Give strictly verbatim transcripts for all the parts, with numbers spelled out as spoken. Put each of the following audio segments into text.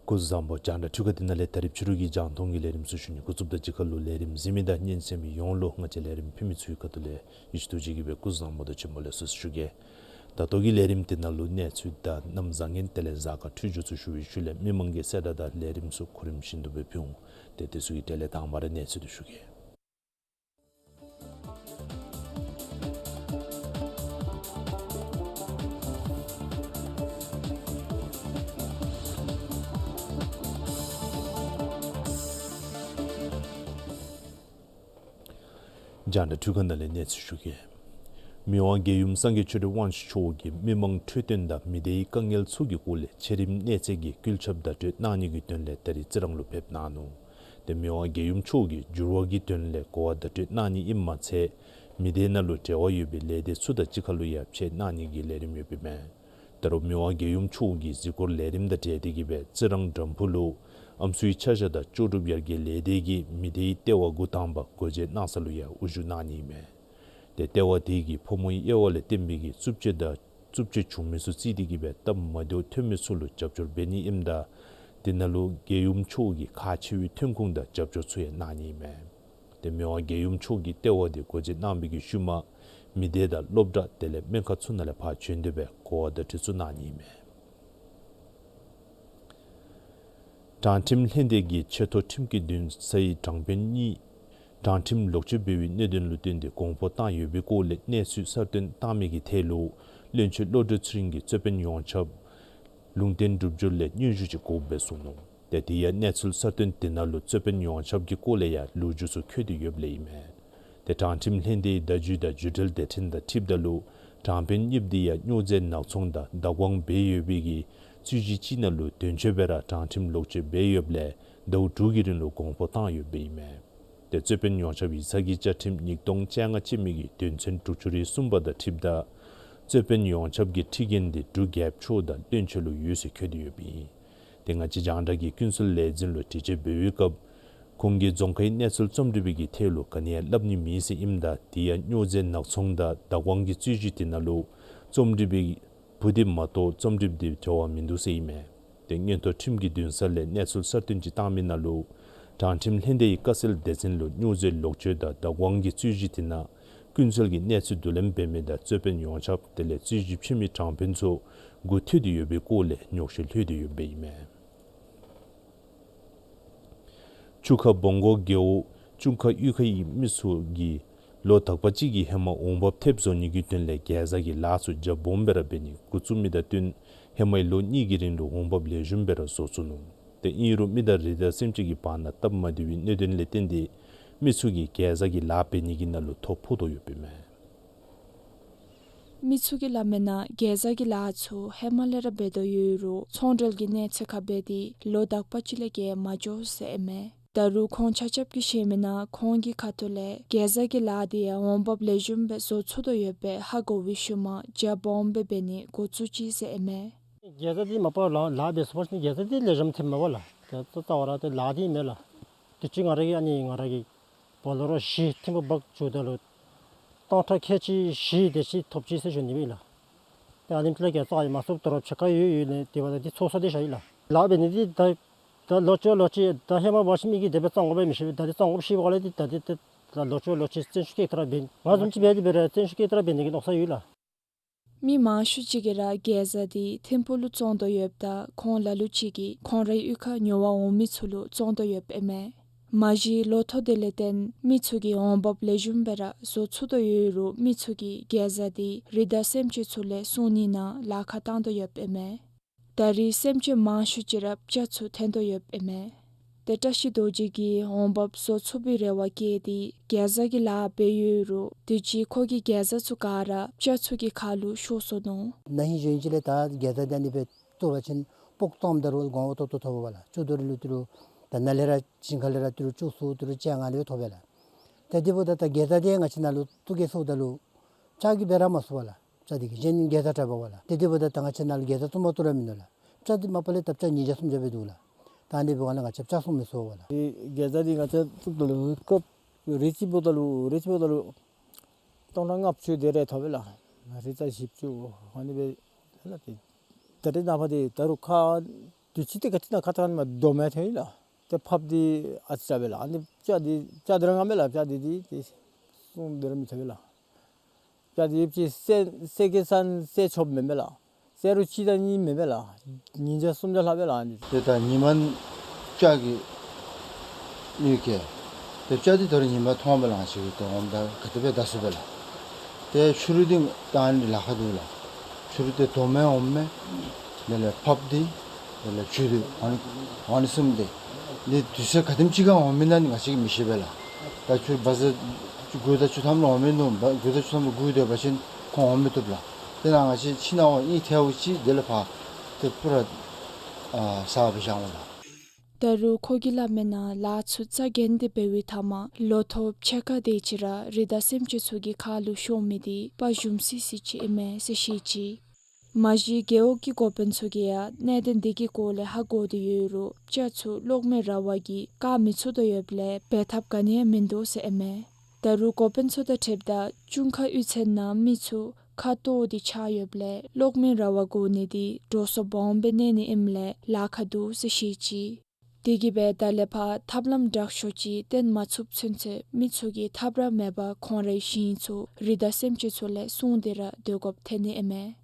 སྐུ་གཟུགས་བཟང་པོ། རྒྱང་བསྒྲགས་འཕྲུལ་ཁང་འདི་ནང་ལས་ད་རིས་ཕྱི་རུ་གི་རྒྱང་མཐོང་གི་ལས་རིམ་ཚུ་ཞུ་ནི་འགོ་བཙུགསཔ་ད་གཅིག་ཁར་ལུ་ལས་རིམ་གཟིགས་མི་དང་སྙན་གསན་མི་ཡོངས་ལུ་ང་བཅས་ལས་རིམ་ཕུལ་མི་ཚུ་གི་ཁ་ཐུག་ལས་ཡིད་ཆེས་ཐུགས་རྗེ་ཆེ་སྦེ་སྐུ་གཟུགས་བཟང་པོ་དང་བྱོན་པ་ལེགས་སོ་ཟེར་ཞུ་གེ། ད་ལྟོ་གི་ལས་རིམ་འདི་ནང་ལུ་གནས་ཚུལ་དང་གནམ་བཟང་ངན་དེ་ལས་གཟའ་སྐར་འཕྲོད་སྦྱོར་ཚུ་ཞུ་བའི་ཤུལ་ལས་མི་མང་གི་གསལ་བསྒྲགས་དང་ལས་རིམ་ཚུ་གོ་རིམ་བཞིན་དུ་སྦེ་ཕུལ་འོང་། ཏེ་དེ་ཚུ་གི་གྲས་ལས་དང་པ་ར་གནས་ཚུལ་འདི་ཞུ་གེ། རྒྱང་བསྒྲགས་འཕྲུལ་ཁང་ནང་ལས་གནས་ཚུལ་ཞུ་གེ། མི་དབང་རྒྱལ་ཡུམ་སངས་རྒྱས་ཆོས་སྒྲོན་དབང་ཕྱུག་མཆོག་གིས་མི་མང་འཕྲོད་བསྟེན་དང་མི་སྡེའི་དཀའ་ངལ་ཚུ་གི་སྐོར་ལས་ཆེ་རིམ་གནས་ཚད་ཀྱི་བཀོད་ཁྱབ་བརྡ་སྤྲོད་གནང་ནི་གི་དོན་ལས་ད་རིས་རྩི་རང་ལུ་ཕེབས་གནང་ནུག། ཏེ་མི་དབང་རྒྱལ་ཡུམ་མཆོག་གིས་འགྱུར་བ་གི་དོན་ལས་གོ་བ་བརྡ་སྤྲོད་གནང་ནི་ཨིནམ་མ་ཚད་མི་སྡེ་ནང་ལུ་འབྲེལ་བ་ཡོད་པའི་ལས་སྡེ་ཚུ་དང་གཅིག་ཁར་ལུ་ཡང་ཕྱད་གནང་ནི་གི་ལས་རིམ་ཡོདཔ་ཨིན་མས། ད་རུང་མི་དབང་རྒྱལ་ཡུམ་མཆོག་གི་གཟིགས་སྐོར་ལས་རིམ་དང་འབྲེལ་ཏེ་གིས་སྦེ་རྩི་རང་དྲམ་ཕུ་ལུ་ཨམ་སྲུའི་ཆ་བཞག་དང་ལྕོགས་གྲུབ་ཡར་རྒྱས་ལས་སྡེ་གིས་མི་སྡེའི་ལྟེ་བ་འགོ་དང་པ་སྒོ་འབྱེད་གནང་ས་ལུ་ཡང་དབུ་བཞུགས་གནང་ནི་ཨིན་མས། ཏེ་ལྟེ་བ་དེ་གིས་ཕོ་མོའི་དབྱེ་བ་ལས་བརྟེན་པའི་གི་རྩུབ་སྤྱོད་དང་རྩུབ་སྤྱོད་བྱུང་མི་ཚུ་རྩིས་ཏེ་གིས་སྦེ་སྟབས་མ་བདེཝ་ཐོན་མི་ཚུ་ལུ་རྒྱབ་སྐྱོར་འབད་ནི་ཨིནམ་ད་དེ་ནང་ལུ་རྒྱལ་ཡུམ་མཆོག་གིས་ཁག་ཆེ་བའི་ཐོན་ཁུངས་དང་རྒྱབ་སྐྱོར་ཚུ་ཡང་གནང་ནི་ཨིན་མས། ཏེ་མི་དབང་རྒྱལ་ཡུམ་མཆོག་གིས་ལྟེ་བ་དེ་སྒོ་འབྱེད་གནང་བའི་གི་ཤུལ་མ་མི་སྡེ་དང་སློབ་གྲྭ་དེ་ལས་སྨན་ཁང་ཚུ་ནང་ལས་ཕར་བྱོན་ཏེ་སྦེ་གོ་བ་བརྡ་སྤྲོད་ཚུ་གནང་ནི་ཨིན་མས། དྲང་ཁྲིམས་ལྷན་སྡེ་གིས་ཆེ་མཐོ་ཁྲིམས་ཀྱི་འདུན་ས་ཡི་དྲང་དཔོན་གཉིས་དྲང་ཁྲིམས་ལོག་སྤྱོད་འབད་བའི་གནད་དོན་ལུ་བརྟེན་ཏེ་དགོངས་པ་བཏང་ཡོད་པའི་སྐོར་ལས་གནས་ཚུལ་གསར་བཏོན་བཏང་མི་གི་ཐད་ལུ་བློན་ཆེན་བློ་གྲོས་ཚེ་རིང་གིས་རྩོད་དཔོན་ཡོངས་ཁྱབ་ལུང་བསྟན་གྲུབ་སྦྱོར་ལས་སྙན་ཞུ་ཅིག་དགོཔ་སྦེ་གསུངས་ནུག། ཏེ་དེ་ཡང་གནས་ཚུལ་གསར་བཏོན་དེ་ནང་ལུ་རྩོད་དཔོན་ཡོངས་ཁྱབ་ཀྱི་སྐོར་ལས་ཡང་ལོ་རྒྱུས་ཚུ་འཁོད་དེ་ཡོདཔ་ལས་ཨིན་མས། ཏེ་དྲང་ཁྲིམས་ལྷན་སྡེའི་བརྡ་བརྒྱུད་དང་བརྒྱུད་འབྲེལ་སྡེ་ཕྲན་དང་འཁྲིལཝ་ད་ལུ་དྲང་དཔོན་གཉིསཔོ་དེ་ཡང་སྨྱོ་རྫས་ནག་ཚོང་དང་བདག་དབང་འབད་ཡོད་པའི་གི་རྩོད་གཞི་ཅིག་ནང་ལུ་དོན་གཅོད་སྦེ་ར་དྲང་ཁྲིམས་ལོག་སྤྱོད་འབད་ཡོདཔ་ལས་ཟླཝ་དྲུག་གི་རིང་ལུ་དགོངས་པ་བཏང་ཡོདཔ་ཨིན་མས། ཏེ་རྩོད་དཔོན་ཡོངས་ཁྱབ་ཡིག་ཚང་གི་བཅའ་ཁྲིམས་ཉིས་སྟོང་བཅོ་ལྔ་ཅན་མའི་གི་དོན་ཚན་དྲུག་ཅུ་རེ་གསུམ་པ་དང་འཁྲིལཝ་ད་རྩོད་དཔོན་ཡོངས་ཁྱབ་ཀྱི་ཁྲི་འགན་དེ་འབྲུག་རྒྱལཔོ་མཆོག་དང་བློན་ཆེན་ལུ་ཡོད་ཟེར་འཁོད་དེ་ཡོདཔ་ཨིན། ཏེ་ང་བཅས་རྒྱང་བསྒྲགས་ཀྱིས་ཀུན་གསལ་ལས་འཛིན་ལུ་དྲི་དཔྱད་འབད་བའི་སྐབས་ཁོང་གིས་རྫོང་ཁའི་གནས་ཚུལ་རྩོམ་སྒྲིག་པའི་གི་ཐད་ལུ་ག་ནི་ཡང་སླབ་ནི་མེད་ཟེར་ཨིནམ་ད་དེ་ཡང་སྨྱོ་རྫས་ནག་ཚོང་དང་བདག་དབང་གི་རྩོད་གཞི་དེ་ནང་ལུ་རྩོམ་སྒྲིག་པའི་བུ་དེ་མ་གཏོགས་རྩོམ་སྒྲིགཔ་དེ་འབྲེལ་བ་མིན་འདུག་ཟེར་ཨིན་མས། ཏེ་མངོན་མཐོ་ཁྲིམས་ཀྱི་འདུན་ས་ལས་གནས་ཚུལ་གསར་བཏོན་ཅིག་བཏང་མི་ནང་ལུ་དྲང་ཁྲིམས་ལྷན་སྡེ་ཡི་བཀའ་སྲིད་སྡེ་ཚན་ལུ་སྨྱོ་རྫས་ལོག་སྤྱོད་དང་བདག་དབང་གི་རྩོད་གཞི་དེ་ནང་ཀུན་གསལ་གྱི་གནས་ཚུལ་བསྡུ་ལེན་འབད་མི་དང་རྩོད་དཔོན་ཡོངས་ཁྱབ་དེ་ལས་རྩོད་གཞི་ཕྱེ་མི་དྲང་དཔོན་ཚུ་མགུ་འཐོམས་ཏེ་ཡོད་པའི་སྐོར་ལས་ཉོགས་བཤད་ལྷོད་དེ་ཡོདཔ་ཨིན་མས། ཆུ་ཁ་སྦོང་སྒོ་རྒེད་འོག་ཅུང་ཁ་གཡུས་ཁའི་མི་ཚུ་གིས་ལོ་དག་པ་ཅིག་གི་ཧེ་མ་འོང་འབབ་ཐེབས་བཟོ་ནི་གི་དོན་ལས་གེ་ཛ་གི་ལཱ་ཚུ་རྒྱ་སྦོམ་སྦེ་ར་འབད་ནི་འགོ་བཙུགས་མི་དང་བསྟུན་ཧེ་མའི་ལོ་གཉིས་ཀྱི་རིང་ལུ་འོང་འབབ་ལེགས་ཤོམ་སྦེ་ར་བཟོ་ཚུགས་ནུག། ཏེ་ཨིན་རུང་མི་དང་རི་དྭགས་སེམས་ཅན་གྱི་བར་ན་སྟབས་མ་བདེ་བའི་གནད་དོན་ལས་བརྟེན་ཏེ་མི་ཚུ་གིས་གེ་ཛ་གི་ལཱ་འབད་ནི་གི་ནང་ལུ་ཐོ་ཕོག་དོ་ཡོདཔ་ཨིན་མས། མི་ཚུ་གིས་སླབ་མིའི་ནང་གེ་ཛ་གི་ལཱ་ཚུ་ཧེ་མ་ལས་ར་འབད་དོ་ཡོད་རུང་ཚོང་འབྲེལ་གྱི་གནས་ཚད་ཁར་འབད་དེ་ལོ་དག་པ་ཅིག་ལས་བརྒལ་མ་འགྱོ་ཟེར་ཨིན་མས། ད་རུང་ཁོང་ཆ་ཁྱབ་ཀྱིས་བཤད་མིའི་ནང་ཁོང་གི་ཁ་ཐུག་ལས་གེ་ཛ་གི་ལཱ་དེ་ཡང་འོང་འབབ་ལེགས་ཤོམ་སྦེ་བཟོ་ཚུགས་དོ་ཡོདཔ་སྦེ་ཧ་གོ་བའི་ཤུལ་མ་རྒྱ་སྦོམ་སྦེ་འབད་ནི་འགོ་བཙུགས་ཅི་ཟེར་ཨིན་མས། གེ་ཛ་འདི་མ་པ་ལཱ་ལཱ་འབད་ཚུགས་པ་ཅིན་གེ་ཛ་འདི་ལེགས་ཤོམ་ཐོནམ་མས་པ་ལགས། གེ་ཛ་རྩ་བ་ར་ཏེ་ལཱ་འདི་མེན་ལགས། དུས་ཅི་ང་ར་གིས་ཨ་ནི་ང་ར་གི་བོ་ལེ་རོ་བཞི་ཐིམ་ཕུག་འབག་འགྱོཝ་ད་ལུ་སྟོང་ཕྲག་ཁལ་གཅིག་བཞི་དེ་ཅིག་ཐོབ་ཅི་ཟེར་ཞུ་ནི་ཨིན་ལགས། ཏེ་ཨ་ནེམ་ཅིག་ལས་གེ་ཛ་ཡང་མ་ཚུགས་དོ་རུང་ཕྱེད་ཀ་ཡོད་ཡོད་ལས་དེ་བ་ད་འདི་ཚུགས་ས་འདི་ཤེས་ཡི་ལགས། ལཱ་འབད་ནི་འདི་ད་ད་ལོག་སྤྱོད་ལོག་སྤྱོད་ད་ཧེ་མ་འབད་ཞིནམ་གི་དེ་སྦེ་རྩ་དགོཔ་མི་ཤེས། ད་འདི་རྩ་དགོཔ་ཤེས་པ་ལས་འདི་ད་འདི་ད་ལོག་སྤྱོད་ལོག་སྤྱོད་བརྩོན་ཤུགས་བསྐྱེད་དེ་ར་འབད་ང་བཟུམ་ཅིག་འབད་དེ་འབད་ར་བརྩོན་ཤུགས་བསྐྱེད་དེ་ར་འབད་ནི་གི་མནོ་ས་ཡོད་ལགས། མི་མང་ཤོས་ཅིག་གིས་ར་གེ་ཛ་འདི་ཐིམ་ཕུག་ལུ་བཙོང་དོ་ཡོདཔ་ད་ཁོང་ལ་ལུ་ཅིག་གིས་ཁོང་རའི་གཡུས་ཁར་ཉོ་བར་འོང་མི་ཚུ་ལུ་བཙོང་དོ་ཡོདཔ་ཨིན་མས། མ་གཞི་ལོ་ཐོག་དེ་ལས་བརྟེན་མི་ཚུ་གིས་འོང་འབབ་ལེགས་ཤོམ་སྦེ་ར་བཟོ་ཚུགས་དོ་ཡོད་རུང་མི་ཚུ་གིས་གེ་ཛ་འདི་རི་དྭགས་སེམས་ཅན་ཚུ་ལས་སྲུང་ནི་ནང་ལཱ་ཁག་བཏང་དོ་ཡོདཔ་ཨིན་མས། ད་རེས་སེམས་ཅན་མང་ཤོས་ཅིག་ར་བྱ་ཚུ་འཐེན་དོ་ཡོདཔ་ཨིན་མས། ཏེ་བཀྲ་ཤིས་རྡོ་རྗེ་གིས་འོང་འབབ་བཟོ་ཚུགས་པའི་རེ་བ་བསྐྱེད་དེ་གེ་ཛ་གི་ལཱ་འབད་ཡོད་རུང་དུས་ཅི་ཁོ་གིས་གེ་ཛ་ཚུ་ག་ར་སྤྱ་ཚུ་གི་ཁ་ལུ་ཤོར་སོ་ནུག། ན་ཧིང་གཞེས་ནིང་ཅིག་ལས་ད་གེ་ཛ་དེ་ཨ་ནི་སྦེ་བཏོག་པ་ཅིན་སྤོག་བཏངམ་ད་རུང་གོང་འོག་ཏོག་ཏོ་ཐོབ་པས་ལགས། བཅུ་དོ་རུང་ལུ་ཏི་རུ་ད་ནཱ་ལས་ར་ཞིང་ཁ་ལས་ར་ཏི་རུ་བཅུ་གསུམ་ཏི་རུ་བཅོ་ལྔ་ལུ་ཐོབ་པས་ལགས། ཏེ་དེ་འབདཝ་ད་ད་གེ་ཛ་དེ་ང་བཅས་ནང་ལུ་བཏོག་གེ་ཟེརཝ་ད་ལུ་སྤྱ་གིས་འབད་ར་མ་ཚུགས་པས་ལགས། སྤྱ་དེ་གིས་གཞན་གེ་ཛ་དྲགཔ་འབདཝ་ལགས། ཏེ་དེ་འབདཝ་ད་ད་ང་བཅས་ནང་ལུ་གེ་ཛ་བཙུགས་མ་བཏུབ་ར་མིན་འདུག་ལགས། སྤྱ་དེ་མ་པ་ལས་ད་སྤྱ་ཉིས་བརྒྱ་སུམ་བརྒྱ་སྦེ་འདུག་ལགས། ད་ཨ་ནི་འབདཝ་ལས་ང་བཅས་སྤྱ་བཙུགས་མི་ཚུགས་པས་ལགས། ཏེ་གེ་ཛ་དེ་ང་བཅས་བཙུགསཔ་ད་ལུ་སྐབས་རེ་གཅིག་འབདཝ་ད་ལུ་རེ་གཅིག་འབདཝ་ད་ལུ་སྟོང་ཕྲག་ལྔ་བཅུ་དེ་རེ་ཐོབ་པས་ལགས། རེ་ཚ་བཞི་བཅུ་ཨ་ནི་སྦེ་ལགས། ཏེ་ད་རེས་ནངས་པ་དེ་ད་རུང་ཁ་དུས་ཅི་ཏེ་ག་ཅི་ན་ཁ་ཐག་ནི་མ་དོ་མེད་ཐོན་ཡི་ལགས། ཏེ་ཕགཔ་དེ་ཨ་ཙི་ར་འབད་ལགས། ཨ་ནི་སྤྱ་དེ་སྤྱ་དེ་ར་ངམ་མས་ལགས། སྤྱ་དེ་དེ་ཏེ་སོང་སྟེ་ར་མི་ཐོབ་པས་ལགས། སྤྱ་དེ་ཡོད་ཅི་སེ་སེ་གེ་སར་སེ་ཆོབ་མེན་མས་ལགས། སེ་རུ་གཅིག་དང་གཉིས་མེན་མས་ལགས། ཉིས་བརྒྱ་སུམ་བརྒྱ་ལྷག་པས་ལགས། ཨ་ནི་ཏེ་ད་ཉི་མ་སྤྱ་གི་ཡོད་ཀྱི། ཏེ་སྤྱ་དེ་ད་རུང་ཉི་མ་ཐོབ་པས་ལགས། ང་བཅས་ཀྱིས་ཏེ་འོངམ་ད་ག་དེ་སྦེ་བདའ་ཚུགས་པས་ལགས། ཏེ་ཕྱི་རུ་དེ་ད་ཨ་ནི་ལཱ་ཁག་འདུག་ལགས། ཕྱི་རུ་ཏེ་དོ་མེད་འོང་མེད། དེ་ལས་ཕགཔ་དེ། དེ་ལས་བཅུད་དེ་ཨ་ནི་ཨ་ནི་གསུམ་དེ། འདི་དུས་ཚོད་ག་དེམ་ཅིག་ཁར་འོང་མི་ན་ནི་ང་བཅས་ཀྱིས་མི་ཤེས་པས་ལགས། ད་ཕྱི་རུ་བ་ཛ་དགུ་དང་བཅུ་ཐམ་ལུ་འོང་མི་ནུག། བ་དགུ་དང་བཅུ་ཐམ་ལུ་སྒུག་སྡོད་པ་ཅིན་ཁོང་འོང་མི་བཏུབ་ལགས། དེ་ན་ང་བཅས་ཕྱི་ནང་འོག་གཉིས་ཐལཝ་ཅིག་དེ་ལས་ཕར་ཏེ་པུ་ར་ཨ་ཟ་བར་བཞག་འོང་ལགས། ད་རུང་ཁོ་གིས་སླབ་མིའི་ནང་ལཱ་ཚུ་རྩ་འགེངས་ཏེ་འབད་བའི་མཐའ་མ་ལོ་ཐོག་ཕྱེད་ཀ་དེ་ཅིག་ར་རི་དྭགས་སེམས་ཅན་ཚུ་གི་ཁ་ལུ་ཤོར་མི་དེ་དཔའ་ཞུམ་སི་སི་ཅིག་ཨིན་མས་ཟེར་བཤད་ཅི། མ་གཞི་རྒེད་འོག་གི་འགོ་དཔོན་ཚུ་གིས་ཡང་གནད་དོན་དེ་གི་སྐོར་ལས་ཧ་གོ་སྟེ་ཡོད་རུང་སྤྱ་ཚུ་གློག་མེའི་ར་བ་གིས་བཀག་མི་ཚུགས་དོ་ཡོདཔ་ལས་འབད་ཐབས་ག་ནི་ཡང་མིན་འདུག་ཟེར་ཨིན་མས། ད་རུང་འགོ་དཔོན་ཚུ་དང་འཁྲིལཝ་ད་ཅུང་ཁ་གཡུས་ཚན་ནང་མི་ཚུ་ཁ་ལྟོགས་ཏེ་ཆགས་ཡོདཔ་ལས་གློག་མེའི་ར་བ་དགོ་ནི་དེ་འགྲོ་སོང་སྦོམ་སྦེ་གནས་ནི་ཨིནམ་ལས་ལཱ་ཁག་འདུག་ཟེར་བཤད་ཅི། དེ་གིས་འབད་ད་ལས་ཕར་ཐབས་ལམ་དྲག་ཤོས་ཅིག་བཏོན་མ་ཚུགསཔ་ཚུན་ཚོད་མི་ཚུ་གིས་ཐབས་ར་མེད་པར་ཁོང་རའི་ཞིང་ཚུ་རི་དྭགས་སེམས་ཅན་ཚུ་ལས་སྲུང་སྟེ་ར་སྡོད་དགོཔ་ཐོན་ནི་ཨིན་མས།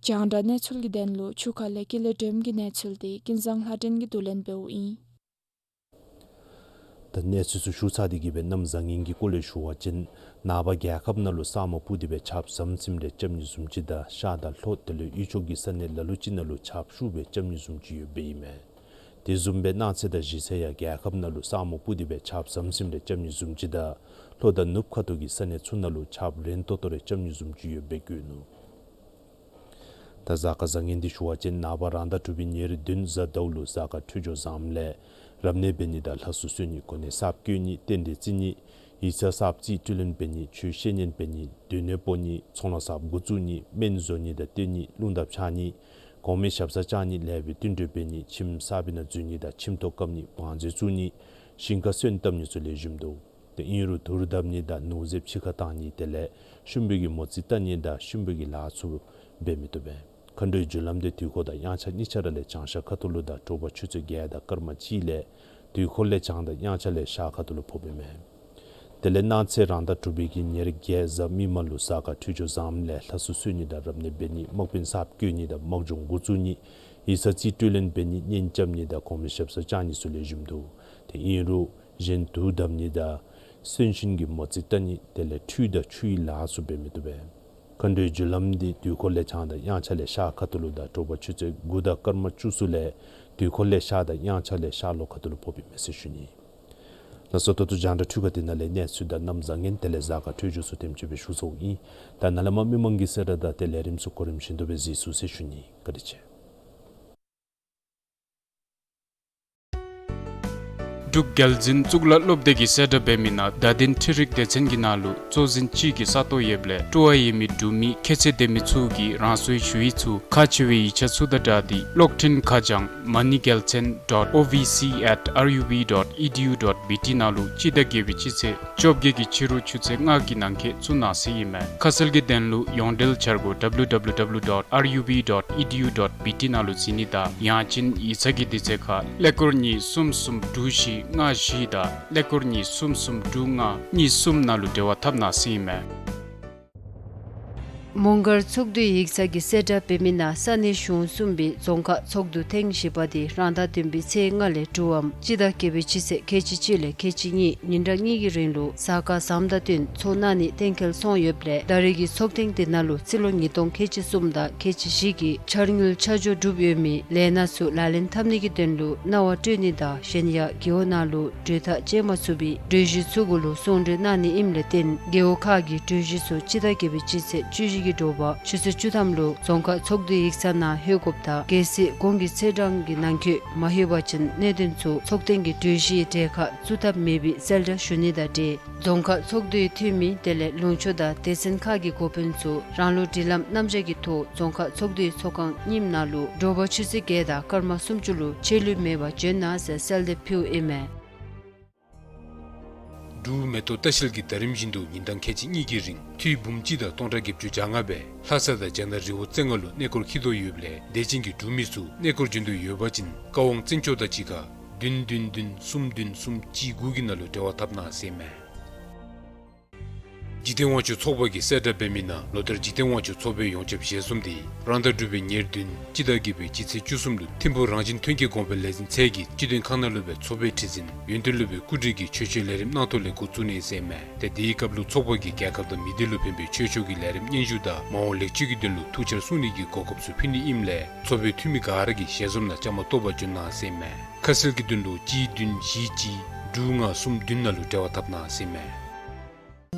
རྒྱང་བསྒྲགས་གནས་ཚུལ་གྱི་དོན་ལུ་ཆུ་ཁ་ལས་ཀུན་ལེགས་སྒྲོལམ་གྱི་གནས་ཚུལ་དེ་ཀུན་བཟང་ལྷ་སྒྲོན་གྱིས་བསྡུ་ལེན་འབདཝ་ཨིན། ད་གནས་ཚུལ་ཚུ་ཞུ་ཚར་ཏེ་གིས་སྦེ་གནམ་བཟང་ངན་གྱི་སྐོར་ལས་ཞུ་བ་ཅིན་ནངས་པ་རྒྱལ་ཁབ་ནང་ལུ་ས་སྨུག་སྤུབས་ཏེ་སྦེ་ཆརཔ་ཟམ་ཟིམ་རེ་རྐྱབ་ནི་བཟུམ་ཅིག་དང་ཤར་དང་ལྷོ་དེ་ལས་དབུས་ཕྱོགས་ཀྱི་ས་གནས་ལ་ལུ་ཅིག་ནང་ལུ་ཆརཔ་ཤུགས་སྦེ་རྐྱབ་ནི་བཟུམ་ཅིག་ཡོདཔ་ཨིན་མས། དེ་བཟུམ་སྦེ་གནངས་ཚེ་དང་གཞེས་ཚེ་ཡང་རྒྱལ་ཁབ་ནང་ལུ་ས་སྨུག་སྤུབས་ཏེ་སྦེ་ཆརཔ་ཟམ་ཟིམ་རེ་རྐྱབ་ནི་བཟུམ་ཅིག་དང་ལྷོ་དང་ནུབ་ཁ་ཐུག་གི་ས་གནས་ཚུ་ནང་ལུ་ཆརཔ་རན་ཏོག་ཏོ་རེ་རྐྱབ་ནི་བཟུམ་ཅིག་ཡོདཔ་སྦེ་བཀོད་ནུག། ད་གཟའ་སྐར་བཟང་ངན་འདི་ཞུ་བ་ཅིན་ནངས་པ་རང་ཟླ་དྲུག་པའི་ཉེར་བདུན་གཟའ་ཟླཝ་ལུ་གཟའ་སྐར་འཕྲོད་སྦྱོར་བཟངམ་ལས་རབ་གནས་འབད་ནི་དང་ལྷ་གསོལ་གསོལ་ནི་གོ་གནས་གསརཔ་བསྐོ་ནི་རྟེན་འབྲེལ་བརྩི་ནི་ཡིག་ཚང་གསརཔ་རྩིས་སྤྲོད་ལེན་འབད་ནི་ཆོས་བཤད་ཉན་འབད་ནི་སྡོད་གནས་སྤོ་ནི་ཚོང་ལཱ་གསརཔ་འགོ་བཙུགས་ནི་སྨན་བཟོ་ནི་དང་སྟོན་ནི་རླུང་རྟ་འཕྱར་ནི་གོང་མའི་ཞབས་སར་བཅར་ནི་ལས་པའི་བསྟུན་གྲོས་འབད་ནི་ཁྱིམ་གསར་པའི་ནང་འཛུལ་ནི་དང་ཁྱིམ་ཐོག་བཀབ་ནི་བང་མཛོད་བཙུགས་ནི་ཞིང་ཁར་སོན་བཏབ་ནི་ཚུ་ལེགས་ཤོམ་འདུག། ཏེ་ཨིན་རུང་དུར་བརྡབ་ནི་དང་ནོར་རྫས་ཕྱི་ཁར་བཏང་ནི་དེ་ལས་ཤུམ་བུ་གི་མོ་རྩིས་བལྟ་ནི་དང་ཤུམ་བུ་གི་ལཱ་ཚུ་འབད་མི་བཏུབ་པས། མཁའ་འགྲོའི་རྒྱུ་ལམ་དེ་དུས་འཁོར་དང་དབྱངས་འཆར་གཉིས་ཆ་ར་ལས་བྱང་ཤར་ཁ་ཐུག་ལུ་དང་དྲོ་པ་ཆུ་ཚོད་བརྒྱད་དང་སྐར་མ་གཅིག་ལས་དུས་འཁོར་ལས་བྱང་དང་དབྱངས་འཆར་ལས་ཤར་ཁ་ཐུག་ལུ་ཕོགཔ་ཨིན་མས། དེ་ལས་གནངས་ཚེ་རང་ཟླ་དྲུག་པའི་གི་ཉེར་བརྒྱད་གཟའ་མིག་དམར་ལུ་གཟའ་སྐར་འཕྲོད་སྦྱོར་བཟངམ་ལས་ལྷ་གསོལ་གསོལ་ནི་དང་རབ་གནས་འབད་ནི་དམག་དཔོན་གསརཔ་བསྐོ་ནི་དང་དམག་སྦྱོང་འགོ་བཙུགས་ནི་ཡིག་ཚང་རྩིས་སྤྲོད་ལེན་འབད་ནི་གཉེན་རྐྱབ་ནི་དང་གོང་མའི་ཞབས་སར་བཅར་ནི་ཚུ་ལེགས་ཤོམ་འདུག། ཏེ་ཨིན་རུང་གཞན་དུར་བརྡབ་ནི་དང་སོན་ཤིང་གི་མོ་རྩིས་བལྟ་ནི་དེ་ལས་འཕྲུལ་དང་ཆུ་ཡི་ལཱ་ཚུ་འབད་མི་བཏུབ་པས། མཁའ་འགྲོའི་རྒྱུ་ལམ་འདི་དུས་འཁོར་ལས་བྱང་དང་དབྱངས་འཆར་ལས་ཤར་ཁ་ཐུག་ལུ་དང་དྲོ་པ་ཆུ་ཚོད་དགུ་དང་སྐར་མ་བཅུ་གསུམ་ལས་དུས་འཁོར་ལས་ཤར་དང་དབྱངས་འཆར་ལས་ཤར་ལྷོ་ཁ་ཐུག་ལུ་ཕོགཔ་ཨིན་མས་ཟེར་ཞུ་ནི། ལགས་སོ། ད་ལྟོ་རྒྱང་བསྒྲགས་འཕྲུལ་ཁང་འདི་ནང་ལས་གནས་ཚུལ་དང་གནམ་བཟང་ངན་དེ་ལས་གཟའ་སྐར་འཕྲོད་སྦྱོར་ཚུ་དེམ་ཅིག་སྦེ་ཞུ་ཚརཝ་ཨིན། ད་ནཱ་ལས་མར་མི་མང་གི་གསལ་བསྒྲགས་དང་དེ་ལས་རིམ་ཚུ་གོ་རིམ་བཞིན་དུ་སྦེ་གཟིགས་ཚུགས་ཟེར་ཞུ་ནི། བཀའ་དྲིན་ཆེ། འབྲུག་རྒྱལ་འཛིན་གཙུག་ལག་སློབ་སྡེ་གི་གསལ་བསྒྲགས་འབད་མི་ནང་བརྡ་དོན་འཕྲུལ་རིག་སྡེ་ཚན་གྱི་ནང་ལུ་གཙོ་འཛིན་ཅིག་གི་ས་སྟོང་ཡོདཔ་ལས་སྤྲོ་བ་ཡོད་མི་འབྲུག་མི་ཁྱད་ཚད་ལྡན་མི་ཚུ་གིས་རང་སོའི་ཞུ་ཡིག་ཚུ་ཁག་ཆེ་བའི་ཡིག་ཆ་ཚུ་དང་སྦྲགས་ཏེ་གློག་འཕྲིན་ཁ་བྱང་མ་ནི་རྒྱལ་མཚན་dot O V C at R U B dot E D U dot B T ནང་ལུ་སྤྱི་ཟླ་བརྒྱད་པའི་སྤྱི་ཚེས་བཅོ་བརྒྱད་ཀྱི་ཕྱི་རུ་ཆུ་ཚོད་ལྔ་གི་ནང་འཁོད་བཙུགས་གནང་ཟེར་ཨིན་མས། ཁ་གསལ་གྱི་དོན་ལུ་ཡོངས་འབྲེལ་འཆར་སྒོ་W W W dot R U B dot E D U dot B T ནང་ལུ་གཟིགས་ནི་དང་ཡང་ཅིན་ཡིག་ཚང་གི་དུས་ཚོད་ཁར་ཀླད་ཀོར་གཉིས་གསུམ་གསུམ་དྲུག་བཞི་ལྔ་བཞི་དང་ཀླད་ཀོར་གཉིས་གསུམ་གསུམ་དྲུག་ལྔ་གཉིས་གསུམ་ནང་ལུ་འབྲེལ་བ་འཐབ་གནང་ཟེར་ཨིན་མས། མོང་སྒར་ཚོགས་འདུའི་ཡིག་ཚང་གིས་གསལ་བསྒྲགས་འབད་མི་ནང་ས་གནས་གཞུང་གསུམ་པའི་རྫོང་ཁག་ཚོགས་འདུ་ཐེངས་བཞི་པ་དེ་རང་ཟླ་བདུན་པའི་ཚེས་ལྔ་ལས་དྲུག་པའམ་སྤྱི་ཟླ་བརྒྱད་པའི་སྤྱི་ཚེས་ཁལ་གཅིག་གཅིག་ལས་ཁལ་གཅིག་གཉིས་ཉིན་གྲངས་གཉིས་ཀྱི་རིང་ལུ་གཟའ་སྐར་བཟངམ་དང་བསྟུན་ཚོགས་གནང་ནི་གཏན་འཁེལ་སོང་ཡོདཔ་ལས་ད་རེས་ཀྱི་ཚོགས་ཐེངས་དེ་ནང་ལུ་ཕྱི་ལོ་ཉིས་སྟོང་ཁལ་གཅིག་གསུམ་དང་ཁལ་གཅིག་བཞི་གི་འཆར་དངུལ་ཆ་འཇོག་གྲུབ་ཡོད་མི་ལས་སྣ་ཚུ་ལག་ལེན་འཐབ་ནི་གི་དོན་ལུ་གནང་བ་སྤྲོད་ནི་དང་གཞན་ཡང་རྒེད་འོག་ནང་ལུ་གྲོས་ཐག་བཅད་མ་ཚུགས་པའི་གྲོས་གཞི་ཚུ་གུ་ལུ་གསུང་གྲོས་གནང་ནི་ཨིནམ་ལས་བརྟེན་རྒེད་འོག་ཁག་གི་གྲོས་གཞི་ཚུ་སྤྱི་ཟླ་བརྒྱད་པའི་སྤྱི་ཚེས་བཅུ་བཞི་གི་དྲོ་པ་ཆུ་ཚོད་བཅུ་ཐམ་ལུ་རྫོང་ཁག་ཚོགས་འདུའི་ཡིག་ཚང་ནང་ལྷོད་དགོཔ་དང་གལ་སྲིད་གོང་གི་ཚེས་གྲངས་ཀྱི་ནང་འཁོད་མ་ལྷོད་པ་ཅིན་གནད་དོན་ཚུ་ཚོགས་ཐེངས་ཀྱི་གྲོས་གཞིའི་གྲལ་ཁར་བཙུགས་ཐབས་མེད་པའི་གསལ་བསྒྲགས་ཞུ་ནི་དང་འབྲེལ་རྫོང་ཁག་ཚོགས་འདུའི་འཐུས་མི་དེ་ལས་ལུང་ཕྱོགས་དང་སྡེ་ཚན་ཁག་གི་འགོ་དཔོན་ཚུ་རང་ལུགས་སྒྲིག་ལམ་རྣམ་གཞག་གི་ཐོག་རྫོང་ཁག་ཚོགས་འདུའི་ཚོགས་ཁང་རྙིངམ་ནང་ལུ་དྲོ་པ་ཆུ་ཚོད་བརྒྱད་དང་སྐར་མ་སུམ་ཅུ་ལུ་ཆད་ལུས་མེད་པར་འབྱོན་གནང་ཟེར་གསལ་འདེབས་ཕུལཝ་ཨིན་མས། འབྲུག་མེ་ཏོག་ལྟ་བཤལ་གྱིས་ཟླ་རིམ་བཞིན་དུ་ཉིན་གྲངས་ཁལ་གཅིག་གཉིས་ཀྱི་རིང་ཐུད་འབུམ་གཅིག་དང་སྟོང་ཕྲག་བརྒྱད་ཅུ་གྱ་ལྔ་སྦེ་ལྷ་ས་དང་རྒྱ་ནག་རི་བོ་རྩེ་ལྔ་ལུ་གནས་སྐོར་འཁྱིད་དོ་ཡོདཔ་ལས་དད་ཅན་གྱི་འབྲུག་མི་ཚུ་གནས་སྐོར་འབྱོན་འདོད་ཡོད་པ་ཅིན་བཀའ་དབང་བཙན་སྐྱོགས་དང་གཅིག་ཁར་བདུན་བདུན་བདུན་གསུམ་བདུན་གསུམ་གཅིག་དགུ་གི་ནང་ལུ་འབྲེལ་བ་འཐབ་གནང་ཟེར་ཨིན་མས། འཇིག་རྟེན་དབང་ཕྱུག་ཚོགས་པ་གིས་གསལ་བསྒྲགས་འབད་མི་ནང་ལོ་ལྟར་འཇིག་རྟེན་དབང་ཕྱུག་ཚོགས་པའི་ཡོངས་ཁྱབ་ཞལ་འཛོམས་དེ་རང་ཟླ་དྲུག་པའི་ཉེར་བདུན་སྤྱི་ཟླ་བརྒྱད་པའི་སྤྱི་ཚེས་བཅུ་གསུམ་ལུ་ཐིམ་ཕུག་རང་བཞིན་ཐོན་སྐྱེད་གོང་འཕེལ་ལས་འཛིན་ཚད་ཀྱི་སྤྱི་དོན་ཁང་ནང་ལུ་སྦེ་ཚོགས་པའི་ཁྲི་འཛིན་ཡོན་ཏན་སློབ་དཔོན་སྐུ་བགྲེས་ཀྱིས་ཆོས་ཆོས་ལས་རིམ་གནང་ཐོག་ལས་འགོ་བཙུགས་ནི་ཟེར་ཨིན་མས། ཏེ་དེའི་སྐབས་ལུ་ཚོགས་པ་གིས་རྒྱལ་ཁབ་དང་མི་སྡེ་ལུ་ཕན་པའི་ཆོས་ཕྱོགས་ཀྱི་ལས་རིམ་སྙན་ཞུ་དང་མ་འོངས་ལེགས་བཅོས་ཀྱི་དོན་ལུ་ཐུགས་འཆར་གསུང་ནི་གི་གོ་སྐབས་ཚུ་ཕུལ་ནི་ཨིནམ་ལས་ཚོགས་པའི་འཐུས་མི་ག་ར་གིས་ཞལ་འཛོམས་ནང་བཅའ་མར་གཏོགས་པར་འབྱོན་གནང་ཟེར་ཨིན་མས། ཁ་གསལ་གྱི་དོན་ལུ་གཅིག་བདུན་བཞི་གཅིག་དྲུག་ལྔ་གསུམ་བདུན་ནང་ལུ་འབྲེལ་བ་འཐབ་གནང་ཟེར་ཨིན་མས།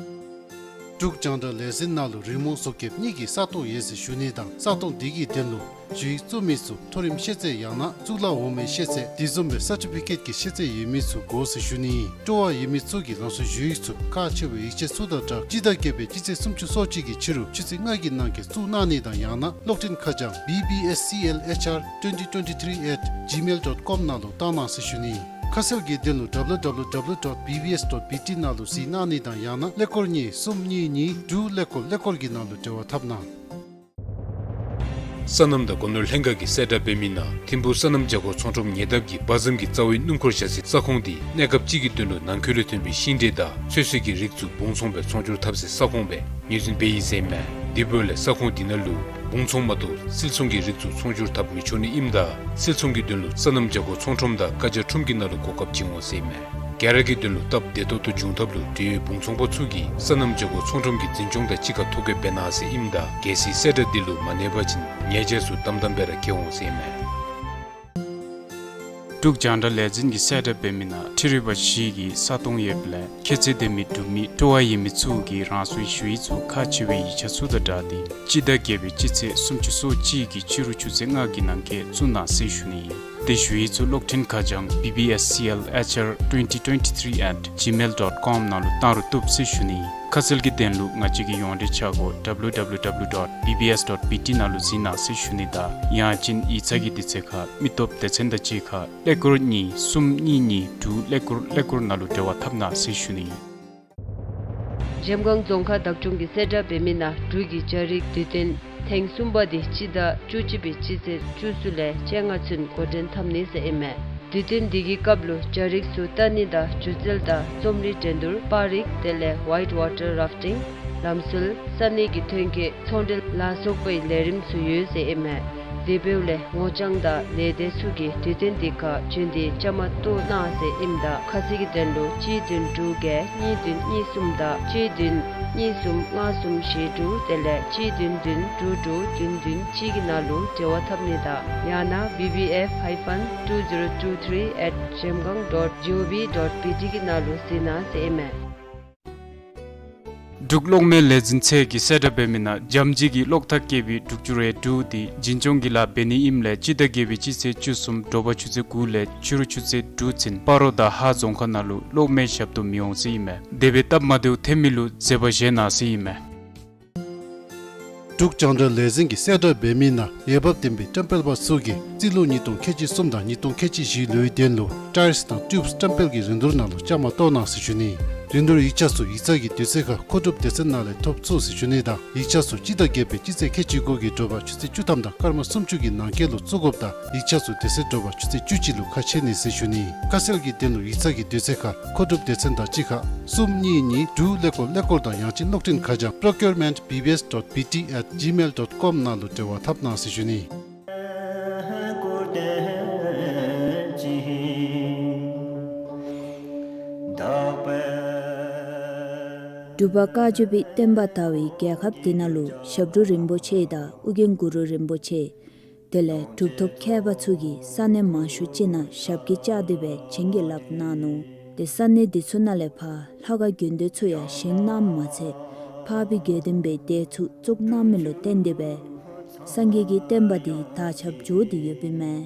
འབྲུག་རྒྱང་བསྒྲགས་ལས་འཛིན་ནང་ལུ་རི་མོ་བཟོ་མཁསཔ་གཉིས་ཀྱི་ས་སྟོང་ཡོད་ཟེར་ཞུ་ནི་དང་ས་སྟོང་དེ་གི་དོན་ལུ་ཞུ་ཡིག་བཙུགས་མི་ཚུ་མཐོ་རིམ་ཤེས་ཚད་ཡང་ན་གཙུག་ལག་འོག་མའི་ཤེས་ཚད་དེ་བཟུམ་སྦེ་སར་ཊི་ཕི་ཀེཊ་ཀྱི་ཤེས་ཚད་ཡོད་མི་ཚུ་དགོ་ཟེར་ཞུ་ནི། སྤྲོ་བ་ཡོད་མི་ཚུ་གིས་ལམ་སང་ཞུ་ཡིག་ཚུ་ཁག་ཆེ་བའི་ཡིག་ཆ་ཚུ་དང་སྦྲགས་སྤྱི་ཟླ་བརྒྱད་པའི་སྤྱི་ཚེས་སུམ་ཅུ་སོ་གཅིག་གི་ཕྱི་རུ་ཆུ་ཚོད་ལྔ་གི་ནང་འཁོད་བཙུགས་གནང་ནི་དང་ཡང་ན་གློག་འཕྲིན་ཁ་བྱང་B B S C L H R twenty twenty-three at gmail dot com ནང་ལུ་བཏང་གནང་ཟེར་ཞུ་ནི། ཁ་གསལ་གྱི་དོན་ལུ་W W W dot B B S dot B T ནང་ལུ་གཟིགས་གནང་ནི་དང་ཡང་ན་ཀླད་ཀོར་གཉིས་གསུམ་གཉིས་གཉིས་དྲུག་ཀླད་ཀོར་ཀླད་ཀོར་གྱི་ནང་ལུ་འབྲེལ་བ་འཐབ་གནང་། སོ་ནམ་དང་སྒོ་ནོར་ལྷན་ཁག་གིས་གསལ་བསྒྲགས་འབད་མི་ནང་ཐིམ་ཕུག་སོ་ནམ་བྱ་སྒོར་ཚོང་ཁྲོམ་ཉེ་འདབས་ཀྱི་སྦ་གཟིམ་གྱི་རྩ་བའི་སྣུམ་འཁོར་བཞག་སའི་ས་ཁོངས་དེ་གནས་སྐབས་ཅིག་གི་དོན་ལུ་ནང་འཁོད་ལས་ཐོན་པའི་ཤིང་འབྲས་དང་ཚོད་བསྲེ་གི་རིགས་ཚུ་སྦུང་ཚོང་སྦེ་ཚོང་སྒྱུར་འཐབ་སའི་ས་ཁོངས་སྦེ་ངོས་འཛིན་འབད་ཡི་ཟེར་ཨིན་མས། དེ་འབདཝ་ལས་ས་ཁོངས་དེ་ནང་ལུ་སྦུང་ཚོང་མ་གཏོགས་སིལ་ཚོང་གི་རིགས་ཚུ་ཚོང་སྒྱུར་འཐབ་མི་ཆོག་ནི་ཨིནམ་ད་སིལ་ཚོང་གི་དོན་ལུ་སོ་ནམ་བྱ་སྒོར་ཚོང་ཁྲོམ་དང་བཀའ་རྒྱ་ཁྲོམ་གྱི་ནང་ལུ་གོ་སྐབས་བྱིན་འོང་ཟེར་ཨིན་མས། ག་ར་གི་དོན་ལུ་སྟབས་བདེ་ཏོག་ཏོ་འབྱུང་ཐབས་ལུ་འབྲེལ་ཡོད་སྦུང་ཚོང་པ་ཚུ་གིས་སོ་ནམ་བྱ་སྒོར་ཚོང་ཁྲོམ་གྱི་འཛིན་སྐྱོང་དང་གཅིག་ཁར་ཐོ་བཀོད་འབད་གནང་ཟེར་ཨིནམ་ད་གལ་སྲིད་གསལ་བསྒྲགས་འདི་ལུ་མ་གནས་པ་ཅིན་ཉེས་བྱ་ཚུ་དམ་དམ་སྦེ་ར་འཁྱེར་འོང་ཟེར་ཨིན་མས། འབྲུག་རྒྱང་བསྒྲགས་ལས་འཛིན་གྱིས་གསལ་བསྒྲགས་འབད་མི་ནང་འཕྲུལ་རིག་པ་བཞི་གི་ས་སྟོང་ཡོདཔ་ལས་ཁྱད་ཚད་ལྡན་མི་འབྲུག་མི་སྤྲོ་བ་ཡོད་མི་ཚུ་གིས་རང་སོའི་ཞུ་ཡིག་ཚུ་ཁག་ཆེ་བའི་ཡིག་ཆ་ཚུ་དང་སྦྲགས་ཏེ་སྤྱི་ཟླ་བརྒྱད་པའི་སྤྱི་ཚེས་སུམ་ཅུ་སོ་གཅིག་གི་ཕྱི་རུ་ཆུ་ཚོད་ལྔ་གི་ནང་འཁོད་བཙུགས་གནང་ཟེར་ཞུ་ནི་ཨིན། དེ་ཞུ་ཡིག་ཚུ་གློག་འཕྲིན་ཁ་བྱང་B B S C L H R twenty twenty-three at gmail dot com ནང་ལུ་བཏང་རུང་བཏུབ་ཟེར་ཞུ་ནི། ཁ་གསལ་གྱི་དོན་ལུ་ང་བཅས་ཀྱི་ཡོངས་འབྲེལ་ཆ་སྒོ་W W W dot B B S dot B T ནང་ལུ་གཟིགས་གནང་ཟེར་ཞུ་ནི་དང་ཡང་ཅིན་ཡིག་ཚང་གི་དུས་ཚོད་ཁར་མི་སྟོབས་སྡེ་ཚན་དང་གཅིག་ཁར་ཀླད་ཀོར་གཉིས་གསུམ་གཉིས་གཉིས་དྲུག་ཀླད་ཀོར་ཀླད་ཀོར་ནང་ལུ་འབྲེལ་བ་འཐབ་གནང་ཟེར་ཞུ་ནི། འཇམ་དབྱངས་རྫོང་ཁག་བདག་སྐྱོང་གིས་གསལ་བསྒྲགས་འབད་མི་ནང་འབྲུག་གི་བྱ་རིགས་དུས་སྟོན་ཐེངས་གསུམ་པ་དེ་སྤྱི་ཟླ་བཅུ་གཅིག་པའི་སྤྱི་ཚེས་བཅུ་གསུམ་ལས་བཅོ་ལྔ་ཚུན་འགོ་འདྲེན་འཐབ་ནི་ཟེར་ཨིན་མས། དུས་སྟོན་འདི་གི་སྐབས་ལུ་བྱ་རིགས་ཚུ་བལྟ་ནི་དང་སྒྱུ་རྩལ་དང་རྩོམ་རིག་འགྲན་བསྡུར་པར་རིས་དེ་ལས་ཝའིཊ་ཝ་ཊར་རཱཕ་ཊིང་ལམ་སྲོལ་ས་གནས་ཀྱི་ཐོན་སྐྱེད་ཚོང་འབྲེལ་ལ་སོགས་པའི་ལས་རིམ་ཚུ་ཡོད་ཟེར་ཨིན་མས། དེ་འབདཝ་ལས་ངོ་རྐྱང་དང་ལས་སྡེ་ཚུ་གིས་དུས་སྟོན་འདི་ཁར་བྱོན་ཏེ་བཅའ་མར་གཏོགས་གནང་ཟེར་ཨིནམ་ད་ཁ་གསལ་གྱི་དོན་ལུ་གཅིག་བདུན་དྲུག་བརྒྱད་གཉིས་བདུན་གཉིས་གསུམ་དང་གཅིག་བདུན་གཉིས་གསུམ་ལྔ་གསུམ་བཞི་དྲུག་དེ་ལས་གཅིག་བདུན་བདུན་དྲུག་དྲུག་བདུན་བདུན་གཅིག་གི་ནང་ལུ་འབྲེལ་བ་འཐབ་ནི་དང་ཡང་ན་B B F hyphen two zero two three at zhemgang dot gov dot B T གི་ནང་ལུ་གཟིགས་གནང་ཟེར་ཨིན་མས། འབྲུག་གློག་མེ་ལས་འཛིན་ཚད་ཀྱིས་གསལ་བསྒྲགས་འབད་མི་ནང་འཇམ་རྗེས་ཀྱི་གློག་ཐག་བཀལ་བའི་འབྲུག་ཆུ་རེ་དྲུག་དེ་འཛིན་སྐྱོང་གི་ལཱ་འབད་ནི་ཨིནམ་ལས་སྤྱི་ཟླ་བརྒྱད་པའི་སྤྱི་ཚེས་བཅུ་གསུམ་དྲོ་པ་ཆུ་ཚོད་དགུ་ལས་ཕྱི་རུ་ཆུ་ཚོད་དྲུག་ཚུན་སྤ་རོ་དང་ཧཱ་རྫོང་ཁག་ནང་ལུ་གློག་མེ་ཞབས་ཏོག་མི་འོང་ཟེར་ཨིན་མས། དེ་སྦེ་སྟབས་མ་བདེཝ་ཐོན་མི་ལུ་འཛེམ་པ་བཞེས་གནང་ཟེར་ཨིན་མས། འབྲུག་རྒྱང་བསྒྲགས་ལས་འཛིན་གྱིས་གསལ་བསྒྲགས་འབད་མི་ནང་འོས་འབབ་ལྡན་པའི་བཀྲམ་སྤེལ་པ་ཚུ་གིས་རྩིས་ལོ་ཉིས་སྟོང་ཁལ་གཅིག་གསུམ་དང་ཉིས་སྟོང་ཁལ་གཅིག་བཞི་ལོའི་དོན་ལུ་ཊའིརསི་དང་ཊིའུབསི་བཀྲམ་སྤེལ་གྱི་རིན་བསྡུར་ནང་ལུ་བཅའ་མར་གཏོགས་གནང་ཟེར་ཞུ་ནི། རིན་བསྡུར་ཡིག་ཆ་ཚུ་ཡིག་ཚང་གི་དུས་ཚོད་ཁར་མཁོ་སྒྲུབ་སྡེ་ཚན་ནང་ལས་ཐོབ་ཚུགས་ཟེར་ཞུ་ནི་དང་ཡིག་ཆ་ཚུ་སྤྱི་ཟླ་བརྒྱད་པའི་སྤྱི་ཚེས་ཁལ་གཅིག་དགུ་གི་དྲོ་པ་ཆུ་ཚོད་བཅུ་ཐམ་དང་སྐར་མ་སུམ་ཅུ་གི་ནང་འཁོད་ལུ་བཙུགས་དགོཔ་དང་ཡིག་ཆ་ཚུ་དེ་ཚེ་དྲོ་པ་ཆུ་ཚོད་བཅུ་གཅིག་ལུ་ཁ་ཕྱེ་ནི་ཟེར་ཞུ་ནི། དཀའ་སེལ་གྱི་དོན་ལུ་ཡིག་ཚང་གི་དུས་ཚོད་ཁར་མཁོ་སྒྲུབ་སྡེ་ཚན་དང་གཅིག་ཁར་གསུམ་གཉིས་གཉིས་དྲུག་ཀླད་ཀོར་ཀླད་ཀོར་དང་ཡང་ཅིན་གློག་འཕྲིན་ཁ་བྱང་procurement B B S dot B T at gmail dot com ནང་ལུ་འབྲེལ་བ་འཐབ་གནང་ཟེར་ཞུ་ནི། འབྲུག་པ་བཀའ་བརྒྱུད་པའི་བསྟན་པ་དར་བའི་རྒྱལ་ཁབ་འདི་ནང་ལུ་ཞབས་དྲུང་རིན་པོ་ཆེ་དང་ཨོ་རྒྱན་གུ་རུ་རིན་པོ་ཆེ་དེ་ལས་གྲུབ་ཐོབ་མཁས་པ་ཚུ་གིས་ས་གནས་མང་ཤོས་ཅིག་ནང་ཞབས་ཀྱིས་བཅགས་ཏེ་སྦེ་བྱིན་གྱིས་བརླབས་གནང་ནུག། ཏེ་ས་གནས་འདི་ཚུ་ནང་ལས་ཕར་ལྷ་ཁང་དགོན་སྡེ་ཚུ་ཡང་བཞེངས་གནངམ་མ་ཚད་འཕགས་པའི་དགེ་ལྡན་པའི་སྡེ་ཚུ་བཙུགས་གནང་མི་ལུ་བརྟེན་ཏེ་སྦེ་སངས་རྒྱས་ཀྱི་བསྟན་པ་འདི་དར་ཁྱབ་འགྱོ་སྟེ་ཡོདཔ་ཨིན་མས།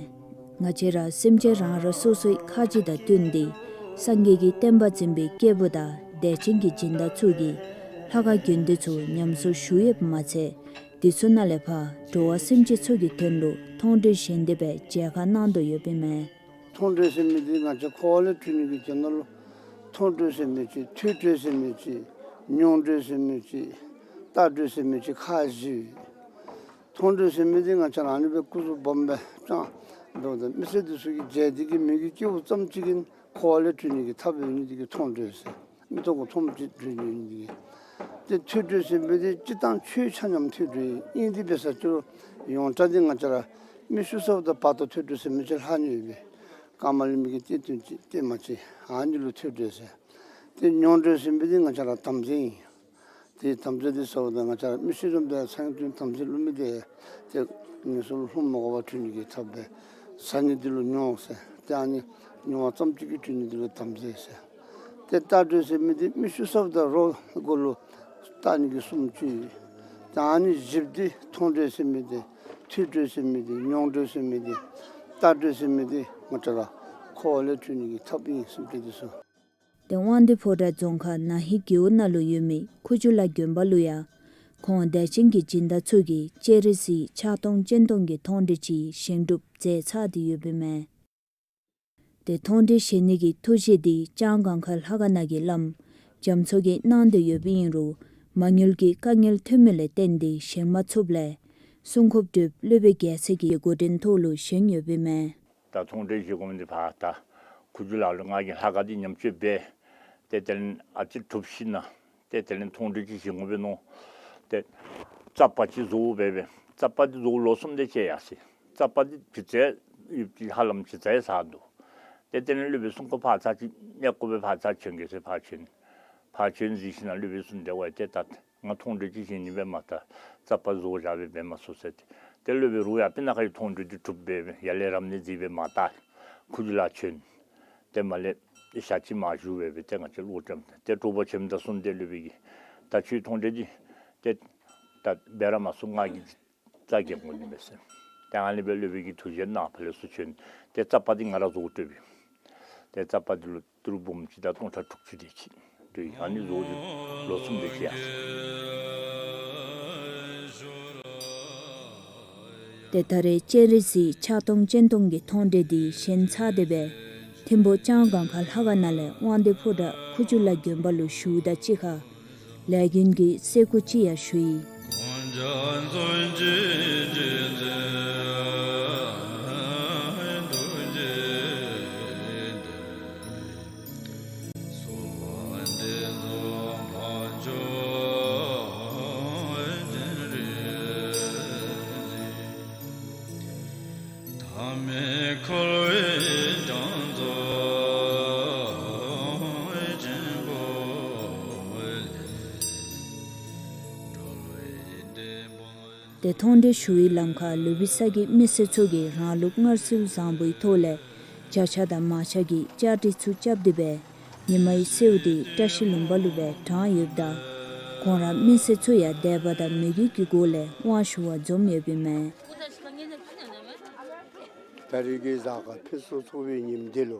ང་བཅས་ར་སེམས་ཅན་རང་རང་སོ་སོའི་ཁ་རྗེ་དང་བསྟུན་ཏེ་སངས་རྒྱས་ཀྱི་བསྟན་པ་འཛིན་པའི་སྐྱེས་བུ་དང་དད་ཅན་གྱི་སྦྱིན་བདག་ཚུ་གིས་ལྷ་ཁང་དགོན་སྡེ་ཚུ་ཉམས་གསོ་ཞུ་ཡོདཔ་མ་ཚད་འདི་ཚུ་ནང་ལས་ཕར་འགྲོ་བ་སེམས་ཅན་ཚུ་གི་དོན་ལུ་མཐོང་གྲོལ་བཞེངས་ཏེ་སྦེ་མཇལ་ཁ་གནང་དོ་ཡོདཔ་ཨིན་མས། མཐོང་གྲོལ་ཟེར་མི་འདི་ང་བཅས་འཁོར་བ་ལས་གྲོལ་ནི་གི་དོན་ལུ་མཐོང་གྲོལ་ཟེར་མི་ཅིག་ཐོས་གྲོལ་ཟེར་མི་ཅིག་མྱོང་གྲོལ་ཟེར་མི་ཅིག་བལྟ་གྲོལ་ཟེར་མི་ཅིག་ཁག་བཞི་ཡོད། མཐོང་གྲོལ་ཟེར་མི་འདི་ང་བཅས་ར་ཨ་ནི་སྦེ་སྐུ་གཟུགས་སྦོམ་སྦེ་ཅང་འདུག་ད་མི་སེར་འདི་ཚུ་གིས་མཇལ་ཏེ་གི་མོས་གུས་སྐྱེཝ་ཙམ་ཅིག་གིས་འཁོར་བ་ལས་གྲོལ་ནི་གི་ཐབས་ཡོད་ནི་འདི་གིས་མཐོང་གྲོལ་ཟེར། མིག་ཏོ་གུ་མཐོངམ་ཅིག་གྲོལ་ནི་འདི་གིས། ཏེ་ཐོས་གྲོལ་ཟེར་མི་འདི་སྤྱིར་བཏང་ཆོས་ཆ་མཉམ་ཐོས་གྲོལ་ཨིན། ཨིན་ཏེ་འབད་ས་ཅིག་རུང་ཡོངས་གྲགས་འདི་ང་བཅས་ར་མིག་ཆུ་ས་བོ་དང་བར་དོ་ཐོས་གྲོལ་ཟེར་མི་ཅིག་ལྷག་ནི་ཡོད་པས། ཀ་མ་ལི་མི་གི་གཏེར་སྟོན་ཅིག་གཏེར་མ་ཅིག་ཨ་ནི་ལུ་ཐོས་གྲོལ་ཟེར། ཏེ་མྱོང་གྲོལ་ཟེར་མི་འདི་ང་བཅས་ར་དམ་རྫས་ཨིན། ཏེ་དམ་རྫས་འདི་ས་བོ་དང་ང་བཅས་ར་མིག་ཆུ་རིངམ་དང་ཚངས་དོན་དམ་རྫས་བླུག་མི་འདི་ཏེ་ངན་སོང་ལུ་ལྷུང་མ་དགོ་པར་གྲོལ་ནི་གི་ཐབས་སྦེ་ཟ་ནི་འདི་ལུ་མྱོང་ཟེར། ཏེ་ཨ་ནི་མྱོང་བ་ཙམ་ཅིག་གིས་གྲོལ་ནི་འདི་ལུ་དམ་རྫས་ཟེར། ཏེ་བལྟ་གྲོལ་ཟེར་མི་འདི་མིག་ཆུ་ས་བོ་དང་རོ་གུ་ལུ་བལྟ་ནི་གི་གསུམ་ཅིག། ཏེ་ཨ་ནི་བཞི་པོ་འདི་མཐོང་གྲོལ་ཟེར་མི་འདི་ཐོས་གྲོལ་ཟེར་མི་འདི་མྱོང་གྲོལ་ཟེར་མི་འདི་བལྟ་གྲོལ་ཟེར་མི་འདི་ང་བཅས་ར་འཁོར་བ་ལས་གྲོལ་ནི་གི་ཐབས་ཨིན་ཟེར་མི་འདི་ཚུ། ཏེ་དབང་འདུས་ཕོ་བྲང་རྫོང་ཁག་ན་ཧི་རྒེད་འོག་ནང་ལུ་ཡོད་མི་ཁུ་བྱུག་ལ་དགོན་པ་ལུ་ཡང་ཁོང་དད་ཅན་གྱི་སྦྱིན་བདག་ཚུ་གིས་སྤྱན་རས་གཟིགས་ཕྱག་སྟོང་སྤྱན་སྟོང་གི་མཐོང་གྲོལ་ཅིག་བཞེངས་གྲུབ་མཛད་ཚར་ཏེ་ཡོདཔ་ཨིན་མས། ཏེ་མཐོང་གྲོལ་བཞེངས་ནི་གི་ཐུགས་བཞེད་འདི་ལྕང་སྒང་ཁ་ལྷ་ཁང་ནང་གི་བླམ་རྒྱ་མཚོ་གིས་གནང་སྟེ་ཡོདཔ་ཨིན་རུང་མ་དངུལ་གྱི་དཀའ་ངལ་ཐོན་མི་ལས་བརྟེན་ཏེ་བཞེངས་མ་ཚུགསཔ་ལས་སྲུང་འཁོརཔ་སྒྲུབ་སློབ་དཔོན་རྒྱལ་མཚན་གྱི་འགོ་འདྲེན་ཐོག་ལུ་བཞེངས་ཡོདཔ་ཨིན་མས། ད་མཐོང་གྲོལ་བཞེངས་དགོ་མི་འདི་ཕར་ད་ཁུ་བྱུག་ལ་ལུ་ང་གིས་ལྷ་ཁང་འདི་ཉམས་བཅོས་འབད། ཏེ་དེ་ལས་ཨ་ཙི་གྲུབ་ཞིན་ན་ཏེ་དེ་ལས་མཐོང་གྲོལ་ཅིག་བཞེངས་དགོ་པས་མནོ། ཏེ་རྩ་པ་ཅིག་བཟོ་འབད་བས། རྩ་པ་འདི་བཟོ་ལོ་གསུམ་དེ་ཅིག་ཡར་སོ་ཡི། རྩ་པ་འདི་ཅིག་ཙེ་ཡུབ་ཅིག་ཧ་ལམ་ཅིག་ཙེ་ཟ་འདུག། ཏེ་དེ་ལས་སློབ་དཔོན་སྲུང་འཁོརཔ་ཕར་ཚུར་ཅིག་གནས་སྐོར་སྦེ་ཕར་ཚུར་བྱོན་གེ་ཟེར་ཕར་བྱོན། ཕར་བྱོན་གཟིགས་ཞིན་ན་སློབ་དཔོན་གསུངས་ཏེ་ཝའི་ཏེ་ད་ང་མཐོང་གྲོལ་ཅིག་བཞེངས་ནི་འབད་མ་ད་རྩ་པ་བཟོ་བཞག་སྦེ་འབད་མ་ཚུགས་ཟེར་ཏེ། ཏེ་སློབ་དཔོན་རུང་ཡང་སྤུ་ན་ཁ་གི་མཐོང་གྲོལ་འདི་གྲུབ་འབད་ཡར་ལས་རབ་གནས་མཛད་པས་མ་ད་ཁུ་བྱུག་ལ་བྱོན། ཏེ་མར་ལས་ཞག་གཅིག་མར་བཞུགས་སྦེ་སྦེ་ཏེ་ང་བཅས་ལོག་བྱོན། ཏེ་དྲོ་པ་བྱོནམ་ད་གསུངས་ཏེ་སློབ་དཔོན་གྱིས་ད་ཁྱོད་མཐོང་གྲོལ་འདི་ཏེ་ད་འབད་ར་མ་ཚུགས། ང་གིས་རྩ་འགེངས་དགོ་ནི་མས་ཟེར། ཏེ་ཨ་ནི་སྦེ་སློབ་དཔོན་གྱིས་ཐུགས་བཞེད་གནང་ཕར་ལས་ཚུར་བྱོན། ཏེ་རྩ་པ་འདི་ང་ར་བཟོ་སྤྲོད་པས། ཏེ་རྩ་པ་འདི་ལུ་ཏི་རུ་འབུམ་གཅིག་དང་སྟོང་ཕྲག་དྲུག་ཅུ་དེ་ཅིག་འདུག། ཨ་ནི་བཟོ་ཅི་ལོ་གསུམ་དེ་ཅིག་ཡར་སོ་ཡི། ཏེ་ད་རེས་སྤྱན་རས་གཟིགས་ཕྱག་སྟོང་སྤྱན་སྟོང་གི་མཐོང་གྲོལ་འདི་བཞེངས་ཚར་ཏེ་སྦེ་ཐིམ་ཕུག་ལྕང་སྒང་ཁ་ལྷ་ཁང་ནང་ལས་དབང་འདུས་ཕོ་བྲང་ཁུ་བྱུག་ལ་དགོན་པ་ལུ་བཞུགསཔ་དང་གཅིག་ཁར་ལས་མགོན་གྱི་གསེར་སྐུ་ཅིག་ཡང་ཞུ་ཡི། ཏེ་མཐོང་གྲོལ་ཞུ་བའི་ལམ་ཁར་ལུ་པི་ས་གི་མི་སེར་ཚུ་གིས་རང་ལུགས་སྔར་སྲོལ་བཟང་པོའི་ཐོག་ལས་བྱ་ཆ་དང་མ་ཆ་གི་བཅའ་སྒྲིག་ཚུ་རྐྱབ་སྟེ་སྦེ་ཉི་མའི་གསོལཝ་འདི་བཀྲ་ཤིས་ལུང་པ་ལུ་སྦེ་དྲངས་ཡོདཔ་ད་ཁོང་ར་མི་སེར་ཚུ་ཡང་དད་པ་དང་མོས་གུས་ཀྱི་སྒོ་ལས་དབང་ཞུ་བར་འཛོམས་ཡོདཔ་ཨིན་མས། ད་རེས་ཀྱི་གཟའ་སྐར་ཕུན་སུམ་ཚོགས་པའི་ཉིནམ་འདི་ལུ་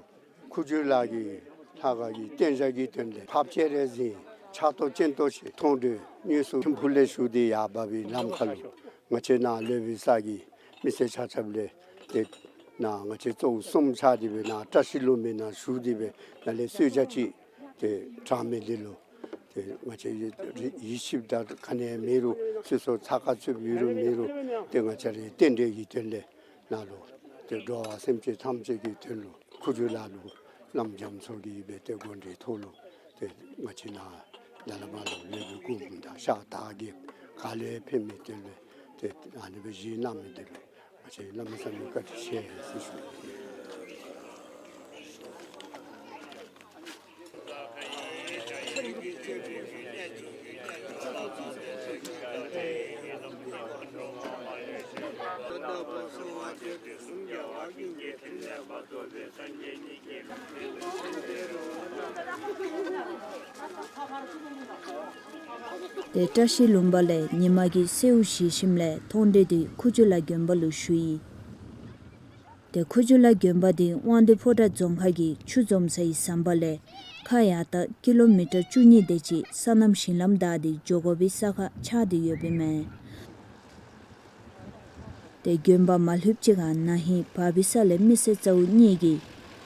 ཁུ་བྱུག་ལ་གི་ལྷ་ཁང་གི་རྟེན་འབྲེལ་གྱི་དོན་ལས་འཕགས་པ་སྤྱན་རས་གཟིགས་ཕྱག་སྟོང་སྤྱན་སྟོང་ཞིག་མཐོང་གྲོལ་དངོས་སུ་ཐིམ་ཕུག་ལས་ཞུ་སྟེ་ཡར་འབབ་པའི་ལམ་ཁ་ལུ་ང་བཅས་ནཱ་ལུ་པི་ས་གི་མི་སེར་ཆ་ཁྱབ་ལས་ཏེ་ནཱ་ང་བཅས་གཙོ་བོ་གསུམ་ཆགས་ཏེ་སྦེ་ནཱ་བཀྲ་ཤིས་ལུང་པའི་ནང་བཞུགས་ཏེ་སྦེ་ནཱ་ལས་གསོལ་ཇ་ཅིག་ ཏེ་གྲངས་མེད་འདི་ལུ་ཏེ་ང་བཅས་ཡིད་ཆེས་དང་ག་ནི་མེད་རུང་ཚུ་སོ་ཚ་ཁ་ཚུ་མེད་རུང་མེད་རུང་ཏེ་ང་བཅས་ར་རྟེན་འབྲེལ་གྱི་དོན་ལས་ནཱ་ལུ་ཏེ་འགྲོ་བ་སེམས་ཅན་ཐམས་ཅད་ཀྱི་དོན་ལུ་ཁུ་བྱུག་ལ་ལུ་བླམ་རྒྱ་མཚོ་གིས་སྦེ་ཏེ་དགོངས་འགྲེལ་ཐོག་ལུ་ཏེ་ང་བཅས་ནཱ་ད་ལས་མར་ལུ་ལུས་པའི་སྐུ་འབུམ་དང་ཤ་དར་གྱི་ག་ལས་ཕན་མི་དོན་ལས་ཏེ་ཨ་ནི་སྦེ་བཞེས་གནང་མི་དེ་ལུ་ང་བཅས་གནམ་མེད་ས་མེད་བཀའ་དྲིན་ཆེ་ཟེར་ཞུ། ཏེ་བཀྲ་ཤིས་ལྷུན་པོ་ལས་ཉིན་མ་གི་སེརཝ་བཞེས་ཞིནམ་ལས་མཐོང་གྲོལ་འདི་ཁུ་བྱུག་ལ་དགོན་པ་ལུ་ཞུ་ཡི། ཏེ་ཁུ་བྱུག་ལ་དགོན་པ་འདི་དབང་འདུས་ཕོ་བྲང་རྫོང་ཁག་གི་ཆུ་འཛོམས་སའི་ཟམ་པ་ལས་ཁ་ཡར་ལྟ་ཀི་ལོ་མི་ཊར་བཅུ་གཉིས་དེ་ཅིག་སོ་ནམ་ཞིང་ལམ་བདའ་སྟེ་འགྱོ་དགོ་པའི་ས་ཁར་ཆགས་ཏེ་ཡོདཔ་ཨིན་མས། ཏེ་དགོན་པ་མ་ལྷོདཔ་ཅིག་ཁར་ན་ཧིང་བར་པི་ས་ལས་མི་སེར་རྩ་བོ་གཉིས་ཀྱིས་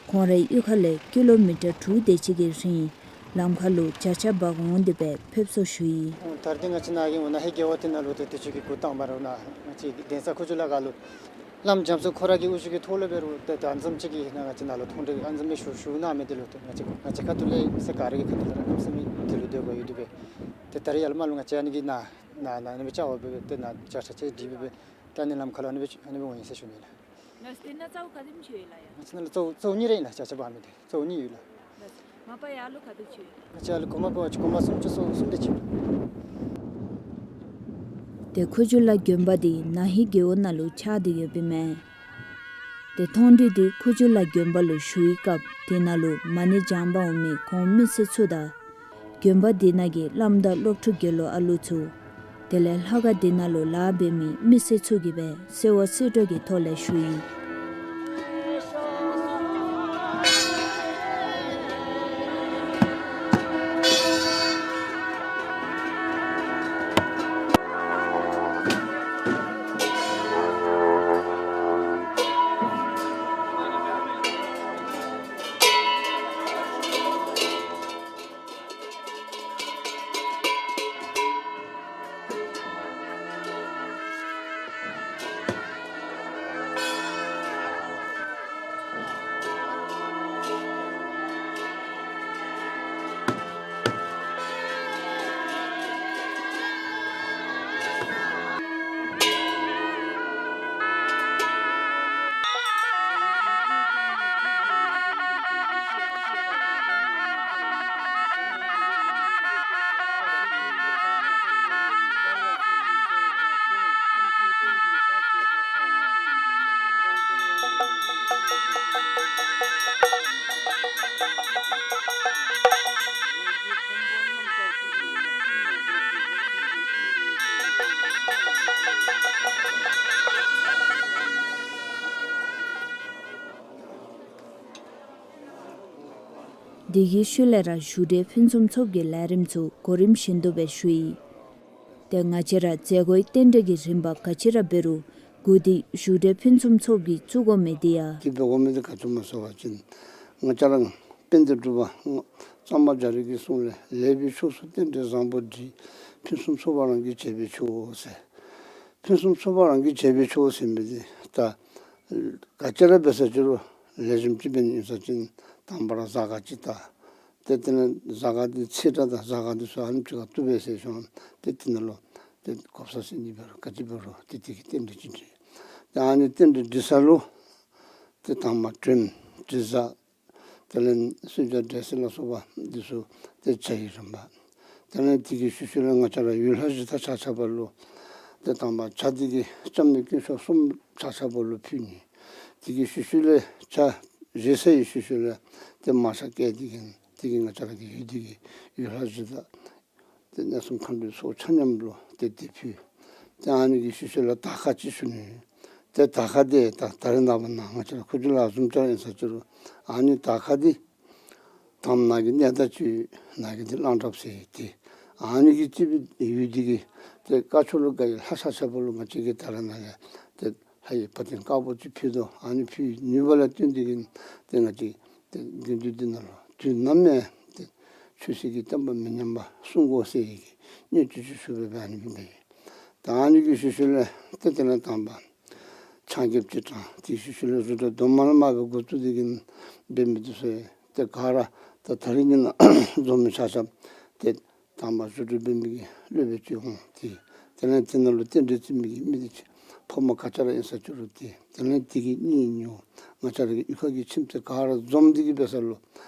ཁོང་རའི་གཡུས་ཁ་ལས་ཀི་ལོ་མི་ཊར་དྲུག་དེ་ཅིག་གི་རིང་ལམ་ཁ་ལུ་བྱ་ཆ་འབག་འོང་སྟེ་སྦེ་ཕེབས་བསུ་ཞུ་ཡི། ད་རེས་འདི་ང་བཅས་ནཱ་གི་ན་ཧིང་རྒེད་འོག་འདི་ནང་ལུ་ཏེ་དུས་ཅི་གི་འགོ་དང་པ་ར་ནཱ་ང་བཅས་ཀྱི་གདན་ས་ཁུ་བྱུག་ལ་ཁ་ལུ་བླམ་རྒྱ་མཚོ་ཁོ་ར་གི་དབུ་བཞུགས་ཀྱི་ཐོག་ལས་འབད་རུང་ཏེ་ད་ཨ་ནི་བཟུམ་ཅིག་གི་ནཱ་ང་བཅས་ནཱ་ལུ་མཐོང་གྲོལ་ཨ་ནི་བཟུམ་མའི་ཞུ་ཞུ་གནང་མི་འདི་ལུ་ཏེ་ང་བཅས་ང་བཅས་ཁ་ཐུག་ལས་སེམས་ག་ར་གི་ཁ་ཐུག་ལས་ར་གནམ་མེད་ས་མེད་འདི་ལུ་འདོད་པ་ཡོད་དེ་སྦེ། ཏེ་ད་རེས་ཡར་ལས་མར་ལུ་ང་བཅས་ཨ་ནི་གི་ནཱ་ནཱ་ནཱ་ཨ་ནི་སྦེ་བཅར་བ་སྦེ་ཏེ་ནཱ་བཅར་ཆ་ཅིག་སྒྲིག་སྦེ་སྦེ་ད་ཨ་ནི་ལམ་ཁ་ལུ་ཨ་ནི་སྦེ་ཨ་ནི་སྦེ་འོང་ཡི་ཟེར་ཞུ་ནི་ལགས། ལགས་ཏེ་ནཱ་རྩ་བོ་ག་དེམ་ཅིག་ཡོད་ལགས་ཡ། ང་བཅས་ནཱ་ལུ་རྩ་བོ་རྩ་བོ་གཉིས་ར་ཨིན་ལགས། བྱ་ཆ་འབག་མི་འདི་རྩ་བོ་གཉིས་ཡོད་ལགས། ལགས་ཏེ་མ་པ་ཡར་ལུ་ག་དེ་ཅིག་ཡོད། ང་བཅས་ཡར་ལུ་གོང་མ་འབད་བ་ཅིན་གོང་མ་སུམ་ཅུ་སོ་གསུམ་དེ་ཅིག་ཡོད། ཏེ་ཁུ་བྱུག་ལ་དགོན་པ་འདི་ན་ཧིང་རྒེད་འོག་ནང་ལུ་ཆགས་ཏེ་ཡོདཔ་ཨིན་མས། ཏེ་མཐོང་གྲོལ་འདི་ཁུ་བྱུག་ལ་དགོན་པ་ལུ་ཞུ་བའི་སྐབས་དེ་ནང་ལུ་མ་ཎི་བགྱང་པར་འོང་མི་ཁོང་མི་སེར་ཚུ་དང་དགོན་པ་འདི་ནང་གི་བླམ་དང་སློབ་ཕྲུག་དགེ་སློང་ཨ་ལུ་ཚུ་དེ་ལས་ལྷ་ཁང་འདི་ནང་ལུ་ལཱ་འབད་མི་མི་སེར་ཚུ་གིས་སྦེ་གསོལ་བ་གསོལ་གྲོགས་ཀྱི་ཐོག་ལས་ཞུ་ཡི། དེ་གི་ཤུལ་ལས་ར་བཞུགས་གྲལ་ཕུན་སུམ་ཚོགས་ཀྱི་ལས་རིམ་ཚུ་གོ་རིམ་བཞིན་དུ་སྦེ་ཞུ་ཡི། ཏེ་ང་བཅས་ར་མཛད་སྒོའི་རྟེན་འབྲེལ་གྱི་རིམ་པ་ག་ཅི་ར་འབད་རུང་འགོ་འདི་བཞུགས་གྲལ་ཕུན་སུམ་ཚོགས་ཀྱིས་བཙུགས་དགོ་མི་འདི་ཡང་འདི་འབད་དགོ་མི་འདི་ག་ཅི་སྨོ་ཟེར་བ་ཅིན་ང་བཅས་ར་དཔལ་ལྡན་འབྲུག་པ་གཙང་པ་རྒྱ་རས་ཀྱི་གསུང་ལས་ལེགས་པའི་ཕྱོགས་སུ་རྟེན་འབྲེལ་བཟང་པོ་སྒྲིག། ཕུན་སུམ་ཚོགས་པ་རང་གིས་བྱས་པས་ཆོག་ཟེར། ཕུན་སུམ་ཚོགས་པ་རང་གིས་བྱས་པས་ཆོག་ཟེར་མི་འདི་ད་ག་ཅི་ར་འབད་ས་ཅི་རུང་ལེགས་ཤོམ་ཅིག་འབད་ནི་ཨིན་ས་ཅིན་དང་པ་ར་གཟའ་སྐར་ཅིག་བལྟ། ཏེ་དེ་ལས་གཟའ་སྐར་འདི་ཚེས་གྲངས་དང་གཟའ་སྐར་འདི་ཚུ་ཨ་ནེམ་ཅིག་ཁར་བཏུབ་པས་ཟེར་ཞིནམ་ཏེ་དེ་ནང་ལུ་ཏེ་གོ་ས་ཟེར་ནི་འབད་རུང་ག་ཅི་འབད་རུང་ཏེ་དེ་གི་རྟེན་འབྲེལ་ཅིག་སྒྲིག། ཏེ་ཨ་ནི་རྟེན་འབྲེལ་སྒྲིག་ས་ལུ་ཏེ་དང་པ་དྲོནམ་དྲི་ཟ་དེ་ལས་གསོལ་ཇ་འབྲས་སིལ་ལ་སོགས་པ་འདི་ཚུ་ཏེ་བྱ་བའི་རིམ་པ། དེ་ལས་དེ་གི་ཤུལ་ཤུལ་ལས་ང་བཅས་ར་ཡུལ་ལྷ་གཞི་བདག་ཆ་ཁྱབ་ལུ་ཏེ་དང་པ་ཇ་འདི་གི་སྐྱབས་གནས་དཀོན་མཆོག་གསུམ་ཆ་ཁྱབ་ལུ་ཕུལ་ནི། དེ་གི་ཤུལ་ཤུལ་ལས་ཇ་བཞེས་ཚར་བའི་ཤུལ་ཤུལ་ལས་ཏེ་མར་ཆ་བཀལ་ཏེ་གིས་དེ་གིས་ང་བཅས་ར་གི་ཡུལ་འདི་གི་ཡུལ་ལྷ་གཞི་བདག་ཏེ་གནས་གསུམ་མཁའ་འགྲོའི་ཚོགས་ཆ་མཉམ་ལུ་ཏེ་འདི་ཕུལ། ཏེ་ཨ་ནི་གི་ཤུལ་ཤུལ་ལས་དར་ཁ་ཅིག་ཞུ་ནི། ཏེ་དར་ཁ་འདི་ད་ད་རེས་ནངས་པ་ནཱ་ང་བཅས་ར་ཁུ་བྱུག་ལ་བཟུམ་ཅིག་ཨིན་ས་ཅི་རུང་ཨ་ནི་དར་ཁ་འདི་དང་པ་ནཱ་གི་གནས་བདག་ཅིག་ནཱ་གི་འདི་གླང་བྲགཔ་ཟེར་ཏེ་ཨ་ནི་གི་སྤྱི་བོའི་ཡུལ་འདི་གི་ཏེ་བཀའ་ཆོས་ལུ་དགའ་བའི་ལྷ་ཆ་ཁྱབ་ལུ་ང་བཅས་ཀྱིས་ད་རེས་ནཱ་ལས་ཏེ་ལྷ་ཡི་བ་དན་དཀར་པོ་ཅིག་ཕུལ་དོ། ཨ་ནི་ཕུལ་ནུས་པ་ལ་བརྟེན་ཏེ་གིས་ཏེ་ང་བཅས་ཏེ་དགེ་འདུན་འདི་ནང་ལུ་དུས་ནམ་ཡང་ཏེ་ ཆོས་སྲིད་ཀྱི་བསྟན་པ་མི་ཉམས་པ་སྲུང་དགོ་ཟེར་གྱི་གི་སྙན་ཞུ་ཅིག་ཞུ་སྦེ་ཨ་ནི་སྦེ་འབད་ཡི། ད་ཨ་ནི་གི་ཤུལ་ཤུལ་ལས་ཏེ་དེ་ལས་དང་པ་ཕྱག་རྒྱ་ཅིག་དྲངས། དེ་ཤུལ་ཤུལ་ལས་རུ་དྲ་དོ་མ་ལ་མ་སྦེ་འགོ་བཙུགས་ཏེ་གི་འབད་མི་འདི་ཚུ་ཏེ་ག་ར་ད་ད་རིས་ཉིན་ན་འཛོམས་མི་ཆ་ཁྱབ་ཏེ་དང་པ་རུ་དྲ་འབད་མི་གི་སློབ་དཔོན་ཅིག་འོང་། ཏེ་དེ་ལས་དེ་ནང་ལུ་རྟེན་འབྲེལ་བརྩི་མི་གི་མི་འདི་ཅིག་ཕོ་མོ་ག་ཅི་ར་ཨིན་ས་ཅི་རུང་ཏེ་དེ་ལས་དེ་གི་གཉེན་ཉེཝ་ང་བཅས་ར་གི་གཡུས་ཁ་གི་ཁྱིམ་མཚེས་ག་ར་འཛོམས་ཏེ་གི་འབད་ས་ལུ་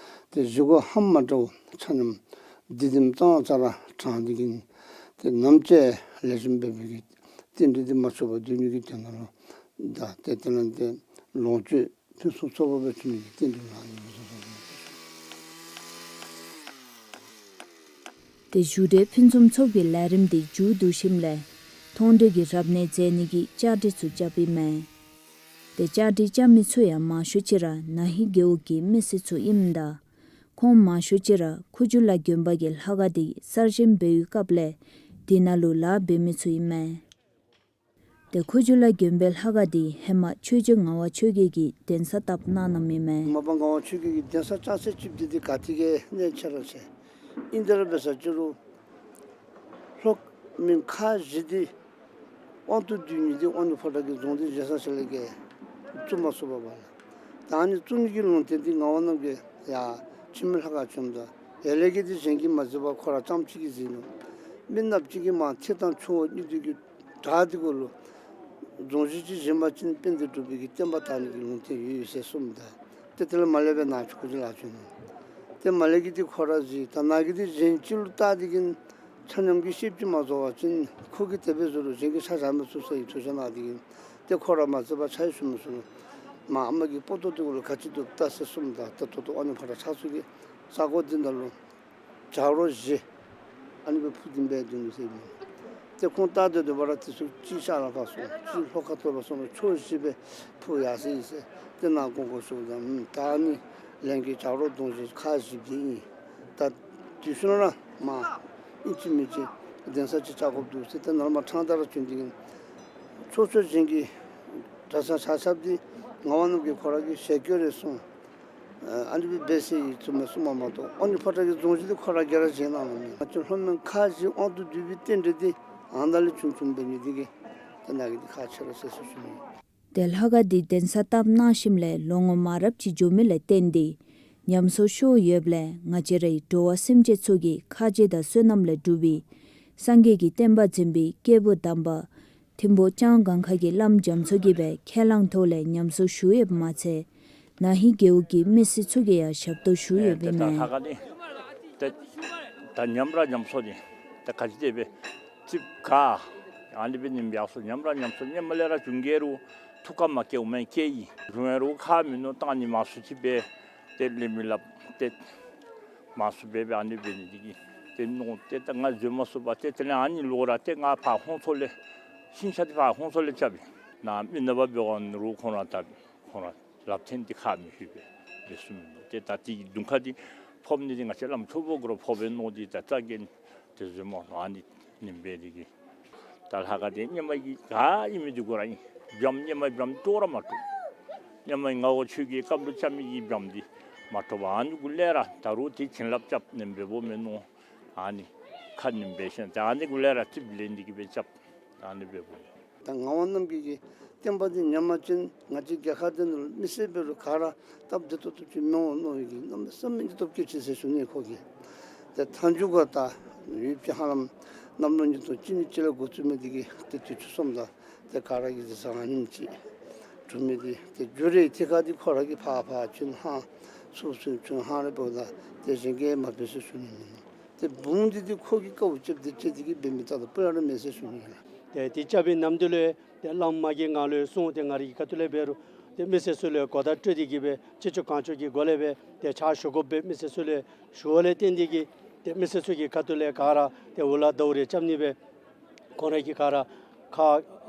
ཏེ་བཞེས་སྒོ་ཧ་མ་འདྲཝ་ཆ་མཉམ་འདི་དེམ་ཙང་ཙ་ར་དྲངས་ཏེ་གི་ཏེ་ནམ་ཅིག་ལེགས་ཤོམ་འབད་མི་གི་རྟེན་འབྲེལ་འདི་མ་ཆོད་པར་སྡོད་ནི་གི་དོན་ལུ་ད་ཏེ་དེ་ལས་ཏེ་ལོངས་སྤྱོད་ཕུན་སུམ་ཚོགས་པ་སྦེ་བྱུང་ནི་གི་རྟེན་འབྲེལ་གནང་ནི་ཨིན་ཟེར་གསུངས་སོ། ཏེ་བཞུགས་གྲལ་ཕུན་སུམ་ཚོགས་པའི་ལས་རིམ་འདི་མཇུག་བསྡུ་ཞིནམ་ལས་མཐོང་གྲོལ་གྱི་རབ་གནས་མཛད་ནི་གི་བཅའ་སྒྲིག་ཚུ་རྐྱབ་ཨིན་མས། ཏེ་བཅའ་སྒྲིག་རྐྱབ་མི་ཚུ་ཡང་མང་ཤོས་ཅིག་ར་ན་ཧིང་རྒེད་འོག་གི་མི་སེར་ཚུ་ཨིནམ་ད་ཁོང་མང་ཤོས་ཅིག་ར་ཁུ་བྱུག་ལ་དགོན་པ་གི་ལྷ་ཁང་འདི་གསར་བཞེངས་འབད་བའི་སྐབས་ལས་འདི་ནང་ལུ་ལཱ་འབད་མི་ཚུ་ཨིན་མས། ཏེ་ཁུ་བྱུག་ལ་དགོན་པའི་ལྷ་ཁང་འདི་ཧེ་མ་ཆོས་རྗེ་ངག་དབང་ཆོས་རྒྱལ་གྱིས་གདན་ས་བཏབ་གནང་གནངམ་ཨིན་མས། མ་པ་ངག་དབང་ཆོས་རྒྱལ་གྱིས་གདན་ས་བཅའ་ཚེས་ཅིག་འདི་འདི་ག་ཏེ་གི་གནད་ཆེ་ར་ཆེ། ཨིན་ཏེ་ར་འབད་ས་ཅི་རུང་ལྷོ་མོན་ཁག་བཞི་འདི་དབང་དུ་བསྡུ་ནི་འདི་དབང་ནི་ཕོ་བྲང་གི་རྫོང་འདི་བཞེངས་ས་ཅིག་ལས་བརྒལ་བཙུགས་མ་ཚུགས་པས་པ་ལགས། ད་ཨ་ནི་བཙུགས་ནི་གི་ལུང་བསྟན་འདི་ངག་དབང་རྣམ་རྒྱལ་ཡར་ཆུ་སྨད་ལྷ་ཁང་བྱོནམ་ད་ཡར་ལས་འགན་འདི་གཞན་གྱིས་མ་གཟིགས་པར་ཁོ་ར་རྐྱངམ་གཅིག་གིས་གཟིགས་ནུག། མི་ནགཔ་ཅིག་གིས་མར་ཐིག་དང་ཆུ་བོ་གཉིས་འདི་གི་བྲག་འདི་གུ་ལུ་རྫོང་གཞི་ཅིག་བཞེངས་པ་ཅིན་དཔལ་ལྡན་འབྲུག་པའི་གི་བསྟན་པ་དར་ནི་གི་ལུང་བསྟན་ཡོད་ཡོད་ཟེར་གསུངམ་ད་ཏེ་དེ་ལས་མར་ལས་སྦེ་ནཱ་ཆུ་ཁུ་ཅིག་ལཱ་བྱོན་ནུག། ཏེ་མར་ལས་ཀྱི་འདི་ཁོ་ར་གཟིགས། ད་ནཱ་གི་འདི་གཞན་ཅིག་ལུ་བལྟ་སྟེ་གི་ཆ་མཉམ་གྱིས་ཤེསཔ་ཅིག་མ་བཟོ་བ་ཅིན་ཁོ་གིས་དེ་སྦེ་བཟོ་རུང་གཞན་གྱིས་ཆ་བཞག་མི་ཚུགས་ཟེར་བའི་ཐུགས་བཞེད་གནང་སྟེ་གི་ཏེ་ཁོ་ར་མ་གཟིགས་པར་ཆ་ཡང་ཞུ་མི་ཚུགས། མར་ཨ་མ་གི་པོ་ཏོ་འདི་གུ་ལུ་ག་ཅི་འདུག་བལྟ་ཟེར་གསུངམ་ད་ཏེ་ད་ལྟོ་དབང་ནི་ཕོ་བྲང་ཕྱག་ཚོད་ཀྱི་ས་གོ་འདི་ནང་ལུ་བྱ་རོག་བཞི་ཨ་ནི་སྦེ་འཕུར་ཏེ་འབད་སྡོད་ནུག་ཟེར་མས། ཏེ་ཁོང་བལྟ་སྡོད་སྡོད་པ་ར་དེ་ཚུ་གཅིག་ཤར་ལུ་འཕར་སོང་། གཅིག་ལྷོ་ཁ་ཐུག་ལུ་སོང་། ཕྱོགས་བཞི་སྦེ་འཕུར་ཡར་སོ་ཡི་ཟེར། ཏེ་ནཱ་གོང་གོང་ཞུཝ་ད་ཨུམ་ད་ཨ་ནི་ལས་འགན་བྱ་རོག་གདོང་བཞི་ཁག་བཞི་འདི་ཨིན། ད་དེ་ཤུལ་ར་མར་ཨིན་ཅི་མིན་ཅི་གདན་ས་ཅིག་བཅག་དགོཔ་འདུག་ཟེར་ཏེ་ནཱ་ལས་མར་ཕྲང་ད་ར་བྱོན་ཏེ་གི་ཕྱོགས་ཕྱོགས་གཞན་གྱི་གྲྭ་ཚང་ཆ་ཁྱབ་འདི་ངག་དབང་རྣམ་རྒྱལ་ཁོ་ར་གིས་ཞལ་བཀོད་རེ་གསུངས། ཨ་ནི་སྦེ་འབད་ཟེར་ཡི་ཚུ་མས་གསུངམ་མ་གཏོགས་དབང་ནི་ཕོ་བྲང་གི་རྫོང་གཞི་འདི་ཁོ་ར་གིས་ར་བཞེངས་གནངམ་མས། ང་བཅས་ལྷོ་མོན་ཁག་བཞི་དབང་དུ་བསྡུ་བའི་རྟེན་འབྲེལ་འདི་ཨ་ནཱ་ལས་བྱུང་བྱུངམ་འབད་ནི་འདི་གིས་ད་ནཱ་གི་འདི་ཁག་ཆེ་ར་ཆེ་ཟེར་ཞུ་ནི། ཏེ་ལྷ་ཁང་འདི་གདན་ས་བཏབ་གནང་ཞིནམ་ལས་ལོ་ངོ་མང་རབས་ཅིག་འགྱོ་མི་ལས་བརྟེན་ཏེ་ཉམས་གསོ་ཤོར་ཡོདཔ་ལས་ང་བཅས་རའི་འགྲོ་བ་སེམས་ཅན་ཚུ་གི་ཁ་རྗེ་དང་བསོད་ནམས་ལས་གྲུབ་པའི་སངས་རྒྱས་ཀྱི་བསྟན་པ་འཛིན་པའི་སྐྱེས་བུ་དམ་པ་ཐིམ་ཕུག་ལྕང་སྒང་ཁ་གི་བླམ་རྒྱ་མཚོ་གིས་སྦེ་ཁས་བླངས་ཐོག་ལས་ཉམས་གསོ་ཞུ་ཡོདཔ་མ་ཚད་ན་ཧིང་རྒེད་འོག་གི་མི་སེར་ཚུ་གིས་ཡང་ཞབས་ཏོག་ཞུ་ཡོདཔ་ཨིན་མས། ད་ལྷ་ཁང་འདི་ད་ད་ཉམས་ར་ཉམས་སོ་ནི། ད་ག་ཅི་དེ་སྦེ་ཙིགཔ་ག་ཨ་ནི་སྦེ་ཉམས་ཡར་སོ། ཉམས་ར་ཉམས་སོ། ཉམས་མ་ལས་ར་བྱུང་གེ་རུང་ཐུགས་ཁར་མ་སྐྱེཝ་མེན་སྐྱེ་ཡི། བྱུང་ཡི་རུང་ཁ་མིན་ནུག། བཏང་ནི་མང་སུ་ཅིག་སྦེ་ཏེ་ལེན་མི་ལགས་ཏེ་མང་སུ་སྦེ་སྦེ་ཨ་ནི་སྦེ་ནི་འདི་གིས་ཏེ་མནོ་སྟེ་ད་ང་འཛོལ་མ་ཚུགས་པར་ཏེ་དེ་ལས་ཨ་ནི་ལོག་ར་ཏེ་ང་ཕར་ཧོང་ཚོ་ལས་ཤིང་ཆ་འདི་ཕར་ཧོང་ཚོ་ལས་རྐྱབ་ཨིན། ནཱ་མི་ནགཔ་འབད་བ་ནི་རུང་ཁོང་ར་ད་ཁོང་ར་ལག་འཐེན་འདི་ཁ་མི་ཤུ་སྦེ་འབད་ཚུགས་མི་ནུག། ཏེ་ད་འདི་གདོང་ཁ་འདི་ཕབ་ནི་འདི་ང་བཅས་བླམ་ཆོས་འབོ་གུ་ར་ཕབ་སྦེ་མནོ་སྟེ་ད་རྩ་འགེངས་ཏེ་འཛོལ་མ་ནུག། ཨ་ནི་ཨིན་པས་འདི་གིས། ད་ལྷ་ཁང་འདི་སྔོན་མ་གི་ག་ཨིན་མི་འདི་གུ་ར་ཨིན། བྱམས་སྔོན་མ་བྱམས་དཀྲོག་ར་མ་དཀྲོག། སྔོན་མ་ངག་དབང་ཆོས་རྒྱལ་སྐབས་ལུ་རྐྱབ་མི་གི་བྱམས་འདི་མ་དཀྲོག་པར་ཨ་ནི་གུ་ལས་ར་ད་རུང་འདི་བྱིན་རླབས་རྐྱབ་ནི་འབདཝ་མས་མནོ། ཨ་ནི་ཁ་ནི་འབད་ཞིནམ་ད་ཨ་ནི་གུ་ལས་ར་རྩིགཔ་ལེན་འདི་གིས་སྦེ་རྐྱབ། ཨ་ནི་འབདཝ་མས། ད་ངག་དབང་རྣམ་རྒྱལ་གྱི་བསྟན་པ་འདི་ཉམས་པ་ཅིན་ང་བཅས་རྒྱལ་ཁབ་འདི་ནང་ལུ་མི་སེར་འབད་རུང་ག་ར་སྟབས་བདེ་ཏོག་ཏོ་ཅིག་མི་འོང་མནོ་བའི་གི་གནམ་མེད་ས་མེད་ཀྱི་སྟོབས་བསྐྱེད་ཅིག་ཟེར་ཞུ་ནི། ཁོ་གིས་ཏེ་མཐའ་མཇུག་ཁར་ད་ཡུལ་སྤྱི་ཧ་ལམ་གནམ་ལོ་ཉིས་སྟོང་གཅིག་ནི་གཅིག་ལས་འགོ་བཙུགས་མི་འདི་གིས་ཏེ་དུས་ཅི་སོངམ་ད་ཏེ་ག་ར་གིས་ཏེ་བཟང་ངན་ཅིག་གྲུབ་མི་འདི་ཏེ་འགྱུར་རེ་ཐད་ཁར་འདི་ཁོ་ར་གིས་ཕར་ཕར་ཆུན་ཧང་ཚུར་ཚུར་ཆུན་ཧང་རེ་འབདཝ་ད་ཏེ་གཞན་གྱིས་མ་འབད་ཟེར་ཞུ་ནི་མིན་ནུག། ཏེ་བུམོ་འདི་ཏེ་ཁོ་གིས་དཀའཝ་སྤྱད་དེ་སྤྱད་དེ་གིས་འབད་མི་ད་ལྟོ་སྤུ་ལས་ར་མེད་ཟེར་ཞུ་ནི་ལགས། ཏེ་དེ་རྐྱབ་པའི་ནམ་དུས་ལུ་ཏེ་བླམ་མ་གིས་ང་ལུ་གསུངས། ཏེ་ང་རའི་ཁ་ཐུག་ལས་འབད་རུང་ཏེ་མི་སེར་ཚུ་ལུ་གོ་བརྡ་སྤྲོད་དེ་གིས་སྦེ་ཅི་ལྕོགས་གང་ལྕོགས་ཀྱི་སྒོ་ལས་སྦེ་ཏེ་ཕྱག་ཞུ་དགོ་པའི་མི་སེར་ཚུ་ལུ་ཞུ་བ་ལས་བརྟེན་ཏེ་གིས་ཏེ་མི་སེར་ཚུ་གི་ཁ་ཐུག་ལས་ག་ར་ཏེ་འུ་ལག་ཟླཝ་རེ་རྐྱབ་ནི་སྦེ་ཁོང་ར་གིས་ག་ར་ཁ་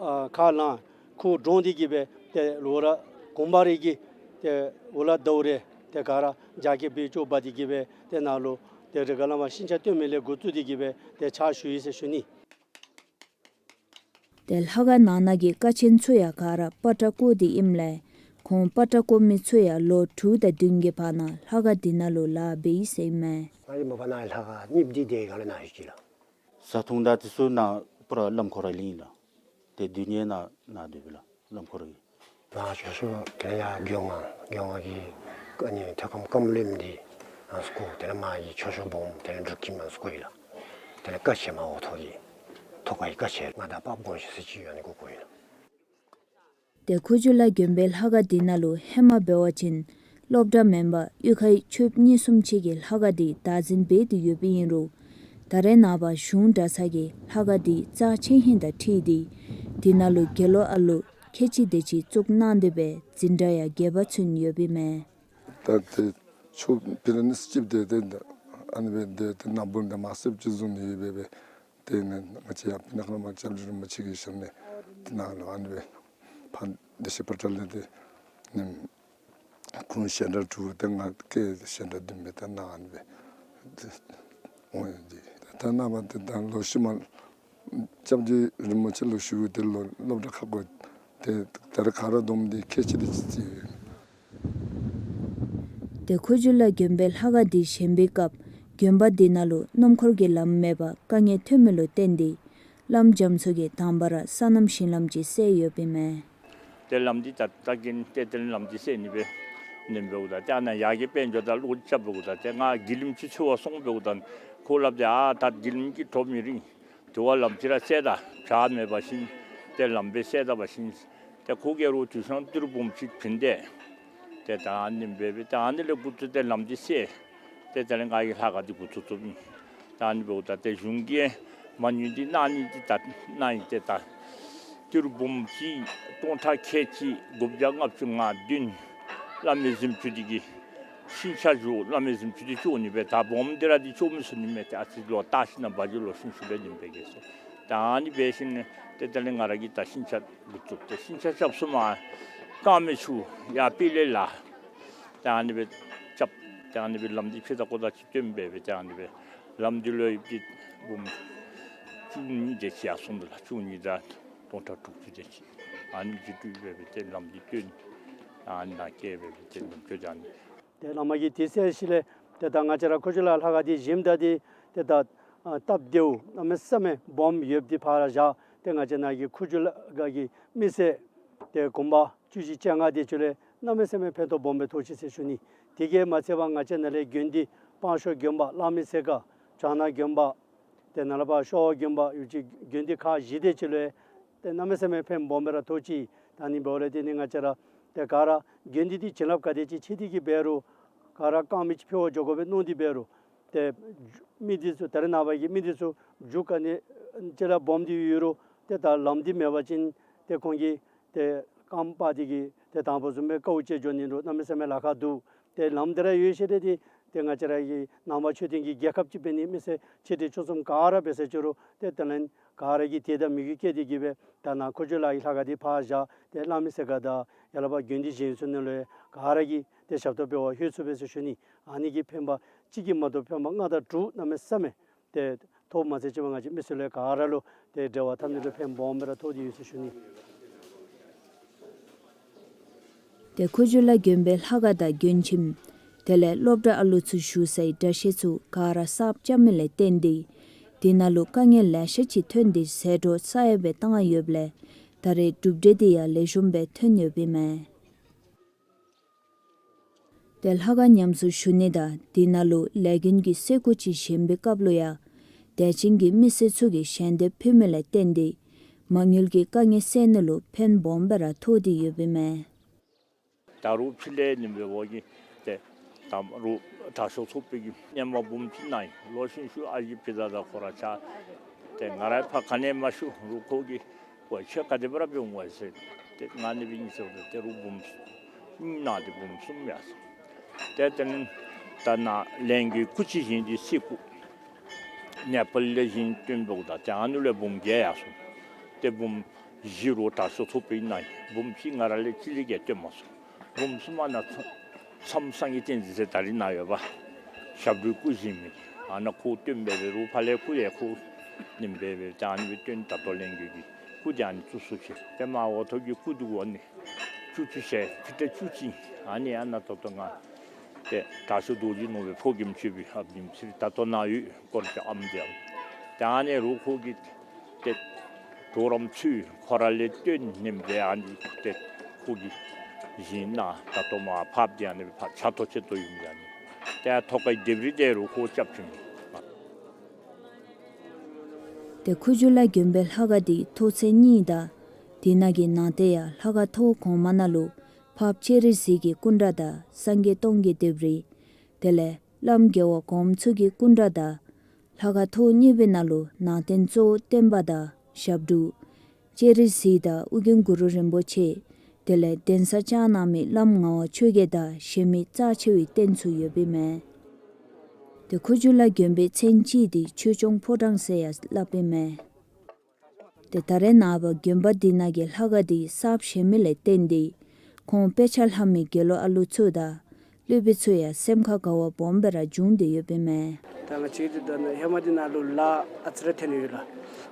ཨ་ཁ་ལང་ཁུ་འདྲོངས་ཏེ་གིས་སྦེ་ཏེ་ལོག་ར་གོང་པ་རེ་གིས་ཏེ་འུ་ལག་ཟླཝ་རེ་ཏེ་ག་ར་རྒྱ་སྐྱེད་སྦེ་ཅོག་འབག་སྟེ་གིས་སྦེ་ཏེ་ནཱ་ལུ་ཏེ་རི་ཁ་ལས་མར་ཤིང་ཆ་བཏོན་མི་ལས་འགོ་བཙུགས་ཏེ་གིས་སྦེ་ཏེ་ཕྱག་ཞུ་ཡི་ཟེར་ཞུ་ནི། ཏེ་ལྷ་ཁང་ནང་ན་གི་ཀ་ཆེན་ཚུ་ཡང་ག་ར་པ་ཏྲ་བརྐོ་སྟེ་ཨིནམ་ལས་ཁོང་པ་ཏྲ་བརྐོ་མི་ཚུ་ཡང་ལོ་དྲུག་དང་བདུན་གྱི་བར་ན་ལྷ་ཁང་འདི་ནང་ལུ་ལཱ་འབད་ཡི་ཟེར་ཨིན་མས། ཨ་ནི་མ་པ་ནཱ་ལྷ་ཁང་རྙིངམ་འདི་དེ་ག་ལས་ནཱ་ཡོད་ཅི་ལགས། བཟའ་འཐུང་དང་དེ་ཚུ་ནཱ་པུ་ར་བླམ་ཁོ་ར་ལེན་ལགས། ཏེ་དུས་ནི་ནཱ་ནཱ་སྡོད་པས་ལགས་བླམ་ཁོ་ར་གིས། ནཱ་ཆོས་ཞུ་དེ་ཡང་མགོན་ཁང་མགོན་ཁང་གི་ཨ་ནི་ཐོད་སྐམ་སྐམ་ལེབ་འདི་ཨ་ནི་བཀོ། དེ་ལས་མར་གྱི་ཆོས་ཞུ་སྦོམ་དེ་ལས་འབྲུག་ཁྱིམ་ཨ་ནི་བཀོ་ཡི་ལགས། དེ་ལས་ཀ་ཆེ་མར་འོག་ཐོག་གི་ཐོག་ཁ་གི་ཀ་ཆེ་མངའ་བདག་དཔལ་སྤུངས་ཞེས་ཟེར་ཅིག་ཡོད། ཨ་ནི་གུ་བཀོ་ཡི་ལགས། ཏེ་ཁུ་བྱུག་ལ་དགོན་པའི་ལྷ་ཁང་འདི་ནང་ལུ་ཧེ་མ་འབད་བ་ཅིན་སློབ་གྲྭ་མེན་པར་གཡུས་ཁའི་ཆོསཔ་གཉིས་གསུམ་ཅིག་གིས་ལྷ་ཁང་འདི་བདག་འཛིན་འབད་དེ་ཡོདཔ་ཨིན་རུང་ད་རེས་ནངས་པ་གཞུང་གྲྭ་ཚང་གིས་ལྷ་ཁང་འདི་རྩ་ཆེན་ཧིང་དང་འཁྲིལ་ཏེ་འདི་ནང་ལུ་དགེ་སློང་ཨ་ལུ་ཁལ་གཅིག་དེ་ཅིག་བཙུགས་གནང་སྟེ་སྦེ་འཛིན་གྲྭ་ཡང་རྒྱས་པ་ཚུན་ཡོདཔ་ཨིན་མས། ད་ཏེ་ཆོས་པི་ལ་ནི་སི་ཅིབ་ཏེ་ཏེ་ཨ་ནི་སྦེ་ཏེ་ཏེ་ནཱ་བུམ་ཏེ་མ་སེརཔ་ཅིག་བཟུང་ནི་ཡོད་པས་སྦེ། ཏེ་ནི་ང་བཅས་ཡང་པི་ནག་ལུ་མར་སྐྱབས་རྗེ་རིན་པོ་ཆེ་གི་ཞབས་ནས་ཏེ་ནཱ་ལུ་ཨ་ནི་སྦེ་ཕར་བདེ་ཆེན་ཕོ་བྲང་ལས་ཏེ་ནི་ཁོང་ཞལ་གྲངས་དྲུག་ཏེ་ང་བཅས་ཞལ་གྲངས་བདུན་སྦེ་ཏེ་ནཱ་ཨ་ནི་སྦེ་ཏེ་འོང་ཡི། ཏེ་ད་ནངས་པ་ཏེ་ད་ལོག་ཤུལ་མ་སྐྱབས་རྗེ་རིན་པོ་ཆེ་ལུ་ཞུ་སྟེ་ལོག་སློབ་གྲྭ་ཁག་བཀོད་དེ་ད་རེས་ག་ར་བསྡོམས་ཏེ་ཁལ་གཅིག་དེ་ཅིག་བརྩིས་ཡོད། ཏེ་ཁུ་བྱུག་ལ་དགོན་པའི་ལྷ་ཁང་འདི་བཞེངས་པའི་སྐབས་དགོན་པ་འདི་ནང་ལུ་སྣུམ་འཁོར་གྱི་ལམ་མེད་པར་དཀའ་ངལ་ཐོན་མི་ལུ་བརྟེན་ཏེ་བླམ་རྒྱ་མཚོ་གིས་དང་པ་ར་སོ་ནམ་ཞིང་ལམ་ཅིག་བསལ་ཡོདཔ་ཨིན་མས། ཏེ་ལམ་འདི་ད་ལྟ་གིན་ཏེ་ཏེ་ལམ་འདི་བསལ་ནི་སྦེ་ནེམ་འབདཝ་ད་ཏེ་ཨ་ནཱ་ཡར་གྱི་དཔལ་འབྱོར་དང་ལོག་རྐྱབ་འབདཝ་ད་ཏེ་ང་གི་ལིམ་ཅིག་འཚོལ་བར་སོང་འབདཝ་ད་ཁོ་སླབ་སྟེ་ཨ་ད་གི་ལིམ་གྱིས་འགྲོ་མི་རིང་། དེ་བ་ལམ་ཅིག་ར་བསལ་ད། བྱག་མེད་པ་ཅིན་ཏེ་ལམ་སྦེ་བསལ་ད་པ་ཅིན་ཏེ་ཁོ་གིས་རོགས་དུས་སང་ཏི་རུ་སྦོམ་ཅིག་བྱིན་ཏེ་ཏེ་ད་ཨ་ནི་སྦེ་སྦེ་ཏེ་ཨ་ནི་ལས་འགོ་བཙུགས་ཏེ་ལམ་འདི་བསལ། ཏེ་དེ་ལས་ང་གིས་ལྷ་ཁང་འདི་འགོ་བཙུགས་བཙུགསཔ་ཨིན། ད་ཨ་ནི་འབདཝ་ད་ཏེ་གཞུང་གིས་མ་དངུལ་འདི་གནང་ནི་འདི་ད་གནང་ཡི། ཏེ་ད་ཏི་རུ་སྦོམ་ཅིག་སྟོང་ཕྲག་ཁལ་གཅིག་དགུ་བརྒྱ་ལྔ་བཅུ་ང་བདུན་བླ་མའི་གཟིམ་ཅུང་འདི་གི་ཤིང་ཆ་བཙུགས། བླ་མའི་གཟིམ་ཅུང་འདི་བཙུགས་ནི་སྦེ་ད་སྦོམ་འདི་ར་འདི་བཙུགས་མི་ཚུགས་ནི་མས། ཏེ་ཨ་ཙི་ལོག་བལྟ་ཞིན་ན་བ་ཇི་ལོག་ཞིན་ཤུལ་ལས་ནི་སྦེ་གེ་ཟེར། ད་ཨ་ནི་འབད་ཞིནམ་ལས་ཏེ་དེ་ལས་ང་ར་གིས་ད་ཤིང་ཆ་འགོ་བཙུགས་ཏེ་ཤིང་ཆ་རྐྱབ་ཚུགས་མ་རྐངམ་མེད་ཆུ་ཡར་དཔེ་ལས་ལ། ཏེ་ཨ་ནི་སྦེ་རྐྱབ། ཏེ་ཨ་ནི་སྦེ་ལམ་འདི་ཕྱེ་ད་ཀོ་ད་ཅིག་སྟོན་སྦེ་སྦེ་ཏེ་ཨ་ནི་སྦེ་ལམ་འདི་ལུ་ཡོདཔ་འདི་འབུམ་བཅུ་གཉིས་དེ་ཅིག་ཡར་སོང་འདུག་ལགས། བཅུ་གཉིས་དང་སྟོང་ཕྲག་དྲུག་ཅུ་དེ་ཅིག་ཨ་ནི་ཅིག་སྤྲོད་སྦེ་སྦེ་ཏེ་ལམ་འདི་སྟོན། ཨ་ནི་ནང་བསྐྱལ་སྦེ་སྦེ་ཏེ་ལམ་སྟོན་ཏེ་ཨ་ནི། ཏེ་བླ་མ་གིས་དེ་བསལ་ཞིནམ་ལས་ཏེ་ད་ང་བཅས་ར་ཁུ་བྱུག་ལ་ལྷ་ཁང་འདི་བཞེངསམ་ད་འདི་ཏེ་ད་ཨ་སྟབས་བདེཝ་གནམ་མེད་ས་མེད་སྦོམ་ཡོདཔ་འདི་ཕར་བཞག། ཏེ་ང་བཅས་ནཱ་གི་ཁུ་བྱུག་ལ་ག་གི་མི་སེར་ཏེ་གུང་པ་བཅུ་བཞི་བཅོ་ལྔ་དེ་ཚུ་ལུ་གནམ་མེད་ས་མེད་ཕན་ཐོགས་སྦོམ་སྦེ་ཐོགས་ཅི་ཟེར་ཞུ་ནི། དེ་གིས་མ་ཚད་པར་ང་བཅས་ནཱ་ལས་དགོན་སྡེ་སྤང་ཤོར་དགོན་པ་གླང་མའི་སེར་ཁ་བྱང་ན་དགོན་པ་ཏེ་ནཱ་ལས་ཕར་ཤོ་བ་དགོན་པ་ཡོད་ཅི་དགོན་སྡེ་ཁག་བཞི་དེ་ཚུ་ལུ་ཏེ་གནམ་མེད་ས་མེད་ཕན་སྦོམ་སྦེ་ར་ཐོགས་ཅི། ད་ཨ་ནི་འབདཝ་ལས་ཏེ་ནི་ང་བཅས་ར་ཏེ་ག་ར་དགོན་སྡེ་འདི་བྱིན་རླབས་ག་དེ་ཅིག་ཆེ་དེ་གིས་འབད་རུང་ག་ར་རྐངམ་མེད་ཅིག་ཕུལ་བར་འགྱོ་དགོ་པས་མནོ་སྟེ་འབད་རུང་ཏེ་མི་འདི་ཚུ་ད་རེས་ནངས་པ་གི་མི་འདི་ཚུ་རྒྱུ་ག་ནི་ཅིག་ར་སྦོམ་སྟེ་ཡོད་རུང་ཏེ་ད་ལམ་འདི་མེད་པ་ཅིན་ཏེ་ཁོང་གིས་ཏེ་རྐངམ་སྤར་ཏེ་གིས་ཏེ་དང་པ་བཟུམ་སྦེ་དཀའཝ་སྤྱད་འགྱོ་ནི་རུང་གནམ་མེད་ས་མེད་ལཱ་ཁག་འདུག། ཏེ་ལམ་འདི་ར་ཡོད་ཤེས་ཏེ་ཏེ་ཏེ་ང་བཅས་ར་གི་ནང་པ་ཆོས་ལྡན་གྱི་རྒྱལ་ཁབ་ཅིག་འབད་ནི་མི་སེར་ཆེ་འབྲིང་ཆུང་གསུམ་ག་ར་འབད་ཟེར་ཅི་རུང་ཏེ་དེ་ལས་ག་ར་གིས་དད་དང་མོས་གུས་བསྐྱེད་དེ་གིས་སྦེ་ད་ནཱ་ཁུ་བྱུག་ལ་གི་ལྷ་ཁང་འདི་ཕར་བཞག་སྟེ་གླང་མའི་སེར་ཁ་དང་ཡ་ལ་ཕར་དགོན་སྡེ་གཞན་ཚུ་ནང་ལུ་ག་ར་གིས་ཏེ་ཞབས་ཏོག་འབད་བར་ལྷོད་ཚུགས་པས་ཟེར་ཞུ་ནི། ཨ་ནི་གིས་ཕན་པ་གཅིག་གིས་མ་གཏོགས་ཕན་པ་ལྔ་དང་དྲུག་གནམ་མེད་ས་མེད་ཏེ་ཐོགས་མ་ཚད་ཅིག་ང་བཅས་མི་སེར་ལུ་ག་ར་ལུ་ཏེ་འབྲེལ་བ་འཐབ་ནི་ལུ་ཕན་སྦོམ་སྦེ་ར་ཐོགས་ཏེ་ཡོད་ཟེར་ཞུ་ནི། ཏེ་ཁུ་བྱུག་ལ་དགོན་པའི་ལྷ་ཁང་དང་མགོན་ཁྱིམ་དེ་ལས་སློབ་གྲྭ་ཨ་ལུ་ཚུ་བཞུགས་སའི་གྲྭ་ཤག་ཚུ་ག་ར་གསརཔ་རྐྱབ་མི་ལས་བརྟེན་ཏེ་དེ་ནང་ལུ་དཀའ་ངལ་ལེ་ཤ་ཅིག་ཐོན་ཏེ་ཟད་འགྲོ་ས་ཡ་སྦེ་བཏང་ཡོདཔ་ལས་ད་རེས་གྲུབ་འབྲས་དེ་ཡང་ལེགས་ཤོམ་སྦེ་ཐོན་ཡོདཔ་ཨིན་མས། ཏེ་ལྷ་ཁང་ཉམས་གསོ་ཞུ་ནི་དང་དེ་ནང་ལུ་ལས་མགོན་གྱི་གསོལ་སྐུ་ཅིག་བཞེངས་པའི་སྐབས་ལུ་ཡང་དད་ཅན་གྱི་མི་སེར་ཚུ་གིས་ཞལ་འདེབས་ཕུལ་མི་ལས་བརྟེན་ཏེ་མ་དངུལ་གྱི་དཀའ་ངལ་སེལ་ནི་ལུ་ཕན་སྦོམ་སྦེ་ར་ཐོགས་ཏེ་ཡོདཔ་ཨིན་མས། ད་རུང་ཕྱི་ལས་ནི་འབད་བ་ཅིན་ཏེ་ད་རུང་དྲག་ཤོས་ཚོགས་པའི་གི་རྔན་པ་འབུམ་གཅིག་གནང་ཡི། ལོག་ཤུལ་ཤུལ་ཨ་ཞེ་ཕི་ད་ད་ཁོ་ར་ཆ་ཏེ་ང་ར་ཕར་ག་ནི་མ་ཞུ་རུང་ཁོ་གིས་ཁོ་ཁྱོད་ག་དེ་སྦེ་ར་འབད་འོང་ཟེར་ཏེ་ང་ནི་སྦེ་ཨིན་ཟེར་ཏེ་རུང་འབུམ་གཉིས་གནང་སྟེ་འབུམ་གསུམ་ཡར་སོང་། ཏེ་དེ་ནི་ད་ནཱ་ལས་མགོན་སྐུ་ཅིག་བཞེངས་ཏེ་གསེར་སྐུ་ནེ་པཱལ་ལས་བཞེངས་བཏོན་འབདཝ་ད་ཏེ་ཨ་ནི་ལས་འབུམ་བརྒྱད་ཡར་སོང་། ཏེ་འབུམ་བཞི་རུང་དྲག་ཤོས་ཚོགས་པའི་ནང་ཨིན། འབུམ་གཅིག་ང་ར་ལས་གཅིག་ལས་བརྒལ་བཏོན་མ་སོང་། འབུམ་གསུམ་པ་ནཱ་མཚམས་སངས་རྒྱས་བསྟན་འཛིན་ཟེར་ད་རིས་ནཱ་ཡོད་པ་ཞབས་དྲུང་སྐུ་བཞེངས་མི་ཨ་ནཱ་ཁོ་བཏོན་སྦེ་འབད་རུང་ཕར་ལས་སྐུ་ཡང་ཁོ་ནི་སྦེ་འབད་ཏེ་ཨ་ནི་སྦེ་བཏོན། ད་ལྟོ་ལས་མགོན་གྱི་སྐུ་དེ་ཨ་ནི་བཙུགས་སོ་ཅི། ཏེ་མར་འོག་ཐོག་གི་སྐུ་འདི་གུ་ཨ་ནི་བཅུ་བཅུ་ཞལ་ཕི་ཊ་བཅུ་གཅིག་ཨ་ནི་ཨ་ནཱ་ད་ལྟོ་ང་ ཏེ་དྲག་ཤོས་རྡོ་རྗེ་ནོར་བུའི་ཕོ་རྒནམ་ཅིག་སྦེ་ཨཔ་ཉིནམ་ཅིག་ད་ལྟོ་ནཱ་ཡོད། དཀོན་མཆོག་ཨམ་འདི་ཡང་། ཏེ་ཨ་ནི་རུང་ཁོ་གིས་ཏེ་གྲོགས་རམ་ཚུ་ཁོ་ར་ལས་བཏོན་ནི་སྦེ་ཨ་ནི་ཏེ་ཁོ་གིས་བཞེངས་གནང་། ད་ལྟོ་མར་ཕབ་སྟེ་ཨ་ནི་སྦེ་ཕར་ཕྱག་ཐོག་ཅིག་ཏུ་ཡོད་མི་ཨ་ནི། ཏེ་ཐོག་ཁའི་ལྡེབས་རིས་འདི་རུང་ཁོ་རྐྱབ་བྱིན་མི། ཏེ་ཁུ་བྱུག་ལ་དགོན་པའི་ལྷ་ཁང་འདི་ཐོག་ཚད་གཉིས་དང་དེ་ནང་གི་ནང་རྟེན་ཡང་ལྷ་ཁང་ཐོག་གོང་མ་ནང་ལུ་འཕགས་པ་སྤྱན་རས་གཟིགས་ཀྱི་སྐུ་འདྲ་དང་སངས་རྒྱས་སྟོང་གི་ལྡེབས་རིས། དེ་ལས་བླམ་རྒྱལ་བ་གོངམ་ཚུ་གི་སྐུ་འདྲ་དང་། ལྷ་ཁང་ཐོག་གཉིས་པའི་ནང་ལུ་ནང་རྟེན་གཙོ་བོ་བརྟེན་པ་དང་ཞབས་དྲུང་སྤྱན་རས་གཟིགས་དང་ཨོ་རྒྱན་གུ་རུ་རིན་པོ་ཆེ། དེ་ལས་གདན་ས་བཅགས་གནང་མི་བླམ་ངག་དབང་ཆོས་རྒྱལ་དང་གཞན་མི་རྩ་ཆེ་བའི་རྟེན་ཚུ་ཡོདཔ་ཨིན་མས། ཏེ་ཁུ་བྱུག་ལ་དགོན་པའི་མཚན་ཅིག་འདི་ཆོས་སྐྱོང་ཕོ་བྲང་ཟེར་ཡང་སླབ་ཨིན་མས། ཏེ་ད་རེས་ནངས་པ་དགོན་པ་འདི་ནང་གི་ལྷ་ཁང་འདི་གསརཔ་བཞེངས་མི་ལས་བརྟེན་ཏེ་ཁོང་དཔེ་ཆ་ལྷབ་མི་དགེ་སློང་ཨ་ལུ་ཚུ་དང་སློབ་དཔོན་ཚུ་ཡང་སེམས་ཁར་དགའ་བ་སྦོམ་སྦེ་ར་བྱུང་སྟེ་ཡོདཔ་ཨིན་མས། ད་ང་བཅས་འདི་ད་ནཱ་ཧེ་མ་འདི་ནང་ལུ་ལཱ་ཨ་ཙི་རེ་ཐོན་ཡོད་ལགས།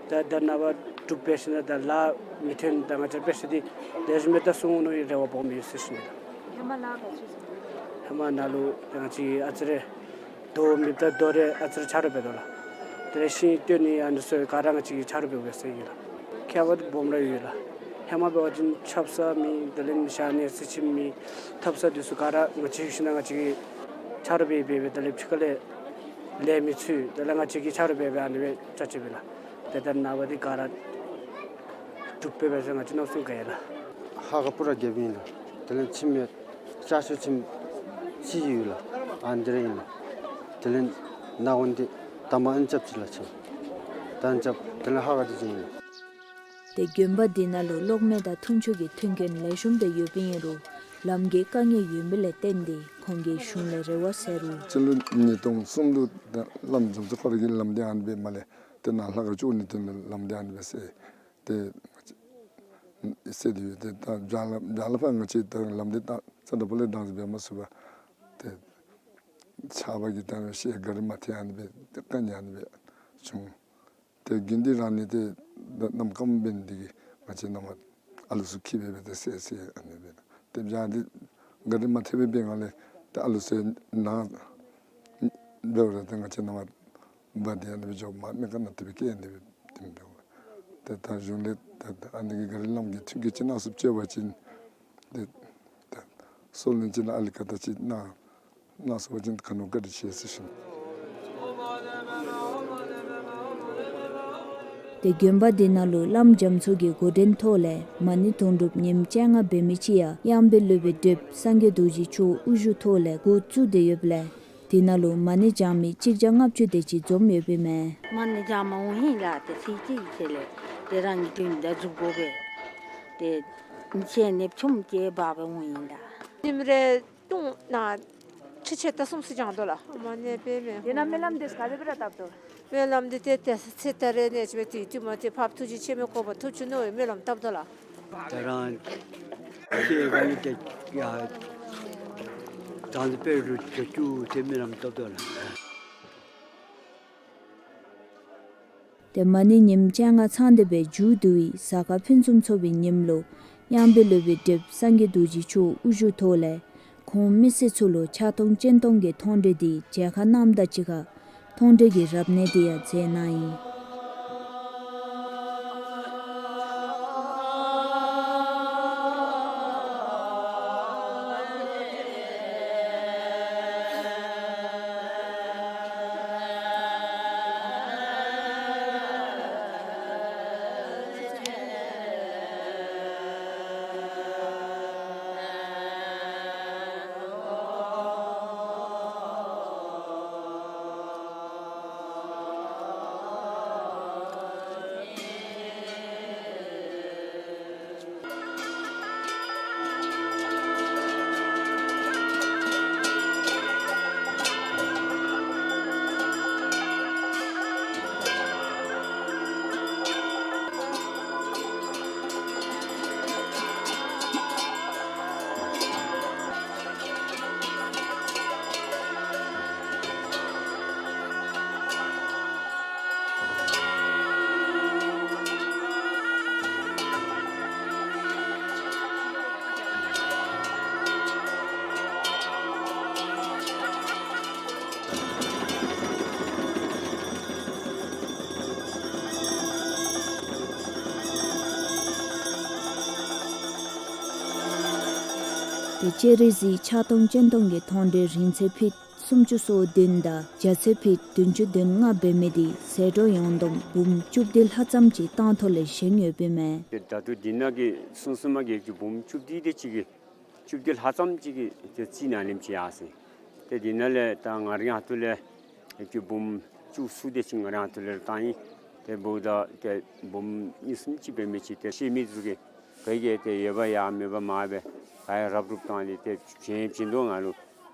ད་ད་ནངས་པ་འབྲུག་འབད་ཞིནམ་ད་ལཱ་མི་ཐོན། ད་ང་བཅས་འབད་ས་འདི་ལེགས་ཤོམ་སྦེ་ད་སོང་ནི་རེ་བ་སྦོམ་ཡོད་ཟེར་ཞུ་ནི་ལགས། ཧེ་མ་ལཱ་ག་ཅི་ཟེར། ཧེ་མ་ནཱ་ལུ་ད་ང་བཅས་ཨ་ཙི་རེ་རྡོ་མེདཔ་ད་རྡོ་རེ་ཨ་ཙི་རེ་ཆ་རོགས་འབད་དོ་ལགས། དེ་ལས་ཤིང་བཏོན་ནི་ཨ་ནི་ཚུ་ག་ར་ང་བཅས་ཀྱིས་ཆ་རོགས་འབད་དགོ་ཟེར་ཡོད་ལགས། ཁྱད་པར་སྦོམ་ར་ཡོད་ལགས། ཧེ་མ་འབད་བ་ཅིན་ཆབ་གསང་མེད། དེ་ལས་ཞག་ནི་ཚེ་ཕྱི་མ་མེད། ཐབ་ཚང་འདི་ཚུ་ག་ར་ང་བཅས་ཤུལ་ནང་ང་བཅས་ཀྱིས་ཆ་རོགས་འབད་འབད་འབད། དེ་ལས་ཕྱི་ཁ་ལས་ལས་མི་ཚུ་དེ་ལས་ང་བཅས་ཀྱིས་ཆ་རོགས་འབད་འབད་ཨ་ནི་སྦེ་རྐྱབ་ཅི་པས་ལགས། ཏེ་ད་ནངས་པ་འདི་ག་ར་འགྲུབ་པས་པས་ཟེར་ང་བཅས་མནོ་བསམ་ག་ཡི་ལགས། ལྷ་ཁང་པུ་ར་རྒྱབ་ཨིན་ལགས། དེ་ལས་ཁྱིམ་ཡང་ལྕགས་ཤོག་ཁྱིམ་ཅིག་ཡོད་ལགས། ཨ་ནི་འདི་ར་ཨིན་ལགས། དེ་ལས་ནང་ཁོངས་འདི་དང་པ་ཨ་ནི་རྐྱབ་ཅི་ལགས། ཁྱིམ་ད་ཨ་ནི་རྐྱབ། དེ་ལས་ལྷ་ཁང་འདི་བཞེངས་ཨིན་ལགས། ཏེ་དགོན་པ་འདི་ནང་ལུ་གློག་མེ་དང་འཐུང་ཆུ་གི་མཐུན་རྐྱེན་ལེགས་ཤོམ་སྦེ་ཡོདཔ་ཨིན་རུང་ལམ་གྱི་དཀའ་ངལ་ཡོད་མི་ལས་བརྟེན་ཏེ་ཁོང་གིས་གཞུང་ལས་རེ་བ་ཟེར་རུང་སྤྱི་ལོ་ཉིས་སྟོང་གསུམ་ལུ་ད་བླམ་འཇམ་མཚོ་ཁོ་ར་གིས་ལམ་འདི་ཨ་ནི་སྦེ་མ་ལས་ཏེ་ནཱ་ལྷ་ཁང་བཅུག་ནིའི་དོན་ལུ་ལམ་འདི་ཨ་ནི་སྦེ་བསལ་ཏེ་བསལ་ཏེ་ཡོད། ཏེ་ད་བྱང་ལ་བྱང་ལ་ཕར་ང་བཅས་ད་ལམ་འདི་ད་རྩ་དང་པོ་ལས་བདག་འཛིན་འབད་མ་ཚུགས་པར་ཏེ་ཆརཔ་གིས་ད་ཤེལ་ག་རི་མ་ཐེག་ཨ་ནི་སྦེ་ཏེ་དཀའ་ངལ་ཨ་ནི་སྦེ་བྱུང་། ཏེ་དགེ་འདུན་རང་ནི་ཏེ་ད་གནམ་སྐམ་འབད་ནི་འདི་གིས་ང་བཅས་ནང་མ་ཨ་ལུ་ཚུ་འཁྱིད་སྦེ་སྦེ་ཏེ་བསལ་བསལ་ཨ་ནི་སྦེ། ཏེ་བྱང་འདི་ག་རི་མ་ཐེག་པའི་སྦེ་ང་ལས་ཏེ་ཨ་ལུ་ཚུ་ནཱ་འབདཝ་ད་ཏེ་ང་བཅས་ནང་མ་འབག་སྟེ་ཨ་ནི་སྦེ་འགྱོ། མར་སྨན་ཁང་ནང་དེ་སྦེ་བསྐྱལ་ཨ་ནི་སྦེ་ཏེ་འབདཝ། ཏེ་ད་གཞུང་ལས་ད་ཨ་ནི་གི་ག་རི་ལམ་གྱི་མཐུན་རྐྱེན་ཅིག་གནང་ཚུགསཔ་ཅིག་འབད་བ་ཅིན་ཏེ་ད་སྲོག་ལན་ཅིག་ལུ་ཨ་ལི་ཀ་ད་ཅིག་གནང་གནང་ཚུགས་པ་ཅིན་ག་ནི་བ་བཀའ་དྲིན་ཆེ་ཟེར་ཞུ་ནི། ཏེ་དགོན་པ་འདི་ནང་ལུ་བླམ་རྒྱ་མཚོ་གི་འགོ་འདྲེན་ཐོག་ལས་མ་ཎི་དུང་སྒྲུབ་ཉིནམ་བཅོ་ལྔ་འབད་མི་ཅིག་ཡང་གཡང་འབུལ་སློབ་དཔོན་བགྲེསཔ་སངས་རྒྱས་རྡོ་རྗེ་མཆོག་དབུ་བཞུགས་ཐོག་ལས་འགོ་བཙུགས་ཏེ་ཡོདཔ་ལས་དེ་ནང་ལུ་མ་ཎི་བགྱང་མི་གཅིག་བརྒྱ་ལྔ་བཅུ་དེ་ཅིག་འཛོམས་ཡོདཔ་ཨིན་མས། མ་ཎི་བགྱང་མ་འོང་ཧིང་ལགས། ཏེ་ཚེས་གཅིག་ཚེ་ལས་ཏེ་རང་གི་དོན་དག་འཛུགས་དགོ་པས། ཏེ་ཉིན་ཤས་ནེབ་ཆུམ་ཅིག་འབག་སྦེ་འོང་ཡི་ལགས། ཉིནམ་རེ་ཏུང་ནང་ཁྲི་ཕྱེད་དང་གསུམ་ཙམ་བགྱང་དོ་ལགས། མ་ཎི་འབད་མི། དེ་ནང་སྨོན་ལམ་འདི་ག་དེ་སྦེ་ར་བཏབ་དོ། སྨོན་ལམ་འདི་ཏེ་ཏེ་ཚེ་ད་རེས་ནས་ཅིག་སྦེ་ཏེ་དུས་མ་ཏེ་འཕགས་པ་ཐུགས་རྗེ་ཆེན་པོའི་གོ་འཕང་ཐོབ་བྱུང་ནི་སྨོན་ལམ་བཏབ་དོ་ལགས། ད་རང་ཁྱེད་རང་གིས་ཏེ་ཡ་བདག་འཛིན་འབད་རུང་བྱ་རྒྱུ་ཏེ་སྨོན་ལམ་བཏབ་དོ་ལགས། ཏེ་མ་ཎི་ཉིནམ་བཅོ་ལྔ་ཚང་སྟེ་སྦེ་མཇུག་བསྡུ་བའི་གཟའ་སྐར་ཕུན་སུམ་ཚོགས་པའི་ཉིནམ་ལུ་གཡང་འབུལ་སློབ་དཔོན་བགྲེསཔ་སངས་རྒྱས་རྡོ་རྗེ་མཆོག་དབུ་བཞུགས་ཐོག་ལས་ཁོང་མི་སེར་ཚུ་ལུ་ཕྱག་སྟོང་སྤྱན་སྟོང་གི་མཐོང་གྲོལ་འདི་མཇལ་ཁ་གནངམ་དང་གཅིག་ཁར་མཐོང་གྲོལ་གྱི་རབ་གནས་འདི་ཡང་མཛད་གནང་ཡི། ཏེ་སྤྱན་རས་གཟིགས་ཕྱག་སྟོང་སྤྱན་སྟོང་གི་མཐོང་གྲོལ་རིང་ཚད་ཕིཊ་སུམ་ཅུ་སོ་བདུན་དང་རྒྱ་ཚད་ཕིཊ་བདུན་ཅུ་དོན་ལྔ་འབད་མི་དེ་ཟད་འགྲོ་ཡོངས་བསྡོམས་འབུམ་བཅུ་བདུན་ལྷག་ཙམ་ཅིག་བཏང་ཐོག་ལས་བཞེངས་ཡོདཔ་ཨིན་མས། ཏེ་ད་ལྟོ་འདི་ནང་གི་སོ་སོ་མ་གི་འབུམ་བཅུ་བདུན་དེ་ཅིག་གི་བཅུ་བདུན་ལྷག་ཙམ་ཅིག་གི་ཏེ་རྩིས་ནང་ལེནམ་ཅིག་ཡར་སོ་ཡི། ཏེ་འདི་ནང་ལས་ད་ང་རའི་ཁ་ཐུག་ལས་ཏེ་འབུམ་བཅུ་གསུམ་དེ་ཅིག་ང་རའི་ཁ་ཐུག་ལས་བཏང་ཡི། ཏེ་འབདཝ་ད་ཏེ་འབུམ་གཉིས་གསུམ་ཅིག་འབད་མི་ཅིག་ཏེ་ཤེས་མི་ཚུ་གིས་ག་གིས་ཏེ་ཡོདཔ་ཡང་མེདཔ་མ་འབད་ག་ཡ་རུབ་རུབ་བཏང་སྟེ་ཏེ་བྱིན་བྱིན་དོ། ང་ལུ་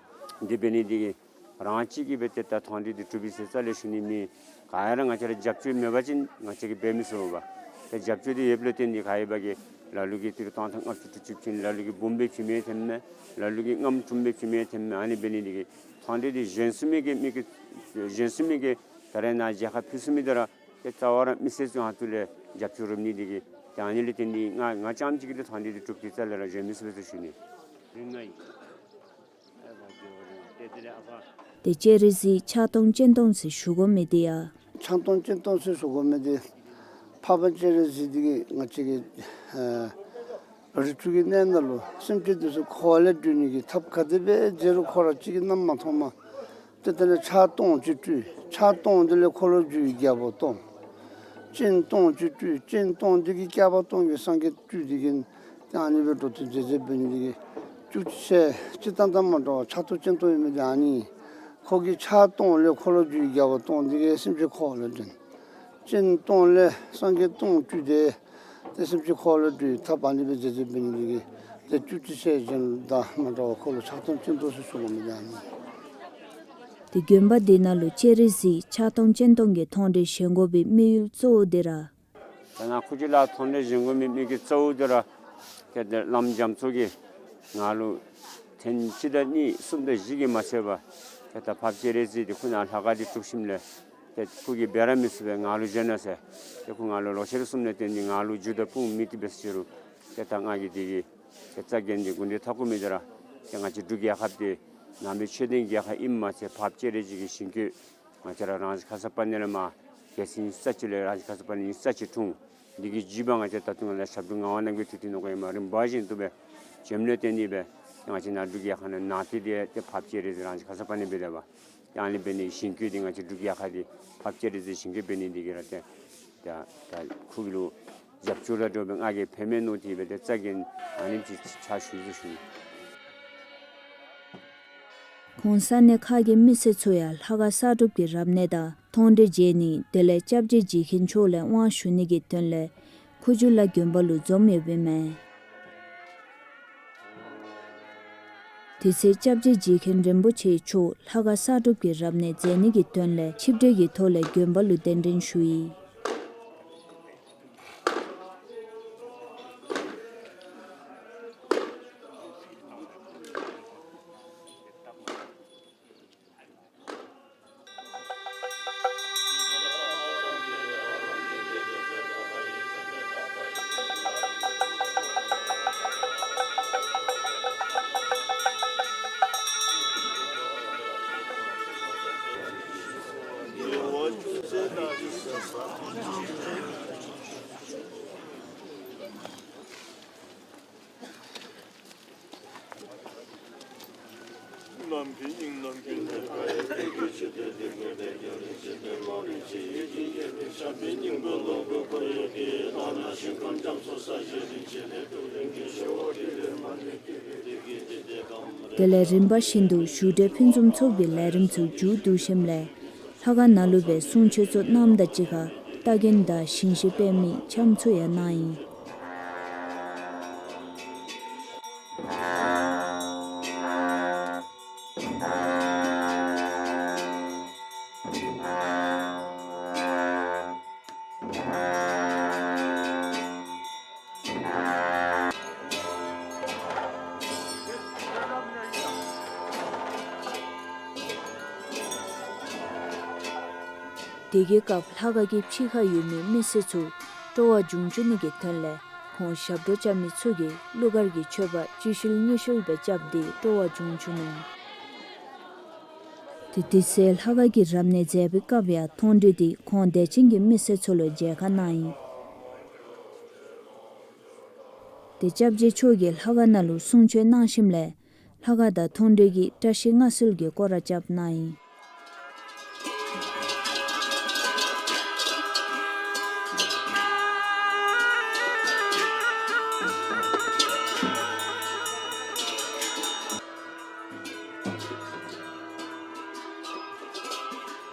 འདི་འབད་ནི་འདི་གིས་རང་གཅིག་གིས་འབད་ཏེ་ད་མཐོང་གྲོལ་འདི་གྲུབ་པས་ཟེར་རྩ་ལས་ཞུ་ནི་མེད། ག་ཡ་ར་ང་བཅས་ར་རྒྱབ་སྐྱོར་མེད་པ་ཅིན་ང་བཅས་ཀྱིས་འབད་མི་ཚུགས་པས། ཏེ་རྒྱབ་སྐྱོར་འདི་ཡོདཔ་ལུ་བརྟེན་ཏེ་ག་ཡ་འབད་གི་ལ་ལུ་གིས་ཏི་རུ་བཏང་ཐོག་ལྔ་བཅུ་དྲུག་ཅུ་བྱིན། ལ་ལུ་གིས་འབུམ་སྦེ་བྱིན་མི་ཐོནམ་མས། ལ་ལུ་གིས་ལྔ་བཅུ་སྦེ་བྱིན་མི་ཐོནམ་མས། ཨ་ནི་འབད་ནི་འདི་གིས་མཐོང་གྲོལ་འདི་བཞེངས་ཚུགས་མི་གི་མི་གི་བཞེངས་ཚུགས་མི་གི་ད་རེས་ནཱ་མཇལ་ཁ་ཕུལ་ཚུགས་མི་འདི་ར་ཏེ་རྩ་བ་ར་མི་སེར་ཚུ་ཁ་ཐུག་ལས་རྒྱབ་སྐྱོར་རུབ་ནི་འདི་གིས་ཏེ་ཨ་ནི་ལུ་བརྟེན་ཏེ་ང་ང་རྐྱངམ་གཅིག་གིས་ཏེ་མཐོང་གྲོལ་འདི་གྲུབ་སྟེ་རྩ་ལས་ར་བཞེངས་མི་ཚུགས་པས་ཟེར་ཞུ་ནི། ཏེ་སྤྱན་རས་གཟིགས་ཕྱག་སྟོང་སྤྱན་སྟོང་ཟེར་ཞུ་དགོ་མི་འདི་ཡང་ཕྱག་སྟོང་སྤྱན་སྟོང་ཟེར་ཞུ་དགོ་མི་འདི་འཕགས་པ་སྤྱན་རས་གཟིགས་འདི་གིས་ང་བཅས་ཀྱི་ཨ་རི་ཁྲོད་ཀྱི་གནས་ནང་ལུ་སེམས་ཅན་འདི་ཚུ་འཁོར་བ་ལས་སྒྲོལ་ནི་གི་ཐབས་ག་དེ་སྦེ་མཛད་རུང་ཁོ་ར་གཅིག་གིས་རྣམ་མ་མཐོང་མས། ཏེ་དེ་ལས་ཕྱག་སྟོང་ཅིག་སྤྲུལ། ཕྱག་སྟོང་འདི་ལས་འཁོར་ལོས་སྒྱུར་རྒྱལ་པོ་སྟོང་། སྤྱན་སྟོང་ཅིག་སྤྲུལ། སྤྱན་སྟོང་འདི་གིས་བསྐལ་པ་སྟོང་གི་སངས་རྒྱས་སྤྲུལ། འདི་གིས་ཏེ་ཨ་ནི་སྦེ་འགྲོ་དོན་མཛད་མཛདཔ་འབད་ནི་འདི་གིས་བཅུ་གཅིག་ཞལ་སྤྱིར་བཏང་དང་མ་འདྲཝ་ཕྱག་སྟོང་སྤྱན་སྟོང་ཡོད་མི་འདི་ཨ་ནི། ཁོ་གི་ཕྱག་སྟོང་ལས་འཁོར་ལོས་སྒྱུར་རྒྱལ་པོ་སྟོང་། འདི་གིས་སེམས་ཅན་འཁོར་བ་ལས་སྒྲོལ། སྤྱན་སྟོང་ལས་སངས་རྒྱས་སྟོང་སྤྲུལ་ཏེ་ཏེ་སེམས་ཅན་འཁོར་བ་ལས་སྒྲོལ་ཐབས་ཨ་ནི་སྦེ་མཛད་མཛདཔ་འབད་ནི་འདི་གིས་ཏེ་བཅུ་གཅིག་ཞལ་གཞན་དང་མ་འདྲཝ་ཁོ་ལུ་ཕྱག་སྟོང་སྤྱན་སྟོང་ཟེར་ཞུ་དགོ་མི་འདི་ཨ་ནི། ཏེ་དགོན་པ་འདི་ནང་ལུ་སྤྱན་རས་གཟིགས་ཕྱག་སྟོང་སྤྱན་སྟོང་གི་མཐོང་གྲོལ་བཞེངས་དགོ་པའི་དམིགས་ཡུལ་གཙོ་བོ་འདི་ར། ད་ནཱ་ཁུ་བྱུག་ལུ་མཐོང་གྲོལ་བཞེངས་དགོ་མི་དམིགས་ཡུལ་གཙོ་བོ་འདི་ར་ཏེ་ཏེ་བླམ་རྒྱ་མཚོ་གིས་ང་ལུ་ཐེངས་གཅིག་དང་གཉིས་གསུམ་དང་བཞི་གིས་མ་ཚད་པར་ཏེ་ད་འཕགས་པ་སྤྱན་རས་གཟིགས་འདི་ཁོ་ནཱ་ལྷ་ཁང་འདི་གྲུབ་ཞིནམ་ལས་ཏེ་ཁོ་གིས་འབད་ར་མི་ཚུགས་པས། ང་ལུ་བཞེངས་གནང་ཟེར་ཏེ་ཁོ་ང་ལུ་ལོག་ཅི་རུང་གསུངམ་ལས་བརྟེན་ཏེ་ང་ལུ་རྒྱུ་དང་དཔུང་མེད་དེ་འབད་ཟེར་རུང་ཏེ་ད་ང་གིས་འདི་གི་ཏེ་རྩ་འགེངས་ཏེ་དགོངས་འགལ་འཐབ་དགོ་མི་འདི་ར་ཏེ་ང་བཅས་འབྲུག་རྒྱལ་ཁབ་འདི་ནང་པའི་ཆོས་ལྡན་རྒྱལ་ཁབ་ཨིནམ་མ་ཚད་འཕགས་པ་སྤྱན་རས་གཟིགས་ཀྱི་ཞིང་བཀོད་ང་བཅས་ར་རང་བཞིན་ཁ་སར་པ་ཎི་ལས་མར་རྒྱལ་སྲིད་ཉི་ཤུ་རྩ་གཅིག་ལས་རང་བཞིན་ཁ་སར་པ་ཎི་ཉི་ཤུ་རྩ་གཅིག་འཁྲུངས། འདི་གི་བརྒྱུད་པ་ང་བཅས་ད་ལྟོ་ང་ལུ་ཞབས་དྲུང་ངག་དབང་རྣམ་རྒྱལ་མཐུ་ལྡན་ནོར་བུ་ཡང་མ་རིམ་པ་བཞིན་དུ་སྦེ་བྱོནམ་ལས་བརྟེན་ཏེ་སྦེ་ང་བཅས་ནཱ་འབྲུག་རྒྱལ་ཁབ་ནང་ནང་རྟེན་འདི་ཏེ་འཕགས་པ་སྤྱན་རས་གཟིགས་རང་བཞིན་ཁ་སར་པ་ཎི་སྦེ་ད་བ་ཡང་ལས་འབད་ནི་ཞིང་བཀོད་འདི་ང་བཅས་འབྲུག་རྒྱལ་ཁབ་འདི་འཕགས་པ་སྤྱན་རས་གཟིགས་ཞིང་བཀོད་འབད་ནི་འདི་གིས་ར་ཏེ་ད་ད་ཁོ་གི་ལུ་རྒྱབ་སྐྱོར་དང་འབྲེལ་བའི་ང་གིས་ཕན་མས་མནོ་སྟེ་སྦེ་ཏེ་རྩ་འགེངས་ཨ་ནེམ་ཅིག་ཕྱག་ཞུ་ཡི་ཟེར་ཞུ་ནི། ཁོང་ས་གནས་ཁག་གི་མི་སེར་ཚུ་ཡང་ལྷ་ཁང་གསར་སྒྲུབ་ཀྱི་རབ་གནས་དང་མཐོང་གྲོལ་མཇལ་ནི་དེ་ལས་སྐྱབས་རྗེ་རྗེ་མཁན་མཆོག་ལས་དབང་ཞུ་ནི་གི་དོན་ལས་ཁུ་བྱུག་ལ་དགོན་པ་ལུ་འཛོམས་ཡོདཔ་ཨིན་མས། དེ་ཚེ་སྐྱབས་རྗེ་རྗེ་མཁན་རིན་པོ་ཆེ་མཆོག་ལྷ་ཁང་གསར་སྒྲུབ་ཀྱི་རབ་གནས་མཛད་ནི་གི་དོན་ལས་ཆིབས་གྲལ་གྱི་ཐོག་ལས་དགོན་པ་ལུ་གདན་འདྲེན་ཞུ་ཡི། དེ་ལས་རིམ་པ་བཞིན་དུ་བཞུགས་གྲལ་ཕུན་སུམ་ཚོགས་པའི་ལས་རིམ་ཚུ་མཇུག་བསྡུ་ཞིནམ་ལས་ལྷ་ཁང་ནང་ལུ་སྦེ་གསུང་ཆོག་ཚོགས་གནངམ་དང་གཅིག་ཁར་རྟ་རྒན་དང་ཞིང་གཤེགས་པདྨའི་འཆམ་ཚུ་ཡང་གནང་ཡི། དེ་གི་སྐབས་ལྷ་ཁང་གི་ཕྱི་ཁར་ཡོད་མི་མི་སེར་ཚུ་སྤྲོ་བ་འབྱུང་བཅུག་ནི་གི་དོན་ལས་ཁོང་ཞབས་བྲོ་རྐྱབ་མི་ཚུ་གིས་གླུ་གར་གྱི་མཆོད་པ་གཅིག་ཤུལ་གཉིས་ཤུལ་སྦེ་རྐྱབ་སྟེ་སྤྲོ་བ་འབྱུང་བཅུག་ནུག། ཏེ་དེ་ཚེ་ལྷ་ཁང་གི་རབ་གནས་མཛད་པའི་སྐབས་ཡང་མཐོང་གྲོལ་འདི་ཁོང་དད་ཅན་གྱི་མི་སེར་ཚུ་ལུ་མཇལ་ཁ་གནང་ཡི། ཏེ་སྐྱབས་རྗེ་མཆོག་གིས་ལྷ་ཁང་ནང་ལུ་གསུང་ཆོག་གནང་ཞིནམ་ལས་ལྷ་ཁང་དང་མཐོང་གྲོལ་གྱི་བཀྲ་ཤིས་མངའ་གསོལ་གྱི་སྐོར་ར་རྐྱབ་གནང་ཡི།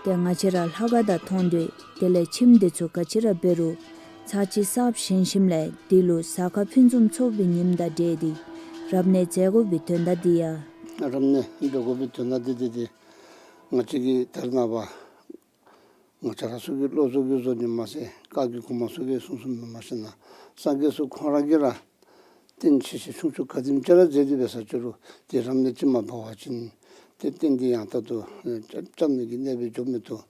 ཏེ་ང་བཅས་ར་ལྷ་ཁང་དང་མཐོང་གྲོལ་དེ་ལས་ཁྱིམ་འདི་ཚུ་ག་ཅི་ར་འབད་རུང་ཚར་གཅིག་གསརཔ་བཞེངས་ཞིནམ་ལས་འདི་ལུ་གཟའ་སྐར་ཕུན་སུམ་ཚོགས་པའི་ཉིནམ་དང་འབྲེལ་ཏེ་རབ་གནས་མཛད་དགོ་པའི་དོན་དག་འདི་ཡང་རབ་གནས་འབད་དགོ་པའི་དོན་དག་འདི་འདི་འདི་ང་བཅས་ཀྱི་ད་རེས་ནངས་པ་ང་བཅས་ར་ཚུ་གི་བློ་བཟང་གིས་བཟོ་ནི་མ་ཚད་བཀའ་བརྒྱུད་གོང་མ་ཚུ་གིས་གསུང་གསུངམ་མེན་མ་ཤེས་ན་སངས་རྒྱས་ཚུ་ཁོང་ར་གིས་ར་རྟེན་ཆེ་ཆེ་ཆུང་ཆུང་ག་དེམ་ཅིག་ར་མཛད་དེ་འབད་ས་ཅིག་རུང་ཏེ་རབ་གནས་ཅིག་མ་འབད་བ་ཅིན་ཏེ་རྟེན་འདི་ཡང་དག་ཏུ་ཨེ་བཅའ་བཅའ་ནི་གི་གནས་སྦེ་འགྱོ་མི་བཏུབ།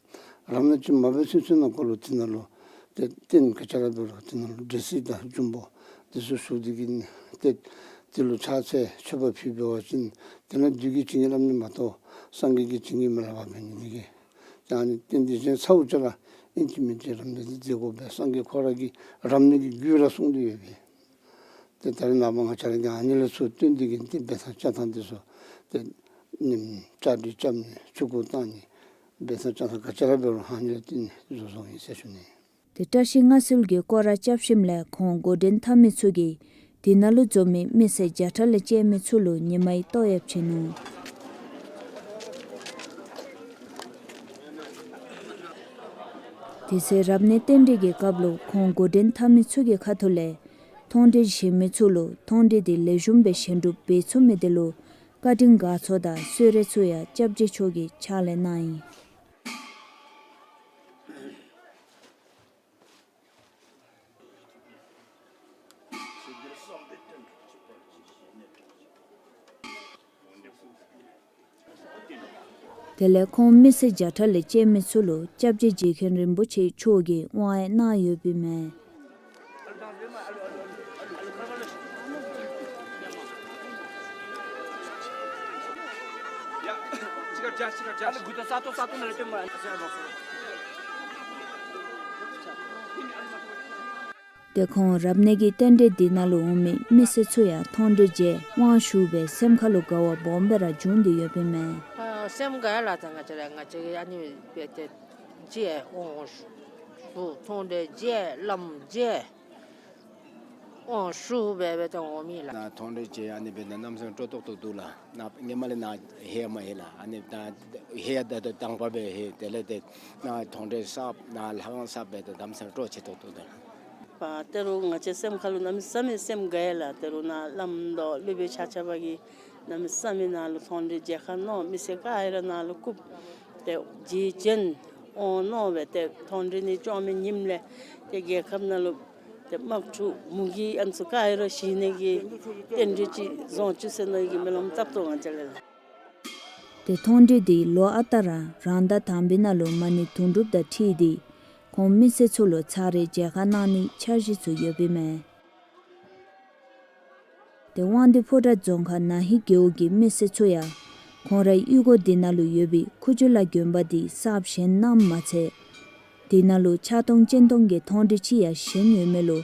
རབ་གནས་ཅིག་མ་འབད་ཚུན་ཚོད་ནང་འཁོད་ལུ་དེ་ནང་ལུ་ཏེ་རྟེན་ག་ཅི་ར་འབད་རུང་དེ་ནང་ལུ་འདྲེ་སྲིན་དང་འབྱུང་པོ་དེ་ཚུ་ཞུགས་ཏེ་གིས་ཏེ་དེ་ལུ་ཕྱག་འཚལ་མཆོད་པ་ཕུལ་འབད་བ་ཅིན་དེ་ལས་བདུད་ཀྱི་བྱིན་གྱིས་བརླབ་ནི་མ་གཏོགས་སངས་རྒྱས་ཀྱི་བྱིན་གྱིས་མི་བརླབ་པ་འབད་ནི་འདི་གིས་ད་ཨ་ནི་རྟེན་འདི་བཞེངས་ཚརཝ་ཅིག་ར་ཨིན་ཅི་མིན་ཅི་རབ་གནས་འདི་མཛད་དགོ་པས། སངས་རྒྱས་ཁོ་ར་གིས་རབ་གནས་ཀྱི་རྒྱུད་ར་གསུངས་ཏེ་ཡོད་པས། ཏེ་ད་རེས་ནངས་པ་ང་བཅས་ར་གིས་ཨ་ནི་ལས་ཚུར་བཏོན་ཏེ་གིས་ཏེ་འབད་ཐངས་བཅའ་ཐངས་འདི་ཚུ་ཏེ་ཉིནམ་བཅའ་སྒྲིག་རྐྱབ་ནི་ཆུ་འགོ་བཏང་ནི་འབད་ཐངས་བཅའ་ཐངས་ག་ཅི་ར་འབད་རུང་ཨ་ནི་ལས་བརྟེན་ནས་བཟོ་བཟོཝ་ཨིན་ཟེར་ཞུ་ནི། ཏེ་བཀྲ་ཤིས་མངའ་གསོལ་གྱི་སྐོར་ར་རྐྱབ་ཞིནམ་ལས་ཁོང་འགོ་འདྲེན་འཐབ་མི་ཚུ་གིས་དེ་ནང་ལུ་འཛོམས་མི་མི་སེར་བརྒྱ་ཕྲག་ལས་བཅད་མི་ཚུ་ལུ་ཉི་མའི་ཏོག་ཡོདཔ་བྱིན་ནུག། དེ་ཚེ་རབ་གནས་རྟེན་འབྲེལ་གྱི་སྐབས་ལུ་ཁོང་འགོ་འདྲེན་འཐབ་མི་ཚུ་གི་ཁ་ཐུག་ལས་མཐོང་གྲོལ་བཞེངས་མི་ཚུ་ལུ་མཐོང་གྲོལ་འདི་ལེགས་ཤོམ་སྦེ་བཞེངས་གྲུབ་འབད་ཚུགས་མི་དེ་ལུ་བཀའ་དྲིན་དགའ་ཚོར་དང་གསོལ་རས་ཚུ་ཡང་སྐྱབས་རྗེ་མཆོག་གིས་ཕྱག་ལས་གནང་ཡི། དེ་ལས་ཁོང་མི་སེར་བརྒྱ་ཕྲག་ལས་བཅད་མི་ཚུ་ལུ་སྐྱབས་རྗེ་རྗེ་མཁན་རིན་པོ་ཆེ་མཆོག་གིས་དབང་ཡང་གནང་ཡོདཔ་ཨིན་མས། ཏེ་ཁོང་རབ་གནས་ཀྱི་རྟེན་འབྲེལ་འདི་ནང་ལུ་འོང་མི་མི་སེར་ཚུ་ཡང་མཐོང་གྲོལ་མཇལ་དབང་ཞུ་སྦེ་སེམས་ཁ་ལུ་དགའ་བ་སྦོམ་སྦེ་ར་བྱུང་སྟེ་ཡོདཔ་ཨིན་མས། ཨ་སེམས་དགའ་ཡི་ལགས། ད་ང་བཅས་ར་ང་བཅས་ཀྱིས་ཨ་ནི་སྦེ་ཏེ་མཇལ་དབང་ཞུ་མཐོང་གྲོལ་མཇལ་བླམ་མཇལ་དབང་ཞུ་སྦེ་སྦེ་ཏེ་འོང་མི་ལགས། ནཱ་མཐོང་གྲོལ་མཇལ་ཨ་ནི་སྦེ་ནཱ་གནམ་མེད་ས་མེད་སྤྲོ་ཏོག་ཏོ་འདུག་ལགས། ནཱ་སྔོན་མ་ལས་ནཱ་ཧེ་མ་ཧེ་ལགས། ཨ་ནི་ད་ཧེ་ཡང་ད་ད་དང་པ་སྦེ་ཧེ། དེ་ལས་ཏེ་ནཱ་མཐོང་གྲོལ་གསརཔ་ནཱ་ལྷ་ཁང་གསརཔ་སྦེ་ད་གནམ་མེད་ས་མེད་སྤྲོ་ཆེ་ཏོག་ཏོ་འདུག་ལགས། པ་ད་རུང་ང་བཅས་སེམས་ཁ་ལུ་གནམ་མེད་ས་མེད་སེམས་དགའ་ཡི་ལགས། ད་རུང་ནཱ་བླམ་དང་སློབ་དཔོན་ཆ་ཁྱབ་ཀྱིས་གནམ་མེད་ས་མེད་ནཱ་ལུ་མཐོང་གྲོལ་མཇལ་ཁ་གནང་། མི་སེར་ག་ར་ནཱ་ལུ་བཀུག་སྟེ་རྗེས་བྱོན་འོང་མནོ་སྦེ་ཏེ་མཐོང་གྲོལ་ནི་བཅོ་ལྔ་པའི་ཉིནམ་ལས་ཏེ་རྒྱལ་ཁབ་ནང་ལུ་ཏེ་དམག་འཁྲུག་མུ་གེ་ཨ་ནི་ཚུ་ག་ར་ཞི་ནི་གི་རྟེན་འབྲེལ་ཅིག་བཟུང་བཅུག་ཟེར་མནོ་ནི་གི་སྨོན་ལམ་བཏབ་དོ་ང་བཅས་ལས་ལགས། ཏེ་མཐོང་གྲོལ་འདི་ལོ་ཨ་རྟག་ར་རང་ཟླ་དང་པའི་ནང་ལུ་མ་ཎི་དུང་སྒྲུབ་དང་འཁྲིལ་ཏེ་ཁོང་མི་སེར་ཚུ་ལུ་ཚར་རེ་མཇལ་ཁ་གནང་ནིའི་འཆར་གཞི་ཚུ་ཡོདཔ་ཨིན་མས། ཏེ་དབང་འདུས་ཕོ་བྲང་རྫོང་ཁག་ན་ཧི་རྒེད་འོག་གི་མི་སེར་ཚུ་ཡང་ཁོང་རའི་གཡུས་སྒོ་འདི་ནང་ལུ་ཡོད་པའི་ཁུ་ཆུ་ལ་དགོན་པ་འདི་གསརཔ་བཞེངས་གནངམ་མ་ཚད་དེ་ནང་ལུ་ཕྱག་སྟོང་སྤྱན་སྟོང་གི་མཐོང་གྲོལ་ཅིག་ཡང་བཞེངས་ཡོད་མི་ལུ་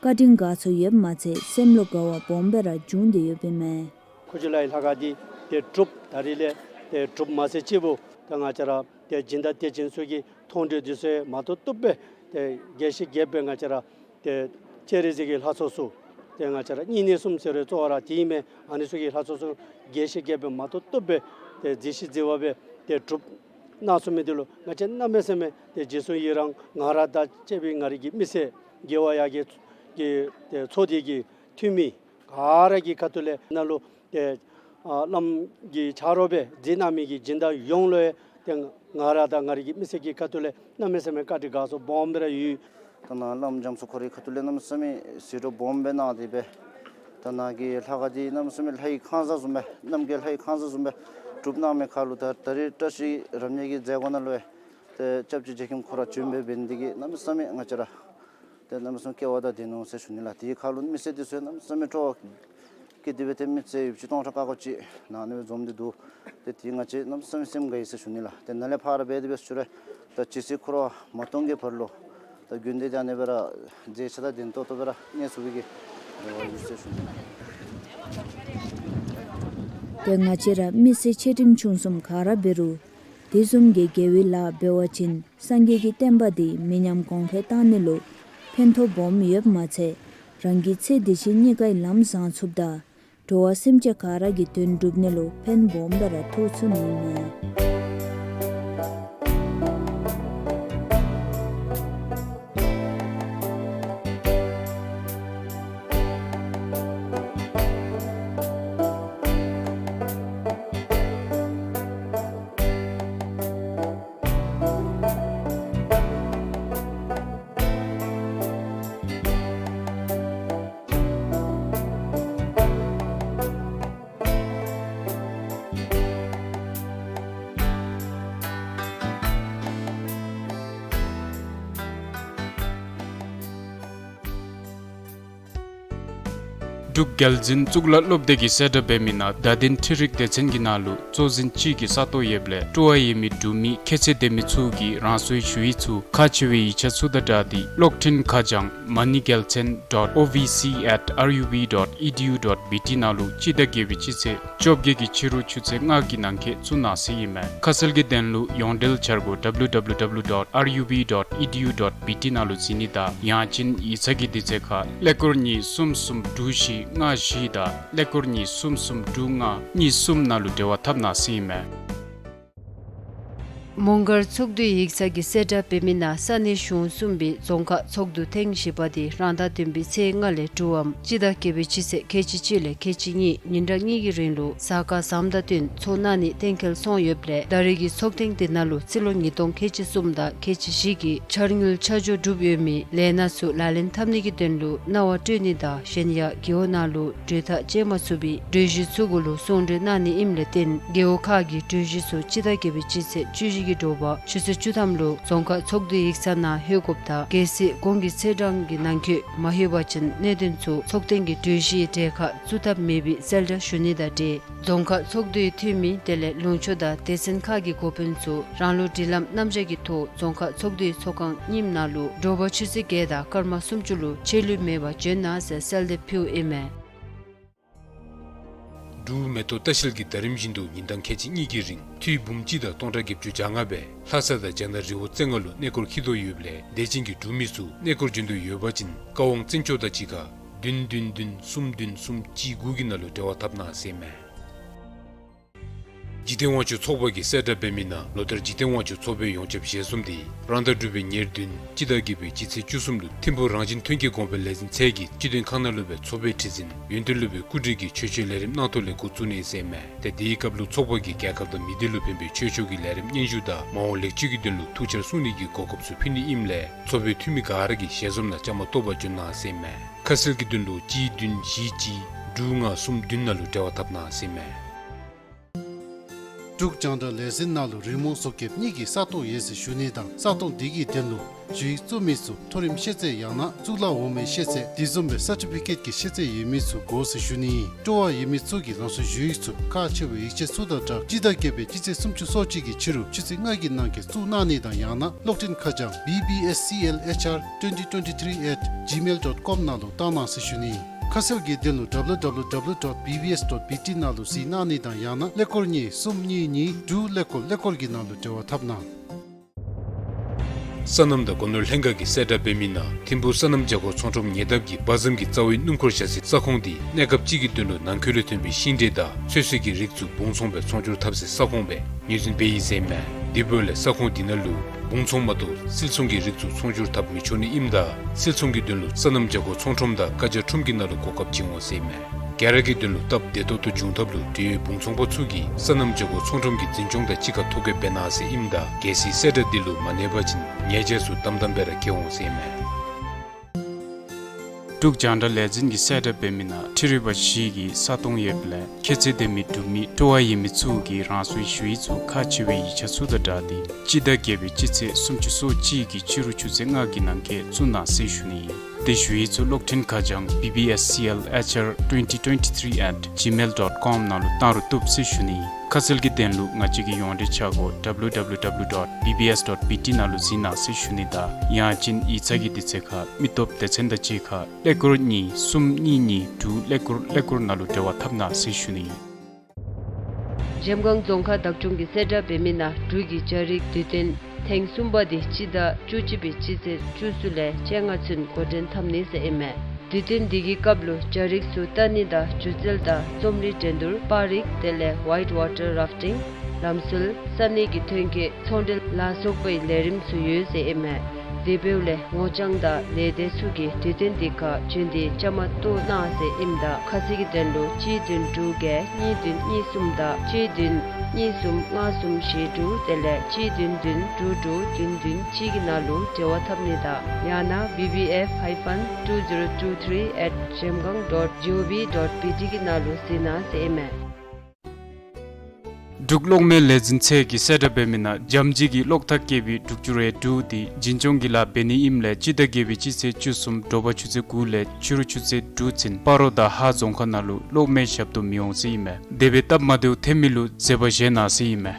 བཀའ་དྲིན་དགའ་ཚོར་ཡོདཔ་མ་ཚད་སེམས་ལུ་དགའ་བ་སྦོམ་སྦེ་ར་བྱུང་སྟེ་ཡོདཔ་ཨིན་མས། ཁུ་ཆུ་ལའི་ལྷ་ཁང་འདི་ཏེ་གྲུབ་ད་རིས་ལས་ཏེ་གྲུབ་མ་ཚད་ཅིག་པོ་ད་ང་བཅས་ར་ཏེ་སྦྱིན་བདག་དད་ཅན་ཚུ་གིས་མཐོང་གྲོལ་འདི་ཚུ་མ་ཏོག་ཏོ་སྦེ་ཏེ་རྒྱས་ཤིང་རྒྱསཔ་སྦེ་ང་བཅས་ར་ཏེ་སྤྱན་རས་གཟིགས་ཀྱི་ལྷ་ཚོགས་ཚུ་ཏེ་ང་བཅས་ར་བསྙེན་གནས་གསུམ་ཟེར་བའི་གཙོ་བོ་ར་དེ་ཨིན་མས། ཨ་ནི་ཚུ་གི་ལྷ་ཚོགས་ཚུ་རྒྱས་ཤིང་རྒྱསཔ་སྦེ་མ་ཏོག་ཏོ་སྦེ་ཏེ་མཛེས་ཤིང་མཛེས་པ་སྦེ་ཏེ་གྲུབ་གནང་ཚུགས་མི་འདི་ལུ་ང་བཅས་གནམ་མེད་ས་མེད་ཏེ་རྗེས་སུ་ཡི་རང་ང་ར་དང་བཅས་པའི་ང་རའི་གི་མི་སེར་རྒྱལ་བ་ཡར་རྒྱས་ཀྱི་ཏེ་ཚོགས་སྡེ་གི་འཐུས་མི་ག་ར་གི་ཁ་ཐུག་ལས་ནཱ་ལུ་ཏེ་ཨ་བླམ་གྱི་ཆ་རོགས་སྦེ་མཛད་གནང་མི་གི་སྦྱིན་བདག་ཡོངས་ལུ་ཡང་ཏེ་ང་ར་དང་ང་རའི་གི་མི་སེར་གྱི་ཁ་ཐུག་ལས་གནམ་མེད་ས་མེད་བཀའ་དྲིན་དགའ་ཚོར་སྦོམ་སྦེ་ར་ཡོད། ད་ནཱ་བླམ་རྒྱ་མཚོ་ཁོ་རའི་ཁ་ཐུག་ལས་གནམ་མེད་ས་མེད་ཟད་འགྲོ་སྦོམ་སྦེ་གནང་སྟེ་སྦེ་ད་ནཱ་གི་ལྷ་ཁང་འདི་གནམ་མེད་ས་མེད་ལྷའི་ཁང་བཟང་བཟུམ་སྦེ་རྣམ་རྒྱལ་ལྷའི་ཁང་བཟང་བཟུམ་སྦེ་གྲུབ་གནང་མི་ཁར་ལུ་ད་ད་རིས་བཀྲ་ཤིས་རབ་གནས་ཀྱི་མཛད་སྒོ་ནང་ལུ་ཡང་ཏེ་སྐྱབས་རྗེ་རྗེ་མཁན་ཁོ་ར་བྱོན་སྦེ་འབད་ནི་འདི་གིས་གནམ་མེད་ས་མེད་ང་བཅས་ར་ཏེ་གནམ་མེད་ས་མེད་སྐལ་བ་དང་ལྡན་ནུག་ཟེར་ཞུ་ནི་ལགས། དེའི་ཁར་ལུ་མི་སེར་འདི་ཚུ་གནམ་མེད་ས་མེད་སྤྲོ་བ་སྐྱེས་ཏེ་སྦེ་ཏེ་མི་སེར་ཡོད་ཅིག་སྟོང་ཕྲག་ཁ་ཁ་ཅིག་ནཱ་ཨ་ནི་སྦེ་འཛོམས་ཏེ་འདུག། ཏེ་དེ་ང་བཅས་གནམ་མེད་ས་མེད་སེམས་དགའ་ཡི་ཟེར་ཞུ་ནི་ལགས། ཏེ་ནཱ་ལས་ཕར་འབད་དེ་སྦེ་ཞུ་རུང་ད་ཇི་སྲིད་འཁོར་བ་མ་སྟོངས་ཀྱི་བར་ལུ་ད་དགོན་སྡེ་འདི་ཨ་ནི་སྦེ་ར་མཛེས་ཆ་དང་ལྡན་ཏོག་ཏོ་སྦེ་ར་གནས་ཚུགས་པའི་གི་ ཏེ་ང་བཅས་ར་མི་སེར་ཆེ་འབྲིང་ཆུང་གསུམ་ག་ར་འབད་རུང་དེ་བཟུམ་གྱི་དགེ་བའི་ལཱ་འབད་བ་ཅིན་སངས་རྒྱས་ཀྱི་བསྟན་པ་འདི་མི་ཉམས་གོང་འཕེལ་གཏང་ནི་ལུ་ཕན་ཐོགས་སྦོམ་ཡོདཔ་མ་ཚད་རང་གི་ཚེ་འདི་ཕྱི་གཉིས་ཀའི་ལམ་བཟང་ཚུགསཔ་དང་འགྲོ་བ་སེམས་ཅན་ག་ར་གི་དོན་འགྲུབ་ནི་ལུ་ཕན་སྦོམ་སྦེ་ར་ཐོགས་ཚུགས་ནི་ཨིན་མས། འབྲུག་རྒྱལ་འཛིན་གཙུག་ལག་སློབ་སྡེ་གིས་གསལ་བསྒྲགས་འབད་མི་ནང་བརྡ་དོན་འཕྲུལ་རིག་སྡེ་ཚན་གྱི་ནང་ལུ་གཙོ་འཛིན་ཅིག་གི་ས་སྟོང་ཡོདཔ་ལས་སྤྲོ་བ་ཡོད་མི་འབྲུག་མི་ཁྱད་ཚད་ལྡན་མི་ཚུ་གིས་རང་སོའི་ཞུ་ཡིག་ཚུ་ཁག་ཆེ་བའི་ཡིག་ཆ་ཚུ་དང་སྦྲགས་ཏེ་གློག་འཕྲིན་ཁ་བྱང་མ་ནི་རྒྱལ་མཚན་dot O V C at R U B dot E D U dot B T ནང་ལུ་སྤྱི་ཟླ་བརྒྱད་པའི་སྤྱི་ཚེས་བཅོ་བརྒྱད་ཀྱི་ཕྱི་རུ་ཆུ་ཚོད་ལྔ་གི་ནང་འཁོད་བཙུགས་གནང་ཟེར་ཨིན་མས། ཁ་གསལ་གྱི་དོན་ལུ་ཡོངས་འབྲེལ་འཆར་སྒོ་W W W dot R U B dot E D U dot B T ནང་ལུ་གཟིགས་ནི་དང་ཡང་ཅིན་ཡིག་ཚང་གི་དུས་ཚོད་ཁར་ཀླད་ཀོར་གཉིས་གསུམ་གསུམ་དྲུག་བཞི་ལྔ་བཞི་དང་ཀླད་ཀོར་གཉིས་གསུམ་གསུམ་དྲུག་ལྔ་གཉིས་གསུམ་ནང་ལུ་འབྲེལ་བ་འཐབ་གནང་ཟེར་ཨིན་མས། མོང་སྒར་ཚོགས་འདུའི་ཡིག་ཚང་གིས་གསལ་བསྒྲགས་འབད་མི་ནང་ས་གནས་གཞུང་གསུམ་པའི་རྫོང་ཁག་ཚོགས་འདུ་ཐེངས་བཞི་པ་དེ་རང་ཟླ་བདུན་པའི་ཚེས་ལྔ་ལས་དྲུག་པའམ་སྤྱི་ཟླ་བརྒྱད་པའི་སྤྱི་ཚེས་ཁལ་གཅིག་གཅིག་ལས་ཁལ་གཅིག་གཉིས་ཉིན་གྲངས་གཉིས་ཀྱི་རིང་ལུ་གཟའ་སྐར་བཟངམ་དང་བསྟུན་ཚོགས་གནང་ནི་གཏན་འཁེལ་སོང་ཡོདཔ་ལས་ད་རེས་ཀྱི་ཚོགས་ཐེངས་དེ་ནང་ལུ་རྩིས་ལོ་ཉིས་སྟོང་ཁལ་གཅིག་གསུམ་དང་ཁལ་གཅིག་བཞི་གི་འཆར་དངུལ་ཆ་འཇོག་གྲུབ་ཡོད་མི་ལས་སྣ་ཚུ་ལག་ལེན་འཐབ་ནི་གི་དོན་ལུ་གནང་བ་སྤྲོད་ནི་དང་གཞན་ཡང་རྒེད་འོག་ནང་ལུ་གྲོས་ཐག་བཅད་མ་ཚུགས་པའི་གྲོས་གཞི་ཚུ་གུ་ལུ་གསུང་གྲོས་གནང་ནི་ཨིནམ་ལས་བརྟེན་རྒེད་འོག་ཁག་གི་གྲོས་གཞི་ཚུ་སྤྱི་ཟླ་བརྒྱད་པའི་སྤྱི་ཚེས་བཅུ་བཞི་གི་དྲོ་པ་ཆུ་ཚོད་བཅུ་ཐམ་ལུ་རྫོང་ཁག་ཚོགས་འདུའི་ཡིག་ཚང་ནང་ལྷོད་དགོཔ་དང་གལ་སྲིད་གོང་གི་ཚེས་གྲངས་ཀྱི་ནང་འཁོད་མ་ལྷོད་པ་ཅིན་གནད་དོན་ཚུ་ཚོགས་ཐེངས་ཀྱི་གྲོས་གཞིའི་གྲལ་ཁར་བཙུགས་ཐབས་མེད་པའི་གསལ་བསྒྲགས་ཞུ་ནི་དང་འབྲེལ་རྫོང་ཁག་ཚོགས་འདུའི་འཐུས་མི་དེ་ལས་ལུང་ཕྱོགས་དང་སྡེ་ཚན་ཁག་གི་འགོ་དཔོན་ཚུ་རང་ལུགས་སྒྲིག་ལམ་རྣམ་གཞག་གི་ཐོག་རྫོང་ཁག་ཚོགས་འདུའི་ཚོགས་ཁང་རྙིངམ་ནང་ལུ་དྲོ་པ་ཆུ་ཚོད་བརྒྱད་དང་སྐར་མ་སུམ་ཅུ་ལུ་ཆད་ལུས་མེད་པར་འབྱོན་གནང་ཟེར་གསལ་འདེབས་ཕུལཝ་ཨིན་མས། འབྲུག་མེ་ཏོག་ལྟ་བཤལ་གྱིས་ཟླ་རིམ་བཞིན་དུ་ཉིན་གྲངས་ཁལ་གཅིག་གཉིས་ཀྱི་རིང་འཐུས་འབུམ་གཅིག་དང་སྟོང་ཕྲག་བརྒྱད་ཅུ་གྱ་ལྔ་སྦེ་ལྷ་ས་དང་རྒྱ་ནག་རི་བོ་རྩེ་ལྔ་ལུ་གནས་སྐོར་འཁྱིད་དོ་ཡོདཔ་ལས་དད་ཅན་གྱི་འབྲུག་མི་ཚུ་གནས་སྐོར་འབྱོན་འདོད་ཡོད་པ་ཅིན་བཀའ་དབང་བཙན་སྐྱོགས་དང་གཅིག་ཁར་བདུན་བདུན་བདུན་གསུམ་བདུན་གསུམ་གཅིག་དགུ་གི་ནང་ལུ་འབྲེལ་བ་འཐབ་གནང་ཟེར་ཨིན་མས། འཇིག་རྟེན་དབང་ཕྱུག་ཚོགས་པ་གིས་གསལ་བསྒྲགས་འབད་མི་ནང་ལོ་ལྟར་འཇིག་རྟེན་དབང་ཕྱུག་ཚོགས་པའི་ཡོངས་ཁྱབ་ཞལ་འཛོམས་དེ་རང་ཟླ་དྲུག་པའི་ཉེར་བདུན་སྤྱི་ཟླ་བརྒྱད་པའི་སྤྱི་ཚེས་བཅུ་གསུམ་ལུ་ཐིམ་ཕུག་རང་བཞིན་ཐོན་སྐྱེད་གོང་འཕེལ་ལས་འཛིན་ཚད་ཀྱི་སྤྱི་མཐུན་ཁང་ནང་ལུ་སྦེ་ཚོགས་པའི་ཁྲི་འཛིན་ཡོན་ཏན་སློབ་དཔོན་སྐུ་བགྲེས་ཀྱིས་ཆོས་ཕྱོགས་ལས་རིམ་གནང་ཐོག་ལས་འགོ་བཙུགས་ནི་ཟེར་ཨིན་མས། ཏེ་དེའི་སྐབས་ལུ་ཚོགས་པ་གིས་རྒྱལ་ཁབ་དང་མི་སྡེ་ལུ་ཕན་པའི་ཆོས་ཕྱོགས་ཀྱི་ལས་རིམ་སྙན་ཞུ་དང་མ་འོངས་ལེགས་བཅོས་ཀྱི་དོན་ལུ་ཐུགས་འཆར་གསུང་ནི་གི་གོ་སྐབས་ཚུ་ཕུལ་ནི་ཨིནམ་ལས་ཚོགས་པའི་འཐུས་མི་ག་ར་གིས་ཞལ་འཛོམས་ནང་བཅའ་མར་གཏོགས་པར་འབྱོན་གནང་ཟེར་ཨིན་མས། ཁ་གསལ་གྱི་དོན་ལུ་གཅིག་བདུན་བཞི་གཅིག་དྲུག་ལྔ་གསུམ་བདུན་ནང་ལུ་འབྲེལ་བ་འཐབ་གནང་ཟེར་ཨིན་མས། འབྲུག་རྒྱང་བསྒྲགས་ལས་འཛིན་ནང་ལུ་རི་མོ་བཟོ་མཁསཔ་གཉིས་ཀྱི་ས་སྟོང་ཡོད་ཟེར་ཞུ་ནི་དང་ས་སྟོང་དེ་གི་དོན་ལུ་ཞུ་ཡིག་བཙུགས་མི་ཚུ་མཐོ་རིམ་ཤེས་ཚད་ཡང་ན་གཙུག་ལག་འོག་མའི་ཤེས་ཚད་དེ་བཟུམ་སྦེ་སར་ཊི་ཕི་ཀེཊ་ཀྱི་ཤེས་ཚད་ཡོད་མི་ཚུ་དགོ་ཟེར་ཞུ་ནི། སྤྲོ་བ་ཡོད་མི་ཚུ་གིས་རང་སོའི་ཞུ་ཡིག་ཚུ་ཁག་ཆེ་བའི་ཡིག་ཆ་ཚུ་དང་སྦྲགས་སྤྱི་ཟླ་བརྒྱད་པའི་སྤྱི་ཚེས་སུམ་ཅུ་སོ་གཅིག་གི་ཕྱི་རུ་ཆུ་ཚོད་ལྔ་གི་ནང་འཁོད་བཙུགས་གནང་ནི་དང་ཡང་ན་གློག་འཕྲིན་ཁ་བྱང་B B S C L H R twenty twenty-three at gmail dot com ནང་ལུ་བཏང་གནང་ཟེར་ཞུ་ནི། ཁ་གསལ་གྱི་དོན་ལུ་W W W dot B B S dot B T ནང་ལུ་གཟིགས་གནང་ནི་དང་ཡང་ན་ཀླད་ཀོར་གཉིས་གསུམ་གཉིས་གཉིས་དྲུག་ཀླད་ཀོར་ཀླད་ཀོར་གྱི་ནང་ལུ་འབྲེལ་བ་འཐབ་གནང་། སོ་ནམ་དང་སྒོ་ནོར་ལྷན་ཁག་གིས་གསལ་བསྒྲགས་འབད་མི་ནང་ཐིམ་ཕུག་སོ་ནམ་བྱ་སྒོར་ཚོང་ཁྲོམ་ཉེ་འདབས་ཀྱི་དཔའ་ཟམ་གྱི་རྩ་བའི་སྣུམ་འཁོར་བཞག་སའི་ས་ཁོངས་དེ་གནས་སྐབས་ཅིག་གི་དོན་ལུ་ནང་འཁོད་ལས་ཐོན་པའི་ཤིང་འབྲས་དང་ཚོད་བསྲེ་གི་རིགས་ཚུ་སྦུང་ཚོང་སྦེ་ཚོང་སྒྱུར་འཐབ་སའི་ས་ཁོངས་སྦེ་ངོས་འཛིན་འབད་ཡི་ཟེར་ཨིན་མས། དེ་འབདཝ་ལས་ས་ཁོངས་དེ་ནང་ལུ་སྦུང་ཚོང་མ་གཏོགས་བསིལ་ཚོང་གི་རིགས་ཚུ་ཚོང་སྒྱུར་འཐབ་མི་ཆོག་ནི་ཨིནམ་ད་བསིལ་ཚོང་གི་དོན་ལུ་སོ་ནམ་བྱ་སྒོར་ཚོང་ཁྲོམ་དང་ཀ་ཇ་ཁྲོམ་གྱི་ནང་ལུ་གོ་སྐབས་བྱིན་འོང་ཟེར་ཨིན་མས། ག་ར་གི་དོན་ལུ་སྟབས་བདེ་ཏོག་ཏོ་འབྱུང་ཐབས་ལུ་འབྲེལ་ཡོད་སྦུང་ཚོང་པ་ཚུ་གིས་སོ་ནམ་བྱ་སྒོར་ཚོང་ཁྲོམ་གྱི་འཛིན་སྐྱོང་དང་གཅིག་ཁར་ཐོ་བཀོད་འབད་གནང་ཟེར་ཨིནམ་ད་གལ་སྲིད་གསལ་བསྒྲགས་འདི་ལུ་མ་གནས་པ་ཅིན་ཉེས་བྱ་ཚུ་དམ་དམ་སྦེ་ར་བཀལ་འོང་ཟེར་ཨིན་མས། འབྲུག་རྒྱང་བསྒྲགས་ལས་འཛིན་གྱིས་གསལ་བསྒྲགས་འབད་མི་ནང་འཕྲུལ་རིག་པ་བཞི་གི་ས་སྟོང་ཡོདཔ་ལས་ཁྱད་ཚད་ལྡན་མི་འབྲུག་མི་སྤྲོ་བ་ཡོད་མི་ཚུ་གིས་རང་སོའི་ཞུ་ཡིག་ཚུ་ཁག་ཆེ་བའི་ཡིག་ཆ་ཚུ་དང་སྦྲགས་ཏེ་སྤྱི་ཟླ་བརྒྱད་པའི་སྤྱི་ཚེས་སུམ་ཅུ་སོ་གཅིག་གི་ཕྱི་རུ་ཆུ་ཚོད་ལྔ་གི་ནང་འཁོད་བཙུགས་གནང་ཟེར་ཞུ་ནི། ཏེ་ཞུ་ཡིག་ཚུ་གློག་འཕྲིན་ཁ་བྱང་B B S C L H R twenty twenty-three at gmail dot com ནང་ལུ་བཏང་རུང་བཏུབ་ཟེར་ཞུ་ནི། ཁ་གསལ་གྱི་དོན་ལུ་ང་བཅས་ཀྱི་ཡོངས་འབྲེལ་ཆ་སྒོ་W W W dot B B S dot B T ནང་ལུ་གཟིགས་གནང་ཟེར་ཞུ་ནི་དང་། ཡང་ཅིན་ཡིག་ཚང་གི་དུས་ཚོད་ཁར་མི་སྟོབས་སྡེ་ཚན་དང་གཅིག་ཁར་ཀླད་ཀོར་གཉིས་གསུམ་གཉིས་གཉིས་དྲུག་ཀླད་ཀོར་ཀླད་ཀོར་ནང་ལུ་འབྲེལ་བ་འཐབ་གནང་ཟེར་ཞུ་ནི། གཞལམ་སྒང་རྫོང་ཁག་བདག་སྐྱོང་གིས་གསལ་བསྒྲགས་འབད་མི་ནང་འབྲུག་གི་རྒྱ་རིགས་དུས་སྟོན་ཐེངས་གསུམ་པ་འདི་སྤྱི་ཟླ་བཅུ་གཅིག་པའི་སྤྱི་ཚེས་བཅུ་གསུམ་ལས་བཅོ་ལྔ་ཚུན་འགོ་འདྲེན་འཐབ་ནི་ཟེར་ཨིན་མས། དུས་སྟོན་འདི་གི་སྐབས་ལུ་རྒྱ་རིགས་ཚུ་ལྟ་ནི་དང་སྒྱུ་རྩལ་དང་རྩོམ་རིག་འགྲན་བསྡུར་པར་རིས་དེ་ལས་White Water Rafting ལམ་སྲོལ་ས་གནས་ཀྱི་ཐོན་སྐྱེད་ཚོང་འབྲེལ་ལ་སོགས་པའི་ལས་རིམ་ཚུ་ཡོད་ཟེར་ཨིན་མས། དེ་འབདཝ་ལས་ངོ་རྐྱང་དང་ལས་སྡེ་ཚུ་གིས་དུས་སྟོན་འདི་ཁར་བྱོན་ཏེ་བཅའ་མར་གཏོགས་གནང་ཟེར་ཨིནམ་ད་ཁ་གསལ་གྱི་དོན་ལུ་གཅིག་བདུན་དྲུག་བརྒྱད་གཉིས་བདུན་གཉིས་གསུམ་དང་གཅིག་བདུན་གཉིས་གསུམ་ལྔ་གསུམ་བཞི་དྲུག་དེ་ལས་གཅིག་བདུན་བདུན་དྲུག་དྲུག་བདུན་བདུན་གཅིག་གི་ནང་ལུ་འབྲེལ་བ་འཐབ་ནི་དང་ཡང་ན་B B F hyphen two zero two three at zhemgang dot gov dot B T གི་ནང་ལུ་གཟིགས་གནང་ཟེར་ཨིན་མས། འབྲུག་གློག་མེ་ལས་འཛིན་ཚད་ཀྱིས་གསལ་བསྒྲགས་འབད་མི་ནང་འཇམ་ལྗིད་ཀྱི་གློག་ཐག་བཀལ་བའི་འབྲུག་ཅུ་རེ་དྲུག་འདི་འཛིན་སྐྱོང་གི་ལཱ་འབད་ནི་ཨིནམ་ལས་སྤྱི་ཟླ་བརྒྱད་པའི་སྤྱི་ཚེས་བཅུ་གསུམ་དྲོ་པ་ཆུ་ཚོད་དགུ་ལས་ཕྱི་རུ་ཆུ་ཚོད་དྲུག་ཚུན་སྤ་རོ་དང་ཧཱ་རྫོང་ཁག་ནང་ལུ་གློག་མེ་ཞབས་ཏོག་མི་འོང་ཟེར་ཨིན་མས། དེ་སྦེ་སྟབས་མ་བདེཝ་ཐོན་མི་ལུ་འཛེམ་པ་བཞེས་གནང་ཟེར་ཨིན་མས།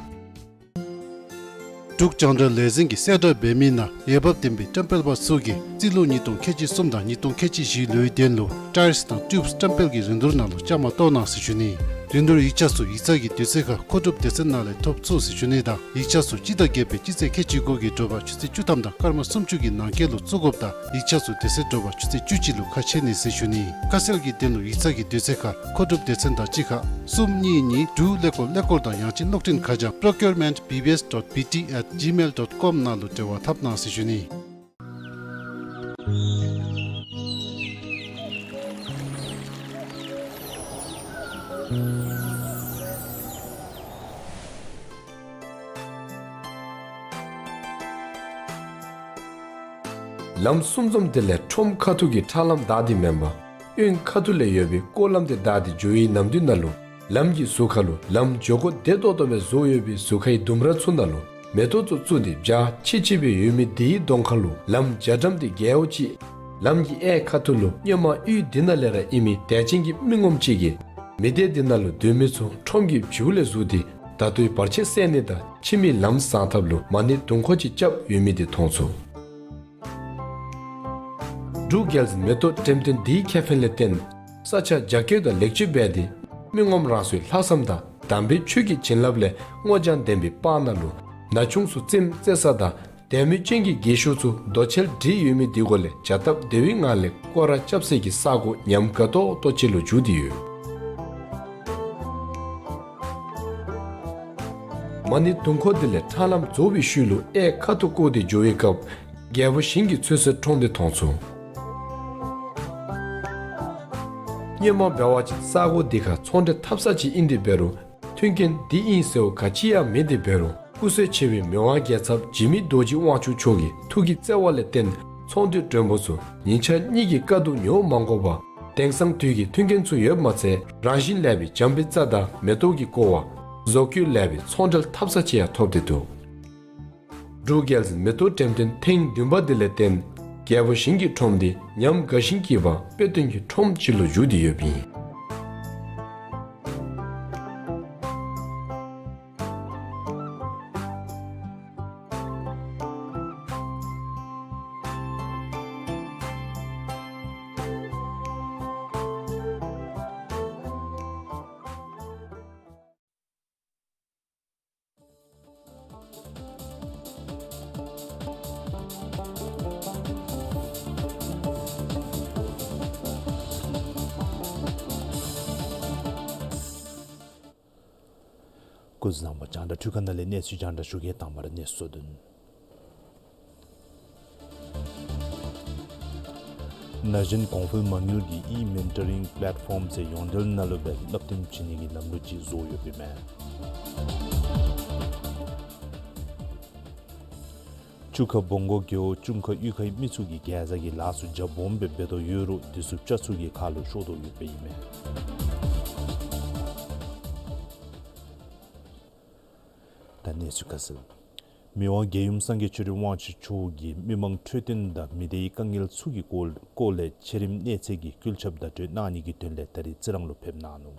འབྲུག་རྒྱང་བསྒྲགས་ལས་འཛིན་གྱིས་གསལ་བསྒྲགས་འབད་མི་ནང་འོས་འབབ་ལྡན་པའི་བཀྲམ་སྤེལ་པ་ཚུ་གིས་རྩིས་ལོ་ཉིས་སྟོང་ཁལ་གཅིག་གསུམ་དང་ཉིས་སྟོང་ཁལ་གཅིག་བཞིའི་ལོའི་དོན་ལུ་ཊའིརསི་དང་ཊིའུབསི་བཀྲམ་སྤེལ་གྱི་རིན་བསྡུར་ནང་ལུ་བཅའ་མར་གཏོགས་གནང་ཟེར་ཞུ་ནི། རིན་བསྡུར་ཡིག་ཆ་ཚུ་ཡིག་ཚང་གི་དུས་ཚོད་ཁར་མཁོ་སྒྲུབ་སྡེ་ཚན་ནང་ལས་ཐོབ་ཚུགས་ཟེར་ཞུ་ནི་དང་ཡིག་ཆ་ཚུ་སྤྱི་ཟླ་བརྒྱད་པའི་སྤྱི་ཚེས་ཁལ་གཅིག་དགུ་གི་དྲོ་པ་ཆུ་ཚོད་བཅུ་ཐམ་དང་སྐར་མ་སུམ་ཅུ་གི་ནང་འཁོད་ལུ་བཙུགས་དགོཔ་དང་ཡིག་ཆ་ཚུ་དེ་ཚེ་དྲོ་པ་ཆུ་ཚོད་བཅུ་གཅིག་ལུ་ཁ་ཕྱེ་ནི་ཟེར་ཞུ་ནི། ཁ་གསལ་གྱི་དོན་ལུ་ཡིག་ཚང་གི་དུས་ཚོད་ཁར་མཁོ་སྒྲུབ་སྡེ་ཚན་དང་གཅིག་ཁར་གསུམ་གཉིས་གཉིས་དྲུག་ཀླད་ཀོར་ཀླད་ཀོར་དང་ཡང་ཅིན་གློག་འཕྲིན་ཁ་བྱང་procurement B B S dot B T at gmail dot com ནང་ལུ་འབྲེལ་བ་འཐབ་གནང་ཟེར་ཞུ་ནི། ལམ་གསུམ་འཛོམས་དེ་ལས་ཁྲོམ་ཁ་ཐུག་གི་ཁྲ་ལམ་བདའ་སྟེ་མེན་པར་གཡོན་ཁ་ཐུག་ལས་ཡོད་པའི་སྐོར་ལམ་དེ་བདའ་སྟེ་འགྱོ་བའི་ནམ་དུས་ནང་ལུ་ལམ་གྱི་ཟུར་ཁ་ལུ་ལམ་འགྱོ་སྒོ་བདེ་ཏོག་ཏོ་སྦེ་བཟོ་ཡོད་པའི་ཟུར་ཁའི་ལྡུམ་ར་ཚུ་ནང་ལུ་མེ་ཏོག་ཚུ་བཙུགས་ཏེ་འཇའ་ཆི་ཆི་སྦེ་ཡོད་མི་དེའི་གདོང་ཁ་ལུ་ལམ་རྒྱ་གྲམ་དེ་རྒྱལཝ་ཅིག། ལམ་གྱི་གཡས་ཁ་ཐུག་ལུ་སྔོན་མ་གཡུས་འདི་ནང་ལས་ར་ཨིན་མི་དད་ཅན་གྱི་མི་ངོམ་ཅིག་གིས་མི་སྡེ་འདི་ནང་ལུ་སྡོད་མི་ཚུ་ཁྲོམ་གྱི་བྱིའུ་ལས་བཟུང་སྟེ་ད་ལྟོའི་བར་ཆད་སེལ་ནི་དང་ཕྱི་མི་ལམ་བཟང་ཐབས་ལུ་མ་ཎི་དུང་འཁོར་ཅིག་རྐྱབ་ཡོད་མི་དེ་མཐོང་ཚུགས། འབྲུག་རྒྱལ་འཛིན་མེ་ཏོག་འགྲེམས་སྟོན་འདིའི་ཁེ་ཕན་ལས་བརྟེན་ས་ཆ་རྒྱ་སྐྱེད་དང་ལེགས་བཅོས་འབད་དེ་མི་ངོམ་རང་སོའི་ལྷག་བསམ་དང་དམ་པའི་ཆོས་ཀྱི་བྱིན་རླབས་ལས་སྔོ་ལྗང་ལྡན་པའི་སྤང་ནང་ལུ་ན་ཆུང་ཚུ་རྩེདམོ་རྩེ་ས་དང་དད་མོས་ཅན་གྱི་རྒས་ཤོས་ཚུ་རྡོ་གཅལ་སྒྲིག་ཡོད་མི་དེ་གུ་ལས་བྱ་སྟབས་བདེ་བའི་ངང་ལས་སྐོར་ར་རྐྱབ་སའི་གི་ས་གོ་ཉམས་དགའ་ཏོག་ཏོ་ཅིག་ལུ་འགྱུར་ཏེ་ཡོད། མ་ཎི་དུང་འཁོར་དེ་ལས་ཁྲ་ལམ་རྫོགས་པའི་ཤུལ་ལུ་གཡས་ཁ་ཐུག་བསྐོར་ཏེ་འགྱོ་བའི་སྐབས་རྒྱལ་པོ་ཞིང་གི་ཚོད་བསྲེ་ཁྲོམ་དེ་མཐོང་ཚུགས། སྔོན་མ་འབད་བ་ཅིན་ས་གོ་དེ་ཁར་ཚོང་འབྲེལ་འཐབ་ས་ཅིག་ཨིན་ཏེ་འབད་རུང་མཐུན་རྐྱེན་འདི་ཨིན་ཟེར་བ་ག་ཅི་ཡང་མེད་དེ་འབད་རུང་སྐུ་བསོད་ཆེ་བའི་མི་དབང་རྒྱལ་ཚབ་འཇིགས་མེད་རྡོ་རྗེ་དབང་ཕྱུག་མཆོག་གི་ཐུགས་ཀྱི་བརྩེ་བ་ལས་བརྟེན་ཚོང་འདུས་མགྲོན་པོ་ཚུ་ཉིན་ཞག་གཉིས་ཀྱི་དཀའ་སྡུག་མྱོང་མ་དགོ་པར་དེང་སང་དུས་ཀྱི་མཐུན་རྐྱེན་ཚུ་ཡོདཔ་མ་ཚད་རང་བཞིན་ལེགས་པའི་འཇམ་པའི་རྩྭ་དང་མེ་ཏོག་གིས་བསྐོར་བ་བཟོ་བཀོད་ལེགས་པའི་ཚོང་འབྲེལ་འཐབ་ས་ཅིག་ཡང་ཐོབ་སྟེ་འདུག། འབྲུག་རྒྱལ་འཛིན་མེ་ཏོག་འགྲེམས་སྟོན་ཐེངས་བདུན་པ་དེ་ལས་བརྟེན་རྒྱལ་པོ་ཞིང་གི་ཁྲོམ་དེ་ཉམས་དགའ་ཞིང་སྐྱིད་པ་དཔེ་སྟོན་གྱི་ཁྲོམ་ཅིག་ལུ་འགྱུར་ཏེ་ཡོདཔ་ཨིན། སྐུ་གཟུགས་བཟང་པོ། རྒྱང་བསྒྲགས་འཕྲུལ་ཁང་ནང་ལས་གནས་ཚུལ་རྒྱང་བསྒྲགས་ཞུ་གེ། དང་པ་ར་གནས་ཚུལ་གཙོ་དོན། ན་གཞོན་གོང་འཕེལ་མ་དངུལ་གྱིས་ཨི་མེན་ཊོ་རིང་པེ་ལེཊ་ཕོམ་ཟེར་ཡོངས་འབྲེལ་ནང་ལུ་སྦེ་སློབ་སྟོན་བྱིན་ནི་གི་ལམ་ལུགས་ཅིག་བཟོ་ཡོདཔ་ཨིན་མས། ཆུ་ཁ་སྦོང་སྒོ་རྒེད་འོག་ཆུང་ཁ་གཡུས་ཁའི་མི་ཚུ་གིས་གེ་ཛ་གི་ལཱ་ཚུ་རྒྱབ་སྦོམ་སྦེ་འབད་དོ་ཡོད་རུང་དེ་ཚུ་སྤྱ་ཚུ་གི་ཁ་ལུ་ཤོར་དོ་ཡོདཔ་ཨིན་མས། ད་གནས་ཚུལ་ཁ་གསལ། མི་དབང་རྒྱལ་ཡུམ་སངས་རྒྱས་ཆོས་སྒྲོན་དབང་ཕྱུག་མཆོག་གིས་མི་མང་འཕྲོད་བསྟེན་དང་མི་སྡེའི་དཀའ་ངལ་ཚུ་གི་སྐོར་སྐོར་ལས་ཆེ་རིམ་གནས་ཚད་ཀྱི་བཀོད་ཁྱབ་བརྡ་སྤྲོད་གནང་ནི་གི་དོན་ལས་ད་རིས་རྩི་རང་ལུ་ཕེབས་གནང་ནུག།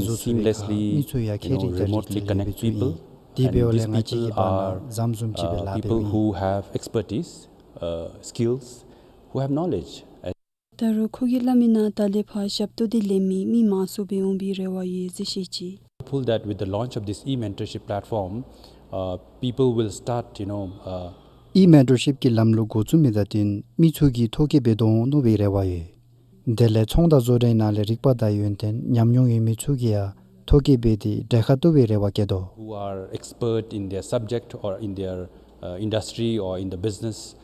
བཟོ་ཚུགས་པའི་ཁར་མི་ཚུ་ཡང་ཁྱད་རིག་འདྲ་རིགས་ཅིག་ཡོད་པའི་ཚུལ་ཨིན། དེ་འབདཝ་ལས་ང་བཅས་ཀྱིས་འབད་ན་ཟམ་བཟུམ་ཅིག་སྦེ་ལཱ་འབདཝ་ཨིན། ད་རུང་ཁོ་གིས་སླབ་མི་ནང་ད་ལས་ཕར་ཞབས་ཏོག་འདི་ལེན་མི་མི་མང་སུ་སྦེ་འོང་པའི་རེ་བ་ཡོད་ཟེར་བཤད་ཅི། Hopeful that with the launch of this e-mentorship platform, uh, people will start, you know, uh, ཨི་མེན་ཊོར་ཤིབ་ཀྱི་ལམ་ལུགས་འགོ་བཙུགས་མི་དང་བསྟུན་མི་ཚུ་གིས་ཐོ་བཀོད་འབད་དོ་འོང་མནོ་བའི་རེ་བ་ཡོད། དེ་ལས་ཚོང་དང་བཟོ་གྲྭའི་ནང་ལས་རིག་པ་དང་ཡོན་ཏན་ཉམས་མྱོང་ཡོད་མི་ཚུ་གིས་ཡང་ཐོ་བཀོད་འབད་དེ་གྲལ་ཁར་གཏོགས་པའི་རེ་བ་བསྐྱེད་དོ། Who are expert in their subject or in their, uh, industry or in the business.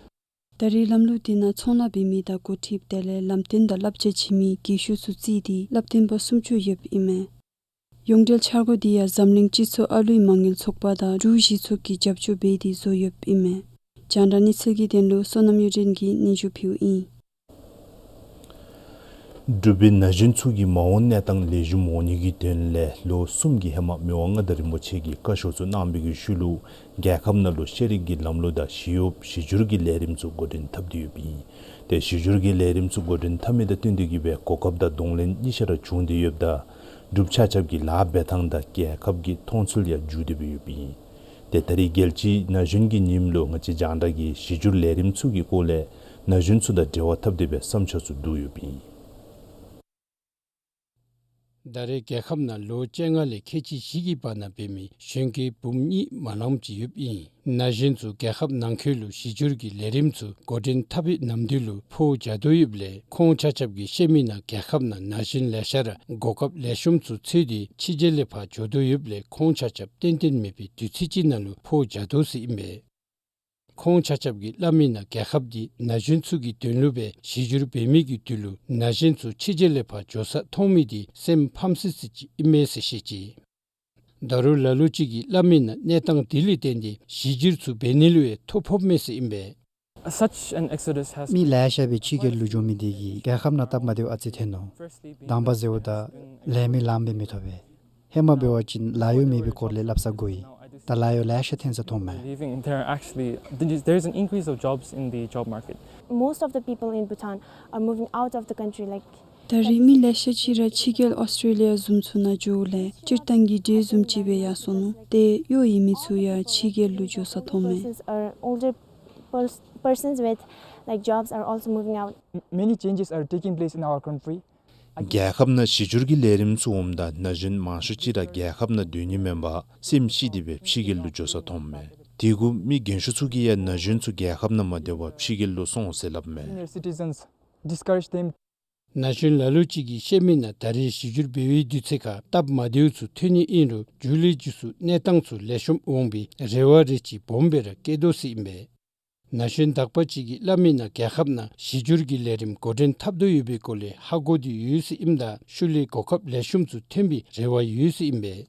ད་རེས་ལམ་ལུགས་འདི་ནང་ཚོང་ལཱ་འབད་མི་དང་འགོ་ཁྲིདཔ་དེ་ལས་ལམ་སྟོན་དང་བསླབ་བྱ་བྱིན་མི་རྒན་ཤོས་ཚུ་བརྩིས་ཏེ་བསླབ་སྟོན་པ་སུམ་ཅུ་ཡོདཔ་ཨིན་མས། ཡོངས་འབྲེལ་འཆར་སྒོ་འདི་ཡང་འཛམ་གླིང་སྤྱི་ཚོགས་ཨ་ལུའི་མ་དངུལ་ཚོགས་པ་དང་འབྲུག་གཞི་ཚོགས་ཀྱིས་རྒྱབ་སྐྱོར་འབད་དེ་བཟོ་ཡོདཔ་ཨིན་མས། རྒྱང་བསྒྲགས་གནས་ཚུལ་གྱི་དོན་ལུ་བསོད་ནམས་གཡུ་སྒྲོན་གྱིས་སྙན་ཞུ་ཕུལཝ་ཨིན། འབྲུག་པའི་ན་གཞོན་ཚུ་གི་མ་འོངས་གནས་སྟངས་ལེགས་ཤོམ་འོང་ནི་གི་དོན་ལས་ལོ་གསུམ་གྱི་ཧེ་མ་མི་དབང་མངའ་བདག་རིན་པོ་ཆེ་གིས་བཀའ་ཤོག་ཚུ་གནང་བའི་གི་ཤུལ་ལུ་རྒྱལ་ཁབ་ནང་ལུ་ཤེས་རིག་གི་ལམ་ལུགས་དང་ཞི་གཡོགཔ་གཞི་སྒྱུར་གྱི་ལས་རིམ་ཚུ་འགོ་འདྲེན་འཐབ་སྟེ་ཡོདཔ་ཨིན། ཏེ་གཞི་སྒྱུར་གྱི་ལས་རིམ་ཚུ་འགོ་འདྲེན་འཐབ་མི་དང་བསྟུན་ཏེ་གིས་སྦེ་གོ་སྐབས་དང་གདོང་ལེན་གཉིས་ཆ་ར་བྱུང་སྟེ་ཡོདཔ་ད་འབྲུགཔ་ཆ་ཁྱབ་ཀྱི་ལཱ་འབད་ཐངས་དང་རྒྱལ་ཁབ་ཀྱི་མཐོང་ཚུལ་ཡང་འགྱུར་ཏེ་སྦེ་ཡོདཔ་ཨིན། ཏེ་ད་རེས་རྒྱལ་སྤྱིའི་ན་གཞོན་གྱི་ཉིནམ་ལུ་ང་བཅས་རྒྱང་བསྒྲགས་ཀྱིས་གཞི་སྒྱུར་ལས་རིམ་ཚུ་གི་སྐོར་ལས་ན་གཞོན་ཚུ་དང་འབྲེལ་བ་འཐབ་སྟེ་སྦེ་བསམ་འཆར་ཚུ་བསྡུ་ཡོདཔ་ཨིན། ད་རེས་རྒྱལ་ཁབ་ནང་ལོ་བཅོ་ལྔ་ལས་ཁལ་གཅིག་བཞི་གི་བར་ན་འབད་མི་གཞོན་སྐྱེས་འབུམ་གཉིས་མ་ལངམ་ཅིག་ཡོདཔ་ཨིན། ན་གཞོན་ཚུ་རྒྱལ་ཁབ་ནང་འཁོད་ལུ་གཞི་སྒྱུར་གྱི་ལས་རིམ་ཚུ་འགོ་འདྲེན་འཐབ་པའི་ནམ་དུས་ལུ་འཕོ་འགྱོ་དོ་ཡོདཔ་ལས་ཁོང་ཆ་ཁྱབ་ཀྱིས་བཤད་མི་ནང་རྒྱལ་ཁབ་ནང་ན་གཞོན་ལེ་ཤ་ར་གོ་སྐབས་ལེགས་ཤོམ་ཚུ་འཚོལ་ཏེ་ཕྱི་རྒྱལ་ལས་ཕར་འགྱོ་དོ་ཡོདཔ་ལས་ཁོང་ཆ་ཁྱབ་ཏན་ཏན་མེད་པའི་དུས་ཚོད་ཅིག་ནང་ལུ་འཕོ་འགྱོ་དོ་ཟེར་ཨིན་པས། ཁོང་ཆ་ཁྱབ་ཀྱིས་སླབ་མི་ནང་རྒྱལ་ཁབ་འདི་ན་གཞོན་ཚུ་གི་དོན་ལུ་སྦེ་གཞི་སྒྱུར་འབད་མི་གི་དུས་ལུ་ན་གཞོན་ཚུ་ཕྱི་རྒྱལ་ལས་ཕར་འགྱོ་ས་མཐོང་མི་འདི་སེམས་ཕམ་སི་སི་ཅིག་ཨིན་མས་ཟེར་བཤད་ཅི། ད་རུང་ལ་ལུ་ཅིག་གིས་སླབ་མི་ནང་གནས་སྟངས་དེ་ལུ་བརྟེན་ཏེ་གཞི་སྒྱུར་ཚུ་འབད་ནི་ལུ་ཡང་ཐོ་ཕོགཔ་མས་ཟེར་ཨིན་པས། Such an exodus has མི་ལེ་ཤ་སྦེ་ཕྱི་རྒྱལ་ལུ་འགྱོ་མི་དེ་གིས་རྒྱལ་ཁབ་ནང་སྟབས་མ་བདེཝ་ཨ་ཙི་ཐོན་ནུག། དང་པ་ཟེརཝ་ད་ལས་མི་ལངམ་སྦེ་མི་ཐོབ་པས། ཧེ་མ་འབད་བ་ཅིན་ལཱ་གཡོག་མེད་པའི་སྐོར་ལས་སླབ་ས་དགོ་ཡི། ད་ལཱ་གཡོག་ལེ་ཤ་ཐོན་ས་མཐོངམ་མས། Leaving, there are actually, there is an increase of jobs in the job market. Most of the people in Bhutan are moving out of the country, like, ད་རེས་མི་ལེ་ཤ་ཅིག་ར་ཕྱི་རྒྱལ་ཨོསི་ཊྲེ་ལི་ཡ་བཟུམ་ཚུ་ནང་འགྱོཝ་ལས་སྤྱིར་བཏང་གི་འདྲེ་བཟུམ་ཅིག་སྦེ་ཡར་སོང་ནུག། ཏེ་གཡོག་ཡོད་མི་ཚུ་ཡང་ཕྱི་རྒྱལ་ལུ་འགྱོ་ས་མཐོངམ་མས། Persons are older, pers- persons with, like, jobs are also moving out. M- many changes are taking place in our country. རྒྱལ་ཁབ་ནང་གཞི་སྒྱུར་གྱི་ལས་རིམ་ཚུ་འོངམ་ད་ན་གཞོན་མང་ཤོས་ཅིག་ར་རྒྱལ་ཁབ་ནང་སྡོད་ནི་མེན་པར་སེམས་ཤི་སྟེ་སྦེ་ཕྱི་རྒྱལ་ལུ་འགྱོ་ས་མཐོངམ་མས། དེ་གུ་མི་རྒན་ཤོས་ཚུ་གིས་ཡང་ན་གཞོན་ཚུ་རྒྱལ་ཁབ་ནང་མ་སྡོད་པར་ཕྱི་རྒྱལ་ལུ་སོང་ཟེར་སླབ་མས། Senior citizens discourage them. ན་གཞོན་ལ་ལུ་ཅིག་གིས་བཤད་མི་ནང་ད་རེས་གཞི་སྒྱུར་འབད་བའི་དུས་ཚོད་ཁར་སྟབས་མ་བདེཝ་ཚུ་ཐོན་ནི་ཨིན་རུང་མཇུག་ལས་མཇུག་སུ་གནས་སྟངས་ཚུ་ལེགས་ཤོམ་འོང་པའི་རེ་བ་རེ་ཅིག་སྦོམ་སྦེ་ར་བསྐྱེད་དོ་ཟེར་ཨིན་པས། ན་གཞོན་དག་པ་ཅིག་གིས་སླབ་མི་ནང་རྒྱལ་ཁབ་ནང་གཞི་སྒྱུར་གྱི་ལས་རིམ་འགོ་འདྲེན་འཐབ་དོ་ཡོད་པའི་སྐོར་ལས་ཧ་གོ་སྟེ་ཡོད་ཟེར་ཨིནམ་ད་ཤུལ་ལས་གོ་སྐབས་ལེགས་ཤོམ་ཚུ་ཐོན་པའི་རེ་བ་ཡོད་ཟེར་ཨིན་པས།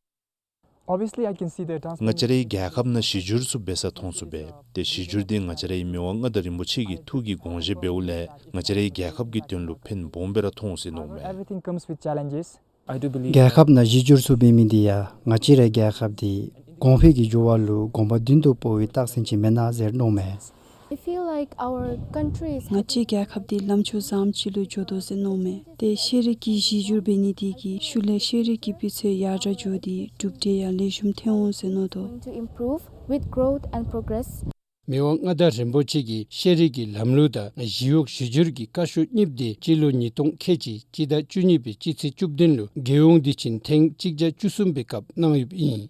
Obviously, I can see the advancement. ང་བཅས་རའི་རྒྱལ་ཁབ་ནང་གཞི་སྒྱུར་ཚུ་འབད་ས་མཐོང་ཚུགས་པས། ཏེ་གཞི་སྒྱུར་འདི་ང་བཅས་རའི་མི་དབང་མངའ་བདག་རིན་པོ་ཆེ་གི་ཐུགས་ཀྱི་དགོངས་བཞེད་འབདཝ་ལས་ང་བཅས་རའི་རྒྱལ་ཁབ་ཀྱི་དོན་ལུ་ཕན་སྦོམ་སྦེ་ར་མཐོང་ཟེར་མནོཝ་མས། Everything comes with challenges. I do believe རྒྱལ་ཁབ་ནང་གཞི་སྒྱུར་ཚུ་འབད་མི་འདི་ཡང་ང་བཅས་རའི་རྒྱལ་ཁབ་འདི་གོང་འཕེལ་གྱི་འགྱུར་བ་ལུ་གོམ་པ་མདུན་དུ་སྤོ་བའི་རྟགས་མཚན་ཅིག་མེན་ན་ཟེར་མནོཝ་མས། I feel like our country is ང་བཅས་རྒྱལ་ཁབ་འདི་ལམ་ཕྱོགས་བཟངམ་ཅིག་ལུ་འགྱོ་དོ་ཟེར་མནོཝ་མས། ཏེ་ཤེས་རིག་གི་གཞི་སྒྱུར་འབད་ནི་དེ་གིས་ཤུལ་ལས་ཤེས་རིག་གི་སྤུས་ཚད་ཡར་དྲག་འགྱོ་སྟེ་གྲུབ་འབྲས་ཡང་ལེགས་ཤོམ་ཐོན་འོང་ཟེར་མནོ་དོ། Going to improve with growth and progress. མི་དབང་མངའ་བདག་རིན་པོ་ཆེ་གིས་ཤེས་རིག་གི་ལམ་ལུགས་དང་ཞི་གཡོག་གཞི་སྒྱུར་གྱི་བཀའ་ཤོག་གཉིས་པོ་དེ་སྤྱི་ལོ་ཉིས་སྟོང་ཁལ་གཅིག་སྤྱི་ཟླ་བཅུ་གཉིས་པའི་སྤྱི་ཚེས་བཅུ་བདུན་ལུ་རྒྱལ་ཡོངས་དུས་ཆེན་ཐེངས་གཅིག་བརྒྱ་བཅུ་གསུམ་པའི་སྐབས་གནང་ཡོདཔ་ཨིན།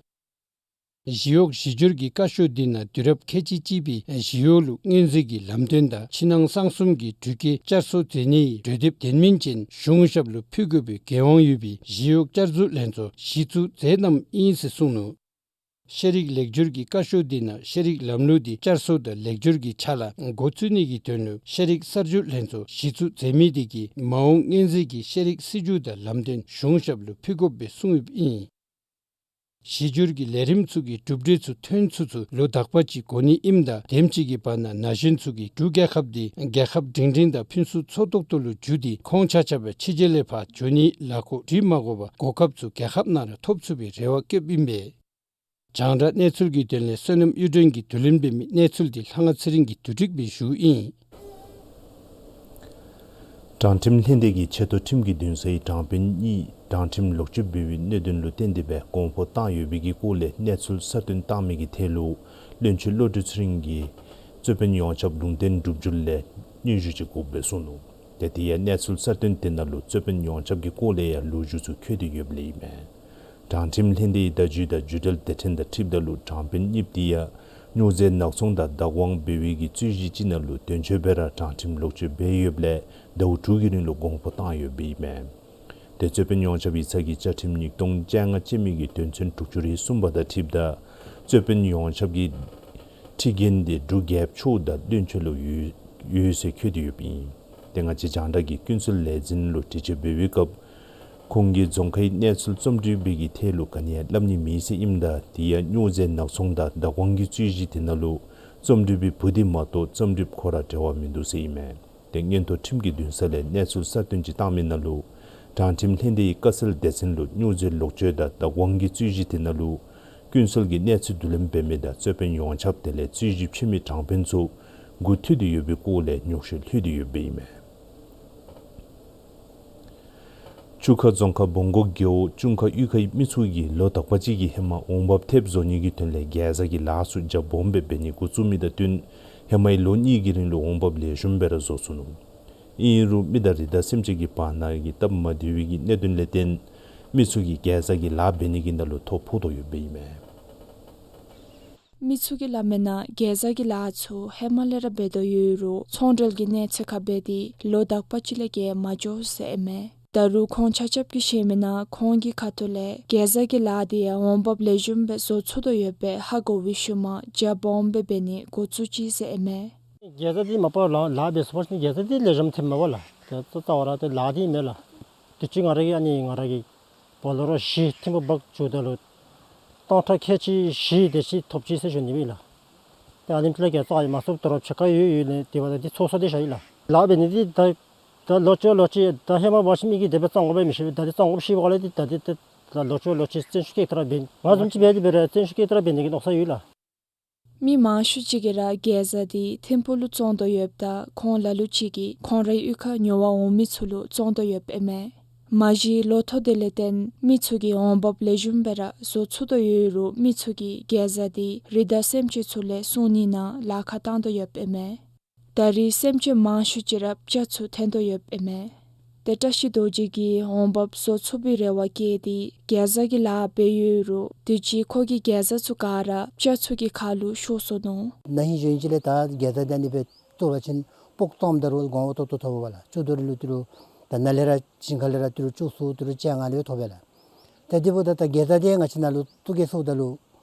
ཞི་གཡོག་གཞི་སྒྱུར་གྱི་བཀའ་ཤོག་འདི་ནང་དུས་རབས་ཁལ་གཅིག་གཅིག་པའི་ཞི་གཡོག་ལུ་སྔོན་འཛུགས་ཀྱི་ལམ་སྟོན་དང་ཕྱི་ནང་གསང་གསུམ་གྱི་འགྲུལ་སྐྱེལ་བསྐྱར་གསོ་མཛད་ནིའི་གྲོས་འདེབས་དོན་སྨིན་ཅན་གཞུང་ཞབས་ལུ་ཕུལ་དགོ་པའི་འགན་དབང་ཡོད་པའི་ཞི་གཡོག་བསྐྱར་འཛུགས་ལྷན་ཚོགས་གཞི་བཙུགས་མཛད་གནངམ་ཨིན་ཟེར་གསུངས་ནུག། ཤེས་རིག་ལེགས་བསྒྱུར་གྱི་བཀའ་ཤོག་འདི་ནང་ཤེས་རིག་ལམ་ལུགས་འདི་བསྐྱར་གསོ་དང་ལེགས་བསྒྱུར་གྱི་ཕྱག་ལཱ་འགོ་བཙུགས་ནི་གི་དོན་ལུ་ཤེས་རིག་གསར་བསྒྱུར་ལྷན་ཚོགས་གཞི་བཙུགས་མཛད་མི་དེ་གིས་མ་འོངས་སྔོན་འཛུགས་ཀྱི་ཤེས་རིག་སྲིད་བྱུས་དང་ལམ་སྟོན་གཞུང་ཞབས་ལུ་ཕུལ་དགོཔ་སྦེ་གསུངས་ཡོདཔ་ཨིན། གཞི་སྒྱུར་གྱི་ལས་རིམ་ཚུ་གི་གྲུབ་འབྲས་ཚུ་ཐོན་ཚུན་ཚོད་ལོ་དག་པ་ཅིག་འགོར་ནི་ཨིནམ་ད་དེམ་ཅིག་གི་བར་ན་ན་གཞོན་ཚུ་གིས་འབྲུག་རྒྱལ་ཁབ་འདི་རྒྱལ་ཁབ་སྒྲིང་སྒྲིང་དང་ཕུན་སུམ་ཚོགས་ཏོག་ཏོ་ལུ་འགྱུར་ཏེ་ཁོང་ཆ་ཁྱབ་ཕྱི་རྒྱལ་ལས་ཕར་འགྱོ་ནིའི་ལཱ་འགོ་སྒྲིག་མ་དགོ་པར་གོ་སྐབས་ཚུ་རྒྱལ་ཁབ་ནང་ར་ཐོབ་ཚུགས་པའི་རེ་བ་བསྐྱེདཔ་ཨིན་པས། རྒྱང་བསྒྲགས་གནས་ཚུལ་གྱི་དོན་ལས་བསོད་ནམས་གཡུ་སྒྲོན་གྱིས་བསྡུ་ལེན་འབད་མི་གནས་ཚུལ་འདི་ལྷ་དབང་ཚེ་རིང་གིས་བསྡུ་སྒྲིག་འབད་ཞུཝ་ཨིན། དྲང་ཁྲིམས་ལྷན་སྡེ་གི་ཆེ་མཐོ་ཁྲིམས་ཀྱི་འདུན་ས་ཡི་དྲང་དཔོན་གཉིས་དྲང་ཁྲིམས་ལོག་སྤྱོད་འབད་བའི་གནད་དོན་ལུ་བརྟེན་ཏེ་སྦེ་དགོངས་པ་བཏང་ཡོད་པའི་གི་སྐོར་ལས་གནས་ཚུལ་གསར་བཏོན་བཏང་མི་གི་ཐད་ལུ་བློན་ཆེན་བློ་གྲོས་ཚེ་རིང་གིས་རྩོད་དཔོན་ཡོངས་ཁྱབ་ལུང་བསྟན་གྲུབ་འགྱུར་ལས་སྙན་ཞུ་ཅིག་དགོཔ་སྦེ་གསུངས་ནུག། ཏེ་དེ་ཡང་གནས་ཚུལ་གསར་བཏོན་དེ་ནང་ལུ་རྩོད་དཔོན་ཡོངས་ཁྱབ་ཀྱི་སྐོར་ལས་ཡང་ལོ་རྒྱུས་ཚུ་འཁོད་དེ་ཡོདཔ་ལས་ཨིན་མས། དྲང་ཁྲིམས་ལྷན་སྡེའི་བརྡ་བརྒྱུད་དང་བརྒྱུད་འབྲེལ་སྡེ་ཕྲན་དང་འཁྲིལཝ་ད་ལུ་དྲང་དཔོན་གཉིས་དེ་ཡང་སྨྱོ་རྫས་ནག་ཚོང་དང་བདག་དབང་འབད་བའི་གི་རྩོད་གཞི་ཅིག་ནང་ལུ་དོན་གཅོད་སྦེ་ར་དྲང་ཁྲིམས་ལོག་སྤྱོད་འབད་ཡོདཔ་ལས་ཟླཝ་དྲུག་གི་རིང་ལུ་དགོངས་པ་བཏང་ཡོདཔ་ཨིན་མས། ཏེ་རྩོད་དཔོན་ཡོངས་ཁྱབ་ཡིག་ཚང་གི་བཅའ་ཁྲིམས་ཉིས་སྟོང་བཅོ་ལྔ་ཅན་མའི་གི་དོན་ཚན་དྲུག་ཅུ་རེ་གསུམ་པ་དང་འཁྲིལཝ་ད་རྩོད་དཔོན་ཡོངས་ཁྱབ་ཀྱི་ཁྲི་འགན་དེ་འབྲུག་རྒྱལ་པོ་མཆོག་དང་བློན་ཆེན་ལུ་ཡོད་ཡོད་ཟེར་འཁོད་དེ་ཡོདཔ་ཨིན། ཏེ་ང་བཅས་རྒྱང་བསྒྲགས་ཀྱིས་ཀུན་གསལ་ལས་འཛིན་ལུ་དྲི་དཔྱད་འབད་བའི་སྐབས་ཁོང་གིས་རྫོང་ཁའི་གནས་ཚུལ་རྩོམ་སྒྲིག་པའི་གི་ཐད་ལུ་ག་ནི་ཡང་སླབ་ནི་མེད་ཟེར་ཨིནམ་ད་དེ་ཡང་སྨྱོ་རྫས་ནག་ཚོང་དང་བདག་དབང་གི་རྩོད་གཞི་དེ་ནང་ལུ་རྩོམ་སྒྲིག་པའི་བུ་དེ་མ་གཏོགས་རྩོམ་སྒྲིགཔ་ཁོ་ར་འབྲེལ་བ་མིན་འདུག་ཟེར་ཨིན་མས། ཏེ་མངོན་མཐོ་ཁྲིམས་ཀྱི་འདུན་ས་ལས་གནས་ཚུལ་གསར་བཏོན་ཅིག་བཏང་མི་ནང་ལུ་དྲང་ཁྲིམས་ལྷན་སྡེའི་བཀའ་སེལ་སྡེ་ཚན་ལུ་སྨྱོ་རྫས་ལོག་སྤྱོད་དང་བདག་དབང་གི་རྩོད་གཞི་དེ་ནང་ལུ་ཀུན་གསལ་གྱི་གནས་ཚུལ་བསྡུ་ལེན་འབད་མི་དང་རྩོད་དཔོན་ཡོངས་ཁྱབ་དེ་ལས་རྩོད་གཞི་ཕྱེ་མི་དྲང་དཔོན་ཚུ་མགུ་མཐུད་དེ་ཡོད་པའི་སྐོར་ལས་ཉོགས་བཤད་ལྷོད་དེ་ཡོདཔ་ཨིན་མས། ཆུ་ཁ་རྫོང་ཁག་བོང་སྒོ་རྒེད་འོག་ཅུང་ཁ་གཡུས་ཁའི་མི་ཚུ་གིས་ལོ་དག་པ་ཅིག་གི་ཧེ་མ་འོང་འབབ་ཐེབས་བཟོ་ནི་གི་དོན་ལས་གེ་ཛ་གི་ལཱ་ཚུ་རྒྱ་སྦོམ་སྦེ་འབད་ནི་འགོ་བཙུགས་མི་དང་བསྟུན་ཧེ་མའི་ལོ་གཉིས་ཀྱི་རིང་ལུ་འོང་འབབ་ལེགས་ཤོམ་སྦེ་ར་བཟོ་ཚུགས་ནུག། ཨིན་རུང་མི་དང་རི་དྭགས་སེམས་ཅན་གྱི་བར་ན་གི་སྟབས་མ་བདེ་བའི་གི་གནད་དོན་ལས་བརྟེན་མི་ཚུ་གིས་གེ་ཛ་གི་ལཱ་འབད་ནི་གི་ནང་ལུ་ཐོ་ཕོག་དོ་ཡོདཔ་ཨིན་མས། མི་ཚུ་གིས་སླབ་མིའི་ནང་གེ་ཛ་གི་ལཱ་ཚུ་ཧེ་མ་ལས་ར་འབད་དོ་ཡོད་རུང་ཚོང་འབྲེལ་གྱི་གནས་ཚད་ཁར་འབད་དེ་ལོ་དག་པ་ཅིག་ལས་བརྒལ་མ་འགྱོ་ཟེར་ཨིན་མས། ད་རུང་ཁོང་ཆ་ཁྱབ་ཀྱིས་བཤད་མིའི་ནང་ཁོང་གི་ཁ་ཐུག་ལས་གེ་ཛ་གི་ལཱ་དེ་འོང་འབབ་ལེགས་ཤོམ་སྦེ་བཟོ་ཚུགས་དོ་ཡོདཔ་སྦེ་ཧ་གོ་བའི་ཤུལ་མ་རྒྱ་སྦོམ་སྦེ་འབད་ནི་འགོ་བཙུགས་ཅི་ཟེར་ཨིན་མས། གེ་ཛ་འདི་མ་པ་ལཱ་ལཱ་འབད་ཚུགས་པ་ཅིན་གེ་ཛ་འདི་ལེགས་ཤོམ་ཐོནམ་མས་པ་ལགས། གེ་ཛ་རྩ་བ་ར་ཏེ་ལཱ་འདི་མེན་ལགས། དུས་ཅི་ང་ར་གིས་ཨ་ནི་ང་ར་གི་བོ་ལེ་རོ་བཞི་ཐིམ་ཕུག་འབག་འགྱོཝ་ད་ལུ་སྟོང་ཕྲག་ཁལ་གཅིག་བཞི་དེ་ཅིག་ཐོབ་ཅི་ཟེར་ཞུ་ནི་ཨིན་ལགས། ཏེ་ཨ་ནེམ་ཅིག་ལས་གེ་ཛ་ཡང་མ་ཚུགས། དོ་རུང་ཕྱེད་ཀ་ཡོད་ཡོད་ལས་དེ་འབདཝ་ད་འདི་ཚོགས་ས་འདི་ཤར་ཡི་ལགས། ལཱ་འབད་ནི་འདི་ད་ད་ལོ་ཅིག་ལོ་ཅིག་ད་ཧེ་མ་འབད་ཞིནམ་གི་དེ་སྦེ་བཙོང་དགོཔ་མི་ཤེས། ད་འདི་བཙོང་དགོཔ་ཤེས་པ་ལས་འདི་ད་འདི་ད་ལོ་ཅིག་ལོ་ཅིག་བརྩོན་ཤུགས་བསྐྱེད་དེ་ར་འབད་ང་བཟུམ་ཅིག་འབད་དེ་འབད་རུང་བརྩོན་ཤུགས་བསྐྱེད་དེ་ར་འབད་ནི་གི་མནོ་ས་ཡོད་ལགས། མི་མང་ཤོས་ཅིག་གིས་ར་གེ་ཛ་འདི་ཐིམ་ཕུག་ལུ་བཙོང་དོ་ཡོདཔ་ད་ཁོང་ལ་ལུ་ཅིག་གིས་ཁོང་རའི་གཡུས་ཁར་ཉོ་བར་འོང་མི་ཚུ་ལུ་བཙོང་དོ་ཡོདཔ་ཨིན་མས། མ་གཞི་ལོ་ཐོག་དེ་ལས་བརྟེན་མི་ཚུ་གིས་འོང་འབབ་ལེགས་ཤོམ་སྦེ་ར་བཟོ་ཚུགས་དོ་ཡོད་རུང་མི་ཚུ་གིས་གེ་ཛ་འདི་རི་དྭགས་སེམས་ཅན་ཚུ་ལས་སྲུང་ནི་ནང་ལཱ་ཁག་བཏང་དོ་ཡོདཔ་ཨིན་མས། ད་རེས་སེམས་ཅན་མང་ཤོས་ཅིག་ར་སྤྱ་ཚུ་འཐེན་དོ་ཡོདཔ་ཨིན་མས། ཏེ་བཀྲ་ཤིས་རྡོ་རྗེ་གིས་འོང་འབབ་བཟོ་ཚུགས་པའི་རེ་བ་བསྐྱེད་དེ་གེ་ཛ་གི་ལཱ་འབད་ཡོད་རུང་དུས་ཅི་ཁོ་གི་གེ་ཛ་ཚུ་ག་ར་སྤྱ་ཚུ་གི་ཁ་ལུ་ཤོར་སོ་ནུག། ན་ཧིང་གཞེས་ཧིང་ཅིག་ལས་ད་གེ་ཛ་འདི་ཨ་ནི་སྦེ་བཏོག་པ་ཅིན་སྤོག་བཏངམ་ད་རུང་གོང་འོག་ཏོག་ཏོ་ཐོབ་པས་ལགས། ཅོག་རྡོ་རི་ལུ་ཏི་རུ་ ད་ནཱ་ལས་ར་ཞིང་ཁ་ལས་ར་ཏི་རུ་བཅུ་གསུམ་ཏི་རུ་བཅོ་ལྔ་ལས་ཐོབ་པས་ལགས། ད་དེ་འབདཝ་ད་ད་གེ་ཛ་འདི་ང་བཅས་ནཱ་ལུ་བཙུགས་གེ་ཟེརཝ་ད་ལུ་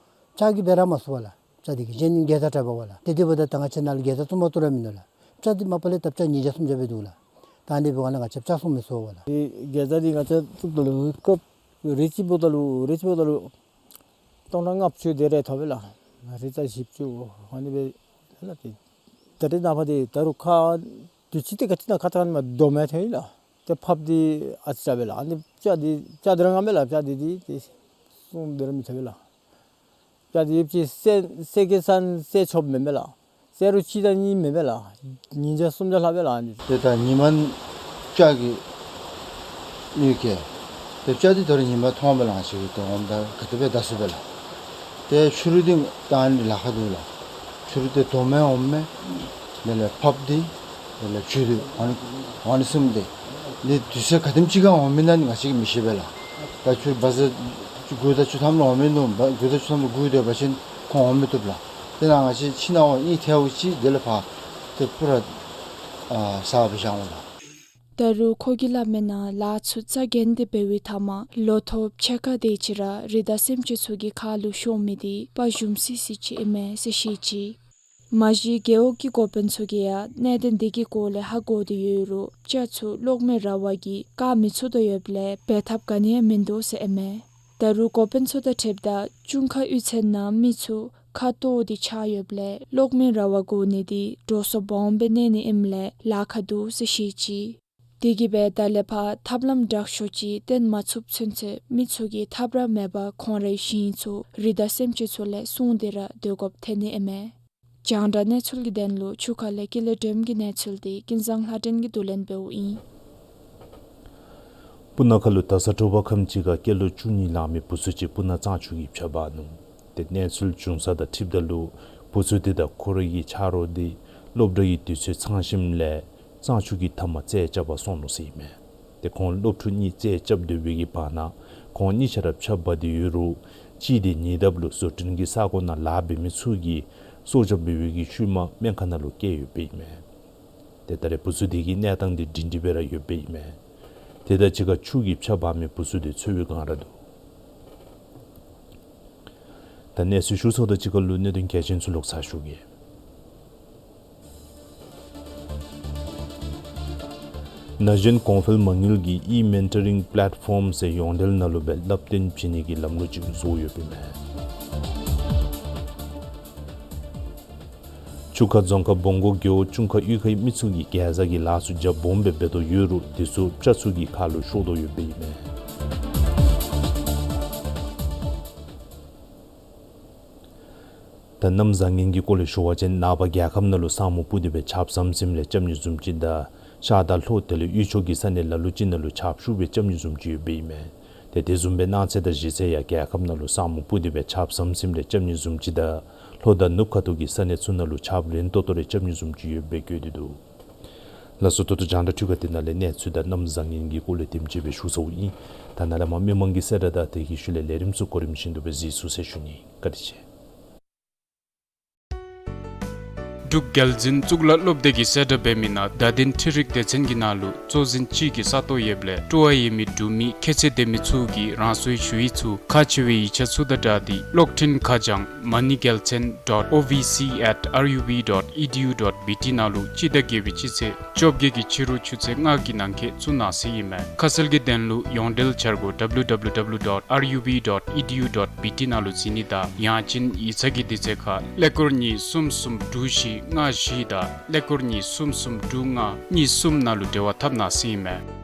སྤྱ་གིས་འབད་ར་མ་ཚུགས་པས་ལགས། སྤྱ་འདི་གིས་གཞན་གེ་ཛ་དྲག་པས་ལགས། ཏེ་དེ་འབདཝ་ད་ད་ང་བཅས་ནཱ་ལུ་གེ་ཛ་བཙུགས་མ་བཏུབ་ར་མིན་འདུག་ལགས། སྤྱ་འདི་མ་པ་ལས་ད་སྤྱ་ཉིས་བརྒྱ་སུམ་བརྒྱ་སྦེ་འདུག་ལགས། ད་ཨ་ནི་འབདཝ་ལས་ང་བཅས་སྤྱ་བཙུགས་མི་ཚུགས་པས་ལགས། ཏེ་གེ་ཛ་འདི་ང་བཅས་བཙུགསཔ་ད་ལུ་སྐབས་རེ་ཅིག་འབདཝ་ད་ལུ་རེ་ཅིག་འབདཝ་ད་ལུ་སྟོང་ཕྲག་ལྔ་བཅུ་དེ་རེ་ཐོབ་པས་ལགས། རེ་ཙམ་བཞི་བཅུ་ཨ་ནི་སྦེ་ལགས། ཏེ་ད་རེས་ནངས་པ་འདི་ད་རུང་ཁ་དུས་ཅི་ཏེ་ག་ཅི་ནང་ཁ་ཐང་མ་དོ་མེད་ཐོན་ཡི་ལགས། ཏེ་ཕགཔ་འདི་ཨ་ཙི་དྲག་པས་ལགས། ཨ་ནི་སྤྱ་འདི་སྤྱ་འདི་ར་ངན་མས་ལགས། སྤྱ་འདི་འདི་ཏེ་བཙུགས་འདི་ར་མི་ཚུགས་པས་ལགས། སྤྱ་འདི་ཡོད་ཅི་སེ་སེ་གེ་སར་སེ་ཆོསཔ་མེན་མས་ལགས། སེ་རུ་གཅིག་དང་གཉིས་མེན་མས་ལགས། ཉིས་བརྒྱ་སུམ་བརྒྱ་ལྷག་པས་ལགས། ཨ་ནི་ཏེ་ད་ཉི་མ་སྤྱ་གི་ཡོད་ཀྱི། ཏེ་སྤྱ་འདི་ད་རུང་ཉི་མ་མཐོངམ་ལགས། ང་བཅས་ཀྱིས་ཏེ་འོངམ་ད་ག་དེ་སྦེ་ད་ཚུགས་པས་ལགས། ཏེ་ཆུ་རུད་འདི་ད་ཨ་ནི་ལཱ་ཁག་འདུག་ལགས། ཆུ་རུད་འདི་དོ་མེད་འོངམ་མས། དེ་ལས་ཕགཔ་འདི་དེ་ལས་བཅུད་འདི་ཨ་ནི་ཨ་ནི་གསུམ་འདི་འདི་དུས་ཚོད་ག་དེམ་ཅིག་ཁར་འོང་མི་ན་ནི་ང་བཅས་ཀྱིས་མི་ཤེས་པས་ལགས། ད་ཁྱོད་བ་ཟེར་དགུ་དང་བཅུ་ཐམ་ལུ་འོང་མི་ནུག། བ་དགུ་དང་བཅུ་ཐམ་ལུ་སྒུག་སྡོད་པ་ཅིན་ཁོང་འོང་མི་བཏུབ་ལགས། དེ་ནང་ང་བཅས་ཕྱི་ནང་འོག་གཉིས་ཐལཝ་ཅིག་དེ་ལས་ཕར་ཏེ་པུ་ར་ཨ་ཟ་བར་བཞག་འོང་ལགས། ད་རུང་ཁོ་གིས་སླབ་མིའི་ནང་ལཱ་ཚུ་རྩ་འགེངས་ཏེ་འབད་བའི་མཐའ་མ་ལོ་ཐོག་ཕྱེད་ཀ་དེ་ཅིག་ར་རི་དྭགས་སེམས་ཅན་ཚུ་གི་ཁ་ལུ་ཤོར་མི་འདི་དཔའ་ཞུམ་སི་སི་ཅིག་ཨིན་མས་ཟེར་བཤད་ཅི། མ་གཞི་རྒེད་འོག་གི་འགོ་དཔོན་ཚུ་གིས་ཡང་གནད་དོན་འདི་གི་སྐོར་ལས་ཧ་གོ་སྟེ་ཡོད་རུང་སྤྱ་ཚུ་གློག་མེའི་ར་བ་གིས་བཀག་མི་ཚུགས་དོ་ཡོདཔ་ལས་འབད་ཐབས་ག་ནི་ཡང་མིན་འདུག་ཟེར་ཨིན་མས། ད་རུང་འགོ་དཔོན་ཚུ་དང་འཁྲིལཝ་ད་ཅུང་ཁ་གཡུས་ཚན་ནང་མི་ཚུ་ཁ་ལྟོགས་ཏེ་ཆགས་ཡོདཔ་ལས་གློག་མེའི་ར་བ་དགོ་ནི་འདི་འགྲོ་སོང་སྦོམ་སྦེ་གནས་ནི་ཨིནམ་ལས་ལཱ་ཁག་འདུག་ཟེར་བཤད་ཅི། དེ་གིས་འབད་ད་ལས་ཕར་ཐབས་ལམ་དྲག་ཤོས་ཅིག་བཏོན་མ་ཚུགསཔ་ཚུན་ཚོད་མི་ཚུ་གིས་ཐབས་ར་མེད་པར་ཁོང་རའི་ཞིང་ཚུ་རི་དྭགས་སེམས་ཅན་ཚུ་ལས་སྲུང་སྟེ་ར་སྡོད་དགོཔ་ཐོན་ནི་ཨིན་མས། རྒྱང་བསྒྲགས་གནས་ཚུལ་གྱི་དོན་ལུ་ཆུ་ཁ་ལས་ཀུན་ལེགས་སྒྲོལམ་གྱི་གནས་ཚུལ་འདི་ཀུན་བཟང་ལྷ་སྒྲོན་གྱིས་བསྡུ་ལེན་འབདཝ་ཨིན། སྤུ་ན་ཁ་ལུ་ད་ས་དྲོ་པ་ཁམས་ཅིག་ཁར་སྐྱེས་ལོ་བཅུ་གཉིས་ལང་མི་བུ་ཚུ་ཅིག་སྤུ་ན་གཙང་ཆུ་གིས་ཕྱགས་འབག་ནུག། ཏེ་གནས་ཚུལ་བྱུང་ས་དང་འཁྲིལཝ་ད་ལུ་བུ་ཚུ་དེ་དང་ཁོ་རའི་གི་ཆ་རོགས་འདི་སློབ་གྲྭ་གི་དུས་ཚོད་ཚང་ཞིནམ་ལས་གཙང་ཆུ་གི་མཐའ་མར་རྩེད་རྐྱབ་པར་སོང་ནུག་ཟེར་ཨིན་མས། ཏེ་ཁོང་སློབ་ཕྲུག་གཉིས་རྩེད་རྐྱབ་སྡོད་པའི་གི་བར་ན་ཁོང་གཉིས་ཆ་ར་ཕྱགས་འབག་སྟེ་ཡོད་རུང་གཅིག་འདི་ཉེ་འདབས་ལུ་བཟོ་སྐྲུན་གྱི་ས་གོ་ནང་ལཱ་འབད་མི་ཚུ་གིས་སྲོག་སྐྱབས་འབད་བའི་གི་ཤུལ་མ་སྨན་ཁང་ནང་ལུ་བསྐྱལ་ཡོདཔ་ཨིན་མས། ཏེ་ད་རེས་བུ་ཚུ་དེ་གི་གནས་སྟངས་འདི་སྒྲིང་སྒྲི་སྦེ་ར་ཡོདཔ་ཨིན་མས། དེ་དང་གཅིག་ཁར་ཆུ་གིས་ཕྱགས་འབག་མི་བུ་ཚུ་དེ་འཚོལ་བའི་བསྒང་ར་འདུག། ད་གནས་ཚུལ་ཞུ་ཚརཝ་དང་གཅིག་ཁར་ལུ་གནད་དོན་གལ་ཆེན་ཚུ་ལོག་ཚར་ཞུ་གེ། ན་གཞོན་གོང་འཕེལ་མ་དངུལ་གྱིས་ཨི་མེན་ཊོ་རིང་པེ་ལེཊ་ཕོམ་ཟེར་ཡོངས་འབྲེལ་ནང་ལུ་སྦེ་བསླབ་སྟོན་བྱིན་ནི་གི་ལམ་ལུགས་ཅིག་བཟོ་ཡོདཔ་ཨིན་མས། ཆུ་ཁ་རྫོང་ཁག་བོང་སྒོ་རྒེད་འོག་ཅུང་ཁ་གཡུས་ཁའི་མི་ཚུ་གིས་གེ་ཛ་གི་ལཱ་ཚུ་རྒྱ་སྦོམ་སྦེ་འབད་དོ་ཡོད་རུང་དེ་ཚུ་སྤྱ་ཚུ་གི་ཁ་ལུ་ཤོར་དོ་ཡོདཔ་ཨིན་མས། ད་གནམ་བཟང་ངན་གྱི་སྐོར་ལས་ཞུ་བ་ཅིན་ནངས་པ་རྒྱལ་ཁབ་ནང་ལུ་ས་སྨུག་སྤུབས་ཏེ་སྦེ་ཆརཔ་ཟམ་ཟིམ་ལས་རྐྱབ་ནི་བཟུམ་ཅིག་དང་ཤར་དང་ལྷོ་དེ་ལས་དབུས་ཕྱོགས་ཀྱི་ས་གནས་ལ་ལུ་ཅིག་ནང་ལུ་ཆརཔ་ཤུགས་སྦེ་རྐྱབ་ནི་བཟུམ་ཅིག་ཡོདཔ་ཨིན་མས། ཏེ་དེ་བཟུམ་སྦེ་གནངས་ཚེ་དང་གཞེས་ཚེ་ཡང་རྒྱལ་ཁབ་ནང་ལུ་ས་སྨུག་སྤུབས་ཏེ་སྦེ་ཆརཔ་ཟམ་ཟིམ་ལས་རྐྱབ་ནི་བཟུམ་ཅིག་དང་ལྷོ་དང་ནུབ་ཁ་ཐུག་གི་ས་གནས་ཚུ་ནང་ལུ་ཆརཔ་རན་ཏོག་ཏོ་རེ་རྐྱབ་ནི་བཟུམ་ཅིག་ཡོདཔ་སྦེ་བཀོད་དེ་འདུག། ལགས་སོ། ད་ལྟོ་རྒྱང་བསྒྲགས་འཕྲུལ་ཁང་འདི་ནང་ལས་གནས་ཚུལ་དང་གནམ་བཟང་ངན་གྱི་སྐོར་ལས་དེམ་ཅིག་སྦེ་ཞུ་ཚརཝ་ཨིན། ད་ནཱ་ལས་མར་མི་མང་གི་གསལ་བསྒྲགས་དང་དེ་གི་ཤུལ་ལས་ལས་རིམ་ཚུ་གོ་རིམ་བཞིན་དུ་སྦེ་གཟིགས་ཚུགས་ཟེར་ཞུ་ནི། བཀའ་དྲིན་ཆེ། འབྲུག་རྒྱལ་འཛིན་གཙུག་ལག་སློབ་སྡེ་གི་གསལ་བསྒྲགས་འབད་མི་ནང་བརྡ་དོན་འཕྲུལ་རིག་སྡེ་ཚན་གྱི་ནང་ལུ་གཙོ་འཛིན་ཅིག་གི་ས་སྟོང་ཡོདཔ་ལས་སྤྲོ་བ་ཡོད་མི་འབྲུག་མི་ཁྱད་ཚད་ལྡན་མི་ཚུ་གིས་རང་སོའི་ཞུ་ཡིག་ཚུ་ཁག་ཆེ་བའི་ཡིག་ཆ་ཚུ་དང་སྦྲགས་ཏེ་གློག་འཕྲིན་ཁ་བྱང་མ་ཎི་རྒྱལ་མཚན་dot O V C at R U B dot E D U dot B T ནང་ལུ་སྤྱི་ཟླ་བརྒྱད་པའི་སྤྱི་ཚེས་བཅོ་བརྒྱད་ཀྱི་ཕྱི་རུ་ཆུ་ཚོད་ལྔ་གི་ནང་འཁོད་བཙུགས་གནང་ཟེར་ཨིན་མས། ཁ་གསལ་གྱི་དོན་ལུ་ཡོངས་འབྲེལ་འཆར་སྒོ་W W W dot R U B dot E D U dot B T ནང་ལུ་གཟིགས་ནི་དང་ཡང་ཅིན་ཡིག་ཚང་གི་དུས་ཚོད་ཁར་ཀླད་ཀོར་གཉིས་གསུམ་གསུམ་དྲུག་བཞི་ལྔ་བཞི་དང་ཀླད་ཀོར་གཉིས་གསུམ་གསུམ་དྲུག་ལྔ་གཉིས་གསུམ་ནང་ལུ་འབྲེལ་བ་འཐབ་གནང་ཟེར་ཨིན་མས།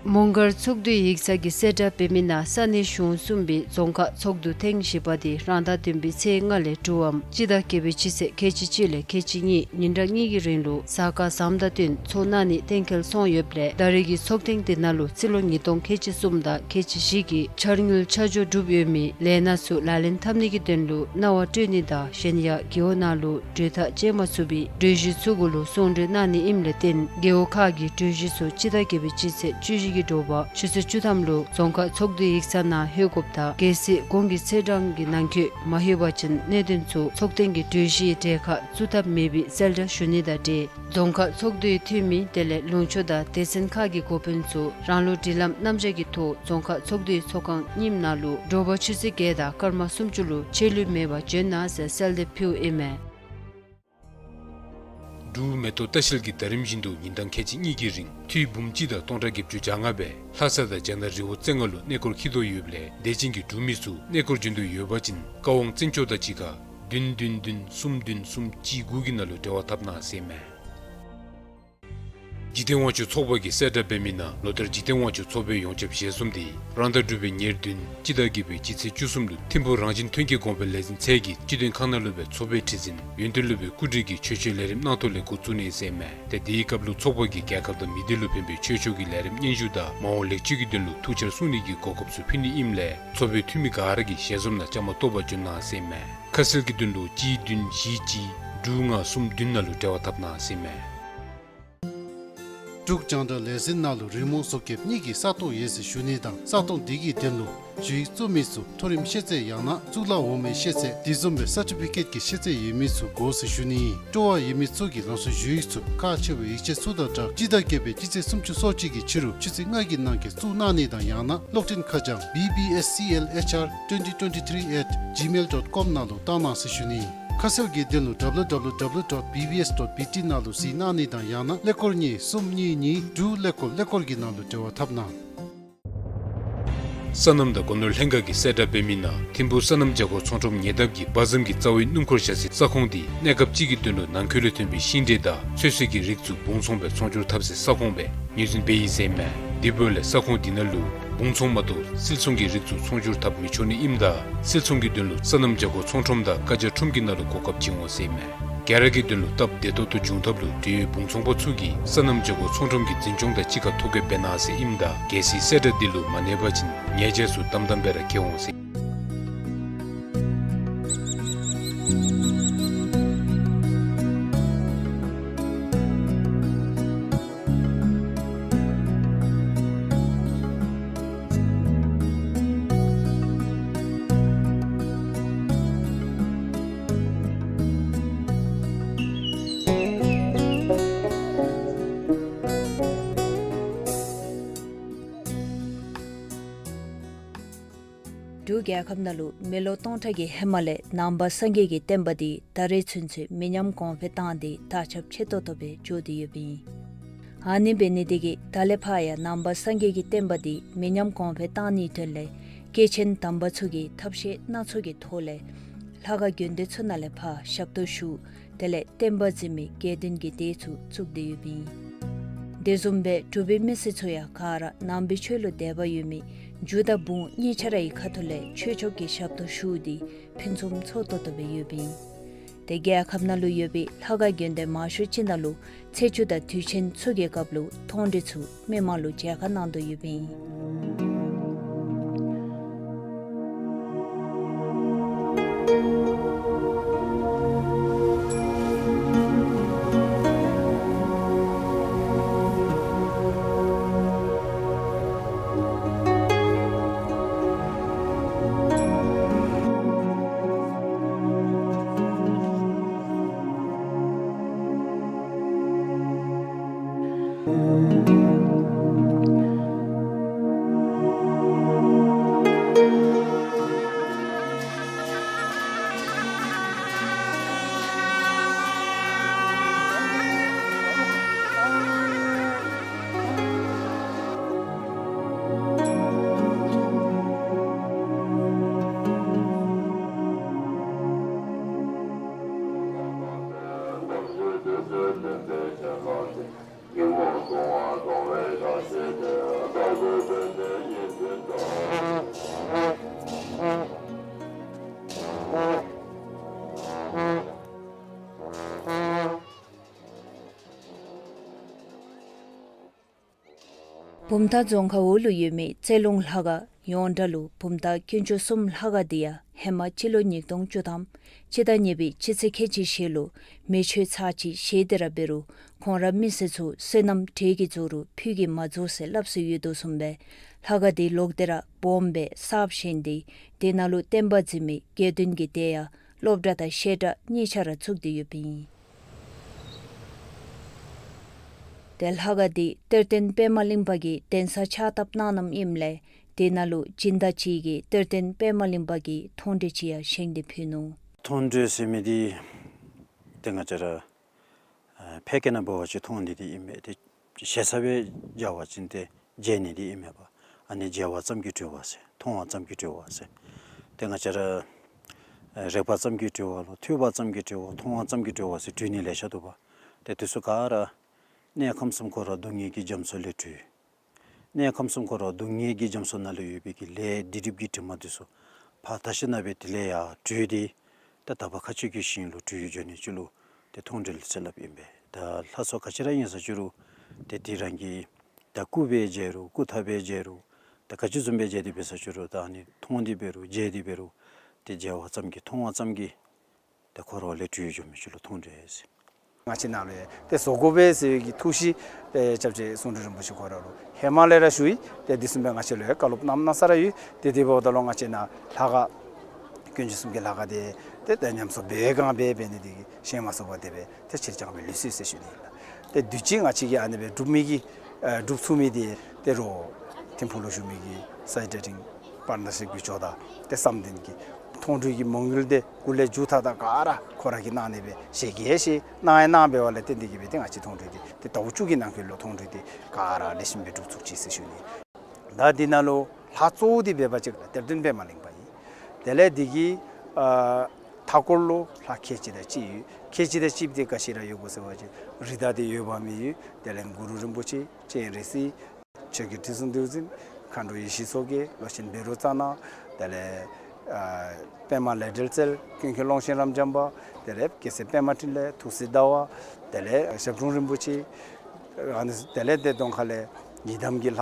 མོང་སྒར་ཚོགས་འདུའི་ཡིག་ཚང་གི་གསལ་བསྒྲགས་འབད་མི་ནང་ས་གནས་གཞུང་གསུམ་པའི་རྫོང་ཁག་ཚོགས་འདུ་ཐེངས་བཞི་པ་དེ་རང་ཟླ་བདུན་པའི་ཚེས་ལྔ་ལས་དྲུག་པའམ་སྤྱི་ཟླ་བརྒྱད་པའི་སྤྱི་ཚེས་ཁལ་གཅིག་གཅིག་ལས་ཁལ་གཅིག་གཉིས་ཉིན་གྲངས་གཉིས་ཀྱི་རིང་ལུ་གཟའ་སྐར་བཟངམ་དང་བསྟུན་ཚོགས་གནང་ནི་གཏན་འཁེལ་སོང་ཡོདཔ་ལས་ད་རེས་ཀྱི་ཚོགས་ཐེངས་དེ་ནང་ལུ་རྩིས་ལོ་ཉིས་སྟོང་ཁལ་གཅིག་གསུམ་དང་ཁལ་གཅིག་བཞི་གི་འཆར་དངུལ་ཆ་འཇོག་གྲུབ་ཡོད་མི་ལས་སྣ་ཚུ་ལག་ལེན་འཐབ་ནི་གི་དོན་ལུ་གནང་བ་སྤྲོད་ནི་དང་གཞན་ཡང་རྒེད་འོག་ནང་ལུ་གྲོས་ཐག་བཅད་མ་ཚུགས་པའི་གྲོས་གཞི་ཚུ་གུ་ལུ་གསུང་གྲོས་གནང་ནི་ཨིནམ་ལས་བརྟེན་རྒེད་འོག་ཁག་གི་གྲོས་གཞི་ཚུ་སྤྱི་ཟླ་བརྒྱད་པའི་སྤྱི་ཚེས་བཅུ་བཞི་ གི་དྲོ་པ་ཆུ་ཚོད་བཅུ་ཐམ་ལུ་རྫོང་ཁག་ཚོགས་འདུའི་ཡིག་ཚང་ནང་ལྷོད་དགོཔ་དང་གལ་སྲིད་གོང་གི་ཚེས་གྲངས་ཀྱི་ནང་འཁོད་མ་ལྷོད་པ་ཅིན་གནད་དོན་ཚུ་ཚོགས་ཐེངས་ཀྱི་གྲོས་གཞིའི་གྲལ་ཁར་བཙུགས་ཐབས་མེད་པའི་གསལ་བསྒྲགས་ཞུ་ནི་དང་འབྲེལ་རྫོང་ཁག་ཚོགས་འདུའི་འཐུས་མི་དེ་ལས་ལུང་ཕྱོགས་དང་སྡེ་ཚན་ཁག་གི་འགོ་དཔོན་ཚུ་རང་ལུགས་སྒྲིག་ལམ་རྣམ་གཞག་གི་ཐོག་རྫོང་ཁག་ཚོགས་འདུའི་ཚོགས་ཁང་རྙིངམ་ནང་ལུ་དྲོ་པ་ཆུ་ཚོད་བརྒྱད་དང་སྐར་མ་སུམ་ཅུ་ལུ་ཆད་ལུས་མེད་པར་འབྱོན་གནང་ཟེར་གསལ་འདེབས་ཕུལཝ་ཨིན་མས། འབྲུག་མེ་ཏོག་ལྟ་བཤལ་གྱིས་ཟླ་རིམ་བཞིན་དུ་ཉིན་གྲངས་ཁལ་གཅིག་གཉིས་ཀྱི་རིང་ཐུད་འབུམ་གཅིག་དང་སྟོང་ཕྲག་བརྒྱད་ཅུ་གྱ་ལྔ་སྦེ་ལྷ་ས་དང་རྒྱ་ནག་རི་བོ་རྩེ་ལྔ་ལུ་གནས་སྐོར་འཁྱིད་དོ་ཡོདཔ་ལས་དད་ཅན་གྱི་འབྲུག་མི་ཚུ་གནས་སྐོར་འབྱོན་འདོད་ཡོད་པ་ཅིན་ཀ་ཝང་བཙན་སྐྱོགས་དང་གཅིག་ཁར་བདུན་བདུན་བདུན་གསུམ་བདུན་གསུམ་གཅིག་དགུ་གི་ནང་ལུ་འབྲེལ་བ་འཐབ་གནང་ཟེར་ཨིན་མས། འཇིག་རྟེན་དབང་ཕྱུག་ཚོགས་པ་གིས་གསལ་བསྒྲགས་འབད་མི་ནང་ལོ་ལྟར་འཇིག་རྟེན་དབང་ཕྱུག་ཚོགས་པའི་ཡོངས་ཁྱབ་ཞལ་འཛོམས་དེ་རང་ཟླ་དྲུག་པའི་ཉེར་བདུན་སྤྱི་ཟླ་བརྒྱད་པའི་སྤྱི་ཚེས་བཅུ་གསུམ་ལུ་ཐིམ་ཕུག་རང་བཞིན་ཐོན་སྐྱེད་གོང་འཕེལ་ལས་འཛིན་ཚད་ཀྱི་སྤྱི་དོན་ཁང་ནང་ལུ་སྦེ་ཚོགས་པའི་ཁྲི་འཛིན་ཡོན་ཏན་སློབ་དཔོན་སྐུ་བགྲེས་ཀྱིས་ཆོས་ཕྱོགས་ལས་རིམ་གནང་ཐོག་ལས་འགོ་བཙུགས་ནི་ཟེར་ཨིན་མས། ཏེ་དེའི་སྐབས་ལུ་ཚོགས་པ་གིས་རྒྱལ་ཁབ་དང་མི་སྡེ་ལུ་ཕན་པའི་ཆོས་ཕྱོགས་ཀྱི་ལས་རིམ་སྙན་ཞུ་དང་མ་འོངས་ལེགས་བཅོས་ཀྱི་དོན་ལུ་ཐུགས་འཆར་གསུང་ནི་གི་གོ་སྐབས་ཚུ་ཕུལ་ནི་ཨིནམ་ལས་ཚོགས་པའི་འཐུས་མི་ག་ར་གིས་ཞལ་འཛོམས་ནང་བཅའ་མར་གཏོགས་པར་འབྱོན་གནང་ཟེར་ཨིན་མས། ཁ་གསལ་གྱི་དོན་ལུ་གཅིག་བདུན་བཞི་གཅིག་དྲུག་ལྔ་གསུམ་བདུན་ནང་ལུ་འབྲེལ་བ་འཐབ་གནང་ཟེར་ཨིན་མས། འབྲུག་རྒྱང་བསྒྲགས་ལས་འཛིན་ནང་ལུ་རི་མོ་བཟོ་མཁསཔ་གཉིས་ཀྱི་ས་སྟོང་ཡོད་ཟེར་ཞུ་ནི་དང་ས་སྟོང་དེ་གི་དོན་ལུ་ཞུ་ཡིག་བཙུགས་མི་ཚུ་མཐོ་རིམ་ཤེས་ཚད་ཡང་ན་གཙུག་ལག་འོག་མའི་ཤེས་ཚད་དེ་བཟུམ་སྦེ་སར་ཊི་ཕི་ཀེཊ་ཀྱི་ཤེས་ཚད་ཡོད་མི་ཚུ་དགོ་ཟེར་ཞུ་ནི། སྤྲོ་བ་ཡོད་མི་ཚུ་གིས་རང་སོའི་ཞུ་ཡིག་ཚུ་ཁག་ཆེ་བའི་ཡིག་ཆ་ཚུ་དང་སྦྲགས་སྤྱི་ཟླ་བརྒྱད་པའི་སྤྱི་ཚེས་སུམ་ཅུ་སོ་གཅིག་གི་ཕྱི་རུ་ཆུ་ཚོད་ལྔ་གི་ནང་འཁོད་བཙུགས་གནང་ནི་དང་ཡང་ན་གློག་འཕྲིན་ཁ་བྱང་B B S C L H R twenty twenty-three at gmail dot com ནང་ལུ་བཏང་གནང་ཟེར་ཞུ་ནི། ཁ་གསལ་གྱི་དོན་ལུ་W W W dot B B S dot B T ནང་ལུ་གཟིགས་གནང་ནི་དང་ཡང་ན་ཀླད་ཀོར་གཉིས་གསུམ་གཉིས་གཉིས་དྲུག་ཀླད་ཀོར་ཀླད་ཀོར་གྱི་ནང་ལུ་འབྲེལ་བ་འཐབ་གནང་། སོ་ནམ་དང་སྒོ་ནོར་ལྷན་ཁག་གིས་གསལ་བསྒྲགས་འབད་མི་ནང་ཐིམ་ཕུག་སོ་ནམ་བྱ་སྒོར་ཚོང་ཁྲོམ་ཉེ་འདབས་ཀྱི་བ་ཟམ་གྱི་རྩ་བའི་སྣུམ་འཁོར་བཞག་སའི་ས་ཁོངས་དེ་གནས་སྐབས་ཅིག་གི་དོན་ལུ་ནང་འཁོད་ལས་ཐོན་པའི་ཤིང་འབྲས་དང་ཚོད་བསྲེ་གི་རིགས་ཚུ་སྦུང་ཚོང་སྦེ་ཚོང་སྒྱུར་འཐབ་སའི་ས་ཁོངས་སྦེ་ངོས་འཛིན་འབད་ཡི་ཟེར་ཨིན་མས། དེ་འབདཝ་ལས་ས་ཁོངས་དེ་ནང་ལུ་སྦུང་ཚོང་མ་གཏོགས་སིལ་ཚོང་གི་རིགས་ཚུ་ཚོང་སྒྱུར་འཐབ་མི་ཆོག་ནི་ཨིནམ་ད་སིལ་ཚོང་གི་དོན་ལུ་སོ་ནམ་བྱ་སྒོར་ཚོང་ཁྲོམ་དང་བཀའ་རྒྱ་ཁྲོམ་གྱི་ནང་ལུ་གོ་སྐབས་བྱིན་འོང་ཟེར་ཨིན་མས། ག་ར་གི་དོན་ལུ་སྟབས་བདེ་ཏོག་ཏོ་འབྱུང་ཐབས་ལུ་འབྲེལ་ཡོད་སྦུང་ཚོང་པ་ཚུ་གིས་སོ་ནམ་བྱ་སྒོར་ཚོང་ཁྲོམ་གྱི་འཛིན་སྐྱོང་དང་གཅིག་ཁར་ཐོ་བཀོད་འབད་གནང་ཟེར་ཨིནམ་ད་གལ་སྲིད་གསལ་བསྒྲགས་འདི་ལུ་མ་གནས་པ་ཅིན་ཉེས་བྱ་ཚུ་དམ་དམ་སྦེ་ར་འཁྱེར་འོང་ཟེར། འབྲུག་རྒྱལ་ཁབ་ནང་ལུ་མི་ལོ་སྟོང་ཕྲག་གི་ཧེ་མ་ལས་ནང་པ་སངས་རྒྱས་ཀྱི་བསྟན་པ་འདི་ད་རེས་ཚུན་ཚོད་མི་ཉམས་གོང་འཕེལ་བཏང་སྟེ་དར་ཁྱབ་ཆེ་ཏོག་ཏོ་སྦེ་འགྱོ་སྟེ་ཡོདཔ་ཨིན། ཨ་ནི་འབད་ནི་དེ་གིས་ད་ལས་ཕར་ཡང་ནང་པ་སངས་རྒྱས་ཀྱི་བསྟན་པ་འདི་མི་ཉམས་གོང་འཕེལ་བཏང་ནིའི་དོན་ལས་སྐྱེས་ཆེན་དམ་པ་ཚུ་གིས་ཐབས་ཤེས་སྣ་ཚོགས་ཀྱི་ཐོག་ལས་ལྷ་ཁང་དགོན་སྡེ་ཚུ་ནང་ལས་ཕར་ཞབས་ཏོག་ཞུ། དེ་ལས་བསྟན་པ་འཛིན་མི་དགེ་འདུན་གྱི་སྡེ་ཚུ་བཙུགས་ཏེ་ཡོདཔ་ཨིན། དེ་བཟུམ་སྦེ་འབྲུག་པའི་མི་སེར་ཚུ་ཡང་ག་ར་ནང་པའི་ཆོས་ལུ་དད་པ་ཡོད་མི་རྒྱུ་དང་འབུམ་གཉིས་ཆ་རའི་ཁ་ཐུག་ལས་ཆོས་ཕྱོགས་ཀྱི་ཞབས་ཏོག་ཞུ་སྟེ་ཕུན་སུམ་ཚོགས་ཏོག་ཏོ་སྦེ་ཡོདཔ་ཨིན། དེ་རྒྱལ་ཁབ་ནང་ལུ་ཡོད་པའི་ལྷ་ཁང་དགོན་སྡེ་མང་ཤོས་ཅིག་ནང་ལུ་ཚེས་བཅུ་དང་དུས་ཆེན་ཚུ་གི་སྐབས་ལུ་མཐོང་གྲོལ་ཚུ་མི་མང་ལུ་མཇལ་ཁ་གནང་དོ་ཡོདཔ་ཨིན། བུམ་ཐང་རྫོང་ཁག་འོག་ལུ་ཡོད་མི་རྩེ་ལུང་ལྷ་ཁང་ཡོངས་གྲགས་ལུ་བུམ་ཐང་དཀོན་མཆོག་གསུམ་ལྷ་ཁང་འདི་ཡང་ ཧེ་མ་སྤྱི་ལོ་ཉིས་སྟོང་བཅུ་ཐམ་སྤྱི་ཟླ་གཉིས་པའི་སྤྱི་ཚེས་ཁལ་གཅིག་བཞི་ལུ་མེ་མཆོད་ཚར་གཅིག་བཞེས་ཏེ་ར་འབད་རུང་ཁོང་ར་མི་སེར་ཚུ་སོ་ནམ་འབྲས་ཀྱི་རྫོང་རུ་ཕུད་ཀྱིས་མ་རྫོགས་ཟེར་སླབ་སྲོལ་ཡོད་དོ་བཟུམ་སྦེ་ལྷ་ཁང་དེ་ལོག་སྟེ་ར་སྦོམ་སྦེ་གསརཔ་བཞེངས་ཏེ་དེ་ནང་ལུ་བསྟན་པ་འཛིན་མི་དགེ་འདུན་གྱི་སྡེ་ཡང་སློབ་གྲྭ་དང་བཤད་གྲྭ་གཉིས་ཆ་ར་བཙུགས་ཏེ་ཡོདཔ་ཨིན། ཏེ་ལྷ་ཁང་འདི་གཏེར་སྟོན་པདྨ་གླིང་པ་གིས་གདན་ས་ཕྱག་བཏབ་གནང་གནངམ་ཨིནམ་ལས་དེ་ནང་ལུ་སྦྱིན་བདག་ཅིག་གིས་གཏེར་སྟོན་པདྨ་གླིང་པ་གི་མཐོང་གྲོལ་ཅིག་ཡང་བཞེངས་ཏེ་ཕུལ་ནུག། མཐོང་གྲོལ་ཟེར་མི་འདི་ཏེ་ང་བཅས་ར་ཨ་ཕལ་སྐད་ནང་འབད་བ་ཅིན་མཐོང་ནི་འདི་ཨིན་པས། ཏེ་ཞེ་ས་སྦེ་སྦྱར་བ་ཅིན་ཏེ་མཇལ་ནི་འདི་ཨིན་མས་པ། ཨ་ནི་མཇལ་བ་ཙམ་གྱིས་གྲོལ་བ་ཟེར་མཐོང་བ་ཙམ་གྱིས་གྲོལ་བ་ཟེར། ཏེ་ང་བཅས་ར་ཨ་རེག་པ་ཙམ་གྱིས་གྲོལ་བ་ལུ་ཐོས་པ་ཙམ་གྱིས་གྲོལ་བ་མཐོང་བ་ཙམ་གྱིས་གྲོལ་བ་ཟེར་འདྲེན་ནི་ལེ་ཤ་འདུག་པ། ཏེ་དེ་ཚུ་ག་ར་གནས་ཁམས་གསུམ་འཁོར་བ་སྡུག་བསྔལ་གྱི་རྒྱ་མཚོ་ལས་གྲོལ། གནས་ཁམས་གསུམ་འཁོར་བ་སྡུག་བསྔལ་གྱི་རྒྱ་མཚོ་ནང་ལུ་ཡོད་པའི་གི་ལས་སྡིག་སྒྲིབ་ཀྱི་དྲི་མ་འདི་ཚུ་ཕར་ད་ཤི་ནང་སྦེ་དེ་ལས་ཡར་གྲོལ་ཏེ་ད་དག་པ་མཁའ་སྤྱོད་ཀྱི་ཞིང་ལུ་གྲོལ་འགྱོ་ནི་ཅིག་ལུ་ཏེ་མཐོང་གྲོལ་ཟེར་སླབ་ཨིན་པས། ད་ལྷ་ཚོགས་ག་ཅི་ར་ཨིན་ས་ཅི་རུང་ཏེ་དེ་རང་གི་ད་སྐུ་སྦེ་མཇལ་རུང་སྐུ་ཐང་སྦེ་མཇལ་རུང་ད་ག་ཅི་བཟུམ་སྦེ་མཇལ་ཏེ་འབད་ས་ཅི་རུང་ད་ཨ་ནི་མཐོང་སྟེ་འབད་རུང་མཇལ་ཏེ་འབད་རུང་ཏེ་མཇལ་བ་ཙམ་གྱིས་མཐོང་བ་ཙམ་གྱིས་ཏེ་འཁོར་བ་ལས་གྲོལ་འགྱོ་མི་ཅིག་ལུ་མཐོང་གྲོལ་ཟེར། ང་བཅས་ནང་ལུ་ཡང་ཏེ་བཟོ་དགོ་པས་ཟེར་བའི་གི་ཐུགས་བཞེད་ཏེ་སྐྱབས་རྗེ་གསུང་སྤྲུལ་རིན་པོ་ཆེ་ཁོ་ར་ལུ་ཧེ་མ་ལས་ར་ཞུ་ཡི། ཏེ་དེ་བཟུམ་སྦེ་ང་བཅས་ལུ་ཡང་བཀའ་སློབ་གནངམ་གནང་ས་ར་ཡོད། ཏེ་དེ་འབདཝ་ད་ལུ་ང་བཅས་ནཱ་ལྷ་ཁང་དཀོན་མཆོག་གསུམ་གྱི་ལྷ་ཁང་དེ་ཏེ་ད་ཉམས་གསོ་འབད་བའི་སྒང་སྦེ་འབད་ནི་དེ་གིས་བཞེངས་མ་ཚུགས་པར་དེ་སྦེ་ཏེ་ཕྱིར་བསྐྱངས་སྦེ་ལུས་སོ་ཡི་ཟེར་ཞུ་ནི་ཨིན་ལགས། ཏེ་དུས་ཅི་ང་བཅས་ཀྱིས་ཨ་ནི་སྦེ་སྒྲུབ་མི་གི་ཨ་སྒྲུབ་ཚུགས་མི་དེ་ཏེ་རོགས་ཐིམ་ཕུག་ལུ་བཞུགས་མི་གི་སའི་ཊར་ཊིང་པར་ནར་ཤིབ་ཀྱི་ཇོ་བདག་ཏེ་བསམ་གཏན་གྱི་མཐོང་གྲོལ་གྱི་མ་དངུལ་དེ་འགོ་ལས་མཇུག་མཐའ་དག་ག་ར་ཁོ་ར་གིས་གནང་ནི་སྦེ་ཞལ་གྱིས་བཞེས་གནང་ཡང་གནང་འབད་བ་ལས་བརྟེན་ཏེ་གིས་སྦེ་ཏེ་ང་བཅས་མཐོང་གྲོལ་དེ་ཏེ་ཟླཝ་བཅུ་གི་ནང་འཁོད་ལུ་མཐོང་གྲོལ་དེ་ག་ར་ལེགས་ཤོམ་སྦེ་སྒྲུབ་ཚུགས་ཅི་ཟེར་ཞུ་ནི། ད་འདི་ནང་ལུ་ལྷ་གཙོ་བོ་དེ་འབད་བ་ཅིན་གཏེར་སྟོན་པདྨ་གླིང་པ་ཨིན། དེ་ལས་འདི་གི་ཨ་མཐའ་འཁོར་ལུ་ལྷ་ཁལ་གཅིག་དང་གཅིག་ཡོད། ཁལ་གཅིག་དང་གཅིག་དེ་ག་ཅི་ར་ཡོད་གོ་ཟེར་བ་ཅིན་རི་དྭགས་དེ་འོད་དཔག་མེད་ཡོད། དེ་ལས་གུ་རུ་རིན་པོ་ཆེ་སྤྱན་རས་གཟིགས་ཆོས་རྒྱལ་ཁྲི་སྲོང་ལྡེའུ་བཙན་མཁའ་འགྲོ་ཡེ་ཤེས་མཚོ་རྒྱལ་ལོ་ཆེན་བཻ་རོ་ཙ་ན། དེ་ལས་ཨ་པདྨ་ལེགས་བྲེལ་རྩལ་ཀུན་མཁྱེན་ཀློང་ཆེན་རབ་འབྱམས་པ། དེ་ལས་རྒྱལ་སྲས་པདྨ་འཕྲིན་ལས་ཐུགས་སྲས་ཟླ་བ། དེ་ལས་ཞབས་དྲུང་རིན་པོ་ཆེ། ཨ་ནི་དེ་ལས་ཏེ་གདོང་ཁ་ལས་ཡི་དམ་གྱི་ལྷ་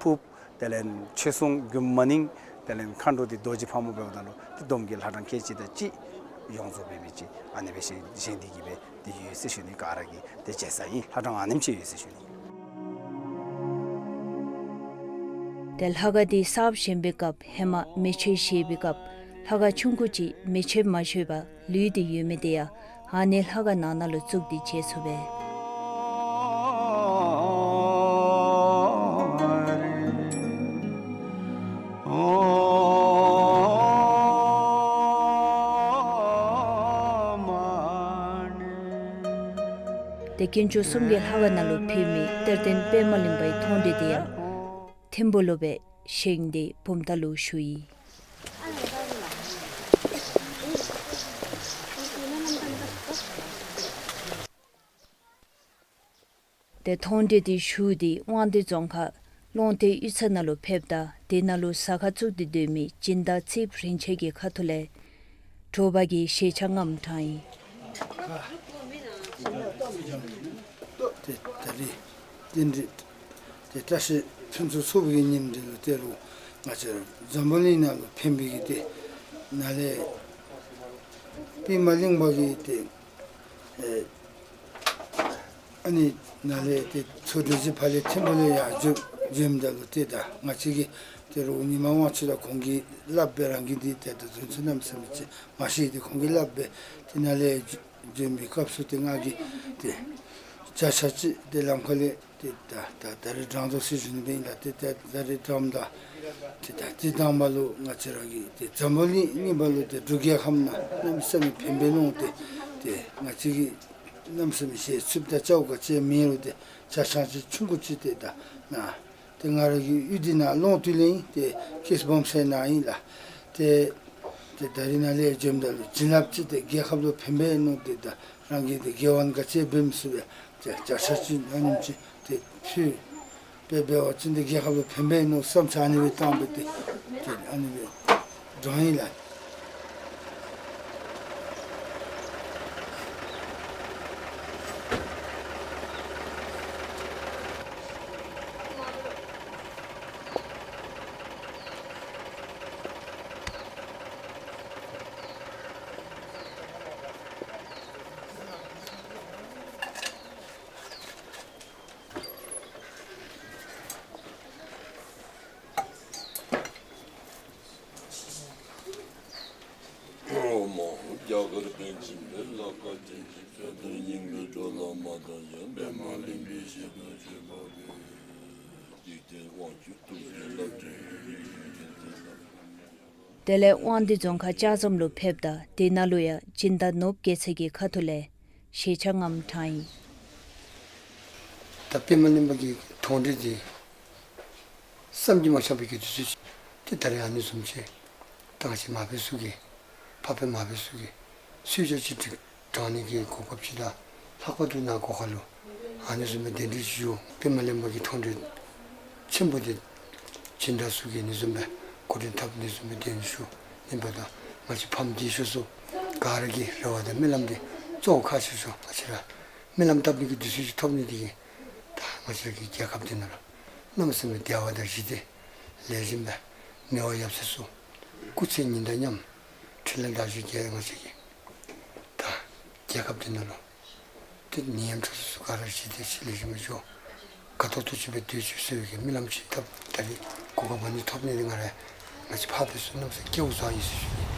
ཕུརཔ། དེ་ལས་ཆོས་སྲུང་མགོན་མ་ནིང་། དེ་ལས་མཁའ་འགྲོ་དེ་རྡོ་རྗེ་ཕག་མོ་འབདཝ་ད་ལུ་ཏེ་སྡོམ་གྱི་ལྷ་གྲངས་ཁལ་གཅིག་དང་གཅིག་ཡོངས་རྫོགས་འབད་མི་ཅིག་ཨ་ནི་སྦེ་བཞེངས་བཞེངས་ཏེ་གིས་སྦེ་ཏེ་ཡོད་ཟེར་ཞུ་ནི། ག་ར་གིས་ཏེ་མཇལ་ས་ཨིན། ལྷ་གྲངས་ཨ་ནེམ་ཅིག་ཡོད་ཟེར་ཞུ་ནི། ཏེ་ལྷ་ཁང་འདི་གསརཔ་བཞེངས་པའི་སྐབས་ཧེ་མ་མེ་མཆོད་བཞེས་པའི་སྐབས་ལྷ་ཁང་ཆུང་ཀུ་ཅིག་མེ་མཆོད་མ་མཆོད་པར་ལུས་ཏེ་ཡོད་མི་དེ་ཡང་ཨ་ནི་ལྷ་ཁང་ནང་ན་ལུ་བཙུགས་ཏེ་མཇལ་ཚུགས་པས། ཏེ་དཀོན་མཆོག་གསུམ་གྱི་ལྷ་ཁང་ནང་ལུ་ཕུལ་མི་གཏེར་སྟོན་པདྨ་གླིང་པའི་མཐོང་གྲོལ་དེ་ཡང་ཐིམ་ཕུག་ལུ་སྦེ་བཞེངས་ཏེ་བུམ་ཐང་ལུ་བཞུགས་ཡི། ཏེ་མཐོང་གྲོལ་དེ་བཞུགས་ཏེ་དབང་འདུས་རྫོང་ཁག་ཀློང་རྟའི་གཡུས་ཚན་ནང་ལུ་ཕེབས་ད་དེ་ནང་ལུ་ཟ་ཁང་བཙུགས་ཏེ་སྡོད་མི་སྦྱིན་བདག་རྩིསཔ་རིན་ཆེན་གྱི་ཁ་ཐུག་ལས་དྲོ་པ་གི་ཞལ་ཆད་ངམ་དྲངས་ཡི། ཏེ་ད་རིས་རྟེན་འབྲེལ་ཏེ་བཀྲ་ཤིས་ཕུན་ཚོགས་ཚོགས་པའི་ཉིནམ་འདི་ལུ་ཏེ་རུང་ང་བཅས་འཛམ་བུ་གླིང་ནང་ལུ་ཕན་པའི་གི་ཏེ་ནཱ་ལས་པདྨ་གླིང་པ་གི་ཏེ་ཨེ་ཨ་ནི་ནཱ་ལས་ཏེ་ཚོགས་སྡེ་གཞི་ཕར་ལས་ཐིམ་ཕུག་ལས་ཡར་འགྱོ་འགྱོཝ་ད་ལུ་ཏེ་ད་ང་བཅས་ཀྱིས་ཏེ་རུང་ཉི་མ་དབང་ཕྱུག་དང་ཁོང་གིས་སླབ་སྦེ་རང་གིས་འདི་ཏེ་ད་དོན་ཚུ་གནམ་མེད་ས་མེད་ཅིག་མ་ཤེས། ཏེ་ཁོང་གིས་སླབ་སྦེ་ཏེ་ནཱ་ལས་འགྱོ་འགྱོ་བའི་སྐབས་སུ་ཏེ་ང་གིས་ཏེ་བརྒྱ་ཆ་གཅིག་ཏེ་ལམ་ཁ་ལས་ཏེ་ད་ད་ད་རིས་དྲངས་དོ་ཟེར་ཞུ་ནི་ཨིན་ལགས། ཏེ་ད་ད་རིས་དྲངམ་ད་ཏེ་ད་ཏེ་དང་པ་ལུ་ང་བཅས་ར་གིས་ཏེ་འཛམ་བུ་གླིང་གཉིས་པ་ལུ་ཏེ་འབྲུག་རྒྱལ་ཁབ་ནང་གནམ་མེད་ས་མེད་ཕན་པའི་ནང་ཏེ་ཏེ་ང་བཅས་ཀྱིས་གནམ་མེད་ས་མེད་ཞལ་ཚུདཔ་དང་ཅོག་ཁ་ཅིག་མེད་རུང་ཏེ་ཆ་ཚང་ཅིག་ཆུང་ཀུ་ཅིག་ཏེ་ད་ནཱ་ཏེ་ང་ར་གི་གཡུས་འདི་ནང་ཀློང་རྟ་ལས་ཨིན། ཏེ་ཀེསི་སྦོམ་སའི་ནང་ཨིན་ལགས། ཏེ་ཏེ་ད་རིས་ནཱ་ལས་འགྱོཝ་ད་ལུ་བྱིན་རླབས་ཅིག་ཏེ་རྒྱལ་ཁབ་ལུ་ཕན་པའི་ནང་ཏེ་ད་རང་གིས་ཏེ་དགེ་བ་ག་ཅི་འབད་མི་ཚུགས་པས། ཏེ་བརྒྱ་ཆ་གཅིག་ཨ་ནེམ་ཅིག་ཏེ་ཕུལ་སྦེ་འབད་བ་ཅིན་ཏེ་རྒྱལ་ཁབ་ལུ་ཕན་པའི་ནང་བསམ་འཆར་ཨ་ནི་སྦེ་བཏང་སྦེ་ཏེ་ཏེ་ཨ་ནི་སྦེ་དྲངས་ཡི་ལགས། དེ་ལས་དབང་འདུས་རྫོང་ཁག་ལྕགས་ཟམ་ལུ་ཕེབས་ད་དེ་ནང་ལུ་ཡང་སྦྱིན་བདག་ནོར་བུ་རྒྱལ་མཚན་གྱི་ཁ་ཐུག་ལས་ཞལ་ཆེམས་ངོམ་དྲངས་ཡི། ད་པདྨ་གླིང་པ་གི་མཐོང་གྲོལ་འདི་བསམ་གྱིས་མ་ཁྱབ་པའི་གི་དུས་ཚོད་ཅིག་ཏེ་ད་རེས་ཨ་ནི་བཟུམ་ཅིག་ཏེ་ང་བཅས་མ་པ་ཚུ་གིས་ཕ་སྤད་མ་པ་ཚུ་གིས་གསོལ་ཇ་ཅིག་དྲངས་ནི་གི་གོ་སྐབས་ཅིག་དང་ལྷག་པར་དུ་ནཱ་སྒོ་ཁར་ལུ་ཨ་ནི་བཟུམ་སྦེ་གདན་འདྲེན་ཞུ་པདྨ་གླིང་པ་གི་མཐོང་གྲོལ་ཆེན་པོ་འདི་སྦྱིན་བདག་ཚུ་གིས་ཨ་ནི་བཟུམ་སྦེ་གོ་སྒྲིག་འཐབ་ནི་བཟུམ་སྦེ་གདན་ཞུ་ནི་འབདཝ་ད་ང་བཅས་ཕམ་རྒས་ཤོས་ཚུ་ག་ར་གི་རེ་བ་དང་སྨོན་ལམ་འདི་གཙོ་བོ་ཁག་ཆེ་ཤོས་ང་བཅས་ར་སྨོན་ལམ་བཏབ་ནི་གི་དུས་ཚོད་ཅིག་ཐོབ་ནི་འདི་གིས་ད་ང་བཅས་ར་གི་རྒྱལ་ཁབ་འདི་ནང་ལུ་གནམ་མེད་ས་མེད་བདེ་བ་དང་ཞི་བདེ་ལེགས་ཤོམ་སྦེ་མི་དབང་ཡབ་སྲས་ཚུ་སྐུ་ཚེ་ཉི་ཟླ་མཉམ་འཕྲིན་ལས་དར་ཞིང་རྒྱས་ང་བཅས་ཀྱི་ད་རྒྱལ་ཁབ་འདི་ནང་ལུ་ཏེ་ནད་ཡམས་འདི་ཚུ་ག་ར་ཞི་བདེ་ཞི་ལེགས་ཤོམ་སྦེ་འགྱོ་དགའ་ཏོག་ཏོ་ཅིག་སྦེ་སྡོད་ཅིག་ཟེར་བའི་གི་སྨོན་ལམ་ཅིག་བཏབ། ད་རེས་གོ་སྐབས་ཨ་ནི་ཐོབ་ནི་འདི་ང་ར་ང་བཅས་ཕ་སྤད་ཚུ་གནམ་མེད་ས་མེད་སྐལཝ་བཟང་ཡི་ཟེར་ཞུ་ནི།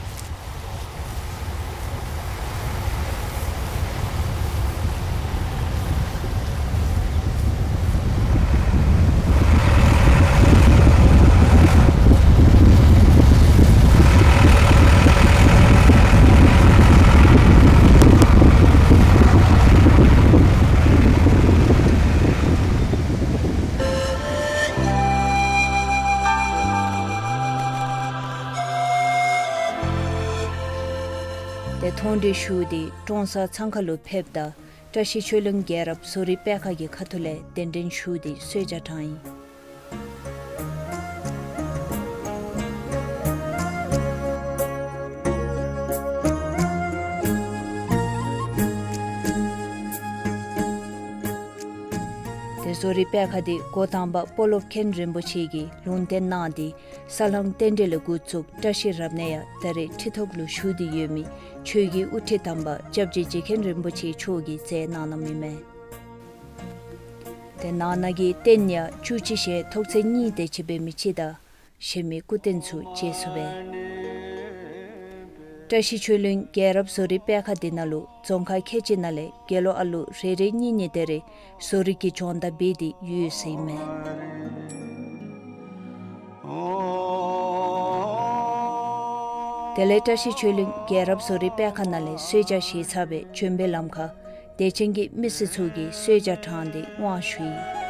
ཏེ་མཐོང་གྲོལ་ཞུ་སྟེ་ཀྲོང་གསར་ཚང་ཁ་ལུ་ཕེབས་ད་བཀྲ་ཤིས་ཆོས་གླིང་རྒྱལ་རབས་བཟོ་རིག་པད་ཁ་གི་ཁ་ཐུག་ལས་གདན་འདྲེན་ཞུ་སྟེ་གསོལ་ཇ་དྲངས་ཡི། ཏེ་བཟོ་རིག་པད་ཁ་འདི་འགོ་དང་པ་སྤོ་ལོ་མཁན་རིན་པོ་ཆེ་གིས་ལུང་བསྟན་གནང་སྟེ་ས་ལྷང་རྟེན་འབྲེལ་ལས་འགོ་བཙུགས་བཀྲ་ཤིས་རབ་གནས་ཡང་ད་རེས་ཁྲི་ཐོག་ལུ་བཞུགས་ཏེ་ཡོད་མི་ཆོས་ཀྱི་དབུ་ཁྲིད་དམ་པ་སྐྱབས་རྗེ་རྗེ་མཁན་རིན་པོ་ཆེ་མཆོག་གིས་མཛད་གནང་གནངམ་ཨིན་མས། ཏེ་ནང་ན་གི་རྟེན་ཡང་བཅུ་གཅིག་ཞལ་ཐོག་ཚད་གཉིས་དེ་ཅིག་འབད་མི་ཅིག་དང་གཞན་མི་སྐུ་རྟེན་ཚུ་མཇལ་ཚུགས་པས། བཀྲ་ཤིས་ཆོས་གླིང་རྒྱལ་རབས་བཟོ་རིག་པད་ཁ་འདི་ནང་ལུ་རྫོང་ཁག་ཁལ་གཅིག་ནང་ལས་རྒྱལ་ལོ་ཨ་ལུ་རེ་རེ་གཉིས་གཉིས་དེ་རེ་བཟོ་རིག་གི་སྦྱོང་བརྡར་འབད་དེ་ཡོད་ཟེར་ཨིན་མས། དེ་ལས་བཀྲ་ཤིས་ཆོས་གླིང་རྒྱལ་རབས་བཟོ་རིག་པད་ཁ་ནང་ལས་གསོལ་ཇ་བཞེས་ཚར་བའི་བྱོན་པའི་ལམ་ཁར་དད་ཅན་གྱི་མི་སེར་ཚུ་གིས་གསོལ་ཇ་དྲངས་ཏེ་དབང་ཞུ་ཡི།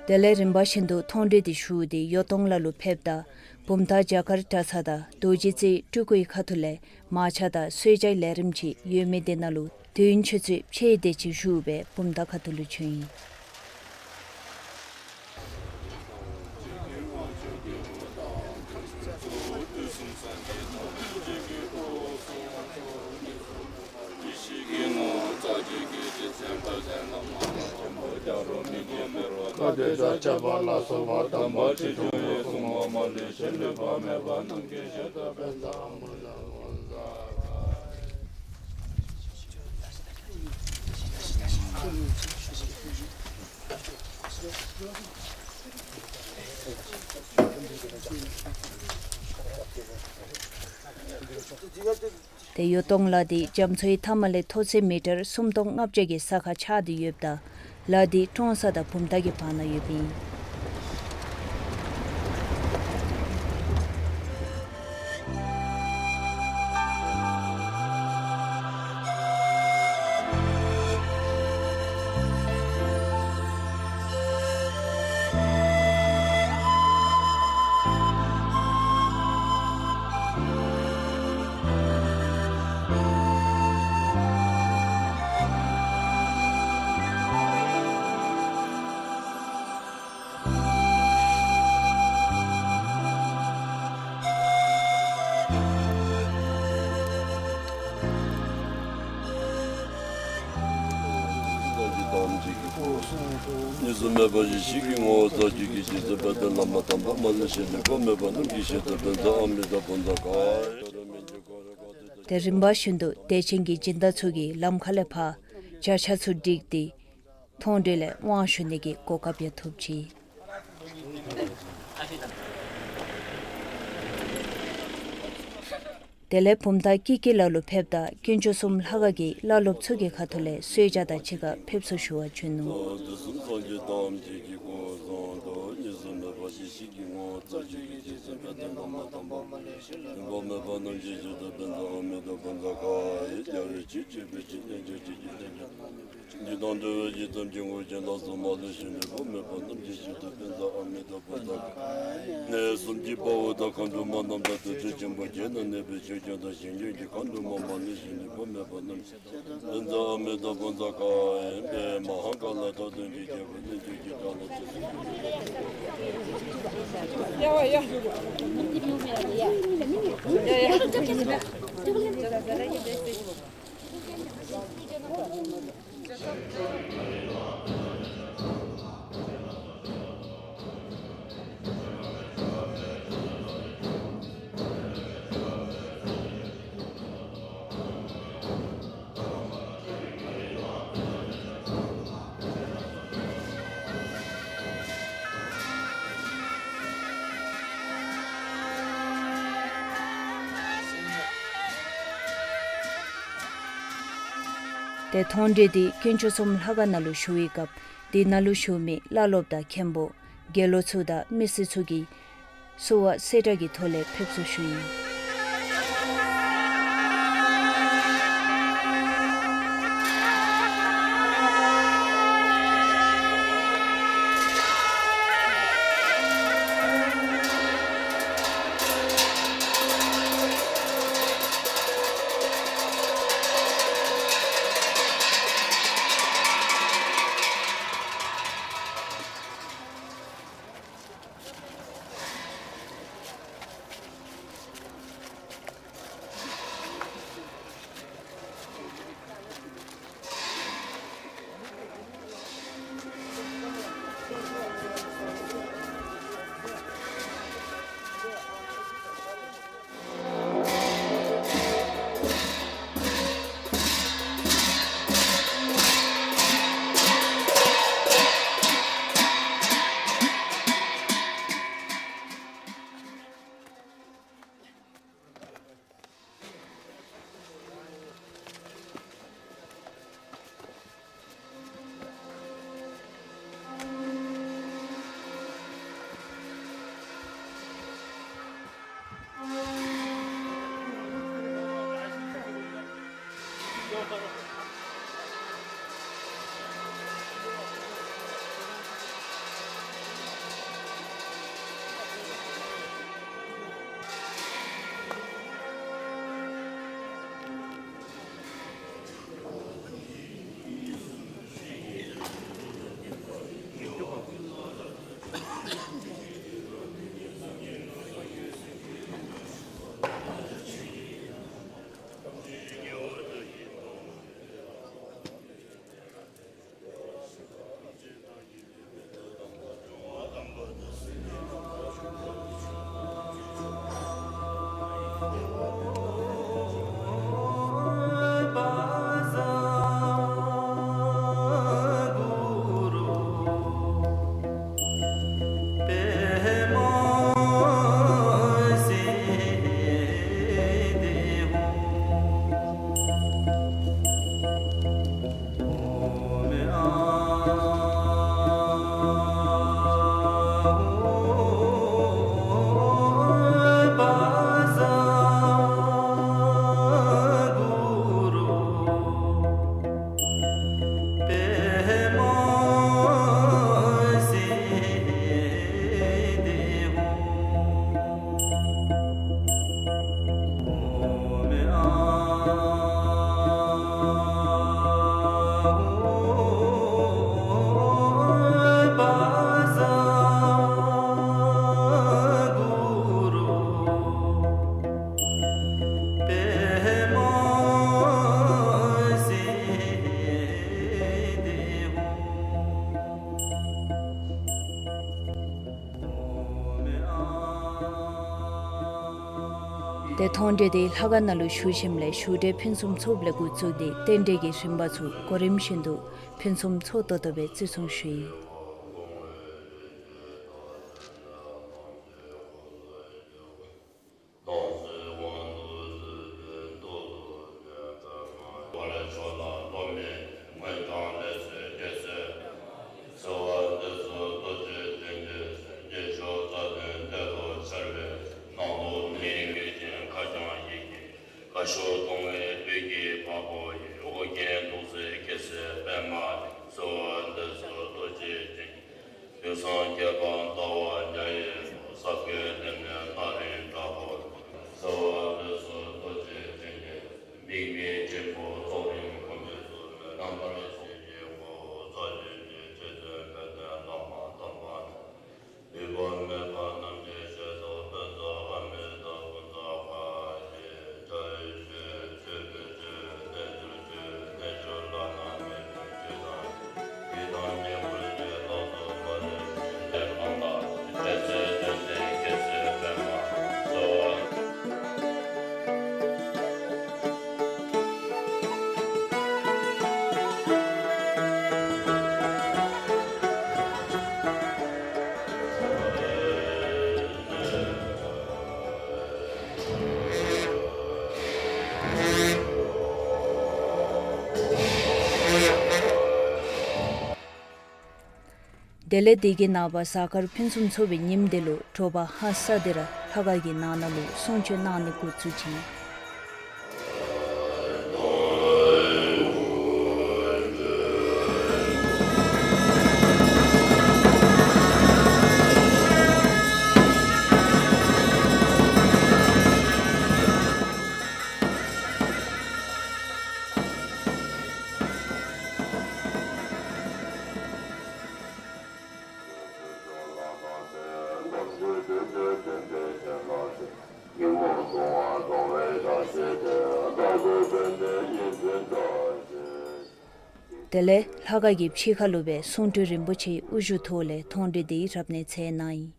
དེ་ལས་རིམ་པ་བཞིན་དུ་མཐོང་གྲོལ་འདི་ཞུ་སྟེ་ཡོ་ཏོང་ལ་ལུ་ཕེབས་ད་བུམ་ཐང་རྒྱ་གར་གྲྭ་ཚང་དང་རྡོ་རྗེ་རྩེ་སྤྲུལ་སྐུའི་ཁ་ཐུག་ལས་མར་ཆ་དང་གསོལ་ཇའི་ལས་རིམ་ཅིག་ཡོད་མི་དེ་ནང་ལུ་དུས་ཡུན་ཆུ་ཚོད་ཕྱེད་དེ་ཅིག་བཞུགས་སྦེ་བུམ་ཐང་ཁ་ཐུག་ལུ་བྱོན་ཡི། ཏེ་ཡོ་ཏོང་ལ་འདི་རྒྱ་མཚོའི་མཐའ་མ་ལས་མཐོ་ཚད་མི་ཊར་སུམ་སྟོང་ལྔ་བརྒྱ་གི་ས་ཁར་ཆགས་ཏེ་ཡོདཔ་ད་ལ་འདི་ཀྲོང་གསར་དང་བུམ་ཐང་གི་བར་ན་ཡོདཔ་ཨིན། གཉིས་སུ་མེད་པ་ཡེ་ཤེས་ཀྱི་ངོ་བོ་རྩ་བརྒྱུད་ཀྱི་རྗེ་བཙུན་དཔལ་ལྡན་བླ་མ་དམ་པ་མ་ལུས་ཤིང་ལུས་པ་མེད་པ་རྣམས་ཀྱི་ཞལ་ཏ་དཔལ་མཛངས་ཨ་མི་ཏ་བུན་ད་ག་ཏེ་རིམ་པ་བཞིན་དུ་དད་ཅན་གྱི་སྦྱིན་བདག་ཚུ་གིས་ལམ་ཁ་ལས་ཕར་ བྱ་ཆ་ཚུ་བསྒྲིགས་ཏེ་མཐོང་གྲོལ་ལས་དབང་ཞུ་ནི་གི་གོ་སྐབས་ཡང་ཐོབ་ཅི། དེ་ལས་བུམ་ཐང་ཀི་ཀི་ལ་ལུ་ཕེབས་ད་དཀོན་མཆོག་གསུམ་ལྷ་ཁང་གི་བླ་སློབ་ཚུ་གི་ཁ་ཐུག་ལས་གསོལ་ཇ་དང་གཅིག་ཁར་ཕེབས་བསུ་ཞུ་བར་བྱོན་ནུག། དུས་གསུམ་སངས་རྒྱས་ཐམས་ཅད་ཀྱི་གོ་འཕང་དང་གཉིས་སུ་མེད་པ་ཡེ་ཤེས་ཀྱི་ངོ་བོ་རྩ་བརྒྱད་ཀྱི་རྗེས་སུ་འགྲོ་བ་སྟོན་པ་མ་དང་པོ་མ་ལུས་ཤིང་རྣམ་པར་མེད་པ་རྣམས་ཀྱི་མཆོག་ཏུ་ཕན་མཛད་ཨ་མྱེས་རྡོར་འཕན་མཛད་མཁའ་ཡི་རྒྱལ་བའི་ཆོས་སྤྱོད་པའི་ཆོས་རྣལ་འབྱོར་ཆོས་ཀྱི་རྣལ་འབྱོར་རྣམས་ཀྱི་ཆོས་འདི་དང་འབྲེལ་བའི་ཡི་དམ་ཆོས་སྐུ་ཅན་ལ་སོགས་མ་ལུས་ཤིང་འདུས་པ་མེད་པ་རྣམས་ཀྱི་མཆོག་ཏུ་ཕན་མཛད་ཨ་མྱེས་རྡོར་འཕན་མཛད་མཁའ་ཡི། གནས་གསུམ་གྱི་དཔའ་བོ་དང་མཁའ་འགྲོ་མ་རྣམས་དང་དུར་ཁྲོད་ཆེན་པོ་བརྒྱད་ན་གནས་པའི་ཆོས་སྐྱོང་དང་ཞིང་སྐྱོང་གི་མཁའ་འགྲོ་མ་མ་ལུས་ཤིང་འདུས་པ་མེད་པ་རྣམས་ཕན་མཛད་ཨ་མྱེས་རྡོར་འཕན་མཛད་མཁའ་ཡི། པདྨ་ཧཱུྃ་ལ་སོགས་དོན་བརྒྱད་ཀྱི་རྒྱལ་པོ་རྣལ་འབྱོར་གྱི་སྒྲ་ལ་ཚུལ་བཞིན་དུ། ཏེ་མཐོང་གྲོལ་འདི་དཀོན་མཆོག་གསུམ་ལྷ་ཁང་ནང་ལུ་ཞུ་བའི་སྐབས་འདི་ནང་ལུ་བཞུགས་མི་བླ་སློབ་དང་མཁན་པོ་དགེ་སློང་ཚུ་དང་མི་སེར་ཚུ་གིས་བསུ་བ་གསེར་སྒྲེང་གི་ཐོག་ལས་ཕེབས་བསུ་ཞུ་ཡི། ཏེ་མཐོང་གྲོལ་འདི་ལྷ་ཁང་ནང་ལུ་ཞུ་ཞིནམ་ལས་ཞུ་འགྲེལ་ཕུན་སུམ་ཚོགསཔ་ལས་འགོ་བཙུགས་ཏེ་རྟེན་འབྲེལ་གྱི་རིམ་པ་ཚུ་གོ་རིམ་བཞིན་དུ་ཕུན་སུམ་ཚོགས་ཏོག་ཏོ་སྦེ་བརྩི་སྲུང་ཞུ་ཡི། དེ་ལས་དེ་གི་ནངས་པ་གཟའ་སྐར་ཕུན་སུམ་ཚོགས་པའི་ཉིནམ་དེ་ལུ་དྲོ་པ་ཧ་སག་སྟེ་ར་ལྷ་ཁང་གི་ནང་ན་ལུ་གསུང་ཆོག་གནང་ནི་འགོ་བཙུགས་ཅི། དེ་ལས་ལྷ་ཁང་གི་ཕྱི་ཁ་ལུ་སྦེ་གསུང་སྤྲུལ་རིན་པོ་ཆེའི་དབུ་བཞུགས་ཐོག་ལས་མཐོང་གྲོལ་འདི་རབ་གནས་མཛད་གནང་ཡི།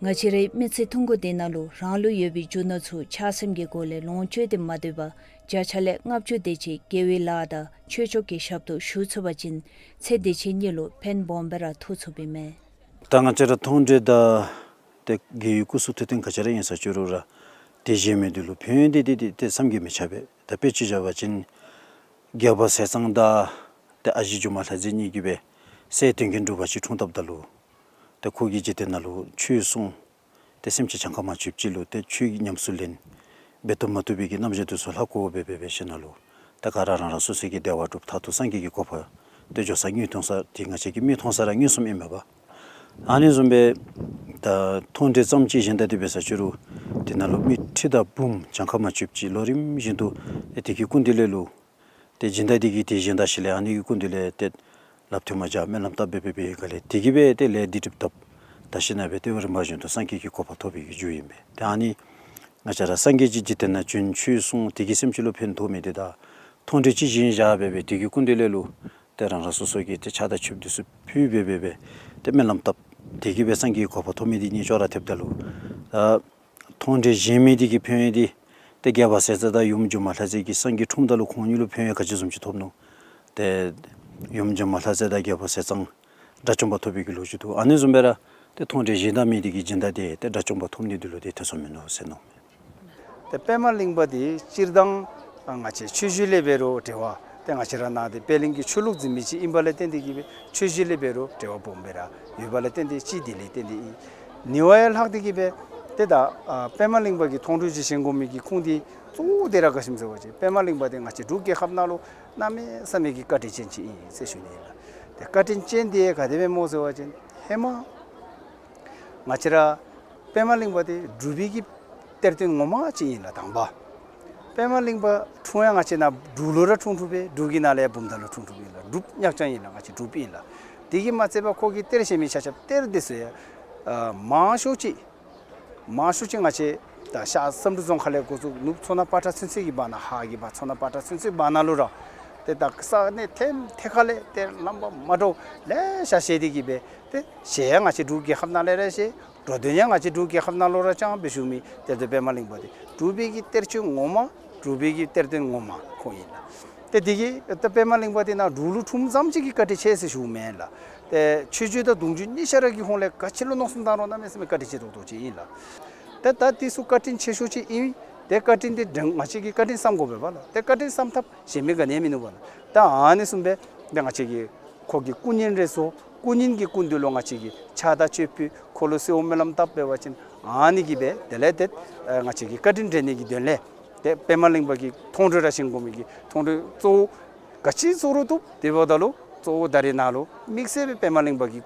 ང་བཅས་རའི་མི་ཚེ་ཐུང་ཀུ་འདི་ནང་ལུ་རང་ལུ་ཡོད་པའི་རྒྱུ་ནོར་ཚུ་ཆགས་སེམས་ཀྱི་སྒོ་ལས་ལོངས་སྤྱོད་དེ་མ་སྡོད་པར་བརྒྱ་ཆ་ལས་ལྔ་བཅུ་དེ་ཅིག་དགེ་བའི་ལཱ་དང་ཆོས་ཕྱོགས་ཀྱི་ཞབས་ཏོག་ཞུ་ཚུགས་པ་ཅིན་ཚེ་འདི་ཕྱི་གཉིས་ལུ་ཕན་སྦོམ་སྦེ་ར་ཐོགས་ཚུགསཔ་ཨིན་མས། ད་ང་བཅས་ར་མཐོང་གྲོལ་དང་ཏེ་དགེ་བའི་སྐུ་གསུང་ཐུགས་རྟེན་ག་ཅི་ར་ཨིན་ས་ཅི་རུང་ར་ཏེ་བཞེས་མི་འདི་ལུ་ཕན་ཡོན་འདི་འདི་འདི་ཏེ་བསམ་གྱིས་མི་ཁྱབ་པས། ད་དཔེ་ཅིག་བཞག་པ་ཅིན་རྒྱལ་པོ་ཟས་གཙང་དང་ཏེ་ཨ་ཞེ་སྒྱུ་མ་ལྷ་མཛེས་གཉིས་ཀྱིས་སྦེ་སྲས་དོན་ཀུན་གྲུབ་པ་ཅིག་འཁྲུངས་བཏབ་ད་ལུ་ཏེ་ཁོ་གིས་འཇིག་རྟེན་ནང་ལུ་ཆོས་གསུངས། ཏེ་སེམས་ཅན་གྱངས་ཁ་མ་ཆོདཔ་ཅིག་ལུ་ཏེ་ཆོས་ཀྱི་ཉམས་སུ་ལེན་འབད་བཏུབ་མ་བཏུབ་པའི་གི་རྣམ་གཞག་འདི་ཚུ་ལྷག་དགོ་པས་སྦེ་སྦེ་ཞིནམ་ལས་ད་ག་ར་རང་རང་སོ་སོའི་གི་བདེ་བ་སྒྲུབ་མཐར་ཐུག་སངས་རྒྱས་ཀྱི་གོ་འཕང་ཏེ་འགྱོ་ས་དངོས་མཐོང་ས་འདི་ང་བཅས་ཀྱིས་མིག་མཐོང་ས་ར་མངོན་སུམ་ཨིན་མས་པ། ཨ་ནི་བཟུམ་སྦེ་ད་མཐོང་གྲོལ་ཙམ་ཅིག་གཞན་དང་འདི་འབད་ས་ཅི་རུང་དེ་ནང་ལུ་མི་ཁྲི་དང་འབུམ་གྱངས་ཁ་མ་ཆོདཔ་ཅིག་ལོ་རིམ་བཞིན་དུ་ཏེ་དེ་གི་སྐུ་མདུན་ལས་ལུ་ཏེ་སྦྱིན་བདག་འདི་གིས་ཏེ་སྦྱིན་བདག་ཞལ་ལས་ཨ་ནི་གི་སྐུ་མདུན་ལས་ཏེ་ལགཔ་ཐལ་མོ་སྦྱར་སྨོན་ལམ་བཏབ་སྦེ་སྦེ་སྦེ་ག་ལས་དེ་གིས་སྦེ་ཏེ་ལས་འདི་སྒྲིབ་དག་ད་ཞིནམ་ལས་སྦེ་ཏེ་རིམ་པ་བཞིན་དུ་སངས་རྒྱས་ཀྱི་གོ་འཕང་ཐོབ་པའི་གི་རྒྱུ་ཨིན་པས། ཏེ་ཨ་ནི་ང་བཅས་ར་སངས་རྒྱས་ཀྱི་འཇིག་རྟེན་ནང་བྱོན་ཆོས་གསུངས་དེ་གིས་སེམས་ཅན་ལུ་ཕན་ཐོགས་མི་འདི་དང་མཐོང་གྲོལ་ཅིག་བཞེངས་བཞག་སྦེ་སྦེ་དེ་གི་སྐུ་མདུན་ལས་ལུ་ཏེ་རང་རང་སོ་སོ་གིས་ཏེ་ཕྱག་དང་མཆོདཔ་འདི་ཚུ་ཕུལ་སྦེ་སྦེ་སྦེ་ཏེ་སྨོན་ལམ་བཏབ་དེ་གིས་སྦེ་སངས་རྒྱས་ཀྱི་གོ་འཕང་ཐོབ་མི་འདི་གཉིས་ཅོག་ར་འཐདཔ་ད་ལུ་ད་མཐོང་གྲོལ་བཞེངས་མི་འདི་གི་ཕན་ཡོན་འདི་ཏེ་རྒྱལ་པོ་ཟས་གཙང་དང་ཡུམ་སྒྱུ་མ་ལྷ་མཛེས་ཀྱིས་སངས་རྒྱས་འཁྲུངསམ་ད་ལུ་ཁོང་གཉིས་ལུ་ཕན་ཡོན་ག་ཅི་བཟུམ་ཅིག་ཐོབ་ནུག། ཏེ་ཡུམ་སྒྱུ་མ་ལྷ་མཛེས་དང་རྒྱལ་པོ་ཟས་གཙང་དགྲ་བཅོམ་པ་ཐོབ་པའི་གི་ལོ་རྒྱུས་འདུག། ཨ་ནི་བཟུམ་སྦེ་ར་ཏེ་མཐོང་གྲོལ་བཞེངས་ད་མི་འདི་གི་སྦྱིན་བདག་འདི་ཏེ་དགྲ་བཅོམ་པ་ཐོབ་ནི་འདི་ལུ་ཏེ་ཐེ་ཚོམ་མིན་འདུག་ཟེར་མནོཝ་མས། ཏེ་པདྨ་གླིང་པ་འདི་སྤྱིར་བཏང་ང་བཅས་ཆོས་བརྒྱུད་ལས་འབད་རུང་འབྲེལ་བ་ ཏེ་ང་བཅས་ར་ནཱ་ཏེ་པད་གླིང་གི་ཆོས་ལུགས་འཛིན་མི་ཅིག་ཨིན་པ་ལས་བརྟེན་ཏེ་གིས་སྦེ་ཆོས་བརྒྱུད་ལས་འབད་རུང་འབྲེལ་བ་སྦོམ་སྦེ་ར་ཡོད་པ་ལས་བརྟེན་ཏེ་ཅིག་དེ་ལས་བརྟེན་ཏེ་ཨིན། ནི་བ་ཡང་ལྷག་སྟེ་གིས་སྦེ་ཏེ་ད་ཨ་པདྨ་གླིང་པ་གི་མཐོང་གྲོལ་ཅིག་བཞེངས་དགོ་མི་གི་ཁུངས་འདི་གཙོ་བོ་འདི་ར་ག་ཅི་སྨོ་ཟེར་བ་ཅིན་པདྨ་གླིང་པ་འདི་ང་བཅས་འབྲུག་རྒྱལ་ཁབ་ནང་ལུ་གནམ་མེད་ས་མེད་ཀྱི་བཀའ་དྲིན་ཅན་ཅིག་ཨིན་ཟེར་ཞུ་ནི་ཨིན་ལགས། ཏེ་བཀའ་དྲིན་ཅན་འདི་ག་དེ་སྦེ་སྨོ་ཟེར་བ་ཅིན་ཧེ་མ་ང་བཅས་ར་པདྨ་གླིང་པ་འདི་འབྲུག་པའི་གི་གཏེར་སྟོན་ངོ་མ་ཅིག་ཨིན་ལགས། དང་པ་པདྨ་གླིང་པ་འཁྲུངས་ཡང་ང་བཅས་ནཱ་འབྲུག་ལུ་ར་འཁྲུངས་འཁྲུངསམ་སྦེ་འབྲུག་གི་ནང་ལས་ཡང་བུམ་ཐང་ལུ་འཁྲུངས་འཁྲུངསམ་ཨིན་ལགས། འབྲུགཔ་ཉག་རྐྱང་ཨིན་ལགས། ང་བཅས་འབྲུགཔ་ཨིན་ལགས། དེ་གིས་མ་ཚད་པར་ཁོ་གིས་གཏེར་བཞེངས་མི་ཆ་ཁྱབ་གཏེར་འདི་ཚུ་ཡང་ཨ་མང་ཤོས་ཅིག་མང་ཤོས་ཅིག་ང་བཅས་ད་ཤར་བསམ་གྲུབ་རྫོང་ཁ་ལས་འགོ་བཙུགས་ནུབ་མཚོ་སྣ་པ་ཏྲ་ཚུན་ཚོད་ཀྱི་བར་ན་ཧཱ་གི་བར་མཚོ་སྣ་པ་ཏྲ་ཚུན་ཚོད་བར་ན་ལུ་ར་ཏེ་ད་ས་གནས་ཐེམ་ཐེ་ཁ་ལས་ཏེ་རྣམ་པ་མ་འདྲཝ་ལེ་ཤ་བཞེས་ཏེ་གིས་སྦེ་ཏེ་བཞེས་ཡང་ང་བཅས་འབྲུག་རྒྱལ་ཁབ་ནང་ལས་ར་བཞེས། འགྲོ་དོན་ཡང་ང་བཅས་འབྲུག་རྒྱལ་ཁབ་ནང་ལུ་ར་བཅང་སྦེ་བཞུགས་མི་གཏེར་སྟོན་པདྨ་གླིང་པ་འདི་འབྲུག་པའི་གི་གཏེར་སྟོན་ངོ་མ་འབྲུག་པའི་གི་གཏེར་སྟོན་ངོ་མ་ཁོ་ཨིན་ལགས། ཏེ་དེ་གིས་ད་པདྨ་གླིང་པ་འདི་ནཱ་འབྲུག་ལུ་འཁྲུངསམ་ཙམ་ཅིག་གིས་བཀའ་དྲིན་ཆེ་ཟེར་ཞུཝ་མེན་ལགས། ཏེ་ཆོས་བརྒྱུད་དང་གདུང་བརྒྱུད་གཉིས་ཆ་ར་གི་ཧོངས་ལས་ག་ཅི་ལུ་མནོ་བསམ་བཏང་རུང་གནམ་མེད་ས་མེད་བཀའ་དྲིན་ཆེ་ཏོག་ཏོ་ཅིག་ཨིན་ལགས། ཏེ་ད་འདི་ཚུ་བཀའ་དྲིན་ཆེ་ཤོས་ཅིག་ཨིན། ཏེ་བཀའ་དྲིན་འདི་ང་བཅས་ཀྱིས་བཀའ་དྲིན་བསམ་དགོ་པས་པ་ལགས། ཏེ་བཀའ་དྲིན་བསམ་ཐབས་གཞན་མི་ག་ནི་ཡང་མིན་ནུག་པ་ལགས། ད་ཨ་ནི་བཟུམ་སྦེ་ཏེ་ང་བཅས་ཀྱིས་ཁོ་གི་སྐུ་བརྙན་རེ་བཟོ། སྐུ་བརྙན་གྱི་སྐུ་མདུན་ལུ་ང་བཅས་ཀྱིས་ཕྱག་དང་མཆོད་ཕུལ། ཁོ་ལུ་གསོལཝ་སྨོན་ལམ་བཏབ་འབད་བ་ཅིན་ཨ་ནི་གིས་སྦེ་དེ་ལས་ཏེ་ཨ་ང་བཅས་ཀྱི་བཀའ་དྲིན་དྲན་ནི་གི་དོན་ལས་ཏེ་པདྨ་གླིང་པ་གི་མཐོང་གྲོལ་ར་བཞེངས་དགོ་མི་གི་མཐོང་གྲོལ་གཙོ་བོ་ག་ཅི་བཟོ་རུང་བཏུབ། དེ་འབདཝ་ད་ལུ་གཙོ་བོ་ད་རེས་ནཱ་ལུ་དམིགས་བསལ་སྦེ་པདྨ་གླིང་པ་གི་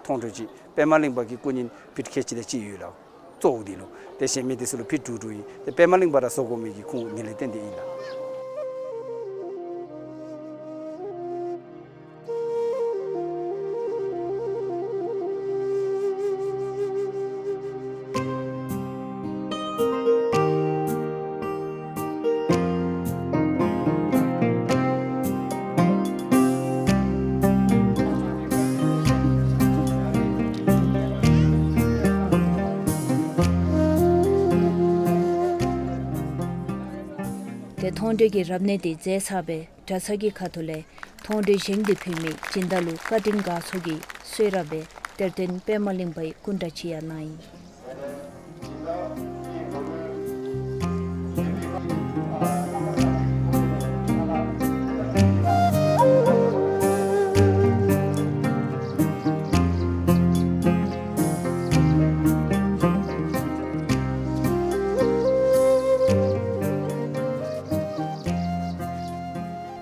མཐོང་གྲོལ་ཅིག་པདྨ་གླིང་པ་གི་སྐུ་བརྙན་ཕིཊ་ཁལ་གཅིག་དང་གཅིག་ཡོད་ལགས། གཙོ་བོ་འདི་ལུ་ཏེ་གཞན་མི་འདི་ཚུ་ལུ་ཕིཊ་དྲུག་དྲུག་ཨིན། ཏེ་པདྨ་གླིང་པ་ར་བཟོ་དགོ་མི་གི་ཁུངས་འདི་ལས་བརྟེན་ཏེ་ཨིན་ལགས། ཏེ་མཐོང་གྲོལ་གྱི་རབ་གནས་དེ་མཛད་ཚར་སྦེ་གྲྭ་ཚང་གི་ཁ་ཐུག་ལས་མཐོང་གྲོལ་བཞེངས་ཏེ་ཕུལ་མི་སྦྱིན་བདག་ལུ་བཀའ་དྲིན་དགའ་ཚོར་གྱི་གསོལ་རས་སྦེ་གཏེར་སྟོན་པདྨ་གླིང་པའི་སྐུ་འདྲ་ཅིག་ཡང་གནང་ཡི།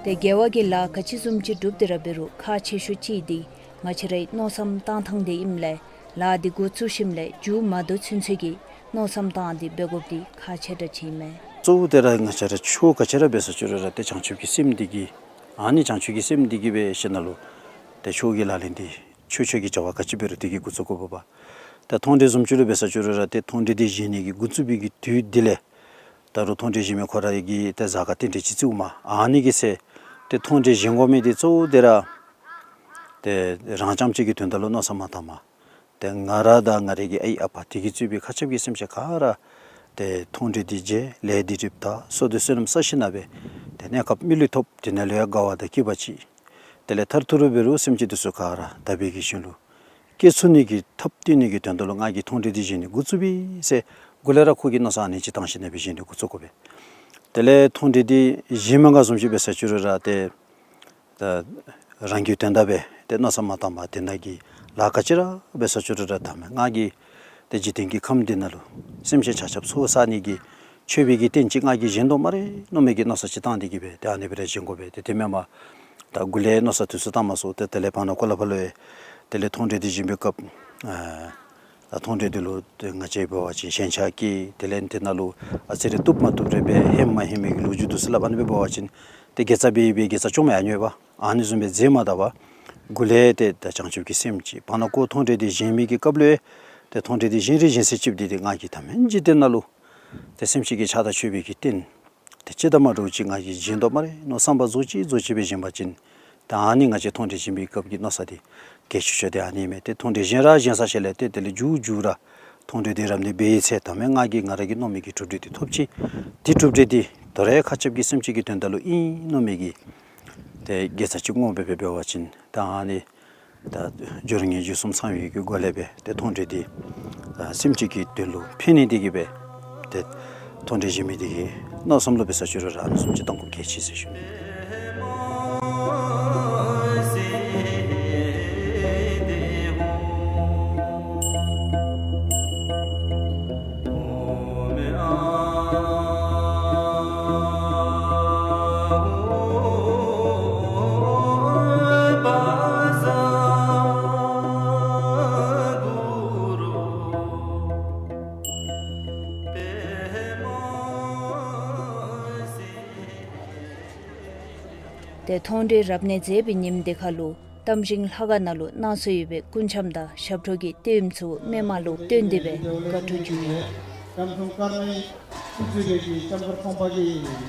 ཏེ་དགེ་བ་གི་ལཱ་ག་ཅི་བཟུམ་ཅིག་སྒྲུབ་སྟེ་ར་འབད་རུང་ཁག་ཆེ་ཤོས་ཅིག་འདི་ང་བཅས་རའི་མནོ་བསམ་བཏང་ཐངས་འདི་ཨིནམ་ལས་ལཱ་འདི་འགོ་བཙུགས་ཞིནམ་ལས་མཇུག་མ་བསྡུ་ཚུན་ཚོད་ཀྱི་མནོ་བསམ་བཏང་སྟེ་འབད་དགོཔ་འདི་ཁག་ཆེ་དྲགས་ཅིག་ཨིན་མས། གཙོ་བོ་དེ་ར་ང་བཅས་ར་ཆོས་ག་ཅི་ར་འབད་ས་ཅིག་རུང་ར་ཏེ་བྱང་ཆུབ་ཀྱི་སེམས་འདི་གིས་ཨ་ནི་བྱང་ཆུབ་ཀྱི་སེམས་འདི་གིས་འབད་ཞིནམ་ལས་ཏེ་ཆོས་ཀྱི་ལག་ལེན་འདི་ཆོས་ཆོས་ཀྱི་བྱ་བ་ག་ཅི་འབད་རུང་དེ་གིས་འགོ་བཙུགས་དགོཔ་པ། ཏེ་མཐོང་གྲོལ་བཟུམ་ཅིག་ར་འབད་ས་ཅིག་རུང་ར་ཏེ་མཐོང་གྲོལ་འདི་བཞེངས་ནི་གི་འགོ་བཙུགས་པའི་གི་དུས་འདི་ལས་ད་རུང་མཐོང་གྲོལ་བཞེངས་མི་ཁོ་ར་གིས་ཏེ་གཟའ་སྐར་རྟེན་འབྲེལ་ཅིག་བརྩིཝ་མས། ཨ་ནི་གི་ཚེ་ཏེ་མཐོང་གྲོལ་བཞེངས་དགོ་མི་འདི་གཙོ་བོ་དེ་ར་ཏེ་རང་རྐྱངམ་གཅིག་གི་དོན་དག་ལུ་མནོ་བསམ་མ་བཏངམ་མས། ཏེ་ང་ར་དང་ང་རའི་གི་ཨའི་ཨ་པ་དེ་གིས་གཙོས་པའི་མཁའ་ཁྱབ་ཀྱི་སེམས་ཅན་ག་ར་ཏེ་མཐོང་གྲོལ་འདི་མཇལ། ལས་འདི་སྒྲུབ། ད་བསོད་བདེ་བསོད་ནམས་བསགས་ཞིནམ་ལས་ཏེ་གནས་སྐབས་མི་ལུས་ཐོབ། དེ་ནང་ལུ་ཡང་དགའ་བ་དང་སྐྱིད་པ་ཅིག། དེ་ལས་མཐར་ཐུག་ར་འབད་རུང་སེམས་ཅན་འདི་ཚུ་ག་ར་དག་པའི་གི་ཞིང་ལུ་སྐྱེ་ཚུགས་ནི་གི་ཐབས་བསྟན་ནི་གི་དོན་དག་ལུ་ང་གིས་མཐོང་གྲོལ་འདི་བཞེངས་ནི་འགོ་བཙུགས་པས་ཟེར་འགོ་ལས་ར་ཁོ་གིས་མནོ་བསམ་ཨ་ནི་ཅིག་བཏང་ཞིནམ་ལས་འབད་བཞེངས་ནི་འགོ་བཙུགས་དགོ་པས། དེ་ལས་མཐོང་གྲོལ་འདི་བཞེངས་མི་ག་བཟུམ་ཅིག་འབད་ས་ཅིག་རུང་ར་ཏེ་ད་རང་གི་དོན་དག་སྦེ་ཏེ་མནོ་བསམ་མ་བཏངམ་དེ་ནང་གི་ལཱ་ག་ཅི་ར་འབད་ས་ཅིག་རུང་ར་ད་མེན་ང་གིས་ཏེ་འཇིག་རྟེན་གྱི་ཁམས་འདི་ནང་ལུ་སེམས་ཅན་ཆ་ཁྱབ་ཚོགས་བསགས་ནི་གི་མཆོད་པའི་གི་རྟེན་ཅིག་ང་གིས་བཞེངས་དོ་སྨ་རེ་མནོ་མི་གི་མནོ་བསམ་ཅིག་བཏང་སྟེ་གིས་སྦེ་ཏེ་ཨ་ནི་སྦེ་ར་བཞེངས་དགོ་པས། ཏེ་དེ་མེན་པར་ད་འགོ་ལས་མནོ་བསམ་འདི་ཚུ་བཏང་མ་ཚུགས། ཏེ་དེ་ལས་བར་ན་ཁོ་ལ་ཕར་ལུ་ཡང་དེ་ལས་མཐོང་གྲོལ་འདི་བཞེངས་པའི་སྐབས་ཨ་ད་མཐོང་གྲོལ་འདི་ལུ་ཏེ་ང་བཅས་འབད་བ་ཅིན་ཞེན་ཆགས་སྐྱེ། དེ་ལས་དེ་ནང་ལུ་ཨ་ཙི་རེ་བཏུབ་མ་བཏུབ་རེ་འབད་ཧེ་མ་ཧེ་མའི་གི་ལོ་རྒྱུས་འདི་ཚུ་སླབ། ཨ་ནི་སྦེ་འབད་བ་ཅིན་ཏེ་དགེ་རྩ་འབད་འབད་དགེ་རྩ་བཅོ་མ་ཡང་ནུས་པ། ཨ་ནི་བཟུམ་སྦེ་མཛད་མ་ད་པར་འགོ་ལས་ཏེ་ད་བྱང་ཆུབ་ཀྱི་སེམས་ཅིག་བར་ན་ཁོ་མཐོང་གྲོལ་འདི་བཞེངས་མི་གི་སྐབས་ལུ་ཡང་ཏེ་མཐོང་གྲོལ་འདི་བཞེངས་རིང་བཞེངས་ཚར་ཅིག་འདི་ཏེ་ང་གིས་ད་མེན་འཇིག་རྟེན་ནང་ལུ་ཏེ་སེམས་ཅན་གྱི་ཕྱག་དང་མཆོད་པའི་གི་རྟེན་ཏེ་ཅི་ད་མ་འདྲཝ་ཅིག་ང་གིས་བཞེངས་དོ་སྨ་རེ་མནོ་བསམ་པ་རྫོགས་ཅི་རྫོགས་ཅི་སྦེ་བཞེངས་པ་ཅིན་ད་ཨ་ནི་ང་བཅས་མཐོང་གྲོལ་བཞེངས་པའི་སྐབས་ཀྱི་མནོ་བསམ་འདི་གལ་ཆེ་ཤོས་འདི་ཨ་ནི་མས། ཏེ་མཐོང་གྲོལ་བཞེངས་ར་བཞེངས་ཚར་ཞིནམ་ལས་ཏེ་དེ་ལས་མཇུག་མཇུག་ར་མཐོང་གྲོལ་འདི་རབ་གནས་འབད་ཚར་ད་མེན་ང་གིས་ང་ར་གིས་མནོ་མི་གི་གྲུབ་འབྲས་འདི་ཐོབ་ཅི། འདི་གྲུབ་འབྲས་འདི་དོ་རུང་མཁའ་ཁྱབ་ཀྱི་སེམས་ཅན་གྱི་དོན་དག་ལུ་ཨིན་མནོ་མི་གི་ཏེ་དགེ་རྩ་ཅིག་བསྔོ་སྦེ་འབད་འབད་བ་ཅིན་ད་ཨ་ནི་ད་སྦྱོར་དངོས་རྗེས་གསུམ་ཚང་བའི་གི་སྒོ་ལས་སྦེ་ཏེ་མཐོང་གྲོལ་འདི་ཨ་སེམས་ཅན་གྱི་དོན་ལུ་ཕན་ནི་འདི་གིས་སྦེ་ཏེ་མཐོང་གྲོལ་བཞེངས་མི་འདི་གི་མནོ་བསམ་ལུ་འབད་ས་ཅིག་རུང་ར་ཨ་ནི་བཟུམ་ཅིག་བཏང་དགོཔ་གལ་ཆེ་ཟེར་ཞུ་ནི། མཐོང་གྲོལ་རབ་གནས་མཛད་པའི་ཉིནམ་དེ་ཁར་ལུ་གཏམ་ཞིང་ལྷ་ཁང་ནང་ལུ་གནང་སྲོལ་ཡོད་པའི་སྐུ་འཆམ་དང་ཞབས་བྲོ་གི་སྟོད་རིམ་ཚུ་མི་མང་ལུ་སྟོན་ཏེ་སྦེ་དགའ་སྤྲོ་བྱུང་ཡི། ཁམས་གསུམ་ཀརྨའི་སྐུ་ཚེ་ལས་ཀྱི་ལྕམ་མཁར་ཁོང་པ་གི་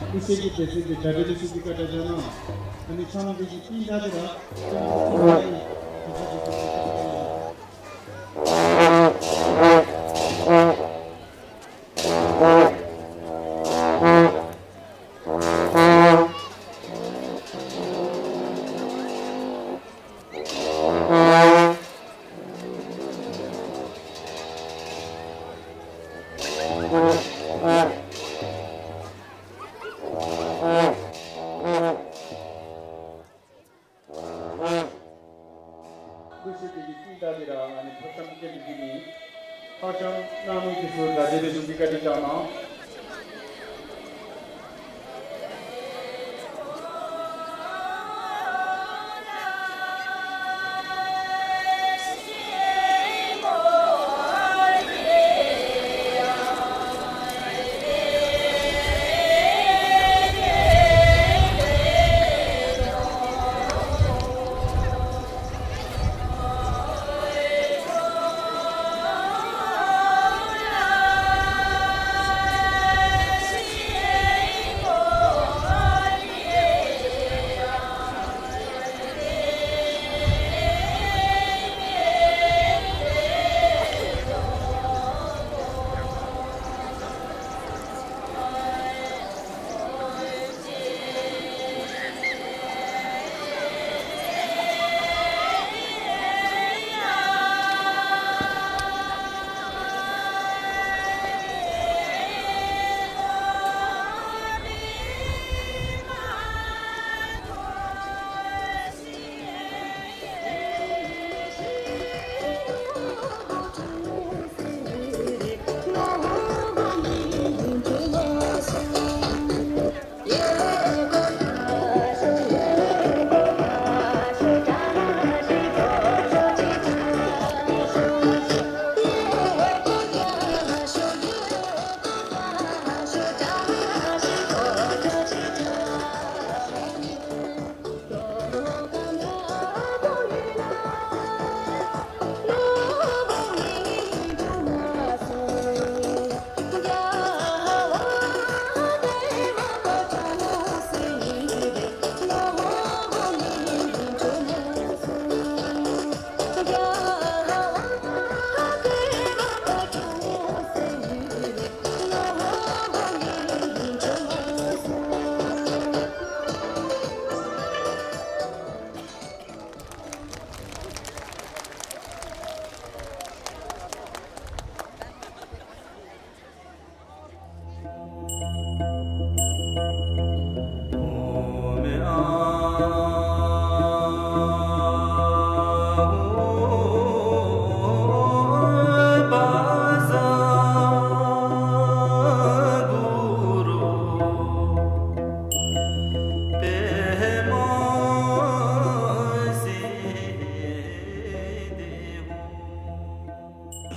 སྐུ་ཚེ་གི་བདེ་ཚེ་གི་གྲ་སྒྲིག་ཚུ་གི་བཀའ་དྲིན་བསྐྱངས་ནུག། ཨ་ནི་ཚང་མ་གི་ཅིག་ཏིང་ད་དེ་ར་སྐུ་ཚེ་གི་ཏིང་ད་དེ་ར་ཨ་ནི་ཕག་བཤམ་སྐྱེལ་འདྲེན་གྱི་ནི་ཕག་བཤམ་གནང་མི་དེ་ཚུ་གྲ་སྒྲིག་འདི་ཚུ་གི་བཀའ་དྲིན་བསྐྱངས་གནང་།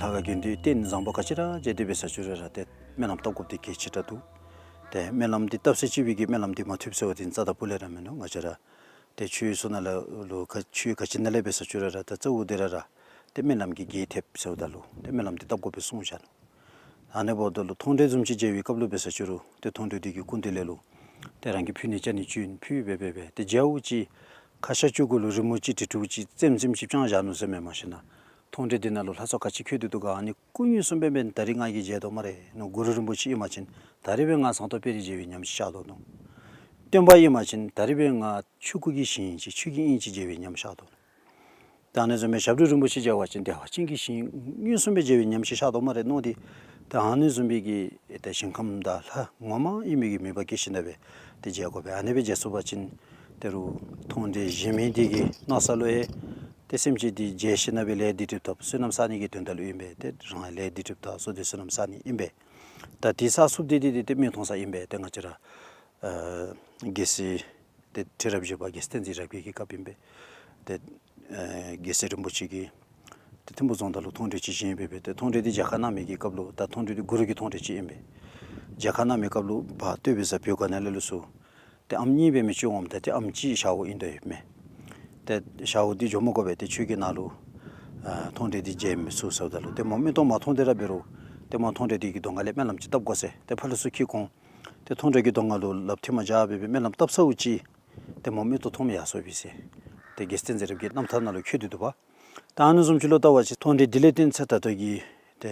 ལྷ་ཁང་དགོན་སྡེ་རྟེན་བཟང་པོ་ག་ཅི་ར་མཇལ་ཏེ་འབད་ས་ཅིག་རུང་ར་ཏེ་སྨོན་ལམ་བཏབ་དགོཔ་འདི་གལ་ཆེ་དྲགས་འདུག། ཏེ་སྨོན་ལམ་འདི་བཏབ་ཚར་ཅིག་སྦེ་གི་སྨོན་ལམ་འདི་མ་ཐོབ་ཟེར་བ་འདི་རྩ་དང་སྤུ་ལས་ར་མེན་ནུག། ང་བཅས་ར་ཏེ་ཆོས་སོ་ནང་ལུ་ག་ཆོས་ག་ཅི་ནང་ལས་འབད་ས་ཅིག་རུང་ར་ད་གཙོ་བོ་འདི་ར་ར་ཏེ་སྨོན་ལམ་གྱི་རྒྱས་ཐེབས་ཟེརཝ་ད་ལུ་ཏེ་སྨོན་ལམ་འདི་བཏབ་དགོ་པའི་གསུངས་བཞག་ནུག། ཨ་ནི་འབདཝ་ད་ལུ་མཐོང་གྲོལ་བཟུམ་ཅིག་མཇལ་བའི་སྐབས་ལུ་འབད་ས་ཅིག་རུང་ཏེ་མཐོང་གྲོལ་འདི་གི་སྐུ་མདུན་ལས་ལུ་ཏེ་རང་གི་ཕུལ་ནི་ཅ་ནི་ཅིག་ཕུལ་སྦེ་སྦེ་སྦེ་ཏེ་མཇལཝ་ཅིག་ཁ་ཤ་ཅིག་གུ་ལུ་རི་མོ་ཅིག་བྲིས་བྲིསཝ་ཅིག་རྩེདམོ་རྩེདམོ་ཅིག་བརྐྱངས་བཞག་ནུག་ཟེར་མེན། མ་གཞི་ནཱ་མཐོང་གྲོལ་འདི་ནང་ལུ་ལྷ་ཚོགས་ག་ཅི་བཀོད་དེ་འདུག་ག། ཨ་ནི་སྐུ་དངོས་བཟུམ་སྦེ་སྦེ་ད་རིས་ང་གིས་མཇལ་དོ་སྨ་རེ་ནོ། གུ་རུ་རིན་པོ་ཆེ་ཨིན་པ་ཅིན་ད་རིས་སྦེ་ང་ཟངས་མདོག་དཔལ་རི་མཇལ་བའི་ཉམས་ཤིག་ཤར་དོ་ནོ། སྟོན་པ་ཨིན་པ་ཅིན་ད་རིས་སྦེ་ང་ཆོས་སྐུ་གི་ཞིང་ཅིག་ཆོས་ཀྱི་དབྱིངས་ཅིག་མཇལ་བའི་ཉམས་ཤར་དོ་ནོ། ད་ཨ་ནི་བཟུམ་སྦེ་ཞབས་དྲུང་རིན་པོ་ཆེ་མཇལ་བ་ཅིན་བདེ་བ་ཅན་གྱི་ཞིང་དངོས་བཟུམ་སྦེ་མཇལ་བའི་ཉམས་ཤིག་ཤར་དོ་སྨ་རེ་མནོ་སྟེ། ད་ཨ་ནི་བཟུམ་སྦེ་གི་ད་ཞིང་ཁམས་དང་ལྷ་ངོ་མ་ཨིན་མི་གི་མོས་པ་བསྐྱེད་ཞིནམ་ལས་སྦེ་ཏེ་མཇལ་དགོ་པས། ཨ་ནི་སྦེ་མཇལ་ཚུགས་པ་ཅིན་ད་རུང་མཐོང་གྲོལ་གཞན་མི་འདི་གི་མནོ་ས་ལུ་ཡང་ཏེ་སེམས་ཅན་འདི་མཇལ་ཞིནམ་ལས་སྦེ་ལས་འདི་སྒྲིབ་ཐབས་བསོད་ནམས་བསག་ནི་གི་དོན་དག་ལུ་ཨིན་པས། ཏེ་རང་ལས་འདི་སྒྲིབ་ཐབས་བསོད་བདེ་བསོད་ནམས་བསག་ནི་ཨིན་པས། ད་དེ་ས་ཚུགསཔ་འདི་འདི་འདི་ཏེ་མིག་མཐོང་ས་ཨིན་པས། ཏེ་ང་བཅས་ར་ཨ་རྒྱལ་སྲས་ཏེ་ཁྲི་རབས་བཞི་པ་རྒྱལ་སྲས་བསྟན་འཛིན་རབ་རྒྱས་ཀྱི་སྐབས་ཨིན་པས། ཏེ་ཨ་རྒྱལ་སྲས་རིན་པོ་ཆེ་གིས་ཏེ་ཐིམ་ཕུག་རྫོང་བདག་ལུ་མཐོང་གྲོལ་ཅིག་བཞེངས་སྦེ་སྦེ་ཏེ་མཐོང་གྲོལ་འདི་མཇལ་ཁ་གནང་མི་གི་སྐབས་ལུ་ད་མཐོང་གྲོལ་འདི་གུ་རུ་གི་མཐོང་གྲོལ་ཅིག་ཨིན་པས། མཇལ་ཁ་གནང་མི་སྐབས་ལུ་བ་སྟོད་པའི་ས་བོད་ག་ནང་ལས་ལུ་སུ་ ཏེ་ཨམ་གཉིས་འབད་མི་ཅིག་འོངམ་ད་ཏེ་ཨམ་ཅིག་ཞཝ་ཨིན་དོ་ཡོདཔ་མས། ཏེ་ཞཝ་འདི་འགྱོ་མི་དགོ་པས། ཏེ་ཁྱོད་ཀྱིས་ནཱ་ལུ་ཨ་མཐོང་གྲོལ་འདི་མཇལ་མི་ཚུགས་ཟེརཝ་ད་ལུ་ཏེ་མོ་མིག་ཏོ་མ་མཐོང་སྟེ་ར་འབད་རུང་ཏེ་མོ་མཐོང་གྲོལ་འདི་གི་གདོང་ཁ་ལས་སྨོན་ལམ་ཅིག་བཏབ་དགོ་ཟེར་ཏེ་ཕར་ལས་ཚུར་འཁྱིད་འོང་། ཏེ་མཐོང་གྲོལ་གྱི་གདོང་ཁ་ལུ་ལགཔ་མཐེབ་མ་བཞག་པར་སྦེ་སྨོན་ལམ་བཏབ་ཚརཝ་ཅིག་ཏེ་མོ་མིག་ཏོ་མཐོངམ་ཡར་སོ་བས་ཟེར། ཏེ་རྒྱལ་སྲས་བསྟན་འཛིན་རབ་རྒྱས་རྣམ་ཐར་ནང་ལུ་འཁོད་དེ་འདུག་པ། ད་ཨ་ནི་བཟུམ་ཅིག་ལུ་བལྟ་བ་ཅིན་མཐོང་གྲོལ་འདི་ལས་བརྟེན་ཚེ་ད་ལྟོ་གི་ཏེ་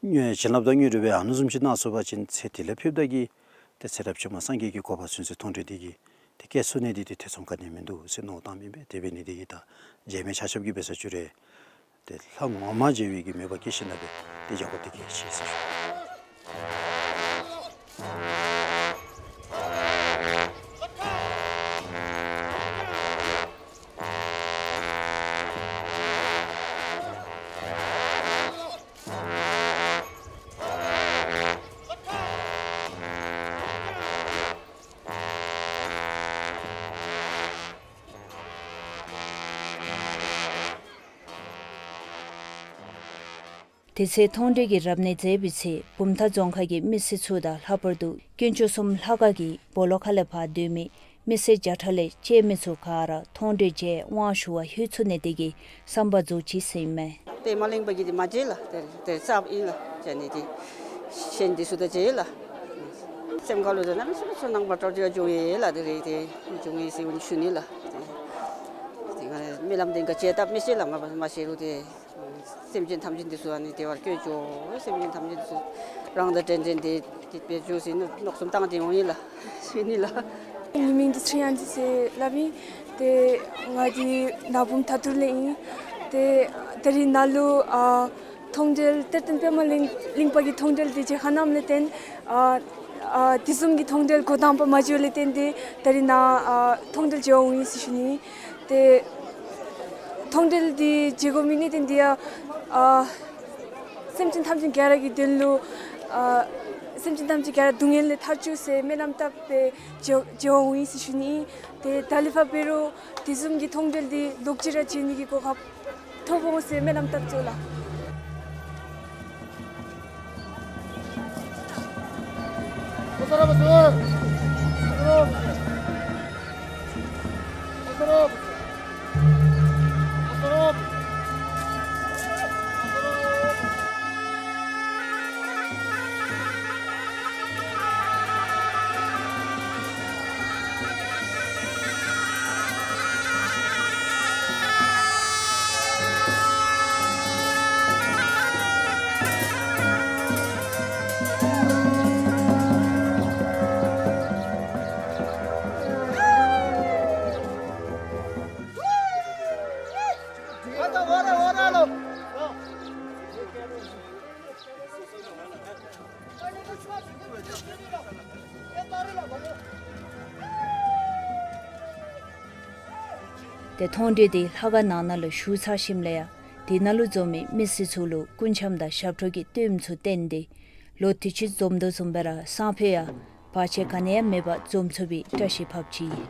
བྱིན་རླབས་དང་དངོས་གྲུབ་སྦེ་ཨ་ནི་བཟུམ་ཅིག་གནང་ཚུགས་པ་ཅིན་ཚེ་འདི་ལས་ཕེབས་ད་གི་ཏེ་ཚེ་རབས་ཕྱི་མ་སངས་རྒྱས་ཀྱི་གོ་འཕང་ཚུན་ཚོད་མཐོང་གྲོལ་འདི་གིས་ཏེ་བསྐྱལ་ཚུགས་ནི་འདི་ཏེ་ཐེ་ཚོམ་ག་ནི་ཡང་མིན་འདུག་ཟེར་མནོ་བསམ་བཏངམ་ཨིན་པས། དེ་འབད་ནི་འདི་གིས་ད་མཇལ་མི་ཆ་ཁྱབ་ཀྱིས་འབད་ས་ཅིག་རུང་ཏེ་ལྷ་ངོ་མ་མཇལ་བའི་གི་མོས་པ་བསྐྱེད་ཞིནམ་ལས་ཏེ་མཇལ་དགོ་དེ་གི་ཞུ་ཟེར་ཞུ། དེ་ཚེ་མཐོང་གྲོལ་གྱི་རབ་གནས་མཛད་པའི་ཚེ་བུམ་ཐང་རྫོང་ཁག་གི་མི་སེར་ཚུ་དང་ལྷག་པར་དུ་དཀོན་མཆོག་གསུམ་ལྷ་ཁང་གི་སྦོ་ལོགས་ཁ་ལས་ཕར་སྡོད་མི་མི་སེར་བརྒྱ་ཕྲག་ལས་བཅད་མི་ཚུ་ག་ར་མཐོང་གྲོལ་མཇལ་དབང་ཞུ་བར་ལྷོད་ཚུགས་ནི་དེ་གིས་བསམ་པ་རྫོགས་ཅི་ཟེར་ཨིན་མས། པདྨ་གླིང་པ་གིས་འདི་མ་མཇལ་ལགས། ཏེ་ཏེ་གསརཔ་ཨིན་ལགས། མཇལ་ནི་འདི་གཞན་འདི་ཚུ་དང་མཇལ་ལགས། སེམས་ཁ་ལུ་ད་གནམ་མེད་ས་མེད་ཚོར་སྣང་མ་འདྲཝ་ཅིག་བྱུང་ཡི་ལགས། ཏེ་རེ་ཏེ་བྱུང་ཡི་ཟེར་ཞུ་ནི་ལགས། ཏེ་ཏེ་ང་སྨོན་ལམ་འདི་ག་ཅི་བཏབ་མི་ཤེས་ལགས། ང་མ་ཤེས་རུང་ཏེ་སེམས་ཅན་ཐམས་ཅད་འདི་ཚུ་ཨ་ནི་བདེ་བར་བཀོད་ཅོག། སེམས་ཅན་ཐམས་ཅད་འདི་ཚུ་རང་དང་འདྲན་འདྲ་འདི་འདི་སྦེ་འགྱོ་ཟེར་མནོ་བསམ་བཏང་སྟེ་འོང་ཡི་ལགས། ཞུ་ནི་ལགས། ངེའི་མིང་འདི་ཚེ་དབྱངས་སྐྱིད་ཟེར་སླབ་ཨིན། ཏེ་ང་འདི་ན་བུམ་ཐང་སྟོད་ལས་ཨིན། ཏེ་ད་རིས་ནཱ་ལུ་ཨ་མཐོང་གྲོལ་གཏེར་སྟོན་པདྨ་གླིང་གླིང་པ་གི་མཐོང་གྲོལ་འདི་མཇལ་ཁ་གནངམ་ལས་བརྟེན་ཨ་ཨ་དེ་བཟུམ་གྱི་མཐོང་གྲོལ་འགོ་དང་པ་མ་མཇལ་བ་ལས་བརྟེན་ཏེ་ད་རིས་ནཱ་ཨ་མཐོང་གྲོལ་མཇལ་འོང་ཡི་ཟེར་ཞུ་ནི། ཏེ་མཐོང་གྲོལ་འདི་མཇལ་དགོ་མི་གནད་དོན་འདི་ཡང་ཨ་སེམས་ཅན་ཐམས་ཅད་ག་ར་གི་དོན་ལུ་ཨ་སེམས་ཅན་ཐམས་ཅད་ག་ར་སྡུག་བསྔལ་ལས་ཐར་ཚུགས་ཟེར་སྨོན་ལམ་བཏབ་སྦེ་མཇལ་མཇལ་འོང་ཡི་ཟེར་ཞུ་ནི། ཏེ་ད་ལས་ཕར་འབད་རུང་དེ་བཟུམ་གྱི་མཐོང་གྲོལ་འདི་ལོག་ཅི་ར་མཇལ་ནི་གི་གོ་སྐབས་ཐོབ་འོང་ཟེར་སྨོན་ལམ་བཏབ་ཅི་ལགས། ཏེ་མཐོང་གྲོལ་འདི་ལྷ་ཁང་ནང་ན་ལུ་ཞུ་ཚར་ཞིནམ་ལས་ཡང་དེ་ནང་ལུ་འཛོམས་མི་མི་སེར་ཚུ་ལུ་སྐུ་འཆམ་དང་ཞབས་བྲོ་གི་སྟོནམ་ཚུ་བསྟན་ཏེ་ལོ་དུས་ཅི་འཛོམས་དོ་བཟུམ་སྦེ་ར་སང་ཕོད་ཡང་བར་ཆད་ག་ནི་ཡང་མེད་པར་འཛོམས་ཚུགས་པའི་བཀྲ་ཤིས་ཕབ་ཅི།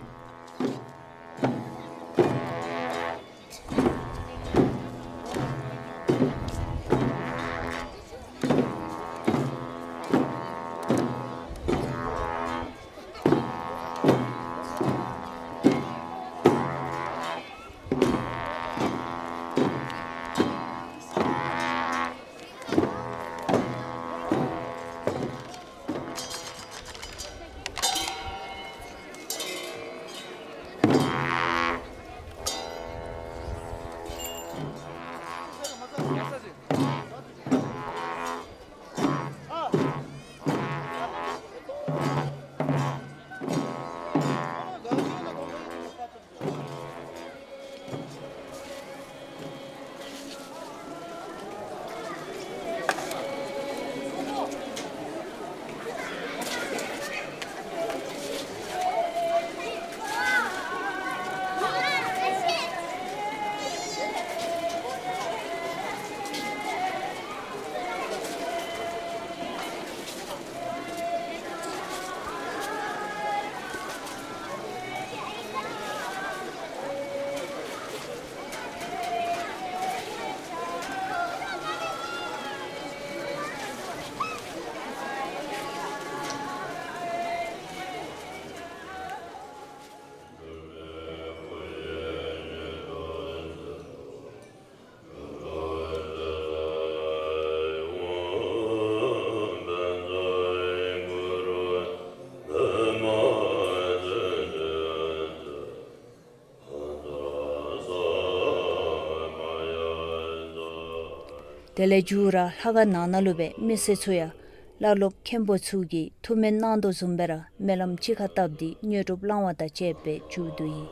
དེ་ལས་མཇུག་ར་ལྷ་ཁང་ནང་ན་ལུ་སྦེ་མི་སེར་ཚུ་ཡང་བླ་སློབ་མཁན་པོ་ཚུ་གིས་ཐུགས་སྨོན་གནང་དོ་བཟུམ་སྦེ་ར་སྨོན་ལམ་གཅིག་ཁར་བཏབ་སྟེ་དངོས་གྲུབ་བླང་བ་དང་བཅས་པའི་མཇུག་བསྡུ་ཡི།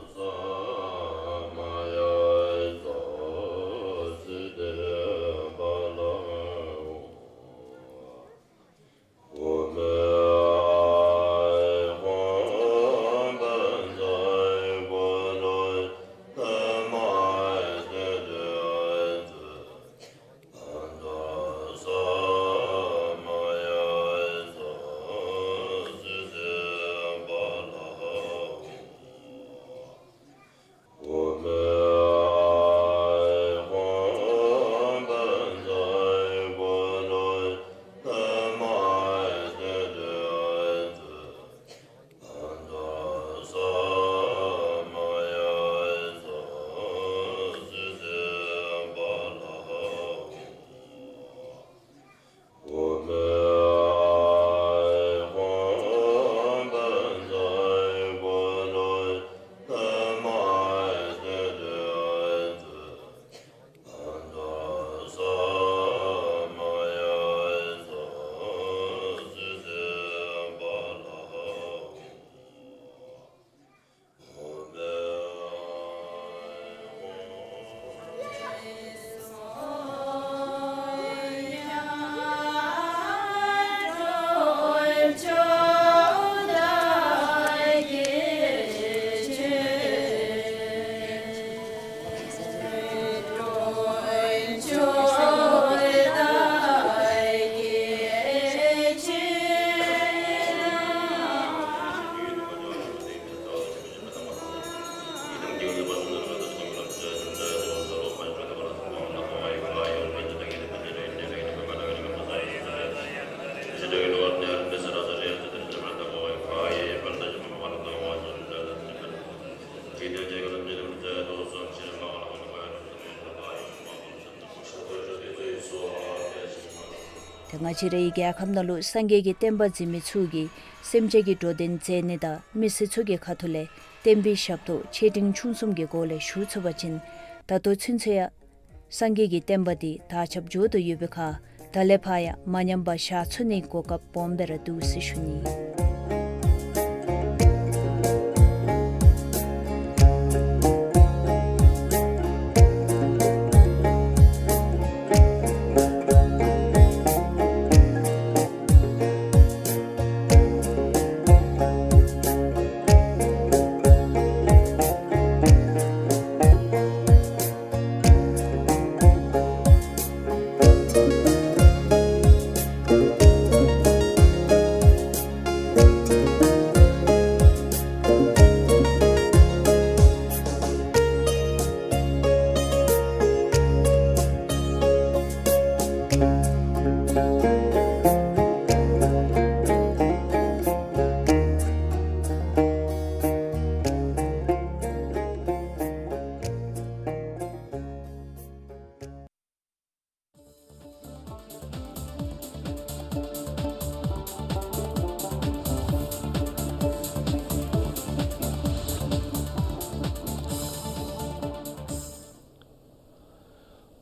ཏེ་ང་བཅས་རའི་རྒྱལ་ཁབ་ནང་ལུ་སངས་རྒྱས་ཀྱི་བསྟན་པ་འཛིན་མི་ཚུ་གིས་སེམས་ཅན་གྱི་འགྲོ་དོན་མཛད་ནི་དང་མི་སེར་ཚུ་གི་ཁ་ཐུག་ལས་བསྟན་པའི་ཞབས་ཏོག་ཆེ་འབྲིང་ཆུང་གསུམ་གྱི་སྒོ་ལས་ཞུ་ཚུགས་པ་ཅིན་ད་ལྟོ་ཚུན་ཚོད་ཡང་སངས་རྒྱས་ཀྱི་བསྟན་པ་འདི་དར་ཁྱབ་འགྱོ་དོ་ཡོད་པའི་ཁར་ད་ལས་ཕར་ཡང་མ་ཉམས་པར་བཞག་ཚུགས་ནིའི་གོ་སྐབས་སྦོམ་སྦེ་ར་འདུག་ཟེར་ཞུ་ནི།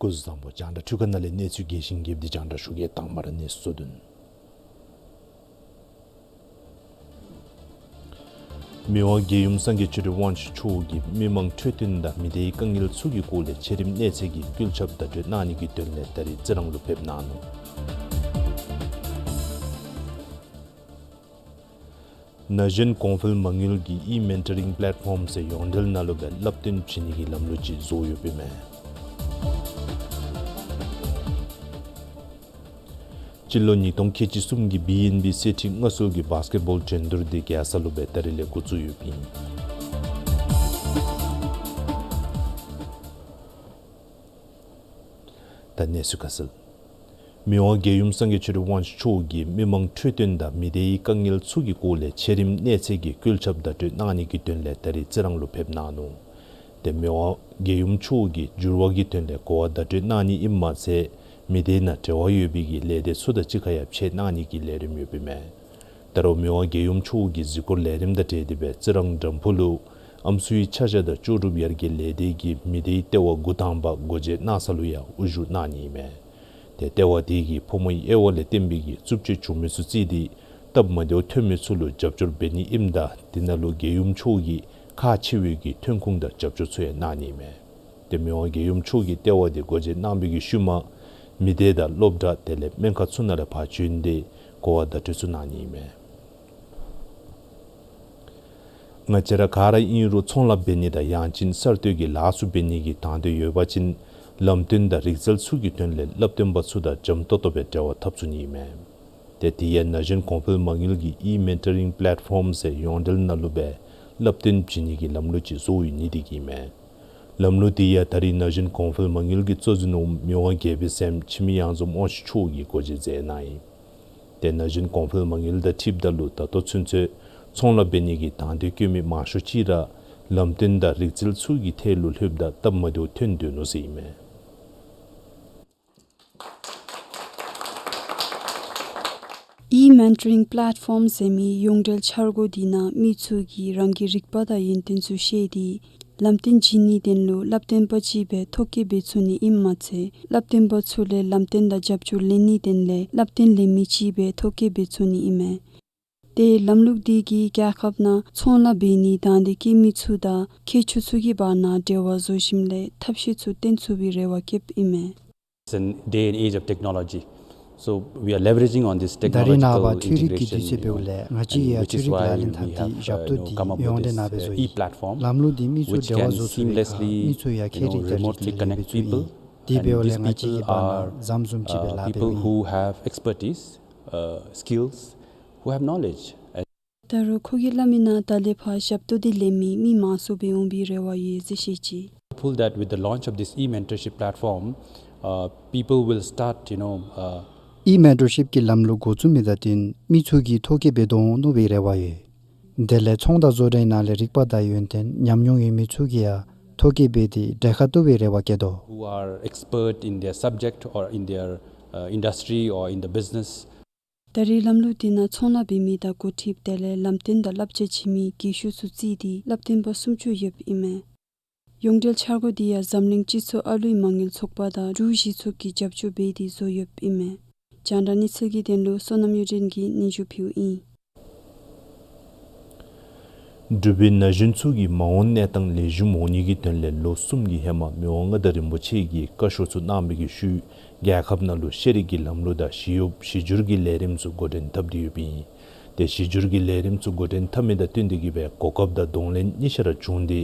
སྐུ་གཟུགས་བཟང་པོ། རྒྱང་བསྒྲགས་འཕྲུལ་ཁང་ནང་ལས་གནས་ཚུལ་རྒྱས་ཤིང་རྒྱསཔ་འདི་རྒྱང་བསྒྲགས་ཞུ་གེ། དང་པ་ར་གནས་ཚུལ་གཙོ་དོན། མི་དབང་རྒྱལ་ཡུམ་སངས་རྒྱས་ཆོས་སྒྲོན་དབང་ཕྱུག་མཆོག་གིས་མི་མང་འཕྲོད་བསྟེན་དང་མི་སྡེའི་དཀའ་ངལ་ཚུ་གི་སྐོར་ལས་ཆེ་རིམ་གནས་ཚད་ཀྱི་བཀོད་ཁྱབ་བརྡ་སྤྲོད་གནང་ནི་གི་དོན་ལས་ད་རིས་རྩི་རང་ལུ་ཕེབས་གནང་ནུག། ན་གཞོན་གོང་འཕེལ་མ་དངུལ་གྱི་ཨི་མེན་ཊོ་རིང་པེ་ལེཊ་ཕོམ་ཟེར་ཡོངས་འབྲེལ་ནང་ལུ་སྦེ་སླབ་སྟོན་བྱིན་ནི་གི་ལམ་ལུགས་ཅིག་བཟོ་ཡོདཔ་ཨིན་མས། སྤྱི་ལོ་ཉིས་སྟོང་ཁལ་གཅིག་གསུམ་གྱི་བི་ཨེན་བི་གསེར་ཁྲི་མངའ་གསོལ་གྱི་བཱསི་ཀེཊ་བཱོལ་འགྲན་བསྡུར་འདི་རྒྱལ་ས་ལུ་སྦེ་ད་རིས་ལས་འགོ་བཙུགས་ཡོདཔ་ཨིན། ད་གནས་ཚུལ་ཁ་གསལ། མི་དབང་རྒྱལ་ཡུམ་སངས་རྒྱས་ཆོས་སྒྲོན་དབང་ཕྱུག་མཆོག་གིས་མི་མང་འཕྲོད་བསྟེན་དང་མི་སྡེའི་དཀའ་ངལ་ཚུ་གི་སྐོར་ལས་ཆེ་རིམ་གནས་ཚད་ཀྱི་བཀོད་ཁྱབ་བརྡ་སྤྲོད་གནང་ནི་གི་དོན་ལས་ད་རིས་རྩི་རང་ལུ་ཕེབས་གནང་ནུག། ཏེ་མི་དབང་རྒྱལ་ཡུམ་མཆོག་གིས་འགྱུར་བ་གི་དོན་ལས་གོ་བ་བརྡ་སྤྲོད་གནང་ནི་ཨིནམ་མ་ཚད་མི་སྡེ་ནང་འབྲེལ་བ་ཡོད་པའི་གི་ལས་སྡེ་ཚུ་དང་གཅིག་ཁར་ཡང་ཕྱད་གནང་ནི་གི་ལས་རིམ་ཡོདཔ་ཨིན་མས། ད་རུང་མི་དབང་རྒྱལ་ཡུམ་མཆོག་གི་གཟིགས་སྐོར་ལས་རིམ་དང་འབྲེལ་ཏེ་སྦེ་རྩི་རང་དམ་ཕུ་ལུ་ཨམ་སྲུའི་ཆ་བཞག་དང་ལྕོགས་གྲུབ་ཡར་རྒྱས་ལས་སྡེ་གི་མི་སྡེའི་ལྟེ་བ་འགོ་དང་པ་སྒོ་འབྱེད་གནང་ས་ལུ་ཡང་དབུ་བཞུགས་གནང་ནི་ཨིན་མས། ཏེ་ལྟེ་བ་དེ་གིས་ཕོ་མོའི་དབྱེ་བ་ལས་བརྟེན་པའི་གི་རྩུབ་སྤྱོད་བྱུང་མི་ཚུ་བརྩིས་ཏེ་སྟབས་མ་བདེཝ་ཐོན་མི་ཚུ་ལུ་རྒྱབ་སྐྱོར་འབད་ནི་ཨིནམ་ད་དེ་ནང་ལུ་རྒྱལ་ཡུམ་མཆོག་གིས་ཁག་ཆེ་བའི་གི་ཐོན་ཁུངས་དང་རྒྱབ་སྐྱོར་ཚུ་ཡང་གནང་ནི་མས། ཏེ་མི་དབང་རྒྱལ་ཡུམ་མཆོག་གིས་ལྟེ་བ་དེ་སྒོ་འབྱེད་གནང་བའི་གི་ཤུལ་མ་མི་སྡེ་དང་སློབ་གྲྭ་དེ་ལས་སྨན་ཁང་ཚུ་ནང་ལས་ཕར་བྱོན་ཏེ་གོ་བ་བརྡ་སྤྲོད་ཚུ་གནང་ནི་མས། ང་བཅས་ར་ག་ར་ཨིན་རུང་ཚོང་ལཱ་འབད་ནི་དང་ཡང་ཅིན་གསར་གཏོད་ཀྱི་ལཱ་ཚུ་འབད་ནི་གི་དང་འདོད་ཡོད་པ་ཅིན་ལམ་སྟོན་དང་རིག་རྩལ་ཚུ་གི་དོན་ལས་བསླབ་སྟོན་པ་ཚུ་དང་འཇམ་ཏོག་ཏོ་སྦེ་འབྲེལ་བ་འཐབ་ཚུགས་ནི་མས། ཏེ་དེ་ཡང་ན་གཞོན་གོང་འཕེལ་མ་དངུལ་གྱི་ཨི་མེན་ཊོ་རིང་པ་ལེཊ་ཕོརམ་ཟེར་ཡོངས་འབྲེལ་ནང་ལུ་སྦེ་བསླབ་སྟོན་བྱིན་ནི་གི་ལམ་ལུགས་ཅིག་བཟོ་ཡོད་ནི་དེ་གིས་མས། ལམ་ལུགས་དེ་ཡང་ད་རེས་ན་གཞོན་གོང་འཕེལ་མ་དངུལ་གྱི་གཙོ་འཛིན་འོགམ་མི་དབང་རྒྱལ་པོའི་སྲསམོ་འཆི་མེད་གཡང་འཛོམས་དབང་ཕྱུག་མཆོག་གིས་སྒོ་འབྱེད་མཛད་གནང་ཡི། ཏེ་ན་གཞོན་གོང་འཕེལ་མ་དངུལ་དང་འཁྲིལཝ་ད་ལུ་ད་ལྟོ་ཚུན་ཚོད་ཚོང་ལཱ་འབད་ནི་གི་དང་འདོད་བསྐྱེད་མི་མང་ཤོས་ཅིག་ར་ལམ་སྟོན་དང་རིག་རྩལ་ཚུ་གི་ཐད་ལུ་ལྷོདཔ་ད་སྟབས་མ་བདེཝ་ཐོན་དོ་ནུག་ཟེར་ཨིན་མས། ཨི་མེན་ཊོ་རིང་པ་ལེཊ་ཕོརམ་ཟེར་མི་ཡོངས་འབྲེལ་འཆར་སྒོ་དེ་ནང་མི་ཚུ་གིས་རང་གི་རིག་པ་དང་ཡོན་ཏན་ཚུ་བཤད་དེ་ལམ་སྟོན་བྱིན་ནིའི་དོན་ལུ་བསླབ་སྟོན་པ་ཅིག་སྦེ་ཐོ་བཀོད་འབད་ཚུགས་ནི་ཨིནམ་མ་ཚད་བསླབ་སྟོན་པ་ཚུ་ལས་ལམ་སྟོན་དང་རྒྱབ་སྐྱོར་ལེན་ནིའི་དོན་ལས་བསླབ་སྟོན་ལེན་མི་ཅིག་སྦེ་ཐོ་བཀོད་འབད་ཚུགས་ནི་ཨིན་མས། ཏེ་ལམ་ལུགས་དེ་གིས་རྒྱལ་ཁབ་ནང་ཚོང་ལཱ་འབད་ནིའི་དང་འདོད་བསྐྱེད་མི་ཚུ་དང་མཁས་མཆོག་ཚུ་གི་བར་ན་འབྲེལ་བ་བཟོ་ཞིནམ་ལས་ཐབས་ཤེས་ཚུ་སྟོན་ཚུགས་པའི་རེ་བ་བསྐྱེདཔ་ཨིན་མས། It's a day and age of technology. So we are leveraging on this ད་རེས་ནངས་པ་technological འཕྲུལ་རིག་གི་integration, དུས་ཚོད་you འབདཝ་know, ལས་ང་བཅས་and ཀྱིས་ཡང་which is འཕྲུལ་རིག་why ལག་ལེན་we འཐབ་སྟེ་have, uh, ཞབས་you ཏོག་know, འདི་come up with ཡོངས་འབྲེལ་this, ནང་འབད་uh, ཚུགས་ཡི། e-platform, ལམ་ལུགས་འདི་མི་ཚུ་which འབྲེལ་བ་can བཟོ་ཚུགས་པའི་ཁར་seamlessly, མི་ཚུ་ཡང་you ཁྱད་know, རིག་དང་remotely འབྲེལ་ཏེ་འབད་connect ཚུགས་ཡི། people, དེ་འབདཝ་and ལས་these ང་བཅས་ཀྱི་people བར་ན་are, མཚམས་བཟུམ་ཅིག་སྦེ་uh, ལཱ་འབདཝ་people ཨིན། Who have expertise, uh, skills, who have knowledge. ད་རུང་ཁོ་གིས་སླབ་མི་ནང་ད་ལས་ཕར་ཞབས་ཏོག་འདི་ལེན་མི་མི་མང་སུ་སྦེ་འོང་བའི་རེ་བ་ཡོད་ཟེར་བཤད་ཅི། Hopeful that with the launch of this e-mentorship platform, uh, people will start, you know, uh, ཨི་མེན་ཊོར་ཤིཔ་ཀྱི་ལམ་ལུགས་འགོ་བཙུགས་མི་དང་བསྟུན་མི་ཚུ་གིས་ཐོ་བཀོད་འབད་དོ་འོང་མནོ་བའི་རེ་བ་ཡོད། དེ་ལས་ཚོང་དང་བཟོ་གྲྭའི་ནང་ལས་རིག་པ་དང་ཡོན་ཏན་ཉམས་མྱོང་ཡོད་མི་ཚུ་གིས་ཡང་ཐོ་བཀོད་འབད་དེ་གྲལ་ཁར་གཏོགས་པའི་རེ་བ་བསྐྱེད་དོ། Who are expert in their subject or in their, uh, industry or in the business. ད་རེས་ལམ་ལུགས་དེ་ནང་ཚོང་ལཱ་འབད་མི་དང་འགོ་ཁྲིདཔ་དེ་ལས་ལམ་སྟོན་དང་བསླབ་བྱ་བྱིན་མི་རྒས་ཤོས་ཚུ་བརྩིས་ཏེ་བསླབ་སྟོན་པ་སུམ་ཅུ་ཡོདཔ་ཨིན་མས། ཡོངས་འབྲེལ་འཆར་སྒོ་འདི་ཡང་འཛམ་གླིང་སྤྱི་ཚོགས་ཨ་ལུའི་མ་དངུལ་ཚོགས་པ་དང་འབྲུག་གཞི་ཚོགས་ཀྱིས་རྒྱབ་སྐྱོར་འབད་དེ་བཟོ་ཡོདཔ་ཨིན་མས། རྒྱང་བསྒྲགས་གནས་ཚུལ་གྱི་དོན་ལུ་བསོད་ནམས་གཡུ་སྒྲོན་གྱིས་སྙན་ཞུ་ཕུལཝ་ཨིན། འབྲུག་པའི་ན་གཞོན་ཚུ་གི་མ་འོངས་གནས་སྟངས་ལེགས་ཤོམ་འོང་ནི་གི་དོན་ལས་ལོ་གསུམ་གྱི་ཧེ་མ་མི་དབང་མངའ་བདག་རིན་པོ་ཆེ་གིས་བཀའ་ཤོག་ཚུ་གནང་བའི་གི་ཤུལ་རྒྱལ་ཁབ་ནང་ལུ་ཤེས་རིག་གི་ལམ་ལུགས་དང་ཞི་གཡོག་གཞི་སྒྱུར་གྱི་ལས་རིམ་ཚུ་འགོ་འདྲེན་འཐབ་སྟེ་ཡོདཔ་ཨིན། ཏེ་གཞི་སྒྱུར་གྱི་ལས་རིམ་ཚུ་འགོ་འདྲེན་འཐབ་མི་དང་བསྟུན་ཏེ་གིས་སྦེ་གོ་སྐབས་དང་གདོང་ལེན་གཉིས་ཆ་ར་བྱུང་སྟེ་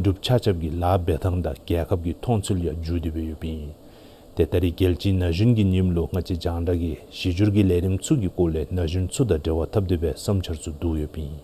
འབྲུགཔ་ཆ་ཁྱབ་ཀྱི་ལཱ་འབད་ཐངས་དང་རྒྱལ་ཁབ་ཀྱི་མཐོང་ཚུལ་ཡང་འགྱུར་ཏེ་སྦེ་ཡོདཔ་ཨིན། ཏེ་ད་རེས་རྒྱལ་སྤྱིའི་ན་གཞོན་གྱི་ཉིནམ་ལུ་ང་བཅས་རྒྱང་བསྒྲགས་ཀྱིས་གཞི་སྒྱུར་གྱི་ལས་རིམ་ཚུ་གི་སྐོར་ལས་ན་གཞོན་ཚུ་དང་འབྲེལ་བ་འཐབ་སྟེ་སྦེ་བསམ་འཆར་ཚུ་བསྡུ་ཡོདཔ་ཨིན།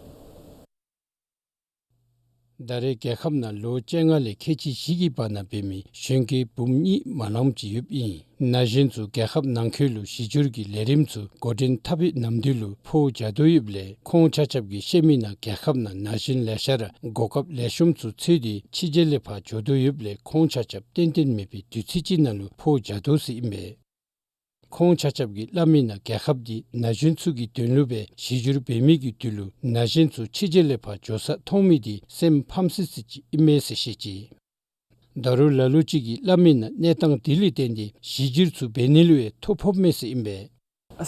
ད་རེས་རྒྱལ་ཁབ་ནང་ལོ་བཅོ་ལྔ་ལས་ཁལ་གཅིག་བཞི་གི་བར་ན་འབད་མི་གཞོན་སྐྱེས་འབུམ་གཉིས་མ་ལངམ་ཅིག་ཡོདཔ་ཨིན། ན་གཞོན་ཚུ་རྒྱལ་ཁབ་ནང་འཁོད་ལུ་གཞི་སྒྱུར་གྱི་ལས་རིམ་ཚུ་འགོ་འདྲེན་འཐབ་པའི་ནམ་དུས་ལུ་ཕོཝ་རྒྱག་དོ་ཡོདཔ་ལས་ཁོང་ཆ་ཁྱབ་ཀྱིས་བཤད་མི་ནང་རྒྱལ་ཁབ་ནང་ན་གཞོན་ལེ་ཤ་ར་གོ་སྐབས་ལེགས་ཤོམ་ཚུ་འཚོལ་ཏེ་ཕྱི་རྒྱལ་ལས་ཕར་འགྱོ་དོ་ཡོདཔ་ལས་ཁོང་ཆ་ཁྱབ་ཏན་ཏན་མེད་པའི་དུས་ཚོད་ཅིག་ནང་ལུ་ཕོཝ་རྒྱག་དོ་ཟེར་ཨིན་པས། ཁོང་ཆ་ཁྱབ་ཀྱིས་སླབ་མི་ནང་རྒྱལ་ཁབ་འདི་ན་གཞོན་ཚུ་གི་དོན་ལུ་སྦེ་གཞི་སྒྱུར་འབད་མི་གི་དུས་ལུ་ན་གཞོན་ཚུ་ཕྱི་རྒྱལ་ལས་ཕར་འགྱོ་ས་མཐོང་མི་འདི་སེམས་ཕམ་སི་སི་ཅིག་ཨིན་མས་ཟེར་བཤད་ཅི། ད་རུང་ལ་ལུ་ཅིག་གིས་སླབ་མི་ནང་གནས་སྟངས་འདི་ལས་བརྟེན་ཏེ་གཞི་སྒྱུར་ཚུ་འབད་ནི་ལུ་ཡང་ཐོ་ཕོགཔ་མས་ཟེར་ཨིན་པས།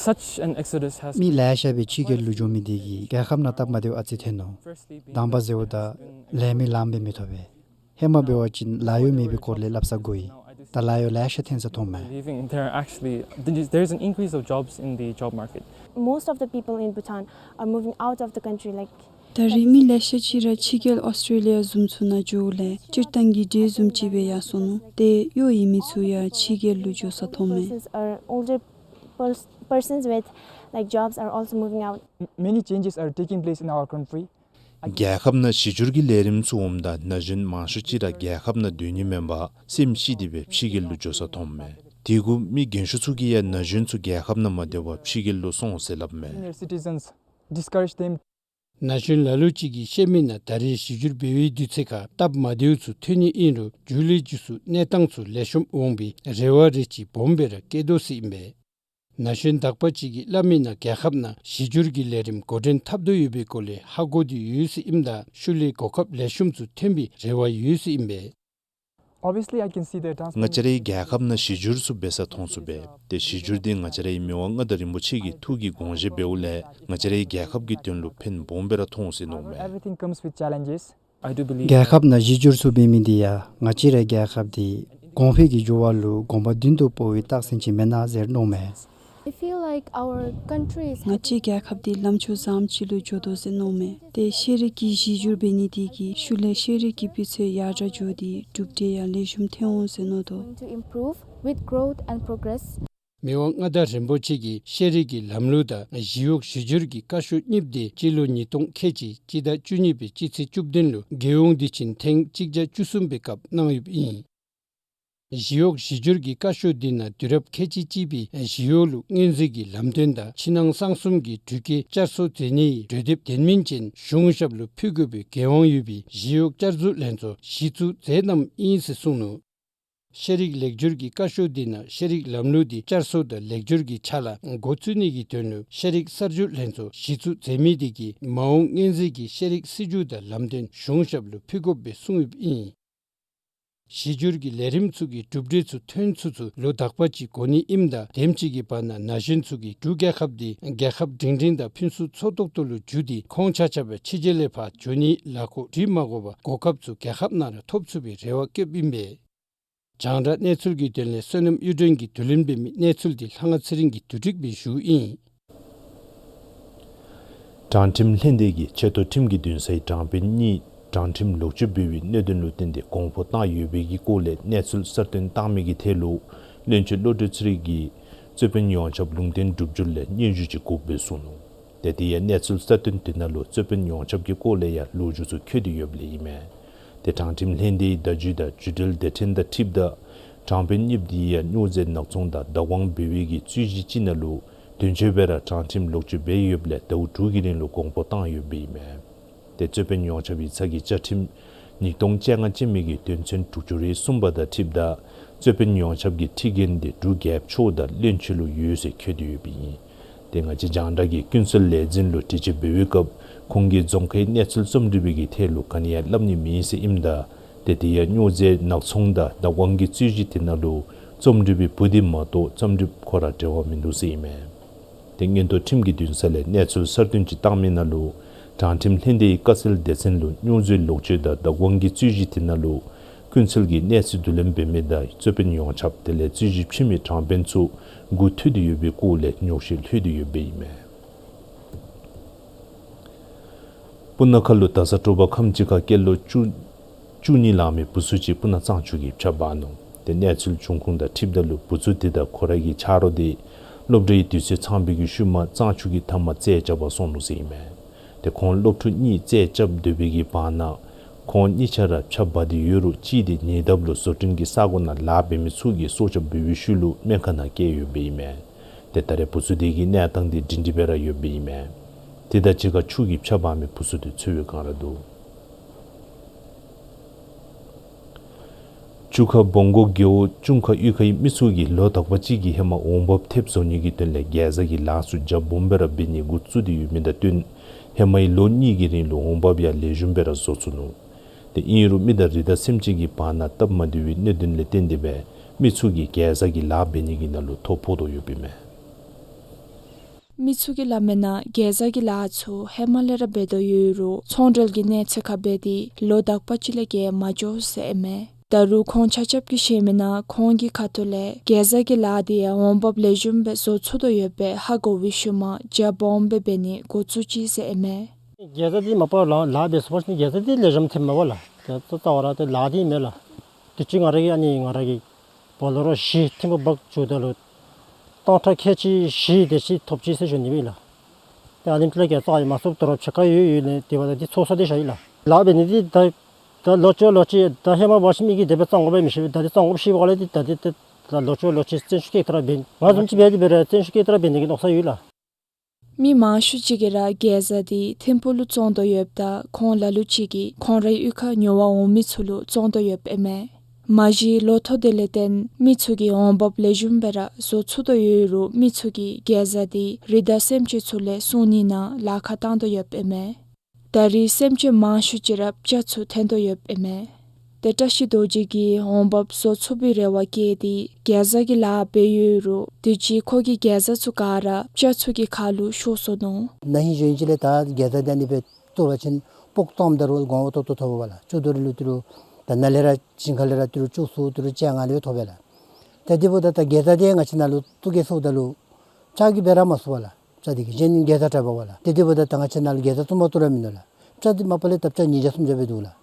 Such an exodus has མི་ལེ་ཤ་སྦེ་ཕྱི་རྒྱལ་ལུ་འགྱོ་མི་འདི་གིས་རྒྱལ་ཁབ་ནང་སྟབས་མ་བདེཝ་ཨ་ཙི་ཐོན་ནུག། དང་པ་ཟེརཝ་ད་ལས་མི་ལངམ་སྦེ་མི་ཐོབ་པས། ཧེ་མ་འབད་བ་ཅིན་ལཱ་གཡོག་མེད་པའི་སྐོར་ལས་སླབ་ས་དགོ་ཡི། ད་ལཱ་གཡོག་ལེ་ཤ་ཐོན་ས་མཐོངམ་མས། Leaving, there are actually, there is an increase of jobs in the job market. Most of the people in Bhutan are moving out of the country, like, ད་རེས་མི་ལེ་ཤ་ཅིག་ར་ཕྱི་རྒྱལ་ཨོསི་ཊྲེ་ལི་ཡ་བཟུམ་ཚུ་ནང་འགྱོཝ་ལས་སྤྱིར་བཏང་གི་འདྲེ་བཟུམ་ཅིག་སྦེ་ཡར་སོང་ནུག། ཏེ་གཡོག་ཡོད་མི་ཚུ་ཡང་ཕྱི་རྒྱལ་ལུ་འགྱོ་ས་མཐོངམ་མས། Persons are older, pers- persons with, like, jobs are also moving out. Many changes are taking place in our country. རྒྱལ་ཁབ་ནང་གཞི་སྒྱུར་གྱི་ལས་རིམ་ཚུ་འོངམ་ད་ན་གཞོན་མང་ཤོས་ཅིག་ར་རྒྱལ་ཁབ་ནང་སྡོད་ནི་མེན་པར་སེམས་ཤི་སྟེ་སྦེ་ཕྱི་རྒྱལ་ལུ་འགྱོ་ས་མཐོངམ་མས། དེ་གུ་མི་རྒན་ཤོས་ཚུ་གིས་ཡང་ན་གཞོན་ཚུ་རྒྱལ་ཁབ་ནང་མ་སྡོད་པར་ཕྱི་རྒྱལ་ལུ་སོང་ཟེར་སླབ་མས། Senior citizens discourage them. ན་གཞོན་ལ་ལུ་ཅིག་གིས་བཤད་མི་ནང་ད་རེས་གཞི་སྒྱུར་འབད་བའི་དུས་ཚོད་ཁར་སྟབས་མ་བདེཝ་ཚུ་ཐོན་ནི་ཨིན་རུང་མཇུག་ལས་མཇུག་སུ་གནས་སྟངས་ཚུ་ལེགས་ཤོམ་འོང་པའི་རེ་བ་རེ་ཅིག་སྦོམ་སྦེ་ར་བསྐྱེད་དོ་ཟེར་ཨིན་པས། ན་གཞོན་དག་པ་ཅིག་གིས་སླབ་མི་ནང་རྒྱལ་ཁབ་ནང་གཞི་སྒྱུར་གྱི་ལས་རིམ་འགོ་འདྲེན་འཐབ་དོ་ཡོད་པའི་སྐོར་ལས་ཧ་གོ་སྟེ་ཡོད་ཟེར་ཨིནམ་ད་ཤུལ་ལས་གོ་སྐབས་ལེགས་ཤོམ་ཚུ་ཐོན་པའི་རེ་བ་ཡོད་ཟེར་ཨིན་པས། Obviously, I can see the advancement. ང་བཅས་རའི་རྒྱལ་ཁབ་ནང་གཞི་འགྱུར་ཚུ་འབད་ས་མཐོང་ཚུགས་པས། ཏེ་གཞི་འགྱུར་འདི་ང་བཅས་རའི་མི་དབང་མངའ་བདག་རིན་པོ་ཆེ་གི་ཐུགས་ཀྱི་དགོངས་བཞེད་འབདཝ་ལས་ང་བཅས་རའི་རྒྱལ་ཁབ་ཀྱི་དོན་ལུ་ཕན་སྦོམ་སྦེ་ར་མཐོང་ཟེར་མནོཝ་མས། Everything comes with challenges. I do believe རྒྱལ་ཁབ་ནང་གཞི་འགྱུར་ཚུ་འབད་མི་འདི་ཡང་ང་བཅས་རའི་རྒྱལ་ཁབ་འདི་གོང་འཕེལ་གྱི་འགྱུར་བ་ལུ་གོམ་པ་མདུན་དུ་སྤོ་བའི་རྟགས་མཚན་ཅིག་མེན་ན་ཟེར་མནོཝ་མས། I feel like our country is ང་བཅས་རྒྱལ་ཁབ་འདི་ལམ་ཆུང་ཙམ་ཅིག་ལུ་འགྱོ་དོ་ཟེར་མནོཝ་མས། ཏེ་ཤེས་རིག་གི་གཞི་འགྱུར་འབད་ནི་དེ་གིས་ཤུལ་ལས་ཤེས་རིག་གི་སྤུས་ཚད་ཡར་དྲག་འགྱོ་སྟེ་གྲུབ་འབྲས་ཡང་ལེགས་ཤོམ་ཐོན་འོང་ཟེར་མནོ་དོ། Going to improve with growth and progress. མི་དབང་མངའ་བདག་རིན་པོ་ཆེ་གིས་ཤེས་རིག་གི་ལམ་ལུགས་དང་ཞི་གཡོག་གཞི་འགྱུར་གྱི་བཀའ་ཤོག་གཉིས་པོ་དེ་སྤྱི་ལོ་ཉིས་སྟོང་ཁལ་གཅིག་སྤྱི་ཟླ་བཅུ་གཉིས་པའི་སྤྱི་ཚེས་བཅུ་བདུན་ལུ་རྒྱལ་ཡོངས་དུས་ཆེན་ཐེངས་གཅིག་བརྒྱ་བཅུ་གསུམ་པའི་སྐབས་གནང་ཡོདཔ་ཨིན། ཞི་གཡོག་གཞི་འགྱུར་གྱི་བཀའ་ཤོག་འདི་ནང་དུས་རབས་ཁལ་གཅིག་གཅིག་པའི་ཞི་གཡོག་ལུ་སྔོན་རྩིས་ཀྱི་ལམ་སྟོན་དང་ཕྱི་ནང་གསང་གསུམ་གྱི་འགྲུལ་སྐྱེལ་བསྐྱར་གསོ་མཛད་ནིའི་གྲོས་འདེབས་དོན་སྨིན་ཅན་གཞུང་ཞབས་ལུ་ཕུལ་དགོ་པའི་འགན་དབང་ཡོད་པའི་ཞི་གཡོག་བསྐྱར་འཛུགས་ལྷན་ཚོགས་གཞི་བཙུགས་མཛད་གནངམ་ཨིན་ཟེར་གསུངས་ནུག། ཤེས་རིག་ལེགས་བསྒྱུར་གྱི་བཀའ་ཤོག་འདི་ནང་ཤེས་རིག་ལམ་ལུགས་འདི་བསྐྱར་གསོ་དང་ལེགས་བསྒྱུར་གྱི་ཕྱག་ལཱ་འགོ་བཙུགས་ནི་གི་དོན་ལུ་ཤེས་རིག་གསར་བསྒྱུར་ལྷན་ཚོགས་གཞི་བཙུགས་མཛད་མི་དེ་གིས་མ་འོངས་སྔོན་རྩིས་ཀྱི་ཤེས་རིག་སྲིད་བྱུས་དང་ལམ་སྟོན་གཞུང་ཞབས་ལུ་ཕུལ་དགོཔ་སྦེ་གསུངས་ཡོདཔ་ཨིན། གཞི་བསྒྱུར་གྱི་ལས་རིམ་ཚུ་གི་གྲུབ་འབྲས་ཚུ་ཐོན་ཚུན་ཚོད་ལོ་དག་པ་ཅིག་འགོར་ནི་ཨིནམ་ད་དེམ་ཅིག་གི་བར་ན་ན་གཞོན་ཚུ་གིས་འབྲུག་རྒྱལ་ཁབ་འདི་རྒྱལ་ཁབ་སྒྲིང་སྒྲིང་དང་ཕུན་སུམ་ཚོགས་ཏོག་ཏོ་ལུ་འགྱུར་ཏེ་ཁོང་ཆ་ཁྱབ་ཕྱི་རྒྱལ་ལས་ཕར་འགྱོ་ནིའི་ལཱ་ཁག་འདྲིས་མ་དགོ་པར་གོ་སྐབས་ཚུ་རྒྱལ་ཁབ་ནང་ར་ཐོབ་ཚུགས་པའི་རེ་བ་བསྐྱེདཔ་ཨིན་པས། རྒྱང་བསྒྲགས་གནས་ཚུལ་གྱི་དོན་ལས་བསོད་ནམས་གཡུ་སྒྲོན་གྱིས་བསྡུ་ལེན་འབད་མི་གནས་ཚུལ་འདི་ལྷ་དབང་ཚེ་རིང་གིས་བསྡུ་སྒྲིག་འབད་ཞུཝ་ཨིན། དྲང་ཁྲིམས་ལྷན་སྡེ་གིས་ཆེ་མཐོ་ཁྲིམས་ཀྱི་འདུན་སའི་དྲང་དཔོན་གཉིས་དྲང་ཁྲིམས་ལོག་སྤྱོད་འབད་བའི་གནད་དོན་ལུ་བརྟེན་ཏེ་དགོངས་པ་བཏང་ཡོད་པའི་གི་སྐོར་ལས་གནས་ཚུལ་གསར་བཏོན་བཏང་མི་གི་ཐད་ལུ་བློན་ཆེན་བློ་གྲོས་ཚེ་རིང་གིས་རྩོད་དཔོན་ཡོངས་ཁྱབ་ལུང་བསྟན་གྲུབ་འགྱུར་ལས་སྙན་ཞུ་ཅིག་དགོཔ་སྦེ་གསུངས་ནུག། ཏེ་དེ་ཡང་གནས་ཚུལ་གསར་བཏོན་དེ་ནང་ལུ་རྩོད་དཔོན་ཡོངས་ཁྱབ་ཀྱི་སྐོར་ལས་ཡང་ལོ་རྒྱུས་ཚུ་འཁོད་དེ་ཡོདཔ་ལས་ཨིན་མས། ཏེ་དྲང་ཁྲིམས་ལྷན་སྡེའི་བརྡ་བརྒྱུད་དང་བརྒྱུད་འབྲེལ་སྡེ་ཕྲན་དང་འཁྲིལཝ་ད་དྲང་དཔོན་གཉིས་པོ་དེ་ཡང་སྨྱོ་རྫས་ནག་ཚོང་དང་བདག་དབང་འབད་བའི་གི་རྩོད་གཞི་ཅིག་ནང་ལུ་དོན་གཅོད་སྦེ་ར་དྲང་ཁྲིམས་ལོག་སྤྱོད་འབད་ཡོདཔ་ལས་ཟླཝ་དྲུག་གི་རིང་ལུ་དགོངས་པ་བཏང་ཡོདཔ་ཨིན་མས། ཏེ་རྩོད་དཔོན་ཡོངས་ཁྱབ་ཡིག་ཚང་གི་བཅའ་ཁྲིམས་ཉིས་སྟོང་བཅོ་ལྔ་ཅན་མའི་གི་དོན་ཚན་དྲུག་ཅུ་རེ་གསུམ་པ་དང་འཁྲིལཝ་ད་རྩོད་དཔོན་ཡོངས་ཁྱབ་ཀྱི་ཁྲི་འགན་དེ་འབྲུག་རྒྱལཔོ་མཆོག་དང་བློན་ཆེན་ལུ་ཡོད་ཟེར་འཁོད་དེ་ཡོདཔ་ཨིན། ཏེ་ང་བཅས་རྒྱང་བསྒྲགས་ཀྱིས་ཀུན་གསལ་ལས་འཛིན་ལུ་དྲི་དཔྱད་འབད་བའི་སྐབས་ཁོང་གིས་རྫོང་ཁའི་གནས་ཚུལ་རྩོམ་སྒྲིག་པའི་གི་ཐད་ལུ་ག་ནི་ཡང་སླབ་ནི་མེད་ཟེར་ཨིནམ་ད་ཏེ་དེ་ཡང་སྨྱོ་རྫས་ནག་ཚོང་དང་བདག་དབང་གི་རྩོད་གཞི་དེ་ནང་ལུ་རྩོམ་སྒྲིག་པའི་བུ་དེ་མ་གཏོགས་རྩོམ་སྒྲིགཔ་ཁོ་ར་འབྲེལ་བ་མིན་འདུག་ཟེར་ཨིན་མས། ཏེ་མངོན་མཐོ་ཁྲིམས་ཀྱི་འདུན་ས་ལས་གནས་ཚུལ་གསར་བཏོན་ཅིག་བཏང་མི་ནང་ལུ་དྲང་ཁྲིམས་ལྷན་སྡེའི་བཀའ་སྩལ་སྡེ་ཚན་ལུ་སྨྱོ་རྫས་ལོག་སྤྱོད་དང་བདག་དབང་གི་རྩོད་གཞི་དེ་ནང་ལུ་ཀུན་གསལ་གྱི་གནས་ཚུལ་བསྡུ་ལེན་འབད་མི་དང་རྩོད་དཔོན་ཡོངས་ཁྱབ་དེ་ལས་རྩོད་གཞི་ཕྱེ་མི་དྲང་དཔོན་ཚུ་མགུ་འཐོམས་ཏེ་ཡོད་པའི་སྐོར་ལས་ཉོགས་བཤད་ལྷོད་དེ་ཡོདཔ་ཨིན་མས། སྤུ་ན་ཁ་ལུ་ད་ས་དྲོ་པ་ཁམས་ཅིག་ཁར་སྐྱེས་ལོ་བཅུ་བཅུ་གཉིས་ལང་མི་བུ་ཚུ་ཅིག་སྤུ་ན་གཙང་ཆུ་གིས་འཕྱགས་འབག་ནུག། ཏེ་གནས་ཚུལ་འབྱུང་ཁུངས་དང་འཁྲིལཝ་ད་ལུ་བུ་ཚུ་དེ་དང་ཁོ་རའི་གི་ཆ་རོགས་དེ་སློབ་གྲྭའི་དུས་ཚོད་ཚང་པའི་གི་ཤུལ་མ་གཙང་ཆུ་གི་མཐའ་མར་རྩལ་རྐྱབ་པར་སོང་ནུག་ཟེར་ཨིན་མས། ཏེ་ཁོང་སློབ་ཕྲུག་གཉིས་རྩལ་རྐྱབ་སྡོད་པའི་གི་བར་ན་ཁོང་གཉིས་ཆ་ར་འཕྱགས་འབག་སྟེ་ཡོད་རུང་གཅིག་དེ་ཉེ་འདབས་ལུ་བཟོ་སྐྲུན་གྱི་ས་གོ་ནང་ལཱ་འབད་མི་ཚུ་གིས་སྲོག་སྐྱབས་འབད་བའི་ཤུལ་ལུ་སྨན་ཁང་ནང་བསྐྱལ་ཡོདཔ་ཨིན་མས། ཏེ་ད་རེས་བུ་ཚུ་དེ་གི་གནས་སྟངས་དེ་སྒྲིང་སྒྲི་སྦེ་ར་ཡོདཔ་ཨིན་མས། དེ་དང་གཅིག་ཁར་ཆུ་གིས་འཕྱགས་འབག་མི་བུ་ཚུ་དེ་འཚོལ་བའི་བསྒང་ར་འདུག། བཅུ་ཁ་བོང་སྒོ་རྒེད་འོག་ཅུང་ཁ་གཡུས་ཁའི་མི་ཚུ་གིས་ལོ་དག་པ་ཅིག་གི་ཧེ་མ་འོང་འབབ་ཐེབས་བཟོ་ནི་གི་དོན་ལས་གེ་ཛ་གི་ལཱ་ཚུ་རྒྱ་སྦོམ་སྦེ་ར་འབད་ནི་འགོ་བཙུགས་ཏེ་ཡོད་མི་དང་བསྟུན་ཧེ་མའི་ལོ་གཉིས་ཀྱི་རིང་ལུ་འོང་འབབ་ཡང་ལེགས་ཤོམ་སྦེ་ར་བཟོ་ཚུགས་ནུག། ཏེ་ཨིན་རུང་མི་དང་རི་དྭགས་སེམས་ཅན་གྱི་བར་ན་སྟབས་མ་བདེ་བའི་གནད་དོན་ལས་བརྟེན་ཏེ་སྦེ་མི་ཚུ་གིས་གེ་ཛ་གི་ལཱ་འབད་ནི་གི་ནང་ལུ་ཐོ་ཕོག་དོ་ཡོདཔ་ཨིན་མས། མི་ཚུ་གིས་སླབ་མིའི་ནང་གེ་ཛ་གི་ལཱ་ཚུ་ཧེ་མ་ལས་ར་འབད་དོ་ཡོད་རུང་ཚོང་འབྲེལ་གྱི་གནས་ཚད་ཁར་འབད་དེ་ལོ་དག་པ་ཅིག་ལས་བརྒལ་མ་འགྱོ་ཟེར་ཨིན་མས། ད་རུང་ཁོང་ཆ་ཁྱབ་ཀྱིས་བཤད་མིའི་ནང་ཁོང་གི་ཁ་ཐུག་ལས་གེ་ཛ་གི་ལཱ་དེ་ཡང་འོང་འབབ་ལེགས་ཤོམ་སྦེ་བཟོ་ཚུགས་དོ་ཡོདཔ་སྦེ་ཧ་གོ་བའི་ཤུལ་མ་རྒྱ་སྦོམ་སྦེ་འབད་ནི་འགོ་བཙུགས་ཅི་ཟེར་ཨིན་མས། གེ་ཛ་འདི་མ་པ་ལཱ་ལཱ་འབད་ཚུགས་པ་ཅིན་གེ་ཛ་འདི་ལེགས་ཤོམ་ཐོནམ་མས་པ་ལགས། ཏེ་རྩ་བ་ར་ཏེ་ལཱ་འདི་མེན་ལགས། དུས་ཅི་ང་ར་གི་ཨ་ནི་ང་ར་གི་བོ་ལེ་རོ་བཞི་ཐིམ་ཕུག་འབག་འགྱོཝ་ད་ལུ་སྟོང་ཕྲག་ཁལ་གཅིག་བཞི་དེ་ཅིག་ཐོབ་ཅི་ཟེར་ཞུ་ནི་ཨིན་ལགས། ཏེ་ཨ་ནེམ་ཅིག་ལས་གེ་ཛ་ཡང་མ་ཚུགས་དོ་རུང་ཕྱེད་ཀ་ཡོད་ཡོད་ལས་དེ་བ་ད་འདི་ཚོགས་ས་འདི་ཤར་ཡི་ལགས། ལཱ་འབད་ནི་འདི་ད་ད་ལོ་ཅིག་ལོ་ཅིག་ད་ཧེ་མ་འབད་ཞིནམ་གི་དེ་སྦེ་བཙོང་དགོཔ་མི་ཤེས། ད་འདི་བཙོང་དགོཔ་ཤེས་པ་ལས་འདི་ད་འདི་ད་ལོ་ཅིག་ལོ་ཅིག་བཙོང་ཤུགས་སྐྱེད་ཏེ་ར་འབད། ང་བཟུམ་ཅིག་འབད་དེ་འབད་རུང་བཙོང་ཤུགས་སྐྱེད་ཏེ་ར་འབད་ནི་གི་མནོ་བསམ་ཡོད་ལགས། མི་མང་ཤོས་ཅིག་གིས་ར་གེ་ཛ་འདི་ཐིམ་ཕུག་ལུ་བཙོང་དོ་ཡོདཔ་ད་ཁོང་ལ་ལུ་ཅིག་གིས་ཁོང་རའི་གཡུས་ཁར་ཉོ་བར་འོང་མི་ཚུ་ལུ་བཙོང་དོ་ཡོདཔ་ཨིན་མས། མ་གཞི་ལོ་ཐོག་དེ་ལས་བརྟེན་མི་ཚུ་གིས་འོང་འབབ་ལེགས་ཤོམ་སྦེ་ར་བཟོ་ཚུགས་དོ་ཡོད་རུང་མི་ཚུ་གིས་གེ་ཛ་འདི་རི་དྭགས་སེམས་ཅན་ཚུ་ལས་སྲུང་ནི་ནང་ལཱ་ཁག་བཏང་དོ་ཡོདཔ་ཨིན་མས། ད་རེས་སེམས་ཅན་མང་ཤོས་ཅིག་ར་སྤྱ་ཚུ་འཐེན་དོ་ཡོདཔ་ཨིན་མས། ཏེ་བཀྲ་ཤིས་རྡོ་རྗེ་གིས་འོང་འབབ་བཟོ་ཚུགས་པའི་རེ་བ་བསྐྱེད་དེ་གེ་ཛ་གི་ལཱ་འབད་ཡོད་རུང་དུས་ཅི་ཁོ་གིས་གེ་ཛ་ཚུ་ག་ར་སྤྱ་ཚུ་གི་ཁ་ལུ་ཤོར་སོ་ནུག། ན་ཧིང་གཞེས་ཧིང་ཅིག་ལས་ད་གེ་ཛ་འདི་ཨ་ནི་སྦེ་བཏོག་པ་ཅིན་སྤོག་བཏངམ་ད་རུང་གོང་བ་ཏོག་ཏོ་ཐོབ་པས་ལགས། ཅུ་དོ་རི་ལུ་ཏི་རུ་ད་ནཱ་ལས་ར་ཞིང་ཁ་ལས་ར་ཏི་རུ་ཅུ་གསུམ་ཏི་རུ་བཅོ་ལྔ་ལས་ཐོབ་པས་ལགས། ཏེ་དེ་འབདཝ་ད་ད་གེ་ཛ་འདི་ང་བཅས་ནཱ་ལུ་བཏོག་གེ་ཟེརཝ་ད་ལུ་སྤྱ་གིས་འབད་ར་མ་ཚུགས་པས་ལགས། སྤྱ་འདི་གིས་གཞན་གེ་ཛ་དྲག་པས་ལགས། ཏེ་དེ་འབདཝ་ད་ད་ང་བཅས་ནཱ་ལུ་གེ་ཛ་བཙུགས་མ་བཏུབ་ར་མིན་འདུག་ལགས། སྤྱ་འདི་མ་པ་ལས་ད་སྤྱ་ཉིས་བརྒྱ་སུམ་བརྒྱ་སྦེ་འདུག་ལགས།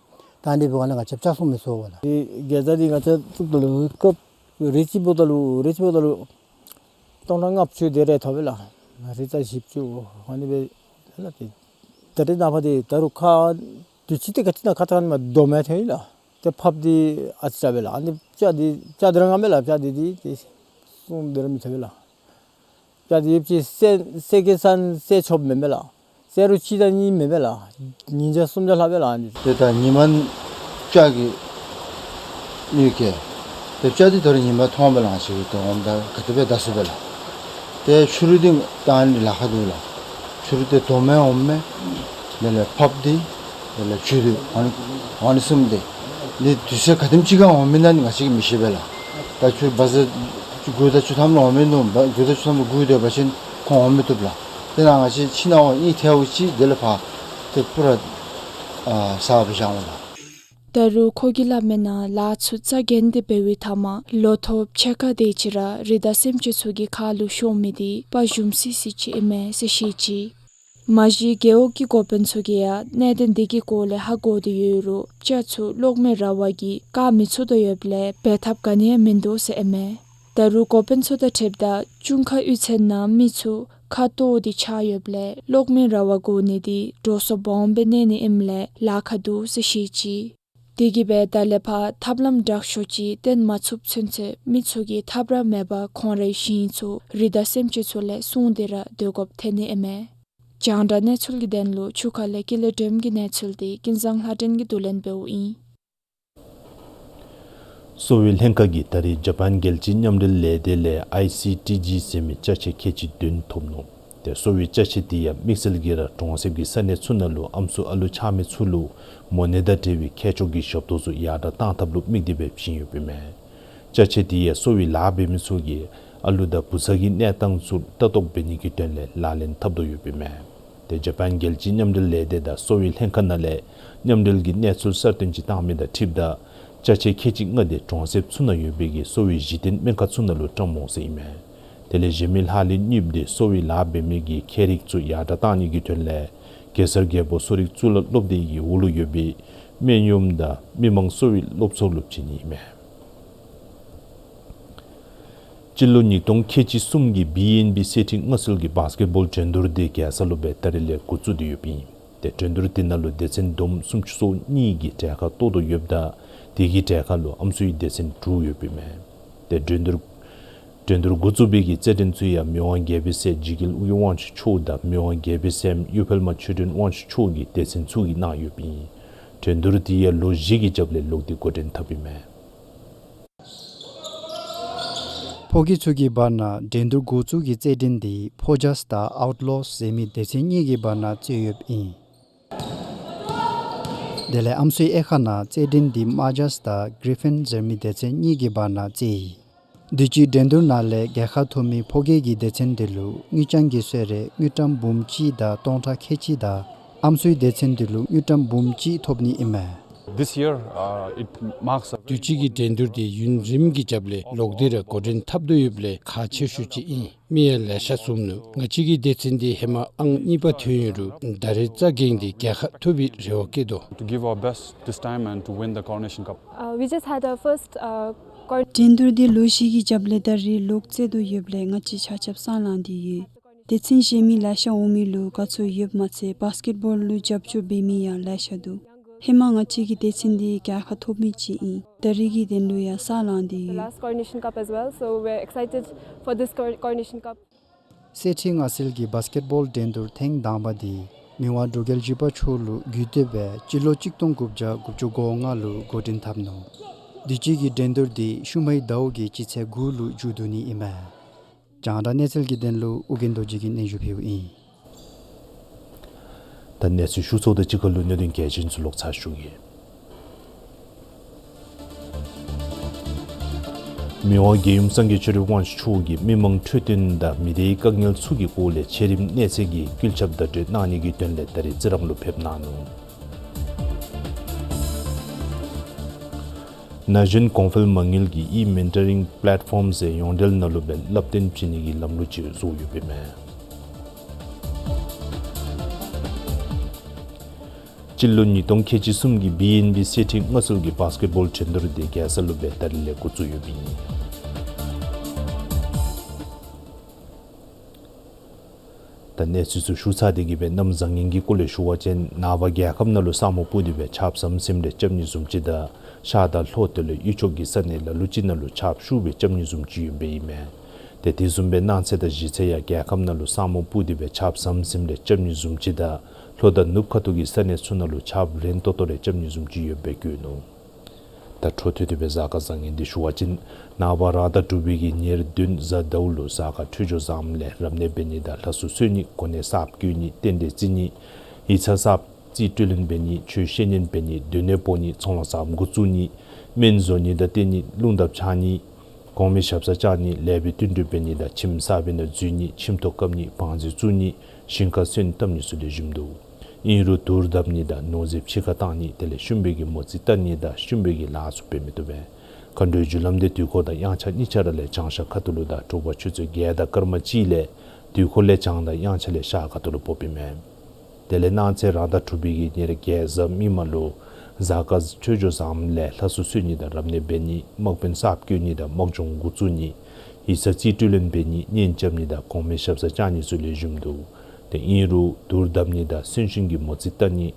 ད་ཨ་ནི་འབདཝ་ལས་ང་བཅས་སྤྱ་བཙུགས་མི་ཚུགས་པས་ལགས། ཏེ་གེ་ཛ་འདི་ང་བཅས་བཙུགསཔ་ད་ལུ་སྐབས་རེ་ཅིག་འབདཝ་ད་ལུ་རེ་ཅིག་འབདཝ་ད་ལུ་སྟོང་ཕྲག་ལྔ་བཅུ་དེ་རེ་ཐོབ་པས་ལགས། རེ་ད་བཞི་བཅུ་ཨ་ནི་སྦེ་ལགས། ཏེ་ད་རེས་ནངས་པ་འདི་ད་རུང་ཁ་དུས་ཅི་ཏེ་ག་ཅི་ན་ཁ་ཐང་མ་དོ་མེད་ཐོན་ཡི་ལགས། ཏེ་ཕགཔ་འདི་ཨ་ཙི་ར་འབད་ལགས། ཨ་ནི་སྤྱ་འདི་སྤྱ་འདི་ར་ངམ་མས་ལགས། སྤྱ་འདི་འདི་ཏེ་སོང་འདི་ར་མི་ཚུགས་པས་ལགས། སྤྱ་འདི་ཡོད་ཅི་སེ་སེ་གེ་སར་སེ་ཆོསཔ་མེན་མས་ལགས། སེ་རུ་གཅིག་དང་གཉིས་མེན་མས་ལགས། ཉིས་བརྒྱ་སུམ་བརྒྱ་ལྷག་པས་ལགས། ཨ་ནི་ཏེ་ད་ཉི་མ་སྤྱ་གིས་ཉོ་གེ། ཏེ་སྤྱ་འདི་ད་རུང་ཉི་མ་ཐོན་པས་ལགས། ང་བཅས་ཀྱིས་ཏེ་འོངམ་ད་ག་དེ་སྦེ་བདའ་ཚུགས་པས་ལགས། ཏེ་ཕྱི་རུ་འདི་ད་ཨ་ནི་ལཱ་ཁག་འདུག་ལགས། ཕྱི་རུ་ཏེ་དོ་མེད་འོངམ་མས། དེ་ལས་ཕགཔ་འདི་དེ་ལས་བཅུད་འདི་ཨ་ནི་ཨ་ནི་གསུམ་འདི་ནི་དུས་ཚོད་ག་དེམ་ཅིག་ཁར་འོང་མི་ན་ནི་ང་བཅས་ཀྱིས་མི་ཤེས་པས་ལགས། ད་ཁྱོད་བ་ཟེར་དགུ་དང་བཅུ་ཐམ་ལུ་འོང་མི་ནུག། བ་དགུ་དང་བཅུ་ཐམ་ལུ་སྒུག་སྡོད་པ་ཅིན་ཁོང་འོང་མི་བཏུབ་ལགས། དེ་ནང་ང་བཅས་ཕྱི་ནང་འོང་གཉིས་ཐལཝ་ཅིག་དེ་ལས་ཕར་ཏེ་པུ་ར་ཨ་ཟ་བར་བཞག་འོང་ལགས། ད་རུང་ཁོ་གིས་སླབ་མིའི་ནང་ལཱ་ཚུ་རྩ་འགེངས་ཏེ་འབད་བའི་མཐའ་མ་ལོ་ཐོབ་ཕྱེད་ཀ་དེ་ཅིག་ར་རི་དྭགས་སེམས་ཅན་ཚུ་གི་ཁ་ལུ་ཤོར་མི་འདི་དཔའ་ཞུམ་སི་སི་ཅིག་ཨིན་མས་ཟེར་བཤད་ཅི། མ་གཞི་རྒེད་འོག་གི་འགོ་དཔོན་ཚུ་གིས་ཡང་གནད་དོན་འདི་གི་སྐོར་ལས་ཧ་གོ་སྟེ་ཡོད་རུང་སྤྱ་ཚུ་གློག་མེའི་ར་བ་གིས་བཀག་མི་ཚུགས་དོ་ཡོདཔ་ལས་འབད་ཐབས་ག་ནི་ཡང་མིན་འདུག་ཟེར་ཨིན་མས། ད་རུང་འགོ་དཔོན་ཚུ་དང་འཁྲིལཝ་ད་ཅུང་ཁ་གཡུག་ཚར་ན་མི་ཚུ་ཁ་ལྟོགས་ཏེ་ཆགས་ཡོདཔ་ལས་གློག་མེའི་ར་བ་དགོ་ནི་འདི་འགྲོ་སོང་སྦོམ་སྦེ་གནས་ནི་ཨིནམ་ལས་ལཱ་ཁག་འདུག་ཟེར་བཤད་ཅི། དེ་གིས་འབད་ད་ལས་ཕར་ཐབས་ལམ་དྲག་ཤོས་ཅིག་བཏོན་མ་ཚུགསཔ་ཚུན་ཚོད་མི་ཚུ་གིས་ཐབས་ར་མེད་པར་ཁོང་རའི་ཞིང་ཚུ་རི་དྭགས་སེམས་ཅན་ཚུ་ལས་སྲུང་སྟེ་ར་སྡོད་དགོཔ་ཐོན་ནི་ཨིན་མས། རྒྱང་བསྒྲགས་གནས་ཚུལ་གྱི་དོན་ལུ་ཆུ་ཁ་ལས་ཀུན་ལེགས་སྒྲོལམ་གྱི་གནས་ཚུལ་འདི་ཀུན་བཟང་ལྷ་སྒྲོན་གྱིས་བསྡུ་ལེན་འབདཝ་ཨིན། གསོ་བའི་ལྷན་ཁག་གིས་ད་རེས་ཇ་པཱན་རྒྱལ་སྤྱིའི་མཉམ་འབྲེལ་ལས་སྡེ་ལས་ཨའི་སི་ཊི་ཇི་ཟེར་མི་ཅ་ཆས་ཁལ་གཅིག་བདུན་ཐོབ་ནུག། ཏེ་གསོ་བའི་ཅ་ཆས་དེ་ཡང་དམིགས་བསལ་གྱིས་ར་གྲོང་གསེབ་ཀྱི་ས་གནས་ཚུ་ནང་ལུ་ཨམ་སྲུ་ཨ་ལུ་ཆགས་མི་ཚུ་ལུ་མོ་ནད་དང་འབྲེལ་བའི་ཁྱད་ཆོས་ཀྱི་ཞབས་ཏོག་ཚུ་ཡར་དྲག་གཏང་ཐབས་ལུ་དམིགས་ཏེ་སྦེ་བྱིན་ཡོདཔ་ཨིན་མས། ཅ་ཆས་དེ་ཡང་གསོ་བའི་ལཱ་འབད་མི་ཚུ་གིས་ཨ་ལུ་དང་བུ་ཚ་གི་གནས་སྟངས་ཚུ་ལྟ་རྟོག་འབད་ནི་གི་དོན་ལས་ལག་ལེན་འཐབ་དོ་ཡོདཔ་ཨིན་མས། ཏེ་ཇ་པཱན་རྒྱལ་སྤྱིའི་མཉམ་འབྲེལ་ལས་སྡེ་དང་གསོ་བའི་ལྷན་ཁག་ནང་ལས་མཉམ་འབྲེལ་གྱི་གནས་ཚུལ་གསར་བཏོན་ཅིག་བཏང་མི་དང་འཁྲིལཝ་ད་ཅ་ཆས་ཁལ་གཅིག་ལྔ་དེ་གྲོང་གསེབ་ཚུ་ནང་ཡོད་པའི་གི་གསོ་བའི་གཞི་རྟེན་སྨན་ཁང་ཚུ་ནང་ལུ་བཀྲམ་འོང་ཟེར་ཨིན་མས། དེ་ལས་གཞན་མི་ལྷག་ལུས་གཉིས་པོ་དེ་གསོ་བའི་ལཱ་འབད་མི་གི་ཁྱད་རིག་ཚུ་ཡར་དྲག་གཏང་ནི་གི་དོན་ལས་གེ་སར་རྒྱལ་པོ་གསོ་རིག་གཙུག་ལག་སློབ་སྡེ་གི་འོག་ལུ་ཡོད་པའི་སྨན་གཡོགམ་དང་མི་མང་གསོ་བའི་སློབ་ཚོགས་ལུ་བྱིན་ནི་ཨིན་མས། སྤྱི་ལོ་ཉིས་སྟོང་ཁལ་གཅིག་གསུམ་གྱི་བི་ཨེན་བི་སེ་ཊིང་མངའ་གསོལ་གྱི་བཱསི་ཀེཊ་བཱོལ་འགྲན་བསྡུར་དེ་རྒྱལ་ས་ལུ་སྦེ་ད་རེས་ལས་འགོ་བཙུགས་ཏེ་ཡོདཔ་ཨིན། ཏེ་འགྲན་བསྡུར་དེ་ནང་ལུ་སྡེ་ཚན་བསྡོམས་སུམ་ཅུ་སོ་གཉིས་ཀྱིས་གྲལ་ཁར་གཏོགས་དོ་ཡོདཔ་ད་དེ་གི་གྲལ་ཁར་ལུ་ཨམ་སྲུའི་སྡེ་ཚན་དྲུག་ཡོདཔ་ཨིན་མས། ཏེ་འགྲན་བསྡུར་འགྲན་བསྡུར་འགོ་བཙུགས་པའི་གི་རྩེད་འགྲན་ཚུ་ཡང་མི་དབང་རྒྱལ་པོའི་སྲས་འཇིགས་རྒྱལ་ཨོ་རྒྱན་དབང་ཕྱུག་མཆོག་དང་མི་དབང་རྒྱལ་པོའི་སྲསམོ་གཡུ་འཕེལ་མ་ཆོས་སྒྲོན་དབང་ཕྱུག་མཆོག་གི་སྡེ་ཚན་ཚུ་གིས་གནང་ཡོདཔ་ཨིན། འགྲན་བསྡུར་དེ་ཡང་ལོ་བཞི་གི་རྒྱབ་ལས་ལོག་སྟེ་འགོ་འདྲེན་འཐབ་ཨིན་མས། ཕོ་སྐྱེས་ཚུ་གི་བར་ན་འགྲན་བསྡུར་འགོ་བཙུགས་ཀྱི་རྩེད་འགྲན་དེ་ཕོ་ཇཱས་དང་ཨའུཊ་ལོསི་ཟེར་མི་སྡེ་ཚན་གཉིས་ཀྱི་བར་ན་རྩེ་ཡོདཔ་ཨིན། དེ་ལས་ཨམ་སྲུའི་དབྱེ་ཁག་ནང་རྩེད་འགྲན་དེ་དམར་ཇཱས་དང་གི་རི་ཕིན་ཟེར་མི་སྡེ་ཚན་གཉིས་ཀྱི་བར་ན་རྩེ་ཡི། དུས་ཅི་འགྲན་བསྡུར་ནང་ལས་རྒྱལ་ཁ་ཐོབ་མི་ཕོ་སྐྱེས་ཀྱི་སྡེ་ཚན་དེ་ལུ་དངུལ་རྐྱང་གི་གསོལ་རས་དངུལ་ཀྲམ་འབུམ་གཅིག་དང་སྟོང་ཕྲག་ཁལ་གཅིག་དང་ཨམ་སྲུའི་སྡེ་ཚན་དེ་ལུ་དངུལ་ཀྲམ་འབུམ་གཅིག་ཐོབ་ནི་ཨིན་མས། This year, uh, it marks a དུས་ཅི་གི་འགྲན་བསྡུར་དེ་ཡུན་རིངམོ་གི་རྒྱབ་ལས་ལོག་སྟེ་ར་འགོ་འདྲེན་འཐབ་དོ་ཡོདཔ་ལས་ཁག་ཆེ་ཤོས་ཅིག་ཨིན། མི་ཡང་ལེ་ཤ་འཛོམས་ནུག། ང་བཅས་ཀྱི་སྡེ་ཚན་དེ་ཧེ་མ་ཨང་གཉིས་པ་ཐོན་ཡོད་རུང་ད་རེས་རྩ་འགེངས་ཏེ་རྒྱལ་ཁ་ཐོབ་པའི་རེ་བ་བསྐྱེད་དོ། To give our best this time and to win the Coronation Cup. Uh, we just had our first, uh, cor- འགྲན་བསྡུར་དེ་ལོ་བཞི་གི་རྒྱབ་ལས་ད་རེས་ལོག་རྩེ་དོ་ཡོདཔ་ལས་ང་བཅས་ཆ་ཁྱབ་སང་ལངས་ཏེ་ཡོད། སྡེ་ཚན་གཞན་མི་ལེ་ཤ་འོང་མི་ལུ་དགའ་ཚོར་ཡོདཔ་མ་ཚད་བཱསི་ཀེཊ་བཱོལ་ལུ་རྒྱབ་སྐྱོར་འབད་མི་ཡང་ལེ་ཤ་འདུག། ཧེ་མ་ང་བཅས་ཀྱི་སྡེ་ཚན་འདི་རྒྱལ་ཁ་ཐོབ་མི་ཅིག་ཨིན། ད་རེས་ཀྱི་དོན་ལུ་ཡང་སང་ལངས་ཏེ་The ཡོད། Last Coronation Cup as well, so we're excited for this Cor- Coronation Cup. སེ་ཊི་མངའ་གསོལ་གྱི་བཱསི་ཀེཊ་བཱོལ་འགྲན་བསྡུར་ཐེངས་དང་པ་འདི་མི་དབང་འབྲུག་རྒྱལ་བཞི་པ་མཆོག་ལུ་གུས་བཏུད་སྦེ་སྤྱི་ལོ་གཅིག་སྟོང་དགུ་བརྒྱ་དགུ་བཅུ་གོ་ལྔ་ལུ་འགོ་འདྲེན་འཐབ་ནུག། དུས་ཅི་གི་འགྲན་བསྡུར་འདི་ཤུལ་མའི་ཟླཝ་གི་སྤྱི་ཚེས་དགུ་ལུ་མཇུག་བསྡུ་ནི་ཨིན་མས། རྒྱང་བསྒྲགས་གནས་ཚུལ་གྱི་དོན་ལུ་ཨོ་རྒྱན་རྡོ་རྗེ་གིས་སྙན་ཞུ་ཕུལཝ་ཨིན། ད་གནས་ཚུལ་ཞུ་ཚརཝ་དང་གཅིག་ཁར་ལུ་གནད་དོན་གལ་ཆེན་ཚུ་ལོག་ཚར་ཞུ་གེ། མི་དབང་རྒྱལ་ཡུམ་སངས་རྒྱས་ཆོས་སྒྲོན་དབང་ཕྱུག་མཆོག་གིས་མི་མང་འཕྲོད་བསྟེན་དང་མི་སྡེའི་དཀའ་ངལ་ཚུ་གི་སྐོར་ལས་ཆེ་རིམ་གནས་ཚད་ཀྱི་བཀོད་ཁྱབ་བརྡ་སྤྲོད་གནང་ནི་གི་དོན་ལས་ད་རིས་རྩི་རང་ལུ་ཕེབས་གནང་ནུག། ན་གཞོན་གོང་འཕེལ་མ་དངུལ་གྱི་ཨི་མེན་ཊ་རིང་པེ་ལེཊ་ཕོམ་ཟེར་ཡོངས་འབྲེལ་ནང་ལུ་འབད་བསླབ་སྟོན་བྱིན་ནི་གི་ལམ་ལུགས་ཅིག་བཟོ་ཡོདཔ་ཨིན་མས། སྤྱི་ལོ་ཉིས་སྟོང་ཁལ་གཅིག་གསུམ་གྱི་བི་ཨེན་བི་སེ་ཊི་མངའ་གསོལ་གྱི་བཱསི་ཀེཊ་བཱོལ་འགྲན་བསྡུར་དེ་རྒྱལ་ས་ལུ་འབད་ད་རིས་ལས་འགོ་བཙུགས་ཡོདཔ་ཨིན། ད་གནས་ཚུལ་ཚུ་ཞུ་ཚར་ཏེ་གི་སྦེ་གནམ་བཟང་ངན་གྱི་སྐོར་ལས་ཞུ་བ་ཅིན་ནངས་པ་རྒྱལ་ཁབ་ནང་ལུ་ས་སྨུག་སྤུབས་ཏེ་སྦེ་ཆརཔ་ཟམ་ཟིམ་རེ་རྐྱབ་ནི་བཟུམ་ཅིག་དང་ཤར་དང་ལྷོ་དེ་ལས་དབུས་ཕྱོགས་ཀྱི་ས་གནས་ལ་ལུ་ཅིག་ནང་ལུ་ཆརཔ་ཤུགས་སྦེ་རྐྱབ་ནི་བཟུམ་ཅིག་ཡོདཔ་ཨིན་མས། ཏེ་དེ་བཟུམ་སྦེ་གནངས་ཚེ་དང་གཞེས་ཚེ་ཡང་རྒྱལ་ཁབ་ནང་ལུ་ས་སྨུག་སྤུབས་ཏེ་སྦེ་ཆརཔ་ཟམ་ཟིམ་རེ་རྐྱབ་ནི་བཟུམ་ཅིག་དང་ལྷོ་དང་ནུབ་ཁ་ཐུག་གི་ས་གནས་ཚུ་ནང་ལུ་ཆརཔ་རན་ཏོག་ཏོ་རེ་རྐྱབ་ནི་བཟུམ་ཅིག་ཡོདཔ་སྦེ་བཀོད་ནུག། ད་འཕྲོ་མཐུད་དེ་སྦེ་གཟའ་སྐར་བཟང་ངན་འདི་ཞུ་བ་ཅིན་ནངས་པ་ར་ད་དྲུག་པའི་གི་ཉེར་བདུན་གཟའ་ཟླཝ་ལུ་གཟའ་སྐར་འཕྲོད་སྦྱོར་བཟངམ་ལས་རབ་གནས་འབད་ནི་དང་ལྷ་གསོལ་གསོལ་ནི་གོ་གནས་གསརཔ་བསྐོ་ནི་རྟེན་འབྲེལ་བརྩི་ནི་ཡིག་ཚང་གསརཔ་རྩིས་སྤྲོད་ལེན་འབད་ནི་ཆོས་བཤད་ཉན་འབད་ནི་སྡོད་གནས་སྤོ་ནི་ཚོང་ལཱ་གསརཔ་འགོ་བཙུགས་ནི་སྨན་བཟོ་ནི་དང་བསྟེན་ནི་རླུང་ལྡབ་འཆང་ནི་གོང་མའི་ཞབས་སར་བཅར་ནི་ལེགས་པའི་བསྟུན་གྲོས་འབད་ནི་དང་ཁྱིམ་གསར་པའི་ནང་འཛུལ་ནི་ཁྱིམ་ཐོག་བཀབ་ནི་བང་མཛོད་བཙུགས་ནི་ཞིང་ཁར་སོན་བཏབ་ནི་ཚུ་ལེགས་ཤོམ་འདུག། ཨིན་རུང་དུར་བརྡབ་ནི་དང་ནོར་རྫས་ཕྱི་ཁར་བཏང་ནི་དེ་ལས་ཤུམ་པའི་གི་མོ་རྩིས་བལྟ་ནི་དང་ཤུམ་པའི་གི་ལཱ་ཚུ་འབད་མི་བཏུབ་པས། མཁའ་འགྲོའི་རྒྱུ་ལམ་འདི་དུས་འཁོར་དང་དབྱངས་འཆར་གཉིས་ཆ་ར་ལས་བྱང་ཤར་ཁ་ཐུག་ལུ་དང་དྲོ་པ་ཆུ་ཚོད་བརྒྱད་དང་སྐར་མ་གཅིག་ལས་དུས་འཁོར་ལས་བྱང་དང་དབྱངས་འཆར་ལས་ཤར་ཁ་ཐུག་ལུ་ཕོགཔ་ཨིན་མས། དེ་ལས་གནངས་ཚེ་ར་ད་དྲུག་པའི་གི་ཉེར་བརྒྱད་གཟའ་མིག་དམར་ལུ་གཟའ་སྐར་འཕྲོད་སྦྱོར་བཟངམ་ལས་ལྷ་གསོལ་གསོལ་ནི་དང་རབ་གནས་འབད་ནི་དམག་དཔོན་གསརཔ་བསྐོ་ནི་དང་དམག་སྦྱོང་འགོ་བཙུགས་ནི་ཡིག་ཚང་རྩིས་སྤྲོད་ལེན་འབད་ནི་གཉེན་རྐྱབ་ནི་དང་གོང་མའི་ཞབས་སར་བཅར་ནི་ཚུ་ལེགས་ཤོམ་འདུག། ཏེ་ཨིན་རུང་དུར་བརྡབ་ནི་དང་སོན་ཤིང་གི་མོ་རྩིས་བལྟ་ནི་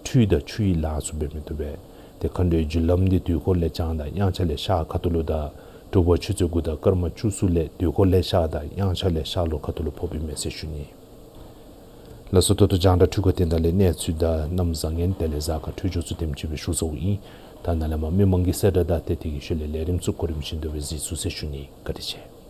ཁྲུས་དང་ཆུ་ཡི་ལཱ་ཚུ་འབད་མི་བཏུབ་པས། ཏེ་མཁའ་འགྲོའི་རྒྱུ་ལམ་འདི་དུས་འཁོར་ལས་བྱང་དང་དབྱངས་འཆར་ལས་ཤར་ཁ་ཐུག་ལུ་དང་དྲོ་པ་ཆུ་ཚོད་དགུ་དང་སྐར་མ་བཅུ་གསུམ་ལས་དུས་འཁོར་ལས་ཤར་དང་དབྱངས་འཆར་ལས་ཤར་ལྷོ་ཁ་ཐུག་ལུ་ཕོགཔ་ཨིན་མས་ཟེར་ཞུ་ནི། ལགས་སོ། ད་ལྟོ་རྒྱང་བསྒྲགས་འཕྲུལ་འཁོར་སྟོནམ་ད་ལས་གནས་ཚུལ་དང་གནམ་བཟང་ངན་དེ་ལས་གཟའ་སྐར་འཕྲོད་སྦྱོར་ཚུ་དེམ་ཅིག་སྦེ་ཞུ་ཚརཝ་ཨིན། ད་ནཱ་ལས་མར་མི་མང་གི་གསལ་བསྒྲགས་དང་ཏེ་དེ་གི་ཤུལ་ལས་ལས་རིམ་ཚུ་གོ་རིམ་བཞིན་དུ་སྦེ་གཟིགས་ཚུགས་ཟེར་ཞུ་ནི། བཀའ་དྲིན་ཆེ།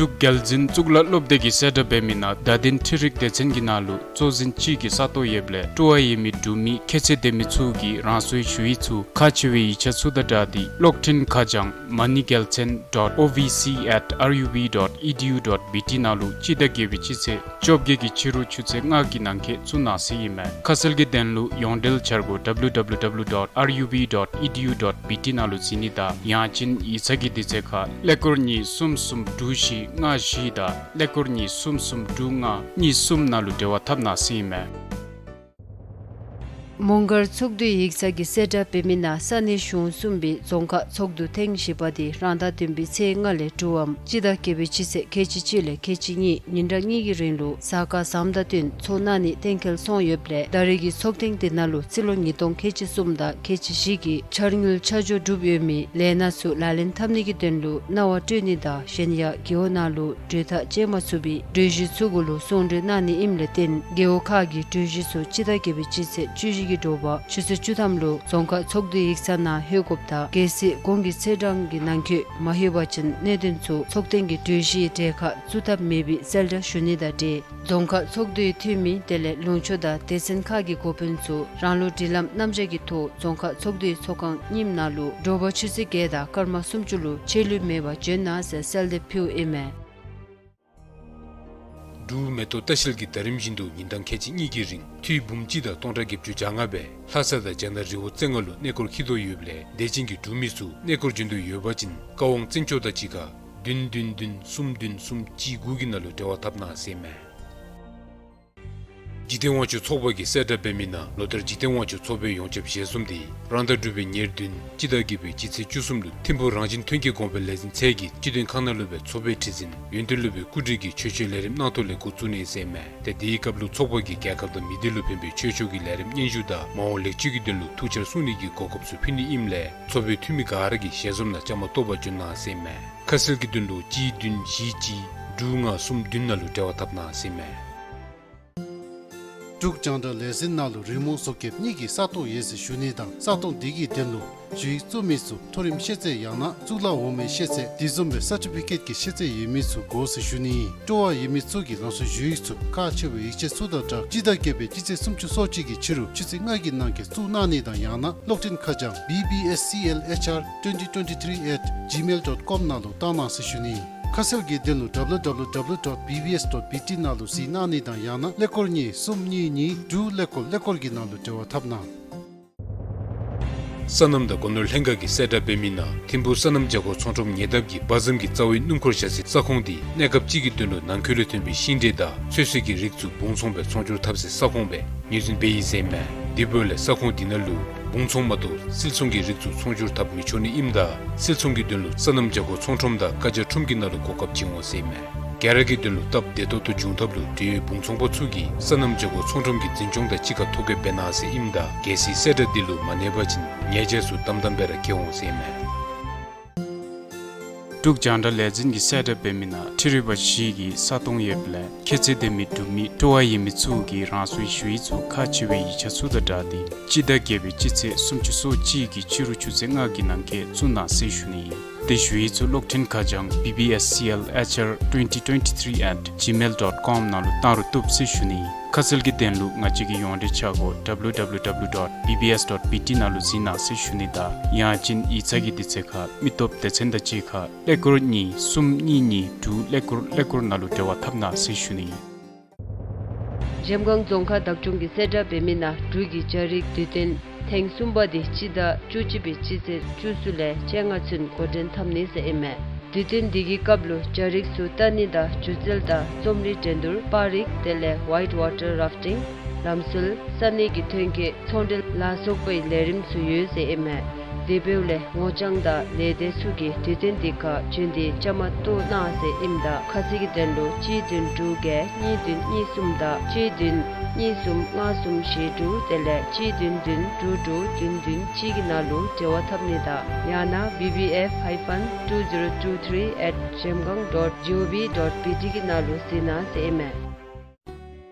འབྲུག་རྒྱལ་འཛིན་གཙུག་ལག་སློབ་སྡེ་གི་གསལ་བསྒྲགས་འབད་མི་ནང་བརྡ་དོན་འཕྲུལ་རིག་སྡེ་ཚན་གྱི་ནང་ལུ་གཙོ་འཛིན་གཅིག་གི་ས་སྟོང་ཡོདཔ་ལས་སྤྲོ་བ་ཡོད་མི་འབྲུག་མི་ཁྱད་ཚད་ལྡན་མི་ཚུ་གིས་རང་སོའི་ཞུ་ཡིག་ཚུ་ཁག་ཆེ་བའི་ཡིག་ཆ་ཚུ་དང་སྦྲགས་ཏེ་གློག་འཕྲིན་ཁ་བྱང་མ་ཎི་རྒྱལ་མཚན་dot O V C at R U B dot E D U dot B T ནང་ལུ་སྤྱི་ཟླ་བརྒྱད་པའི་སྤྱི་ཚེས་བཅོ་བརྒྱད་ཀྱི་ཕྱི་རུ་ཆུ་ཚོད་ལྔ་གི་ནང་འཁོད་བཙུགས་གནང་ཟེར་ཨིན་མས། ཁ་གསལ་གྱི་དོན་ལུ་ཡོངས་འབྲེལ་འཆར་སྒོ་W W W dot R U B dot E D U dot B T ནང་ལུ་གཟིགས་ནི་དང་ཡང་ཅིན་ཡིག་ཚང་གི་དུས་ཚོད་ཁར་ཀླད་ཀོར་གཉིས་གསུམ་གསུམ་དྲུག་བཞི་ལྔ་བཞི་དང་ཀླད་ཀོར་གཉིས་གསུམ་གསུམ་དྲུག་ལྔ་གཉིས་གསུམ་ནང་ལུ་འབྲེལ་བ་འཐབ་གནང་ཟེར་ཨིན་མས། མོང་སྒར་ཚོགས་འདུའི་ཡིག་ཚང་གི་གསལ་བསྒྲགས་འབད་མི་ནང་ས་གནས་གཞུང་གསུམ་པའི་རྫོང་ཁག་ཚོགས་འདུ་ཐེངས་བཞི་པ་དེ་རང་ཟླ་བདུན་པའི་ཚེས་ལྔ་ལས་དྲུག་པའམ་སྤྱི་ཟླ་བརྒྱད་པའི་སྤྱི་ཚེས་ཁལ་གཅིག་གཅིག་ལས་ཁལ་གཅིག་གཉིས་ཉིན་གྲངས་གཉིས་ཀྱི་རིང་ལུ་གཟའ་སྐར་བཟངམ་དང་བསྟུན་ཚོགས་གནང་ནི་གཏན་འཁེལ་སོང་ཡོདཔ་ལས་ད་རེས་ཀྱི་ཚོགས་ཐེངས་དེ་ནང་ལུ་རྩིས་ལོ་ཉིས་སྟོང་ཁལ་གཅིག་གསུམ་དང་ཁལ་གཅིག་བཞི་གི་འཆར་དངུལ་ཆ་འཇོག་གྲུབ་ཡོད་མི་ལས་སྣ་ཚུ་ལག་ལེན་འཐབ་ནི་གི་དོན་ལུ་གནང་བ་སྤྲོད་ནི་དང་གཞན་ཡང་རྒེད་འོག་ནང་ལུ་གྲོས་ཐག་བཅད་མ་ཚུགས་པའི་གྲོས་གཞི་ཚུ་གུ་ལུ་ཟུང་འབྲེལ་གནང་ནི་ཨིནམ་ལས་བརྟེན་རྒེད་འོག་ཁག་གི་གྲོས་གཞི་ཚུ་སྤྱི་ཟླ་བརྒྱད་པའི་སྤྱི་ཚེས་བཅུ་བཞི་གི་དྲོ་པ་ཆུ་ཚོད་བཅུ་ཐམ་ལུ་རྫོང་ཁག་ཚོགས་འདུའི་ཡིག་ཚང་ནང་ལྷོད་དགོཔ་དང་གལ་སྲིད་གོང་གི་ཚེས་གྲངས་ཀྱི་ནང་འཁོད་མ་ལྷོད་པ་ཅིན་གནད་དོན་ཚུ་ཚོགས་ཐེངས་ཀྱི་གྲོས་གཞིའི་གྲལ་ཁར་བཙུགས་ཐབས་མེད་པའི་གསལ་བསྒྲགས་ཞུ་ནི་དང་འབྲེལ་རྫོང་ཁག་ཚོགས་འདུའི་འཐུས་མི་དེ་ལས་ལུང་ཕྱོགས་དང་སྡེ་ཚན་ཁག་གི་འགོ་དཔོན་ཚུ་རང་ལུགས་སྒྲིག་ལམ་རྣམ་གཞག་གི་ཐོག་རྫོང་ཁག་ཚོགས་འདུའི་ཚོགས་ཁང་རྙིངམ་ནང་ལུ་དྲོ་པ་ཆུ་ཚོད་བརྒྱད་དང་སྐར་མ་སུམ་ཅུ་ལུ་ཆད་ལུས་མེད་པར་འབྱོན་གནང་ཟེར་གསལ་འདེབས་ཕུལཝ་ཨིན་མས། འབྲུག་མེ་ཏོག་ལྟ་བཤལ་གྱིས་ཟླ་རིམ་བཞིན་དུ་ཉིན་གྲངས་ཁལ་གཅིག་གཉིས་ཀྱི་རིང་འཐུས་འབུམ་གཅིག་དང་སྟོང་ཕྲག་བརྒྱད་ཅུ་གྱ་ལྔ་སྦེ་ལྷ་ས་དང་རྒྱ་ནག་རི་བོ་རྩེ་ལྔ་ལུ་གནས་སྐོར་འཁྱིད་དོ་ཡོདཔ་ལས་དད་ཅན་གྱི་འབྲུག་མི་ཚུ་གནས་སྐོར་འབྱོན་འདོད་ཡོད་པ་ཅིན་བཀའ་དབང་བཙན་སྐྱོགས་དང་གཅིག་ཁར་བདུན་བདུན་བདུན་གསུམ་བདུན་གསུམ་གཅིག་དགུ་གི་ནང་ལུ་འབྲེལ་བ་འཐབ་གནང་ཟེར་ཨིན་མས། འཇིག་རྟེན་དབང་ཕྱུག་ཚོགས་པ་གིས་གསལ་བསྒྲགས་འབད་མི་ནང་ལོ་ལྟར་འཇིག་རྟེན་དབང་ཕྱུག་ཚོགས་པའི་ཡོངས་ཁྱབ་ཞལ་འཛོམས་འདི་རང་ཟླ་དྲུག་པའི་ཉེར་བདུན་སྤྱི་ཟླ་བརྒྱད་པའི་སྤྱི་ཚེས་བཅུ་གསུམ་ལུ་ཐིམ་ཕུག་རང་བཞིན་ཐོན་སྐྱེད་གོང་འཕེལ་ལས་འཛིན་ཚད་ཀྱི་སྤྱི་དོན་ཁང་ནང་ལུ་སྦེ་ཚོགས་པའི་ཁྲི་འཛིན་ཡོན་ཏན་སློབ་དཔོན་སྐུ་བགྲེས་ཀྱིས་ཆོས་ཆོས་ལས་རིམ་གནང་ཐོག་ལས་འགོ་བཙུགས་ནི་ཟེར་ཨིན་མས། ཏེ་དེའི་སྐབས་ལུ་ཚོགས་པ་གིས་རྒྱལ་ཁབ་དང་མི་སྡེ་ལུ་ཕན་པའི་ཆོས་ཕྱོགས་ཀྱི་ལས་རིམ་སྙན་ཞུ་དང་མ་འོངས་ལེགས་བཅོས་ཀྱི་དོན་ལུ་ཐུགས་འཆར་གསུང་ནི་གི་གོ་སྐབས་ཚུ་ཕུལ་ནི་ཨིནམ་ལས་ཚོགས་པའི་འཐུས་མི་ག་ར་གིས་ཞལ་འཛོམས་ནང་བཅའ་མར་གཏོགས་པར་འབྱོན་གནང་ཟེར་ཨིན་མས། ཁ་གསལ་གྱི་དོན་ལུ་གཅིག་བདུན་བཞི་གཅིག་དྲུག་ལྔ་གསུམ་བདུན་ནང་ལུ་འབྲེལ་བ་འཐབ་གནང་ཟེར་ཨིན་མས། འབྲུག་རྒྱང་བསྒྲགས་ལས་འཛིན་ནང་ལུ་རི་མོ་བཟོ་མཁན་གཉིས་ཀྱི་ས་སྟོང་ཡོད་ཟེར་ཞུ་ནི་དང་ས་སྟོང་དེ་གི་དོན་ལུ་ཞུ་ཡིག་བཙུགས་མི་ཚུ་མཐོ་རིམ་ཤེས་ཚད་ཡང་ན་གཙུག་ལག་འོག་མའི་ཤེས་ཚད་དེ་བཟུམ་སྦེ་སར་ཊི་ཕི་ཀེཊ་ཀྱི་ཤེས་ཚད་ཡོད་མི་ཚུ་དགོ་ཟེར་ཞུ་ནི། སྤྲོ་བ་ཡོད་མི་ཚུ་གིས་རང་སོའི་ཞུ་ཡིག་ཚུ་ཁག་ཆེ་བའི་ཡིག་ཆ་ཚུ་དང་སྦྲགས་སྤྱི་ཟླ་བརྒྱད་པའི་སྤྱི་ཚེས་སུམ་ཅུ་སོ་གཅིག་གི་ཕྱི་རུ་ཆུ་ཚོད་ལྔ་གི་ནང་འཁོད་བཙུགས་གནང་ནི་དང་ཡང་ན་གློག་འཕྲིན་ཁ་བྱང་B B S C L H R twenty twenty-three at gmail dot com ནང་ལུ་བཏང་གནང་ཟེར་ཞུ་ནི། ཁ་གསལ་གྱི་དོན་ལུ W W W dot B B S dot B T ནང་ལུ་གཟིགས་གནང་ནི་དང་ཡང་ན་ཀླད་ཀོར་གཉིས་གསུམ་གཉིས་གཉིས་དྲུག་ཀླད་ཀོར་ཀླད་ཀོར་གྱི་ནང་ལུ་འབྲེལ་བ་འཐབ་གནང་། སོ་ནམ་དང་སྒོ་ནོར་ལྷན་ཁག་གིས་གསལ་བསྒྲགས་འབད་མི་ནང་ཐིམ་ཕུག་སོ་ནམ་བྱ་སྒོ་ཚོང་ཁྲོམ་ཉེ་འདབས་ཀྱི་དཔའ་འཛོམས་ཀྱི་རྩ་བའི་སྣུམ་འཁོར་བཞག་སའི་ས་ཁོངས་འདི་གནས་སྐབས་གཅིག་གི་དོན་ལུ་ནང་འཁོད་ལས་ཐོན་པའི་ཤིང་འབྲས་དང་ཚོད་བསྲེ་གི་རིགས་ཚུ་སྦུང་ཚོང་སྦེ་ཚོང་སྒྱུར་འཐབ་སའི་ས་ཁོངས་སྦེ་ངོས་འཛིན་འབད་ཡི་ཟེར་ཨིན་མས། དེ་འབདཝ་ལས་ས་ཁོངས་འདི་ནང་ལུ་སྦུང་ཚོང་མ་གཏོགས་སིལ་ཚོང་གི་རིགས་ཚུ་ཚོང་སྒྱུར་འཐབ་མི་ཆོག་ནི་ཨིནམ་ད་སིལ་ཚོང་གི་དོན་ལུ་སོ་ནམ་བྱ་སྒོ་ཚོང་ཁྲོམ་དང་བཀའ་རྒྱ་ཁྲོམ་གྱི་ནང་ལུ་གོ་སྐབས་བྱིན་འོང་ཟེར་ཨིན་མས། རྒྱ་ར་གི་དོན་ལུ་སྟབས་བདེ་ཏོག་ཏོ་འབྱུང་ཐབས་ལུ་འབྲེལ་ཡོད་སྦུང་ཚོང་པ་ཚུ་གིས་སོ་ནམ་བྱ་སྒོ་ཚོང་ཁྲོམ་གྱི་འཛིན་སྐྱོང་དང་གཅིག་ཁར་ཐོ་བཀོད་འབད་གནང་ཟེར་ཨིནམ་ད་གལ་སྲིད་གསལ་བསྒྲགས་འདི་ལུ་མ་གནས་པ་ཅིན་ཉེས་བྱ་ཚུ་དམ་དམ་སྦེ་ར་འཁྱེར་འོང་ཟེར་ཨིན་མས། འབྲུག་རྒྱང་བསྒྲགས་ལས་འཛིན་གྱིས་གསལ་བསྒྲགས་འབད་མི་ནང་འཕྲུལ་རིག་པ་བཞི་གི་ས་སྟོང་ཡོདཔ་ལས་ཁྱད་ཚད་ལྡན་མི་འབྲུག་མི་སྤྲོ་བ་ཡོད་མི་ཚུ་གིས་རང་སོའི་ཞུ་ཡིག་ཚུ་ཁག་ཆེ་བའི་ཡིག་ཆ་ཚུ་དང་སྦྲགས་ཏེ་སྤྱི་ཟླ་བརྒྱད་པའི་སྤྱི་ཚེས་སུམ་ཅུ་སོ་གཅིག་གི་ཕྱི་རུ་ཆུ་ཚོད་ལྔ་གི་ནང་འཁོད་བཙུགས་གནང་ཟེར་ཞུ་ནི་ཨིན། ཏེ་ཞུ་ཡིག་ཚུ་གློག་འཕྲིན་ཁ་བྱང་B B S C L H R twenty twenty-three at gmail dot com ནང་ལུ་བཏང་རུང་བཏུབ་ཟེར་ཞུ་ནི། ཁ་གསལ་གྱི་དོན་ལུ་ང་བཅས་ཀྱི་ཡོངས་འབྲེལ་ཆ་སྒོ W W W dot B B S dot B T ནང་ལུ་གཟིགས་གནང་ཟེར་ཞུ་ནི་དང་ཡང་ཅིན་ཡིག་ཚང་གི་དུས་ཚོད་ཁར་མི་སྟོབས་སྡེ་ཚན་དང་གཅིག་ཁར་ཀླད་ཀོར་གཉིས་གསུམ་གཉིས་གཉིས་དྲུག་ཀླད་ཀོར་ཀླད་ཀོར་ནང་ལུ་འབྲེལ་བ་འཐབ་གནང་ཟེར་ཞུ་ནི། གཞལམ་སྒང་རྫོང་ཁག་བདག་སྐྱོང་གིས་གསལ་བསྒྲགས་འབད་མི་ནང་འབྲུག་གི་སྦྱར་ཡིག་དུས་སྟོན་ཐེངས་གསུམ་པ་འདི་སྤྱི་ཟླ་བཅུ་གཅིག་པའི་སྤྱི་ཚེས་བཅུ་གསུམ་ལས་བཅོ་ལྔ་ཚུན་འགོ་འདྲེན་འཐབ་ནི་ཟེར་ཨིན་མས། དུས་སྟོན་འདི་གི་སྐབས་ལུ་སྦྱར་ཡིག་ཚུ་བལྟ་ནི་དང་སྒྱུ་རྩལ་དང་རྩོམ་རིག་འགྲན་བསྡུར་པར་རིས་དེ་ལས་ཝའིཊ་ཝ་ཊར་རཱཕ་ཊིང་ལམ་སྲོལ་ས་གནས་ཀྱི་ཐོན་སྐྱེད་ཚོང་འབྲེལ་ལ་སོགས་པའི་ལས་རིམ་ཚུ་ཡོད་ཟེར་ཨིན་མས། དེ་འབདཝ་ལས་ངོ་རྐྱང་དང་ལས་སྡེ་ཚུ་གིས་དུས་སྟོན་འདི་ཁར་བྱོན་ཏེ་བཅའ་མར་གཏོགས་གནང་ཟེར་ཨིནམ་ད་ཁ་གསལ་གྱི་དོན་ལུ་གཅིག་བདུན་དྲུག་བརྒྱད་གཉིས་བདུན་གཉིས་གསུམ་དང་གཅིག་བདུན་གཉིས་གསུམ་ལྔ་གསུམ་བཞི་དྲུག་དེ་ལས་གཅིག་བདུན་བདུན་དྲུག་དྲུག་བདུན་བདུན་གཅིག་གི་ནང་ལུ་འབྲེལ་བ་འཐབ་ནི་དང་ཡང་ན B B F hyphen two zero two three at zhemgang dot gov dot B T གི་ནང་ལུ་གཟིགས་གནང་ཟེར་ཨིན་མས།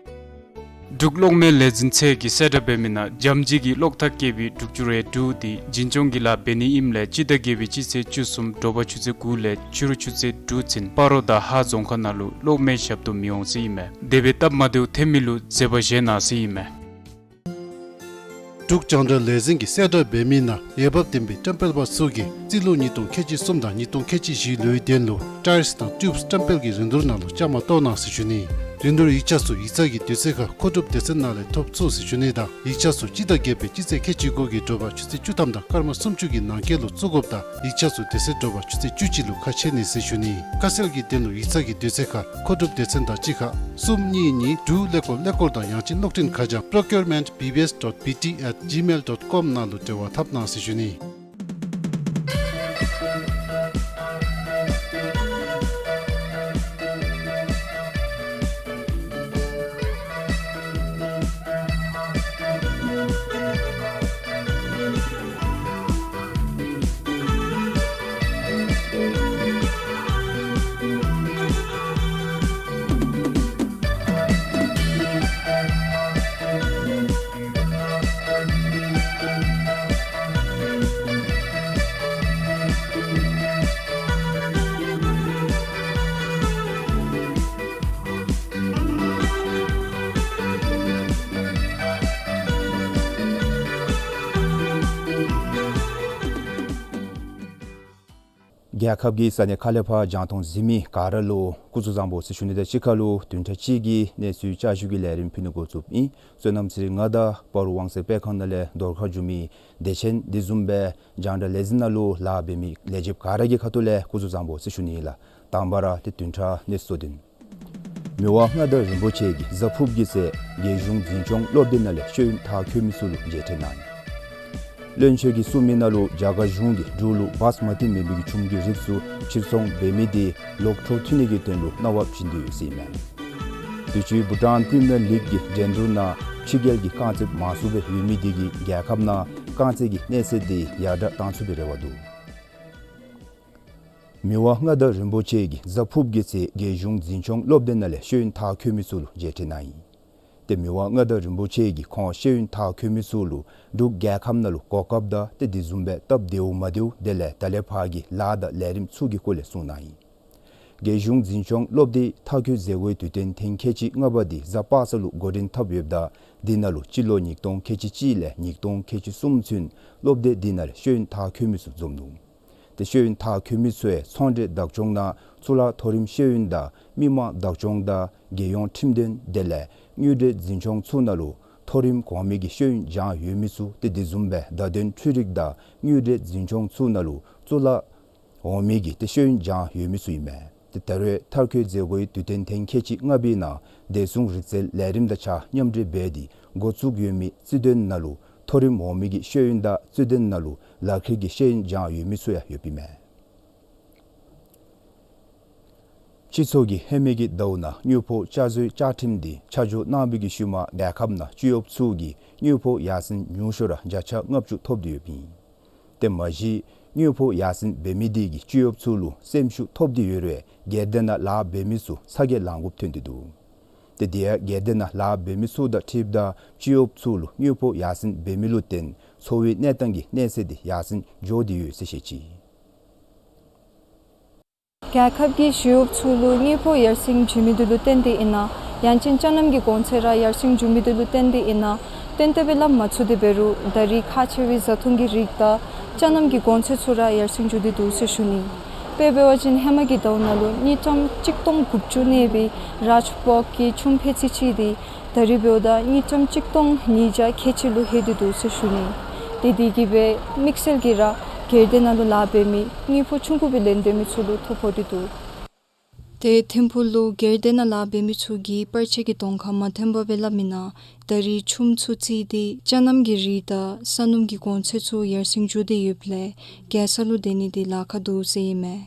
འབྲུག་གློག་མེ་ལས་འཛིན་ཚད་ཀྱིས་གསལ་བསྒྲགས་འབད་མི་ནང་འཇམ་དབྱེ་གི་གློག་ཐག་བཀལ་བའི་འབྲུག་ཅུ་རེ་དྲུག་འདི་འཛིན་སྐྱོང་གི་ལཱ་འབད་ནི་ཨིནམ་ལས་སྤྱི་ཟླ་བརྒྱད་པའི་སྤྱི་ཚེས་བཅུ་གསུམ་དྲོ་པ་ཆུ་ཚོད་དགུ་ལས་ཕྱི་རུ་ཆུ་ཚོད་དྲུག་ཚུན་སྤ་རོ་དང་ཧཱ་རྫོང་ཁག་ནང་ལུ་གློག་མེ་ཞབས་ཏོག་མི་འོང་ཟེར་ཨིན་མས། དེ་སྦེ་སྟབས་མ་བདེཝ་ཐོན་མི་ལུ་འཛེམ་པ་བཞེས་གནང་ཟེར་ཨིན་མས། འབྲུག་རྒྱང་བསྒྲགས་ལས་འཛིན་གྱིས་གསལ་བསྒྲགས་འབད་མི་ནང་འོས་འབབ་ལྡན་པའི་བཀྲམ་སྤེལ་པ་ཚུ་གིས་རྩིས་ལོ་ཉིས་སྟོང་ཁལ་གཅིག་གསུམ་དང་ཉིས་སྟོང་ཁལ་གཅིག་བཞི་ལོའི་དོན་ལུ་ཊའིརསི་དང་ཊིའུབསི་བཀྲམ་སྤེལ་གྱི་རིན་བསྡུར་ནང་ལུ་བཅའ་མར་གཏོགས་གནང་ཟེར་ཞུ་ནི། རིན་བསྡུར་ཡིག་ཆ་ཚུ་ཡིག་ཚང་གི་དུས་ཚོད་ཁར་མཁོ་སྒྲུབ་སྡེ་ཚན་ནང་ལས་ཐོབ་ཚུགས་ཟེར་ཞུ་ནི་དང་ཡིག་ཆ་ཚུ་སྤྱི་ཟླ་བརྒྱད་པའི་སྤྱི་ཚེས་ཁལ་གཅིག་དགུ་གི་དྲོ་པ་ཆུ་ཚོད་བཅུ་ཐམ་དང་སྐར་མ་སུམ་ཅུ་གི་ནང་འཁོད་ལུ་བཙུགས་དགོཔ་དང་ཡིག་ཆ་ཚུ་དེ་ཚེ་དྲོ་པ་ཆུ་ཚོད་བཅུ་གཅིག་ལུ་ཁ་ཕྱེ་ནི་ཟེར་ཞུ་ནི། ཁ་གསལ་གྱི་དོན་ལུ་ཡིག་ཚང་གི་དུས་ཚོད་ཁར་མཁོ་སྒྲུབ་སྡེ་ཚན་དང་གཅིག་ཁར་གསུམ་གཉིས་གཉིས་དྲུག་ཀླད་ཀོར་ཀླད་ཀོར་དང་ཡང་ཅིན་གློག་འཕྲིན་ཁ་བྱང་procurement B B S dot B T at gmail dot com ནང་ལུ་འབྲེལ་བ་འཐབ་གནང་ཟེར་ཞུ་ནི། རྒྱལ་ཁབ་ཀྱི་ས་གནས་ཁག་ལས་ཕར་རྒྱང་མཐོང་གཟིགས་མི་ག་ར་ལུ་སྐུ་གཟུགས་བཟང་པོ་ཟེར་ཞུ་ནི་དང་གཅིག་ཁར་ལུ་བདུན་ཕྲག་གཅིག་གི་གནས་ཚུལ་བསྐྱར་ཞུ་གི་ལས་རིམ་ཕུལ་ནི་འགོ་བཙུགསཔ་ཨིན། བསོད་ནམས་ཚེ་རིང་ང་དང་སྤ་རོ་ཝང་སེ་དཔེ་ཁང་ནང་ལས་འདོར་ཁ་བསྒྱུར་མི་དེ་ཅིག་ཨིན། དེ་བཟུམ་སྦེ་རྒྱང་བསྒྲགས་ལས་འཛིན་ནང་ལུ་ལཱ་འབད་མི་ལས་བྱེདཔ་ག་ར་གི་ཁ་ཐུག་ལས་སྐུ་གཟུགས་བཟང་པོ་ཟེར་ཞུ་ནི་ཨིན་ལགས། དང་པ་ར་ཏེ་བདུན་ཕྲག་གནས་ཚུལ་བསྡུ་ནི། མི་དབང་མངའ་བདག་རིན་པོ་ཆེ་གིས་གཟའ་ཕུརཔ་གི་ཚེ་རྒྱལ་གཞུང་འཛིན་སྐྱོང་སློབ་སྡེ་ནང་ལས་ཤེས་ཡོན་མཐར་འཁྱོལ་མི་ཚུ་ལུ་མཇལ་འཕྲད་གནང་ཡི། བློན་ཆེན་གྱིས་གསུངས་མི་ནང་ལུ་རྒྱ་གར་གཞུང་གིས་འབྲུག་ལུ་བཱས་མ་བཏོན་མེད་མི་གི་ཆུམ་གྱི་རིགས་ཚུ་ཕྱིར་ཚོང་འབད་མི་དེ་ལོག་འཕྲོ་མཐུད་ནི་གི་དོན་ལུ་གནང་བ་བྱིན་དོ་ཡོད་ཟེར་ཨིན་མས། དུས་ཅི་བྷུ་ཊཱན་པི་རི་མི་ཡར་ལིག་གི་འགྲན་བསྡུར་ནང་ཕྱི་རྒྱལ་གྱི་རྐང་རྩེདཔ་མང་སུ་སྦེ་ཡོད་མི་དེ་གིས་རྒྱལ་ཁབ་ནང་རྐང་རྩེད་ཀྱི་གནས་ཚད་དེ་ཡར་དྲག་གཏང་ཚུགས་པའི་རེ་བ་འདུག། མི་དབང་མངའ་བདག་རིན་པོ་ཆེ་གིས་གཟའ་ཕུརཔ་གི་ཚེ་རྒྱལ་གཞུང་འཛིན་སྐྱོང་སློབ་སྡེ་ནང་ལས་ཤེས་ཡོན་མཐར་འཁྱོལ་མི་ཚུ་ལུ་མཇལ་འཕྲད་གནང་ཡི། ཏེ་མི་དབང་མངའ་བདག་རིན་པོ་ཆེ་གིས་ཁོང་ཤེས་ཡོན་མཐར་འཁྱོལ་མི་ཚུ་ལུ་འབྲུག་རྒྱལ་ཁབ་ནང་ལུ་གོ་སྐབས་དང་ཏེ་དེ་བཟུམ་སྦེ་སྟབས་བདེཝ་མ་བདེཝ་དེ་ལས་ད་ལས་ཕར་གྱི་ལཱ་དང་ལས་རིམ་ཚུ་གི་སྐོར་ལས་གསུངས་གནང་ཡི། རྒྱལ་གཞུང་འཛིན་སྐྱོང་སློབ་སྡེ་མཐར་འཁྱོལ་མཛད་སྒོའི་དུས་སྟོན་ཐེངས་ཁལ་གཅིག་ལྔ་པ་དེ་གཟའ་པ་སངས་ལུ་འགོ་འདྲེན་འཐབ་ཡོདཔ་ད་དེ་ནང་ལུ་སྤྱི་ལོ་ཉིས་སྟོང་ཁལ་གཅིག་གཅིག་ལས་ཉིས་སྟོང་ཁལ་གཅིག་གསུམ་ཚུན་སློབ་སྡེ་དེ་ནང་ལས་ཤེས་ཡོན་མཐར་འཁྱོལ་མི་ཚུ་འཛོམས་ནུག། ཏེ་ཤེས་ཡོན་མཐར་འཁྱོལ་མི་ཚུ་ཡང་ཚོང་འབྲེལ་བདག་སྐྱོང་ནང་གཙུག་ལག་མཐོ་རིམ་ཤེས་ཡོན་དང་མི་དམངས་བདག་སྐྱོང་དང་རྒྱལ་ཡོངས་ཁྲིམས་དོན་དེ་ལས་དངུལ་འབྲེལ་འཛིན་སྐྱོང་ཚུ་ནང་ལུ་མཐོ་རིམ་གོང་མའི་གི་ཤེས་ཡོན་སྦྱང་ཡོད་མི་ཚུ་ཏེ་དེ་བཟུམ་སྦེ་བརྡ་དོན་འཕྲུལ་རིག་དང་དངུལ་འབྲེལ་འཛིན་སྐྱོང་ཚུ་ནང་ལུ་གཙུག་ལག་འོག་མའི་གི་ཏེ་ཤེས་ཡོན་སྦྱང་ཡོད་མི་ཚུ་ཨིན་མས། ཏེ་ད་རེས་མཐར་འཁྱོལ་མཛད་སྒོའི་དུས་སྟོན་ཐེངས་ཁལ་གཅིག་ལྔ་པའི་ནང་བདེ་སྲུང་རིག་རྩལ་ལས་རིམ་དང་གཅིག་ཁར་མཉམ་འབྲེལ་འབད་དེ་འགོ་བཙུགས་ཡོད་མི་རྩིས་དོན་ནང་ལུ་མཐོ་རིམ་འོག་མའི་གི་ཤེས་ཡོན་དང་རྩིས་དོན་ནང་ལུ་ལག་ཁྱེར་གྱི་ཤེས་ཡོན་སྦྱང་ཡོད་མི་ཚུ་ཡང་ཡོདཔ་ཨིན་མས། སྤྱི་ཚོགས་ཀྱི་ཧེ་མའི་གི་ཟླཝ་ནང་དངུལ་ཕོགས་བསྐྱར་བཟོའི་བཅའ་ཁྲིམས་དེ་ཆ་འཇོག་གནང་བའི་གི་ཤུལ་མ་རྒྱལ་ཁབ་ནང་སྤྱི་གཡོགཔ་ཚུ་གིས་དངུལ་ཕོགས་ཡར་སེང་ཉུང་ཤོས་ར་བརྒྱ་ཆ་ལྔ་བཅུ་ཐོབ་སྟེ་ཡོདཔ་ཨིན། ཏེ་མ་གཞི་དངུལ་ཕོགས་ཡར་སེང་འབད་མི་དེ་གིས་སྤྱི་གཡོགཔ་ཚུ་ལུ་སེམས་ཤུགས་ཐོབ་སྟེ་ཡོད་རུང་སྒེར་སྡེ་ནང་ལཱ་འབད་མི་ཚུ་ཚ་གྱང་ལང་དགོཔ་ཐོན་ཏེ་འདུག། ཏེ་དེ་ཡང་སྒེར་སྡེ་ནང་ལཱ་འབད་མི་ཚུ་དང་འཁྲིལཝ་ད་སྤྱི་གཡོགཔ་ཚུ་ལུ་དངུལ་ཕོགས་ཡར་སེང་འབད་མི་ལུ་བརྟེན་འཚོ་བའི་གནས་སྟངས་ཀྱི་གནས་ཚད་དེ་ཡར་སེང་འགྱོ་སྟེ་ཡོད་ཟེར་བཤད་ཅི། རྒྱལ་ཁབ་ཀྱིས་སྤྱི་གཡོགཔ་ཚུ་ལུ་དངུལ་ཕོགས་ཡར་སེང་བྱིན་མི་དེ་ལུ་བརྟེན་ཏེ་ཨིན་ན་ཡང་ཅིན་ཅ་ལྔ་གི་གོང་ཚད་ར་ཡར་སེང་འགྱོ་མི་དེ་ལུ་བརྟེན་ཏེ་ཨིན་ན་ཏན་ཏན་སྦེ་སླབ་མ་ཚུགས་ཏེ་འབད་རུང་ད་རེས་ཁག་ཆེ་བའི་བཟའ་འཐུང་གི་རིགས་དང་ཅ་ལྔ་གི་གོང་ཚད་ཚུ་ར་ཡར་སེང་འགྱོ་སྟེ་འདུག་ཟེར་ཞུ་ནི། དཔེ་འབད་བ་ཅིན་ཧེ་མ་གི་ཟླཝ་ནང་ལུ་དངུལ་ཀྲམ་གཅིག་སྟོང་དགུ་བཅུ་གནས་པའི་རཱཇ་བྷོག་གི་ཆུམ་ཕད་ཚིགས་གཅིག་དེ་ད་རེས་འབདཝ་ད་དངུལ་ཀྲམ་གཅིག་སྟོང་ཉིས་བརྒྱ་ཁལ་གཅིག་ལུ་ལྷོད་དེ་འདུག་ཟེར་ཞུ་ནི། ཏེ་དེ་གིས་སྦེ་དམིགས་བསལ་གྱིས་ར་སྒེར་སྡེ་ནང་ལུ་ལཱ་འབད་མི་དངུལ་ཕོགས་ཆུང་ཀུ་སྦེ་ལེན་སྡོད་མི་ཚུ་ལུ་ཐོ་ཕོག་སྟེ་འདུག། ཏེ་ཐིམ་ཕུག་ལུ་སྒེར་སྡེ་ནང་ལཱ་འབད་མི་ཚུ་གིས་པར་ཆས་ཀྱི་གདོང་ཁར་མ་འཐོན་པར་སྦེ་སླབ་མི་ནང་ད་རེས་ཆུམ་ཚུ་རྩིས་ཏེ་ཅ་ལྔ་གི་རིགས་དང་ས་སྣུམ་གྱི་གོང་ཚད་ཚུ་ཡར་སེང་འགྱོ་སྟེ་ཡོདཔ་ལས་རྒྱལ་ས་ལུ་སྡོད་ནི་དེ་ལཱ་ཁག་འདུག་ཟེར་ཨིན་མས།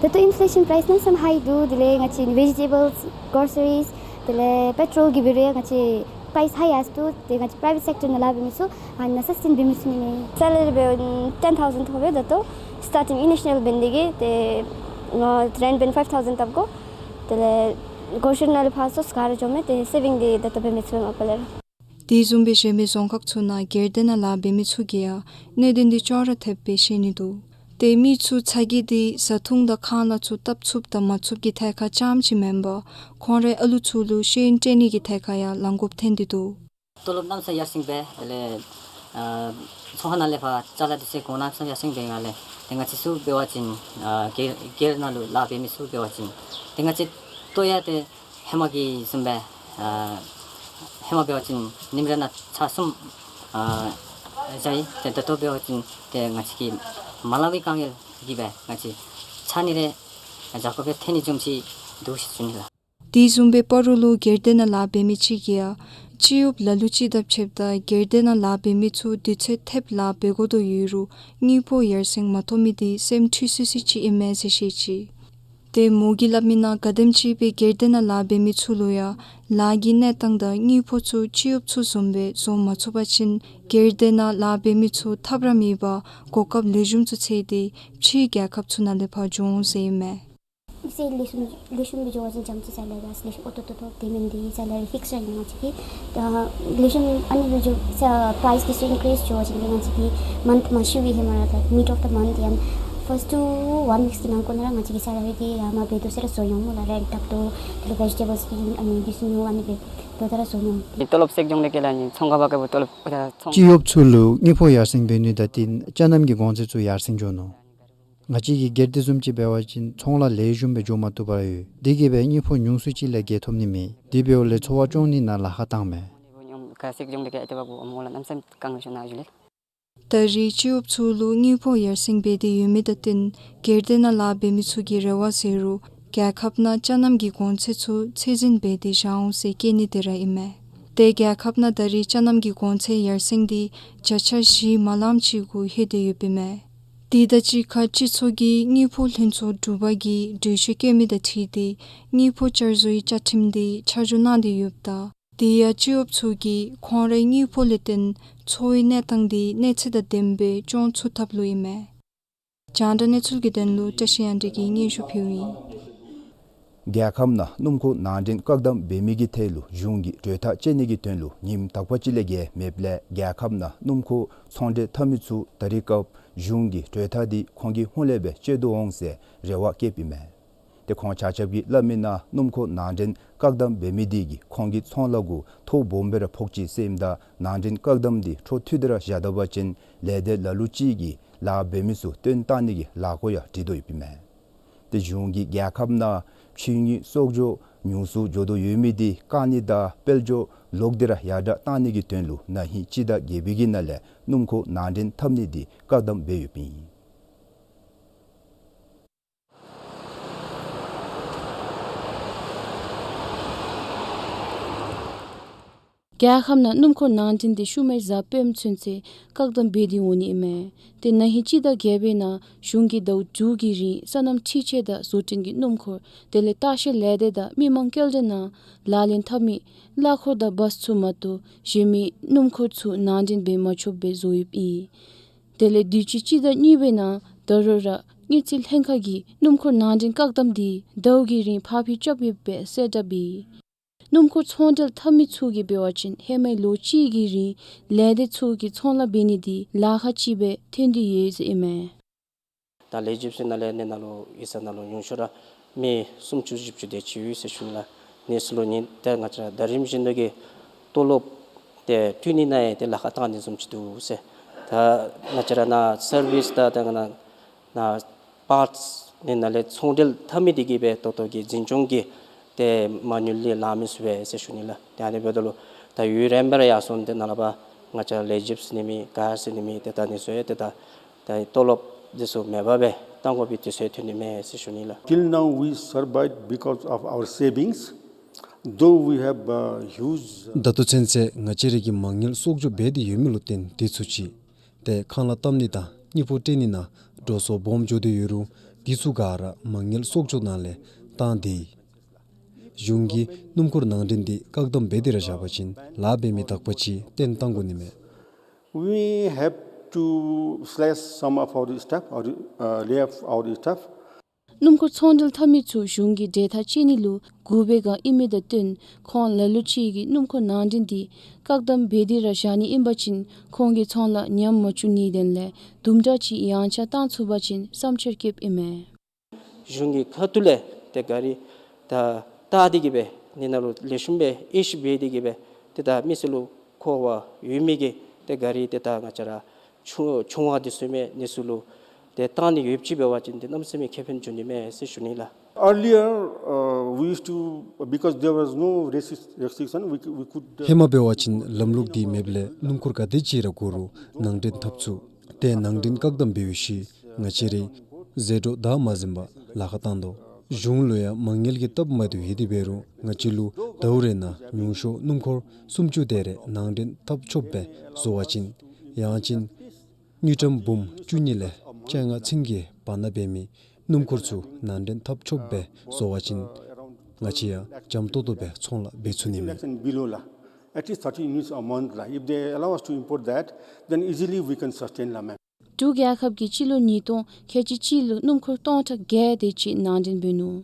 ད་ལྟོ་ཨིན་ཕི་ལེ་ཤཱན་པ་རའིས་གནམ་མེད་ས་མེད་ཧའི་འདུག། དེ་ལས་ང་བཅས་བེ་ཇི་ཊེ་བཱལསི་གོ་སི་རིས་དེ་ལས་པེ་ཊོལ་གྱི་འབད་རུང་ཡང་ང་བཅས་པ་རའིསི་ཧའི་ཡར་སོང་འདུག། ཏེ་ང་བཅས་པ་རའི་ཝེཊ་སེཀ་ཊར་ནང་ལཱ་འབད་མི་ཚུ་ཨ་ནཱ་སཱས་ཊེན་འབད་མི་ཚུ་ཨིན་མས། སེ་ལ་རི་འབདཝ་ད་ཊེན་ཐའུ་ཟེན་ཐོབ་པས། ད་ལྟོ་སི་ཊར་ཊིང་ཨི་ནི་ཤཱལ་འབད་ནི་དེ་གིས་ཏེ་ང་རེནཊ་འབད་ན་ཕའིབ་ཐའུ་ཟེན་བཏབ་དགོ། དེ་ལས་གོ་སི་རིས་ནང་ལས་ཕར་ཚུར་ག་ར་འགྱོ་མི་དེ་སེ་བིང་དེ་ད་ལྟོ་འབད་མི་ཚུ་མ་པ་ལས་ར། དེ་བཟུམ་སྦེ་གཞན་མི་རྫོང་ཁག་ཚུ་ནང་སྒེར་སྡེ་ནང་ལཱ་འབད་མི་ཚུ་གིས་ཡང་གནད་དོན་དེ་ཅོག་ར་འཐདཔ་སྦེ་བཤད་ནི་འདུག། ཏེ་མི་ཚུ་ཚ་གྱང་དེ་བཟའ་འཐུང་དང་ཁང་གླ་ཚུ་བཏབ་ཚུགསཔ་དང་མ་ཚུགསཔ་ཀྱི་ཐད་ཁར་རྐྱངམ་ཅིག་མེན་པར་ཁོང་རའི་ཨ་ལུ་ཚུ་ལུ་ཤེས་ཡོན་སྤྲོད་ནི་གི་ཐད་ཁར་ཡང་ལང་དགོཔ་ཐོན་ཏེ་འདུག། ཏོ་ལོབ་གནམ་མེད་ས་མེད་ཡར་སེང་སྦེ་དེ་ལས་ཨ་ཚོང་ཁང་ནང་ལས་ཕར་ཅ་ལ་དེ་ཚུ་གོང་གནམ་མེད་ས་མེད་ཡར་སེང་སྦེ་ཡར་ལས་ཏེ་ང་བཅས་ཚུ་འབད་བ་ཅིན་ཨ་སྒེར་སྒེར་ནང་ལུ་ལཱ་འབད་མི་ཚུ་འབད་བ་ཅིན་ཏེ་ང་བཅས་ལྟོ་ཡང་ཏེ་ཧེ་མ་གི་བཟུམ་སྦེ་ཨ་ཧེ་མ་འབད་བ་ཅིན་ཉིནམ་རེ་ནང་ཚར་གསུམ་ཨ་བཞག་ཡི། ཏེ་ད་ལྟོ་འབད་བ་ཅིན་ཏེ་ང་བཅས་ཀྱི་མ་ལང་པའི་དཀའ་ངལ་གྱིས་སྦེ་ང་བཅས་ཚར་གཉིས་རེ་བཞག་དགོཔ་སྦེ་ཐོན་ནི་བཟུམ་ཅིག་འདུག་ཟེར་ཞུ་ནི་ལགས། དེ་བཟུམ་སྦེ་སྤ་རོ་ལུ་སྒེར་སྡེ་ནང་ལཱ་འབད་མི་ཅིག་གིས་ཡང་སྤྱི་གཡོགཔ་ལ་ལུ་ཅིག་དང་ཕྱདཔ་ད་སྒེར་སྡེ་ནང་ལཱ་འབད་མི་ཚུ་དུས་ཚོད་ཐེབས་ལཱ་འབད་དགོ་དོ་ཡོད་རུང་དངུལ་ཕོགས་ཡར་སེང་མ་ཐོབ་མི་དེ་སེམས་འཁྲུལ་སི་སི་ཅིག་ཨིན་མས་ཟེར་བཤད་ཅི། ཏེ་མོ་གིས་སླབ་མི་ནང་ག་དེམ་ཅིག་སྦེ་སྒེར་སྡེ་ནང་ལཱ་འབད་མི་ཚུ་ལུ་ཡང་ལཱ་གི་གནས་སྟངས་དང་དངུལ་ཕོགས་ཚུ་སྤྱི་གཡོགཔ་ཚུ་བཟུམ་སྦེ་བཟོ་མ་ཚུགས་པ་ཅིན་སྒེར་སྡེ་ནང་ལཱ་འབད་མི་ཚུ་ཐབས་ར་མེད་པར་གོ་སྐབས་ལེགས་ཤོམ་ཚུ་འཚོལ་ཏེ་ཕྱིའི་རྒྱལ་ཁབ་ཚུ་ནང་ལས་ཕར་འགྱོ་འོང་ཟེར་ཨིན་མས། དམིགས་བསལ་ལེགས་ཤོམ་ལེགས་ཤོམ་སྦེ་འགྱོ་བ་ཅིན་འཇམ་ཅིག་སེ་ལ་རི་ཡང་ལེགས་ཤོམ་ཨོ་ཏོ་ཏོ་ཏོ་དེ་མེན་ཏེ་སེ་ལ་རི་ཕིགསཌ་ར་ཨིན། ང་བཅས་ཀྱི་ད་ལེགས་ཤོམ་ཨ་ནི་སྦེ་འགྱོ་ས་པ་རའིསི་དེ་ཚུ་ཨིན་ཀི་རིསི་འགྱོ་བ་ཅིན་ང་བཅས་ཀྱི་མཱནཐ་མ་ཤུལ་བའི་ཧེ་མ་ར་ད་མིཌ་ཨོཕ་ད་མཱནཐ་ཡང་ཕརསཊ་ཊུ་ཝཱན་ཝིཀསི་གི་ནང་འཁོད་ནང་ར་ང་བཅས་ཀྱི་སེ་ལ་རི་དེ་ཡར་མར་འབད་དོ་ཟེར་ར་བཟོ་ཡོད་སྨོ་ལགས། རེནཊ་བཏབ་དོ་དེ་ལས་བེ་ཇི་ཊེ་བཱལསི་དེ་ཨ་ནི་འདི་ཚུ་ཉོ་ཨ་ནི་སྦེ་འབད་དོ་ར་བཟོ་ཡོད་སྨོ། ཏོ་ལོབ་སེག་འགྱོ་ནི་དེ་གིས་ལགས་ནི་ཚོང་ཁང་པ་ག་བུ་ཏོ་ལོབ་ཨ་ཚོང་སྤྱི་གཡོགཔ་ཚུ་ལུ་དངུལ་ཕོགས་ཡར་སེང་འབད་ནི་དང་བསྟུན་ཅ་ལྔ་གི་གོང་ཚད་ཚུ་ཡར་སེང་འགྱོ་ནུག། ང་བཅས་ཀྱི་སྒེར་སྡེ་བཟུམ་ཅིག་འབད་བ་ཅིན་ཚོང་ལཱ་ལེགས་ཤོམ་སྦེ་འགྱོ་མ་བཏུབ་པར་ཡོད། དེ་གིས་སྦེ་དངུལ་ཕོགས་ཉུང་སུ་ཅིག་ལས་བརྒལ་ཐོབ་ནི་མེད། དེ་འབདཝ་ལས་འཚོ་བ་སྐྱོང་ནི་ནང་ལཱ་ཁག་བཏངམ་མས། ད་རེས་སྤྱི་གཡོགཔ་ཚུ་ལུ་དངུལ་ཕོགས་ཡར་སེང་འབད་དེ་ཡོད་མི་དང་བསྟུན་སྒེར་སྡེ་ནང་ལཱ་འབད་མི་ཚུ་གི་རེ་བ་ཟེར་རུང་རྒྱལ་ཁབ་ནང་ཅ་ནམ་གྱི་གོང་ཚད་ཚུ་ཚད་འཛིན་འབད་དེ་བཞག་འོང་ཟེར་བཀོད་ནི་དེ་ར་ཨིན་མས། ཏེ་རྒྱལ་ཁབ་ནང་ད་རེས་ཅ་ནམ་གྱི་གོང་ཚད་ཡར་སེང་འདི་བརྒྱ་ཆ་བཞི་མ་ལངམ་ཅིག་གུ་ལྷོད་དེ་ཡོདཔ་ཨིན་མས། དེ་དང་གཅིག་ཁར་སྤྱི་ཚོགས་ཀྱི་དངུལ་ཕོགས་ལྷན་ཚོགས་དྲུག་པ་གིས་གྲོས་ཆོད་བཀོད་མི་དང་འཁྲིལ་ཏེ་དངུལ་ཕོགས་བསྐྱར་བཟོའི་བཅའ་ཁྲིམས་འདི་ཆ་འཇོག་གནང་སྟེ་ཡོདཔ་ད། དེ་ཡང་སྤྱི་གཡོགཔ་ཚུ་གིས་ཁོང་རའི་དངུལ་ཕོགས་ལས་བརྟེན་འཚོ་བའི་གནས་སྟངས་འདི་གནས་ཚད་དང་ལྡནམ་སྦེ་སྐྱོང་ཚུགས་ཐབས་ལུ་ཨིན་མས། རྒྱང་བསྒྲགས་གནས་ཚུལ་གྱི་དོན་ལུ་བཀྲ་ཤིས་དབྱངས་སྒྲོན་གྱིས་སྙན་ཞུ་ཕུལཝ་ཨིན། རྒྱལ་ཁབ་ནང་སྣུམ་འཁོར་ནང་འདྲེན་བཀག་སྡོམ་འབད་མི་གི་ཐད་ལུ་གཞུང་གིས་གྲོས་ཐག་བཅད་ནི་གི་དོན་ལུ་ཉིནམ་དག་པ་ཅིག་ལས་བརྒལ་མེདཔ་ལས་རྒྱལ་ཁབ་ནང་སྣུམ་འཁོར་ཚོང་འབྲེལ་འཐབ་མི་ཚུ་ད་རེས་སྐབས་གཞུང་གི་གྲོས་ཐག་འདི་ཁོང་གིས་ཧུང་ལས་སྦེ་བཅད་དོ་འོང་ཟེར་རེ་བ་བསྐྱེདཔ་ཨིན་མས། ཏེ་ཁོང་ཆ་ཁྱབ་ཀྱིས་སླབ་མི་ནང་སྣུམ་འཁོར་ནང་འདྲེན་བཀག་སྡོམ་འབད་མི་འདི་གིས་ཁོང་གི་ཚོང་ལཱ་གུ་ཐོ་སྦོམ་སྦེ་ར་ཕོག་ཅི་ཟེར་ཨིནམ་ད་ནང་འདྲེན་བཀག་སྡོམ་འདི་འཕྲོ་མཐུད་དེ་ར་བཞག་ད་པ་ཅིན་ལས་སྡེ་ལ་ལུ་ཅིག་གིས་ལཱ་འབད་མི་ཚུ་བཏོན་བཏང་ནི་གི་ལཱ་འགོ་ཡང་སྒྲིག་དོ་ཡོདཔ་ཨིན་མས། ཏེ་གཞུང་གིས་རྒྱལ་ཁབ་ནང་ཕྱི་དངུལ་གསོག་འཇོག་ཉུང་སུ་འགྱོ་དོ་ཡོད་མི་འདི་བཀག་ནི་དང་དཔལ་འབྱོར་ལོག་སྟེ་ར་ཡར་དྲག་བཏང་ནི་གི་དོན་ལུ་ན་ཧིང་སྤྱི་ཟླ་བརྒྱད་པའི་གི་ནང་ལས་སྣུམ་འཁོར་ནང་འདྲེན་འཐབ་ནི་འདི་བཀག་སྡོམ་འབད་ཡོདཔ་ཨིན། རྒྱལ་ཁབ་ནང་སྣུམ་འཁོར་ནང་འདྲེན་འདི་ཤུལ་མའི་གཟའ་སྤེནམ་ཚུན་ཚོད་བཀག་སྡོམ་འབད་དེ་འོང་ནི་ཨིན་མས། ཏེ་ན་ཧིང་སྤྱི་ཟླ་བརྒྱད་པའི་ནང་གཞུང་གིས་ཟླཝ་དྲུག་གི་རིང་སོ་ནམ་འཕྲུལ་ཆས་དང་བཟོ་སྐྲུན་གྱི་སྣུམ་འཁོར་དེ་ལས་ལྟ་བཤལ་ལས་སྡེ་དང་མི་མང་སྐྱེལ་འདྲེན་ནང་ལག་ལེན་འཐབ་མི་གླ་འཁོར་དང་བཱས་ཚུ་མ་གཏོགས་གཞན་མི་སྣུམ་འཁོར་ཚུ་ནང་འདྲེན་འབད་མ་ཆོགཔ་སྦེ་བཟོ་ཡོདཔ་ཨིན། དེ་ལས་དུས་ཅི་སྤྱི་ཟླ་གཉིས་པའི་ནང་ད་རུང་ར་དངུལ་རྩིས་ལྷན་ཁག་གིས་སྣུམ་འཁོར་ནང་འདྲེན་བཀག་སྡོམ་འདི་ཟླཝ་གི་རིང་ཕར་འགྱངས་རྐྱབ་ཡོདཔ་སྦེ་གསལ་བསྒྲགས་འབད་ཡི། སྣུམ་འཁོར་ཚོང་འབྲེལ་འཐབ་མི་ཚུ་གིས་འབད་བ་ཅིན་ཧེ་མའི་ལོ་གཅིག་གི་རིང་ལས་སྡེ་ཚུ་གིས་ཚོང་ལཱ་འབད་ནི་འདི་ལཱ་ཁག་ཅིག་སྦེ་ཐོན་ཏེ་ཡོད་ཟེར་ཨིན་མས། ད་ལས་བྱེདཔ་ཚུ་ནང་ལས་ནི་ནང་ལུ་ཡིག་ཚང་ནང་ལུ་ཉུང་ཤོས་ར་མི་སུམ་ཅུ་བཞི་བཅུ་དེ་ཅིག་ཡོད་ཟེར་ཞུ་ནི་ལགས། ནི་ཚུ་ལུ་ནི་ཏེ་ང་བཅས་ར་ཟླ་རིམ་བཞིན་དུ་གི་ཏོ་ལོབ་ཏེ་བཏོན་ནི་ནང་ཡང་ཏེ་ལཱ་ཁག་བཏང་ནི་བཟུམ་ཅིག་འདུག་ཟེར། ད་ང་བཅས་ར་ནཱ་སར་བིསི་དང་ད་ང་ནཱ་ནཱ་པཱརཊསི་ནི་ནང་ལས་ཚོང་འབྲེལ་འཐབ་མི་འདི་གིས་སྦེ་ད་ལྟོ་གི་འཛིན་སྐྱོང་གི་ཏེ་མ་དངུལ་འདི་ལང་མི་ཚུགས་པས་ཟེར་ཞུ་ནི་ལགས། ཏེ་ཨ་ནི་འབདཝ་ད་ལུ་ད་ཡུན་རིངམོ་སྦེ་ར་ཡར་སོང་སྟེ་ནཱ་ལས་ཕར་ང་བཅས་ལས་བྱེདཔ་ཟེར་ནི་མེད་ག་ཟེར་ནི་མེད། ཏེ་ད་ནི་ཚུ་ཡང་ཏེ་ད་ད་ཏོ་ལོབ་འདི་ཚུ་མེད་པར་སྦེ་བཏང་དགོ་པའི་དུས་ཚོད་ཐོན་ནི་མས་ཟེར་ཞུ་ནི་ལགས། Till now we survived because of our savings, though we have, uh, huge ད་ལྟོ་ཚུན་ཚོད་ང་བཅས་ར་གིས་མ་དངུལ་གསོག་འཇོག་འབད་དེ་ཡོད་མི་ལུ་བརྟེན་དེ་ཚུ་ཅིག་ཏེ་ཁང་གླ་བཏབ་ནི་དང་དངུལ་ཕོགས་སྤྲོད་ནི་ནང་འགྲོ་སོང་སྦོམ་འགྱོ་དོ་ཡོད་རུང་དེ་ཚུ་ག་ར་མ་དངུལ་གསོག་འཇོག་ནང་ལས་བཏང་སྟེ་ཡོད། གཞུང་གིས་སྣུམ་འཁོར་ནང་འདྲེན་འདི་བཀག་སྡོམ་འབད་དེ་ར་བཞག་པ་ཅིན་ལཱ་འབད་མི་དག་པ་ཅིག་བཏོན་བཏང་དགོ་ནི་མས། We have to slash some of our staff or, uh, lay off our staff. སྣུམ་འཁོར་ཚོང་འབྲེལ་འཐབ་མི་ཚུ་གཞུང་གིས་གྲོས་ཐག་བཅད་ནི་ལུ་སྒུག་པའི་བསྒང་ཨིན་མི་དང་བསྟུན་ཁོང་ལ་ལུ་ཅིག་གིས་སྣུམ་འཁོར་ནང་འདྲེན་འདི་བཀག་སྡོམ་འབད་དེ་ར་བཞག་ནི་ཨིན་པ་ཅིན་ཁོང་གི་ཚོང་ལཱ་ཉམས་མ་བཅུག་ནིའི་དོན་ལས་དུམ་གྲ་ཅིག་ཡངས་ཆག་བཏང་ཚུགས་པ་ཅིན་བསམ་འཆར་བསྐྱེདཔ་ཨིན་མས། གཞུང་གི་ཁ་ཐུག་ལས་ཏེ་གཱ་རི་ད་བལྟ་སྟེ་གི་སྦེ་ནི་ནང་ལུ་ལེགས་ཤོམ་སྦེ་དབྱེ་ཞིབ་འབད་དེ་གི་སྦེ་ཏེ་ད་མི་སེར་ལུ་མཁོ་བ་ཡོད་མི་གི་ཏེ་གཱ་རི་ཏེ་ད་ང་བཅས་ར་ཆུང་ཆུང་བ་འདི་ཚུ་མས་ནི་ཚུ་ལུ་ཏེ་བཏང་ནི་ཡོདཔ་ཅིག་འབད་བ་ཅིན་ཏེ་གནམ་མེད་ས་མེད་ཁེ་ཕན་འབྱུང་ནི་མས་ཟེར་ཞུ་ནི་ལགས། Earlier, uh, we used to, because there was no restric- restriction, we, we could, uh, ཧེ་མ་འབད་བ་ཅིན་ལམ་ལུགས་འདི་མེདཔ་ལས་སྣུམ་འཁོར་ག་དེ་ཅིག་ར་དགོ་རུང་ནང་འདྲེན་འཐབ་ཚུགས། ཏེ་ནང་འདྲེན་བཀག་སྡོམ་འབད་བའི་ཤུལ་ང་བཅས་རའི་ཟད་འགྲོ་བདའ་མ་ཟིན་པར་ལཱ་ཁག་བཏང་དོ། གཞུང་ལུ་ཡང་མ་དངུལ་གྱི་སྟབས་མ་བདེཝ་ཡོད་དེ་འབད་རུང་ང་བཅས་ལུ་ཟླཝ་རེ་ནང་ཉུང་ཤོས་སྣུམ་འཁོར་སུམ་ཅུ་དེ་རེ་ནང་འདྲེན་འཐབ་ཆོགཔ་སྦེ་བཟོ་བ་ཅིན་ཡང་ཅིན་དངུལ་ཀྲམ་འབུམ་བཅུ་གཉིས་ལས་བཅོ་ལྔ་ཚུན་གྱི་བར་ན་འབད་མི་སྣུམ་འཁོར་ཚུ་ནང་འདྲེན་འཐབ་ཆོགཔ་སྦེ་བཟོ་བ་ཅིན་ང་བཅས་ཡང་འཇམ་ཏོག་ཏོ་སྦེ་ཚོང་ལཱ་འབད་ཚུགས་ནི་མས། Below ལགས། At least thirty units a month ལགས། If they allow us to import that, then easily we can sustain ལགས། འབྲུག་རྒྱལ་ཁབ་ཀྱིས་སྤྱི་ལོ་ཉིས་སྟོང་ཁལ་གཅིག་གཅིག་ལུ་སྣུམ་འཁོར་སྟོང་ཕྲག་བརྒྱད་དེ་ཅིག་ནང་འདྲེན་འབད་ནུག།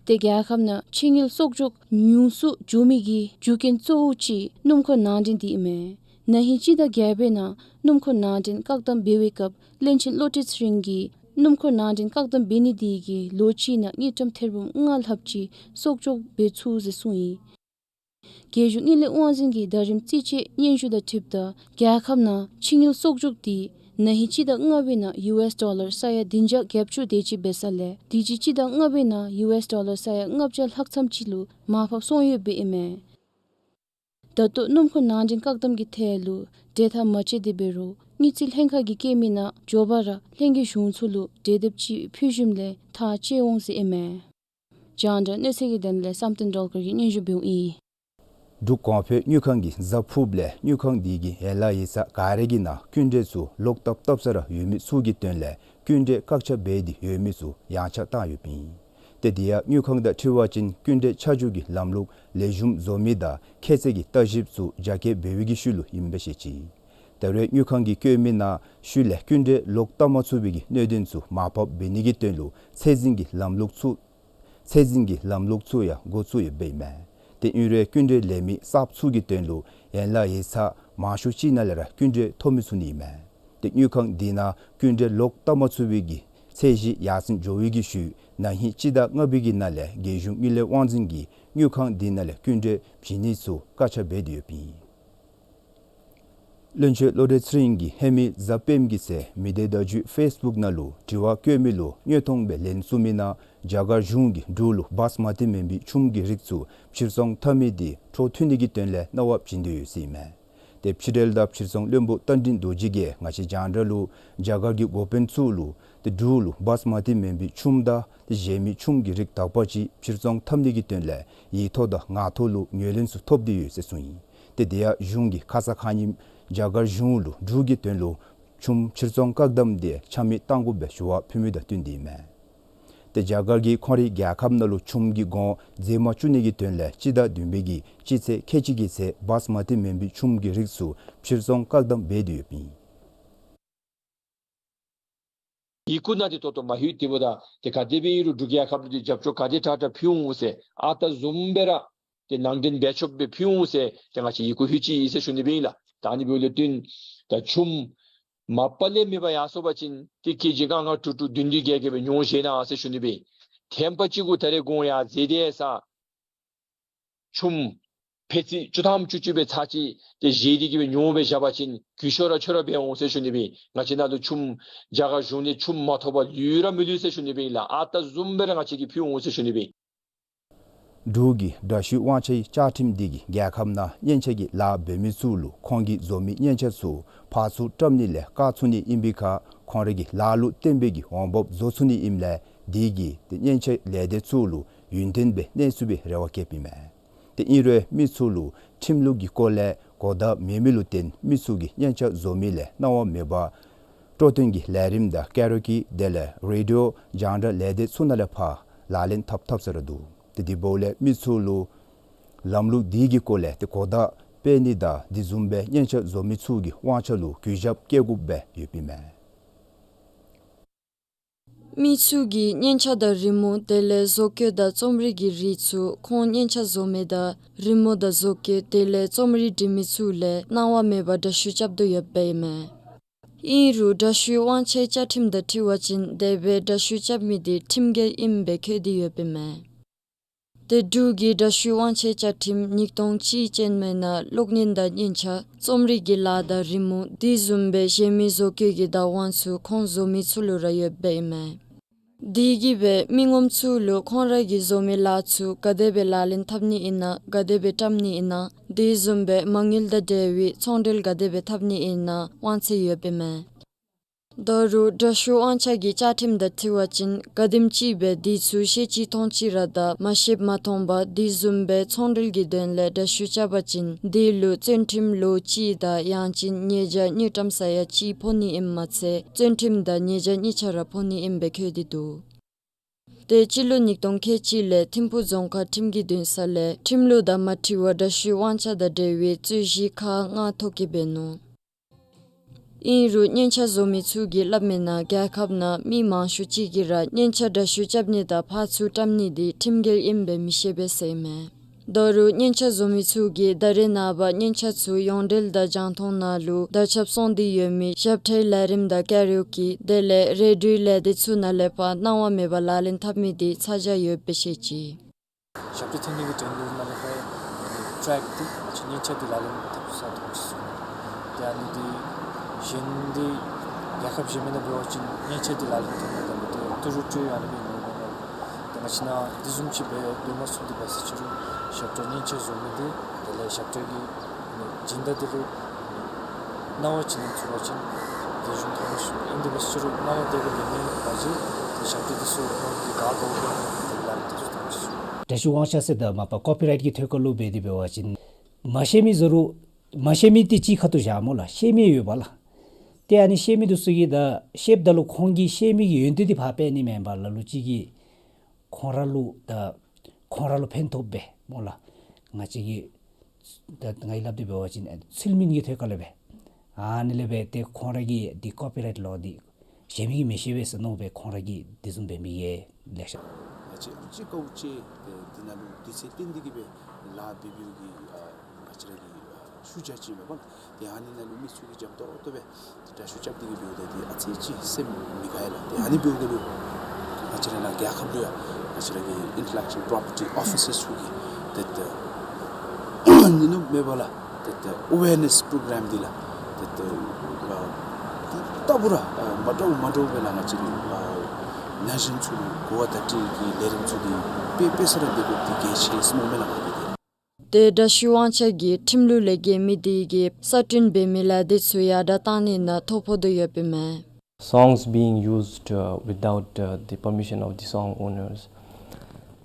ཏེ་རྒྱལ་ཁབ་ནང་ཕྱི་དངུལ་གསོག་འཇོག་ཉུང་སུ་འགྱོ་མི་གི་རྒྱུ་རྐྱེན་གཙོ་བོ་ཅིག་སྣུམ་འཁོར་ནང་འདྲེན་འདི་ཨིན་མས། ན་ཧིང་སྤྱི་ཟླ་བརྒྱད་པའི་ནང་སྣུམ་འཁོར་ནང་འདྲེན་བཀག་སྡོམ་འབད་བའི་སྐབས་བློན་ཆེན་བློ་གྲོས་ཚེ་རིང་གིས་སྣུམ་འཁོར་ནང་འདྲེན་བཀག་སྡོམ་འབད་ནི་འདི་གིས་ལོ་གཅིག་ནང་དངུལ་ཀྲམ་ཐེར་འབུམ་ལྔ་ལྷགཔ་ཅིག་གསོག་འཇོག་འབད་ཚུགས་ཟེར་གསུངས་ཡི། རྒྱལ་གཞུང་དངུལ་ལས་དབང་འཛིན་གྱི་ཟླ་རིམ་རྩིས་དཔྱད་སྙན་ཞུ་དང་འཁྲིལཝ་ད་རྒྱལ་ཁབ་ནང་ཕྱི་དངུལ་གསོག་འཇོག་འདི་ ན་ཧིང་སྤྱི་ཟླ་ལྔ་པའི་ནང་ཡུ་ཨེསི་ཌོ་ལར་ས་ཡ་བདུན་བརྒྱ་བརྒྱད་ཅུ་དེ་ཅིག་འབད་ས་ལས་དུས་ཅི་སྤྱི་ཟླ་ལྔ་པའི་ནང་ཡུ་ཨེསི་ཌོ་ལར་ས་ཡ་ལྔ་བརྒྱ་ལྷག་ཙམ་ཅིག་ལུ་མར་ཕབ་སོང་ཡོདཔ་ཨིན་མས། ད་ལྟོ་སྣུམ་འཁོར་ནང་འདྲེན་བཀག་དམ་གྱི་ཐད་ལུ་གྲོས་ཐག་མ་བཅད་དེ་འབད་རུང་དངུལ་རྩིས་ལྷན་ཁག་གིས་བཀོད་མི་ནང་མགྱོགས་པ་ར་ལྷན་རྒྱས་གཞུང་ཚོགས་ལུ་གྲོས་འདེབས་ཅིག་ཕུལ་ཞིནམ་ལས་ཐག་བཅད་འོང་ཟེར་ཨིན་མས། རྒྱང་བསྒྲགས་གནས་ཚུལ་གྱི་དོན་ལས་བསམ་གཏན་སྒྲོལ་དཀར་གྱིས་སྙན་ཞུ་འབདཝ་ཨིན། འབྲུག་གོང་འཕེལ་དངུལ་ཁང་གིས་གཟའ་ཕུརཔ་ལས་དངུལ་ཁང་དེ་གི་ཡན་ལག་ཡིག་ཚང་ག་ར་གི་ནང་སྐྱིན་འགྲུལ་ཚུ་ལོག་བཏབ་བཏབ་ས་ར་ཡོད་མི་ཚུ་གི་དོན་ལས་སྐྱིན་འགྲུལ་བཀག་ཆ་འབད་དེ་ཡོད་མི་ཚུ་ཡངས་ཆག་བཏང་ཡོདཔ་ཨིན། ཏེ་དེ་ཡང་དངུལ་ཁང་དང་འཁྲིལ་བ་ཅིན་སྐྱིན་འགྲུལ་ཆ་འཇོག་གི་ལམ་ལུགས་ལེགས་ཤོམ་བཟོ་མི་དང་ཁྱད་ཚད་ཀྱི་ལྟ་ཞིབ་ཚུ་རྒྱ་སྐྱེད་འབད་བའི་གི་ཤུལ་ལུ་ཨིནམ་སྦེ་བཤད་ཅི། ད་རེས་དངུལ་ཁང་གིས་བཀོད་མི་ནང་ཤུལ་ལས་སྐྱིན་འགྲུལ་ལོག་བཏབ་མ་ཚུགས་པའི་གི་གནད་དོན་ཚུ་མར་ཕབ་འབད་ནི་གི་དོན་ལུ་ཚད་འཛིན་གྱི་ལམ་ལུགས་ཚུ་ཚད་འཛིན་གྱི་ལམ་ལུགས་ཚུ་ཡང་འགོ་བཙུགས་ཡོདཔ་ཨིན་མས། ཏེ་ཨིན་རུང་སྐྱིན་འགྲུལ་ལེན་མི་གསརཔ་ཚུ་གི་དོན་ལུ་ཡན་ལག་ཡིག་ཚང་མང་ཤོས་ཅིག་ནང་ལས་ར་སྐྱིན་འགྲུལ་ཐོབ་མི་ཚུགས་ནི་ཨིན་མས། ཏེ་དངུལ་ཁང་དེ་ནང་སྐྱིན་འགྲུལ་ལོག་བཏབ་མ་ཚུགས་པའི་གི་ཚད་གཞི་ཡར་སེང་འགྱོ་བའི་གི་ཤུལ་ན་ཧིང་སྤྱི་ཟླ་ལྔ་པའི་གི་ནང་ལས་རྒྱལ་གཞུང་དངུལ་ལས་དབང་འཛིན་གྱིས་དངུལ་ཁང་དེ་ནང་ལས་སྐྱིན་འགྲུལ་བྱིན་ནི་ཚུ་བཀག་ཆ་འབད་དེ་ཡོདཔ་ཨིན། བློན་ཆེན་བློ་གྲོས་ཚེ་རིང་གིས་ཧེ་མའི་གཟའ་སྤེནམ་གི་ཚེ་མི་སྡེ་བརྡ་བརྒྱུད་ཕེསི་བུཀ་ནང་ལུ་དྲི་བ་བཀོད་མི་ལུ་དངོས་མཐོང་སྦེ་ལན་གསུངས་མི་ནང་རྒྱ་གར་གཞུང་གིས་འབྲུག་ལུ་བཱསི་མ་ཏི་མེན་པའི་ཆུམ་གྱི་རིགས་ཚུ་ཕྱིར་ཚོང་འཐབ་མི་དེ་འཕྲོ་མཐུད་ནི་གི་དོན་ལས་གནང་བ་བྱིན་དོ་ཡོད་ཟེར་ཨིན་མས། ཏེ་ཕྱི་འབྲེལ་དང་ཕྱིར་ཚོང་བློན་པོ་རྟ་མགྲིན་རྡོ་རྗེ་གིས་ང་བཅས་རྒྱང་བསྒྲགས་ལུ་རྒྱ་གར་གྱི་འགོ་དཔོན་ཚུ་ལུ་ཏེ་འབྲུག་ལུ་བཱསི་མ་ཏི་མེན་པའི་ཆུམ་དང་ཏེ་གཞན་མི་ཆུམ་གྱི་རིགས་དག་པ་ཅིག་ཕྱིར་ཚོང་འཐབ་ནི་གི་དོན་ལས་ཡིག་ཐོག་དང་ངག་ཐོག་ལུ་ངོས་ལེན་ཚུ་ཐོབ་སྟེ་ཡོད་ཟེར་གསུངས་ཡི། ཏེ་དེ་ཡང་གཞུང་གིས་ཁ་ཙ་ཁ་ཉིནམ་རྒྱ་གར་གཞུང་ལུ་འབྲུག་གི་དོན་ལུ་ཆུམ་ཕྱིར་ཚོང་བཀག་དམ་དེ་ཆ་མེད་གཏང་དགོཔ་སྦེ་ཞུ་བ་ཕུལ་མི་དང་བསྟུན་ཏེ་ཨིན་མས། ཏེ་རྒྱ་གར་གྱིས་ཁོང་རའི་རྒྱལ་ཁབ་ནང་ལུ་ཆུམ་གྱི་གོང་འཛེམ་མ་བཅུག་ནི་གི་དོན་ལས་སྤྱི་ཟླ་བདུན་པའི་གི་སྤྱི་ཚེས་ཁལ་གཅིག་གི་ཚེ་བཱསི་མ་ཏི་མེན་པའི་ཆུམ་གྱི་རིགས་ཚུ་ཕྱིར་ཚོང་བཀག་དམ་འབད་དེ་ཡོདཔ་ཨིན། ཡི་གུ་ནང་འདི་ཏོག་ཏོ་མ་ལྷོད་དེ་འབདཝ་ད་ཏེ་ག་དེ་སྦེ་ཨིན་རུང་འབྲུག་རྒྱལ་ཁབ་ལུ་འདི་རྒྱབ་སྐྱོར་ག་དེ་དྲག་དྲག་ཕུལ་འོང་ཟེར་ཨ་རྟག་བཟུམ་སྦེ་ར་ཏེ་ནང་འདྲེན་འབད་ཆོགཔ་སྦེ་ཕུལ་འོང་ཟེར་ཏེ་ང་བཅས་ཡི་གུ་ལྷོད་ཅི་ཟེར་ཞུ་ནི་སྦེ་ཨིན་ལགས། ད་ཨ་ནི་འབདཝ་ལས་བརྟེན་ད་ཆུམ་མ་པ་ལས་མེད་པར་ཡར་སོང་པ་ཅིན་ཏེ་ཀེ་ཇི་ལྔ་ལྔ་དྲུག་དྲུག་བདུན་བདུན་བརྒྱད་བརྒྱད་སྦེ་ཉོ་བཞེས་གནང་ཟེར་ཞུ་ནི་སྦེ་ཨིན། ཐེངས་པ་གཅིག་གུ་ད་རེས་གོང་ཡར་འཛེགས་ཏེ་ས་ཆུམ་ཕད་ཙི་བཅུ་ཐམ་བཅུ་གཅིག་སྦེ་ཚར་གཅིག་ཏེ་བཞེས་ཏེ་གི་སྦེ་ཉོ་སྦེ་བཞག་པ་ཅིན་གུས་ཤོར་ར་ཆོ་ར་འབད་འོང་ཟེར་ཞུ་ནི་སྦེ་ཨིན། ང་བཅས་ནང་ལུ་ཆུམ་རྒྱ་གར་གཞུང་ནས་ཆུམ་མ་ཐོབ་པར་ལུས་ར་མི་ལུས་ཟེར་ཞུ་ནི་སྦེ་ཨིན་ལགས། ཨ་རྟག་བཟུམ་སྦེ་ར་ང་བཅས་ཀྱིས་ཕུལ་འོང་ཟེར་ཞུ་ནི་སྦེ་ཨིན། འབྲུག་གི་དྲག་ཤུལ་དབང་ཆའི་བཅའ་ཁྲིམས་འདི་གིས་རྒྱལ་ཁབ་ནང་སྙན་ཆ་གི་ལཱ་འབད་མི་ཚུ་ལུ་ཁོང་གིས་བཟོ་མི་སྙན་ཆ་ཚུ་ཕར་ཚུར་བཀྲམ་ནི་ལས་བཀག་ཚུགས་ནི་ཨིན་པའི་ཁར་ཁོང་རའི་གི་ལཱ་ལུ་བརྟེན་པའི་གི་འོང་འབབ་བཟོ་ཚུགས་ནི་ཨིནམ་ལས་དེ་གིས་ཏེ་སྙན་ཆ་ལས་སྡེ་ཚུ་ལུ་ཡུན་བརྟན་སྦེ་གནས་ཚུགས་པའི་རེ་བ་བསྐྱེདཔ་ཨིན་མས། ཏེ་ཨིན་རུང་མི་ཚུ་ལུ་ཁྲིམས་ལུགས་ཀྱི་སྐོར་ལས་གོ་བརྡ་མེད་མི་ལུ་བརྟེན་མི་ཚུ་གིས་སྙན་ཆ་བཟོ་མི་ལས་གནང་བ་མེད་པར་སྤྲོ་སྟོན་གྱི་ལས་རིམ་དང་ཀ་ར་ཨོ་ཀེ་དེ་ལས་རེ་ཌི་ཡོ་རྒྱང་བསྒྲགས་ལས་སྡེ་ཚུ་ནང་ལས་ཕར་ལག་ལེན་འཐབ་འཐབ་ས་ར་འདུག། ཏེ་དེ་འབདཝ་ལས་མི་ཚུ་ལུ་ལམ་ལུགས་འདི་གི་སྐོར་ལས་ཏེ་གོ་བརྡ་སྤེལ་ནི་དང་དེ་བཟུམ་སྦེ་སྙན་ཆ་བཟོ་མི་ཚུ་གི་དབང་ཆ་ལུ་གུས་ཞབས་བསྐྱེད་དགོཔ་སྦེ་ཡོདཔ་ཨིན་མས། མི་ཚུ་གིས་སྙན་ཆ་དང་རི་མོ་དེ་ལས་བཟོ་བཀོད་དང་རྩོམ་རིག་གི་རིགས་ཚུ་ཁོང་སྙན་ཆ་བཟོ་མི་དང་རི་མོ་དང་བཟོ་བཀོད་དེ་ལས་རྩོམ་རིག་འབྲི་མི་ཚུ་ལས་གནང་བ་མེད་པར་དྲག་ཤུལ་རྐྱབ་དོ་ཡོདཔ་ཨིན་མས། ཨིན་རུང་དྲག་ཤུལ་དབང་ཆའི་བཅའ་ཁྲིམས་དང་འཁྲིལ་བ་ཅིན་དེ་སྦེ་དྲག་ཤུལ་རྐྱབ་མི་དེ་ཁྲིམས་འགལ་ཨིནམ་སྦེ་འཁོད་དེ་ཡོདཔ་ཨིན་མས། ཏེ་འབྲུག་གི་དྲག་ཤུལ་དབང་ཆའི་བཅའ་ཁྲིམས་ཉིས་སྟོང་གཅིག་ཅན་མའི་ནང་གློག་བརྙན་དང་སྙན་ཆ་རྩོམ་རིག་གི་ལཱ་དང་རི་མོ་དེ་བཟུམ་སྦེ་གཞན་མི་བཟོ་བཀོད་ཀྱི་བདག་དབང་ཚུ་ཁོང་བཟོ་མི་ཚུ་ལུ་ར་ཡོདཔ་ཨིན་མས། དེ་གིས་སྦེ་མི་ངོམ་ཚུ་ལུ་ཁོང་ར་གིས་བཟོ་མི་ལཱ་ཚུ་ག་དེ་སྦེ་ལག་ལེན་འཐབ་ནི་ཨིན་ན་ག་དེ་སྦེ་བཀྲམ་ནི་ཨིན་ན་དེ་བཟུམ་སྦེ་མ་དངུལ་དང་འབྲེལ་བའི་ཚོང་འབྲེལ་ག་དེ་སྦེ་འཐབ་ནི་ཨིན་ན་དབང་ཚད་ཡོདཔ་ཨིན་མས། ད་རུང་དྲག་ཤུལ་དབང་ཆ་གི་བཅའ་ཁྲིམས་དང་འཁྲིལ་བ་ཅིན་ག་དེམ་ཅིག་སྦེ་དེ་ཚུ་ཤེས་ཅི་མཐོང་ཅི་ར་དང་མ་ཤེསཔ་མ་མཐོང་པར་དེ་བཟུམ་སྦེ་ཚོང་འབྲེལ་གྱི་དོན་ལས་དྲག་ཤུལ་རྐྱབ་པ་ཅིན་དེ་ལུ་བཙོན་ཁྲིམས་ལོ་གཅིག་དང་ཡང་ཅིན་ཉེས་བྱ་དངུལ་ཀྲམ་ས་ཡ་གཅིག་ཕོག་ནི་ཨིནམ་མ་ཚད་བཙོན་ཁྲིམས་དང་ཉེས་བྱ་གཉིས་ཆ་ར་ཕོག་ནི་ཨིནམ་སྦེ་འཁོད་དེ་འདུག། ཏེ་སྤྱི་ལོ་ཉིས་སྟོང་ཁལ་གཅིག་ལས་ཐིམ་ཕུག་རྫོང་ཁག་ཁྲིམས་ཀྱི་འདུན་ས་ལས་ཁྲིམས་ལུགས་དང་མ་འཁྲིལ་བར་དྲག་ཤུལ་དབང་ཆ་དང་འབྲེལ་བའི་རྩོད་གཞི་ཁག་ལྔ་ཐོ་བཀོད་འབད་ནུག། ཨིན་རུང་སྙན་ཆ་བཟོ་མི་ཚུ་གིས་སླབ་མིའི་ནང་རྒྱལ་ཁབ་ནང་མི་མང་ཤོས་ཅིག་གིས་ར་སྙན་ཆ་དྲག་ཤུལ་རྐྱབ་ནི་དང་ཕར་ཚུར་བཀྲམ་ནི་དེ་ཁྲིམས་འགལ་ཨིནམ་སྦེ་མི་ཤེས་པས་ཟེར་ཨིན་མས། ད་རུང་སྙན་ཆ་བཟོ་མི་ཚུ་གིས་ད་རེས་ནངས་པ་སྙན་ཆ་ཚུ་ཡོངས་འབྲེལ་དང་རྒྱང་མཐོང་ནང་ལུ་དར་ཁྱབ་སོང་སྟེ་ཡོད་མི་ཞབས་ཁྲའི་ལས་རིམ་དང་ཀ་ར་ཨོ་ཀེ་དེ་ལས་རེ་ཌི་ཡོའི་ལས་སྡེ་ཚུ་ནང་ལས་ཕར་གནང་བ་མེད་པར་ལག་ལེན་འཐབ་མི་དེ་ཚ་གྱང་ཡོདཔ་སྦེ་བཤད་ཅི། ཞབས་ཁྲའི་ཐོན་ལས་ཀྱི་དོན་ལུ་ནང་ལས་ཕར་ཊེག་དེ་ཨ་ཙི་སྙན་ཆ་དེ་ལག་ལེན་འཐབ་ས་མཐོང་ཅི་ཟེར། ཏེ་ཨ་ནི་དེ་གཞན་དེ་ རྒྱལ་ཁབ་གཞན་མི་ནང་འབད་བ་ཅིན་མཉེན་ཆས་འདི་ལག་ལེན་འཐབ་ནི་དང་འབྲེལ་ཏེ་ཏི་རུ་སྤྲོད་ཡང་ཨ་ནི་སྦེ་ཨིན་མས། ཏེ་ང་བཅས་ནང་དེ་བཟུམ་ཅིག་འབད་འབད་མ་ཚུགས་ཏེ་འབད་ཟེར་ཅི་རུང་ཞབས་ཁྲ་མཉེན་ཆས་བཟོ་མི་འདི་དེ་ལས་ཞབས་ཁྲ་གི་སྦྱིན་བདག་འདི་ལུ་གནང་བ་ཅིག་ལེན་ཚུགས་པ་ཅིན་དེ་ཞུ་ཐོག་ཞུ་ཨིན། དེ་འབད་ཟེར་ཅི་རུང་གནང་བ་དེ་སྦེ་ལེན་མི་ག་ཅི་དེ་ཞབས་ཁྲ་འདི་ཚུ་ཁོང་གིས་ག་དགོ་དགོ་ནི་དེ་ལག་ལེན་འཐབ་ཚུགས་ཐོག་ཞུ། འདྲ་བཤུས་དབང་ཆ་ཟེར་ད་མ་པ་ཀོ་པི་རའིཊ་གི་ཐད་ཁར་ལུ་འབད་དེ་འབད་བ་ཅིན་མ་ཤེས་མི་ཟེར་རུང་མ་ཤེས་མི་འདི་གཅིག་ཁ་ཐུག་བཞག་སྨོ་ལགས། ཤེས་མི་ཡོད་པ་ལགས། ཏེ་ཨ་ནི་ཤེས་མི་འདི་ཚུ་གིས་ད་ཤེསཔ་ད་ལུ་ཁོང་གིས་ཤེས་མི་གི་ཡོན་ཏན་འདི་ཕར་སྤེལ་ནི་མེན་པར་ལ་ལུ་ཅིག་གིས་ཁོང་ར་ལུ་ད་ཁོང་ར་ལུ་ཕན་ཐོགས་སྦེ་སྨོ་ལགས། ང་བཅས་ཀྱི་ད་ང་གིས་སླབ་སྟེ་འབད་བ་ཅིན་ཚུལ་མིན་གྱི་ཐད་ཁར་ལས་སྦེ་ཨ་ནི་ལས་སྦེ་ཏེ་ཁོང་ར་གིས་འདི་ཀོ་པི་རའིཊ་ལོ་འདི་གཞན་མི་གིས་མི་ཤེས་པས་ཟེར་མནོ་སྦེ་ཁོང་ར་གིས་དེ་བཟུམ་འབད་མི་གིས་ལེ་ཤ། ང་བཅས་ཅིག་དཀའཝ་སྤྱད་དེ་འདི་ནང་ལུ་དུས་ཚོད་བཏོན་ཏེ་གིས་སྦེ་ལཱ་འབད་འབདཝ་གི་ཨ་ང་བཅས་ར་གི་ཨ་ཤུལ་བཞག་ཅིག་མས་པ། ཏེ་ཨ་ནི་ནང་ལུ་མི་ཚུ་གིས་འཇམ་ཏོང་ཏོ་སྦེ་འདྲ་བཤུས་རྐྱབ་སྟེ་གིས་འབདཝ་ད་འདི་ཨ་ཙི་ཅིག་སེམས་མི་དགའ་ཡི་ལགས། ཏེ་ཨ་ནི་འབདཝ་ད་ལུ་ང་བཅས་ར་ནཱ་རྒྱལ་ཁབ་ལུ་ཡང་ང་བཅས་ར་གི་ཨིན་ཊེ་ལེག་ཅུ་ཝཱལ་པོ་རོ་པར་ཊི་ཨོ་ཕི་སར་ཚུ་གིས་ཏེ་ཏེ་ནི་ནུབ་མེད་པ་ལགས། ཏེ་ཏེ་ཨ་ཝེར་ནེསི་པྲོ་གརམ་འདི་ལགས། ཏེ་ཏེ་ཨ་ཏེ་ལྟ་བུ་ར་ཨ་མ་འདྲཝ་མ་འདྲཝ་སྦེ་ལགས་ང་བཅས་ར་ཨ་ན་གཞོན་ཚུ་ལུ་གོ་བ་བརྡ་སྤྲོད་ཀྱི་ལས་རིམ་ཚུ་འདི་དཔེ་དཔེ་ས་ར་འབད་དགོཔ་འདི་གལ་ཆེ་ཟེར་མནོཝ་མས་ལགས་ང་གིས་ཏེ། ཏེ་འདྲ་བཤུས་དབང་ཆ་གིས་ཁྲིམས་ལུགས་ལས་འགལ་མི་དེ་གིས་གསར་སྐྲུན་འབད་མི་ལཱ་འདི་ཚུ་ཡར་དྲགས་གཏང་ནི་ནང་ཐོ་ཕོག་དོ་ཡོདཔ་ཨིན་མས། Songs being used, uh, without, uh, the permission of the song owners.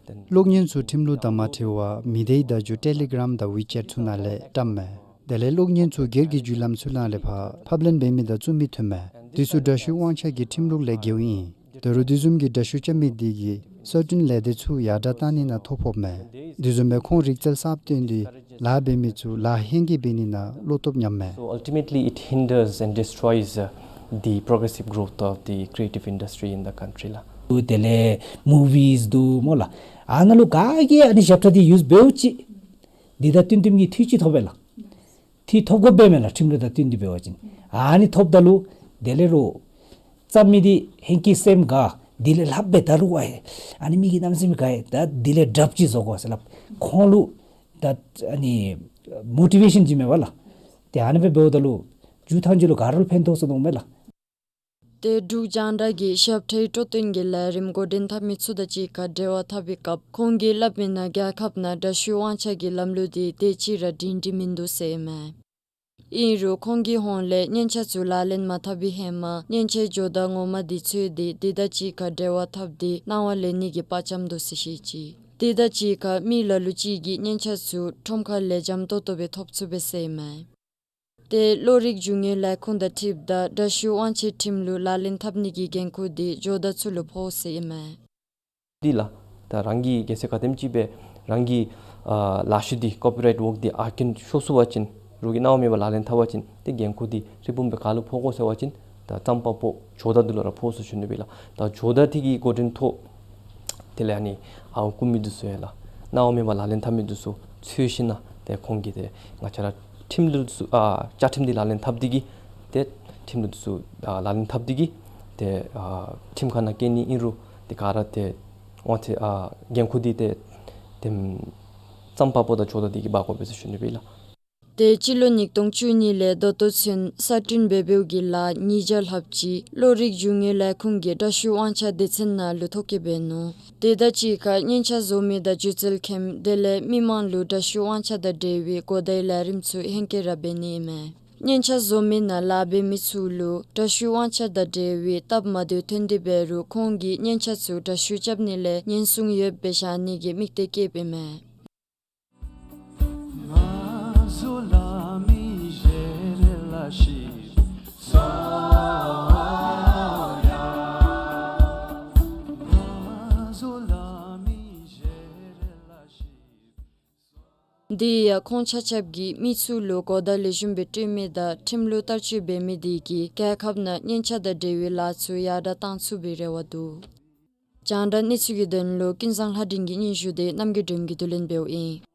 Then གློག་བརྙན་ཚུ་ཁྲིམས་ལུགས་དང་མ་འཁྲིལ་བར་མི་སྡེའི་བརྡ་བརྒྱུད་ཊེ་ལི་གརམ་དང་ཝི་ཅེཊ་ཚུ་ནང་ལས་བཀྲམ་མས། དེ་ལས་གློག་བརྙན་ཚུ་སྒེར་གྱི་བརྒྱུད་ལམ་ཚུ་ནང་ལས་ཕར་ཕབ་ལེན་འབད་མི་དང་བཙུགས་མི་ཐོན་མས། དེ་ཚུ་འདྲ་བཤུས་དབང་ཆ་གི་ཁྲིམས་ལུགས་ལས་འགལཝ་ཨིན། ད་རུང་དེ་བཟུམ་གྱི་འདྲ་བཤུས་རྐྱབ་མི་དེ་གིས་གསར་སྐྲུན་ལས་སྡེ་ཚུ་ཡར་དྲགས་གཏང་ནི་ནང་ཐོ་ཕོགཔ་མས། དེ་བཟུམ་སྦེ་ཁོང་རིག་རྩལ་གསརཔ་བཏོན་ཏེ་ལཱ་འབད་མི་ཚུ་ལཱ་ཧེང་སྐལ་འབད་ནི་ནང་བློ་སྟོབས་ཉམས་མས། So ultimately, it hinders and destroys, uh, the progressive growth of the creative industry in the country ལགས། དེ་ལས་མུ་ཝིས་འདུག་སྨོ་ལགས། ཨ་ནཱ་ལུ་ག་གིས་ཨ་ནི་ཞབས་ཁྲ་འདི་ཡུསི་འབདཝ་ཅིག་འདི་དང་བསྟུན་བསྟུན་གྱི་འཐུས་ཅིག་ཐོབ་པས་ལགས། འཐུས་ཐོབ་དགོཔ་འབད་མས་ལགས། ཁྲིམས་ལུགས་དང་བསྟུན་ཏེ་འབད་བ་ཅིན་ཨ་ནི་ཐོབ་ད་ལུ་དེ་ལས་རོགས་རྩོམ་མི་འདི་ཧེང་སྐལ་སེམས་དགའ། དེ་ལས་ལྷགཔ་སྦེ་ད་རུང་ཨ་ཨ་ནི་མི་གི་རྣམ་སེམས་དགའ་ཡི། ད་དེ་ལས་དྲགཔ་ཅིག་བཟོ་དགོ་ཟེར་སླབ། ཁོང་ལུ་ད་ཨ་ནི་མོ་ཊི་ཝེ་ཤཱན་ཅིག་མས་པ་ལགས། ཏེ་ཨ་ནི་སྦེ་འབདཝ་ད་ལུ་མཇུག་ཐང་ཅིག་ལུ་ག་ར་ལུ་ཕན་ཐོགས་ཟེར་མནོཝ་མས་ལགས། ཏེ་འབྲུག་རྒྱང་བསྒྲགས་ཀྱིས་ཞབས་ཁྲའི་སྤྲོ་སྟོན་གྱི་ལས་རིམ་འགོ་འདྲེན་འཐབ་མི་ཚུ་དང་གཅིག་ཁར་འབྲེལ་བ་འཐབ་པའི་སྐབས་ཁོང་གིས་སླབ་མིའི་ནང་རྒྱལ་ཁབ་ནང་འདྲ་བཤུས་དབང་ཆ་གི་ལམ་ལུགས་འདི་དེ་ཅིག་ར་སྒྲིང་སྒྲི་མིན་འདུག་ཟེར་ཨིན་མས། ཨིན་རུང་ཁོང་གི་ཧོངས་ལས་མཉེན་ཆས་ཚུ་ལག་ལེན་མ་འཐབ་པའི་ཧེ་མ་མཉེན་ཆས་ཇོ་བདག་ངོ་མ་འདི་འཚོལ་ཏེ་དེ་དང་གཅིག་ཁར་འབྲེལ་བ་འཐབ་སྟེ་གནང་བ་ལེན་ནི་གི་དཔའ་བཅམ་འདུག་ཟེར་བཤད་ཅི། དེ་དང་གཅིག་ཁར་མི་ལ་ལུ་ཅིག་གིས་མཉེན་ཆས་ཚུ་ཁྲོམ་ཁ་ལས་འཇམ་ཏོང་ཏོ་སྦེ་ཐོབ་ཚུགས་པས་ཟེར་ཨིན་མས། ཏེ་གློག་རིག་རྒྱུ་དངོས་ལས་ཁུངས་དང་འཁྲིལཝ་ད་འདྲ་བཤུས་དབང་ཆའི་ཁྲིམས་ལུགས་ལག་ལེན་འཐབ་ནི་གི་འགན་ཁུར་འདི་ཇོ་བདག་ཚུ་ལུ་ཕོག་ཟེར་ཨིན་མས། འདི་ལགས། ད་རང་གིས་གལ་སྲིད་ག་དེམ་ཅིག་སྦེ་རང་གི་ཨ་ལཱ་ཤུལ་འདི་ཀོ་པི་རའིཊ་ཝརཀ་འདི་ཨར་ཀིང་ཤོར་སོང་བ་ཅིན་རོགས་ཀྱིས་གནང་བ་མེད་པར་ལག་ལེན་འཐབ་པ་ཅིན་ཏེ་འགན་ཁུར་འདི་རི་བོང་སྦེ་ག་ལུ་ཕོག་དགོ་ཟེར་བ་ཅིན་ད་རྩོམ་པ་པོ་ཇོ་བདག་འདི་ལུ་ར་ཕོག་ཟེར་ཞུ་ནི་སྦེ་ལགས། ད་ཇོ་བདག་འདི་གིས་འགོ་འདྲེན་ཐོག་དེ་ལས་ཨ་ནི་ཨར་བརྐུ་མི་འདི་ཚུ་ཡང་ལགས་གནང་བ་མེད་པར་ལག་ལེན་འཐབ་མི་འདི་ཚུ་འཚོལ་ཞིནམ་ལས་ཏེ་ཁོང་གིས་ཏེ་ང་བཅས་ར་ཁྲིམས་ལུགས་འདི་ཚུ་ཨ་བཅའ་ཁྲིམས་འདི་ལག་ལེན་འཐབ་སྟེ་གིས་ཏེ་ཁྲིམས་ལུགས་འདི་ཚུ་ཨ་ལག་ལེན་འཐབ་སྟེ་གིས་ཏེ་ཨ་ཁྲིམས་ཁང་ནང་བསྐྱལ་ནི་ཨིན་རུང་ཏེ་ག་ར་ཏེ་དབང་ཚད་ཨ་འགན་ཁུར་འདི་ཏེ་ཏེ་རྩོམ་པ་པོ་དང་ཇོ་བདག་འདི་གིས་འབག་དགོ་པས་ཟེར་ཞུ་ནི་སྦེ་ལགས། ཏེ་སྤྱི་ལོ་ཉིས་སྟོང་བཅུ་གཉིས་ལས་ད་ལྟོ་ཚུན་གསར་སྐྲུན་འབད་འབདཝ་གི་ལཱ་ཉིས་བརྒྱ་ལྷགཔ་ཅིག་གློག་རིག་རྒྱུ་དངོས་ལས་ཁུངས་ཀྱི་འདྲ་བཤུས་དབང་ཆ་སྡེ་ཚན་ནང་ལུ་ཐོ་བཀོད་འབད་ནུག། དེ་དང་གཅིག་ཁར་མཉེན་ཆས་བཟོ་མི་དང་སྒྱུ་རྩལ་མཁན་དེ་ལས་མི་མང་ལུ་འདྲ་བཤུས་དབང་ཆ་དང་འབྲེལ་བའི་གོ་བརྡའི་ལས་རིམ་ཚུ་ཧེང་སྐལ་ར་འབད་ནི་ཨིན་མས། མཉེན་ཆས་བཟོ་མི་ནང་ལཱ་འབད་མི་ཚུ་ལུ་འདྲ་བཤུས་དབང་ཆ་དང་འབྲེལ་བའི་སྟབས་མ་བདེཝ་ཐོན་ཏེ་འབད་རུང་ཁོང་གིས་མཉེན་ཆས་ཚུ་འདྲ་བཤུས་རྐྱབ་ནི་ལས་ཉེན་སྲུང་ཡོདཔ་སྦེ་བཞག་ནི་གི་དམིགས་གཏད་བསྐྱེདཔ་ཨིན་མས། དེ་ཡང་ཁོང་ཆ་ཁྱབ་ཀྱིས་མི་ཚུ་ལུ་གོ་བརྡ་ལེགས་ཤོམ་སྦེ་སྤྲོད་མི་དང་ཁྲིམས་ལུགས་བསྟར་སྤྱོད་འབད་མི་དེ་གིས་རྒྱལ་ཁབ་ནང་མཉེན་ཆས་དང་འབྲེལ་བའི་ལཱ་ཚུ་ཡར་དྲགས་གཏང་ཚུགས་པའི་རེ་བ་འདུག། རྒྱང་བསྒྲགས་གནས་ཚུལ་གྱི་དོན་ལུ་ཀུན་བཟང་ལྷ་སྒྲོན་གྱི་སྙན་ཞུ་དེ་རྣམ་རྒྱལ་སྒྲོལམ་གྱིས་བསྡུ་ལེན་འབདཝ་ཨིན།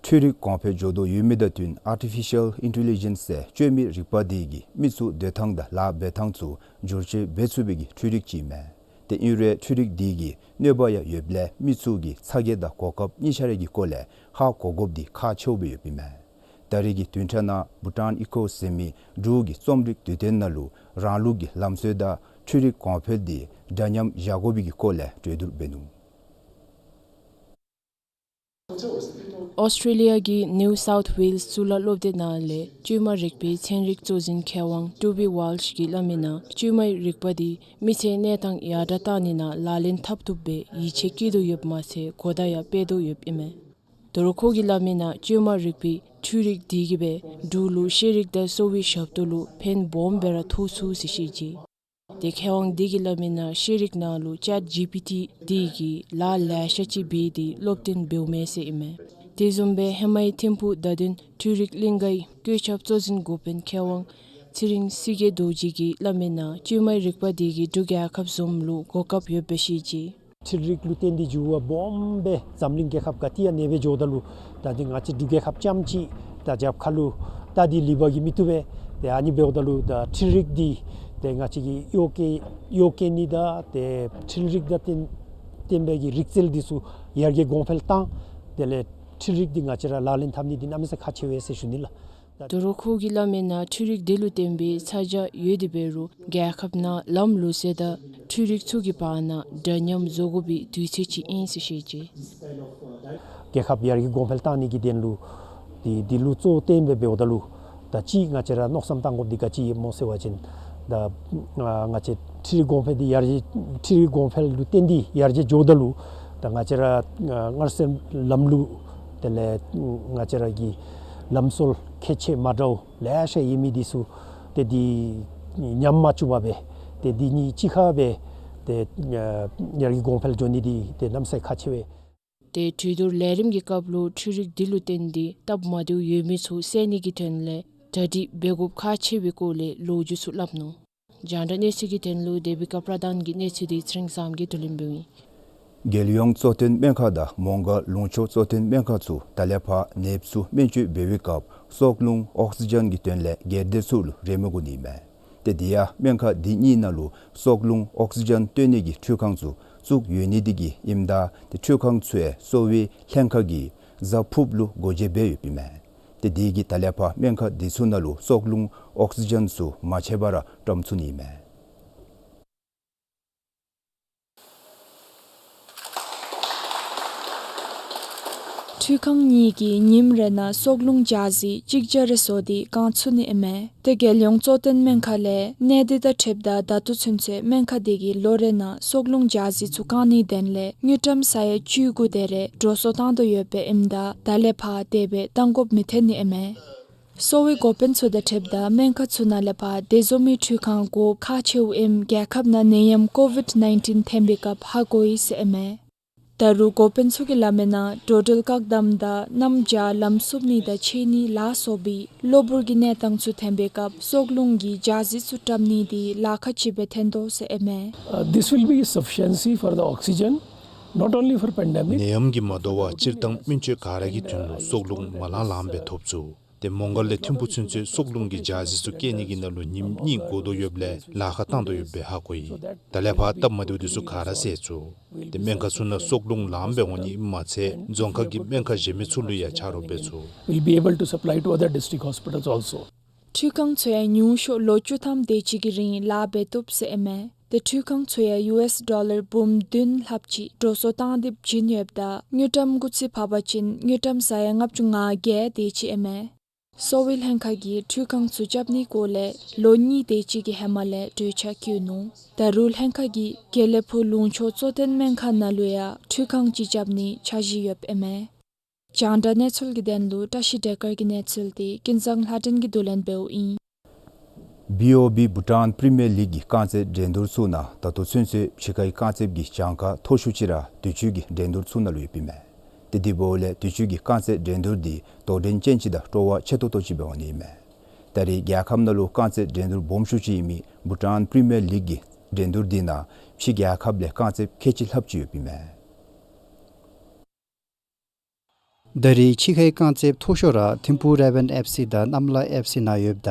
འཕྲུལ་རིག་གོང་འཕེལ་འགྱོ་དོ་ཡོད་མི་དང་བསྟུན་ཨར་ཊི་ཕི་ཤཱལ་ཨིན་ཊེ་ལི་ཇེནསི་ཟེར་སྤྱོད་མི་རིག་པ་དེ་གིས་མི་ཚུ་སྡོད་ཐངས་དང་ལཱ་འབད་ཐངས་ཚུ་བསྒྱུར་བཅོས་འབད་ཚུགས་པའི་གི་འཕྲུལ་རིག་ཅིག་མས། ཏེ་ཨིན་རུང་འཕྲུལ་རིག་དེ་གིས་གནོད་པ་ཡང་ཡོདཔ་ལས་མི་ཚུ་གིས་ཚ་གྱང་དང་གོ་སྐབས་གཉིས་ཆ་ར་གི་སྐོར་ལས་ཧ་གོ་དགོཔ་འདི་ཁག་ཆེཝ་སྦེ་ཡོདཔ་ཨིན་མས། ད་རེས་ཀྱི་བདུན་ཕྲག་ནང་བྷུ་ཊཱན་ཨི་ཀོ་ཟེར་མི་འབྲུག་གི་རྩོམ་རིག་དུས་སྟོན་ནང་ལུ་རང་ལུགས་ཀྱི་ལམ་སྲོལ་དང་འཕྲུལ་རིག་གོང་འཕེལ་འདི་འདྲ་མཉམ་བཞག་དགོ་པའི་གི་སྐོར་ལས་གྲོས་བསྡུར་འབད་ནུག། ཨོསི་ཊྲེ་ལི་ཡ་གི་ནིའུ་སའུཐ་ཝེལསི་གཙུག་ལག་སློབ་སྡེ་ནང་ལས་བཅོས་མ་རིག་པའི་ཚན་རིག་གཙོ་འཛིན་མཁས་དབང་ཊུ་བི་ཝཱལཤ་གིས་སླབ་མི་ནང་བཅོས་མའི་རིག་པ་འདི་མི་ཚེའི་གནས་སྟངས་ཡར་དྲགས་བཏང་ནི་ནང་ལག་ལེན་འཐབ་བཏུབ་པའི་ཡིད་ཆེས་བསྐྱེད་དོ་ཡོདཔ་མ་ཚད་གོ་བརྡ་ཡང་སྤེལ་དོ་ཡོདཔ་ཨིན་མས། ད་རུང་ཁོ་གིས་སླབ་མི་ནང་བཅོས་མ་རིག་པའི་འཕྲུལ་རིག་འདི་གིས་སྦེ་འབྲུག་ལུ་ཤེས་རིག་དང་གསོ་བའི་ཞབས་ཏོག་ལུ་ཕན་སྦོམ་སྦེ་ར་ཐོགས་ཚུགས་ཟེར་བཤད་ཅི། ཏེ་མཁས་དབང་འདི་གིས་སླབ་མི་ནང་ཤེས་རིག་ནང་ལུ་ཅེཊ་ཇི་པི་ཊི་འདི་གིས་ལཱ་ལེ་ཤ་ཅིག་འབད་དེ་སློབ་སྟོན་འབདཝ་མས་ཟེར་ཨིན་མས། དེ་བཟུམ་སྦེ་ཧེ་མའི་ཐིམ་ཕུག་བརྡ་དོན་འཕྲུལ་རིག་གླིང་གའི་བཀོད་ཁྱབ་གཙོ་འཛིན་འགོ་དཔོན་མཁས་དབང་ཚེ་རིང་སྲིད་རྒྱལ་རྡོ་རྗེ་གིས་སླབ་མི་ནང་བཅོས་མའི་རིག་པ་འདི་གིས་འབྲུག་རྒྱལ་ཁབ་བཟུམ་ལུ་གོ་སྐབས་ཡོདཔ་སྦེ་བཤད་ཅི། འཕྲུལ་རིག་ལུ་བརྟེན་ཏེ་འགྱུར་བ་སྦོམ་སྦེ་འཛམ་གླིང་རྒྱལ་ཁབ་ག་ཏེ་ཡང་གནས་སྦེ་འགྱོཝ་ད་ལུ་ད་འདི་ང་བཅས་འབྲུག་རྒྱལ་ཁབ་རྐྱངམ་ཅིག་ད་རྒྱབ་ཁ་ལུ་ད་འདི་ལུས་པ་གིས་མི་བཏུབ་པས། ཏེ་ཨ་ནི་འབདཝ་ད་ལུ་ད་འཕྲུལ་རིག་འདི་ཏེ་ང་བཅས་ཀྱི་གཡོག་བཀོལ་གཡོག་བཀོལ་ནི་དང་ཏེ་འཕྲུལ་རིག་དང་བརྟེན་བརྟེན་པའི་གི་རིག་རྩལ་འདི་ཚུ་ཡར་རྒྱས་གོང་འཕེལ་བཏང་། དེ་ལས་འཕྲུལ་རིག་འདི་ང་བཅས་ར་ལག་ལེན་འཐབ་ནི་འདི་གནམ་མེད་ས་མེད་ཁག་ཆེ་བས་ཟེར་ཞུ་ནི་ལགས། ད་རུང་ཁོ་གིས་སླབ་མི་ནང་འཕྲུལ་རིག་འདི་ལུ་བརྟེན་པའི་ཚ་གྱང་ཡོད་དེ་འབད་རུང་རྒྱལ་ཁབ་ནང་ལམ་ལུགས་སྲོལ་དང་འཕྲུལ་རིག་ཚུ་གི་བར་ན་འདྲ་མཉམ་བཟོ་དགོ་པའི་དུས་ཚོད་ཅིག་ཨིན་ཟེར་བཤད་ཅི། རྒྱལ་ཁབ་ཡར་རྒྱས་གོང་འཕེལ་བཏང་ནི་གི་དོན་ལུ་འདི་འདི་ལུ་གཙོ་བོ་བཏོན་སྦེ་འབདཝ་ད་ལུ་ད་ཅི་ང་བཅས་ར་མནོ་བསམ་བཏང་དགོཔ་འདི་ག་ཅི་ཨིནམ་སྨོ་ཟེར་བ་ཅིན་ད་ང་བཅས་འཕྲུལ་རིག་གོང་འཕེལ་འདི་ཡར་རྒྱས་འཕྲུལ་རིག་གོང་འཕེལ་ལུ་བརྟེན་ཏེ་ཡར་རྒྱས་འགྱོཝ་ད་ལུ་ད་ང་བཅས་ར་ཨ་སྔར་སྲོལ་ལམ་ལུགས་དེ་ལས་ང་བཅས་ར་གི་ལམ་སྲོལ་ཁྱད་ཆོས་མ་འདྲཝ་ལེ་ཤ་ཡོད་མི་འདི་ཚུ་ཏེ་འདི་ཉམས་མ་བཅུག་པར་སྦེ་ཏེ་འདི་གཉིས་གཅིག་ཁར་སྦེ་ཏེ་ཨ་ཡར་རྒྱས་གོང་འཕེལ་འགྱོ་ནི་འདི་ཏེ་གནམ་མེད་ས་མེད་ཁག་ཆེ་བས། ཏེ་གྲོས་བསྡུར་ལས་རིམ་གྱི་སྐབས་ལུ་འཕྲུལ་རིག་འདི་ལུ་བརྟེན་ཏེ་སྟབས་མ་བདེཝ་ཡོད་མི་ཚུ་བསལ་ནི་གི་དོན་ལས་གྲ་སྒྲིག་འབད་དགོཔ་ཁག་ཆེ་བའི་སྐོར་ལས་ལོ་རྒྱུས་ཚུ་སླབ་ནུག། རྒྱང་བསྒྲགས་གནས་ཚུལ་གྱི་དོན་ལུ་དེ་བི་ཀ་པྲ་དཱན་གྱི་གནས་ཚུལ་འདི་ཚེ་རིང་བསམ་གྱིས་བསྡུ་ལེན་འབདཝ་ཨིན། རྒྱལ་ཡོངས་གཙོ་བསྟེན་སྨན་ཁང་དང་མོང་སྒར་ལུང་ཕྱོགས་གཙོ་བསྟེན་སྨན་ཁང་ཚུ་ད་ལས་ཕར་ནདཔ་ཚུ་སྨན་བཅོས་འབད་བའི་སྐབས་སྲོག་རླུང་ཨོག་སི་ཇན་གྱི་དོན་ལས་སྒེར་སྡེ་ཚུ་ལུ་རེ་མོས་དགོ་ནི་མས། ཏེ་དེ་ཡང་སྨན་ཁང་འདི་གཉིས་ནང་ལུ་སྲོག་རླུང་ཨོག་སི་ཇན་བཏོན་ནི་གི་འཕྲུལ་ཁང་ཚུ་བཙུགས་ཡོད་ནི་འདི་གིས་ཨིནམ་ད་ཏེ་འཕྲུལ་ཁང་ཚུ་ཡང་གསོ་བའི་ལྷན་ཁག་གིས་གཟའ་ཕུརཔ་ལུ་སྒོ་འབྱེད་འབད་ཡོདཔ་ཨིན་མས། ཏེ་དེ་གིས་ད་ལས་ཕར་སྨན་ཁང་འདི་ཚུ་ནང་ལུ་སྲོག་རླུང་ཨོག་སི་ཇན་ཚུ་མ་ཆད་པར་བཀྲམ་ཚུགས་ནི་ཨིན་མས། འཕྲུལ་ཁང་གཉིས་ཀྱིས་ཉིནམ་རེ་ནང་སྲོག་རླུང་ཇ་ཟི་གཅིག་བརྒྱ་རེ་བཟོ་སྟེ་བཀང་ཚུགས་ནི་ཨིན་མས། ཏེ་རྒྱལ་ཡོངས་གཙོ་བསྟེན་སྨན་ཁང་ལས་ནད་འདི་དང་འཁྲིལཝ་ད་ད་ལྟོ་ཚུན་ཚོད་སྨན་ཁང་འདི་གིས་ལོ་རེ་ནང་སྲོག་རླུང་ཇ་ཟི་ཚུ་བཀང་ནིའི་དོན་ལས་དངུལ་ཀྲམ་ས་ཡ་བཅུ་དགུ་དེ་རེ་འགྲོ་སོང་བཏང་དོ་ཡོདཔ་ཨིནམ་ད་ད་ལས་ཕར་དེ་སྦེ་བཏང་དགོཔ་མི་འཐོན་ནི་ཨིན་མས། གསོ་བའི་འགོ་དཔོན་ཚུ་དང་འཁྲིལཝ་ད་སྨན་ཁང་ཚུ་ནང་ལས་ཕར་དེ་བཟུམ་མའི་འཕྲུལ་ཁང་དགོཔ་ཁག་ཆེཝ་ཨིནམ་རྒྱལ་ཁབ་ནང་ནད་ཡམས་ཀོ་ཝིཌ་ནའིན་ཊིན་ཐོན་པའི་སྐབས་ཧ་གོ་ཡི་ཟེར་ཨིན་མས། ད་རུང་འགོ་དཔོན་ཚུ་གིས་སླབ་མི་ནང་འགྲོ་འགྲུལ་བཀག་དམ་དང་གནམ་བྱཱར་ལམ་བསུབ་ནི་དང་འཕྱད་ནི་ལ་སོགས་པའི་གློ་བུར་གྱི་གནས་སྟངས་ཚུ་ཐོན་པའི་སྐབས་སྲོག་རླུང་གི་ཇ་ཟི་ཚུ་བཀྲམ་ནི་འདི་ལཱ་ཁག་ཅིག་སྦེ་ཐོན་དོ་ཟེར་ཨིན་མས། Uh, this will be sufficiency for the oxygen, not only for pandemic. ནད་ཡམས་ཀྱིས་མ་དོ་བར་སྤྱིར་བཏང་སྨན་བཅོས་ག་ར་གི་དོན་ལུ་སྲོག་རླུང་མ་ལང་ལངམ་སྦེ་ཐོབ་ཚུགས། ཏེ་མོང་སྒར་ལས་ཐིམ་ཕུག་ཚུན་ཚོད་སྲོག་རླུང་གི་ཇ་ཟི་ཚུ་བཀལ་ནི་གི་ནང་ལུ་ཉིནམ་གཉིས་འགོར་དོ་ཡོདཔ་ལས་ལཱ་ཁག་བཏང་དོ་ཡོདཔ་སྦེ་ཧ་གོ་ཡི། ད་ལས་ཕར་སྟབས་མ་བདེཝ་འདི་ཚུ་ག་ར་བསལ་ཚུགས། ཏེ་སྨན་ཁང་ཚུ་ནང་སྲོག་རླུང་ལངམ་སྦེ་འོང་ནི་ཨིནམ་མ་ཚད་རྫོང་ཁག་གི་སྨན་ཁང་གཞན་མི་ཚུ་ལུ་ཡང་ཆ་རོགས་འབད་ཚུགས། We'll be able to supply to other district hospitals also. འཕྲུལ་ཁང་ཚུ་ཡང་ཉུང་ཤོས་ལོ་བཅུ་ཐམ་དེ་ཅིག་གི་རིང་ལཱ་འབད་བཏུབ་ཟེར་ཨིན་མས། ཏེ་འཕྲུལ་ཁང་ཚུ་ཡང་ཡུ་ཨེསི་ཌོ་ལར་འབུམ་བདུན་ལྷགཔ་ཅིག་འགྲོ་སོང་བཏང་སྟེ་བྱིན་ཡོདཔ་ད་དངུལ་ཀྲམ་སྐུགས་ཚད་ཕབ་པ་ཅིན་དངུལ་ཀྲམ་ས་ཡ་ལྔ་བཅུ་ང་བརྒྱད་དེ་ཅིག་ཨིན་མས། གསོ་བའི་ལྷན་ཁག་གིས་འཕྲུལ་ཁང་ཚུ་རྐྱབ་ནིའི་སྐོར་ལས་ལོ་གཉིས་དེ་ཅིག་གི་ཧེ་མ་ལས་གྲོས་འཆར་བཀོད་ནུག། ད་རུང་ལྷན་ཁག་གིས་དགེ་ལེགས་ཕུག་ལུང་ཕྱོགས་གཙོ་བསྟེན་སྨན་ཁང་ནང་ལུ་ཡང་འཕྲུལ་ཁང་ཅིག་རྐྱབ་ནིའི་འཆར་གཞི་ཡོདཔ་ཨིན་མས། རྒྱང་བསྒྲགས་གནས་ཚུལ་གྱི་དོན་ལུ་བཀྲ་ཤིས་བདེ་དཀར་གྱི་གནས་ཚུལ་འདི་ཀུན་བཟང་ལྷ་སྒྲོན་གྱིས་བསྡུ་ལེན་འབདཝ་ཨིན། བི་ཨོ་བི་བྷུ་ཊཱན་པི་རི་མི་ཡར་ལིག་གི་རྐང་རྩེད་འགྲན་བསྡུར་ཚུ་ནང་ད་ལྟོ་ཚུན་ཚོད་ཕྱི་ཁའི་རྐང་རྩེདཔ་གི་གྱངས་ཁ་མཐོ་ཤོས་ཅིག་ར་དུས་ཅི་གི་འགྲན་བསྡུར་ཚུ་ནང་ལུ་ཡོདཔ་ཨིན་མས། ཏེ་དེ་འབདཝ་ལས་དུས་ཅི་གི་རྐང་རྩེད་འགྲན་བསྡུར་འདི་དོགས་འདྲི་ཅན་ཅིག་དང་སྤྲོ་བ་ཆེ་ཏོག་ཏོ་ཅིག་འབད་འོང་ནི་ཨིན་མས། ད་རེས་རྒྱལ་ཁབ་ནང་ལུ་རྐང་རྩེད་འགྲན་བསྡུར་སྦོམ་ཤོས་ཅིག་ཨིན་མི་བྷུ་ཊཱན་པི་རི་མི་ཡར་ལིག་གི་འགྲན་བསྡུར་འདི་ནང་ཕྱི་རྒྱལ་ཁབ་ལས་རྐང་རྩེདཔ་ཁལ་གཅིག་ལྷགཔ་ཅིག་ཡོདཔ་ཨིན་མས། ད་རེས་ཕྱི་ཁའི་རྐང་རྩེདཔ་མཐོ་ཤོས་ར་ཐིམ་ཕུག་རེ་ཝན་ཨེཕ་སི་དང་གནམ་ལྷ་ཨེཕ་སི་ནང་ཡོདཔ་ད་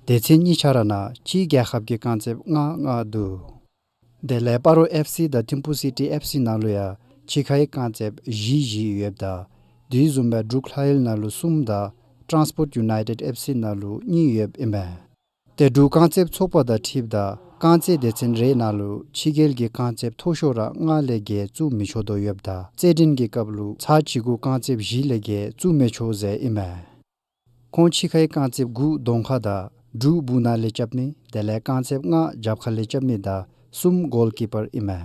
སྡེ་ཚན་གཉིས་ཆ་ར་ནང་ཕྱིའི་རྒྱལ་ཁབ་ཀྱི་རྐང་རྩེདཔ་ལྔ་ལྔ་འདུག། དེ་ལས་སྤ་རོ་ཨེཕ་སི་དང་ཐིམ་ཕུག་སི་ཊི་ཨེཕ་སི་ནང་ལུ་ཡང་ཕྱི་ཁའི་རྐང་རྩེདཔ་བཞི་བཞི་ཡོདཔ་ད་དེ་བཟུམ་སྦེ་འབྲུག་ལྷ་ཡུལ་ནང་ལུ་གསུམ་དང་ ཊཱནསི་པོརཊ་ཡུ་ནའི་ཊེཌ་ཨེཕ་སི་ནང་ལུ་གཉིས་ཡོདཔ་ཨིན་མས། ཏེ་འབྲུག་རྐང་རྩེདཔ་ཚོགས་པ་དང་འཁྲིལཝ་ད་རྐང་རྩེད་སྡེ་ཚན་རེ་ནང་ལུ་ཕྱི་རྒྱལ་གྱི་རྐང་རྩེདཔ་མཐོ་ཤོས་ར་ལྔ་ལས་བརྒལ་བཙུགས་མི་ཆོག་དོ་ཡོདཔ་ད་རྩེད་འགྲན་གྱི་སྐབས་ལུ་ཚར་གཅིག་གུ་རྐང་རྩེདཔ་བཞི་ལས་བརྒལ་བཙུགས་མི་ཆོག་ཟེར་ཨིན་མས། ཁོང་ཕྱི་ཁའི་རྐང་རྩེདཔ་དགུ་གདོང་ཁ་དང་དྲུག་སྦུག་ནང་ལས་རྐྱབ་མི་དེ་ལས་རྐང་རྩེདཔ་ལྔ་རྒྱབ་ཁ་ལས་རྐྱབ་མི་དང་གསུམ་གོལ་ཀི་པར་ཨིན་མས།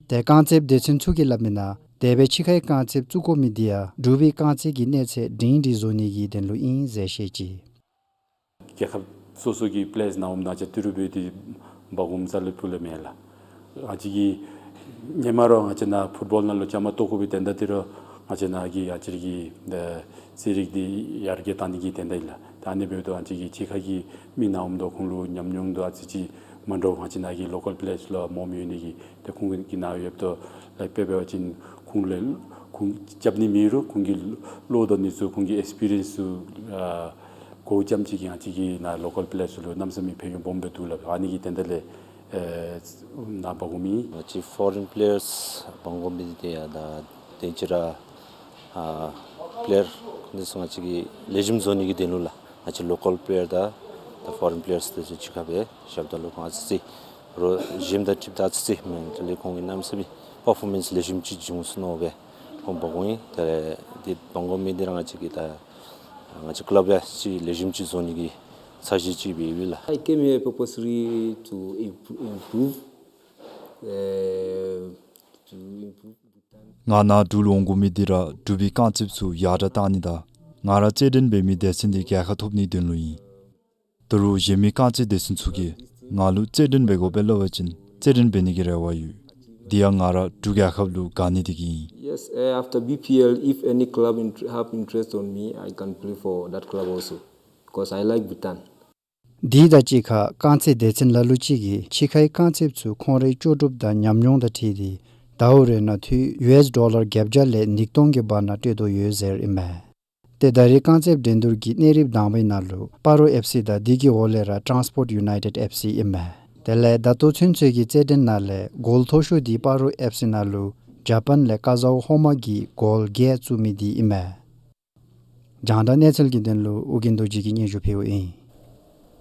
ཏེ་རྐང་རྩེདཔ་སྡེ་ཚན་ཚུ་གིས་སླབ་མི་ནང་དེ་སྦེ་ཕྱི་ཁའི་རྐང་རྩེདཔ་བཙུགས་དགོ་མི་འདི་ཡང་འབྲུག་པའི་རྐང་རྩེད་ཀྱི་གནས་ཚད་སྒྲིང་སྒྲི་བཟོ་ནི་གི་དོན་ལུ་ཨིན་ཟེར་བཤད་ཅི། རྒྱལ་ཁབ་སོ་སོ་གི་པི་ལེ་ཡརསི་ནང་འོངམ་ད་ང་བཅས་ཏི་རུ་འབད་དེ་འབག་འོངམ་རྩ་ལས་ཕུལ་ལས་མེད་ལགས། ང་བཅས་ཀྱི་ཧེ་མ་ར་ང་བཅས་ནཱ་ཕུཊ་བཱོལ་ནང་ལུ་བཅའ་མར་གཏོགས་དགོ་པའི་དོན་དག་འདི་ར་ང་བཅས་ནཱ་གི་ང་བཅས་ར་གི་ད་རྩེད་རིགས་འདི་ཡར་རྒྱས་བཏང་ནི་གི་དོན་དག་ཨིན་ལགས། ད་ཨ་ནི་འབདཝ་ད་ང་བཅས་ཀྱི་ཕྱི་ཁ་གི་མི་ནཱ་འོངམ་ད་ཁོང་ལུ་ཉམས་མྱོང་འདི་ཨ་ཙི་ཅིག་མ་འདྲཝ་ང་བཅས་ནཱ་གི་ལོ་ཀཱལ་པི་ལེ་ཡརསི་ལུ་མོ་མི་ཡོད་ནི་གི། ཏེ་ཁོང་གི་ནཱ་ཡོདཔ་ད་ལཱའིཀ་དཔེ་འབད་བ་ཅིན་ཁོང་ལས་ཁོང་རྐྱབ་ནི་མེད་རུང་ཁོང་གི་བློ་དང་ནི་ཚུ་ཁོང་གི་ཨེགསི་པི་རི་ཡནསི་ཚུ་ཨ་གོཝ་ཙམ་ཅིག་གིས་ང་བཅས་ཀྱི་ནཱ་ལོ་ཀཱལ་པི་ལེ་ཡརསི་ལུ་གནམ་མེད་ས་མེད་ཕན་ཡོན་སྦོམ་སྦེ་འདུག་ལགས། ཨ་ནི་གི་དོན་དག་ལས་ཨེ་ནཱ་འབག་འོང་མི། ང་བཅས་ཕོ་རིན་པི་ལེ་ཡརསི་འབག་འོང་མི་འདི་ཡང་ད་དེ་ཅིག་ར་ཨ་པི་ལེ་ཡར་ཁོང་འདི་ཚུ་ང་བཅས་ཀྱི་ལེགས་ཤོམ་བཟོ་ནི་གི་དོན་ལུ་ལགས། ང་བཅས་ལོ་ཀཱལ་པི་ལེ་ཡར་དང་ད་ཕོ་རིན་པི་ལེ་ཡརསི་འདི་ཚུ་གཅིག་ཁར་སྦེ་བཞགཔ་ད་ལུ་ཁོང་ཨ་ཙི་ཅིག་རོགས་གཞནམ་དང་འཁྲིལཝ་ད་ཨ་ཙི་ཅིག་མེན། དེ་ལས་ཁོང་གིས་གནམ་མེད་ས་མེད་པར་ཕོར་མེནསི་ལེགས་ཤོམ་ཅིག་བྱུང་སོང་ནུག་སྦེ་ཁོང་འབག་འོང་ཡི། དེ་ལས་འདི་འབག་འོང་མི་འདི་ར་ང་བཅས་ཀྱི་ད་ང་བཅས་ཀླབ་ཡང་ཅིག་ལེགས་ཤོམ་ཅིག་བཟོ་ནི་གི་འཆར་གཞི་ཅིག་སྦེ་ཡོད་ལགས། I came here purposely to imp- improve, uh, to improve Bhutan. ང་ནཱ་འབྲུག་ལུ་འོང་དགོ་མི་འདི་ར་འབྲུག་པའི་རྐང་རྩེདཔ་ཚུ་ཡར་དྲག་བཏང་ནི་དང་ང་ར་རྩེད་འགྲན་འབད་མི་སྡེ་ཚན་འདི་རྒྱལ་ཁ་ཐོབ་ནིའི་དོན་ལུ་ཨིན། ད་རུང་གཞན་མི་རྐང་རྩེད་སྡེ་ཚན་ཚུ་གིས་ང་ལུ་རྩེད་འགྲན་འབད་དགོ་པས་སླབ་པ་ཅིན་རྩེད་འགྲན་འབད་ནི་གི་རེ་བ་ཡོད། དེ་ཡང་ང་ར་འབྲུག་རྒྱལ་ཁབ་ལུ་དགའ་ནི་དེ་གིས་ཨིན། Yes, eh, after B P L, if any club int- have interest on me, I can play for that club also, because I like Bhutan. དེ་དང་གཅིག་ཁར་རྐང་རྩེད་སྡེ་ཚན་ལ་ལུ་ཅིག་གིས་ཕྱི་ཁའི་རྐང་རྩེདཔ་ཚུ་ཁོང་རའི་ལྕོགས་གྲུབ་དང་ཉམས་མྱོང་དང་འཁྲིལ་ཏེ་ཟླཝ་རེ་ནང་འཐུས་ཡུ་ཨེསི་ཌོ་ལར་བརྒྱད་བརྒྱ་ལས་ཉིས་སྟོང་གི་བར་ན་སྤྲོད་དོ་ཡོད་ཟེར་ཨིན་མས། ཏེ་ད་རེས་རྐང་རྩེདཔ་འགྲན་བསྡུར་གྱི་གནས་རིམ་དང་པའི་ནང་ལུ་སྤ་རོ་ཨེཕ་སི་དང་དེ་གི་འོག་ལས་ར་ཊཱནསི་པོརཊ་ཡུ་ནའི་ཊེཌ་ཨེཕ་སི་ཨིན་མས། དེ་ལས་ད་ལྟོ་ཚུན་ཚོད་ཀྱི་རྩེད་འགྲན་ནང་ལས་གོལ་མཐོ་ཤོས་འདི་སྤ་རོ་ཨེཕ་སི་ནང་ལུ་ཇ་པཱན་ལས་ཀ་ཟའོ་ཧོ་མ་གིས་གོལ་བརྒྱད་བཙུགས་མི་འདི་ཨིན་མས། རྒྱང་བསྒྲགས་གནས་ཚུལ་གྱི་དོན་ལུ་ཨོ་རྒྱན་རྡོ་རྗེ་གིས་སྙན་ཞུ་ཕུལཝ་ཨིན།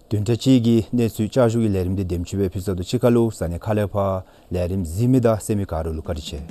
བདུན་ཕྲག་གཅིག་གི་གནས་ཚུལ་བསྐྱར་ཞུའི་ལས་རིམ་འདི་དེམ་ཅིག་སྦེ་ཕུལ་ཚརཝ་ད་ཕྱི་ཁ་ལུ་ས་གནས་ཁ་ལས་ཕར་ལས་རིམ་གཟིགས་མི་དང་གསན་མི་ག་ར་ལུ་བཀའ་དྲིན་ཆེ།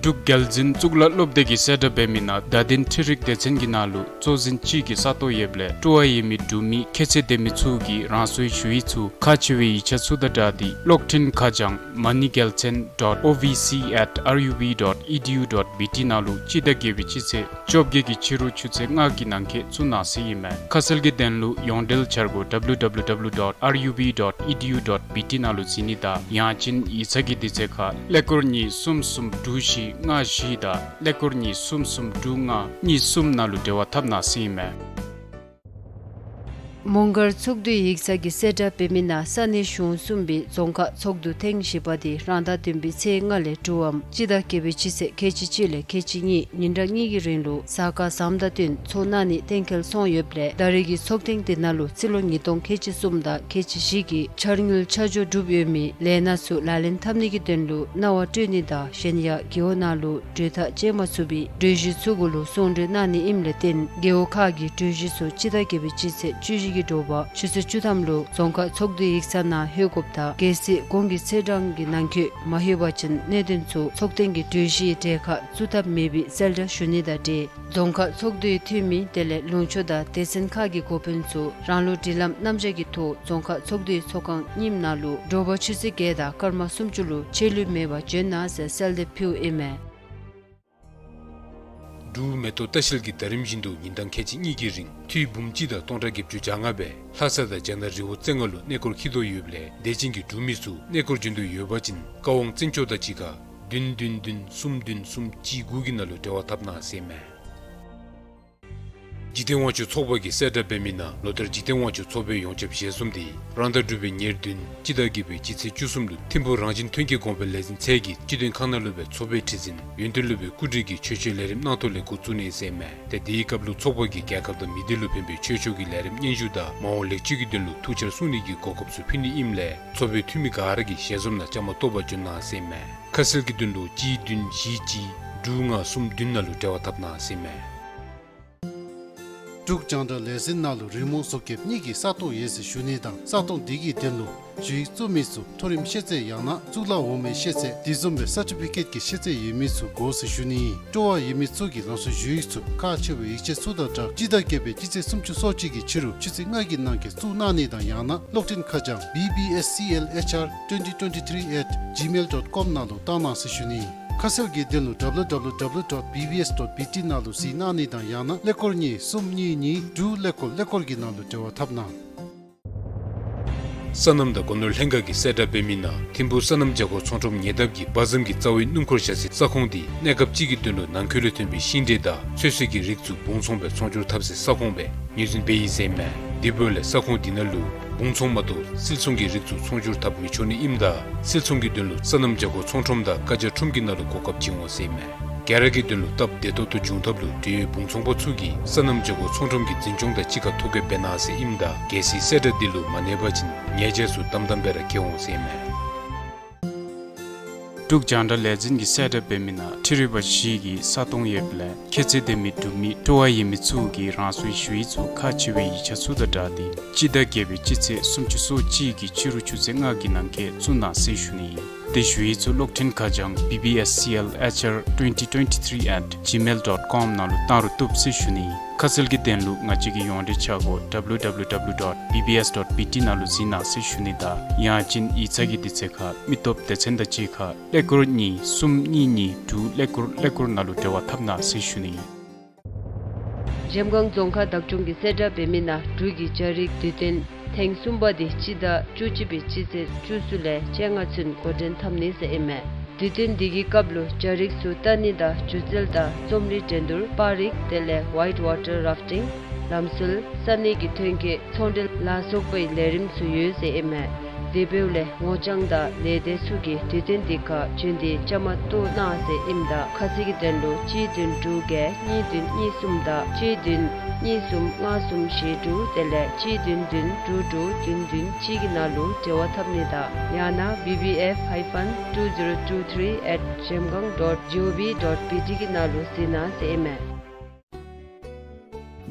འབྲུག་རྒྱལ་འཛིན་གཙུག་ལག་སློབ་སྡེ་གིས་གསལ་བསྒྲགས་འབད་མི་ནང་བརྡ་དོན་འཕྲུལ་རིག་སྡེ་ཚན་གྱི་ནང་ལུ་གཙོ་འཛིན་ཅིག་གི་ས་སྟོང་ཡོདཔ་ལས་སྤྲོ་བ་ཡོད་མི་འབྲུག་མི་ཁྱད་ཚད་ལྡན་མི་ཚུ་གིས་རང་སོའི་ཞུ་ཡིག་ཚུ་ཁག་ཆེ་བའི་ཡིག་ཆ་ཚུ་དང་སྦྲགས་ཏེ་གློག་འཕྲིན་ཁ་བྱང་མ་ནི་རྒྱལ་མཚན་dot O V C at R U B dot E D U dot B T ནང་ལུ་སྤྱི་ཟླ་བརྒྱད་པའི་སྤྱི་ཚེས་བཅོ་བརྒྱད་ཀྱི་ཕྱི་རུ་ཆུ་ཚོད་ལྔ་གི་ནང་འཁོད་བཙུགས་གནང་ཟེར་ཨིན་མས། ཁ་གསལ་གྱི་དོན་ལུ་ཡོངས་འབྲེལ་འཆར་སྒོ་W W W dot R U B dot E D U dot B T ནང་ལུ་གཟིགས་ནི་དང་ཡང་ཅིན་ཡིག་ཚང་གི་དུས་ཚོད་ཁར་ཀླད་ཀོར་གཉིས་གསུམ་གསུམ་དྲུག་བཞི་ལྔ་བཞི་དང་ཀླད་ཀོར་གཉིས་གསུམ་གསུམ་དྲུག་ལྔ་གཉིས་གསུམ་ནང་ལུ་འབྲེལ་བ་འཐབ་གནང་ཟེར་ཨིན་མས། མོང་སྒར་ཚོགས་འདུའི་ཡིག་ཚང་གིས་གསལ་བསྒྲགས་འབད་མི་ནང་ས་གནས་གཞུང་གསུམ་པའི་རྫོང་ཁག་ཚོགས་འདུ་ཐེངས་བཞི་པ་འདི་རང་ཟླ་བདུན་པའི་ཚེས་ལྔ་ལས་དྲུག་པའམ་སྤྱི་ཟླ་བརྒྱད་པའི་སྤྱི་ཚེས་ཁལ་གཅིག་གཅིག་ལས་ཁལ་གཅིག་གཉིས་ཉིན་གྲངས་གཉིས་ཀྱི་རིང་ལུ་གཟའ་སྐར་བཟངམ་དང་བསྟུན་ཚོགས་གནང་ནི་གཏན་འཁེལ་སོང་ཡོདཔ་ལས་ད་རེས་ཀྱི་ཚོགས་ཐེངས་འདི་ནང་ལུ་རྩིས་ལོ་ཉིས་སྟོང་ཁལ་གཅིག་གསུམ་དང་ཁལ་གཅིག་བཞི་གི་འཆར་དངུལ་ཆ་འཇོག་གྲུབ་ཡོད་མི་ལས་སྣ་ཚུ་ལག་ལེན་འཐབ་ནི་གི་དོན་ལུ་གནང་བ་སྤྲོད་ནི་དང་གཞན་ཡང་རྒེད་འོག་ནང་ལུ་གྲོས་ཐག་བཅད་མ་ཚུགས་པའི་གྲོས་གཞི་ཚུ་གུ་ལུ་གསུང་གྲོས་གནང་ནི་ཨིནམ་ལས་བརྟེན་རྒེད་འོག་ཁག་གི་གྲོས་གཞི་ཚུ་སྤྱི་ཟླ་བརྒྱད་པའི་སྤྱི་ཚེས་བཅུ་བཞི་ གི་དྲོ་པ་ཆུ་ཚོད་བཅུ་ཐམ་ལུ་རྫོང་ཁག་ཚོགས་འདུའི་ཡིག་ཚང་ནང་ལྷོད་དགོཔ་དང་གལ་སྲིད་གོང་གི་ཚེས་གྲངས་ཀྱི་ནང་འཁོད་མ་ལྷོད་པ་ཅིན་གནད་དོན་ཚུ་ཚོགས་ཐེངས་ཀྱི་གྲོས་གཞིའི་གྲལ་ཁར་བཙུགས་ཐབས་མེད་པའི་གསལ་བསྒྲགས་ཞུ་ནི་དང་འབྲེལ་རྫོང་ཁག་ཚོགས་འདུའི་འཐུས་མི་དེ་ལས་ལུང་ཕྱོགས་དང་སྡེ་ཚན་ཁག་གི་འགོ་དཔོན་ཚུ་རང་ལུགས་སྒྲིག་ལམ་རྣམ་གཞག་གི་ཐོག་རྫོང་ཁག་ཚོགས་འདུའི་ཚོགས་ཁང་རྙིངམ་ནང་ལུ་དྲོ་པ་ཆུ་ཚོད་བརྒྱད་དང་སྐར་མ་སུམ་ཅུ་ལུ་ཆད་ལུས་མེད་པར་འབྱོན་གནང་ཟེར་གསལ་འདེབས་ཕུལཝ་ཨིན་མས། འབྲུག་མེ་ཏོག་ལྟ་བཤལ་གྱིས་ཟླ་རིམ་བཞིན་དུ་ཉིན་གྲངས་ཁལ་གཅིག་གཉིས་ཀྱི་རིང་ཐུད་འབུམ་གཅིག་དང་སྟོང་ཕྲག་བརྒྱད་ཅུ་གྱ་ལྔ་སྦེ་ལྷ་ས་དང་རྒྱ་ནག་རི་བོ་རྩེ་ལྔ་ལུ་གནས་སྐོར་འཁྱིད་དོ་ཡོདཔ་ལས་དད་ཅན་གྱི་འབྲུག་མི་ཚུ་གནས་སྐོར་འབྱོན་འདོད་ཡོད་པ་ཅིན་ཀ་ཝང་བཙན་སྐྱོགས་དང་གཅིག་ཁར་བདུན་བདུན་བདུན་གསུམ་བདུན་གསུམ་གཅིག་དགུ་གི་ནང་ལུ་འབྲེལ་བ་འཐབ་གནང་ཟེར་ཨིན་མས། འཇིག་རྟེན་དབང་ཕྱུག་ཚོགས་པ་གིས་གསལ་བསྒྲགས་འབད་མི་ནང་ལོ་ལྟར་འཇིག་རྟེན་དབང་ཕྱུག་ཚོགས་པའི་ཡོངས་ཁྱབ་ཞལ་འཛོམས་དེ་རང་ཟླ་དྲུག་པའི་ཉེར་བདུན་སྤྱི་ཟླ་བརྒྱད་པའི་སྤྱི་ཚེས་བཅུ་གསུམ་ལུ་ཐིམ་ཕུག་རང་བཞིན་ཐོན་སྐྱེད་གོང་འཕེལ་ལས་འཛིན་ཚད་ཀྱི་སྤྱི་དོན་ཁང་ནང་ལུ་སྦེ་ཚོགས་པའི་ཁྲི་འཛིན་ཡོན་ཏན་སློབ་དཔོན་སྐུ་བགྲེས་ཀྱིས་ཆོས་ཆོས་ལས་རིམ་གནང་ཐོག་ལས་འགོ་བཙུགས་ནི་ཟེར་ཨིན་མས། ཏེ་དེའི་སྐབས་ལུ་ཚོགས་པ་གིས་རྒྱལ་ཁབ་དང་མི་སྡེ་ལུ་ཕན་པའི་ཆོས་ཕྱོགས་ཀྱི་ལས་རིམ་སྙན་ཞུ་དང་མ་འོངས་ལེགས་བཅོས་ཀྱི་དོན་ལུ་ཐུགས་འཆར་གསུང་ནི་གི་གོ་སྐབས་ཚུ་ཕུལ་ནི་ཨིནམ་ལས་ཚོགས་པའི་འཐུས་མི་ག་ར་གིས་ཞལ་འཛོམས་ནང་བཅའ་མར་གཏོགས་པར་འབྱོན་གནང་ཟེར་ཨིན་མས། ཁ་གསལ་གྱི་དོན་ལུ་གཅིག་བདུན་བཞི་གཅིག་དྲུག་ལྔ་གསུམ་བདུན་ནང་ལུ་འབྲེལ་བ་འཐབ་གནང་ཟེར་ཨིན་མས། འབྲུག་རྒྱང་བསྒྲགས་ལས་འཛིན་ནང་ལུ་རི་མོ་བཟོ་མཁན་གཉིས་ཀྱི་ས་སྟོང་ཡོད་ཟེར་ཞུ་ནི་དང་ས་སྟོང་དེ་གི་དོན་ལུ་ཞུ་ཡིག་བཙུགས་མི་ཚུ་མཐོ་རིམ་ཤེས་ཚད་ཡང་ན་གཙུག་ལག་འོག་མའི་ཤེས་ཚད་དེ་བཟུམ་སྦེ་སར་ཊི་ཕི་ཀེཊ་ཀྱི་ཤེས་ཚད་ཡོད་མི་ཚུ་དགོ་ཟེར་ཞུ་ནི། སྤྲོ་བ་ཡོད་མི་ཚུ་གིས་ལམ་སང་ཞུ་ཡིག་ཚུ་ཁག་ཆེ་བའི་ཡིག་ཆ་ཚུ་དང་སྦྲགས་སྤྱི་ཟླ་བརྒྱད་པའི་སྤྱི་ཚེས་སུམ་ཅུ་སོ་གཅིག་གི་ཕྱི་རུ་ཆུ་ཚོད་ལྔ་གི་ནང་འཁོད་བཙུགས་གནང་ནི་དང་ཡང་ན་གློག་འཕྲིན་ཁ་བྱང་B B S C L H R twenty twenty-three at gmail dot com ནང་ལུ་བཏང་གནང་ཟེར་ཞུ་ནི། ཁ་གསལ་གྱི་དོན་ལུ་W W W dot B B S dot B T ནང་ལུ་གཟིགས་གནང་ནི་དང་ཡང་ན་ཀླད་ཀོར་གཉིས་གསུམ་གཉིས་གཉིས་དྲུག་ཀླད་ཀོར་ཀླད་ཀོར་གྱི་ནང་ལུ་འབྲེལ་བ་འཐབ་གནང་། སོ་ནམ་དང་སྒོ་ནོར་ལྷན་ཁག་གིས་གསལ་བསྒྲགས་འབད་མི་ནང་ཐིམ་ཕུག་སོ་ནམ་བྱ་སྒོར་ཚོང་ཁྲོམ་ཉེ་འདབས་ཀྱི་དཔའ་འཛོམས་ཀྱི་རྩ་བའི་སྣུམ་འཁོར་བཞག་སའི་ས་ཁོངས་དེ་གནས་སྐབས་ཅིག་གི་དོན་ལུ་ནང་འཁོད་ལས་ཐོན་པའི་ཤིང་འབྲས་དང་ཚོད་བསྲེ་གི་རིགས་ཚུ་བུང་ཚོང་སྦེ་ཚོང་སྒྱུར་འཐབ་སའི་ས་ཁོངས་སྦེ་ངོས་འཛིན་འབད་ཡི་ཟེར་ཨིན་མས། དེ་འབདཝ་ལས་ས་ཁོངས་དེ་ནང་ལུ་བུང་ཚོང་མ་གཏོགས་སིལ་ཚོང་གི་རིགས་ཚུ་ཚོང་སྒྱུར་འཐབ་མི་ཆོག་ནི་ཨིནམ་ད་སིལ་ཚོང་གི་དོན་ལུ་སོ་ནམ་བྱ་སྒོར་ཚོང་ཁྲོམ་དང་བཀའ་རྒྱ་ཁྲོམ་གྱི་ནང་ལུ་གོ་སྐབས་བྱིན་འོང་ཟེར་ཨིན་མས། ག་ར་གི་དོན་ལུ་སྟབས་བདེ་ཏོག་ཏོ་འབྱུང་ཐབས་ལུ་འབྲེལ་ཡོད་བུང་ཚོང་པ་ཚུ་གིས་སོ་ནམ་བྱ་སྒོར་ཚོང་ཁྲོམ་གྱི་འཛིན་སྐྱོང་དང་གཅིག་ཁར་ཐོ་བཀོད་འབད་གནང་ཟེར་ཨིནམ་ད་གལ་སྲིད་གསལ་བསྒྲགས་འདི་ལུ་མ་གནས་པ་ཅིན་ཉེས་བྱ་ཚུ་དམ་དམ་སྦེ་ར་འཁྱེར་འོང་ཟེར་ཨིན་མས། འབྲུག་རྒྱང་བསྒྲགས་ལས་འཛིན་གྱིས་གསལ་བསྒྲགས་འབད་མི་ནང་འཕྲུལ་རིག་པ་བཞི་གི་ས་སྟོང་ཡོདཔ་ལས་ཁྱད་ཚད་ལྡན་མི་འབྲུག་མི་སྤྲོ་བ་ཡོད་མི་ཚུ་གིས་རང་སོའི་ཞུ་ཡིག་ཚུ་ཁག་ཆེ་བའི་ཡིག་ཆ་ཚུ་དང་སྦྲགས་ཏེ་སྤྱི་ཟླ་བརྒྱད་པའི་སྤྱི་ཚེས་སུམ་ཅུ་སོ་གཅིག་གི་ཕྱི་རུ་ཆུ་ཚོད་ལྔ་གི་ནང་འཁོད་བཙུགས་གནང་ཟེར་ཞུ་ནི་ཨིན། ཏེ་ཞུ་ཡིག་ཚུ་གློག་འཕྲིན་ཁ་བྱང་B B S C L H R twenty twenty-three at gmail dot com ནང་ལུ་བཏང་རུང་བཏུབ་ཟེར་ཞུ་ནི། ཁ་གསལ་གྱི་དོན་ལུ་ང་བཅས་ཀྱི་ཡོངས་འབྲེལ་ཆ་སྒོ་W W W dot B B S dot B T ནང་ལུ་གཟིགས་གནང་ཟེར་ཞུ་ནི་དང་ཡང་ཅིན་ཡིག་ཚང་གི་དུས་ཚོད་ཁར་མི་སྟོབས་སྡེ་ཚན་དང་གཅིག་ཁར་ཀླད་ཀོར་གཉིས་གསུམ་གཉིས་གཉིས་དྲུག་ཀླད་ཀོར་ཀླད་ཀོར་ནང་ལུ་འབྲེལ་བ་འཐབ་གནང་ཟེར་ཞུ་ནི། འཇམ་དབྱངས་རྫོང་ཁག་བདག་སྐྱོང་གིས་གསལ་བསྒྲགས་འབད་མི་ནང་འབྲུག་གི་རྒྱ་རིགས་དུས་སྟོན་ཐེངས་གསུམ་པ་དེ་སྤྱི་ཟླ་བཅུ་གཅིག་པའི་སྤྱི་ཚེས་བཅུ་གསུམ་ལས་བཅོ་ལྔ་ཚུན་འགོ་འདྲེན་འཐབ་ནི་ཟེར་ཨིན་མས། དུས་སྟོན་འདི་གི་སྐབས་ལུ་རྒྱ་རིགས་ཚུ་ལྟ་ནི་དང་སྒྱུ་རྩལ་དང་རྩོམ་རིག་འགྲན་བསྡུར་པར་རིས་དེ་ལས་white water rafting ལམ་སྲོལ་ས་གནས་ཀྱི་ཐོན་སྐྱེད་ཚོང་འབྲེལ་ལ་སོགས་པའི་ལས་རིམ་ཚུ་ཡོད་ཟེར་ཨིན་མས། དེ་འབདཝ་ལས་ངོ་རྐྱང་དང་ལས་སྡེ་ཚུ་གིས་དུས་སྟོན་འདི་ཁར་བྱོན་ཏེ་བཅའ་མར་གཏོགས་གནང་ཟེར་ཨིནམ་ད་ཁ་གསལ་གྱི་དོན་ལུ་གཅིག་བདུན་དྲུག་བརྒྱད་གཉིས་བདུན་གཉིས་གསུམ་དང་གཅིག་བདུན་གཉིས་གསུམ་ལྔ་གསུམ་བཞི་དྲུག་དེ་ལས་གཅིག་བདུན་བདུན་དྲུག་དྲུག་བདུན་བདུན་གཅིག་གི་ནང་ལུ་འབྲེལ་བ་འཐབ་ནི་དང་ཡང་ན་B B F hyphen two zero two three at jamgang dot G O V dot B T གི་ནང་ལུ་གཟིགས་གནང་ཟེར་ཨིན་མས།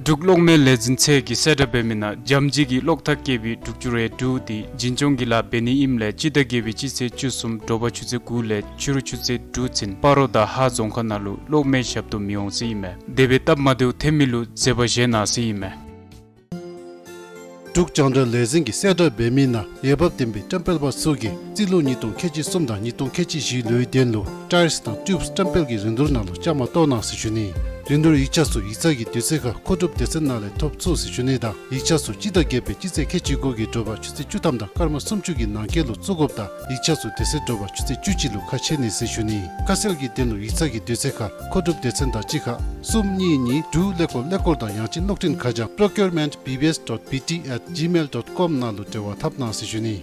འབྲུག་གློག་མེ་ལས་འཛིན་ཚད་ཀྱིས་གསལ་བསྒྲགས་འབད་མི་ནང་འཇམ་ལྗིད་ཀྱི་གློག་ཐག་བཀལ་བའི་འབྲུག་ཅུ་རེ་དྲུག་དེ་འཛིན་སྐྱོང་གི་ལཱ་འབད་ནི་ཨིནམ་ལས་སྤྱི་ཟླ་བརྒྱད་པའི་སྤྱི་ཚེས་བཅུ་གསུམ་དྲོ་པ་ཆུ་ཚོད་དགུ་ལས་ཕྱི་རུ་ཆུ་ཚོད་དྲུག་ཚུན་སྤ་རོ་དང་ཧཱ་རྫོང་ཁག་ནང་ལུ་གློག་མེ་ཞབས་ཏོག་མི་འོང་ཟེར་ཨིན་མས། དེ་སྦེ་སྟབས་མ་བདེཝ་ཐོན་མི་ལུ་འཛེམ་པ་བཞེས་གནང་ཟེར་ཨིན་མས། འབྲུག་རྒྱང་བསྒྲགས་ལས་འཛིན་གྱིས་གསལ་བསྒྲགས་འབད་མི་ནང་འོས་འབབ་ལྡན་པའི་བཀྲམ་སྤེལ་པ་ཚུ་གིས་རྩིས་ལོ་ཉིས་སྟོང་ཁལ་གཅིག་གསུམ་དང་ཉིས་སྟོང་ཁལ་གཅིག་བཞི་ལོའི་དོན་ལུ་ཊའིརསི་དང་ཊིའུབསི་བཀྲམ་སྤེལ་གྱི་རིན་བསྡུར་ནང་ལུ་བཅའ་མར་གཏོགས་གནང་ཟེར་ཞུ་ནི། རིན་བསྡུར་ཡིག་ཆ་ཚུ་ཡིག་ཚང་གི་དུས་ཚོད་ཁར་མཁོ་སྒྲུབ་སྡེ་ཚན་ནང་ལས་ཐོབ་ཚུགས་ཟེར་ཞུ་ནི་དང་ཡིག་ཆ་ཚུ་སྤྱི་ཟླ་བརྒྱད་པའི་སྤྱི་ཚེས་ཁལ་གཅིག་དགུ་གི་དྲོ་པ་ཆུ་ཚོད་བཅུ་ཐམ་དང་སྐར་མ་སུམ་ཅུ་གི་ནང་འཁོད་ལུ་བཙུགས་དགོཔ་དང་ཡིག་ཆ་ཚུ་དེ་ཚེ་དྲོ་པ་ཆུ་ཚོད་བཅུ་གཅིག་ལུ་ཁ་ཕྱེ་ནི་ཟེར་ཞུ་ནི། ཁ་གསལ་གྱི་དོན་ལུ་ཡིག་ཚང་གི་དུས་ཚོད་ཁར་མཁོ་སྒྲུབ་སྡེ་ཚན་དང་གཅིག་ཁར་གསུམ་གཉིས་གཉིས་དྲུག་ཀླད་ཀོར་ཀླད་ཀོར་དང་ཡང་ཅིན་གློག་འཕྲིན་ཁ་བྱང་procurement B B S dot B T at gmail dot com ནང་ལུ་འབྲེལ་བ་འཐབ་གནང་ཟེར་ཞུ་ནི།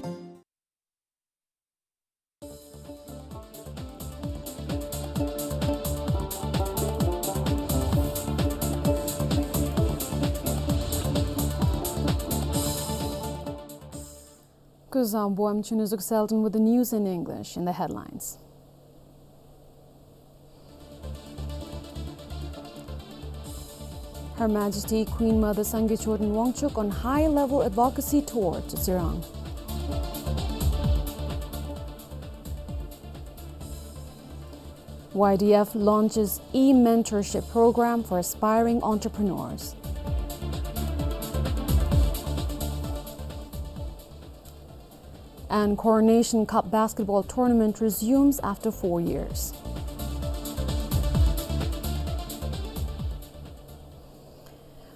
Kuzuzangpo, I'm Chunuzuk Selton with the news in English. In the headlines. Her Majesty Queen Mother Sangay Choden Wangchuck on high-level advocacy tour to Tsirang. Y D F launches e-mentorship program for aspiring entrepreneurs. And Coronation Cup basketball tournament resumes after four years.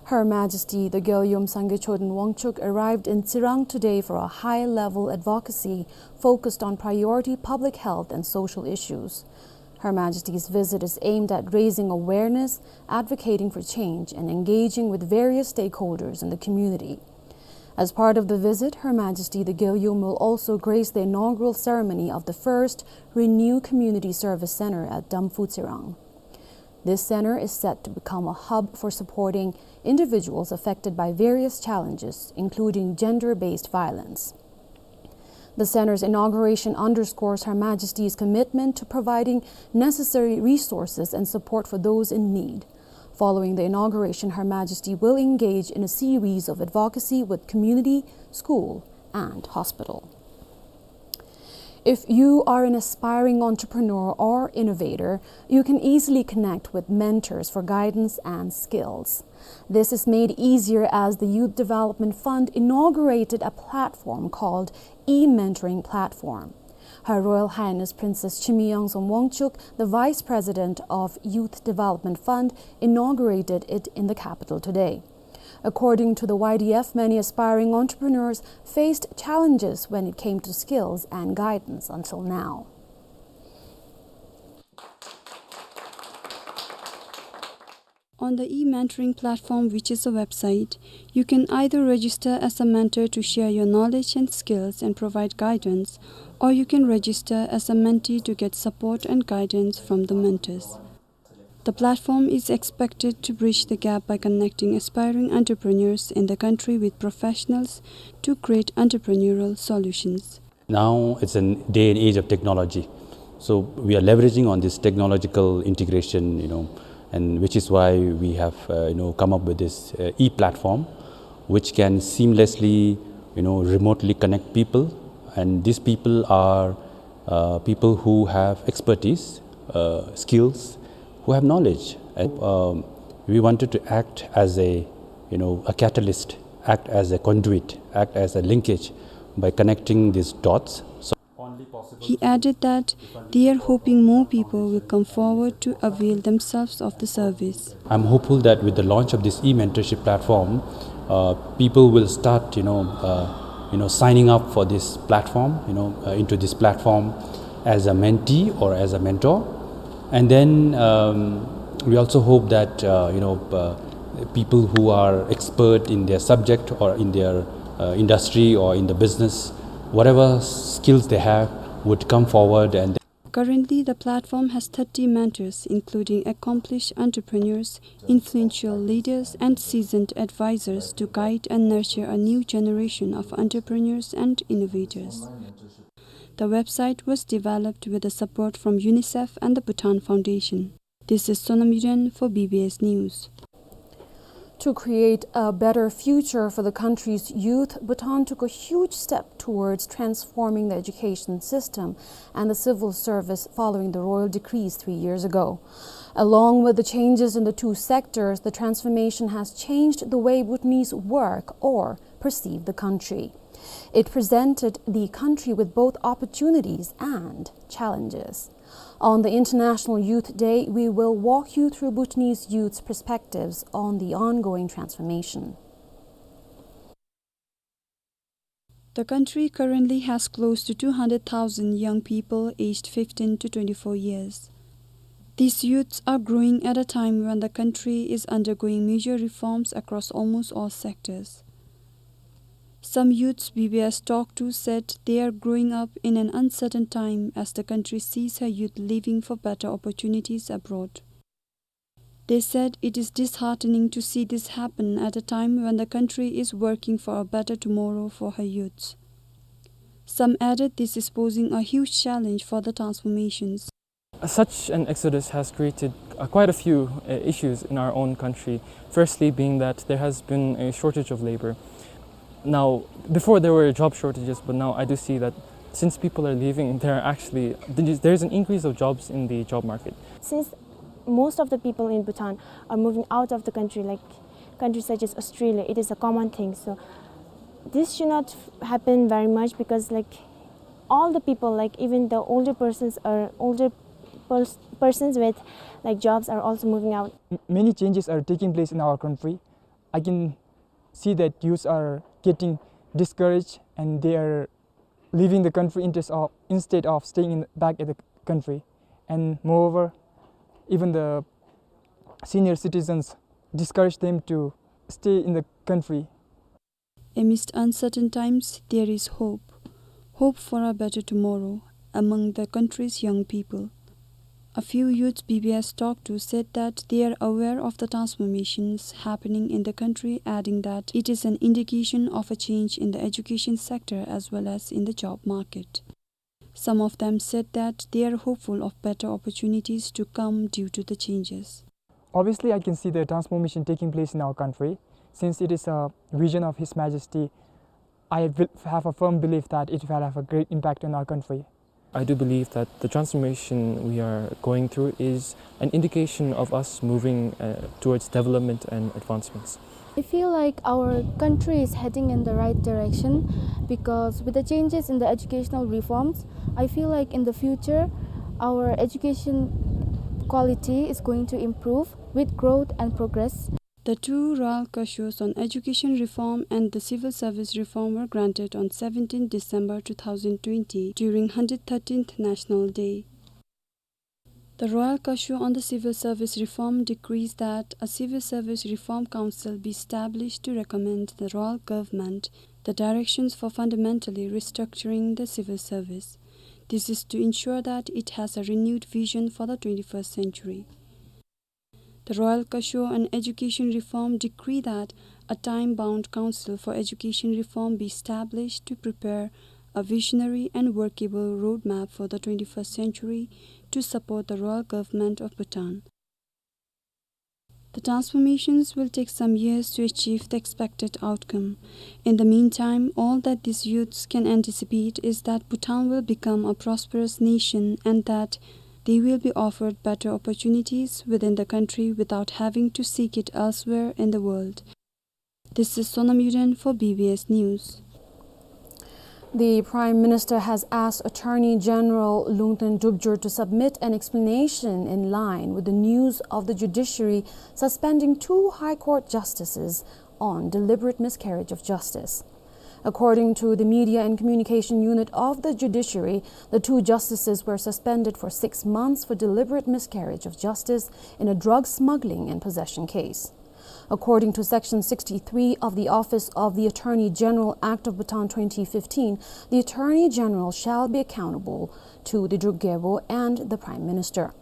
Her Majesty the Gyaliyom Sangay Choden Wangchuck arrived in Tsirang today for a high-level advocacy focused on priority public health and social issues. Her Majesty's visit is aimed at raising awareness, advocating for change, and engaging with various stakeholders in the community. As part of the visit, Her Majesty the Gyaliyom will also grace the inaugural ceremony of the first Renew Community Service Center at Damphu Tsirang. This center is set to become a hub for supporting individuals affected by various challenges, including gender-based violence. The center's inauguration underscores Her Majesty's commitment to providing necessary resources and support for those in need. Following the inauguration, Her Majesty will engage in a series of advocacy with community, school, and hospital. If you are an aspiring entrepreneur or innovator, you can easily connect with mentors for guidance and skills. This is made easier as the Youth Development Fund inaugurated a platform called e-Mentoring Platform. Her Royal Highness Princess Chimi Yangzom Wangchuck, the Vice President of Youth Development Fund, inaugurated it in the capital today. According to the Y D F, many aspiring entrepreneurs faced challenges when it came to skills and guidance until now. On the e-mentoring platform, which is a website, you can either register as a mentor to share your knowledge and skills and provide guidance, or you can register as a mentee to get support and guidance from the mentors. The platform is expected to bridge the gap by connecting aspiring entrepreneurs in the country with professionals to create entrepreneurial solutions. Now it's a day and age of technology. So we are leveraging on this technological integration, you know, and which is why we have, uh, you know, come up with this, uh, e-platform, which can seamlessly, you know, remotely connect people. And these people are, uh, people who have expertise, uh, skills, who have knowledge. And, um, we wanted to act as a, you know, a catalyst, act as a conduit, act as a linkage by connecting these dots. So He added that they are hoping more people will come forward to avail themselves of the service. I'm hopeful that with the launch of this e-mentorship platform, uh, people will start, you know, uh, you know, signing up for this platform, you know, uh, into this platform as a mentee or as a mentor. And then, um, we also hope that, uh, you know, uh, people who are expert in their subject or in their, uh, industry or in the business, whatever skills they have, would come forward and Currently, the platform has thirty mentors, including accomplished entrepreneurs, influential leaders, and seasoned advisors, to guide and nurture a new generation of entrepreneurs and innovators. The website was developed with the support from UNICEF and the Bhutan Foundation. This is Sonam Yuden for B B S News. To create a better future for the country's youth, Bhutan took a huge step towards transforming the education system and the civil service following the royal decrees three years ago. Along with the changes in the two sectors, the transformation has changed the way Bhutanese work or perceive the country. It presented the country with both opportunities and challenges. On the International Youth Day, we will walk you through Bhutanese youth's perspectives on the ongoing transformation. The country currently has close to two hundred thousand young people aged fifteen to twenty-four years. These youths are growing at a time when the country is undergoing major reforms across almost all sectors. Some youths B B S talked to said they are growing up in an uncertain time as the country sees her youth leaving for better opportunities abroad. They said it is disheartening to see this happen at a time when the country is working for a better tomorrow for her youths. Some added this is posing a huge challenge for the transformations. Such an exodus has created Uh, quite a few, uh, issues in our own country. Firstly, being that there has been a shortage of labor. Now, before there were job shortages, but now I do see that since people are leaving, there are actually, there's an increase of jobs in the job market. Since most of the people in Bhutan are moving out of the country, like countries such as Australia, it is a common thing. So this should not happen very much because, like, all the people, like, even the older persons or older pers-, persons with, like, jobs are also moving out. M-, many changes are taking place in our country. I can see that youths are getting discouraged and they are leaving the country instead of, instead of staying in, back at the country. And moreover, even the senior citizens discourage them to stay in the country. Amidst uncertain times, there is hope. Hope for a better tomorrow among the country's young people. A few youths B B S talked to said that they are aware of the transformations happening in the country, adding that it is an indication of a change in the education sector as well as in the job market. Some of them said that they are hopeful of better opportunities to come due to the changes. Obviously, I can see the transformation taking place in our country. Since it is a vision of His Majesty, I will have a firm belief that it will have a great impact on our country. I do believe that the transformation we are going through is an indication of us moving, uh, towards development and advancements. I feel like our country is heading in the right direction because with the changes in the educational reforms, I feel like in the future, our education quality is going to improve with growth and progress. The two royal kashos on education reform and the civil service reform were granted on seventeenth December two thousand twenty during hundred thirteenth National Day. The royal kasho on the civil service reform decrees that a civil service reform council be established to recommend the royal government the directions for fundamentally restructuring the civil service. This is to ensure that it has a renewed vision for the twenty-first century. The royal kasho on education reform decree that a time-bound council for education reform be established to prepare a visionary and workable roadmap for the twenty-first century to support the royal government of Bhutan. The transformations will take some years to achieve the expected outcome. In the meantime, all that these youths can anticipate is that Bhutan will become a prosperous nation and that they will be offered better opportunities within the country without having to seek it elsewhere in the world. This is Sonam Yuden for B B S News. The Prime Minister has asked Attorney General Lungten Drupjur to submit an explanation in line with the news of the judiciary suspending two High Court justices on deliberate miscarriage of justice. According to the Media and Communication Unit of the judiciary, the two justices were suspended for six months for deliberate miscarriage of justice in a drug smuggling and possession case. According to Section sixty-three of the Office of the Attorney General Act of Bhutan twenty fifteen, the Attorney General shall be accountable to the Druk Gyalpo and the Prime Minister.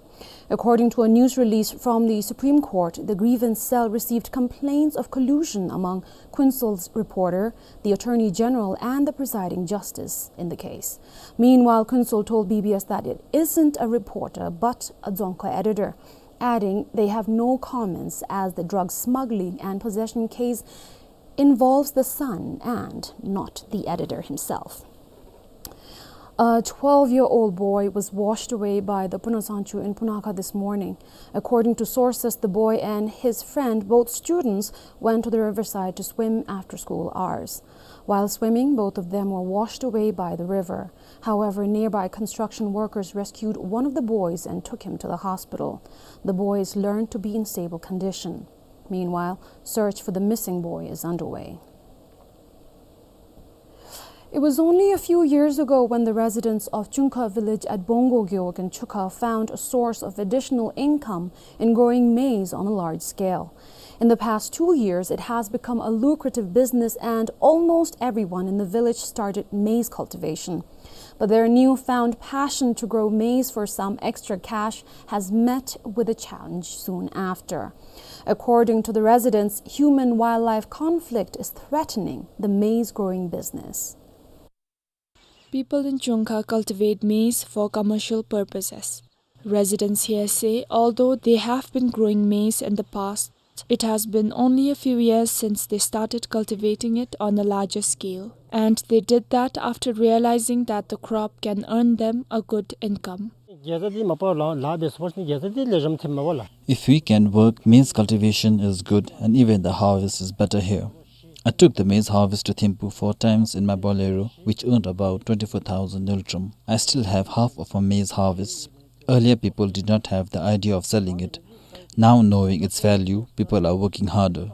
According to a news release from the Supreme Court, the grievance cell received complaints of collusion among Khuentshol's reporter, the Attorney General, and the presiding justice in the case. Meanwhile, Khuentshols told B B S that it isn't a reporter but a Dzongkha editor, adding they have no comments as the drug smuggling and possession case involves the son and not the editor himself. A twelve-year-old boy was washed away by the Punasangchu in Punakha this morning. According to sources, the boy and his friend, both students, went to the riverside to swim after school hours. While swimming, both of them were washed away by the river. However, nearby construction workers rescued one of the boys and took him to the hospital. The boy is learned to be in stable condition. Meanwhile, search for the missing boy is underway. It was only a few years ago when the residents of Chungkha village at Bongo Gewog in Chukha found a source of additional income in growing maize on a large scale. In the past two years, it has become a lucrative business and almost everyone in the village started maize cultivation. But their newfound passion to grow maize for some extra cash has met with a challenge soon after. According to the residents, human-wildlife conflict is threatening the maize growing business. People in Chungkha cultivate maize for commercial purposes. Residents here say, although they have been growing maize in the past, it has been only a few years since they started cultivating it on a larger scale, and they did that after realizing that the crop can earn them a good income. If we can work, maize cultivation is good and even the harvest is better here. I took the maize harvest to Thimphu four times in my Bolero, which earned about twenty-four thousand ngultrum. I still have half of my maize harvest. Earlier, people did not have the idea of selling it. Now, knowing its value, people are working harder.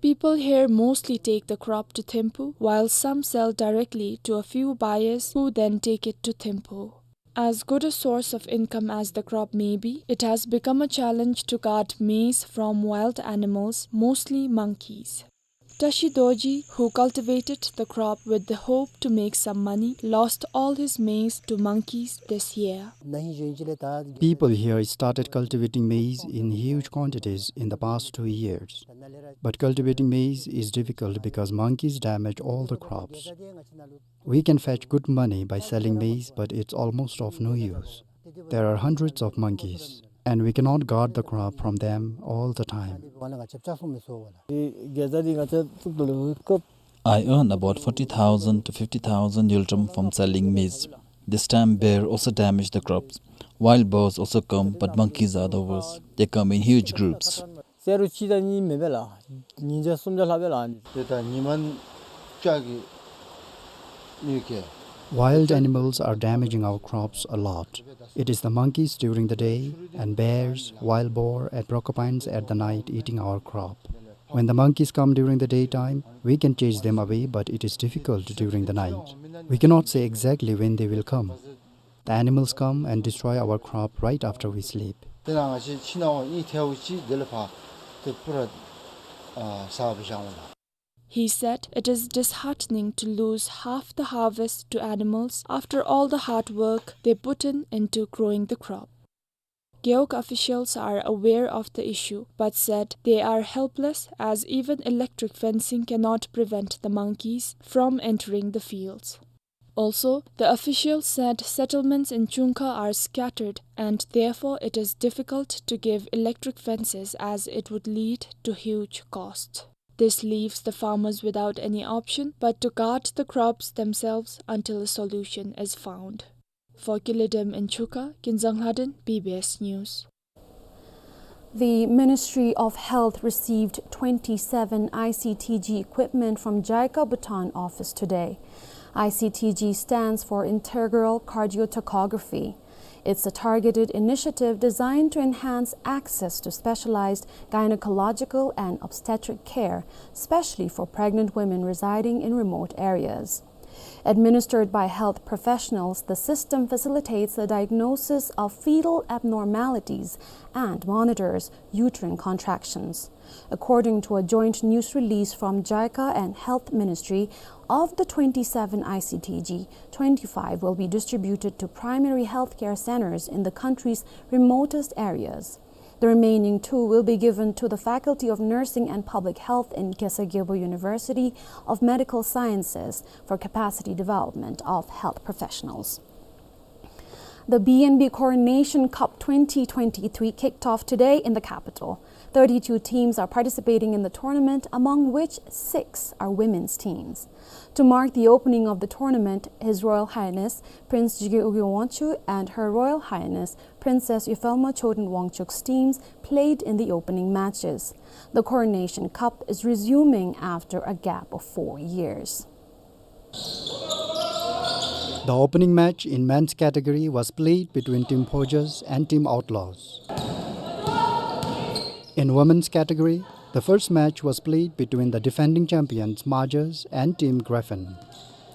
People here mostly take the crop to Thimphu, while some sell directly to a few buyers who then take it to Thimphu. As good a source of income as the crop may be, it has become a challenge to guard maize from wild animals, mostly monkeys. Tashi Dorji, who cultivated the crop with the hope to make some money, lost all his maize to monkeys this year. People here started cultivating maize in huge quantities in the past two years. But cultivating maize is difficult because monkeys damage all the crops. We can fetch good money by selling maize, but it's almost of no use. There are hundreds of monkeys, and we cannot guard the crop from them all the time. I earn about forty thousand to fifty thousand ngultrum from selling maize. This time, bear also damaged the crops. Wild boars also come, but monkeys are the worst. They come in huge groups. ད་ཉི་མ་བཅུ་གི་ཡོད་ཀྱི། Wild animals are damaging our crops a lot. It is the monkeys during the day, and bears, wild boar, and porcupines at the night eating our crop. When the monkeys come during the daytime, we can chase them away, but it is difficult during the night. We cannot say exactly when they will come. The animals come and destroy our crop right after we sleep. དེ་ནང་ང་བཅས་ཕྱི་ནང་འོག་གཉིས་ཐལཝ་ཅིག་དེ་ལས་ཕར་དེ་པུ་ར་ཨ་ཟ་བ་བཞག་འོང་ལགས། He said it is disheartening to lose half the harvest to animals after all the hard work they put in into growing the crop. Gewog officials are aware of the issue, but said they are helpless as even electric fencing cannot prevent the monkeys from entering the fields. Also, the officials said settlements in Chungkha are scattered and therefore it is difficult to give electric fences as it would lead to huge costs. This leaves the farmers without any option but to guard the crops themselves until a solution is found. For Kilidem in Chungkha, Kinzang Lhaden, B B S News. The Ministry of Health received twenty-seven I C T G equipment from JICA Bhutan office today. I C T G stands for Integral Cardiotocography. It's a targeted initiative designed to enhance access to specialized gynecological and obstetric care, especially for pregnant women residing in remote areas. Administered by health professionals, the system facilitates the diagnosis of fetal abnormalities and monitors uterine contractions. According to a joint news release from JICA and Health Ministry, of the twenty-seven I C T G, twenty-five will be distributed to primary healthcare centers in the country's remotest areas. The remaining two will be given to the Faculty of Nursing and Public Health in Khesar Gyalpo University of Medical Sciences for capacity development of health professionals. The B N B Coronation Cup twenty twenty-three kicked off today in the capital. Thirty-two teams are participating in the tournament, among which six are women's teams. To mark the opening of the tournament, His Royal Highness Prince Jigme Ugye Wangchuck and Her Royal Highness Princess Yophelma Choden Wangchuck's teams played in the opening matches. The Coronation Cup is resuming after a gap of four years. The opening match in men's category was played between Team Phojas and Team Outlaws. In women's category, the first match was played between the defending champions Majas and Team Griffin.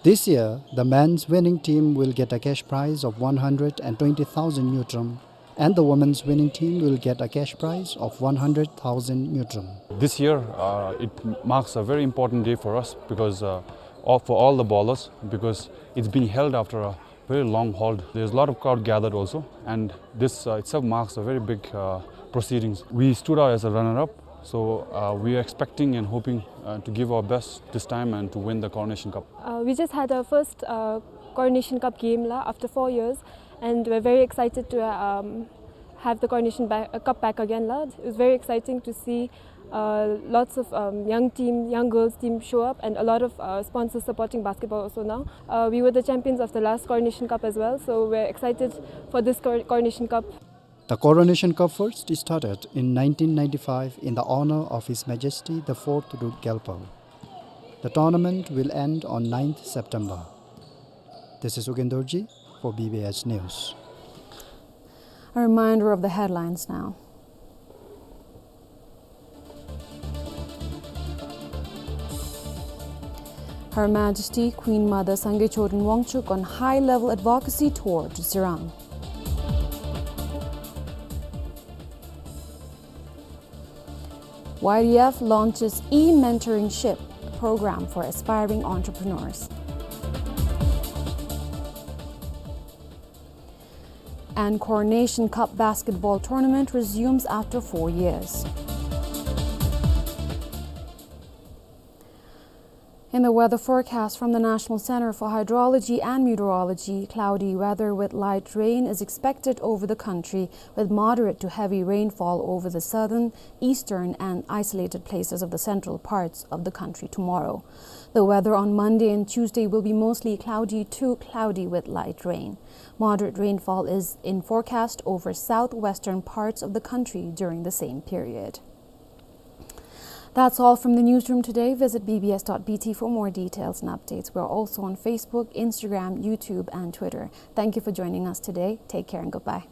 This year, the men's winning team will get a cash prize of one hundred and twenty thousand ngultrum, and the women's winning team will get a cash prize of one hundred thousand ngultrum. This year, uh, it marks a very important day for us because, uh, of, for all the bowlers, because it's been held after a very long hold. There's a lot of crowd gathered also, and this, uh, itself marks a very big, uh, proceedings. We stood out as a runner-up, so, uh, we are expecting and hoping, uh, to give our best this time and to win the Coronation Cup. Uh, we just had our first, uh, Coronation Cup game la after four years, And we're very excited to, um, have the Coronation ba-, uh, Cup back again, la. It was very exciting to see, uh, lots of, um, young team, young girls team show up, and a lot of, uh, sponsors supporting basketball also now. Uh, we were the champions of the last Coronation Cup as well, so we're excited for this Cor-, Coronation Cup. The Coronation Cup first started in nineteen ninety-five in the honor of His Majesty the Fourth Duke Gyalpo. The tournament will end on ninth September. This is Ugen Dorji for B B H News. A reminder of the headlines now. Her Majesty Queen Mother Sangay Choden Wangchuck on high-level advocacy tour to Tsirang. Y D F launches e-mentoringship program for aspiring entrepreneurs. And Coronation Cup basketball tournament resumes after four years. In the weather forecast from the National Center for Hydrology and Meteorology, cloudy weather with light rain is expected over the country, with moderate to heavy rainfall over the southern, eastern, and isolated places of the central parts of the country tomorrow. The weather on Monday and Tuesday will be mostly cloudy to cloudy with light rain. Moderate rainfall is in forecast over southwestern parts of the country during the same period. That's all from the newsroom today. Visit B B S dot B T for more details and updates. We're also on Facebook, Instagram, YouTube, and Twitter. Thank you for joining us today. Take care and goodbye.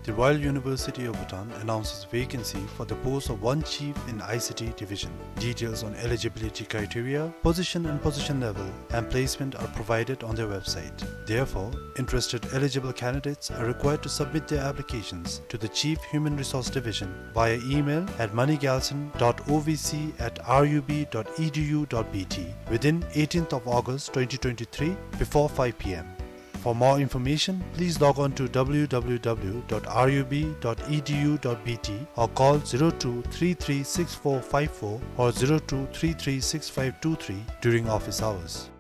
The Royal University of Bhutan announces vacancy for the post of one chief in I C T division. Details on eligibility criteria, position and position level, and placement are provided on their website. Therefore, interested eligible candidates are required to submit their applications to the Chief Human Resource Division via email at moneygalson dot O V C at R U B dot E D U dot B T within eighteenth of August twenty twenty-three before five P M. For more information, please log on to W W W dot R U B dot E D U dot B T or call zero two three three six four five four or zero two three three six five two three during office hours.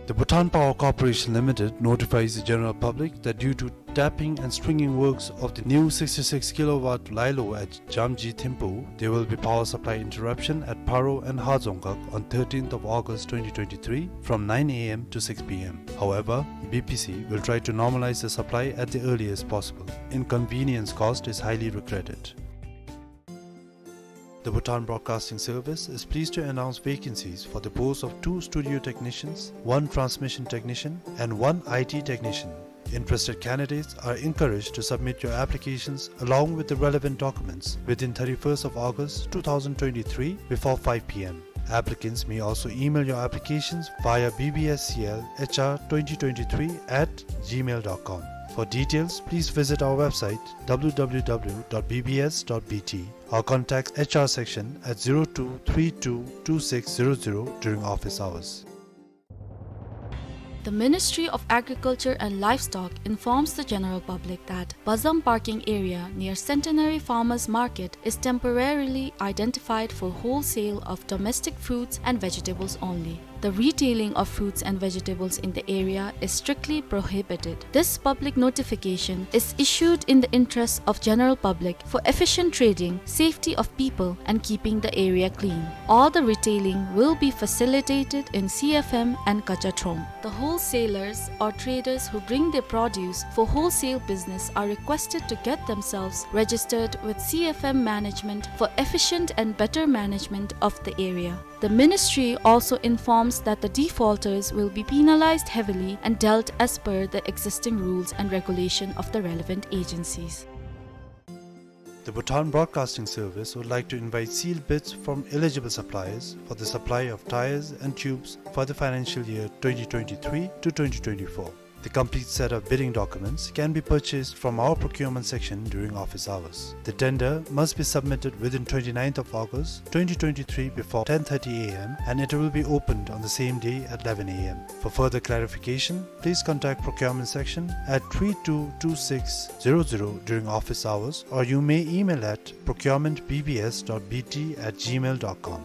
The Bhutan Power Corporation Limited notifies the general public that due to tapping and stringing works of the new sixty-six kilowatt lilo at Jamji Thimphu, there will be power supply interruption at Paro and Hajongkak on thirteenth of August twenty twenty-three from nine A M to six P M. However, B P C will try to normalize the supply at the earliest possible. Inconvenience caused is highly regretted. The Bhutan Broadcasting Service is pleased to announce vacancies for the post of two studio technicians, one transmission technician, and one I T technician. Interested candidates are encouraged to submit your applications along with the relevant documents within thirty-first of August two thousand twenty-three before five P M. Applicants may also email your applications via B B S C L H R twenty twenty-three at gmail dot com. For details, please visit our website W W W dot B B S dot B T or contact H R section at zero two three two two six zero zero during office hours. The Ministry of Agriculture and Livestock informs the general public that Bazam parking area near Centenary Farmers Market is temporarily identified for wholesale of domestic fruits and vegetables only. the retailing of fruits and vegetables in the area is strictly prohibited. This public notification is issued in the interest of general public for efficient trading, safety of people, and keeping the area clean. All the retailing will be facilitated in C F M and Kacha Throm. The wholesalers or traders who bring their produce for wholesale business are requested to get themselves registered with C F M management for efficient and better management of the area. The ministry also informs that the defaulters will be penalized heavily and dealt as per the existing rules and regulation of the relevant agencies. The Bhutan Broadcasting Service would like to invite sealed bids from eligible suppliers for the supply of tyres and tubes for the financial year twenty twenty-three to twenty twenty-four. The complete set of bidding documents can be purchased from our procurement section during office hours. The tender must be submitted within twenty-ninth of August twenty twenty-three before ten thirty A M, and it will be opened on the same day at eleven A M. For further clarification, please contact procurement section at three two two six zero zero during office hours, or you may email at procurement B B S dot B T at gmail dot com.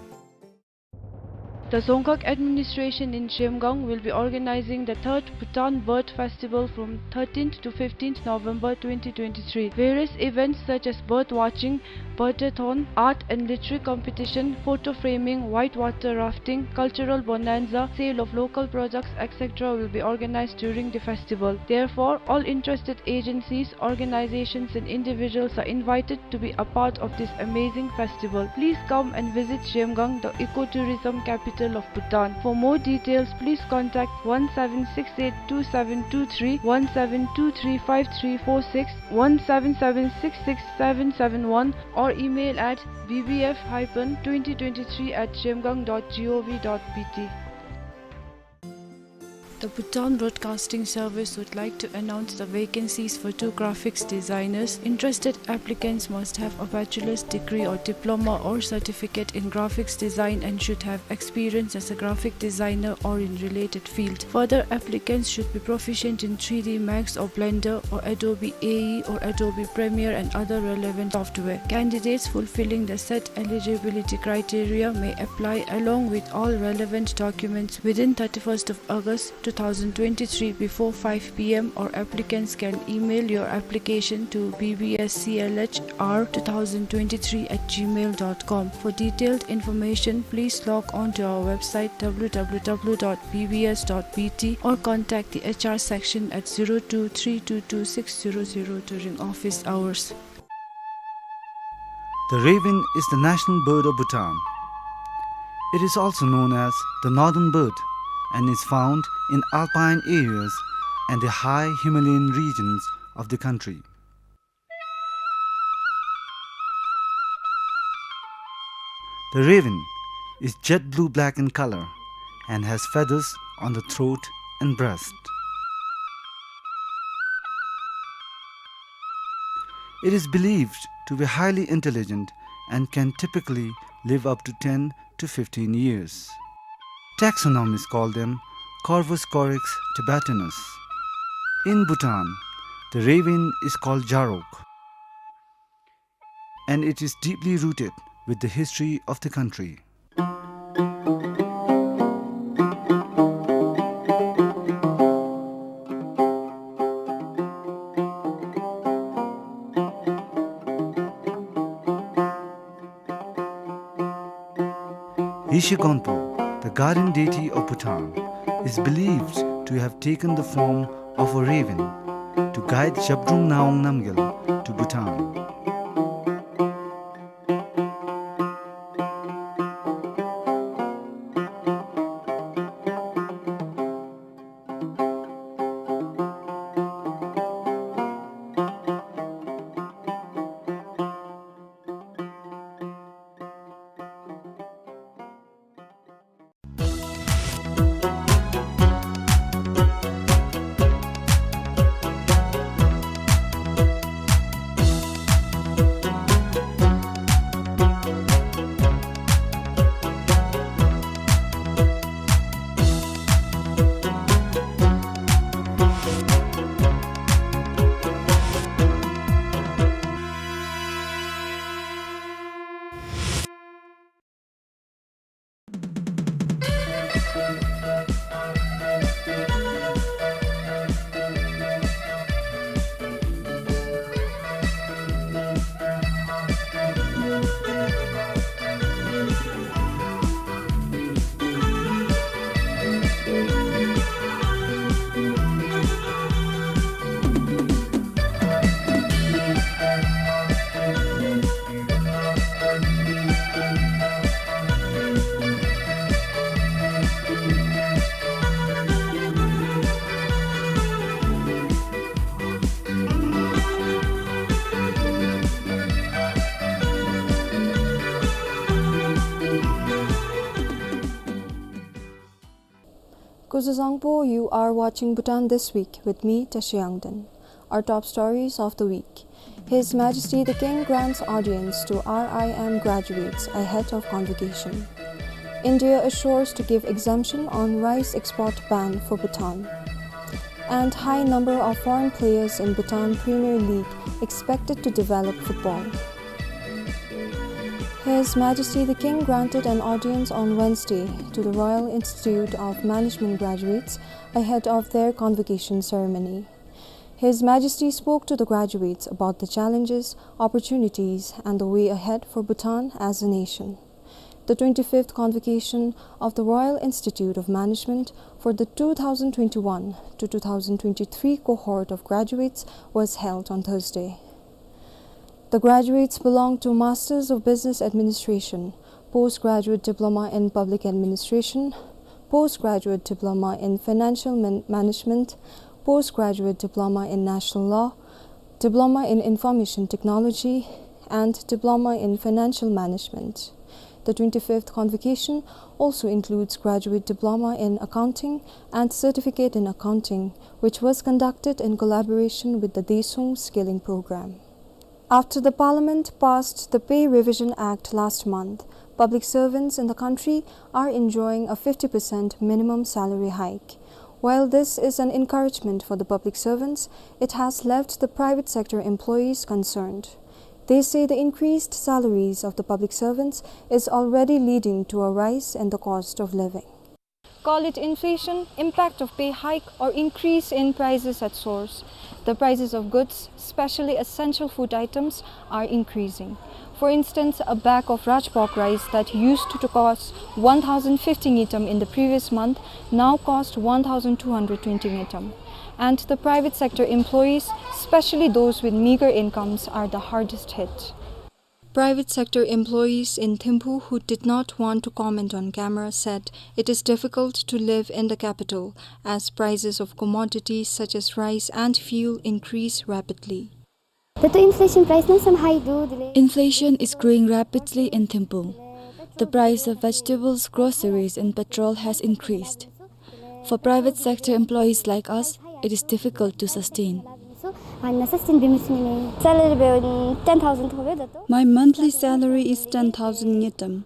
The Dzongkhag administration in Zhemgang will be organizing the third Bhutan Bird Festival from thirteenth to fifteenth November twenty twenty-three. Various events such as bird watching, birdathon, art and literary competition, photo framing, whitewater rafting, cultural bonanza, sale of local products, et cetera will be organized during the festival. Therefore, all interested agencies, organizations and individuals are invited to be a part of this amazing festival. Please come and visit Zhemgang, the ecotourism capital of Bhutan. For more details, please contact one seven six eight two seven two three, one seven two three five three four six, one seven seven six six seven seven one, or email at B B F hyphen twenty twenty-three at zhemgang dot gov dot B T. The Bhutan Broadcasting Service would like to announce the vacancies for two graphics designers. Interested applicants must have a bachelor's degree or diploma or certificate in graphics design and should have experience as a graphic designer or in related field. Further, applicants should be proficient in three D Max or Blender or Adobe A E or Adobe Premiere and other relevant software. Candidates fulfilling the set eligibility criteria may apply along with all relevant documents within thirty-first of August two thousand twenty-three before five P M, or applicants can email your application to B B S C L H R two thousand twenty-three at gmail dot com. For detailed information, please log on to our website W W W dot B B S dot B T or contact the H R section at zero two three two two six zero zero during office hours. The raven is the national bird of Bhutan. It is also known as the northern bird and is found in alpine areas and the high Himalayan regions of the country. The raven is jet blue-black in color and has feathers on the throat and breast. It is believed to be highly intelligent and can typically live up to ten to fifteen years. Taxonomists call them Corvus corax tibetanus. In Bhutan, the raven is called jarok, and it is deeply rooted with the history of the country. Yeshe Gonpo, the guardian deity of Bhutan, is believed to have taken the form of a raven to guide Zhabdrung Ngawang Namgyal to Bhutan. Kuzuzangpo, you are watching Bhutan This Week with me, Tashi Yangden. Our top stories of the week. His Majesty the King grants audience to R I M graduates ahead of convocation. India assures to give exemption on rice export ban for Bhutan. And high number of foreign players in Bhutan Premier League expected to develop football. His Majesty the King granted an audience on Wednesday to the Royal Institute of Management graduates ahead of their convocation ceremony. His Majesty spoke to the graduates about the challenges, opportunities, and the way ahead for Bhutan as a nation. The twenty-fifth convocation of the Royal Institute of Management for the two thousand twenty-one to two thousand twenty-three cohort of graduates was held on Thursday. The graduates belong to Masters of Business Administration, Postgraduate Diploma in Public Administration, Postgraduate Diploma in Financial Man-, Management, Postgraduate Diploma in National Law, Diploma in Information Technology, and Diploma in Financial Management. The twenty-fifth convocation also includes Graduate Diploma in Accounting and Certificate in Accounting, which was conducted in collaboration with the Daesung Skilling Program. After the Parliament passed the Pay Revision Act last month, public servants in the country are enjoying a fifty percent minimum salary hike. While this is an encouragement for the public servants, it has left the private sector employees concerned. They say the increased salaries of the public servants is already leading to a rise in the cost of living. Call it inflation, impact of pay hike, or increase in prices at source, the prices of goods, especially essential food items, are increasing. For instance, a bag of Raj pork rice that used to cost one thousand fifty ngultrum in the previous month now cost one thousand two hundred twenty ngultrum. And the private sector employees, especially those with meager incomes, are the hardest hit. Private sector employees in Thimphu who did not want to comment on camera said it is difficult to live in the capital as prices of commodities such as rice and fuel increase rapidly. Inflation is growing rapidly in Thimphu. The price of vegetables, groceries, and petrol has increased. For private sector employees like us, it is difficult to sustain. My monthly salary is ten thousand ngultrum.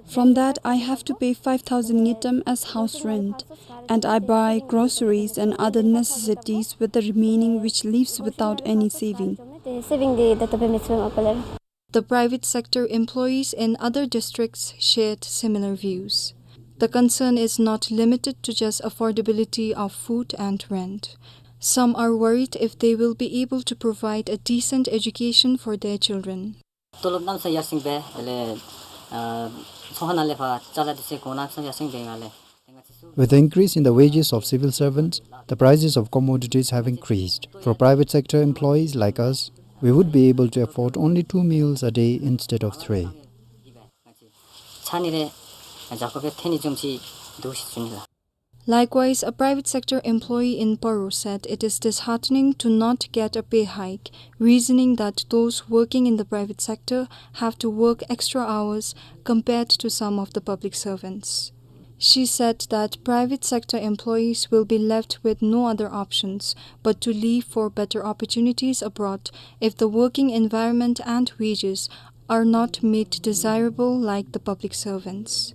From that, I have to pay five thousand ngultrum as house rent, and I buy groceries and other necessities with the remaining, which leaves without any saving. The private sector employees in other districts shared similar views. The concern is not limited to just affordability of food and rent. Some are worried if they will be able to provide a decent education for their children. With the increase in the wages of civil servants, the prices of commodities have increased. For private sector employees like us, we would be able to afford only two meals a day instead of three. Likewise, a private sector employee in Paro said it is disheartening to not get a pay hike, reasoning that those working in the private sector have to work extra hours compared to some of the public servants. She said that private sector employees will be left with no other options but to leave for better opportunities abroad if the working environment and wages are not made desirable like the public servants.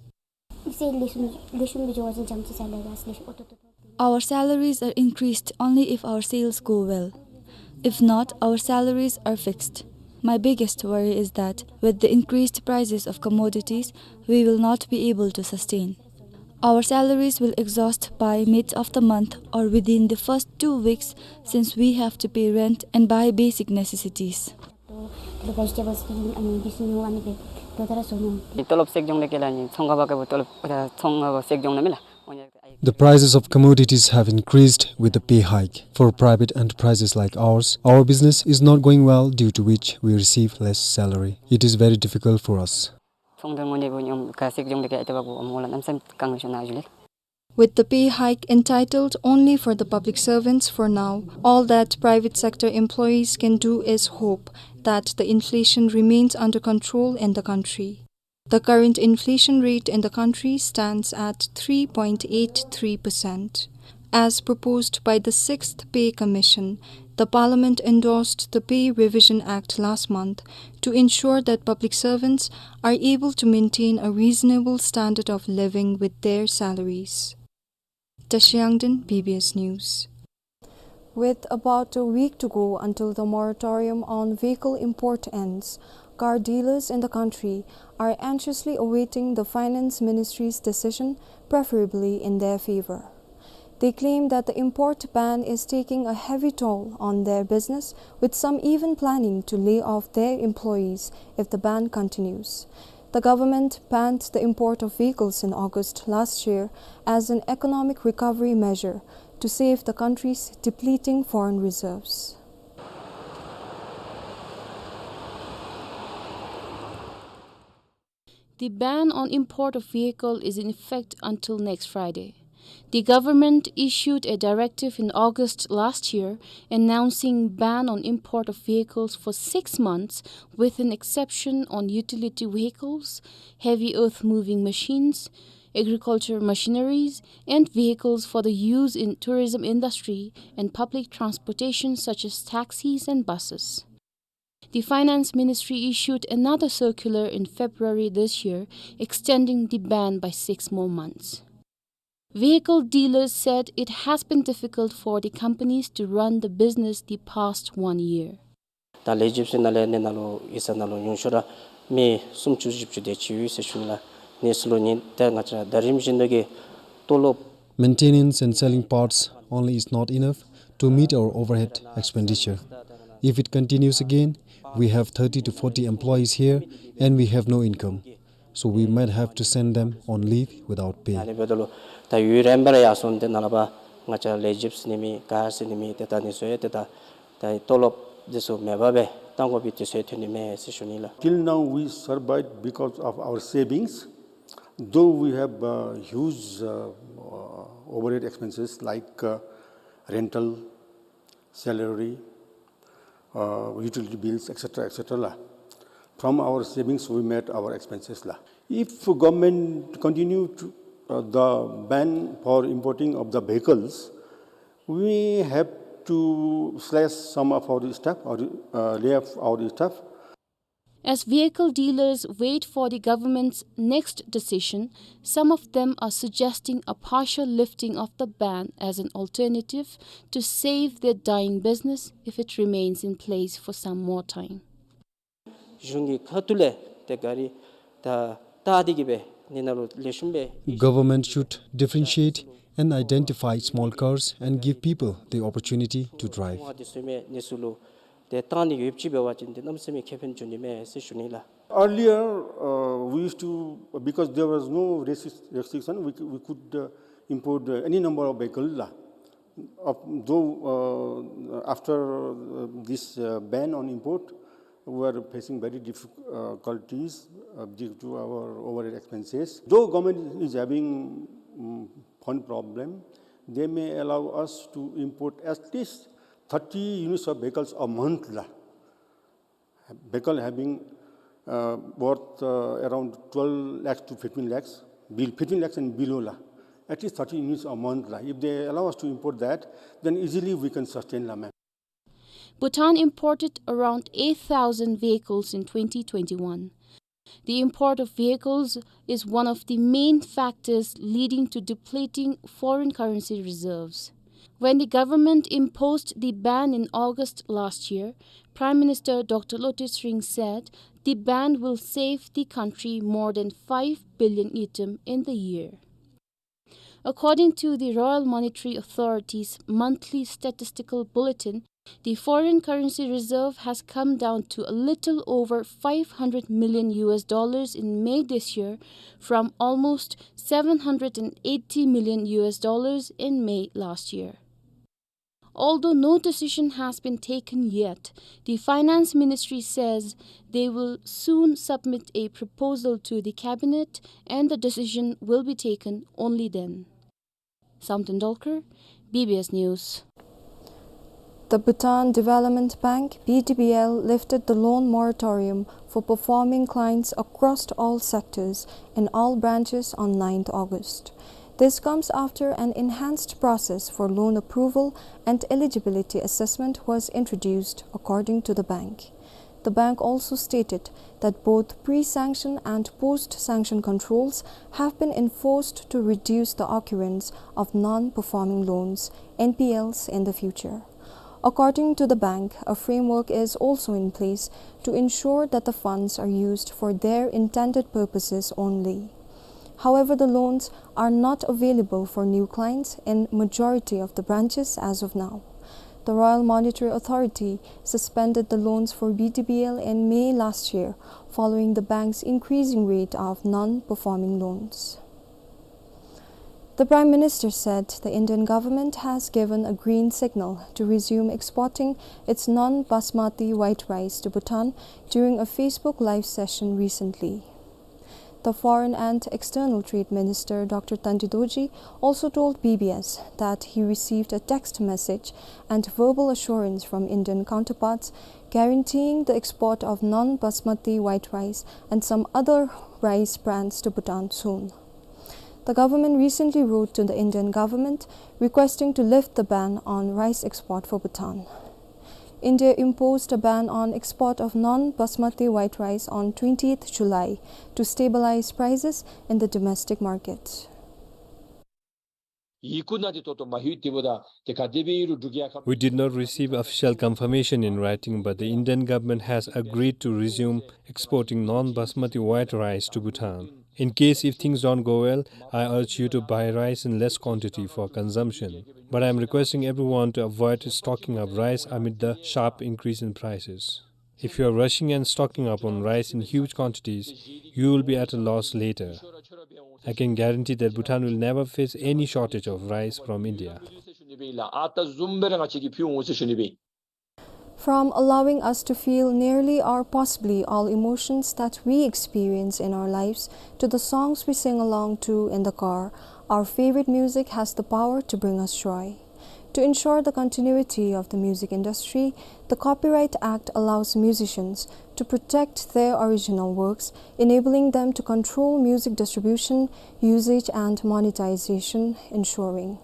Our salaries are increased only if our sales go well. If not, our salaries are fixed. My biggest worry is that with the increased prices of commodities, we will not be able to sustain. Our salaries will exhaust by mid of the month or within the first two weeks, since we have to pay rent and buy basic necessities. Vegetables ki ani bisu ni ani be dodara so ni. Tolop sek jong le kela ni, chonga ba ke bo tolop, chonga ba sek jong le mila. The prices of commodities have increased with the pay hike. For private enterprises like ours, our business is not going well, due to which we receive less salary. It is very difficult for us. With the pay hike entitled only for the public servants for now, all that private sector employees can do is hope that the inflation remains under control in the country. The current inflation rate in the country stands at three point eight three percent. As proposed by the Sixth Pay Commission, the Parliament endorsed the Pay Revision Act last month to ensure that public servants are able to maintain a reasonable standard of living with their salaries. Tashi Yangden, B B S News. With about a week to go until the moratorium on vehicle import ends, car dealers in the country are anxiously awaiting the Finance Ministry's decision, preferably in their favor. They claim that the import ban is taking a heavy toll on their business, with some even planning to lay off their employees if the ban continues. The government banned the import of vehicles in August last year as an economic recovery measure to save the country's depleting foreign reserves. The ban on import of vehicle is in effect until next Friday. The government issued a directive in August last year announcing ban on import of vehicles for six months, with an exception on utility vehicles, heavy earth moving machines, agriculture machineries, and vehicles for the use in tourism industry and public transportation such as taxis and buses. The Finance Ministry issued another circular in February this year, extending the ban by six more months. Vehicle dealers said it has been difficult for the companies to run the business the past one year. ད་ལེགས་ཞིབ་ཟེར་ནང་ལས་ནི་ནང་ལུ་ཨི་ས་ནང་ལུ་ཉུང་ཤོས་ར་མི་སུམ་ཅུ་བཞི་བཅུ་དེ་ཅིག་ཡོད་ཟེར་ཞུ་ནི་ལགས། ནི་ཚུ་ལུ་ནི་ད་ང་བཅས་ར་ཟླ་རིམ་བཞིན་དུ་གི་ཏོ་ལོབ། Maintenance and selling parts only is not enough to meet our overhead expenditure. If it continues again, we have thirty to forty employees here and we have no income. So we might have to send them on leave without pay. ཨ་ནི་འབདཝ་ད་ལུ་ད་ཡུན་རིངམོ་སྦེ་ར་ཡར་སོང་སྟེ་ནཱ་ལས་ཕར་ང་བཅས་ལེགས་ཞིབ་ཟེར་ནི་མེད་ག་ཟེར་ནི་མེད། ཏེ་ད་ནི་ཚུ་ཡང་ཏེ་ད་ད་ཏོ་ལོབ་འདི་ཚུ་མེད་པར་སྦེ་བཏང་དགོ་པའི་དུས་ཚོད་ཐོན་ནི་མས་ཟེར་ཞུ་ནི་ལགས། Till now we survived because of our savings, though we have uh, huge uh, uh, overhead expenses like uh, rental, salary, uh, utility bills, et cetera, et cetera la. From our savings, we made our expenses la. If government continue to, uh, the ban for importing of the vehicles, we have to slash some of our staff or uh, lay off our staff. As vehicle dealers wait for the government's next decision, some of them are suggesting a partial lifting of the ban as an alternative to save their dying business if it remains in place for some more time. གཞུང་གི་ཁ་ཐུག་ལས་ཏེ་ག་ར་ད་ད་འདི་གི་སྦེ་ནི་ནང་ལུ་ལེགས་ཤོམ་སྦེ། Government should differentiate and identify small cars and give people the opportunity to drive. ཏེ་བཏང་ནི་ཡོདཔ་ཅིག་འབད་བ་ཅིན་ཏེ་གནམ་མེད་ས་མེད་ཁེ་ཕན་འབྱུང་ནི་མས་ཟེར་ཞུ་ནི་ལགས། Earlier, uh, we used to, because there was no restric- restriction, we, c- we could uh, import uh, any number of vehicle la. Of- Though uh, after uh, this uh, ban on import, we are facing very difficulties uh, due to our overhead expenses. Though government is having um, fund problem, they may allow us to import at least thirty units of vehicles a month la. Vehicle having uh, worth uh, around twelve lakhs to fifteen lakhs, bel- fifteen lakhs and below la. At least thirty units a month la. If they allow us to import that, then easily we can sustain la, ma'am. Bhutan imported around eight thousand vehicles in twenty twenty-one. The import of vehicles is one of the main factors leading to depleting foreign currency reserves. When the government imposed the ban in August last year, Prime Minister Doctor Lotay Tshering said the ban will save the country more than five billion ngultrum in the year. According to the Royal Monetary Authority's monthly statistical bulletin, The foreign currency reserve has come down to a little over five hundred million U S dollars in May this year, from almost seven hundred and eighty million U S dollars in May last year. Although no decision has been taken yet, the Finance Ministry says they will soon submit a proposal to the cabinet and the decision will be taken only then. Samten Dolkar, B B S News. The Bhutan Development Bank, B D B L, lifted the loan moratorium for performing clients across all sectors in all branches on ninth August. This comes after an enhanced process for loan approval and eligibility assessment was introduced, according to the bank. The bank also stated that both pre-sanction and post-sanction controls have been enforced to reduce the occurrence of non-performing loans, N P Ls, in the future. According to the bank, a framework is also in place to ensure that the funds are used for their intended purposes only. However, the loans are not available for new clients in majority of the branches as of now. The Royal Monetary Authority suspended the loans for B D B L in May last year, following the bank's increasing rate of non-performing loans. The Prime Minister said the Indian government has given a green signal to resume exporting its non-basmati white rice to Bhutan during a Facebook Live session recently. The Foreign and External Trade Minister, Doctor Tandi Dorji, also told B B S that he received a text message and verbal assurance from Indian counterparts guaranteeing the export of non-basmati white rice and some other rice brands to Bhutan soon. The government recently wrote to the Indian government requesting to lift the ban on rice export for Bhutan. India imposed a ban on export of non-basmati white rice on twentieth July to stabilize prices in the domestic market. We did not receive official confirmation in writing, but the Indian government has agreed to resume exporting non-basmati white rice to Bhutan. In case if things don't go well, I urge you to buy rice in less quantity for consumption. But I am requesting everyone to avoid stocking up rice amid the sharp increase in prices. If you are rushing and stocking up on rice in huge quantities, you will be at a loss later. I can guarantee that Bhutan will never face any shortage of rice from India. From allowing us to feel nearly or possibly all emotions that we experience in our lives to the songs we sing along to in the car, our favorite music has the power to bring us joy. To ensure the continuity of the music industry, the Copyright Act allows musicians to protect their original works, enabling them to control music distribution, usage and monetization, ensuring.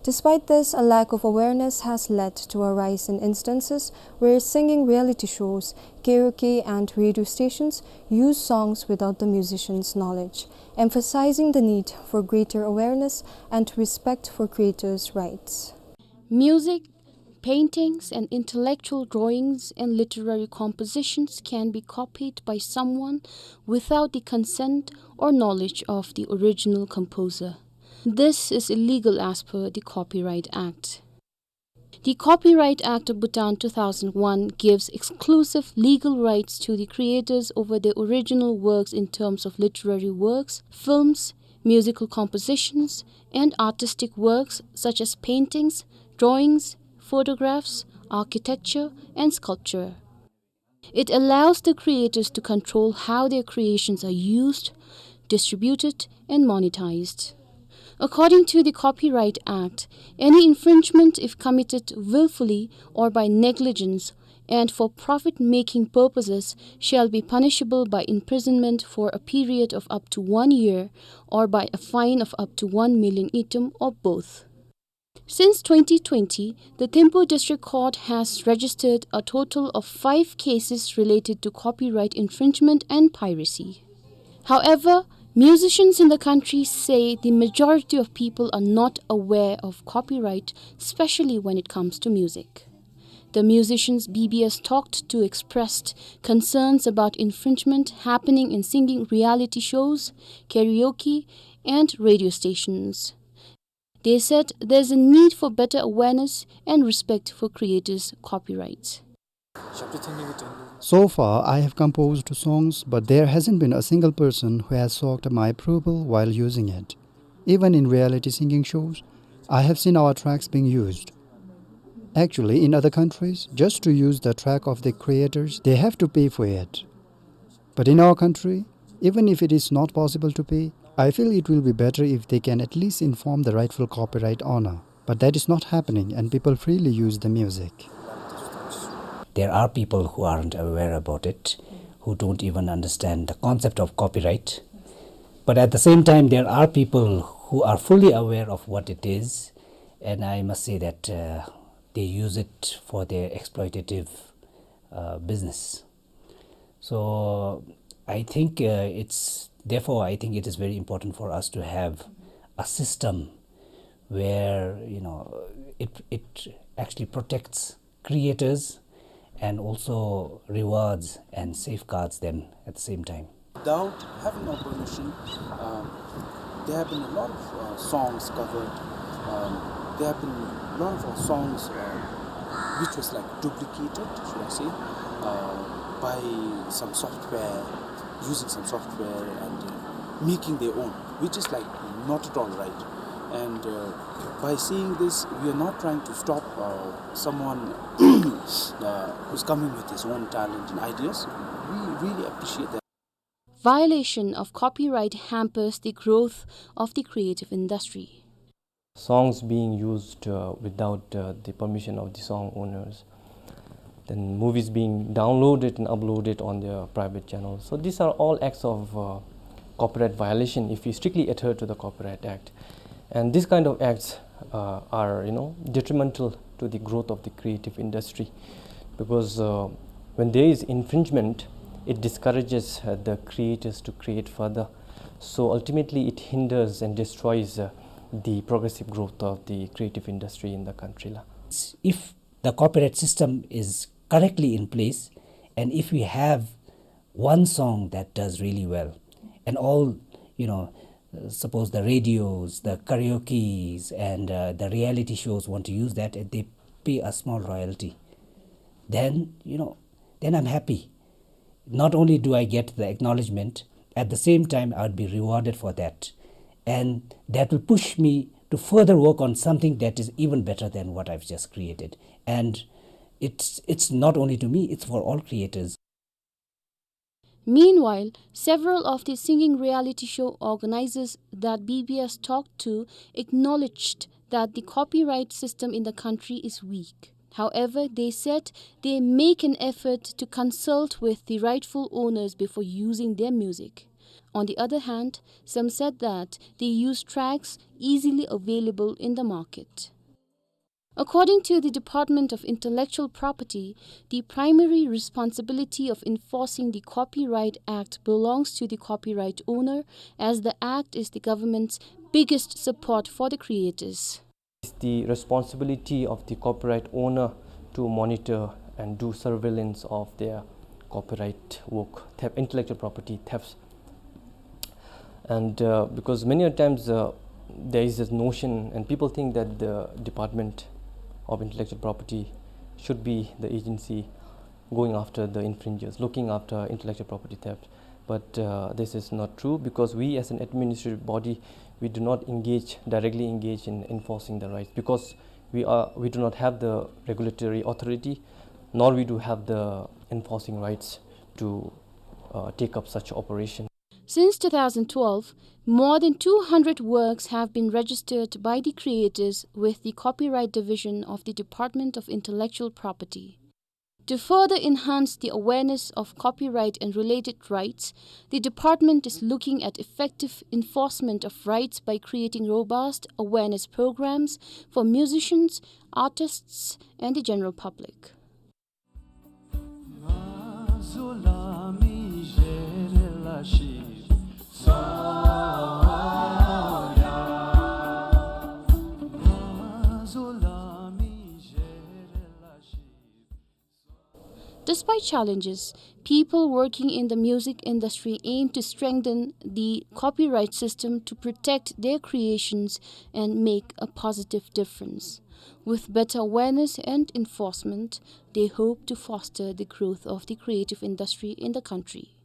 Despite this, a lack of awareness has led to a rise in instances where singing reality shows, karaoke and radio stations use songs without the musicians' knowledge, emphasizing the need for greater awareness and respect for creators' rights. Music, paintings and intellectual drawings and literary compositions can be copied by someone without the consent or knowledge of the original composer. This is illegal as per the Copyright Act. The Copyright Act of Bhutan two thousand one gives exclusive legal rights to the creators over their original works in terms of literary works, films, musical compositions, and artistic works such as paintings, drawings, photographs, architecture, and sculpture. It allows the creators to control how their creations are used, distributed, and monetized. According to the Copyright Act, any infringement, if committed willfully or by negligence and for profit-making purposes, shall be punishable by imprisonment for a period of up to one year or by a fine of up to one million ngultrum or both. Since twenty twenty, the Thimphu District Court has registered a total of five cases related to copyright infringement and piracy. However, musicians in the country say the majority of people are not aware of copyright, especially when it comes to music. The musicians B B S talked to expressed concerns about infringement happening in singing reality shows, karaoke, and radio stations. They said there's a need for better awareness and respect for creators' copyrights. So far, I have composed songs, but there hasn't been a single person who has sought my approval while using it. Even in reality singing shows, I have seen our tracks being used. Actually, in other countries, just to use the track of the creators, they have to pay for it. But in our country, even if it is not possible to pay, I feel it will be better if they can at least inform the rightful copyright owner. But that is not happening, and people freely use the music. There are people who aren't aware about it, who don't even understand the concept of copyright. But at the same time, there are people who are fully aware of what it is, and I must say that, uh, they use it for their exploitative, uh, business. So I think, uh, it's, therefore, I think it is very important for us to have a system where, you know, it, it actually protects creators and also rewards and safeguards them at the same time. Without having our permission, um, there have been a lot of, uh, songs covered. Um, there have been a lot of our songs, uh, which was, like, duplicated, should I say, uh, by some software, using some software and, uh, making their own, which is, like, not at all right. And, uh, by seeing this, we are not trying to stop, uh, someone, uh, who's coming with his own talent and ideas. We really appreciate that. Violation of copyright hampers the growth of the creative industry. Songs being used, uh, without, uh, the permission of the song owners. Then movies being downloaded and uploaded on their private channels. So these are all acts of, uh, copyright violation if we strictly adhere to the Copyright Act. And this kind of acts, uh, are, you know, detrimental to the growth of the creative industry, because, uh, when there is infringement, it discourages, uh, the creators to create further. So ultimately, it hinders and destroys, uh, the progressive growth of the creative industry in the country la. If the copyright system is correctly in place, and if we have one song that does really well, and all, you know, uh, suppose the radios, the karaokes, and, uh, the reality shows want to use that, and they pay a small royalty, then, you know, then I'm happy. Not only do I get the acknowledgement, at the same time, I would be rewarded for that. And that will push me to further work on something that is even better than what I've just created. And it's, it's not only to me, it's for all creators. Meanwhile, several of the singing reality show organizers that B B S talked to acknowledged that the copyright system in the country is weak. However, they said they make an effort to consult with the rightful owners before using their music. On the other hand, some said that they use tracks easily available in the market. According to the Department of Intellectual Property, the primary responsibility of enforcing the Copyright Act belongs to the copyright owner, as the act is the government's biggest support for the creators. It's the responsibility of the copyright owner to monitor and do surveillance of their copyright work, theft, intellectual property thefts. And, uh, because many a times, uh, there is this notion, and people think that the Department of Intellectual Property should be the agency going after the infringers, looking after intellectual property theft. But, uh, this is not true, because we as an administrative body, we do not engage, directly engage in enforcing the rights, because we are, we do not have the regulatory authority, nor we do have the enforcing rights to, uh, take up such operation. Since two thousand twelve, more than two hundred works have been registered by the creators with the Copyright Division of the Department of Intellectual Property. To further enhance the awareness of copyright and related rights, the department is looking at effective enforcement of rights by creating robust awareness programs for musicians, artists, and the general public. Despite challenges, people working in the music industry aim to strengthen the copyright system to protect their creations and make a positive difference. With better awareness and enforcement, they hope to foster the growth of the creative industry in the country.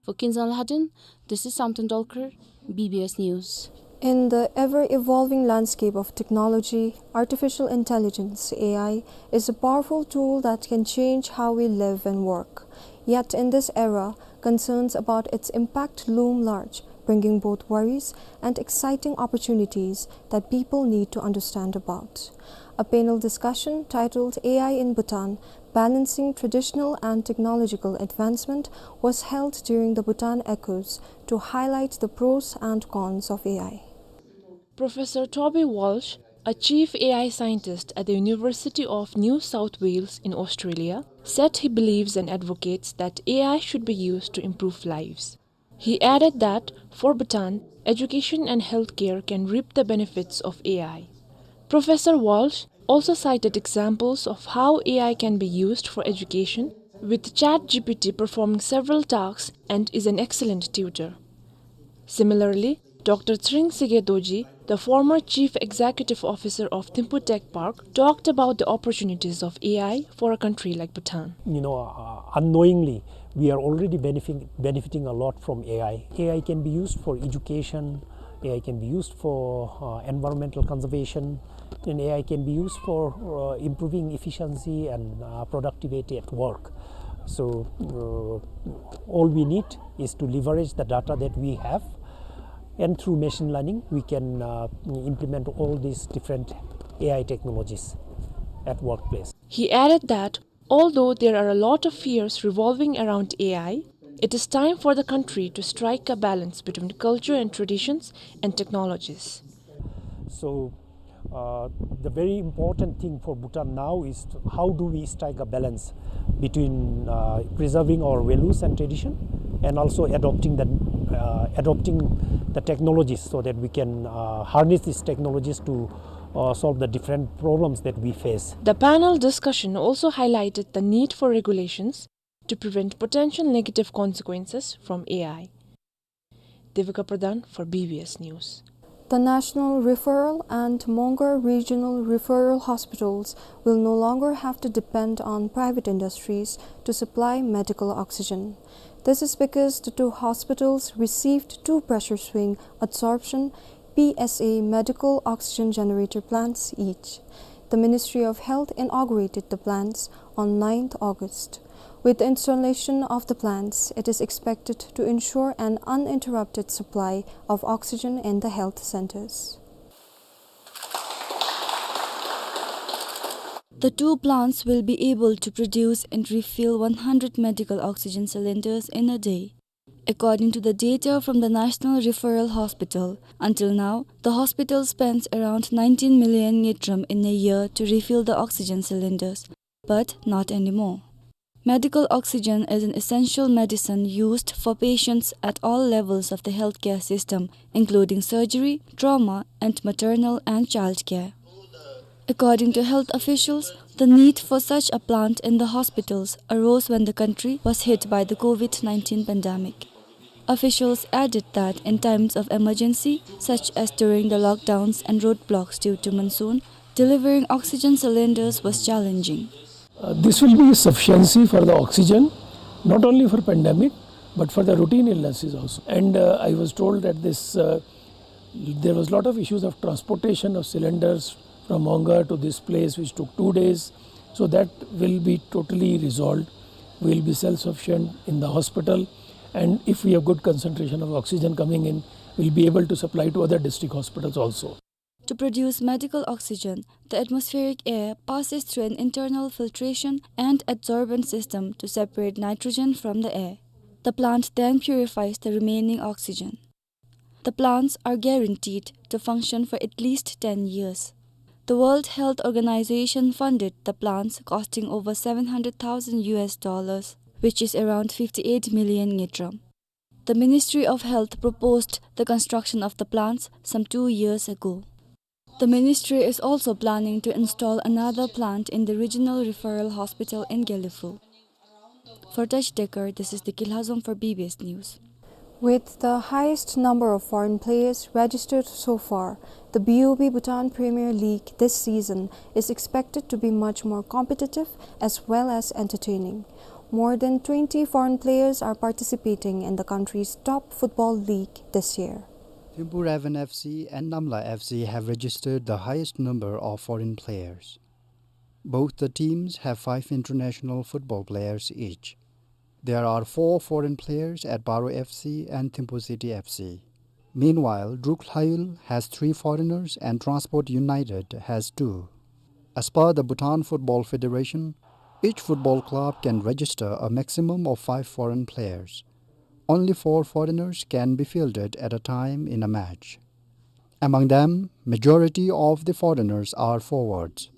For Kinzhan Lhaden, this is Samten Dolkar, B B S News. In the ever-evolving landscape of technology, artificial intelligence, A I, is a powerful tool that can change how we live and work. Yet in this era, concerns about its impact loom large, bringing both worries and exciting opportunities that people need to understand about. A panel discussion titled A I in Bhutan: Balancing Traditional and Technological Advancement was held during the Bhutan Echoes to highlight the pros and cons of A I. Professor Toby Walsh, a chief A I scientist at the University of New South Wales in Australia, said he believes and advocates that A I should be used to improve lives. He added that, for Bhutan, education and healthcare can reap the benefits of A I. Professor Walsh also cited examples of how A I can be used for education, with ChatGPT performing several tasks and is an excellent tutor. Similarly, Doctor Tshering Tshige Dorji, the former chief executive officer of Thimphu Tech Park, talked about the opportunities of A I for a country like Bhutan. You know, uh, unknowingly, we are already benefiting, benefiting a lot from A I. A I can be used for education, A I can be used for, uh, environmental conservation, and A I can be used for, uh, improving efficiency and, uh, productivity at work. So, uh, all we need is to leverage the data that we have, and through machine learning, we can, uh, implement all these different A I technologies at workplace. He added that although there are a lot of fears revolving around A I, it is time for the country to strike a balance between culture and traditions and technologies. So, uh, the very important thing for Bhutan now is to, how do we strike a balance between, uh, preserving our values and tradition and also adopting the, uh, adopting the technologies so that we can, uh, harness these technologies to, uh, solve the different problems that we face. The panel discussion also highlighted the need for regulations to prevent potential negative consequences from A I. Devika Pradhan for B B S News. The National Referral and Mongar Regional Referral Hospitals will no longer have to depend on private industries to supply medical oxygen. This is because the two hospitals received two pressure swing adsorption, P S A, medical oxygen generator plants each. The Ministry of Health inaugurated the plants on ninth August. With the installation of the plants, it is expected to ensure an uninterrupted supply of oxygen in the health centers. The two plants will be able to produce and refill one hundred medical oxygen cylinders in a day. According to the data from the National Referral Hospital, until now, the hospital spends around nineteen million ngultrum in a year to refill the oxygen cylinders, but not anymore. Medical oxygen is an essential medicine used for patients at all levels of the healthcare system, including surgery, trauma, and maternal and child care. According to health officials, the need for such a plant in the hospitals arose when the country was hit by the COVID nineteen pandemic. Officials added that in times of emergency, such as during the lockdowns and roadblocks due to monsoon, delivering oxygen cylinders was challenging. Uh, this will be sufficiency for the oxygen, not only for pandemic, but for the routine illnesses also. And, uh, I was told that this, uh, there was lot of issues of transportation of cylinders from Mongar to this place, which took two days. So that will be totally resolved. We will be self-sufficient in the hospital. And if we have good concentration of oxygen coming in, we'll be able to supply to other district hospitals also. To produce medical oxygen, the atmospheric air passes through an internal filtration and adsorbent system to separate nitrogen from the air. The plant then purifies the remaining oxygen. The plants are guaranteed to function for at least ten years. The World Health Organization funded the plants, costing over seven hundred thousand U S dollars, which is around fifty-eight million ngultrum. The Ministry of Health proposed the construction of the plants some two years ago. The ministry is also planning to install another plant in the regional referral hospital in Gelephu. For Tashi Dekar, this is Deki Lhazom for B B S News. With the highest number of foreign players registered so far, the B O B Bhutan Premier League this season is expected to be much more competitive as well as entertaining. More than twenty foreign players are participating in the country's top football league this year. Thimphu Raven F C and Namla F C have registered the highest number of foreign players. Both the teams have five international football players each. There are four foreign players at Paro F C and Thimphu City F C. Meanwhile, Druk Lhayul has three foreigners and Transport United has two. As per the Bhutan Football Federation, each football club can register a maximum of five foreign players. Only four foreigners can be fielded at a time in a match. Among them, majority of the foreigners are forwards.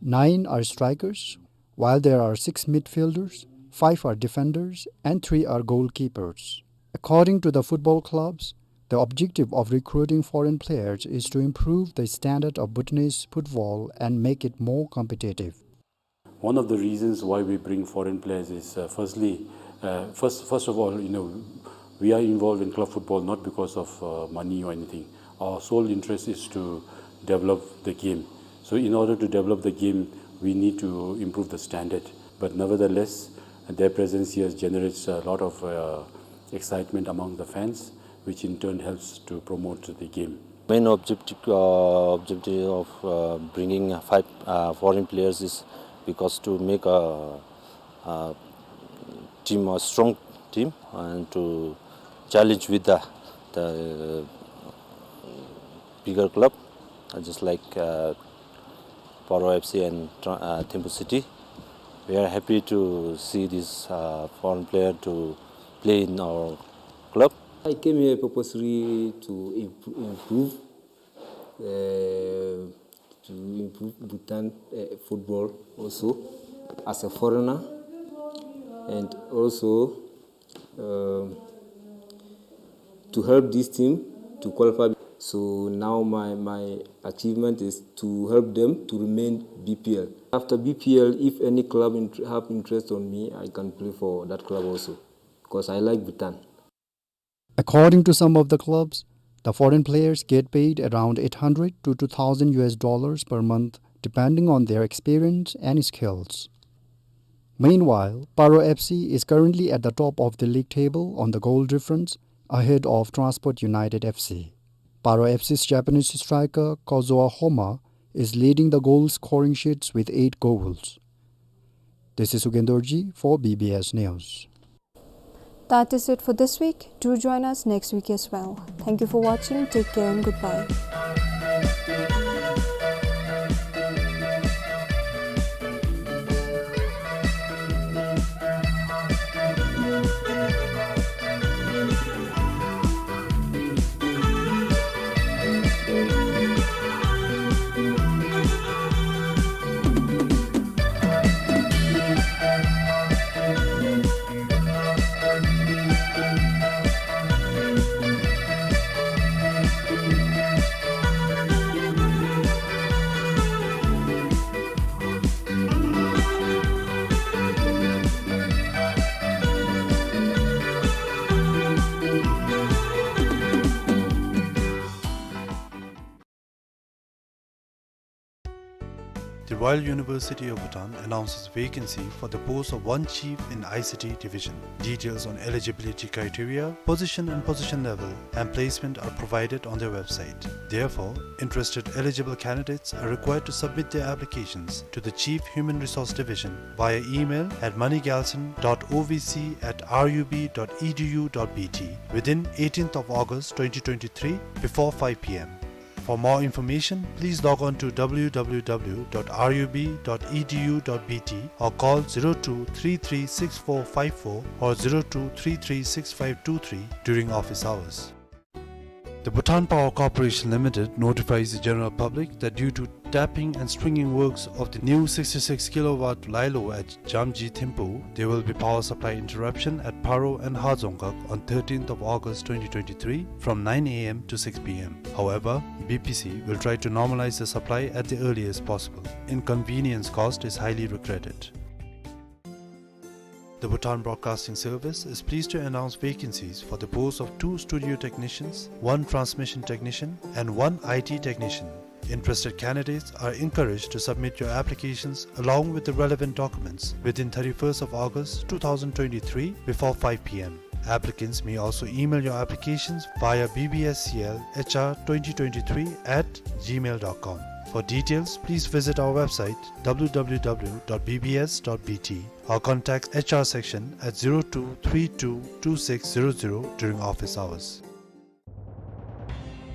Nine are strikers, while there are six midfielders, five are defenders, and three are goalkeepers. According to the football clubs, the objective of recruiting foreign players is to improve the standard of Bhutanese football and make it more competitive. One of the reasons why we bring foreign players is, uh, firstly, uh, first, first of all, you know, we are involved in club football not because of, uh, money or anything. Our sole interest is to develop the game. So in order to develop the game, we need to improve the standard. But nevertheless, their presence here generates a lot of, uh, excitement among the fans, which in turn helps to promote the game. Main objective, uh, objective of, uh, bringing five, uh, foreign players is because to make a, a team a strong team and to challenge with the, the bigger club, uh, just like, uh, Paro F C and Tra-, uh, Thimphu City. We are happy to see this, uh, foreign player to play in our club. I came here purposely to imp-, improve, uh, to improve Bhutan, uh, football also as a foreigner, and also, um, to help this team to qualify. So now my, my achievement is to help them to remain B P L. After B P L, if any club int-, have interest on me, I can play for that club also, because I like Bhutan. According to some of the clubs, the foreign players get paid around eight hundred to two thousand U S dollars per month, depending on their experience and skills. Meanwhile, Paro F C is currently at the top of the league table on the goal difference, ahead of Transport United F C. Paro F C's Japanese striker Kazuo Homa is leading the goal scoring sheets with eight goals. This is Ugen Dorji for B B S News. That is it for this week. Do join us next week as well. Thank you for watching. Take care and goodbye. The Royal University of Bhutan announces vacancy for the post of one chief in I C T division. Details on eligibility criteria, position and position level, and placement are provided on their website. Therefore, interested eligible candidates are required to submit their applications to the Chief Human Resource Division via email at moneygalson dot O V C at R U B dot E D U dot B T within eighteenth of August twenty twenty-three before five P M. For more information, please log on to W W W dot R U B dot E D U dot B T or call zero two three three six four five four or zero two three three six five two three during office hours. The Bhutan Power Corporation Limited notifies the general public that due to tapping and stringing works of the new sixty-six kilowatt lilo at Jamji Thimphu, there will be power supply interruption at Paro and Hajongkak on thirteenth of August twenty twenty-three from nine A M to six P M. However, B P C will try to normalize the supply at the earliest possible. Inconvenience caused is highly regretted. The Bhutan Broadcasting Service is pleased to announce vacancies for the post of two studio technicians, one transmission technician, and one I T technician. Interested candidates are encouraged to submit your applications along with the relevant documents within thirty-first of August two thousand twenty-three before five P M. Applicants may also email your applications via B B S C L H R twenty twenty-three at gmail dot com. For details, please visit our website, W W W dot B B S dot B T, or contact H R section at zero two three two two six zero zero during office hours.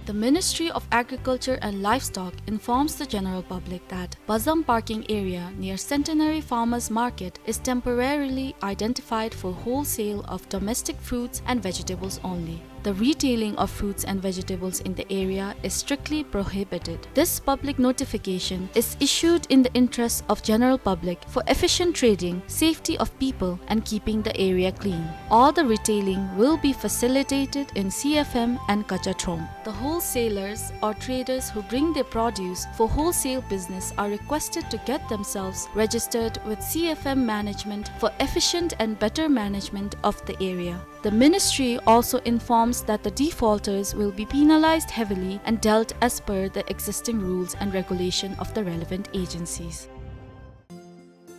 The Ministry of Agriculture and Livestock informs the general public that Bazam parking area near Centenary Farmers Market is temporarily identified for wholesale of domestic fruits and vegetables only. The retailing of fruits and vegetables in the area is strictly prohibited. This public notification is issued in the interests of general public for efficient trading, safety of people, and keeping the area clean. All the retailing will be facilitated in C F M and Kachatrom. The wholesalers or traders who bring their produce for wholesale business are requested to get themselves registered with C F M management for efficient and better management of the area. The ministry also informs that the defaulters will be penalized heavily and dealt as per the existing rules and regulation of the relevant agencies.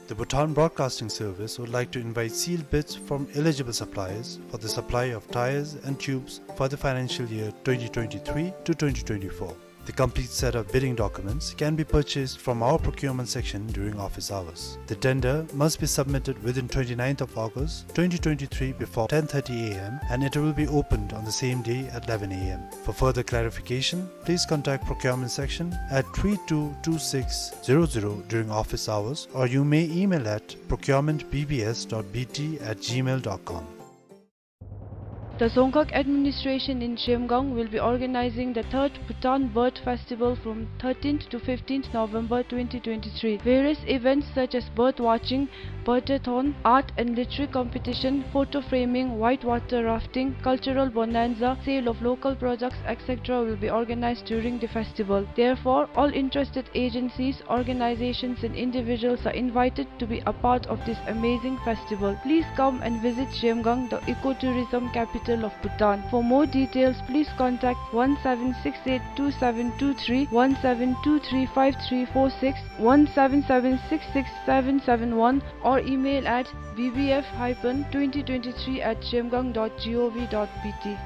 The Bhutan Broadcasting Service would like to invite sealed bids from eligible suppliers for the supply of tyres and tubes for the financial year twenty twenty-three to twenty twenty-four. The complete set of bidding documents can be purchased from our procurement section during office hours. The tender must be submitted within twenty-ninth of August twenty twenty-three before ten thirty A M, and it will be opened on the same day at eleven A M. For further clarification, please contact procurement section at three two two six zero zero during office hours, or you may email at procurement B B S dot B T at gmail dot com. The Dzongkhag administration in Zhemgang will be organizing the third Bhutan Bird Festival from thirteenth to fifteenth November twenty twenty-three. Various events such as bird watching, birdathon, art and literary competition, photo framing, whitewater rafting, cultural bonanza, sale of local products, et cetera will be organized during the festival. Therefore, all interested agencies, organizations and individuals are invited to be a part of this amazing festival. Please come and visit Zhemgang, the ecotourism capital of Bhutan. For more details, please contact one seven six eight two seven two three, one seven two three five three four six, one seven seven six six seven seven one, or email at B B F hyphen twenty twenty-three at zhemgang dot gov dot B T.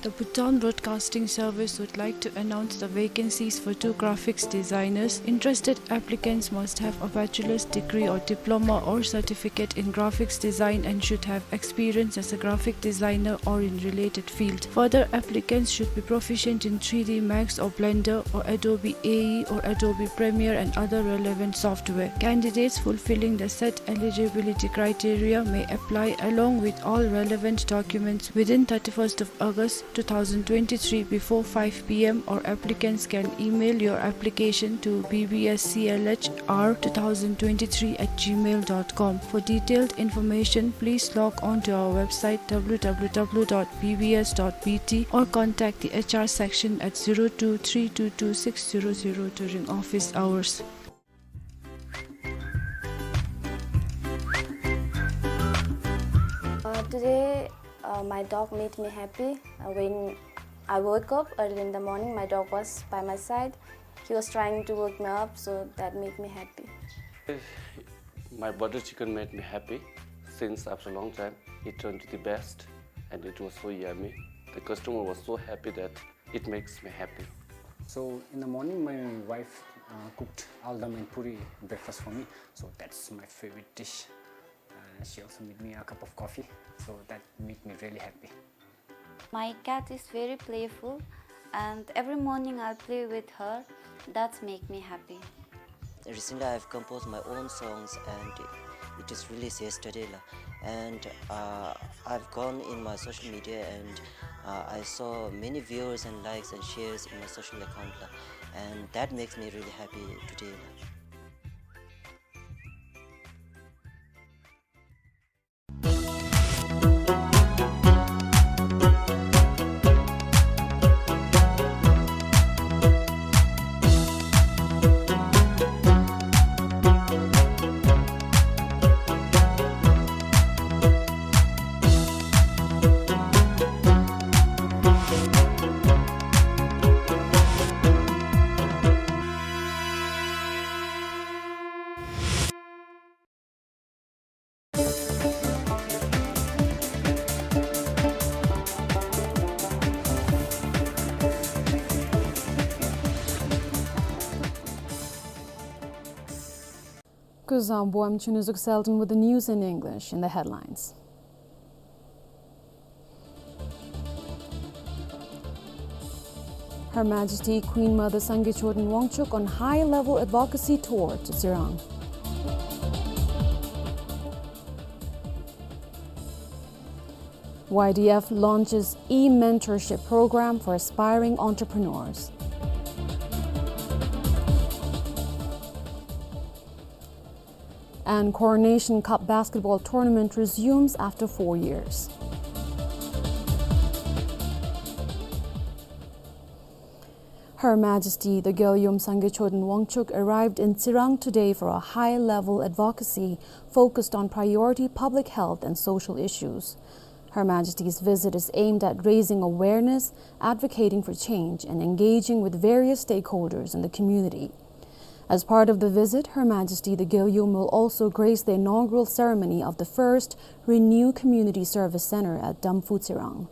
The Bhutan Broadcasting Service would like to announce the vacancies for two graphics designers. Interested applicants must have a bachelor's degree or diploma or certificate in graphics design and should have experience as a graphic designer or in related field. Further, applicants should be proficient in three D Max or Blender or Adobe A E or Adobe Premiere and other relevant software. Candidates fulfilling the set eligibility criteria may apply along with all relevant documents within thirty-first of August two thousand twenty-three before five P M, or applicants can email your application to B B S C L H R two thousand twenty-three at gmail dot com. For detailed information, please log on to our website W W W dot B B S dot B T or contact the H R section at zero two three two two six zero zero during office hours. Uh, today, uh, my dog made me happy. Uh, when I woke up early in the morning, my dog was by my side. He was trying to wake me up, so that made me happy. My butter chicken made me happy since after a long time. It turned to the best, and it was so yummy. The customer was so happy that it makes me happy. So in the morning, my wife, uh, cooked aldam and puri breakfast for me. So that's my favorite dish. Uh, she also made me a cup of coffee. So that made me really happy. My cat is very playful, and every morning I play with her. That's make me happy. Recently, I've composed my own songs, and it is released yesterday, la. And, uh, I've gone in my social media, and Uh, I saw many viewers and likes and shares in my social account la, and that makes me really happy today la. Kuzuzangpo, I'm Chunuzuk Selden with the news in English. In the headlines, Her Majesty Queen Mother Sangay Choden Wangchuck on high-level advocacy tour to Tsirang. Y D F launches e-mentorship program for aspiring entrepreneurs. And Coronation Cup basketball tournament resumes after four years. Her Majesty the Gyaluyum Sangay Choden Wangchuck arrived in Tsirang today for a high-level advocacy focused on priority public health and social issues. Her Majesty's visit is aimed at raising awareness, advocating for change, and engaging with various stakeholders in the community. As part of the visit, Her Majesty the Gyaluyum will also grace the inaugural ceremony of the first Renew Community Service Center at Damphu Tsirang.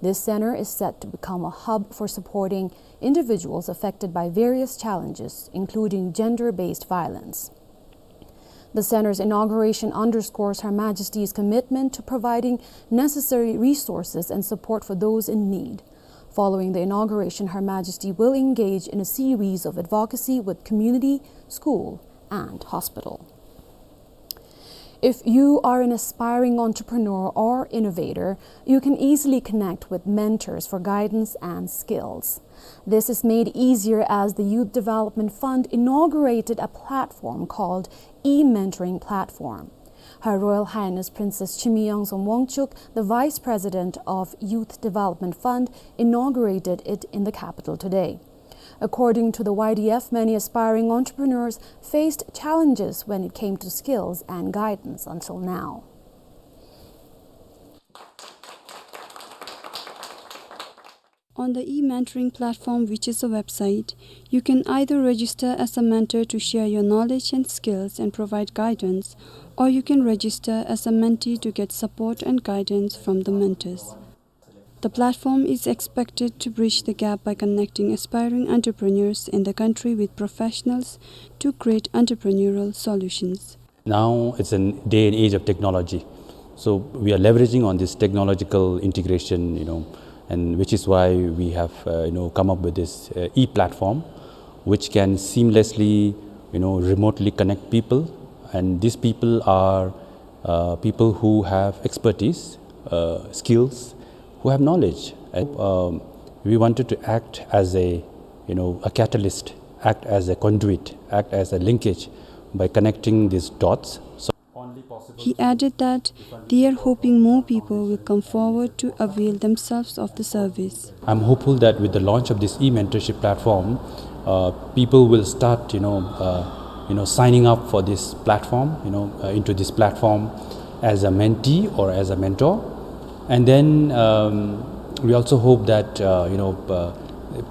This center is set to become a hub for supporting individuals affected by various challenges, including gender-based violence. The center's inauguration underscores Her Majesty's commitment to providing necessary resources and support for those in need. Following the inauguration, Her Majesty will engage in a series of advocacy with community, school, and hospital. If you are an aspiring entrepreneur or innovator, you can easily connect with mentors for guidance and skills. This is made easier as the Youth Development Fund inaugurated a platform called e-Mentoring Platform. Her Royal Highness Princess Chimiyangzom Wangchuck, the Vice President of Youth Development Fund, inaugurated it in the capital today. According to the Y D F, many aspiring entrepreneurs faced challenges when it came to skills and guidance until now. On the e-mentoring platform, which is a website, you can either register as a mentor to share your knowledge and skills and provide guidance, or you can register as a mentee to get support and guidance from the mentors. The platform is expected to bridge the gap by connecting aspiring entrepreneurs in the country with professionals to create entrepreneurial solutions. Now it's a day and age of technology. So we are leveraging on this technological integration, you know, and which is why we have, uh, you know, come up with this, uh, e-platform, which can seamlessly, you know, remotely connect people. And these people are, uh, people who have expertise, uh, skills, who have knowledge. And, um, we wanted to act as a, you know, a catalyst, act as a conduit, act as a linkage by connecting these dots. So He added that they are hoping more people will come forward to avail themselves of the service. I'm hopeful that with the launch of this e-mentorship platform, uh, people will start, you know, uh, you know, signing up for this platform, you know, uh, into this platform as a mentee or as a mentor. And then, um, we also hope that, uh, you know, uh,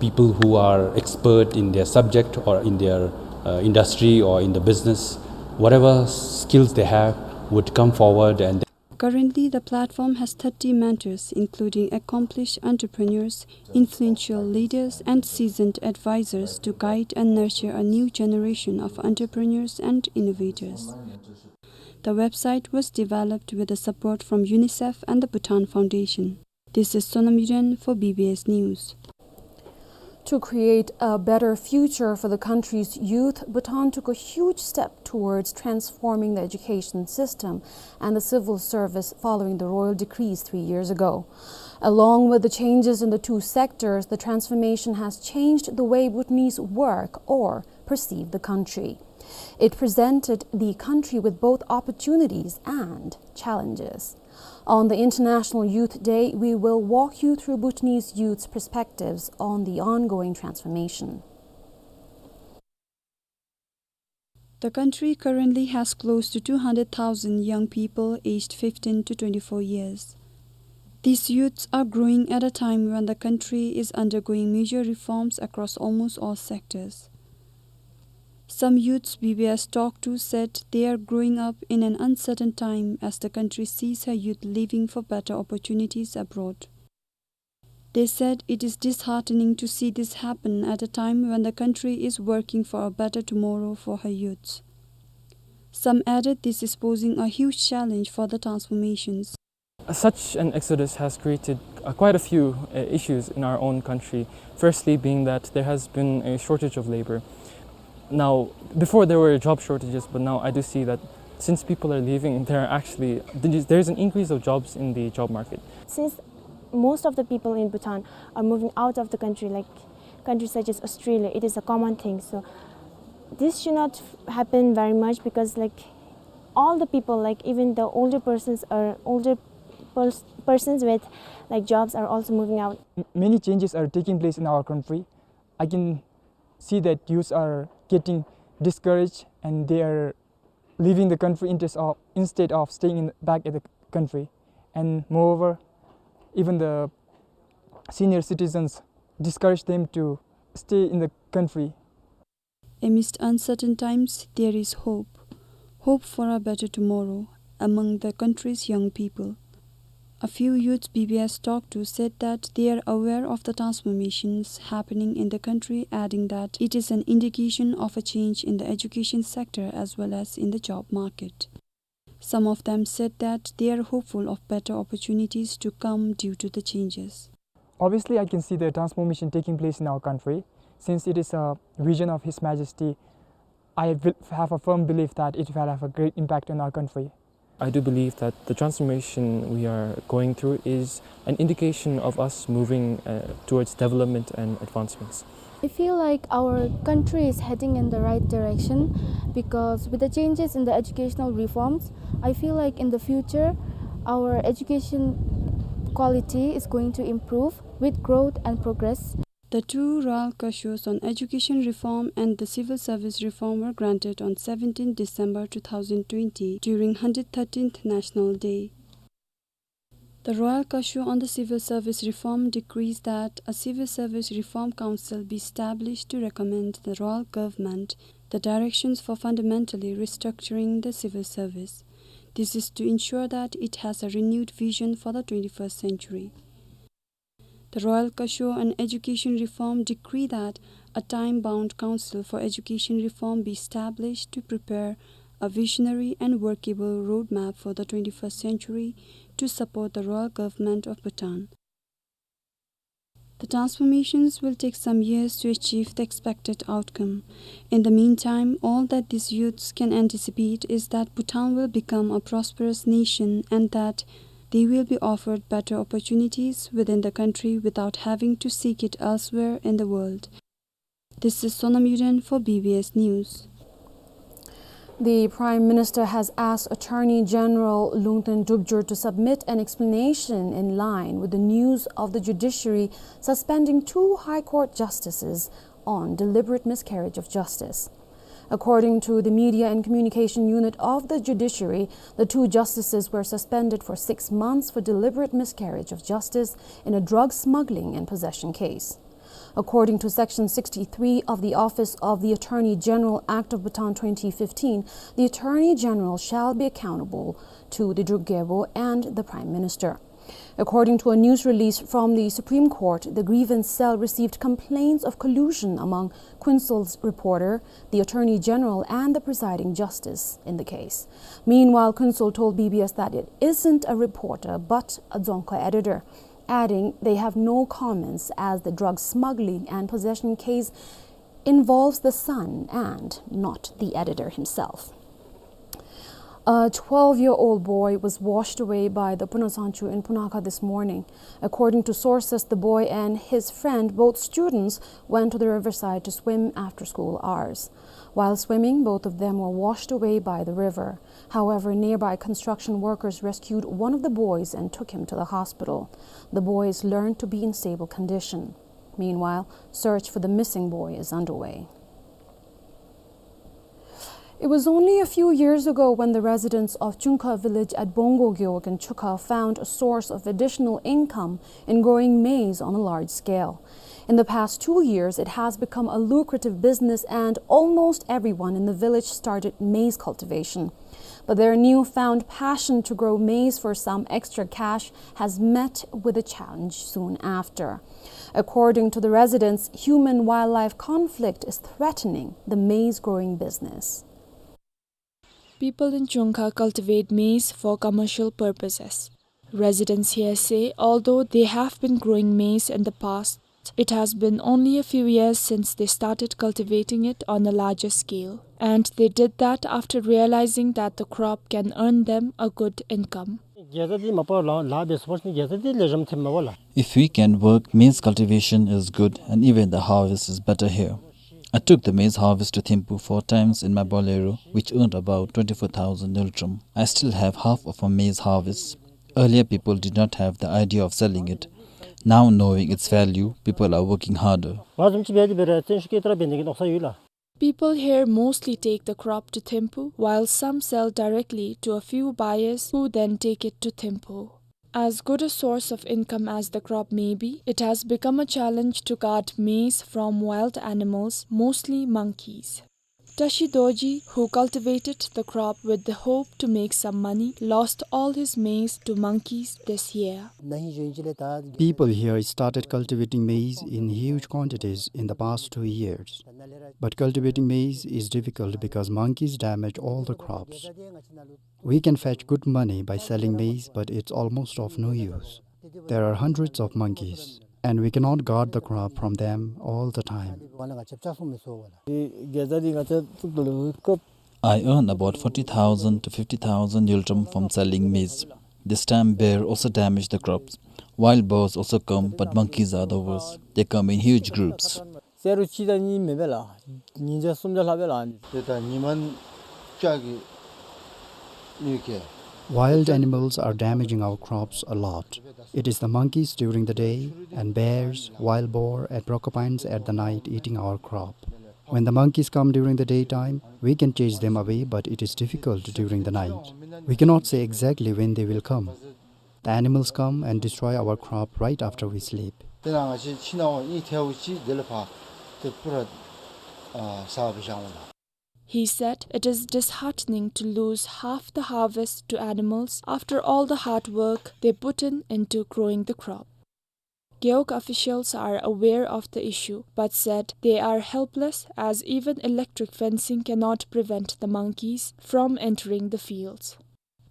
people who are expert in their subject or in their, uh, industry or in the business, whatever skills they have, would come forward and Currently, the platform has thirty mentors, including accomplished entrepreneurs, influential leaders, and seasoned advisors, to guide and nurture a new generation of entrepreneurs and innovators. The website was developed with the support from UNICEF and the Bhutan Foundation. This is Sonam Yuden for B B S News. To create a better future for the country's youth, Bhutan took a huge step towards transforming the education system and the civil service following the royal decrees three years ago. Along with the changes in the two sectors, the transformation has changed the way Bhutanese work or perceive the country. It presented the country with both opportunities and challenges. On the International Youth Day, we will walk you through Bhutanese youth's perspectives on the ongoing transformation. The country currently has close to two hundred thousand young people aged fifteen to twenty-four years. These youths are growing at a time when the country is undergoing major reforms across almost all sectors. Some youths B B S talked to said they are growing up in an uncertain time as the country sees her youth leaving for better opportunities abroad. They said it is disheartening to see this happen at a time when the country is working for a better tomorrow for her youths. Some added this is posing a huge challenge for the transformations. Such an exodus has created, uh, quite a few, uh, issues in our own country. Firstly, being that there has been a shortage of labor. Now, before there were job shortages, but now I do see that since people are leaving, there are actually, there is an increase of jobs in the job market. Since most of the people in Bhutan are moving out of the country, like countries such as Australia, it is a common thing. So this should not happen very much because, like, all the people, like, even the older persons or older pers-, persons with, like, jobs are also moving out. M-, many changes are taking place in our country. I can see that youths are getting discouraged and they are leaving the country instead of, instead of staying in, back at the country. And moreover, even the senior citizens discourage them to stay in the country. Amidst uncertain times, there is hope. Hope for a better tomorrow among the country's young people. A few youths B B S talked to said that they are aware of the transformations happening in the country, adding that it is an indication of a change in the education sector as well as in the job market. Some of them said that they are hopeful of better opportunities to come due to the changes. Obviously, I can see the transformation taking place in our country. Since it is a vision of His Majesty, I will have a firm belief that it will have a great impact on our country. I do believe that the transformation we are going through is an indication of us moving, uh, towards development and advancements. I feel like our country is heading in the right direction because with the changes in the educational reforms, I feel like in the future, our education quality is going to improve with growth and progress. The two royal cautions on education reform and the civil service reform were granted on seventeenth December two thousand twenty during hundred thirteenth National Day. The royal caution on the civil service reform decrees that a civil service reform council be established to recommend the royal government the directions for fundamentally restructuring the civil service. This is to ensure that it has a renewed vision for the twenty-first century. The royal caution on education reform decree that a time-bound council for education reform be established to prepare a visionary and workable roadmap for the twenty-first century to support the royal government of Bhutan. The transformations will take some years to achieve the expected outcome. In the meantime, all that these youths can anticipate is that Bhutan will become a prosperous nation and that they will be offered better opportunities within the country without having to seek it elsewhere in the world. This is Sonam Yuden for B B S News. The Prime Minister has asked Attorney General Lungten Drupjur to submit an explanation in line with the news of the judiciary suspending two High Court justices on deliberate miscarriage of justice. According to the Media and Communication Unit of the judiciary, the two justices were suspended for six months for deliberate miscarriage of justice in a drug smuggling and possession case. According to Section sixty-three of the Office of the Attorney General Act of Bhutan twenty fifteen, the Attorney General shall be accountable to the Druk Gyalpo and the Prime Minister. According to a news release from the Supreme Court, the grievance cell received complaints of collusion among Kuntsul's reporter, the Attorney General, and the presiding justice in the case. Meanwhile, Kuntsul told B B S that it isn't a reporter but a Dzongkha editor. adding they have no comments as the drug smuggling and possession case involves the son and not the editor himself. A twelve-year-old boy was washed away by the Puno Sangchu in Punakha this morning. According to sources, the boy and his friend, both students, went to the riverside to swim after school hours. While swimming, both of them were washed away by the river. However, nearby construction workers rescued one of the boys and took him to the hospital. The boy is learned to be in stable condition. Meanwhile, search for the missing boy is underway. It was only a few years ago when the residents of Chungkha village at Bongo Gewog in Chukha found a source of additional income in growing maize on a large scale. In the past two years, it has become a lucrative business and almost everyone in the village started maize cultivation. But their newfound passion to grow maize for some extra cash has met with a challenge soon after. According to the residents, human-wildlife conflict is threatening the maize growing business. People in Chungkha cultivate maize for commercial purposes. Residents here say, although they have been growing maize in the past, it has been only a few years since they started cultivating it on a larger scale, and they did that after realizing that the crop can earn them a good income. དགེ་རྩ་འདི་མ་པ་ལ་ལ་བེ་སྤོར་ནི་དགེ་རྩ་འདི་ལེགས་ཤོམ་ཐེབས་མ་པ་ལ། If we can work, maize cultivation is good and even the harvest is better here. I took the maize harvest to Thimphu four times in my Bolero, which earned about twenty-four thousand ngultrum. I still have half of my maize harvest. Earlier, people did not have the idea of selling it. Now, knowing its value, people are working harder. ང་བཟུམ་ཅིག་འབད་དེ་འབད་རུང་བཙན་ཤུགས་ཀྱིས་ཏེ་ར་འབད་ནི་གི་མནོ་བསམ་ཡོད་ལགས། People here mostly take the crop to Thimphu, while some sell directly to a few buyers who then take it to Thimphu. As good a source of income as the crop may be, it has become a challenge to guard maize from wild animals, mostly monkeys. Tashi Dorji, who cultivated the crop with the hope to make some money, lost all his maize to monkeys this year. People here started cultivating maize in huge quantities in the past two years. But cultivating maize is difficult because monkeys damage all the crops. We can fetch good money by selling maize, but it's almost of no use. There are hundreds of monkeys, and we cannot guard the crop from them all the time. དགེ་རྩ་འདི་ང་བཅས་བཙུགས་ད་ལུ་སྐབས། I earn about forty thousand to fifty thousand ngultrum from selling maize. This time, bear also damaged the crops. Wild boars also come, but monkeys are the worst. They come in huge groups. གསེར་རུ་གཅིག་དང་གཉིས་མེན་པས་ལགས། ཉིས་བརྒྱ་སུམ་བརྒྱ་ལྷག་པས་ལགས། དེ་ད་ཉི་མ་བཅུ་གི་ནུས་ཀྱི། Wild animals are damaging our crops a lot. It is the monkeys during the day, and bears, wild boar, and porcupines at the night eating our crop. When the monkeys come during the daytime, we can chase them away, but it is difficult during the night. We cannot say exactly when they will come. The animals come and destroy our crop right after we sleep. དེ་ནང་ང་བཅས་ཕྱི་ནང་གཉིས་ཐལཝ་ཅིག་དེ་ལས་ཕར་དེ་པུ་ར་ཨ་ས་བ་བཞག་འོང་ལགས། He said it is disheartening to lose half the harvest to animals after all the hard work they put in into growing the crop. Gewog officials are aware of the issue, but said they are helpless as even electric fencing cannot prevent the monkeys from entering the fields.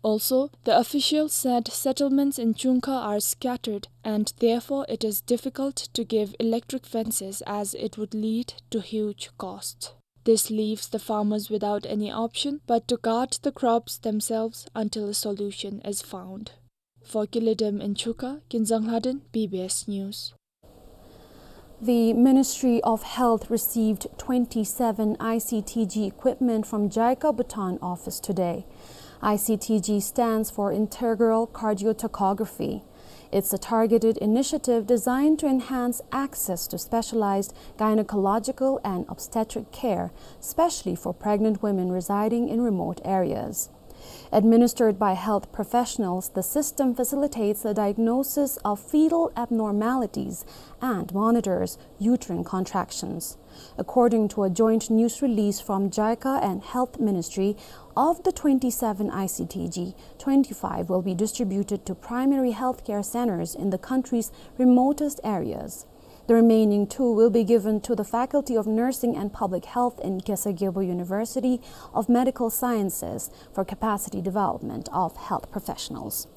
Also, the officials said settlements in Chungkha are scattered and therefore it is difficult to give electric fences as it would lead to huge cost. This leaves the farmers without any option but to guard the crops themselves until a solution is found. For Kiulledem in Chukha, Kinzang Lhaden, B B S News. The Ministry of Health received twenty-seven I C T G equipment from JICA Bhutan office today. I C T G stands for Integral Cardiotocography. It's a targeted initiative designed to enhance access to specialized gynecological and obstetric care, especially for pregnant women residing in remote areas. Administered by health professionals, the system facilitates the diagnosis of fetal abnormalities and monitors uterine contractions. According to a joint news release from JICA and Health Ministry, of the twenty-seven I C T G, twenty-five will be distributed to primary healthcare centers in the country's remotest areas. The remaining two will be given to the Faculty of Nursing and Public Health in Khesar Gyalpo University of Medical Sciences for capacity development of health professionals.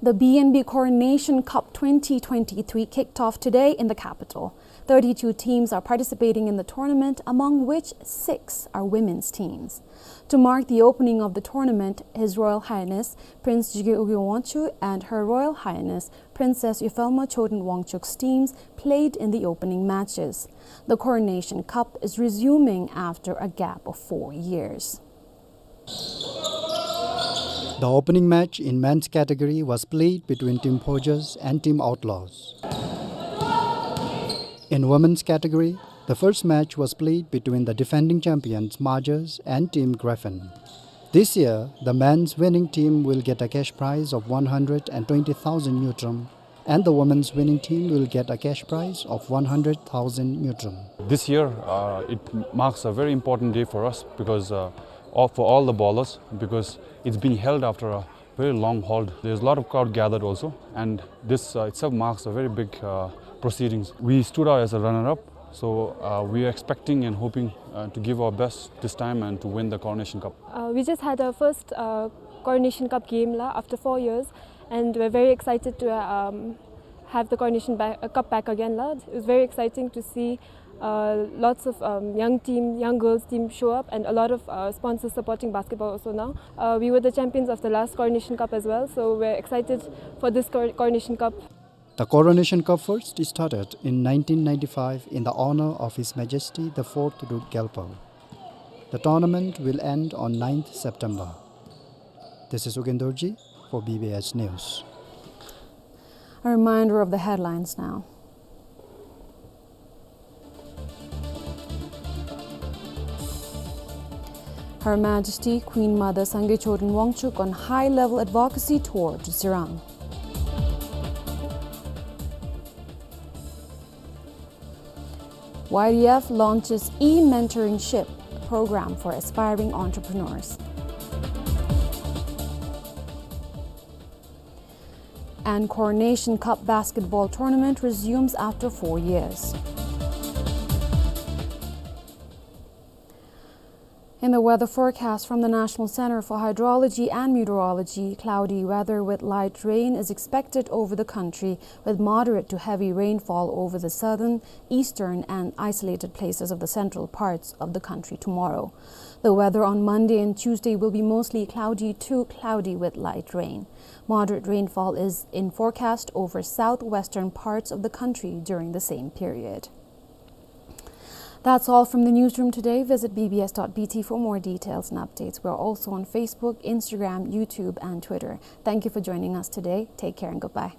The B N B Coronation Cup twenty twenty-three kicked off today in the capital. Thirty-two teams are participating in the tournament, among which six are women's teams. To mark the opening of the tournament, His Royal Highness Prince Jigme Ugye Wangchuck and Her Royal Highness Princess Yifalma Choden Wangchuck's teams played in the opening matches. The Coronation Cup is resuming after a gap of four years. The opening match in men's category was played between Team Forgers and Team Outlaws. In women's category, the first match was played between the defending champions Margers and Team Griffin. This year, the men's winning team will get a cash prize of one hundred and twenty thousand ngultrum, and the women's winning team will get a cash prize of one hundred thousand ngultrum. This year, uh, it marks a very important day for us because, uh, of, for all the bowlers, because it's been held after a very long hold. There's a lot of crowd gathered also, and this, uh, itself marks a very big, uh, proceedings. We stood out as a runner-up, so, uh, we are expecting and hoping, uh, to give our best this time and to win the Coronation Cup. Uh, we just had our first, uh, Coronation Cup game la after four years, and we're very excited to, um, have the Coronation ba-, uh, Cup back again la. It was very exciting to see, uh, lots of, um, young team, young girls team show up, and a lot of, uh, sponsors supporting basketball also now. Uh, we were the champions of the last Coronation Cup as well, so we're excited for this Cor-, Coronation Cup. The Coronation Cup first started in nineteen ninety-five in the honor of His Majesty the Fourth Duke Gyalpo. The tournament will end on ninth September. This is Ugen Dorji for B B S News. A reminder of the headlines now. Her Majesty Queen Mother Sangay Choden Wangchuck on high-level advocacy tour to Tsirang. Y D F launches e-mentorship program for aspiring entrepreneurs. And Coronation Cup basketball tournament resumes after four years. In the weather forecast from the National Center for Hydrology and Meteorology, cloudy weather with light rain is expected over the country, with moderate to heavy rainfall over the southern, eastern, and isolated places of the central parts of the country tomorrow. The weather on Monday and Tuesday will be mostly cloudy to cloudy with light rain. Moderate rainfall is in forecast over southwestern parts of the country during the same period. That's all from the newsroom today. Visit B B S dot B T for more details and updates. We're also on Facebook, Instagram, YouTube, and Twitter. Thank you for joining us today. Take care and goodbye.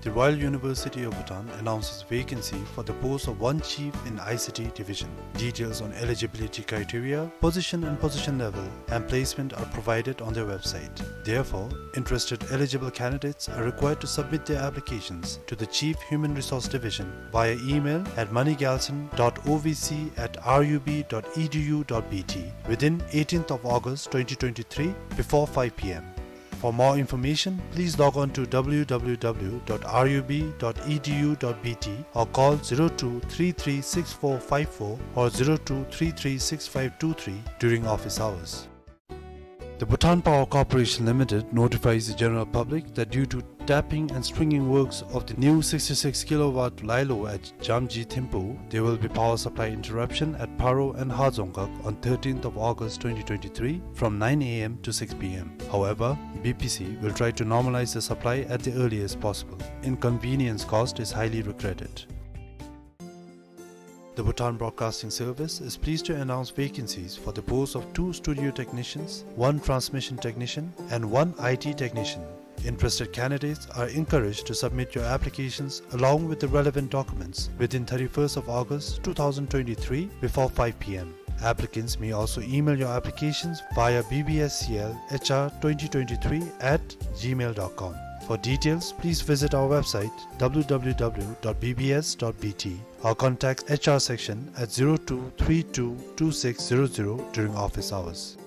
The Royal University of Bhutan announces vacancy for the post of one chief in I C T division. Details on eligibility criteria, position and position level, and placement are provided on their website. Therefore, interested eligible candidates are required to submit their applications to the Chief Human Resource Division via email at moneygalson dot O V C at R U B dot E D U dot B T within eighteenth of August twenty twenty-three before five P M. For more information, please log on to W W W dot R U B dot E D U dot B T or call zero two three three six four five four or zero two three three six five two three during office hours. The Bhutan Power Corporation Limited notifies the general public that due to tapping and stringing works of the new sixty-six kilowatt lilo at Jamji Thimphu, there will be power supply interruption at Paro and Hajongkak on thirteenth of August twenty twenty-three from nine A M to six P M. However, B P C will try to normalize the supply at the earliest possible. Inconvenience caused is highly regretted. The Bhutan Broadcasting Service is pleased to announce vacancies for the post of two studio technicians, one transmission technician, and one I T technician. Interested candidates are encouraged to submit your applications along with the relevant documents within thirty-first of August two thousand twenty-three before five P M. Applicants may also email your applications via B B S C L H R twenty twenty-three at gmail dot com. For details, please visit our website W W W dot B B S dot B T or contact H R section at zero two three two two six zero zero during office hours.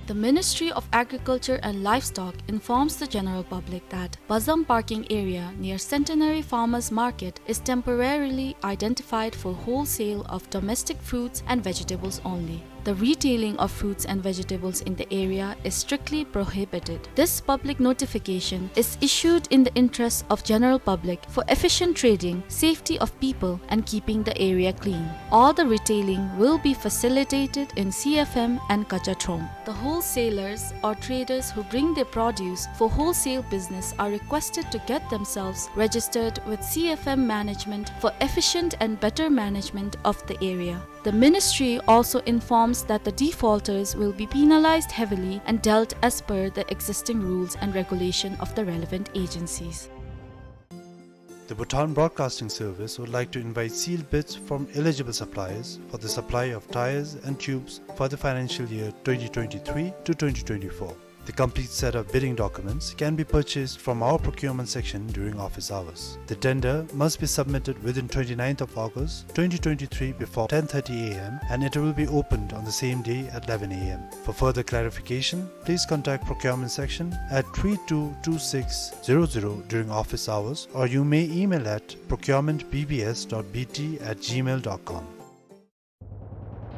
The Ministry of Agriculture and Livestock informs the general public that Bazam parking area near Centenary Farmers Market is temporarily identified for wholesale of domestic fruits and vegetables only. The retailing of fruits and vegetables in the area is strictly prohibited. This public notification is issued in the interest of general public for efficient trading, safety of people, and keeping the area clean. All the retailing will be facilitated in C F M and Kacha Trong. The wholesalers or traders who bring their produce for wholesale business are requested to get themselves registered with C F M management for efficient and better management of the area. The ministry also informs that the defaulters will be penalized heavily and dealt as per the existing rules and regulation of the relevant agencies. The Bhutan Broadcasting Service would like to invite sealed bids from eligible suppliers for the supply of tyres and tubes for the financial year twenty twenty-three to twenty twenty-four. The complete set of bidding documents can be purchased from our procurement section during office hours. The tender must be submitted within twenty-ninth of August twenty twenty-three before ten thirty A M, and it will be opened on the same day at eleven A M. For further clarification, please contact procurement section at three two two six zero zero during office hours, or you may email at procurement B B S dot B T at gmail dot com.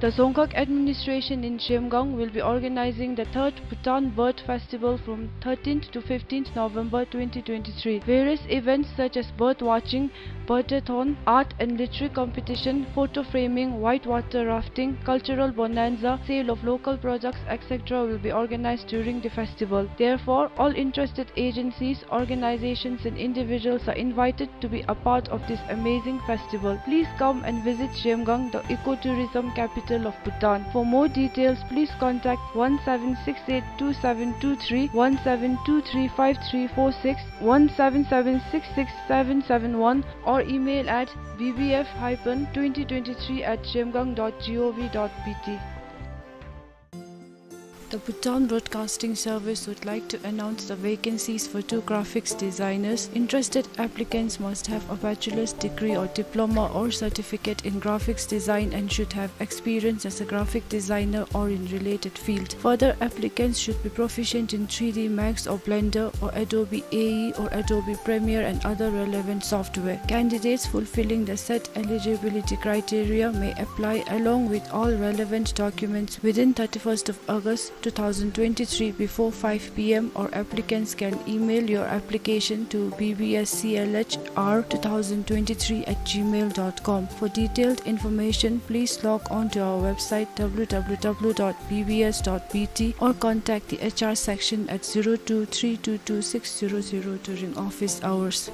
The Dzongkhag administration in Zhemgang will be organizing the third Bhutan Bird Festival from thirteenth to fifteenth November twenty twenty-three. Various events such as bird watching, birdathon, art and literary competition, photo framing, whitewater rafting, cultural bonanza, sale of local products, et cetera will be organized during the festival. Therefore, all interested agencies, organizations and individuals are invited to be a part of this amazing festival. Please come and visit Zhemgang, the ecotourism capital of Bhutan. For more details, please contact one seven six eight two seven two three, one seven two three five three four six, one seven seven six six seven seven one, or email at B B F hyphen twenty twenty-three at zhemgang dot gov dot B T. The Bhutan Broadcasting Service would like to announce the vacancies for two graphics designers. Interested applicants must have a bachelor's degree or diploma or certificate in graphics design and should have experience as a graphic designer or in related field. Further, applicants should be proficient in three D Max or Blender or Adobe A E or Adobe Premiere and other relevant software. Candidates fulfilling the set eligibility criteria may apply along with all relevant documents within thirty-first of August two thousand twenty-three before five P M, or applicants can email your application to B B S C L H R two thousand twenty-three at gmail dot com. For detailed information, please log on to our website W W W dot B B S dot B T or contact the H R section at zero two three two two six zero zero during office hours.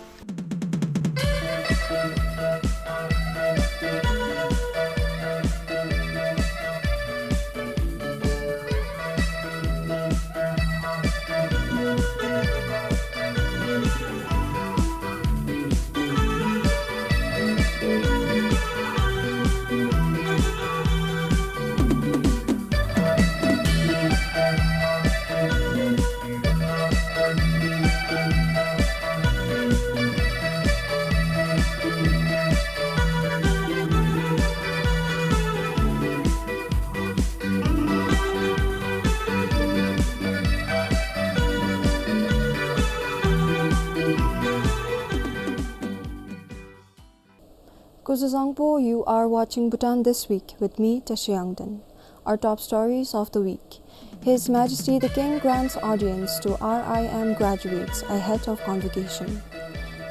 Kuzuzangpo, you are watching Bhutan This Week with me, Tashi Yangden. Our top stories of the week. His Majesty the King grants audience to R I M graduates ahead of convocation.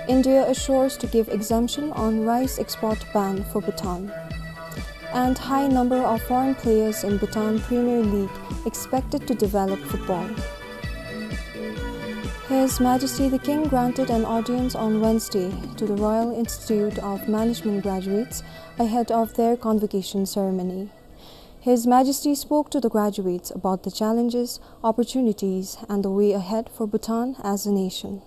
India assures to give exemption on rice export ban for Bhutan. And high number of foreign players in Bhutan Premier League expected to develop football. His Majesty the King granted an audience on Wednesday to the Royal Institute of Management graduates ahead of their convocation ceremony. His Majesty spoke to the graduates about the challenges, opportunities, and the way ahead for Bhutan as a nation.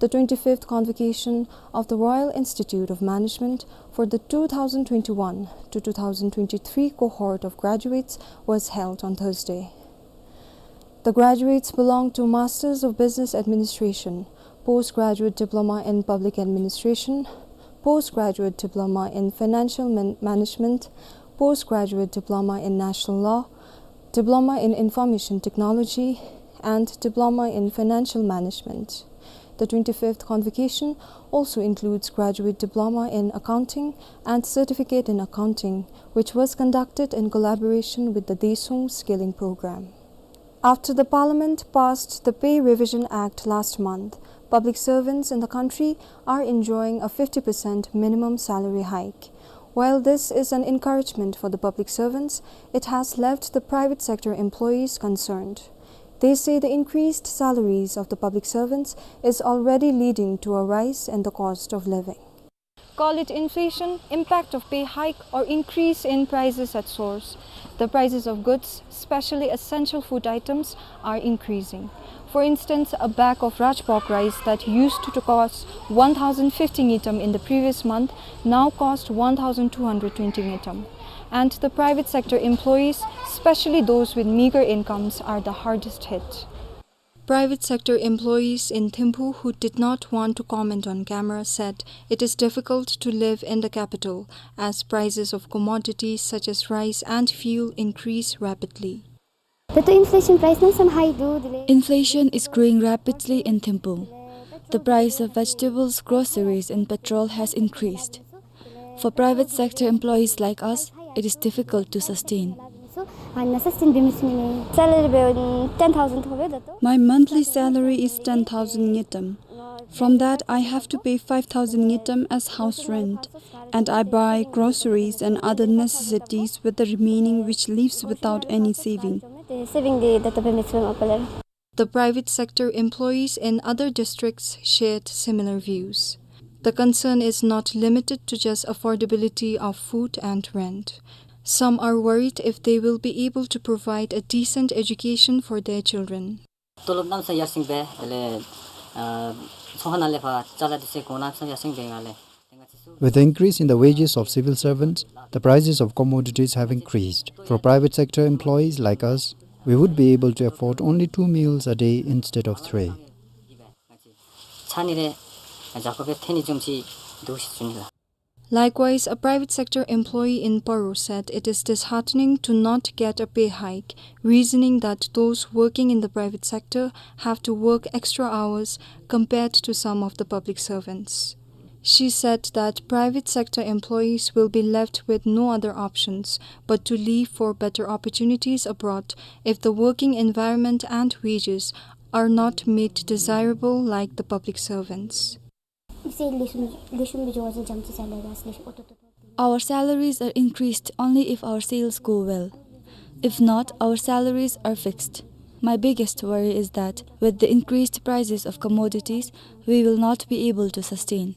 The twenty-fifth convocation of the Royal Institute of Management for the two thousand twenty-one to two thousand twenty-three cohort of graduates was held on Thursday. The graduates belong to Masters of Business Administration, Postgraduate Diploma in Public Administration, Postgraduate Diploma in Financial Man-, Management, Postgraduate Diploma in National Law, Diploma in Information Technology, and Diploma in Financial Management. The twenty-fifth convocation also includes Graduate Diploma in Accounting and Certificate in Accounting, which was conducted in collaboration with the Daesung Skilling Program. After the Parliament passed the Pay Revision Act last month, public servants in the country are enjoying a fifty percent minimum salary hike. While this is an encouragement for the public servants, it has left the private sector employees concerned. They say the increased salaries of the public servants is already leading to a rise in the cost of living. Call it inflation, impact of pay hike, or increase in prices at source, the prices of goods, especially essential food items, are increasing. For instance, a bag of Raj pork rice that used to cost one thousand fifty ngultrum in the previous month now cost one thousand two hundred twenty ngultrum. And the private sector employees, especially those with meager incomes, are the hardest hit. Private sector employees in Thimphu who did not want to comment on camera said it is difficult to live in the capital as prices of commodities such as rice and fuel increase rapidly. Inflation is growing rapidly in Thimphu. The price of vegetables, groceries, and petrol has increased. For private sector employees like us, it is difficult to sustain. My monthly salary is ten thousand ngultrum. From that, I have to pay five thousand ngultrum as house rent, and I buy groceries and other necessities with the remaining, which leaves without any saving. The private sector employees in other districts shared similar views. The concern is not limited to just affordability of food and rent. Some are worried if they will be able to provide a decent education for their children. With the increase in the wages of civil servants, the prices of commodities have increased. For private sector employees like us, we would be able to afford only two meals a day instead of three. Likewise, a private sector employee in Paro said it is disheartening to not get a pay hike, reasoning that those working in the private sector have to work extra hours compared to some of the public servants. She said that private sector employees will be left with no other options but to leave for better opportunities abroad if the working environment and wages are not made desirable like the public servants. Our salaries are increased only if our sales go well. If not, our salaries are fixed. My biggest worry is that with the increased prices of commodities, we will not be able to sustain.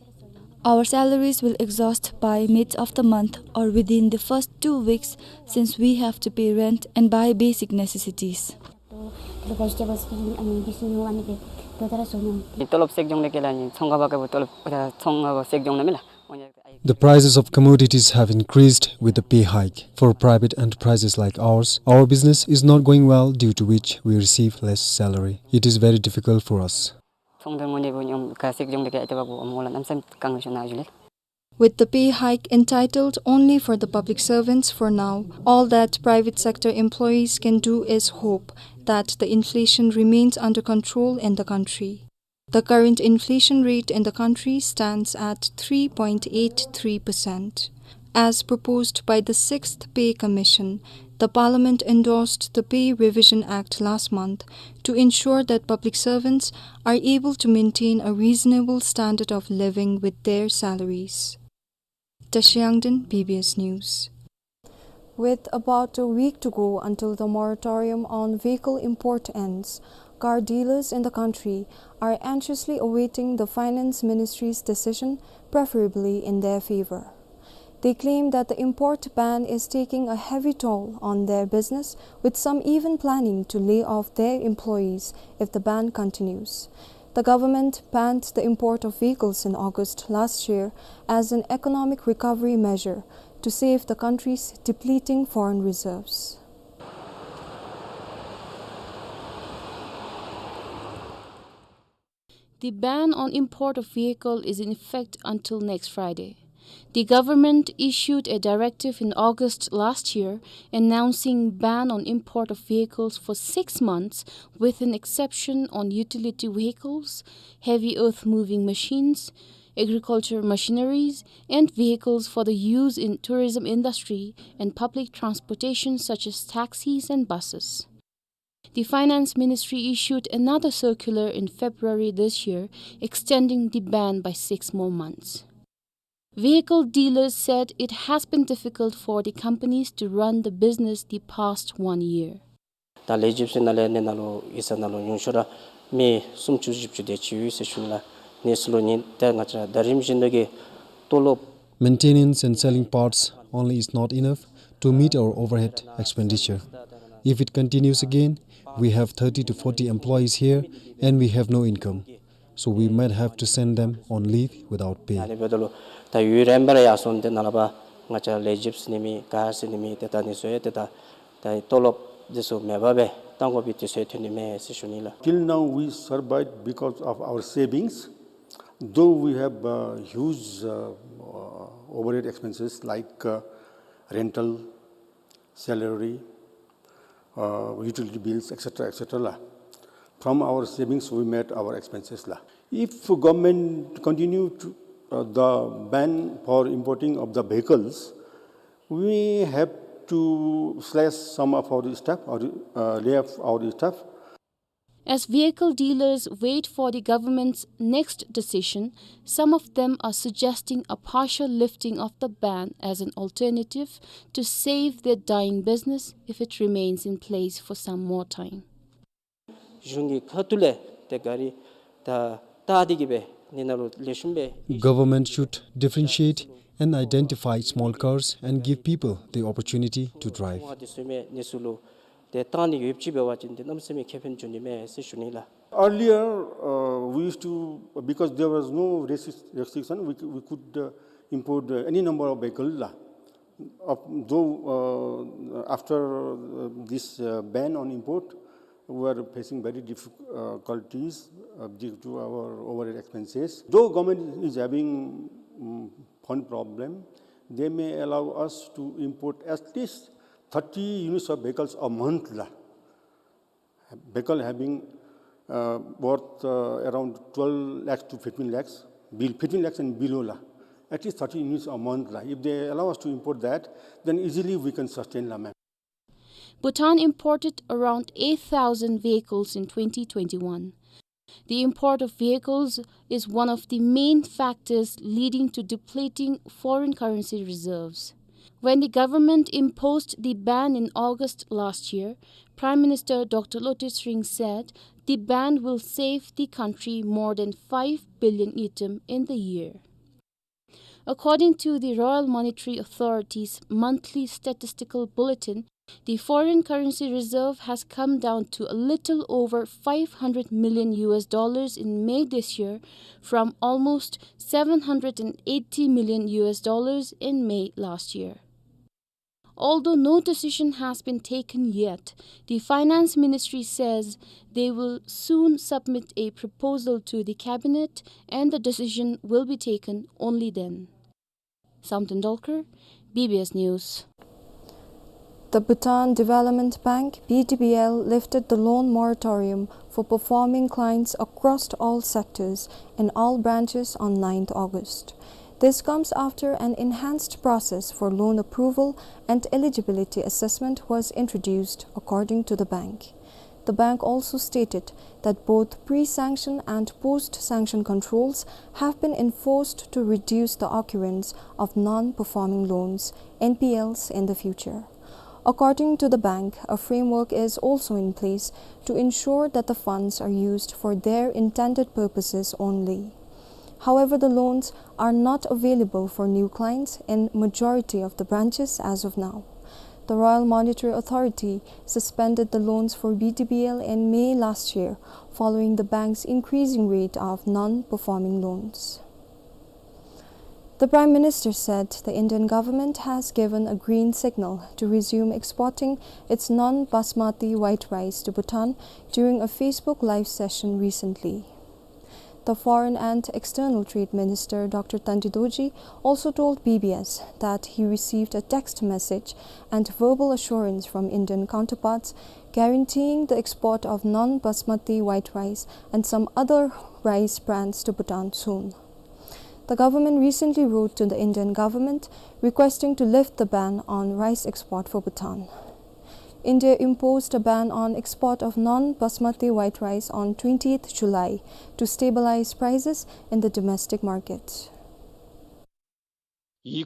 Our salaries will exhaust by mid of the month or within the first two weeks, since we have to pay rent and buy basic necessities. The prices of commodities have increased with the pay hike. For private enterprises like ours, our business is not going well, due to which we receive less salary. It is very difficult for us. With the pay hike entitled only for the public servants for now, all that private sector employees can do is hope that the inflation remains under control in the country. The current inflation rate in the country stands at three point eight three percent. As proposed by the Sixth Pay Commission, The Parliament endorsed the Pay Revision Act last month to ensure that public servants are able to maintain a reasonable standard of living with their salaries. Tashi Yangden, B B S News. With about a week to go until the moratorium on vehicle import ends, car dealers in the country are anxiously awaiting the Finance Ministry's decision, preferably in their favor. They claim that the import ban is taking a heavy toll on their business, with some even planning to lay off their employees if the ban continues. The government banned the import of vehicles in August last year as an economic recovery measure to save the country's depleting foreign reserves. The ban on import of vehicle is in effect until next Friday. The government issued a directive in August last year announcing ban on import of vehicles for six months, with an exception on utility vehicles, heavy earth-moving machines, agriculture machineries, and vehicles for the use in tourism industry and public transportation such as taxis and buses. The Finance Ministry issued another circular in February this year, extending the ban by six more months. Vehicle dealers said it has been difficult for the companies to run the business the past one year. ད་ལས་བྱེདཔ་ཚུ་ནང་ལས་ནི་ནང་ལུ་ཡིག་ཚང་ནང་ལུ་ཉུང་ཤོས་ར་མི་སུམ་ཅུ་བཞི་བཅུ་དེ་ཅིག་ཡོད་ཟེར་ཞུ་ནི་ལགས། ནི་ཚུ་ལུ་ནི་ད་ང་བཅས་ར་ད་རིམ་བཞིན་དུ་གི་ཏོ་ལོབ། Maintenance and selling parts only is not enough to meet our overhead expenditure. If it continues again, we have thirty to forty employees here and we have no income. So we might have to send them on leave without pay. ཨ་ནི་འབདཝ་ད་ལུ་ད་ཡུན་རིངམོ་སྦེ་ར་ཡར་སོང་སྟེ་ནཱ་ལས་ཕར་ང་བཅས་ལས་བྱེདཔ་ཟེར་ནི་མེད། ག་ཟེར་ནི་མེད། ཏེ་ད་ནི་ཚུ་ཡང་ཏེ་ད་ད་ཏོ་ལོབ་འདི་ཚུ་མེད་པར་སྦེ་བཏང་དགོ་པའི་དུས་ཚོད་ཐོན་ནི་མས་ཟེར་ཞུ་ནི་ལགས། Till now we survived because of our savings, though we have, uh, huge, uh, uh, overhead expenses like, uh, rental, salary, uh, utility bills, et cetera, et cetera, la. From our savings, we made our expenses, la. If government continue to, uh, the ban for importing of the vehicles, we have to slash some of our staff or, uh, lay off our staff. As vehicle dealers wait for the government's next decision, some of them are suggesting a partial lifting of the ban as an alternative to save their dying business if it remains in place for some more time. གཞུང་གི་ཁ་ཐུག་ལས་ཏེ་གཱ་རི་ད་བལྟ་སྟེ་གི་སྦེ་ནི་ནང་ལུ་ལེགས་ཤོམ་སྦེ། Government should differentiate and identify small cars and give people the opportunity to drive. ཏེ་ཚུ་མེད་ནི་ཚུ་ལུ་ཏེ་བཏང་ནི་ཡོདཔ་ཅིག་འབད་བ་ཅིན་ཏེ་གནམ་མེད་ས་མེད་ཁེ་ཕན་འབྱུང་ནི་མས་ཟེར་ཞུ་ནི་ལགས། Earlier, uh, we used to, because there was no restric-, restriction, we c-, we could, uh, import, uh, any number of vehicle, la. Of-, though, uh, after, uh, this, uh, ban on import, we are facing very difficulties, uh, due to our overhead expenses. Though government is having, um, fund problem, they may allow us to import at least thirty units of vehicles a month, la. Vehicle having, uh, worth, uh, around twelve lakhs to fifteen lakhs, bel-, fifteen lakhs and below, la. At least thirty units a month, la. If they allow us to import that, then easily we can sustain, la, ma'am. Bhutan imported around eight thousand vehicles in twenty twenty-one. The import of vehicles is one of the main factors leading to depleting foreign currency reserves. When the government imposed the ban in August last year, Prime Minister Doctor Lotay Tshering said the ban will save the country more than five billion ngultrum in the year. According to the Royal Monetary Authority's monthly statistical bulletin, the foreign currency reserve has come down to a little over five hundred million U S dollars in May this year, from almost seven hundred and eighty million U S dollars in May last year. Although no decision has been taken yet, the Finance Ministry says they will soon submit a proposal to the cabinet and the decision will be taken only then. Samten Dolkar, B B S News. The Bhutan Development Bank, B D B L, lifted the loan moratorium for performing clients across all sectors in all branches on ninth August. This comes after an enhanced process for loan approval and eligibility assessment was introduced, according to the bank. The bank also stated that both pre-sanction and post-sanction controls have been enforced to reduce the occurrence of non-performing loans, N P Ls, in the future. According to the bank, a framework is also in place to ensure that the funds are used for their intended purposes only. However, the loans are not available for new clients in majority of the branches as of now. The Royal Monetary Authority suspended the loans for B D B L in May last year, following the bank's increasing rate of non-performing loans. The Prime Minister said the Indian government has given a green signal to resume exporting its non-basmati white rice to Bhutan during a Facebook Live session recently. The Foreign and External Trade Minister, Doctor Tandi Dorji, also told B B S that he received a text message and verbal assurance from Indian counterparts guaranteeing the export of non-basmati white rice and some other rice brands to Bhutan soon. The government recently wrote to the Indian government requesting to lift the ban on rice export for Bhutan. India imposed a ban on export of non-basmati white rice on twentieth July to stabilize prices in the domestic market. We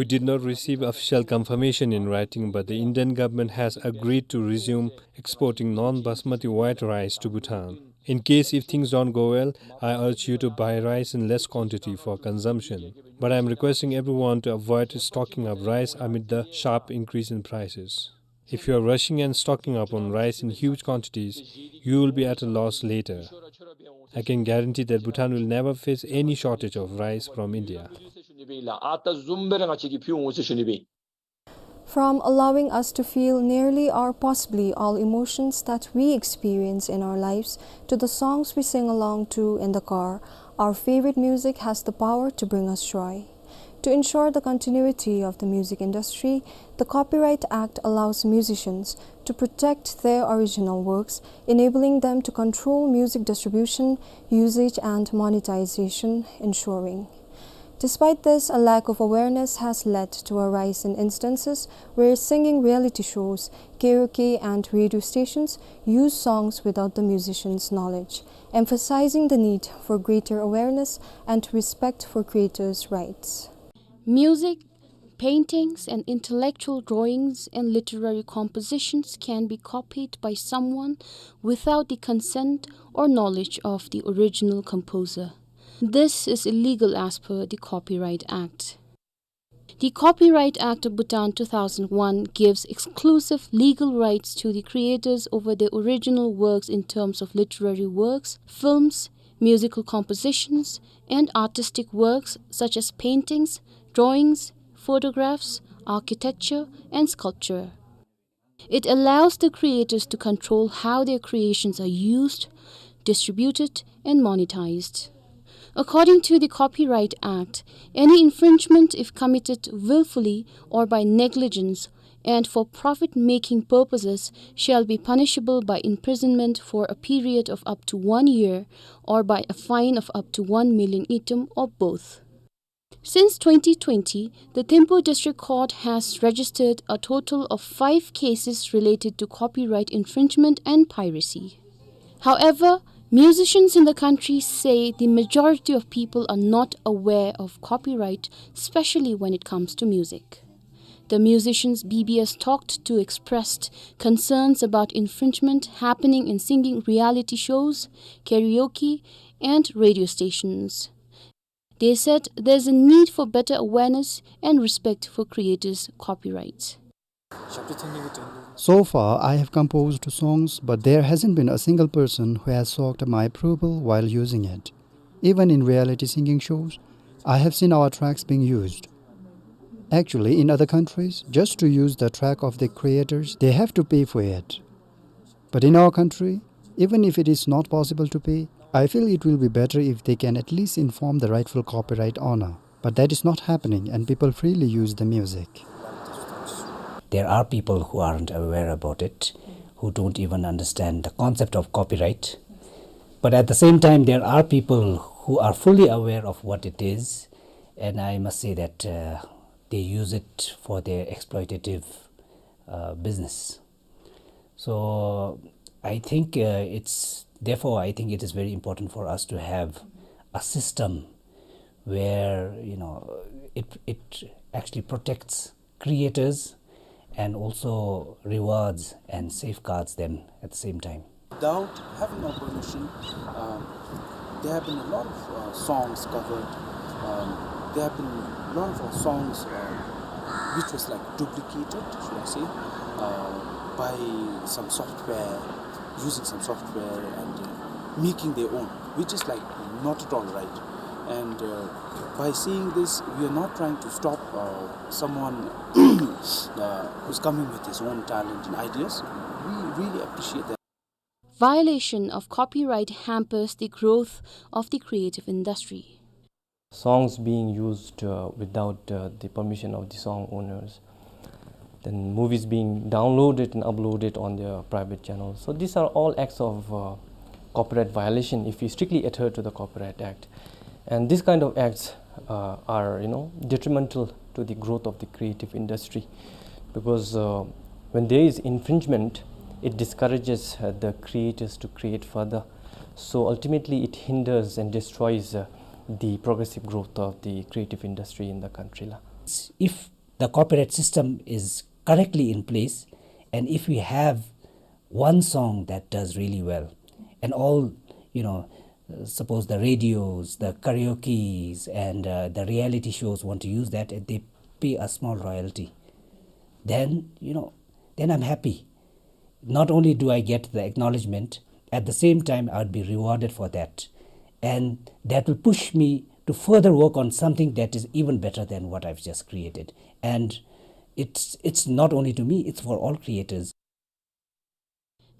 did not receive official confirmation in writing, but the Indian government has agreed to resume exporting non-basmati white rice to Bhutan. In case if things don't go well, I urge you to buy rice in less quantity for consumption. But I am requesting everyone to avoid stocking up rice amid the sharp increase in prices. If you are rushing and stocking up on rice in huge quantities, you will be at a loss later. I can guarantee that Bhutan will never face any shortage of rice from India. From allowing us to feel nearly or possibly all emotions that we experience in our lives to the songs we sing along to in the car, our favorite music has the power to bring us joy. To ensure the continuity of the music industry, the Copyright Act allows musicians to protect their original works, enabling them to control music distribution, usage, and monetization, ensuring. Despite this, a lack of awareness has led to a rise in instances where singing reality shows, karaoke, and radio stations use songs without the musicians' knowledge, emphasizing the need for greater awareness and respect for creators' rights. Music, paintings, and intellectual drawings and literary compositions can be copied by someone without the consent or knowledge of the original composer. This is illegal as per the Copyright Act. The Copyright Act of Bhutan two thousand one gives exclusive legal rights to the creators over their original works in terms of literary works, films, musical compositions, and artistic works such as paintings, drawings, photographs, architecture, and sculpture. It allows the creators to control how their creations are used, distributed, and monetized. According to the Copyright Act, any infringement, if committed willfully or by negligence and for profit-making purposes, shall be punishable by imprisonment for a period of up to one year or by a fine of up to one million ngultrum or both. Since twenty twenty, the Thimphu District Court has registered a total of five cases related to copyright infringement and piracy. However, musicians in the country say the majority of people are not aware of copyright, especially when it comes to music. The musicians B B S talked to expressed concerns about infringement happening in singing reality shows, karaoke, and radio stations. They said there's a need for better awareness and respect for creators' copyrights. So far, I have composed songs, but there hasn't been a single person who has sought my approval while using it. Even in reality singing shows, I have seen our tracks being used. Actually, in other countries, just to use the track of the creators, they have to pay for it. But in our country, even if it is not possible to pay, I feel it will be better if they can at least inform the rightful copyright owner. But that is not happening, and people freely use the music. There are people who aren't aware about it, who don't even understand the concept of copyright. But at the same time, there are people who are fully aware of what it is, and I must say that, uh, they use it for their exploitative, uh, business. So I think, uh, it's, therefore, I think it is very important for us to have a system where, you know, it, it actually protects creators and also rewards and safeguards them at the same time. Without having our permission, um, there have been a lot of, uh, songs covered. Um, there have been a lot of our songs, uh, which was, like, duplicated, should I say, uh, by some software, using some software and, uh, making their own, which is, like, not at all right. And, uh, by seeing this, we are not trying to stop, uh, someone, uh, who's coming with his own talent and ideas. We really appreciate that. Violation of copyright hampers the growth of the creative industry. Songs being used, uh, without, uh, the permission of the song owners, then movies being downloaded and uploaded on their private channels. So these are all acts of, uh, copyright violation if we strictly adhere to the Copyright Act. And these kind of acts, uh, are, you know, detrimental to the growth of the creative industry, because, uh, when there is infringement, it discourages, uh, the creators to create further. So ultimately, it hinders and destroys, uh, the progressive growth of the creative industry in the country la. If the copyright system is correctly in place, and if we have one song that does really well, and all, you know, uh, suppose the radios, the karaokes, and, uh, the reality shows want to use that, and they pay a small royalty, then, you know, then I'm happy. Not only do I get the acknowledgement, at the same time, I would be rewarded for that. And that will push me to further work on something that is even better than what I've just created. And it's, it's not only to me, it's for all creators.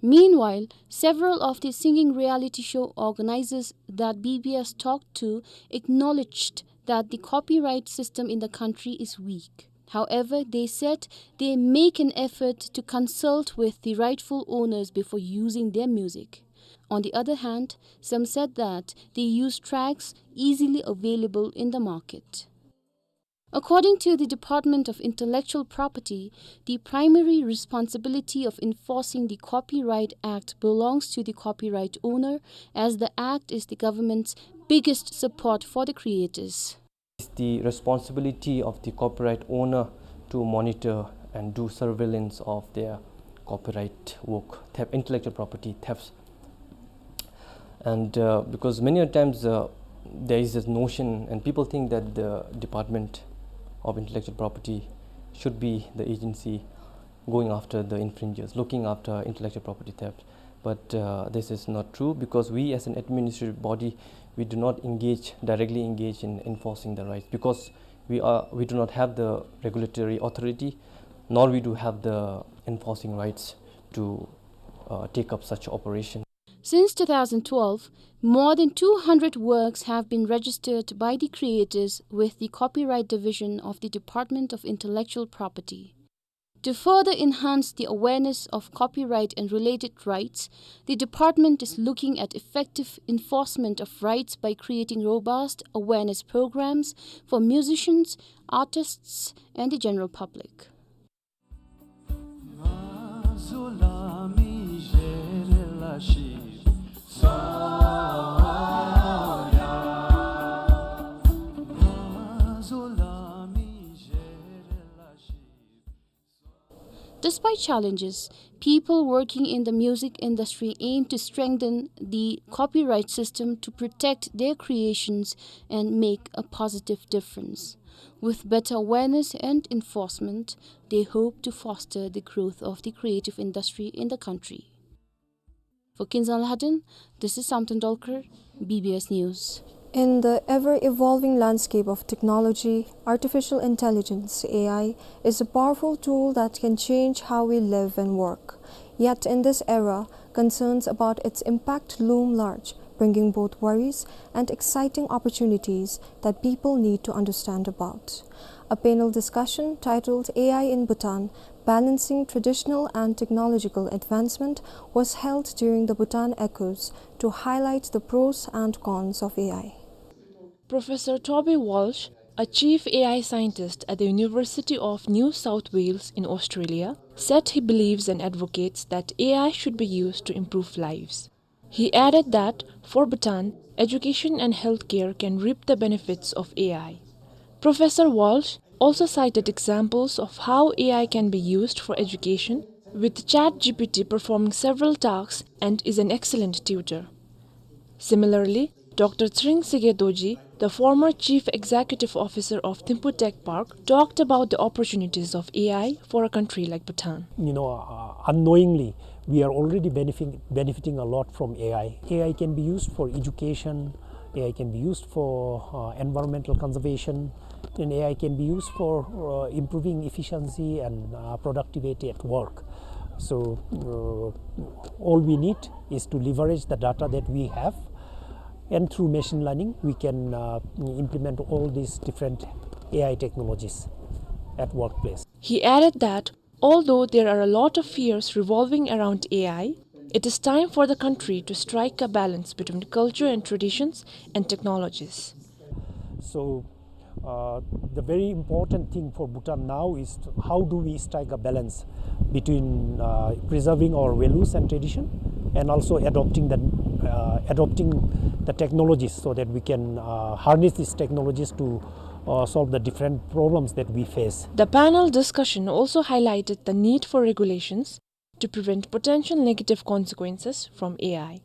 Meanwhile, several of the singing reality show organizers that B B S talked to acknowledged that the copyright system in the country is weak. However, they said they make an effort to consult with the rightful owners before using their music. On the other hand, some said that they use tracks easily available in the market. According to the Department of Intellectual Property, the primary responsibility of enforcing the Copyright Act belongs to the copyright owner, as the act is the government's biggest support for the creators. It's the responsibility of the copyright owner to monitor and do surveillance of their copyright work, theft, intellectual property thefts. And, uh, because many a times, uh, there is this notion, and people think that the Department of Intellectual Property should be the agency going after the infringers, looking after intellectual property theft. But, uh, this is not true, because we as an administrative body, we do not engage, directly engage in enforcing the rights, because we are, we do not have the regulatory authority, nor we do have the enforcing rights to, uh, take up such operation. Since two thousand twelve, more than two hundred works have been registered by the creators with the Copyright Division of the Department of Intellectual Property. To further enhance the awareness of copyright and related rights, the department is looking at effective enforcement of rights by creating robust awareness programs for musicians, artists, and the general public. Despite challenges, people working in the music industry aim to strengthen the copyright system to protect their creations and make a positive difference. With better awareness and enforcement, they hope to foster the growth of the creative industry in the country. For Kinzhan Alhadin, this is Samten Dolkar, B B S News. In the ever-evolving landscape of technology, artificial intelligence, A I, is a powerful tool that can change how we live and work. Yet in this era, concerns about its impact loom large, bringing both worries and exciting opportunities that people need to understand about. A panel discussion titled A I in Bhutan, Balancing Traditional and Technological Advancement was held during the Bhutan Echoes to highlight the pros and cons of A I. Professor Toby Walsh, a chief A I scientist at the University of New South Wales in Australia, said he believes and advocates that A I should be used to improve lives. He added that, for Bhutan, education and healthcare can reap the benefits of A I. Professor Walsh also cited examples of how A I can be used for education, with ChatGPT performing several tasks and is an excellent tutor. Similarly, Doctor Tshering Tshige Dorji, the former chief executive officer of Thimphu Tech Park, talked about the opportunities of A I for a country like Bhutan. You know, uh, unknowingly, we are already benefiting, benefiting a lot from A I. A I can be used for education, A I can be used for, uh, environmental conservation, and A I can be used for, uh, improving efficiency and, uh, productivity at work. So, uh, all we need is to leverage the data that we have, and through machine learning, we can, uh, implement all these different A I technologies at workplace. He added that although there are a lot of fears revolving around A I, it is time for the country to strike a balance between culture and traditions and technologies. So, uh, the very important thing for Bhutan now is how do we strike a balance between, uh, preserving our values and tradition and also adopting the, uh, adopting the technologies so that we can, uh, harness these technologies to, uh, solve the different problems that we face. The panel discussion also highlighted the need for regulations to prevent potential negative consequences from A I.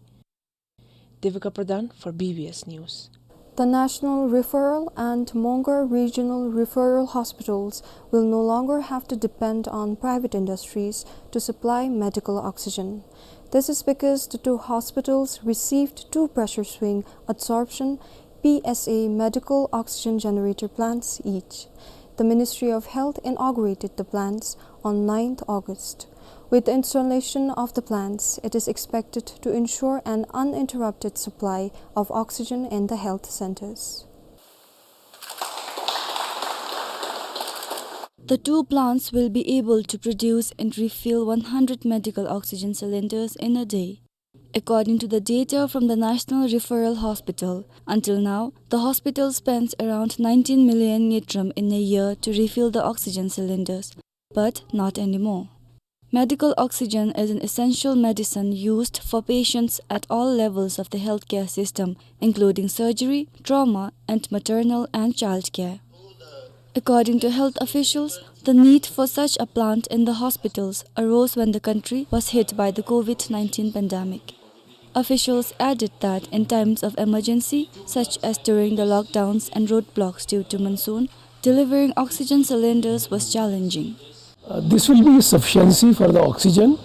Devika Pradhan for B B S News. The National Referral and Mongar Regional Referral Hospitals will no longer have to depend on private industries to supply medical oxygen. This is because the two hospitals received two pressure swing adsorption, P S A, medical oxygen generator plants each. The Ministry of Health inaugurated the plants on ninth August. With the installation of the plants, it is expected to ensure an uninterrupted supply of oxygen in the health centers. The two plants will be able to produce and refill one hundred medical oxygen cylinders in a day. According to the data from the National Referral Hospital, until now, the hospital spends around nineteen million ngultrum in a year to refill the oxygen cylinders, but not anymore. Medical oxygen is an essential medicine used for patients at all levels of the healthcare system, including surgery, trauma, and maternal and child care. According to health officials, the need for such a plant in the hospitals arose when the country was hit by the COVID nineteen pandemic. Officials added that in times of emergency, such as during the lockdowns and roadblocks due to monsoon, delivering oxygen cylinders was challenging. Uh, this will be sufficiency for the oxygen,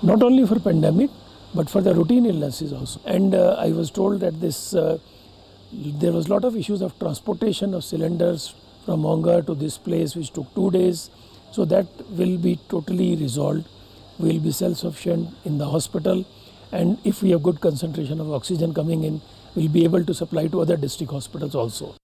not only for pandemic, but for the routine illnesses also. And, uh, I was told that this, uh, there was lot of issues of transportation of cylinders from Mongar to this place, which took two days. So that will be totally resolved. We will be self-sufficient in the hospital, and if we have good concentration of oxygen coming in, we'll be able to supply to other district hospitals also.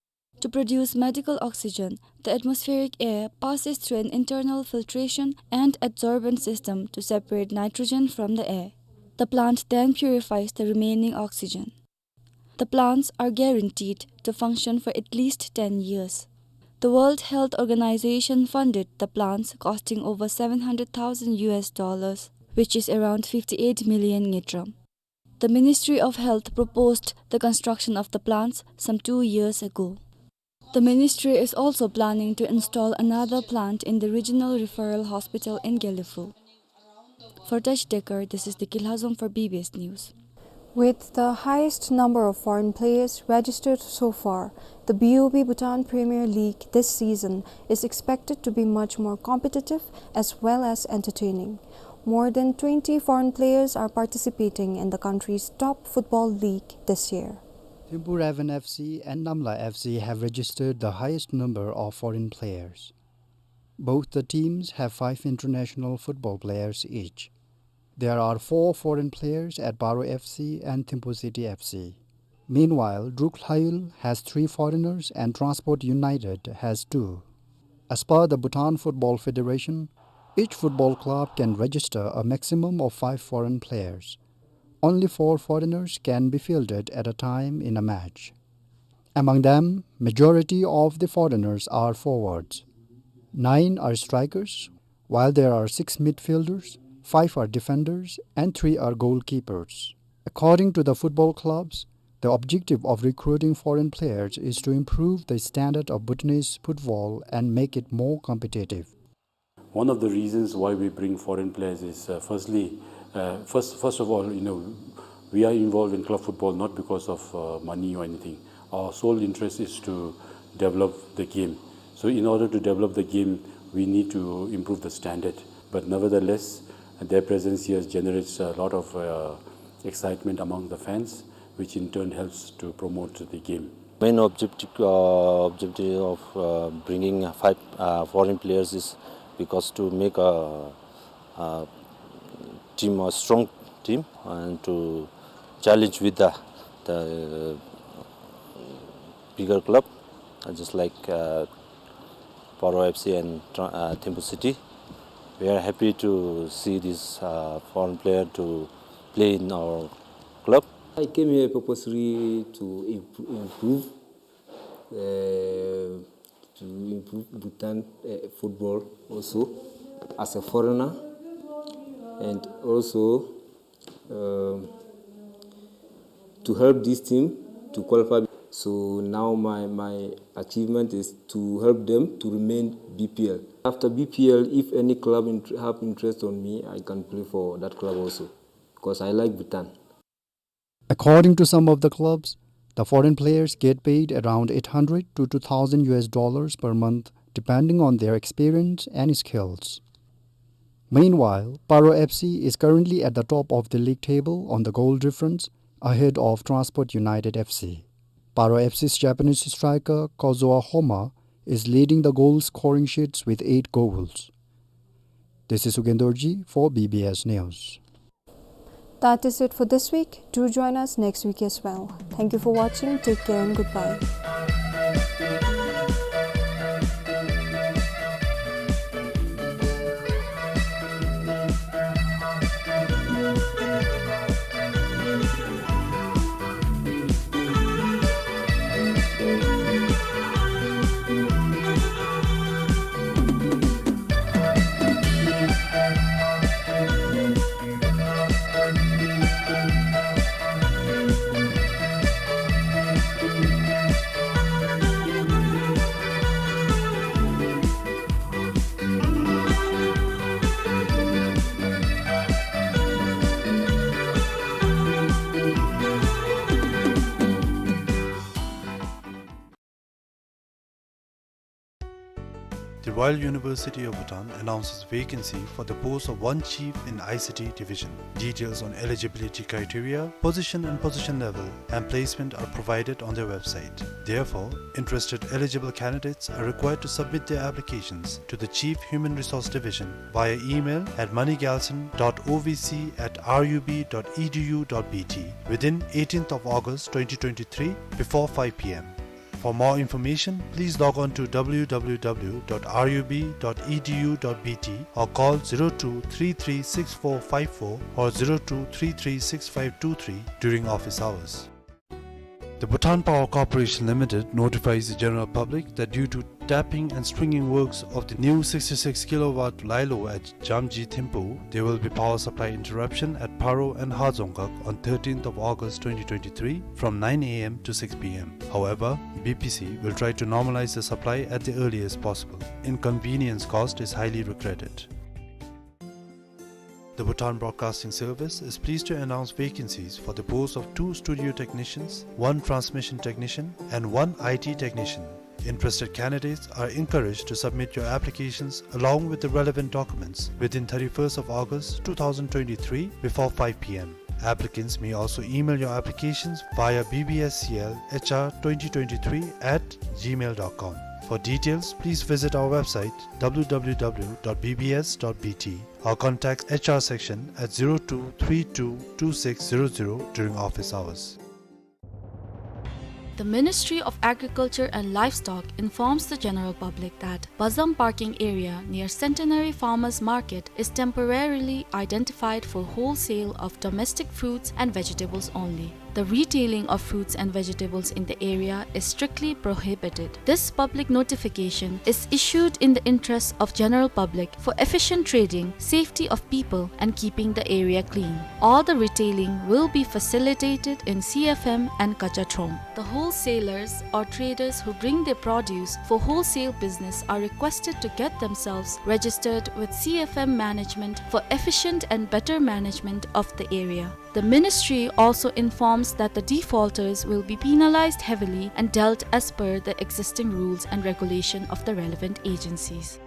To produce medical oxygen, the atmospheric air passes through an internal filtration and adsorbent system to separate nitrogen from the air. The plant then purifies the remaining oxygen. The plants are guaranteed to function for at least ten years. The World Health Organization funded the plants, costing over seven hundred thousand U S dollars, which is around fifty-eight million ngultrum. The Ministry of Health proposed the construction of the plants some two years ago. The ministry is also planning to install another plant in the regional referral hospital in Gelephu. For Tashi Dekar, this is Deki Lhazom for B B S News. With the highest number of foreign players registered so far, the B O B Bhutan Premier League this season is expected to be much more competitive as well as entertaining. More than twenty foreign players are participating in the country's top football league this year. Thimphu Raven F C and Namla F C have registered the highest number of foreign players. Both the teams have five international football players each. There are four foreign players at Paro F C and Thimphu City F C. Meanwhile, Druk Lhayul has three foreigners and Transport United has two. As per the Bhutan Football Federation, each football club can register a maximum of five foreign players. Only four foreigners can be fielded at a time in a match. Among them, majority of the foreigners are forwards. Nine are strikers, while there are six midfielders, five are defenders, and three are goalkeepers. According to the football clubs, the objective of recruiting foreign players is to improve the standard of Bhutanese football and make it more competitive. One of the reasons why we bring foreign players is, uh, firstly, uh, first, first of all, you know, we are involved in club football not because of, uh, money or anything. Our sole interest is to develop the game. So in order to develop the game, we need to improve the standard. But nevertheless, their presence here generates a lot of, uh, excitement among the fans, which in turn helps to promote the game. Main objective, uh, objective of, uh, bringing five, uh, foreign players is because to make a, a team a strong team and to challenge with the, the bigger club, uh, just like, uh, Paro F C and Tra-, uh, Thimphu City. We are happy to see this, uh, foreign player to play in our club. I came here purposely to imp-, improve, uh, to improve Bhutan, uh, football also as a foreigner, and also, um, to help this team to qualify. So now my, my achievement is to help them to remain B P L. After B P L, if any club int-, have interest on me, I can play for that club also, because I like Bhutan. According to some of the clubs, the foreign players get paid around eight hundred to two thousand U S dollars per month, depending on their experience and skills. Meanwhile, Paro F C is currently at the top of the league table on the goal difference, ahead of Transport United F C. Paro F C's Japanese striker Kazuo Homma is leading the goal scoring sheets with eight goals. This is Sugen Dorji for B B S News. That is it for this week. Do join us next week as well. Thank you for watching. Take care and goodbye. The Royal University of Bhutan announces vacancy for the post of one chief in I C T division. Details on eligibility criteria, position and position level, and placement are provided on their website. Therefore, interested eligible candidates are required to submit their applications to the Chief Human Resource Division via email at moneygalson dot O V C at R U B dot E D U dot B T within eighteenth of August twenty twenty-three before five P M. For more information, please log on to W W W dot R U B dot E D U dot B T or call zero two three three six four five four or zero two three three six five two three during office hours. The Bhutan Power Corporation Limited notifies the general public that due to tapping and stringing works of the new sixty-six kilowatt lilo at Jamji Thimphu, there will be power supply interruption at Paro and Hajongkhak on thirteenth of August twenty twenty-three from nine A M to six P M. However, B P C will try to normalize the supply at the earliest possible. Inconvenience caused is highly regretted. The Bhutan Broadcasting Service is pleased to announce vacancies for the post of two studio technicians, one transmission technician, and one I T technician. Interested candidates are encouraged to submit your applications along with the relevant documents within thirty-first of August two thousand twenty-three before five P M. Applicants may also email your applications via B B S C L H R twenty twenty-three at gmail dot com. For details, please visit our website W W W dot B B S dot B T or contact H R section at zero two three two two six zero zero during office hours. The Ministry of Agriculture and Livestock informs the general public that Bazam parking area near Centenary Farmers Market is temporarily identified for wholesale of domestic fruits and vegetables only. The retailing of fruits and vegetables in the area is strictly prohibited. This public notification is issued in the interest of general public for efficient trading, safety of people, and keeping the area clean. All the retailing will be facilitated in C F M and Kacha Throm. The wholesalers or traders who bring their produce for wholesale business are requested to get themselves registered with C F M management for efficient and better management of the area. The ministry also informs that the defaulters will be penalized heavily and dealt as per the existing rules and regulation of the relevant agencies.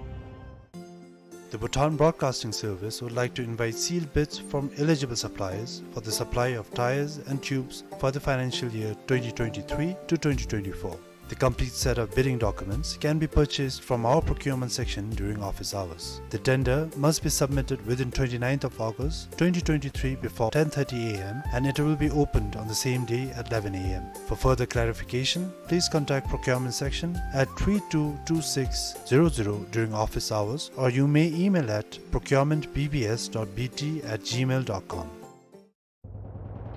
The Bhutan Broadcasting Service would like to invite sealed bids from eligible suppliers for the supply of tyres and tubes for the financial year twenty twenty-three to twenty twenty-four. The complete set of bidding documents can be purchased from our procurement section during office hours. The tender must be submitted within twenty-ninth of August twenty twenty-three before ten thirty A M, and it will be opened on the same day at eleven A M. For further clarification, please contact procurement section at three two two six zero zero during office hours, or you may email at procurement B B S dot B T at gmail dot com.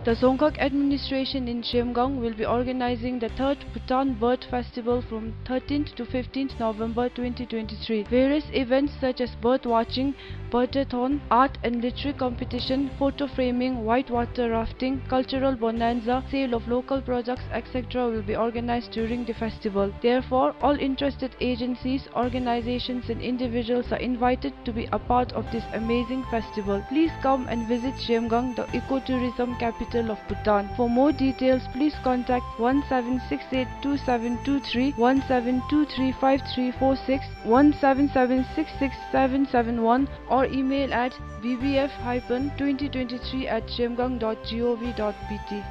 The Dzongkhag administration in Zhemgang will be organizing the third Bhutan Bird Festival from thirteenth to fifteenth November twenty twenty-three. Various events such as bird watching, birdathon, art and literary competition, photo framing, whitewater rafting, cultural bonanza, sale of local products, et cetera will be organized during the festival. Therefore, all interested agencies, organizations and individuals are invited to be a part of this amazing festival. Please come and visit Zhemgang, the ecotourism capital of Bhutan. For more details, please contact one seven six eight two seven two three, one seven two three five three four six, one seven seven six six seven seven one, or email at B B F hyphen twenty twenty-three at zhemgang dot gov dot B T.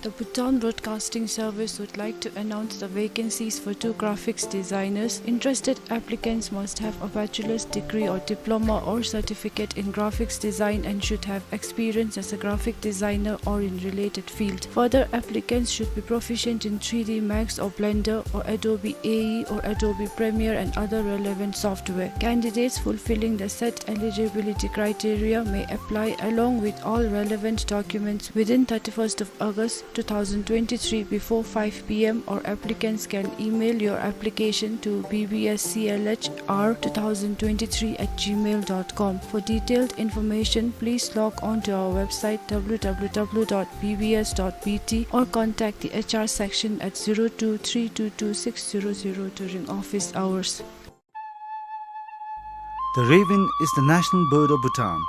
The Bhutan Broadcasting Service would like to announce the vacancies for two graphics designers. Interested applicants must have a bachelor's degree or diploma or certificate in graphics design and should have experience as a graphic designer or in related field. Further, applicants should be proficient in three D Max or Blender or Adobe A E or Adobe Premiere and other relevant software. Candidates fulfilling the set eligibility criteria may apply along with all relevant documents within thirty-first of August two thousand twenty-three before five P M, or applicants can email your application to B B S C L H R two thousand twenty-three at gmail dot com. For detailed information, please log on to our website W W W dot B B S dot B T or contact the H R section at zero two three two two six zero zero during office hours. The raven is the national bird of Bhutan.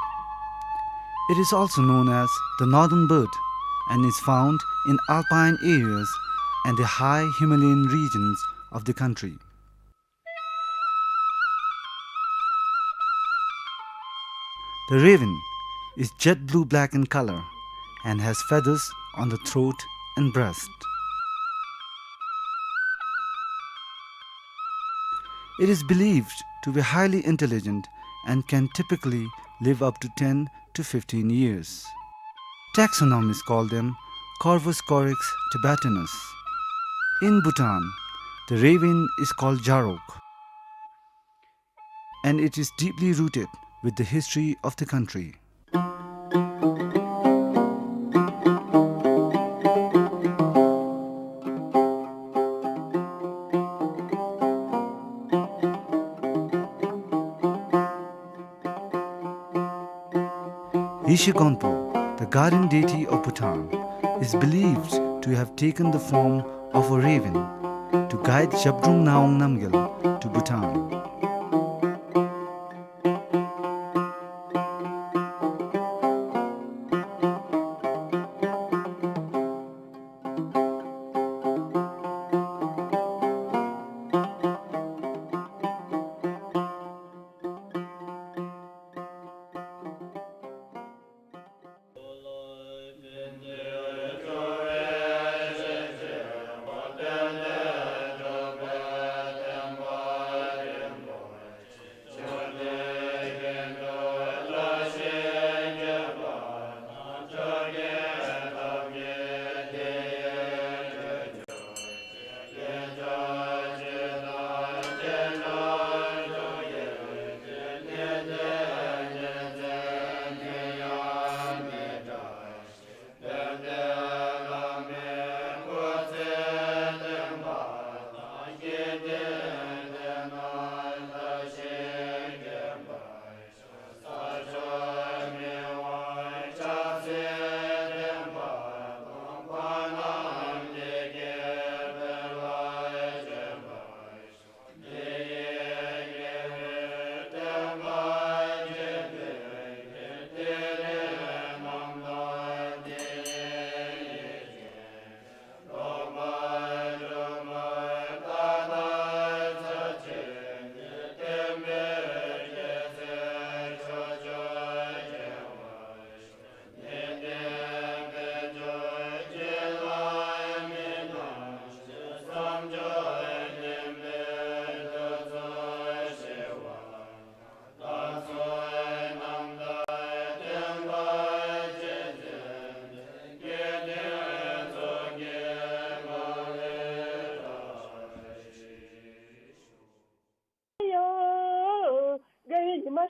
It is also known as the northern bird and is found in alpine areas and the high Himalayan regions of the country. The raven is jet blue-black in color and has feathers on the throat and breast. It is believed to be highly intelligent and can typically live up to ten to fifteen years. Taxonomists call them Corvus corax tibetanus. In Bhutan, the raven is called Jarok, and it is deeply rooted with the history of the country. Yeshe Gonpo, the guardian deity of Bhutan, is believed to have taken the form of a raven to guide Zhabdrung Ngawang Namgyal to Bhutan.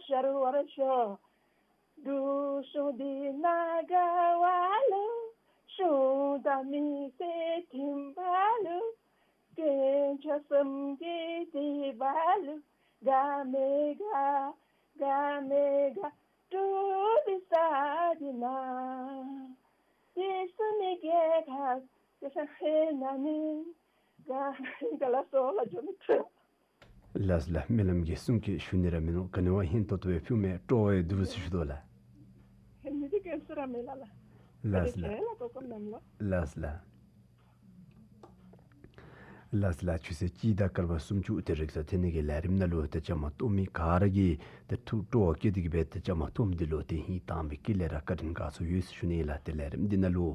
ཤར་བར་ཤོག། འབྲུག་གཞུང་འདི་ནང་དགའ་བ་ལུ། གཞུང་དང་མི་སེར་མཐུན་པ་ལུ། དཀོན་མཆོག་གསུམ་གྱི་བསྟི་པ་ལུ། དགའ་མི་དགའ་དགའ་མི་དགའ། འབྲུག་འདི་ས་འདི་ན། དེ་སུ་མི་རྒྱལ་ཁ། དེ་ས་ཧེ་ན་ནི། དགའ་དགའ་ལ་སོགས་ལ་འཇོ་མི་ཐུབ། ལགས་ལགས། སྨོན་ལམ་གྱི་གསུང་སྐད་ཞུ་ནི་ར་མིན་ནུག། ག་ནི་བ་ཧིང་ཏོག་ཏོ་སྦེ་ཕུལཝ་མས། སྤྲོ་བ་ཡང་བསྡུ་རུ་ཅིག་ཞུ་དོ་ལགས། ཧེ་མི་དེ་ཀན་སར་ར་མེད་ལགས་ལགས། ལགས་ལགས། ལགས་ལགས། ལགས་ལགས། ཆུ་ཚོད་གཅིག་དང་སྐར་མ་སུམ་ཅུ་དེ་རེག་ས་ཐོན་ནི་གི་ལས་རིམ་ནང་ལུ་ཏེ་བཅའ་མར་གཏོགས་མི་ག་ར་གིས་ཏེ་ཐུགས་སྤྲོ་བ་བསྐྱེད་དེ་གི་སྦེ་ཏེ་བཅའ་མར་གཏོགསམ་འདི་ལུ་ཏེ་ཧིང་དྭངས་པའི་དཀྱིལ་ལས་ར་བཀའ་དྲིན་དགའ་ཚོར་ཡོད་ཟེར་ཞུ་ནི་ལགས། ཏེ་ལས་རིམ་འདི་ནང་ལུ་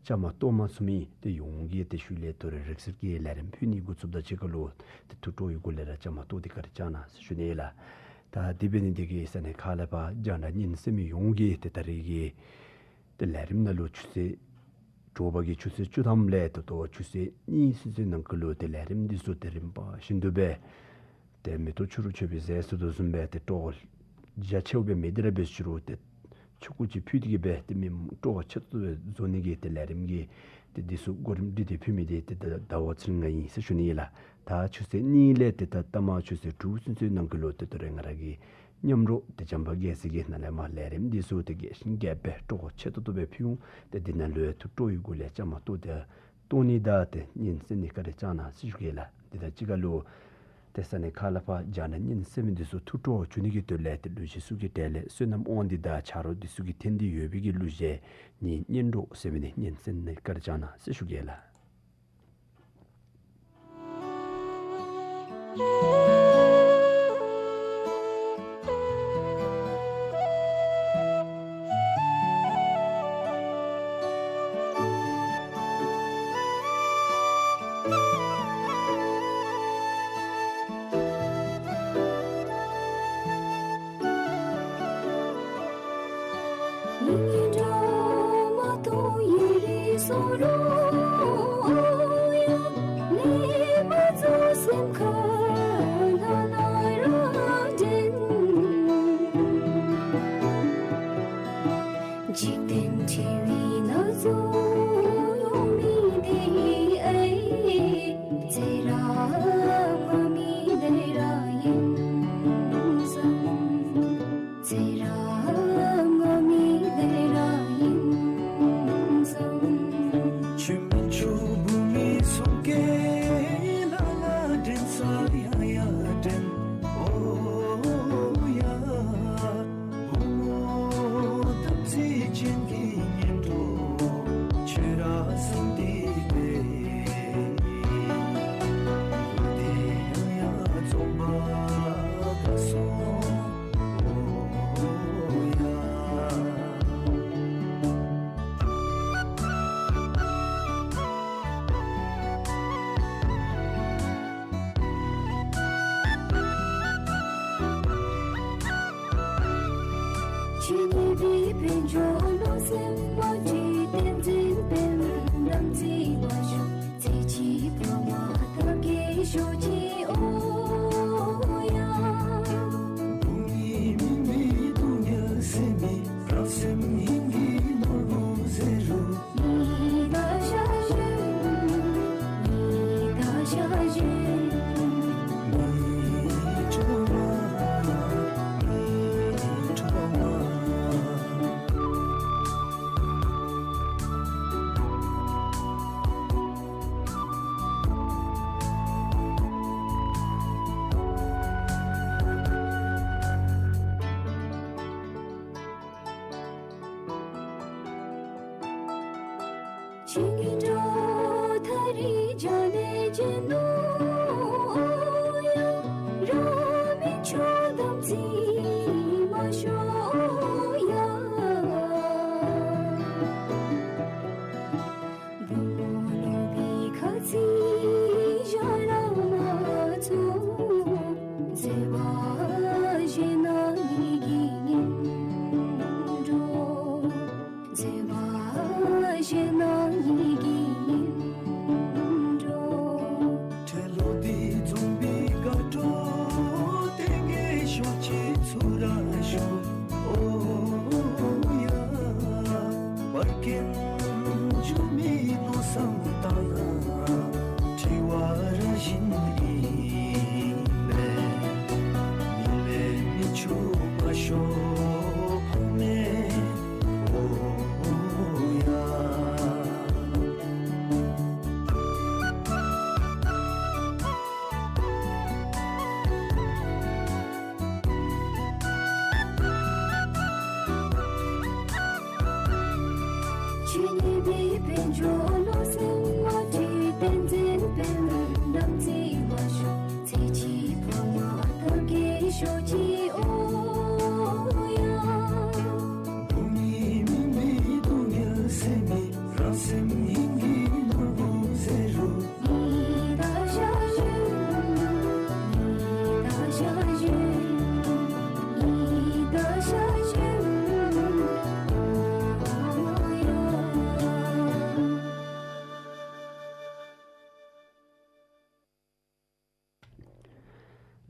བཅའ་མར་གཏོགས་མ་ཚུགས་མི་ཏེ་ཡོངས་ཀྱིས་ཏེ་ཤུལ་ལས་ད་རིས་རེག་གསར་གྱི་ལས་རིམ་ཕུལ་ནི་འགོ་བཙུགསཔ་དང་གཅིག་ཁར་ལུ་ཏེ་ཐུགས་སྤྲོ་བའི་སྒོ་ལས་ར་བཅའ་མར་གཏོགས་ཏེ་བཀའ་དྲིན་བསྐྱང་གནང་ཟེར་ཞུ་ནི་ལགས། ད་དེ་འབད་ནི་འདི་གིས་ས་གནས་ཁག་ལས་ཕར་རྒྱང་བསྒྲགས་ཉན་གསན་མི་ཡོངས་ཀྱིས་ཏེ་ད་རིས་ཀྱི་ཏེ་ལས་རིམ་ནང་ལུ་ཆུ་ཚོད་དྲོ་པ་གི་ཆུ་ཚོད་བཅུ་ཐམ་ལས་ད་ལྟོ་ཆུ་ཚོད་གཉིས་ཚུན་ཚོད་ནང་འཁོད་ལུ་ཏེ་ལས་རིམ་འདི་ཚུ་ཏེ་རིམ་པ་བཞིན་དུ་སྦེ་ཏེ་མེ་ཏོག་ཆུ་རུ་ཆོད་པའི་ཟས་ཟེར་དོ་བཟུམ་སྦེ་ཏེ་སྤྲོ་བ་རྒྱ་ཆེཝ་སྦེ་མེད་དེ་ར་འབད་ཞུ་རུང་ཏེ་ཆུང་ཀུ་ཅིག་ཕུལ་ཏེ་གི་སྦེ་ཏེ་མི་སྤྲོ་བ་ཆེ་ཏོག་ཏོ་སྦེ་བཟོ་ནི་གི་ཏེ་ལས་རིམ་གྱི་ཏེ་འདི་ཚུ་གོ་རིམ་སྒྲིག་སྟེ་ཕུལ་མི་འདི་ཏེ་ད་ཟླ་བ་ཚེ་རིང་ང་ཨིན་ཟེར་ཞུ་ནི་ཨིན་ལགས། ད་ཆུ་ཚོད་གཉིས་ལས་ཏེ་ད་ལྟ་མ་ཆུ་ཚོད་དྲུག་ཚུན་ཚོད་ནང་འཁོད་ལུ་ཏེ་ད་རིས་ང་ར་གིས་མཉམ་རོགས་ཏེ་བྱམས་པ་རྒྱལ་མཚན་གྱི་ནང་ལས་མར་ལས་རིམ་འདི་ཚུ་ཏེ་རྒྱས་ཤིང་རྒྱས་པའི་སྤྲོ་བ་ཆེ་ཏོག་ཏོ་སྦེ་ཕུལ་འོང་། ཏེ་འདི་ནང་ལུ་ཡང་ཐུགས་སྤྲོ་བའི་སྒོ་ལས་བཅའ་མར་གཏོགས་ཏེ་གཏོགས་ནི་དང་ཏེ་ཉན་གསན་ནི་བཀའ་དྲིན་བསྐྱང་གནང་ཟེར་ཞུ་གེ་ལགས། འདི་དང་གཅིག་ཁར་ལུ་ཏེ་ས་གནས་ཁག་ལས་ཕར་རྒྱང་བསྒྲགས་ཉན་གསན་མི་འདི་ཚུ་ཐུགས་སྤྲོ་བ་འཇུ་ནི་གི་དོན་ལས་ཏེ་གླུ་གཞས་ཚུ་གི་གྲས་ལས་བསོད་ནམས་དབང་འདུས་དང་ཆ་རོགས་འདི་ཚུ་གིས་འཐེན་ཏེ་ཡོད་པའི་གི་གླུ་གཞས་ཉན་སྙན་སྒྲོག་ཟེར་མི་འདི་ཉན་གསན་ནི་བཀའ་དྲིན་བསྐྱང་གནང་ཟེར་ཞུ་གེ་ལགས། འཇིག་རྟེན་འཁྲི་བའི་ནང་འཛུལ་ཡོང་མི་འདི་ཨེ། ཚེ་རབས་སྔ་མའི་ལས་ར་ཨིན་བསམ། ཚེ་རབས་སྔ་མའི་ལས་ར་ཨིན་བསམ། ཆུ་མིག་ཆུ་བུ་མིག་གསུང་སྐད་ལ་ལ་དྲན་ས་ཡ་ཡ་དྲན། ཨོ་ཡ། བུ་མོ་དམ་ཚིག་ཅན་གྱི་གཉེན་གྲོགས་ཁྱོད་ར་སེམས་བདེ་བའི་བུ་དེ་ཡང་ཡང་རྩོམ་པ་དགའ་སོང་། ཨོ་ཡ། ཆོས་ཉིད་པའི་དཔལ་འབྱོར་ལུ་སེམས་མ་བཀྲི། བསྟན་འཛིན་དཔལ་དམ་ཚིག་མ་ཤོར། ཚེ་གཅིག་ཕ་མ་དགའ་སྐྱིད་ཤོག་ཅིག་ཨོ་ཡ། བུ་མོའི་མིང་མི་བུ་ཉ་ཟེར་མི། རང་སེམས་ཧིང་གི་ནོར་བུ་ཟེར་རུང་། ཆོས་ཉིད་འགྲོ་ཐ་རི་རྒྱ་ལས་བྱོན་ནོ་ཡ། རང་མི་ཆོས་དམ་ཚིག་མ་ཤོར་ཡ། བུ་མོ་ལོ་བི་ཁ་ཚིག་ཞར་ལ་མ་ཚུགས། མཛེས་པ་བཞིན་ན་ཉིད་ཀྱི་སྙིང་འགྲོ། མཛེས་པ་བཞིན་ན་ཉིད་ཀྱི་སྙིང་འགྲོ།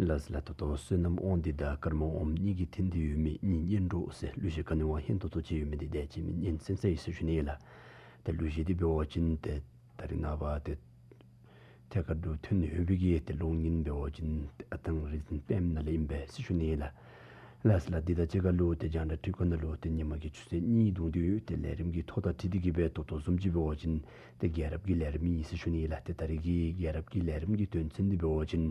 ལགས་ལགས། ད་ལྟོ་བསོད་ནམས་དབང་འདུས་དང་ཀརྨ་དབང་མོ་གཉིས་ཀྱི་དོན་དུ་ཡོད་མི་གཉེན་གཉེན་གྲོགས་ཟེར་གླུ་གཞས་ག་ནི་བ་ཧན་ཏོང་ཏོ་ཅིག་ཡོད་མི་འདི་དེ་ཅིག་མི་སྙན་གསན་ས་ཡི་ཟེར་ཞུ་ནི་ལགས། ད་གླུ་གཞས་འདི་འབད་བ་ཅིན་ཏེ་ད་རིས་ནངས་པ་ཏེ་ཐད་ཀར་དུ་ཐོན་ཡོད་པའི་གི་ཏེ་གློག་བརྙན་འབད་བ་ཅིན་ཏེ་ཨ་ཐང་རིག་འཛིན་པདྨ་ནང་ལས་ཨིན་པས་ཟེར་ཞུ་ནི་ལགས། ལགས་ལགས། འདི་དང་གཅིག་ཁར་ལུ་ཏེ་རྒྱང་བསྒྲགས་འཕྲུལ་ཁང་ནང་ལུ་ཏེ་ཉིན་མ་གི་ཆུ་ཚོད་གཉིས་བརྡུངས་ཏེ་ཡོད། ཏེ་ལས་རིམ་གྱི་ཐོ་དང་འཁྲིལ་ཏེ་གིས་སྦེ་ད་ལྟོ་བཟུམ་ཅིག་འབད་བ་ཅིན་ཏེ་རྒྱལ་རབས་ཀྱི་ལས་རིམ་ཨིན་ཟེར་ཞུ་ནི་ལགས། ཏེ་ད་རིས་ཀྱི་རྒྱལ་རབས་ཀྱི་ལས་རིམ་གྱི་དོན་ཚན་འདི་འབད་བ་ཅིན་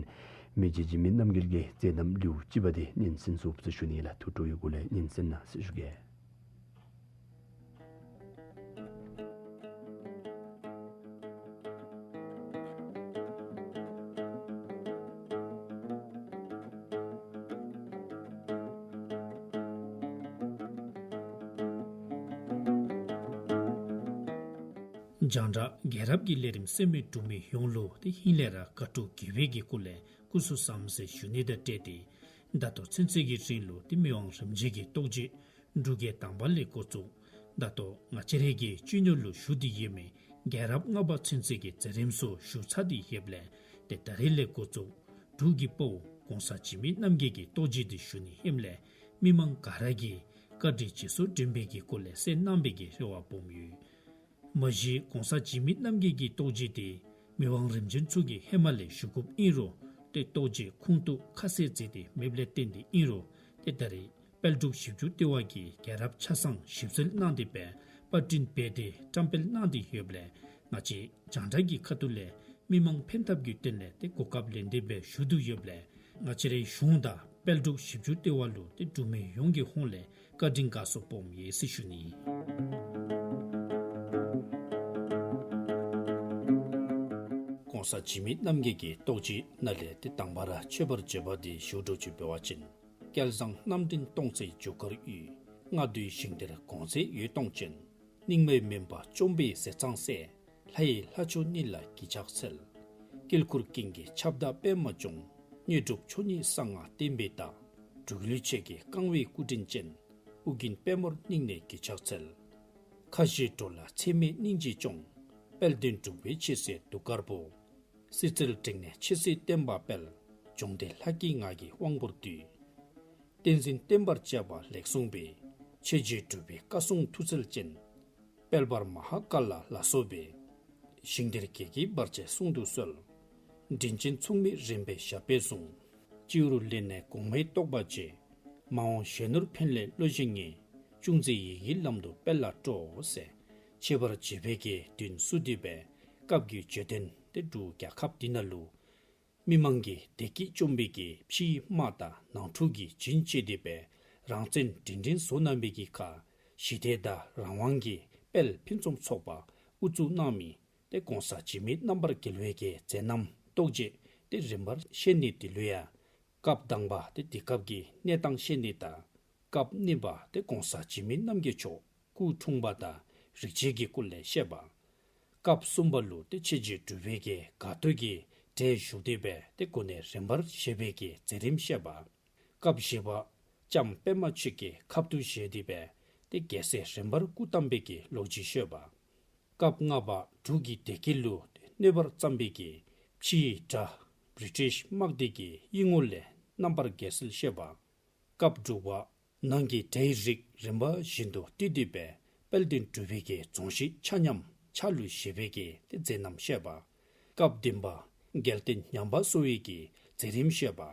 མི་རྗེ་འཇིགས་མེད་རྣམ་རྒྱལ་གྱི་མཛད་རྣམ་ལེའུ་གཅིག་པ་འདི་སྙན་གསན་ཚུགས་ཟེར་ཞུ་ནི་ལགས། ཐུགས་སྤྲོ་བའི་སྒོ་ལས་སྙན་གསན་གནང་ཟེར་ཞུ་གེ། རྒྱང་བསྒྲགས་རྒྱལ་རབས་ཀྱི་ལས་རིམ་གསན་མི་འབྲུག་མི་ཡོངས་ལུ་ཏེ་ཧིང་ལས་ར་དགའ་སྤྲོ་དགེ་བའི་གི་སྒོ་ལས་སྐུ་གཟུགས་བཟང་ཟེར་ཞུ་ནི་དང་འབྲེལ་ཏེ་ད་ལྟོ་ཚུན་ཚོད་ཀྱི་རིང་ལུ་ཏེ་མི་དབང་རིམ་བྱོན་གྱི་རྟོགས་བརྗོད་འབྲུག་རྒྱལ་དང་པ་ལས་འགོ་བཙུགས་ད་ལྟོ་ང་བཅས་རའི་གི་སྤྱི་ནོར་ལུ་བཞུགས་ཏེ་ཡོད་མི་རྒྱལ་རབས་ལྔ་པ་ཚུན་ཚོད་ཀྱི་མཛད་རིམ་ཚུ་ཞུ་ཚར་ཏེ་ཡོདཔ་ལས་ཏེ་ད་རིས་ལས་འགོ་བཙུགས་འབྲུག་གི་དཔའ་བོ་གོང་ས་འཇིགས་མེད་རྣམ་རྒྱལ་གྱི་རྟོགས་བརྗོད་འདི་ཞུ་ནི་ཨིནམ་ལས་མི་མང་ག་ར་གིས་བཀའ་དྲིན་རྗེས་སུ་དྲན་པའི་གི་སྒོ་ལས་གསན་གནང་བའི་གི་རེ་བ་སྦོམ་ཡོད། མ་གཞི་གོང་ས་འཇིགས་མེད་རྣམ་རྒྱལ་གྱི་རྟོགས་བརྗོད་འདི་མི་དབང་རིམ་བྱོན་ཚུ་གིས་ཧེ་མ་ལས་ཞུ་དགོཔ་ཨིན་རུང་ཏེ་རྟོགས་བརྗོད་ཁུངས་གཏུགས་ཁ་གསལ་མཛད་དེ་མེདཔ་ལས་བརྟེན་ཏེ་ཨིན་རུང་ཏེ་ད་རིས་དཔལ་འབྲུག་ཞིབ་འཇུག་ལྟེ་བ་གིས་རྒྱལ་རབས་ཆ་ཚང་ཞིབ་འཚོལ་གནང་སྟེ་སྦེ་པར་སྐྲུན་འབད་དེ་བཀྲམ་སྤེལ་གནང་སྟེ་ཡོདཔ་ལས་ང་བཅས་རྒྱང་བསྒྲགས་ཀྱི་ཁ་ཐུག་ལས་མི་མང་ཕན་ཐབས་ཀྱི་དོན་ལས་ཏེ་གོ་སྐབས་ལེན་ཏེ་སྦེ་ཞུ་དོ་ཡོདཔ་ལས་ང་བཅས་རའི་གཞུང་དང་དཔལ་འབྲུག་ཞིབ་འཇུག་ལྟེ་བ་ལུ་ཏེ་འབྲུག་མི་ཡོངས་ཀྱི་ཧོངས་ལས་བཀའ་དྲིན་དགའ་ཚོར་སྦོམ་ཡོད་ཟེར་ཞུ་ནི། གོང་ས་འཇིགས་མེད་རྣམ་རྒྱལ་གྱི་རྟོགས་བརྗོད་ནང་ལས་ཏེ་དང་པ་ར་མཆོད་པར་བརྗོད་པ་འདི་ཞུ་འགྱོ་ཅིག་འབད་བ་ཅིན། སྐལ་བཟང་རྣམ་འདྲེན་སྟོང་རྩེའི་རྒྱུ་སྐར་དབུས། རྔ་རྡོའི་ཞིང་གཏེར་གོང་རྩེ་འོད་སྟོང་ཅན། རྙིང་མའི་མུན་པ་བཅོམ་པའི་ཟས་གཙང་སྲས། ལྷ་ཡི་ལྷ་མཆོག་ཉིད་ལ་གུས་ཕྱག་འཚལ། དཀྱིལ་འཁོར་ཀུན་གྱི་ཁྱབ་བདག་པདྨ་འབྱུང་། དངོས་གྲུབ་མཆོག་བརྙེས་གསང་སྔགས་བསྟན་པའི་བདག། འབྲུག་ལུས་མཆོད་ཀྱི་བསྐང་བའི་སྐུ་དྲིན་ཅན། ཨོ་རྒྱན་པདྨར་སྙིང་ནས་གུས་ཕྱག་འཚལ། ཁ་བཞི་འགྲོ་ལ་ཚད་མེད་སྙིང་རྗེ་སྐྱོང་། དཔལ་ལྡན་འབྲུག་པའི་ཆོས་སྲས་གདུགས་དཀར་པོ། སྲིད་རྩེར་བསྒྲེངས་ནས་ཆོས་སྲིད་བསྟན་པ་སྤེལ། འབྱུང་ལྡན་ལྷ་སྐྱེས་ངག་གི་དབང་པོར་འདུས། བསྟན་འཛིན་བསྟན་པར་བཅས་པ་ལེགས་གསུངས་པའི། ཆོས་རྗེ་འབྲུག་པའི་བཀའ་སྲུང་མཐུ་རྩལ་ཅན། དཔལ་འབར་མ་ཧཱ་ཀཱ་ལ་ལ་སོགས་པའི། ཞིང་གཏེར་བརྒྱད་ཀྱི་བར་ཆད་སྲུང་དུ་གསོལ། དྲིན་ཅན་མཚུངས་མེད་རིམ་པས་ཞབས་པད་བཟུང་། སྤྱི་བོར་ལེན་ནས་གོང་མའི་རྟོགས་པ་རྗེ། མ་འོངས་གཞོན་ནུར་ཕན་སླད་བློ་ཞིང་ངེས། ཅུང་ཟད་ཡིད་ཀྱི་ལམ་དུ་སྤེལ་ལ་སྤྲོ་ཟེར། ཆེ་བར་བརྗོད་པའི་གི་དོན་བསྡུས་ཏེ་སྦེ་སྐབས་ཀྱི་བརྗོད་དོན་ཏེ་འབྲུག་རྒྱལ་ཁབ་འདི་ནང་ལུ་མི་མང་གི་བདེ་སྐྱིད་བཅོམ་པའི་གི་ཕྱིའི་དམག་དང་ནང་འཁྲུག་གིས་བྱིན་བཅོས་ཏེ་སྦེ་རང་བཙན་སྒྲིང་སྒྲིང་བཟོ་གནང་བའི་གི་ཁར་ཞི་བདེ་དང་རང་དབང་གི་དཔལ་ཕུན་སུམ་ཚོགས་པ་དབུ་བཙུགས་གནང་མི་ཏེ་གོང་ས་འཇིགས་མེད་རྣམ་པར་རྒྱལ་བའི་གི་མཛད་རྣམ་རྟོགས་བརྗོད་ཏེ་རིམ་པར་བཤད་ནི་འདི་ལུ་ཡང་སྐབས་དང་པ་ཏེ་དེ་སྐབས་ཀྱི་གནས་སྟངས་བཤད་ནི་དང་སྐབས་གཉིས་པ་ཏེ་གོང་ས་འཇིགས་མེད་རྣམ་རྒྱལ་མཆོག་སྐུ་འཁྲུངས་པ་དང་རིག་བྱེད་ཀྱི་སྐོར་ལས་བཤད་པ། སྐབས་གསུམ་པ་ལུ་ཏེ་ཆོས་རྗེ་འབྲུག་པའི་གི་སྒར་སྟོད་ཀྱི་གྲལ་བཞུགས་ཏེ་སྦེ་ཏེ་གོ་གནས་རིམ་པར་བཞེས་པའི་གི་མཛད་རིམ་བཤད་པ། སྐབས་བཞི་པ་ལྕམ་པདྨ་ཆོས་ཀྱི་ཁབ་ཏུ་བཞེས་ཏེ་སྦེ་ཏེ་རྒྱལ་སྲས་རིམ་པར་སྐུ་བལྟམས་པའི་གི་ལོ་རྒྱུས་བཤད་པ། སྐབས་ལྔ་པ་འབྲུག་གི་བདེ་སྐྱིད་ལུ་གནོད་པར་བརྩམས་པའི་གི་ཕྱིའི་དགྲ་བི་རི་ཊིཤ་དམག་སྡེ་གི་ཡིད་ངོ་ལས་རྣམ་པར་རྒྱལ་སྲིད་བཤད་པ། སྐབས་དྲུག་པ་ནང་གི་དགྲའི་རིགས་རིམ་པ་བཞིན་དུ་བཏུལ་ཏེ་སྦེ་དཔལ་ལྡན་འབྲུག་པའི་གི་རྫོང་གཞི་ཆ་མཉམ་ཕྱག་ལུ་བཞེས་པའི་གི་ཏེ་མཛད་རྣམ་བཤད་པ། སྐབས་བདུན་པ་རྒྱལ་བསྟན་ཉམས་པ་གསོ་བའི་གི་མཛད་རིམ་བཤད་པ།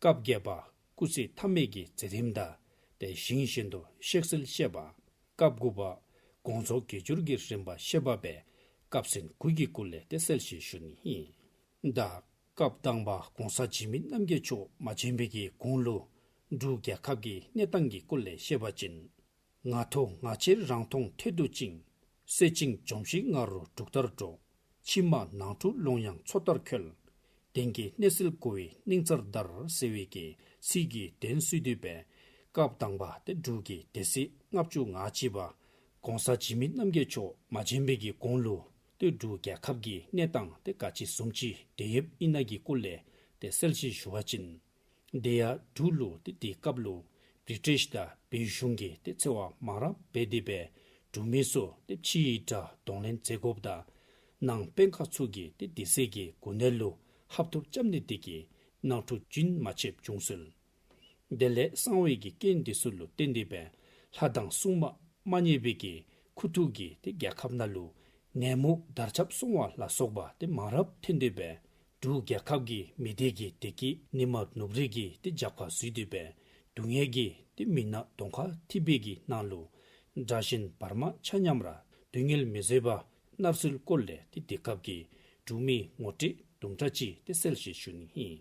སྐབས་བརྒྱད་པ་སྐུ་ཚེ་མཐའ་མའི་གི་མཛད་རིམ་དང་ཏེ་ཞིང་གཞན་དུ་གཤེགས་ཚུལ་བཤད་པ། སྐབས་དགུ་པ་དགོངས་རྫོགས་དགེ་སྦྱོར་གྱི་རིམ་པ་བཤད་པ་སྦེ་སྐབས་ཟིན་དགུ་གི་སྐོར་ལས་ཏེ་གསལ་བཤད་ཞུ་ནི་ཨིན། ད་སྐབས་དང་པ་གོང་ས་འཇིགས་མེད་རྣམ་རྒྱལ་མཆོག་མ་བྱོན་པའི་གི་གོང་ལུ་འབྲུག་རྒྱལ་ཁབ་ཀྱི་གནས་སྟངས་ཀྱི་སྐོར་ལས་བཤད་པ་ཅིན། ང་ཐོ་ང་ཆེ་རང་མཐོང་ཐད་དུ་བཅིངས། སྲེད་ཅིང་འཇོམས་ཤིག་ང་རོ་འབྲུག་ལྟར་སྒྲོག། ཕྱི་མ་ནང་འཁྲུག་ལོང་ཡང་མཚོ་ལྟར་ཁོལ། གདོན་བགེགས་གནོད་སེལ་དགོ་པའི་སྙིང་རྩར་བརྡར་ཟེར་བའི་གི་ཚིག་གི་དོན་བསྡུས་ཏེ་སྦེ་སྐབས་དང་པ་ཏེ་འབྲུག་གི་སྡེ་སྲིད་ལྔ་བཅུ་ང་གཅིག་པ་གོང་ས་འཇིགས་མེད་རྣམ་རྒྱལ་མཆོག་མ་བྱོན་པའི་གི་གོང་ལུ་ཏེ་འབྲུག་རྒྱལ་ཁབ་ཀྱི་གནས་སྟངས་ཏེ་ག་ཅི་བཟུམ་ཅིག་སྡོད་ཡོདཔ་ཨིན་ན་གི་སྐོར་ལས་ཏེ་གསལ་བཤད་ཞུ་བ་ཅིན། དེ་ཡང་འབྲུག་ལུ་ཏེ་དེ་སྐབས་ལུ་བི་རི་ཊིཤ་དང་བོད་གཞུང་གིས་ཏེ་འཚེ་བ་མང་རབས་འབད་དེ་སྦེ་འབྲུག་མི་ཚུ་ཏེ་ཕྱིའི་དགྲ་གདོང་ལེན་མཛད་དགོཔ་དང་ནང་དཔོན་ཁག་ཚུ་གིས་ཏེ་དེ་ཚེ་གི་གོ་གནས་ལུ་ཧབ་ཐོབ་རྐྱབ་ནི་དེ་གིས་ ནང་འཁྲུག་རྒྱུན་མ་ཆདཔ་བྱུང་སྲོལ། དེ་ལས་གསང་བའི་གི་རྐྱེན་འདི་ཚུ་ལུ་བརྟེན་ཏེ་སྦེ་ལྷ་དང་སྲུང་མ་མ་མཉེས་པའི་གི་ཁུ་ཐུག་གིས་ཏེ་རྒྱལ་ཁབ་ནང་ལུ་ནད་མུག་དར་ཁྱབ་སོང་བ་ལ་སོགས་པ་ཏེ་མང་རབས་ཐོན་ཏེ་སྦེ་འབྲུག་རྒྱལ་ཁབ་ཀྱི་མི་སྡེ་གི་བདེ་སྐྱིད་ནི་མ་ནུབ་རིས་ཀྱི་ཏེ་རྒྱབ་ཁར་བཟོས་ཏེ་སྦེ་སྡུག་བསྔལ་གྱིས་ཏེ་མི་ནག་གདོང་ཁར་འཐིབས་པའི་གི་ནང་ལུ་དགྲ་གཞན་བར་མ་ཆ་མཉམ་ར་སྡུག་བསྔལ་མི་བཟོད་པ་མནར་སྲོལ་སྐོར་ལས་ཏེ་དེ་སྐབས་ཀྱི་འབྲུག་མི་ངོ་སྤྲོད་དུམ་གྲ་ཅིག་ཏེ་གསལ་བཤད་ཞུ་ནི་ཨིན།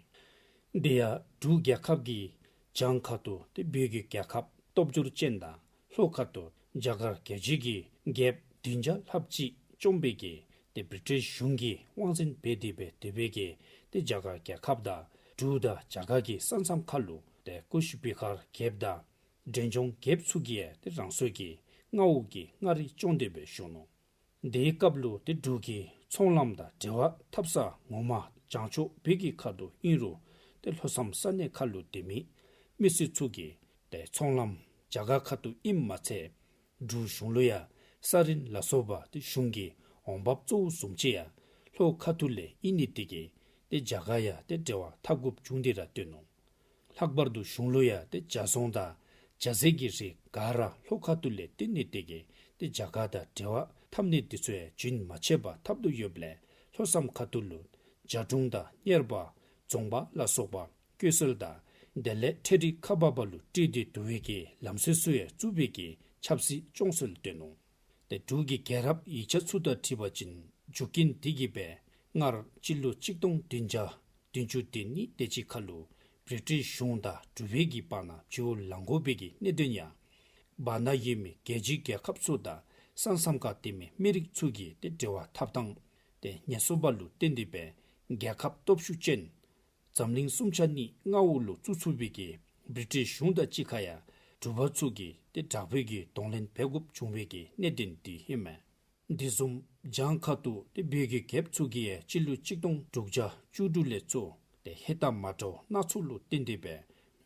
དེ་ཡང་འབྲུག་རྒྱལ་ཁབ་ཀྱི་བྱང་ཁ་ཐུག་ཏེ་བོད་ཀྱི་རྒྱལ་ཁབ་སྟོབས་འབྱོར་ཅན་དང་ལྷོ་ཁ་ཐུག་རྒྱ་གར་རྒྱལ་བྱེད་ཀྱི་རྒྱལཔོ་བདུན་བརྒྱ་ལྷགཔ་ཅིག་བཅོམ་པའི་གི་ཏེ་བི་ཊིཤ་གཞུང་གིས་དབང་འཛིན་འབད་དེ་སྦེ་སྡོད་པའི་གི་ཏེ་རྒྱ་གར་རྒྱལ་ཁབ་དང་འབྲུག་དང་རྒྱ་གར་གྱི་ས་མཚམས་ཁར་ལུ་ཏེ་ཀུཤ་བི་ཧར་རྒྱལཔོ་དང་འབྲས་ལྗོངས་རྒྱལཔོ་ཚུ་གིས་ཏེ་རང་སོའི་གི་མངའ་འོག་གི་མངའ་རིས་སྐྱོང་སྟེ་སྦེ་བཞུགས་ནུག། དེའི་སྐབས་ལུ་ཏེ་འབྲུག་གི་ཚོང་ལམ་དང་འབྲེལ་བ་འཐབ་ས་ངོ་མ་བྱང་ཕྱོགས་བོད་ཀྱི་ཁ་ཐུག་ཨིན་རུང་ཏེ་ལྷོ་མཚམས་ས་གནས་ཁར་ལུ་སྡོད་མི་མི་སེར་ཚུ་གིས་ཏེ་ཚོང་ལམ་རྒྱ་གར་ཁ་ཐུག་ཨིནམ་མ་ཚད་འབྲུག་གཞུང་ལུ་ཡང་ས་རིན་ལ་སོགས་པ་ཏེ་གཞུང་གི་འོང་འབབ་གཙོ་བོ་བཟུམ་ཅིག་ཡང་ལྷོ་ཁ་ཐུག་ལས་ཨིན་ནི་དེ་གིས་ཏེ་རྒྱ་གར་ཡང་ཏེ་འབྲེལ་བ་འཐབ་དགོཔ་བྱུང་སྟེ་ར་སྡོད་ནུག། ལྷག་པར་དུ་གཞུང་ལུ་ཡང་ཏེ་ཇ་བཟུང་དང་ཇ་ཟས་ཀྱི་རིགས་ག་ར་ལྷོ་ཁ་ཐུག་ལས་བཏོན་ནི་དེ་གིས་ཏེ་རྒྱ་གར་དང་འབྲེལ་བ་འཐབ་ནི་དེ་ཚུ་ཡང་རྒྱུན་མ་ཆད་པར་འཐབ་དོ་ཡོདཔ་ལས་ལྷོ་མཚམས་ཁ་ཐུག་ལུ་ཇ་ཀྲུང་དང་གཉེར་པ་རྫོང་པ་ལ་སོགས་པ་བསྐོ་སྲོལ་དང་དེ་ལས་ཁྲལ་རིགས་ཁ་འབབ་པ་ལུ་སྤྲོད་དེ་བསྡུ་བའི་གི་ལམ་སྲོལ་ཚུ་ཡང་བཙུགས་པའི་གི་ཆབ་སྲིད་སྐྱོང་སྲོལ་སྟོན་ནུག། ཏེ་འབྲུག་གི་རྒྱལ་རབས་ཡིག་ཆ་ཚུ་དང་འཁྲིལ་བ་ཅིན་འབྲུག་རྒྱལ་དེ་གིས་སྦེ་སྔར་སྤྱི་ལོ་གཅིག་སྟོང་བདུན་བརྒྱ་བདུན་ཅུ་དོན་གཉིས་དེ་ཅིག་ཁར་ལུ་བི་རི་ཊིཤ་གཞུང་དང་འབྲུག་པའི་གི་བར་ན་བྱེའུ་ལང་སྒོ་པའི་གི་གནད་དོན་ཡང་བར་ན་ཡོད་མི་རྒྱལ་སྤྱིའི་རྒྱལ་ཁབ་ཚུ་དང་ས་མཚམས་ཁར་སྡོད་མི་མི་རིགས་ཚུ་གི་ཏེ་འབྲེལ་བ་འཐབ་ཐངས་ཏེ་ངན་སོང་པ་ལུ་བརྟེན་ཏེ་སྦེ་རྒྱལ་ཁབ་སྟོབས་ཤུགས་ཅན་འཛམ་གླིང་གསུམ་ཆ་གཉིས་མངའ་འོག་ལུ་བཙུགས་ཚུགས་པའི་གི་བི་རི་ཊིཤ་གཞུང་དང་གཅིག་ཁར་ཡང་འབྲུག་པ་ཚུ་གིས་ཏེ་དྲག་པོའི་གི་གདོང་ལེན་འབད་དགོཔ་བྱུང་བའི་གི་གནད་དོན་འདི་ཨིན་མས། འདི་བཟུམ་བྱང་ཁ་ཐུག་ཏེ་བོད་ཀྱི་རྒྱལཔོ་ཚུ་གིས་ཡང་སྤྱི་ལོ་གཅིག་སྟོང་དྲུག་བརྒྱ་བཅུ་དྲུག་ལས་ཚུར་ཏེ་ཧེ་ད་མ་འདྲཝ་སྣ་ཚོགས་ལུ་བརྟེན་ཏེ་སྦེ་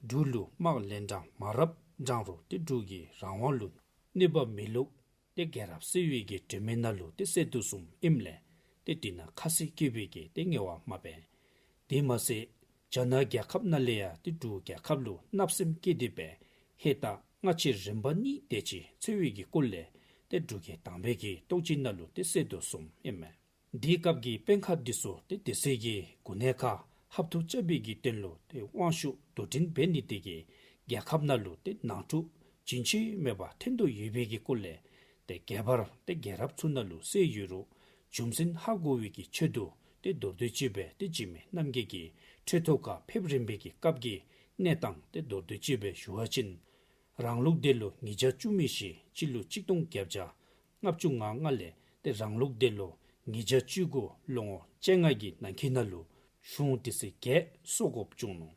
འབྲུག་ལུ་དམག་ལན་གྲངས་མང་རབས་དྲངས་རུང་ཏེ་འབྲུག་གིས་རང་དབང་ལུ་གནོད་པ་མི་བླུགས། ཏེ་རྒྱལ་རབས་གསལ་བའི་གི་དྲི་མེད་ནང་ལུ་ཏེ་གསལ་དོ་བཟུམ་ཨིནམ་ལས་ཏེ་དེ་ནང་ཁ་གསལ་བཀོད་པའི་གི་ཏེ་ངལ་བ་མ་འབད། དེ་མ་ཚད་རྒྱ་ནག་རྒྱལ་ཁབ་ནང་ལས་ཡང་ཏེ་འབྲུག་རྒྱལ་ཁབ་ལུ་བརྣབ་སེམས་བསྐྱེད་དེ་སྦེ་ཧེ་ད་སྔ་ཕྱི་རིམ་པ་གཉིས་དེ་ཅིག་འཚོལ་བའི་གི་སྐོར་ལས་ཏེ་འབྲུག་རྒྱལ་དང་པའི་གི་རྟོགས་བརྗོད་ནང་ལུ་ཏེ་གསལ་དོ་བཟུམ་ཨིན་མས། དེའི་སྐབས་ཀྱི་དཔོན་ཁག་འདི་ཚུ་ཏེ་སྡེ་སྲིད་ཀྱི་གོ་གནས་ཁར་ཧབ་ཐོབ་རྐྱབ་པའི་གི་དོན་ལུ་ཏེ་དབང་ཤུགས་དུ་འདྲེན་འབད་ནི་དེ་གིས་རྒྱལ་ཁབ་ནང་ལུ་ཏེ་ནང་འཁྲུག་རྒྱུན་ཆད་མེད་པར་ཐོན་དོ་ཡོད་པའི་གི་སྐོར་ལས་ཏེ་ཁྱད་པར་ཏེ་རྒྱལ་རབས་ཚུ་ནང་ལུ་གསལ་ཡོད་རུང་རྒྱུ་མཚན་ཧ་གོ་བའི་གི་ཆེད་དུ་ཏེ་མདོར་བསྡུས་ཅིག་སྦེ་ཏེ་འཇིགས་མེད་རྣམ་རྒྱལ་གྱི་ཁྲི་ཐོག་ཁར་ཕེབས་རན་པའི་གི་སྐབས་ཀྱི་གནས་སྟངས་ཏེ་མདོར་བསྡུས་ཅིག་སྦེ་ཞུ་བ་ཅིན། རང་ལུག་འདས་ལོ་ཉིས་བརྒྱ་བཅུ་མེད་བཞི་སྤྱི་ལོ་གཅིག་སྟོང་བརྒྱད་བརྒྱ་ལྔ་བཅུ་ང་ལྔ་ལས་ཏེ་རང་ལུག་འདས་ལོ་ཉིས་བརྒྱ་བཅུ་དགུ་ལོ་ངོ་བཅོ་ལྔ་གི་ནང་འཁོད་ནང་ལུ་གཞུང་སྡེ་སྲིད་བརྒྱད་གསོ་དགོཔ་བྱུང་ནུག།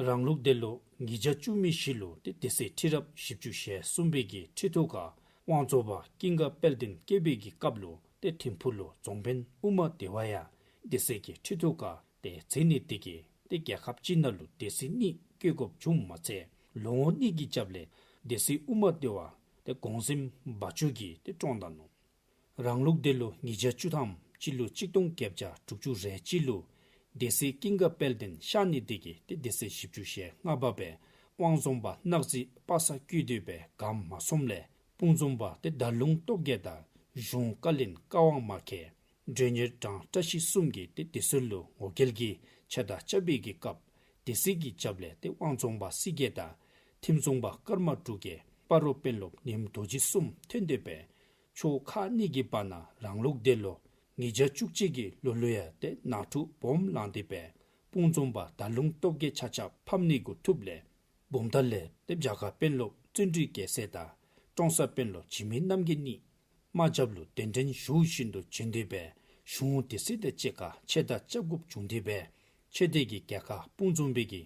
རང་ལུག་འདས་ལོ་ཉིས་བརྒྱ་བཅུ་མེད་བཞི་ལུ་ཏེ་སྡེ་སྲིད་ཁྲི་རབས་བཞི་བཅུ་ཞེ་གསུམ་པའི་གི་ཁྲི་ཐོག་ཁར་དབང་རྫོངཔ་ཀུན་དགའ་དཔལ་ལྡན་བསྐོས་པའི་གི་སྐབས་ལུ་ཏེ་ཐིམ་ཕུག་ལུ་རྫོང་དཔོན་ཨུ་མ་དེ་ཝ་ཡང་སྡེ་སྲིད་ཀྱི་ཁྲི་ཐོག་ཁར་ཏེ་མཛད་ནི་དེ་གིས་ཏེ་རྒྱལ་ཁབ་ཅིག་ནང་ལུ་སྡེ་སྲིད་གཉིས་བསྐོ་དགོཔ་བྱུངམ་མ་ཚད་ལོ་ངོ་གཉིས་ཀྱི་རྒྱབ་ལས་སྡེ་སྲིད་ཨུ་མ་དེ་ཝ་ཏེ་གོང་གཟིམ་བ་ཅུ་གིས་ཏེ་བཀྲོངས་ད་ནུག། རང་ལུག་འདས་ལོ་ཉིས་བརྒྱ་བཅུ་ཐམ་སྤྱི་ལོ་གཅིག་སྟོང་བརྒྱད་བརྒྱ་དྲུག་ཅུ་རེ་གཅིག་ལུ་སྡེ་སྲིད་ཀུན་དགའ་དཔལ་ལྡན་གཤགས་ནི་དེ་གིས་ཏེ་སྡེ་སྲིད་བཞི་བཅུ་ཞེ་ལྔ་པ་སྦེ་དབང་རྫོངཔ་གནག་རྫི་པ་སངས་བསྐོས་ཏེ་སྦེ་གནམ་མ་སོངམ་ལས་དཔུང་འཛོམས་པ་ཏེ་ཟླ་ལུང་སྟོབས་རྒྱས་དང་གཞུང་བཀའ་བློན་བཀའ་དབང་མ་མཁས། མགྲོན་གཉེར་དྲང་བཀྲ་ཤིས་གསུམ་གྱིས་ཏེ་སྡེ་སྲིད་ལུ་ངོ་རྒོལ་གྱི་ཆེ་མཐའ་རྐྱབ་པའི་གི་སྐབས་སྡེ་སྲིད་ཀྱི་རྒྱབ་ལས་ཏེ་དབང་རྫོངཔ་སྲིད་རྒྱལ་དང་ཐིམ་རྫོངཔ་ཀརྨ་འབྲུག་རྒྱལ་སྤ་རོ་དཔོན་སློབ་ཉིམ་རྡོ་རྗེ་གསུམ་ཐོན་ཏེ་སྦེ་ཕྱོགས་ཁག་གཉིས་ཀྱི་བར་ན་རང་ལུག་འདས་ལོ་ཉིས་བརྒྱ་བཅུ་གཅིག་གི་ལོ་ལུ་ཡང་ཏེ་ནང་འཁྲུག་སྦོམ་ལངས་ཏེ་སྦེ་དཔུང་འཛོམས་པ་ཟླ་ལུང་སྟོབས་རྒྱས་ཆ་ཁྱབ་ཕམ་ནི་འགོ་ཐུགཔ་ལས་བུམ་ཐང་ལས་ཏེ་བྱ་དཀར་དཔོན་སློབ་བརྩོན་འགྲུས་རྒྱལ་མཚན་དང་ཀྲོང་གསར་དཔོན་སློབ་འཇིགས་མེད་རྣམ་རྒྱལ་གཉིས་དམག་རྒྱབ་ལུ་གདན་འདྲེན་ཞུ་བཞིན་དུ་བྱོན་ཏེ་སྦེ་གཞུང་སྡེ་སྲིད་དང་གཅིག་ཁར་ཆེ་མཐའ་རྐྱབ་དགོཔ་བྱུང་སྟེ་སྦེ་ཆེ་མཐའ་གི་རྒྱལ་ཁ་དཔུང་འཛོམས་པའི་གི་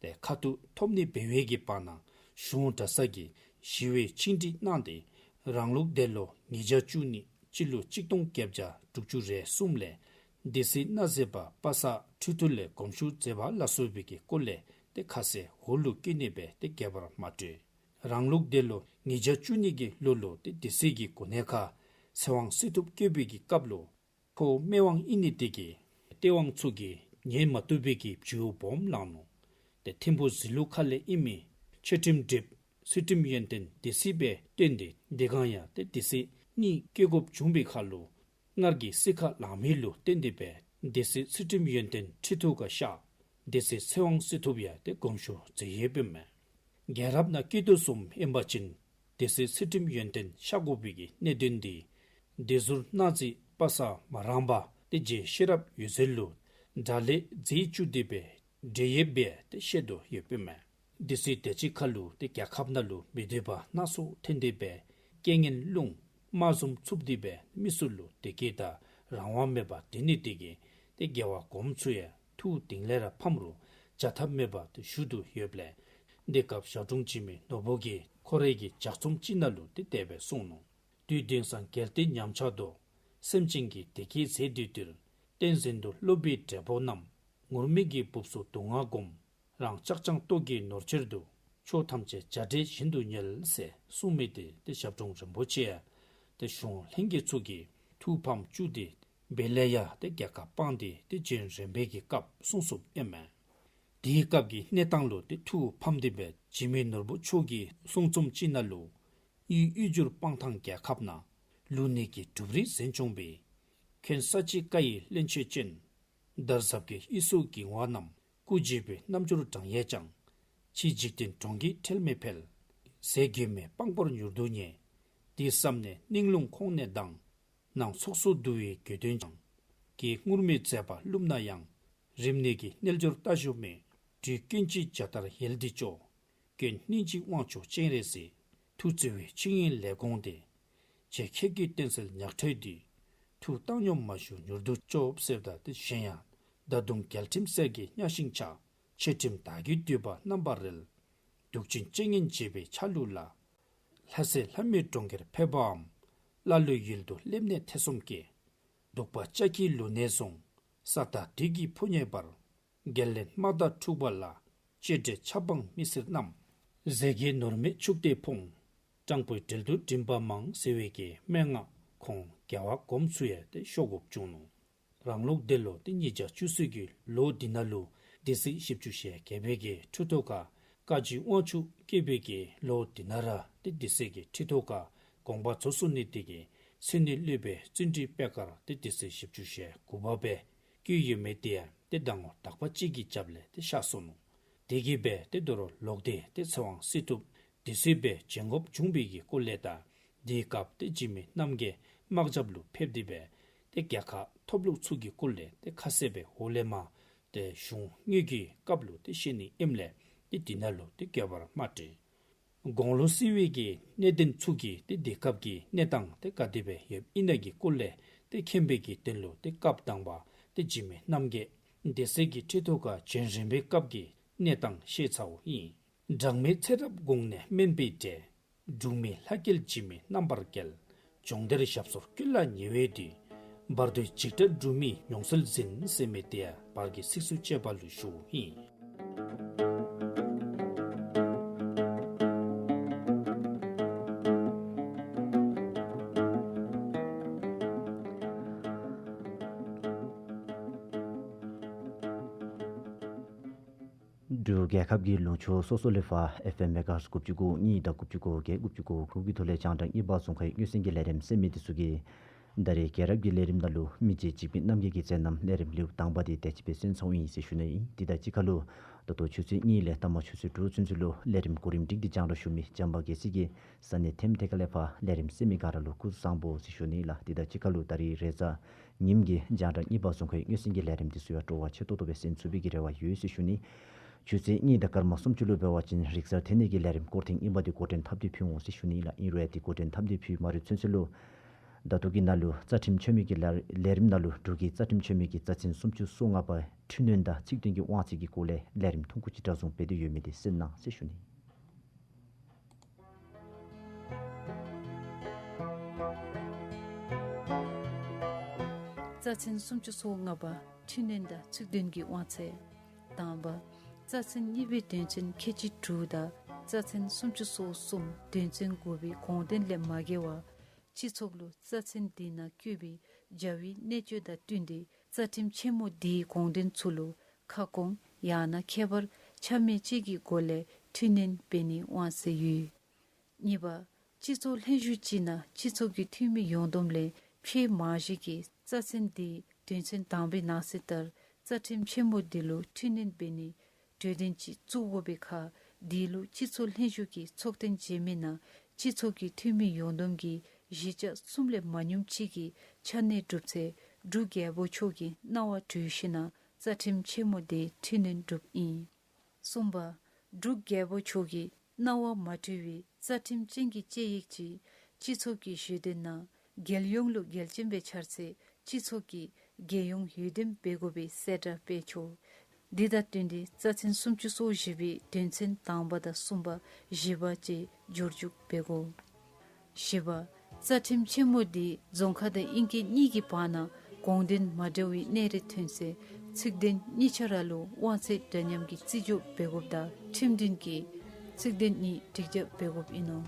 ཏེ་ཁ་ཐུག་ཐོབ་ནི་འབད་བའི་གི་བར་ན་གཞུང་གྲྭ་ཚང་གིས་ཞི་བའི་ཆིངས་སྒྲིག་གནང་སྟེ་རང་ལུག་འདས་ལོ་ཉིས་བརྒྱ་བཅུ་གཉིས་སྤྱི་ལོ་གཅིག་སྟོང་བརྒྱད་བརྒྱ་དྲུག་ཅུ་རེ་གསུམ་ལས་སྡེ་སྲིད་མནའ་ཟེར་པ་པ་སངས་ཁྲི་ཐོག་ལས་དགོངས་ཞུ་མཛད་པ་ལ་སོགས་པའི་གི་སྐོར་ལས་ཏེ་ཁ་གསལ་འོག་ལུ་བཀོད་ནི་སྦེ་ཏེ་རྒྱས་པར་མ་སྤྲོས། རང་ལུག་འདས་ལོ་ཉིས་བརྒྱ་བཅུ་གཉིས་ཀྱི་ལོ་ལུ་ཏེ་སྡེ་སྲིད་ཀྱི་གོ་གནས་ཁར་ཚེ་དབང་སྲི་ཐུབ་བསྐོས་པའི་གི་སྐབས་ལུ་ཁོ་སྨད་དབང་ཨིན་ནི་དེ་གིས་སྟོད་དབང་ཚུ་གིས་ ཉན་མ་བཏུབ་པའི་གི་བྱིའུ་སྦོམ་ལང་ནུག། ཏེ་ཐིམ་ཕུ་ཟི་ལུ་ཁ་ལས་ཨིན་མི་ཆོས་ཁྲིམས་སྒྲིགཔ་ཚུལ་ཁྲིམས་ཡོན་ཏན་སྡེ་སྲིད་སྦེ་བཏོན་ཏེ་དེ་སྒང་ཡང་ཏེ་སྡེ་སྲིད་གཉིས་བཀལ་དགོཔ་བྱུང་བའི་ཁར་ལུ་སྔར་གྱི་སྲིད་ཁ་ལང་མི་ལུ་བརྟེན་ཏེ་སྦེ་སྡེ་སྲིད་ཚུལ་ཁྲིམས་ཡོན་ཏན་ཁྲི་ཐོག་ཁར་གཤགས། སྡེ་སྲིད་ཚེ་དབང་སྲི་ཐུབ་ཡང་ཏེ་དགོངས་ཞུ་མཛད་ཡོདཔ་ཨིན་མས། རྒྱལ་རབས་ནང་སྐྱིད་སྡུག་གསུམ་ཨིན་པ་ཅིན་སྡེ་སྲིད་ཚུལ་ཁྲིམས་ཡོན་ཏན་གཤགས་དགོ་པའི་གི་གནད་དོན་འདི་སྡེ་ཟུར་གནག་རྫི་པ་སངས་མ་རངས་པ་ཏེ་རྗེ་ཤེས་རབ་འོད་ཟེར་ལུ་དགྲ་ལན་མཛད་བཅུག་སྟེ་སྦེ་བསྒྲལ་ཡོདཔ་སྦེ་ཏེ་བཤད་དོ་ཡོདཔ་ཨིན་མས། སྡེ་སྲིད་དེ་ཅིག་ཁར་ལུ་ཏེ་རྒྱལ་ཁབ་ནང་ལུ་མི་འདོད་པ་སྣ་ཚོགས་ཐོན་ཏེ་སྦེ་རྐྱེན་ངན་རླུང་དམག་བཟུམ་འཚུབ་སྟེ་སྦེ་མི་སུ་ལུ་བདེ་སྐྱིད་དང་རང་དབང་མེད་པར་སྡོད་ནི་དེ་གིས་ཏེ་རྒྱལ་བ་གོངམ་ཚུ་ཡང་ཐུགས་གཏིང་ལས་ར་ཕམ་རུང་བྱ་ཐབས་མེད་པར་ཏེ་བཞུགས་དོ་ཡོདཔ་ལས། དེ་སྐབས་ཞབས་དྲུང་འཇིགས་མེད་ནོར་བུ་གིས་ཁོ་རའི་གི་ལྗགས་རྩོམ་ཅིག་ནང་ལུ་ཏེ་དེ་སྦེ་གསུངས་ནུག། དུས་འདི་སང་གལ་ཏེ་ཉམས་ཆག་འདུག། སེམས་ཅན་གྱི་བདེ་སྐྱིད་ཟད་དུས་འདིར། བསྟན་འཛིན་དུ་སློབ་པའི་བགྲེས་པོ་རྣམས། ངུར་སྨྲིག་གི་སྦུབས་སུ་དུག་ལྔ་བསྒོམ། རང་ལྕགས་སྤྱང་ཏོག་གི་ནོར་ཕྱིར་དུ། ཕྱོགས་ཐམས་ཅད་བྱ་བྲལ་བཞིན་དུ་ཉལ། ཟེར་གསུངས་མི་དེ་ཏེ་ཞབས་དྲུང་རིན་པོ་ཆེ་ཏེ་གཞུང་ལྷན་རྒྱས་ཚུ་གིས་ཐུགས་ཕམ་བཅུག་སྟེ་འབད་ལས་ཡང་ཏེ་རྒྱལ་ཁ་སྤངས་ཏེ་ཏེ་རྗེ་རིམ་པའི་གི་སྐབས་གསུངས་སོཔ་ཨིན་མས། དེའི་སྐབས་ཀྱི་གནས་སྟངས་ལུ་ཏེ་ཐུགས་ཕམ་སྟེ་སྦེ་འཇིགས་མེད་ནོར་བུ་མཆོག་གི་གསུང་རྩོམ་ཅིག་ནང་ལུ། གཡུས་གཡུས་བསྒྱུར་སྤང་ཐང་རྒྱལ་ཁབ་ན། ལུགས་གཉིས་ཀྱི་གྲུབ་རིགས་ཟིན་སྐྱོང་བའི། མཁན་ས་གཅིག་བཀའ་ཡི་བློན་ཆེན་ཅན། དར་ཟབ་ཀྱི་གཡུལ་སོགས་འགྱིང་བ་རྣམས། སྐུ་བརྗིད་པའི་རྣམ་འགྱུར་བགྲང་ཡས་ཀྱང་། ཕྱིས་འཇིག་རྟེན་གྲོང་གི་ཁྲེལ་མེད་འཕེལ། ཟས་གོས་མེད་སྤང་སྤོར་མྱུར་དུ་ཉེ། འདི་བསམས་ནས་སྙིང་རླུང་ཁོང་ནས་ལྡང་། ནང་ཚོགས་སུ་འདུ་བའི་དགེ་འདུན་ཀྱང་། གིས་ངུར་སྨྲིག་མཛད་པ་བསླུབས་ན་ཡང་། རིམས་ནད་ཀྱི་རྣལ་འབྱོར་ལྟ་ཞུགས་མེད། སྦྲུལ་སྐྱོན་ཅིག་འཇའ་ལྟར་ཡལ་འདི་སྐྱོ། སྐྱོན་སྙིང་རྗེའི་དབང་ཕྱུག་སྤྱན་རས་གཟིགས། ཐུགས་བརྩེ་བའི་ཆིངས་ཡིག་ལས་དགོངས་ཏེ། རྗེ་ཁྱེད་ཀྱི་བསྟན་སྲིད་ཉག་ཕྲའི་དུས། ཐུགས་བཏང་སྙོམས་མ་བཞུགས་མྱུར་དུ་སྐྱོབས། ཟེརཝ་ད་ཏེ་གཞན་ཡང་ད་དུང་རྒྱལ་ཁྲིམས་གསེར་གྱི་གཉའ་ཤིང་ཆག། ཆོས་ཁྲིམས་དར་གྱི་མདུད་པ་རྣམ་པར་རལ། གདུག་ཅན་བཅོ་ལྔ་འབྱེད་པའི་ཆ་ལུགས་ལ། ལྷ་སྲས་ལྷ་མོའི་གྲོང་ཁྱེར་ཕེབས་པའམ། ཀླ་ཀློའི་ཡུལ་དུ་སླེབས་ནས་ཐེ་ཚོམ་སྐྱེ། གདུག་པ་ལྕགས་ཀྱི་ལུགས་ནས་བཟུང་། ས་དང་དུས་ཀྱི་ཕོ་ཉའི་བར། རྒྱལ་བློན་དམག་དང་འཁྲུག་པ་ལ། གཅེས་སྤྲས་ཆབ་འབངས་མི་སེར་རྣམས། ཟས་གོས་ནོར་མེད་ཕྱུག་སྡེ་ཕོངས། སྤྲང་པོའི་གྲལ་དུ་འགྲིམ་པ་མང་། ཟེར་བའི་གི་སྨྲེ་སྔགས་ཁོང་རྒྱལ་བ་གོངམ་ཚུ་ཡང་ཏེ་ཤོར་དགོཔ་བྱུང་ནུག། རང་ལུགས་འདི་ལོ་ཏེ་ཉིས་བརྒྱ་བཅུ་གསུམ་གྱི་ལོ་འདི་ནང་ལུ་སྡེ་སྲིད་བཞི་བཅུ་ཞེ་བརྒྱད་པའི་གི་ཁྲི་ཐོག་ཁར་བཀའ་བརྒྱུད་དབང་ཕྱུག་བསྐོས་པའི་གི་ལོ་འདི་ནང་ར་ཏེ་སྡེ་སྲིད་ཀྱི་ཁྲི་ཐོག་ཁར་དགོངས་པ་རྫོགས་སོ་ནི་དེ་གིས་མཚན་ནི་སློབ་དཔོན་བརྩོན་འགྲུས་པད་དཀར་ཏེ་སྡེ་སྲིད་བཞི་བཅུ་ཞེ་དགུ་པ་སྦེ་བསྐོས་ཡོད་མི་དེ་ཡང་ཏེ་ཟླ་ངོ་དག་པ་ཅིག་གི་རྒྱབ་ལས་ཏེ་གཤགས་སོ་ནུག། དེ་གིས་སྦེ་ཏེ་དོ་རུང་ལོག་སྟེ་ཏེ་ཚེ་དབང་སྲི་ཐུབ་སྡེ་སྲིད་སྦེ་བྱོན་དགོཔ་བྱུང་བའི་གི་སྐོར་ལས་དང་དེའི་སྐབས་ཏེ་འཇིགས་མེད་རྣམ་རྒྱལ་དམག་རྒྱབ་ལུ་ཕེབས་ཏེ་སྦེ་ཏེ་རྒྱལ་ཁ་ཐོབ་ལུགས་ཚུ་གི་སྐོར་ལས་ཏེ་ཁ་གསལ་སྦེ་འོག་ལས་མར་ཏེ་གཞུང་དངོས་ཀྱི་སྐབས་ལུ་ཏེ་བཤད་ནི་ཨིནམ་ལས་ཏེ་དེ་ནང་ལུ་ཏེ་བཀོད་པར་མ་བྱོན། དགུང་ལོ་བསིལ་བའི་གི་གནད་དོན་ཚུ་གིས་ཏེ་དེ་སྐབས་ཀྱི་གནས་སྟངས་ཏེ་ག་དེ་སྦེ་ཡོདཔ་ཨིན་ན་གི་སྐོར་ལས་ཏེ་མཁྱེན་པའི་གི་དོན་ལུ་ཏེ་སྐབས་དང་པ་ཏེ་འཇིགས་མེད་རྣམ་རྒྱལ་སྡེ་སྲིད་ཀྱི་ཁྲི་ཐོག་ཁར་བྱོན་རན་པའི་སྐབས་ཀྱི་གནས་སྟངས་བཤད་ཚརཝ་ཨིན། སྦྲང་མའི་ཚེ་རབས་དགུང་ནས་དམན་པའི་གྲས། འབྲུག་མི་ལྷ་སྐལ་འཇིགས་མེད་རྣམ་པར་རྒྱལ། སྦྱོང་བརྡར་ཞབས་སོར་བཀོད་ལ་ཉེ་བའི་དུས། བར་དོའི་འཇིགས་སྐྲག་འབྲུག་མིའི་མྱོང་བསལ་ཟིན། ཟེར་མི་དེ་ཡང་བར་གྱི་ཚིགས་སུ་བཅད་པ་ལུ་ཞུཝ་ཨིན། འབྲུག་རྒྱལ་ཁབ་ཀྱི་ལུང་ཕྱོགས་སོ་སོ་ལས་ཕར་ཨེཕ་ཨེམ་མེ་ག་ཧར་ཛི་དགུ་བཅུ་གོ་གཉིས་དང་དགུ་བཅུ་གོ་བརྒྱད་དགུ་བཅུ་གོ་དགུ་གི་ཐོག་ལས་རྒྱང་བསྒྲགས་གཉིས་པ་རྫོང་ཁའི་མངོན་གསལ་གྱི་ལས་རིམ་གསན་མི་འདི་ཚུ་གིས་ད་རེས་རྒྱལ་རབས་ཀྱི་ལས་རིམ་ནང་ལུ་མི་རྗེ་འཇིགས་མེད་རྣམ་རྒྱལ་གྱི་མཛད་རྣམ་ལས་རིམ་ལེའུ་དང་པ་འདི་དེ་ཅིག་སྦེ་གསན་ཚརཝ་ཨིན་ཟེར་ཞུ་ནི་ཨིན། དེ་དང་གཅིག་ཁར་ལུ་ད་ལྟོ་ཆུ་ཚོད་གཉིས་ལས་ལྟ་མ་ཆུ་ཚོད་དྲུག་ཚུན་ཚོད་ལུ་ལས་རིམ་གོ་རིམ་སྒྲིག་སྟེ་རྒྱང་བསྒྲགས་ཞུ་མི་བྱམས་པ་རྒྱལ་མཚན་གྱིས་ས་གནས་ཐེམ་ཐེ་ཀ་ལས་ཕར་ལས་རིམ་གསན་མི་ག་ར་ལུ་སྐུ་གཟུགས་བཟང་པོ་ཟེར་ཞུ་ནི་ལགས། དེ་དང་གཅིག་ཁར་ལུ་ད་རིས་རེས་གཟའ་ཉིམ་གི་རྒྱང་བསྒྲགས་གཉིས་པ་རྫོང་ཁའི་མངོན་གསལ་གྱི་ལས་རིམ་འདི་ཚུ་ཡང་སྤྲོ་བ་ཆེ་ཏོག་ཏོ་སྦེ་གསན་ཚུགས་པའི་གི་རེ་བ་ཡོད་ཟེར་ཞུ་ནི། ཆུ་ཚོད་གཉིས་དང་སྐར་མ་སུམ་ཅུ་ལུ་འབད་བ་ཅིན་རིག་གསར་ཐོན་ནས་ཀྱི་ལས་རིམ་སྐོར་ཐེངས་གཉིས་པ་འདི་འགོ་འདྲེན་འཐབ་སྟེ་ཕུལ་འོང་ཟེར་ཞུ་ནི་ལགས། ཨིན་རུང་ཡང་འདི་འགོ་འདྲེན་འཐབ་སྟེ་ཕུལ་མ་རན་ཚུན་ཚོད་ལུ་ད་ལྟོ་གི་ནང་ལུ་རྩ་ཁྲིམས་ཆོད་མེད་ཀྱི་ལས་ལས་རིམ་ནང་ལུ་འབྲུག་གི་རྩ་ཁྲིམས་ཆོད་མེད་ཀྱི་རྩ་ཚན་སུམ་ཅུ་སོ་ལྔ་པ་འཕྲི་སྣོན་དང་ཚིག་དོན་གྱི་དབང་ཚད་ཀྱི་སྐོར་ལས་ལས་རིམ་ཐུང་ཀུ་ཅིག་གྲ་བཟུང་འབད་དེ་ཡོད་མི་འདི་གསན་གནང་ཟེར་ཞུ་ནི། རྩ་ཚན་སུམ་ཅུ་སོ་ལྔ་པ་འཕྲི་སྣོན་དང་ཚིག་དོན་གྱི་དབང་ཚད། དང་པ། རྩ་ཚན་གཉིས་པའི་དོན་ཚན་ཁལ་གཅིག་དྲུག་དང་རྩ་ཚན་སུམ་ཅུ་སོ་གསུམ་དོན་ཚན་དགུ་པའི་དགོངས་དོན་ལས་མ་འགལ་བར་སྤྱི་ཚོགས་ལུ་རྩ་ཚན་འདི་ནང་བཀོད་པའི་བྱ་བའི་གནད་སྤྱོད་དང་བསྟུན་ཏེ་ རྩ་ཁྲིམས་ཆེན་མོ་འདིའི་དགོངས་དོན་ཚུ་ལུ་ཁ་སྐོང་ཡང་ན་ཁྱད་པར་ཆ་མེད་ཅིག་གི་སྒོ་ལས་འཕྲི་སྣོན་འབད་ནིའི་དབང་ཚད་ཡོད། གཉིས་པ། སྤྱི་ཚོགས་ལྷན་བཞུགས་ཅིག་ནང་སྤྱི་ཚོགས་ཀྱི་འཐུས་མི་ཡོངས་བསྡོམས་ལས་ཕྱེད་མ་བཞེས་ཀྱི་རྩ་ཚན་འདིའི་དོན་ཚན་དང་པའི་ནང་གསེས་ལྟར་རྩ་ཁྲིམས་ཆེན་མོ་འདི་ལུ་འཕྲི་སྣོན་འབད་ནིའི་གྲོས་དོན་ཅིག་བཙུགས་དགོ་པའི་ཁར་འདི་ལུ་སྤྱི་ཚོགས་ལྷན་བཞུགས་ཀྱི་ཚོགས་ཐེངས་རྗེས་མའི་ནང་སྤྱི་ཚོགས་ཀྱི་འཐུས་མི་ཡོངས་བསྡོམས་ཀྱི་བཞི་ཆ་གསུམ་ལས་མ་ཉུངམ་ཅིག་གིས་ཆ་གནས་གྲུབ་ཚེ་འབྲུག་རྒྱལ་པོ་མཆོག་གི་གནང་བ་གྲོལ་ཞིནམ་ལས་རྩ་ཁྲིམས་ཆེན་མོ་འདི་འཕྲི་སྣོན་གྲུབ་ཨིན། གསུམ་པ། འབྲུག་རྒྱལ་པོ་མཆོག་གི་གནང་བ་མ་གྲོལ་བའི་རྩ་ཁྲིམས་ཅན་གྱི་དཔྱད་ཡིག་ཅིག་སྤྱི་ཚོགས་ཀྱི་བཞེད་དོན་ནང་རྒྱལ་ཡོངས་ལུ་གལ་ཆེན་སྦེ་འཆར་ཚེ་སྤྱི་ཚོགས་ཀྱིས་རྒྱལ་ཡོངས་འོས་འདེམས་འབད་དགོ་པའི་གསལ་བསྒྲགས་སྤེལ་ཆོག། འདི་དང་བསྟུན་ཏེ་རྩ་ཚན་སུམ་ཅུ་སོ་བཞི་པའི་དོན་ཚན་དང་པ་དང་གསུམ་པ་བཞི་པ་བཅས་འབྱོར་འཇུག་འབད་དགོ། བཞི་པ། རྩ་ཁྲིམས་ཆེན་མོ་འདི་རྫོང་ཁ་དང་ཨིང་སྐད་གཉིས་ཀྱི་བར་ན་དགོངས་དོན་མ་འདྲ་བའི་གནད་རེ་ཐོན་ཚེ་ཚིག་དོན་གཉིས་ཆ་ར་ལུ་དབང་ཚད་འདྲ་མཉམ་གྱི་རྩིས་འཇོག་འབད་དགོཔ་དང་ཁྲིམས་མཐུན་གྱི་ཚིག་དོན་གཉིས་སྒྲིག་རྒྱབ་འབད་དགོཔ་ཨིན་ནོ།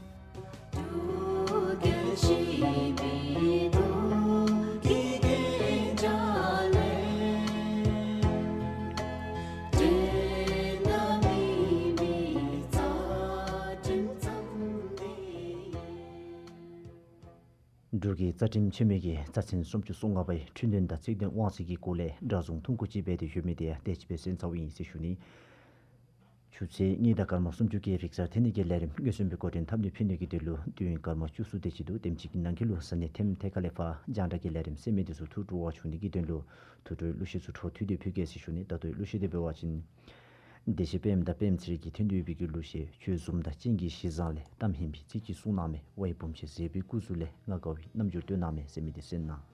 འབྲུག་གི་རྩ་ཁྲིམས་ཆེན་མོའི་གི་རྩ་ཚན་སུམ་ཅུ་སོ་ལྔ་པའི་འཕྲི་སྣོན་དང་ཚིག་དོན་དབང་ཚད་ཀྱི་སྐོར་ལས་སྒྲ་བཟུང་ཐུང་ཀུ་ཅིག་སྦེ་ཏེ་ཞུ་མི་དེ་ཡང་དེ་ཅིག་སྦེ་གསན་ཚརཝ་ཨིན་ཟེར་ཞུ་ནི། ཆུ་ཚོད་གཉིས་དང་སྐར་མ་སུམ་ཅུ་གི་རིག་གསར་ཐོན་ནི་གི་ལས་རིམ་མངོན་སུམ་སྦེ་འགོ་འདྲེན་འཐབ་ནི་ཕུལ་ནི་གི་དོན་ལུ་དུས་ཡུན་སྐར་མ་བཅུ་གསུམ་དེ་ཅིག་འདུག། དེམ་ཅིག་གི་ནང་འཁོད་ལུ་ས་གནས་ཐེམ་ཐེ་ཁ་ལས་ཕར་རྒྱང་བསྒྲགས་ཀྱི་ལས་རིམ་གསན་མི་དེ་ཚུ་ཐུགས་སྤྲོ་བ་བྱུང་ནི་གི་དོན་ལུ་ཐུགས་སྤྲོའི་གླུ་གཞས་ཚུ་འཕྲོ་མཐུད་དེ་ཕུལ་གེ་ཟེར་ཞུ་ནི། ད་ལྟོའི་གླུ་གཞས་དེ་འབད་བ་ཅིན་བདེ་གཤེགས་པདྨ་དང་པདྨ་ཚེ་རིང་གི་དོན་དུ་ཡོད་པའི་གི་གླུ་གཞས། ཁྱོད་འཛུམ་དང་སྤྱན་གྱི་བཞད་བཟང་ལས། གཏམ་སྙན་པའི་ཚིག་གིས་གསུང་གནང་མས། ཝའི་བུམོ་ཆེ་མཛེས་པའི་སྐུ་གཟུགས་ལས། ང་དགའ་བའི་རྣམ་འགྱུར་སྟོན་གནང་མས་ཟེར་མི་དེ་གསན་གནང་།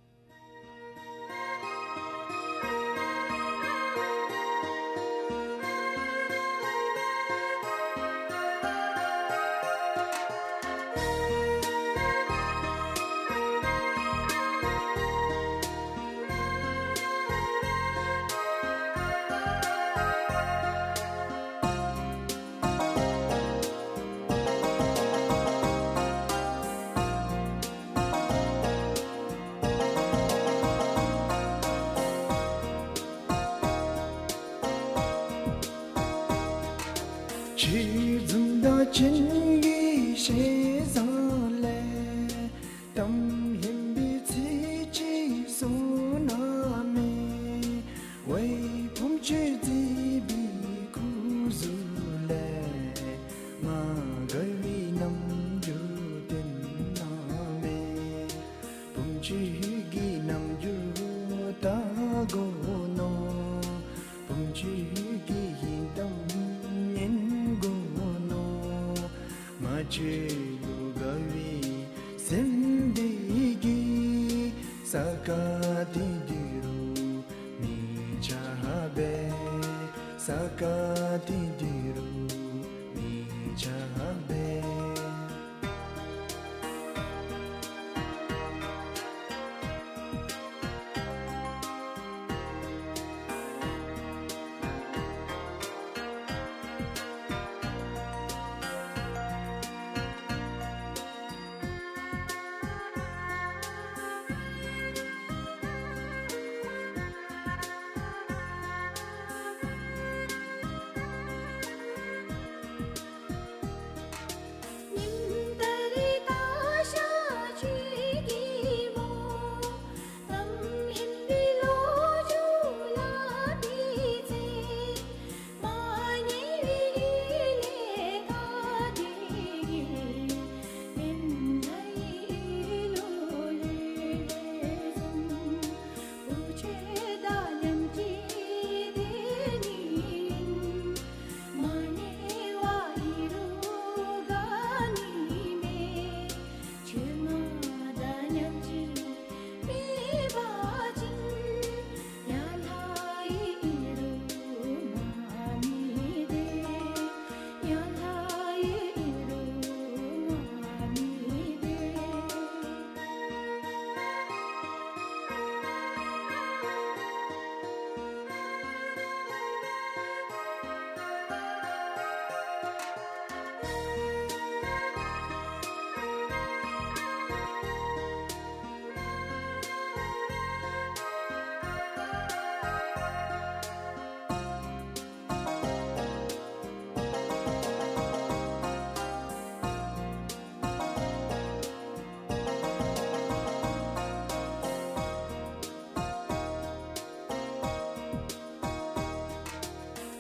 ཁྱོད་འཛུམ་དང་སྤྱན་གྱི་བཞད་བཟང་ལས། གཏམ་སྙན་པའི་ཚིག་གིས་གསུང་གནང་མས། ཝའི་བུམོ་ཆེ་མཛེས་པའི་སྐུ་གཟུགས་ལས། ང་དགའ་བའི་རྣམ་འགྱུར་སྟོན་གནང་མས། བུམོ་ཆེ་གི་རྣམ་འགྱུར་ལྟ་དགོ་མནོ། བུམོ་ཆེ་གི་ཡི་དམ་ཉན་དགོ་མནོ། ང་བཅས་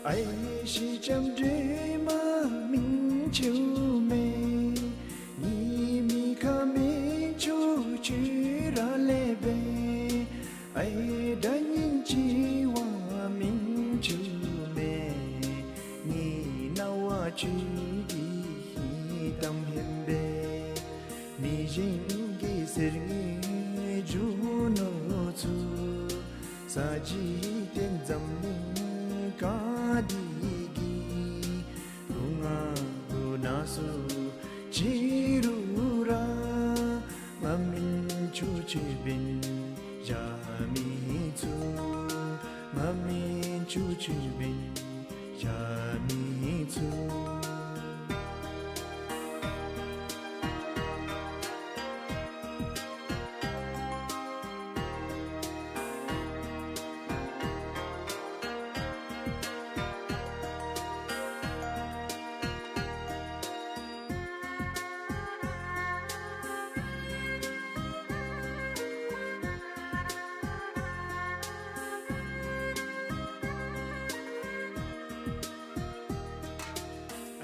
ཨའི་ཤི་ལྕམ་སྒྲོལ་མ་མིང་ཆུང་མེད། ངེའི་མི་ཁ་མིང་ཆུང་ཆུང་ར་ལས་འབད། ཨའི་སྒྲ་སྙན་ཆེ་བ་མིང་ཆུང་མེད། ངེའི་རྣ་བ་ཆུང་གི་ཧིང་གཏམ་ཧེ་མ་འབད། མི་གཞན་གྱི་ཟེར་ངེ་རྒྱུ་ནོར་ཚུ། ས་འཇིག་རྟེན་འཛམ་གླིང་ག་དེ་གི་ལུ་ང་གུ་ན་སུ་ཅི་རུང་ར། ང་མིང་ཆུང་ཆུང་འབད་ནི་བཞག་མི་ཚུགས། ང་མིང་ཆུང་ཆུང་འབད་ནི་བཞག་མི་ཚུགས།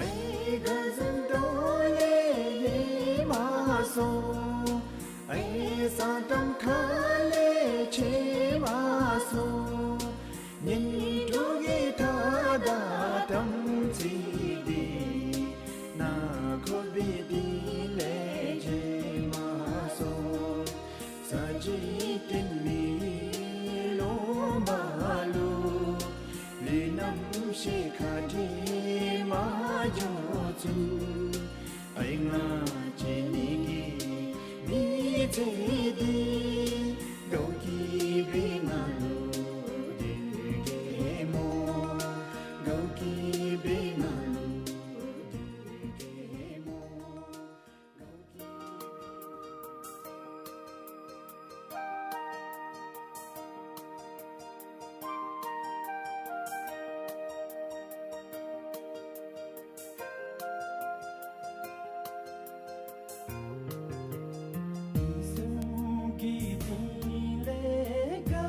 ཨའི་ག་ཟུམ་ཏོ་ལས་ཡལ་མ་སོང་། ཨའི་ས་ཏམ་ཁ་ལས་ཆད་མ་སོང་། ཉིན་དྲུག་གི་ཐ་ད་དམ་ཚིག་འདི་ནང་ཁོག་པའི་གཏིང་ལས་བརྗེད་མ་སོང་། ས་འཇིག་རྟེན་མི་ལོང་བ་ལུ་ལུས་རྣམ་ཤེས་ཁ་བྲལ་མ་འགྱོ་ཚུན། ཨའི་ང་བཅས་གཉིས་ཀྱི་མི་ཚེ་འདི་དགའཝ་སྐྱིད་པའི་ངང་ལུ་སྡོད་གེ་སྨོ། དགའཝ་སྐྱིད་པའི་ངང་ལུ་སྡོད་གེ་སྨོ། སེམས་ཀྱི་གཏིང་ལས་དགའ་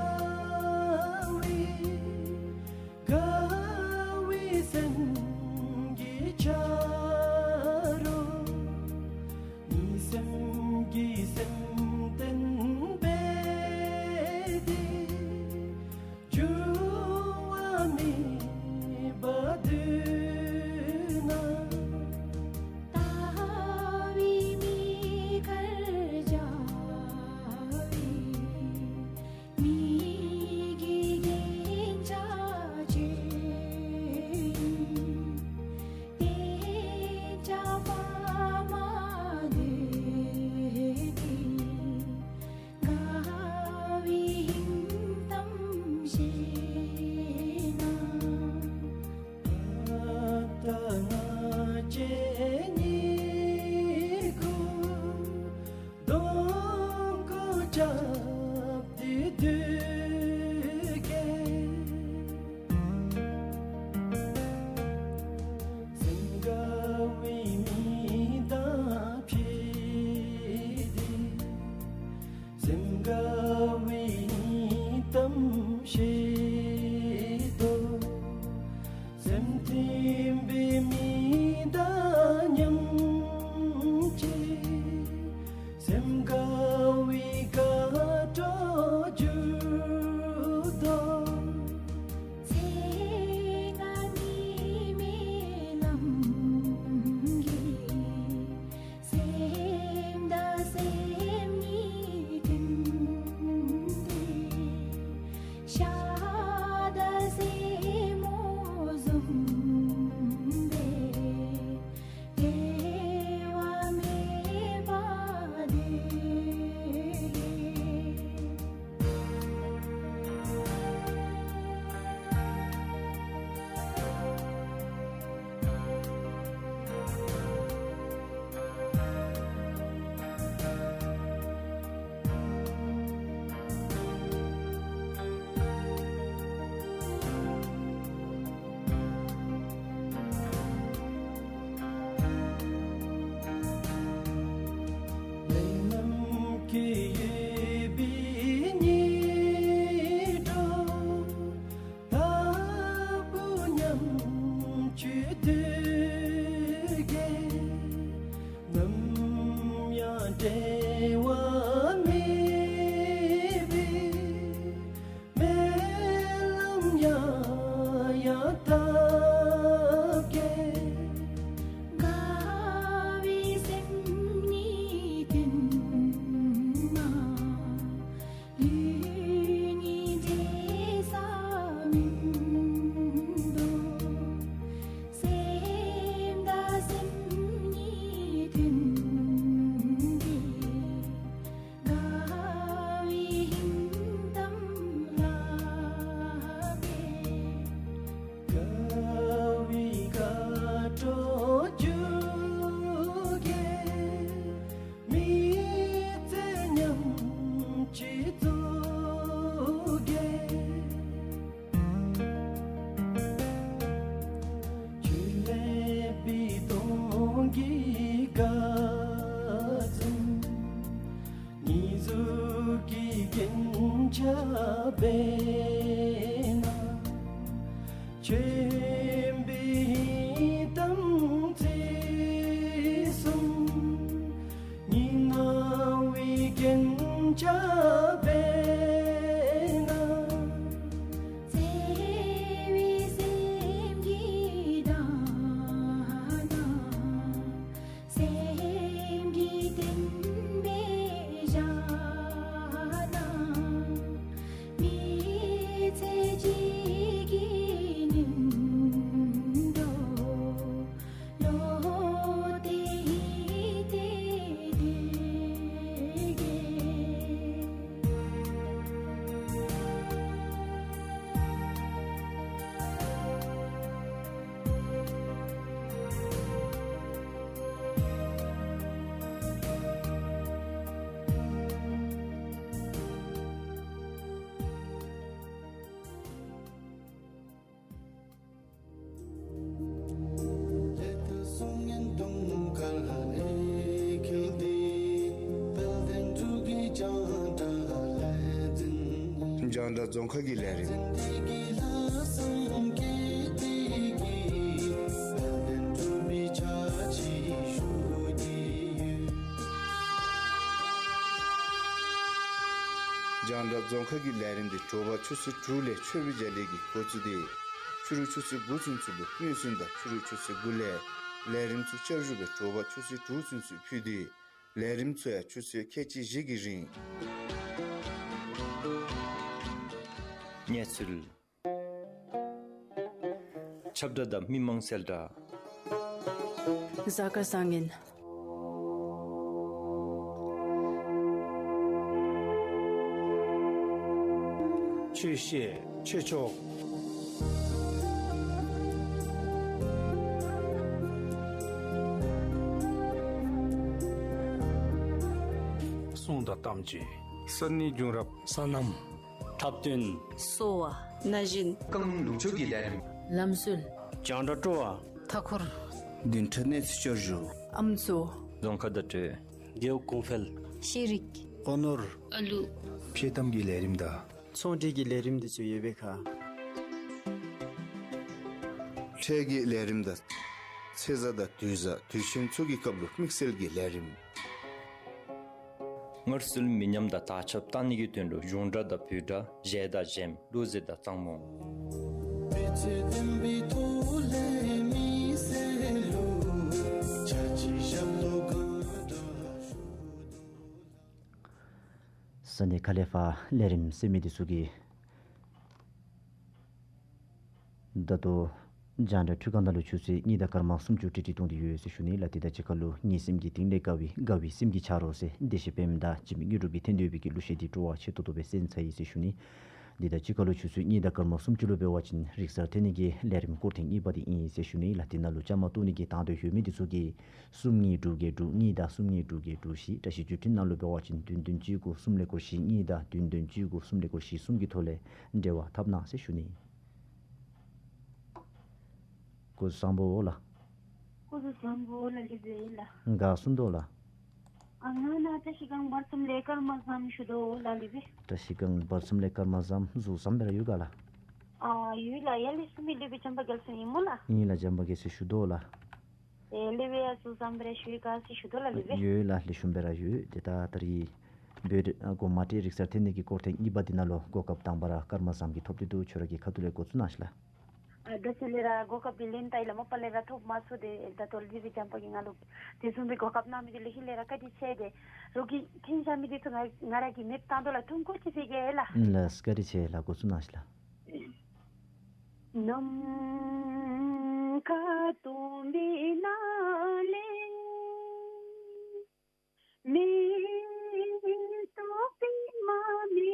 བའི་དགའ་བའི་སེམས་ཀྱི་ཆ་རོགས། གཉིས་སེམས་ཀྱི་སེམས་རྟེན་འབད་དེ་འགྱུར་བ་མེད་པར་སྡོད་ན། ལྟ་བའི་མིག་དཀར་འཇའ་འོད། མི་དགེ་རྒྱན་ཆ་བཅས་ཡིན། བསྟེན་བྱ་དཔའ་མོ་འདི་དགའ་བའི་ཧིང་གཏམ་བཤད་ན། ད་ལྟ་ང་བཅས་གཉིས་ཀུ་གདོང་ཁར་རྐྱབ་སྟེ་སྡོད་གེ། སེམས་དགའ་བའི་མིག་དང་ཕྱད་དེ། སེམས་དགའ་བའི་གཏམ་བཤད་དོ། སེམས་མཐུན་པའི་མི་དང་མཉམ་བཅས། སེམས་དགའ་བའི་དགའ་སྤྲོ་འགྱུར་དོ། ཚེ་སྔ་མའི་སྨོན་ལམ་གྱིས། སེམས་དང་སེམས་གཉིས་མཐུན་ཏེ། ཤ་དང་སེན་མོ་བཟུམ་སྦེ་འབྲལ་བ་མེད་པར་སྡོད་གེ། རྐྱེན་ཆགས་པས་ན། ཆོས་འབད་དམ་ཚིག་གསུམ། ཉི་ནང་བའི་རྐྱེན་ཆགས་པས་ན། བརྩེ་བའི་སེམས་ཀྱིས་བདག་ན། སེམས་ཀྱི་དོན་འབད་བཞག་ན། མི་ཚེ་གཅིག་གི་ནུས་འདོད་བློ་གཏད་དེ་དེ་གིས། རྒྱང་བསྒྲགས་རྫོང་ཁ་གི་ལས་རིམ། རྒྱང་བསྒྲགས་རྫོང་ཁ་གི་ལས་རིམ་འདི་དྲོ་པ་ཆུ་ཚོད་དྲུག་ལས་མཆོད་པའི་རྒྱ་གླིང་གི་འགོ་བཙུགས་ཏེ་ཕྱི་རུ་ཆུ་ཚོད་དགུ་ཚུན་ཚོད་ལུ་སྙན་གསན་དང་ཕྱི་རུ་ཆུ་ཚོད་དགུ་ལས་ལས་རིམ་ཚུ་བསྐྱར་ཞུ་སྦེ་དྲོ་པ་ཆུ་ཚོད་དྲུག་ཚུན་ཚོད་ཕུལ་ཏེ་ལས་རིམ་ཚུ་ཡང་ཆུ་ཚོད་ཁལ་གཅིག་བཞི་གི་རིང་། གནས་ཚུལ། ཁྱབ་བསྒྲགས་དང་མི་མང་གསལ་བསྒྲགས། གཟའ་སྐར་བཟང་ངན། ཆོས་བཤད་ཆོས་ཕྱོགས། གསུང་དང་གཏམ་གྱི་ས་གནས་བྱུང་རབས། སོ་ནམ། འཁྲབ་སྟོན། གསོ་བ། ན་གཞོན། རྐང་ལུགས་ཕྱོགས་ཀྱི་ལས་རིམ། ལམ་སྲོལ། རྒྱང་བསྒྲགས་སྤྲོ་བ། མཐའ་འཁོར། བདུན་ཕྲག་གནས་ཚུལ་བསྐྱར་ཞུ། ཨམ་སྲུ། རྫོང་ཁ་བརྡ་སྤྲོད། རྒེད་འོག་གོང་འཕེལ། ཤེས་རིག། སྤོ་ནོར། ཨ་ལུ། འཕྲོད་བསྟམས་ཀྱི་ལས་རིམ་དང་། ཚོང་འབྲེལ་གྱི་ལས་རིམ་འདི་ཚུ་ཡོད་པས་ཁ། འཕྲོད་ཀྱི་ལས་རིམ་དང་། ཚེས་བཟང་དང་དུས་བཟང་དུས་ཆེན་ཚུ་གི་སྐབས་ལུ་དམིགས་བསལ་གྱི་ལས་རིམ། སྔར་སྲོལ་མི་ཉམས་དང་དར་ཁྱབ་གཏང་ནི་གི་དོན་ལུ་གཞུང་སྒྲ་དང་བོད་སྒྲ་གཞས་དང་གཞས་གླུ་གཞས་དང་གཙང་མོ། ས་གནས་ཁ་ལས་ཕར་ལས་རིམ་གསན་མི་འདི་ཚུ་གིས་ད་ལྟོ་རྒྱང་བསྒྲགས་འཕྲུལ་ཁང་ནང་ལུ་ཆུ་ཚོད་གཉིས་དང་སྐར་མ་སུམ་ཅུ་ཏིག་ཏིག་གཏོང་སྟེ་ཡོད་ཟེར་ཞུ་ནི་ལགས། དེ་དང་གཅིག་ཁར་ལུ་ངའི་སེམས་ཀྱི་གཏིང་ལས་དགའ་བའི་དགའ་བའི་སེམས་ཀྱི་ཆ་རོགས་ཟེར་བདེ་གཤེགས་པདྨ་དང་འཇིགས་མེད་དངོས་གྲུབ་ཀྱིས་འཐེན་ཏེ་ཡོད་པའི་གི་གླུ་གཞས་འདི་སྤྲོ་བ་ཆེ་ཏོག་ཏོ་སྦེ་གསན་ཚར་ཡི་ཟེར་ཞུ་ནི། དེ་དང་གཅིག་ཁར་ལུ་ཆུ་ཚོད་གཉིས་དང་སྐར་མ་སུམ་ཅུ་ལུ་འབད་བ་ཅིན་རིག་གསར་ཐོན་ནི་གི་ལས་རིམ་སྐོར་ཐེངས་གཉིས་པ་འདི་ཨིན་ཟེར་ཞུ་ནི་ལགས། དེ་ནང་ལུ་བཅའ་མར་གཏོགས་ནི་གི་དང་འདོད་ཡོད་མི་འདི་ཚུ་གིས་གསུམ་གཉིས་དྲུག་བརྒྱད་དྲུག་གཉིས་དང་གསུམ་གཉིས་དྲུག་བརྒྱད་དྲུག་བཞི། བཀྲ་ཤིས་བརྒྱུད་འཕྲིན་ནང་ལུ་འབད་བ་ཅིན་བདུན་བདུན་གཅིག་དགུ་གསུམ་ལས་འགོ་བཞི་གཉིས་དང་བདུན་བདུན་གཅིག་དགུ་གསུམ་ལས་འགོ་བཞི་གསུམ་གྱི་ཐོག་ལས་འབྲེལ་བ་འཐབ་གནང་ཟེར་ཞུ་ནི། སྐུ་གཟུགས་བཟང་པོ་ལགས། སྐུ་གཟུགས་བཟང་པོ་ལགས། ལེགས་ཡོད་ལགས། ག་བཟུམ་འདུག་ལགས། ཨ་ང་ནཱ་བཀྲ་ཤིས་སྒང་བར་གསུམ་ལས་སྐར་མ་བཟངམ་ཞུ་དོ་ལགས་ལེགས་པས། བཀྲ་ཤིས་སྒང་བར་གསུམ་ལས་སྐར་མ་བཟངམ། གཟུགས་བཟངམ་སྦེ་ར་ཡོད་ག་ལགས། ཨ་ཡོད་ལགས། ཡར་ལས་གསུམ་ཡོད་ལེགས་པས། བྱམས་པ་རྒྱལ་མཚན་ཨིན་སྨོ་ལགས། ཨིན་ལགས། བྱམས་པ་རྒྱལ་མཚན་ཞུ་དོ་ལགས། ཨེ་ལེགས་པས། ཡ་གཟུགས་བཟངམ་སྦེ་ར་ཞུ་ཡི་ག་ཟེར་ཞུ་དོ་ལགས་ལེགས་པས། ཡོད་ལགས། ལེགས་ཤོམ་སྦེ་ར་ཡོད། ཏེ་ད་ད་རིས་བོད་ཨ་གོང་མ་ཏེ་རིག་གསར་ཐོན་ནི་གི་སྐོར་ཐེངས་གཉིས་པ་འདི་ནང་ལུ་གོ་སྐབས་དང་པ་ར་སྐར་མ་བཟངམ་གྱི་ཐོབ་སྟེ་འདུག། ཁྱོད་ར་གི་ཁ་ཐུག་ལས་འགོ་བཙུགས་གནང་ཤིག་ལགས། ཨ་ད་ཅི་ལས་ར་གོ་སྐབས་འདི་ལེན་ད་ཡི་ལགས། མ་པ་ལས་ར་ཐོབ་མ་ཚུགས། ཏེ་ད་ལྟོ་ལེགས་པས། བྱམས་པ་གིས་ང་ལུ་དེ་བཟུམ་སྦེ་གོ་སྐབས་གནང་མི་འདི་ལེགས་ཤོམ་ལས་ར་བཀའ་དྲིན་ཆེ། ཏེ་རོགས་ཀྱིས་འཐེན་བཞག་མི་འདི་ཚུ་ང་ང་ར་གིས་མེདཔ་བཏང་དོ་ལགས། ཐུགས་དགོངས་ཅིག་ཟེར་གེ་ལགས། ལགས། བཀའ་དྲིན་ཆེ་ལགས། འགོ་བཙུགས་གནང་ཤིག་ལགས། ནམ་མཁའ་སྟོང་པའི་ནང་ལས་མེ་ཏོག་པདྨ་མི་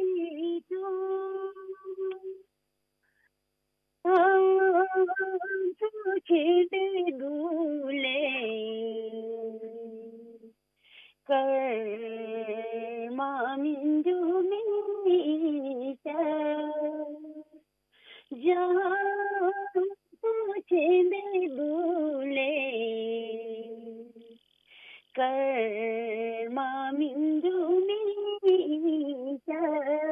འབྱུང་། ཨ་ཙུ་ཆེན་པོའི་གདུང་ལས་སྐར་མ་མི་འབྱུང་མི་ཤར། རྒྱ་མཚོ་ཆེན་པོའི་གདུང་ལས་སྐར་མ་མི་འབྱུང་མི་ཤར།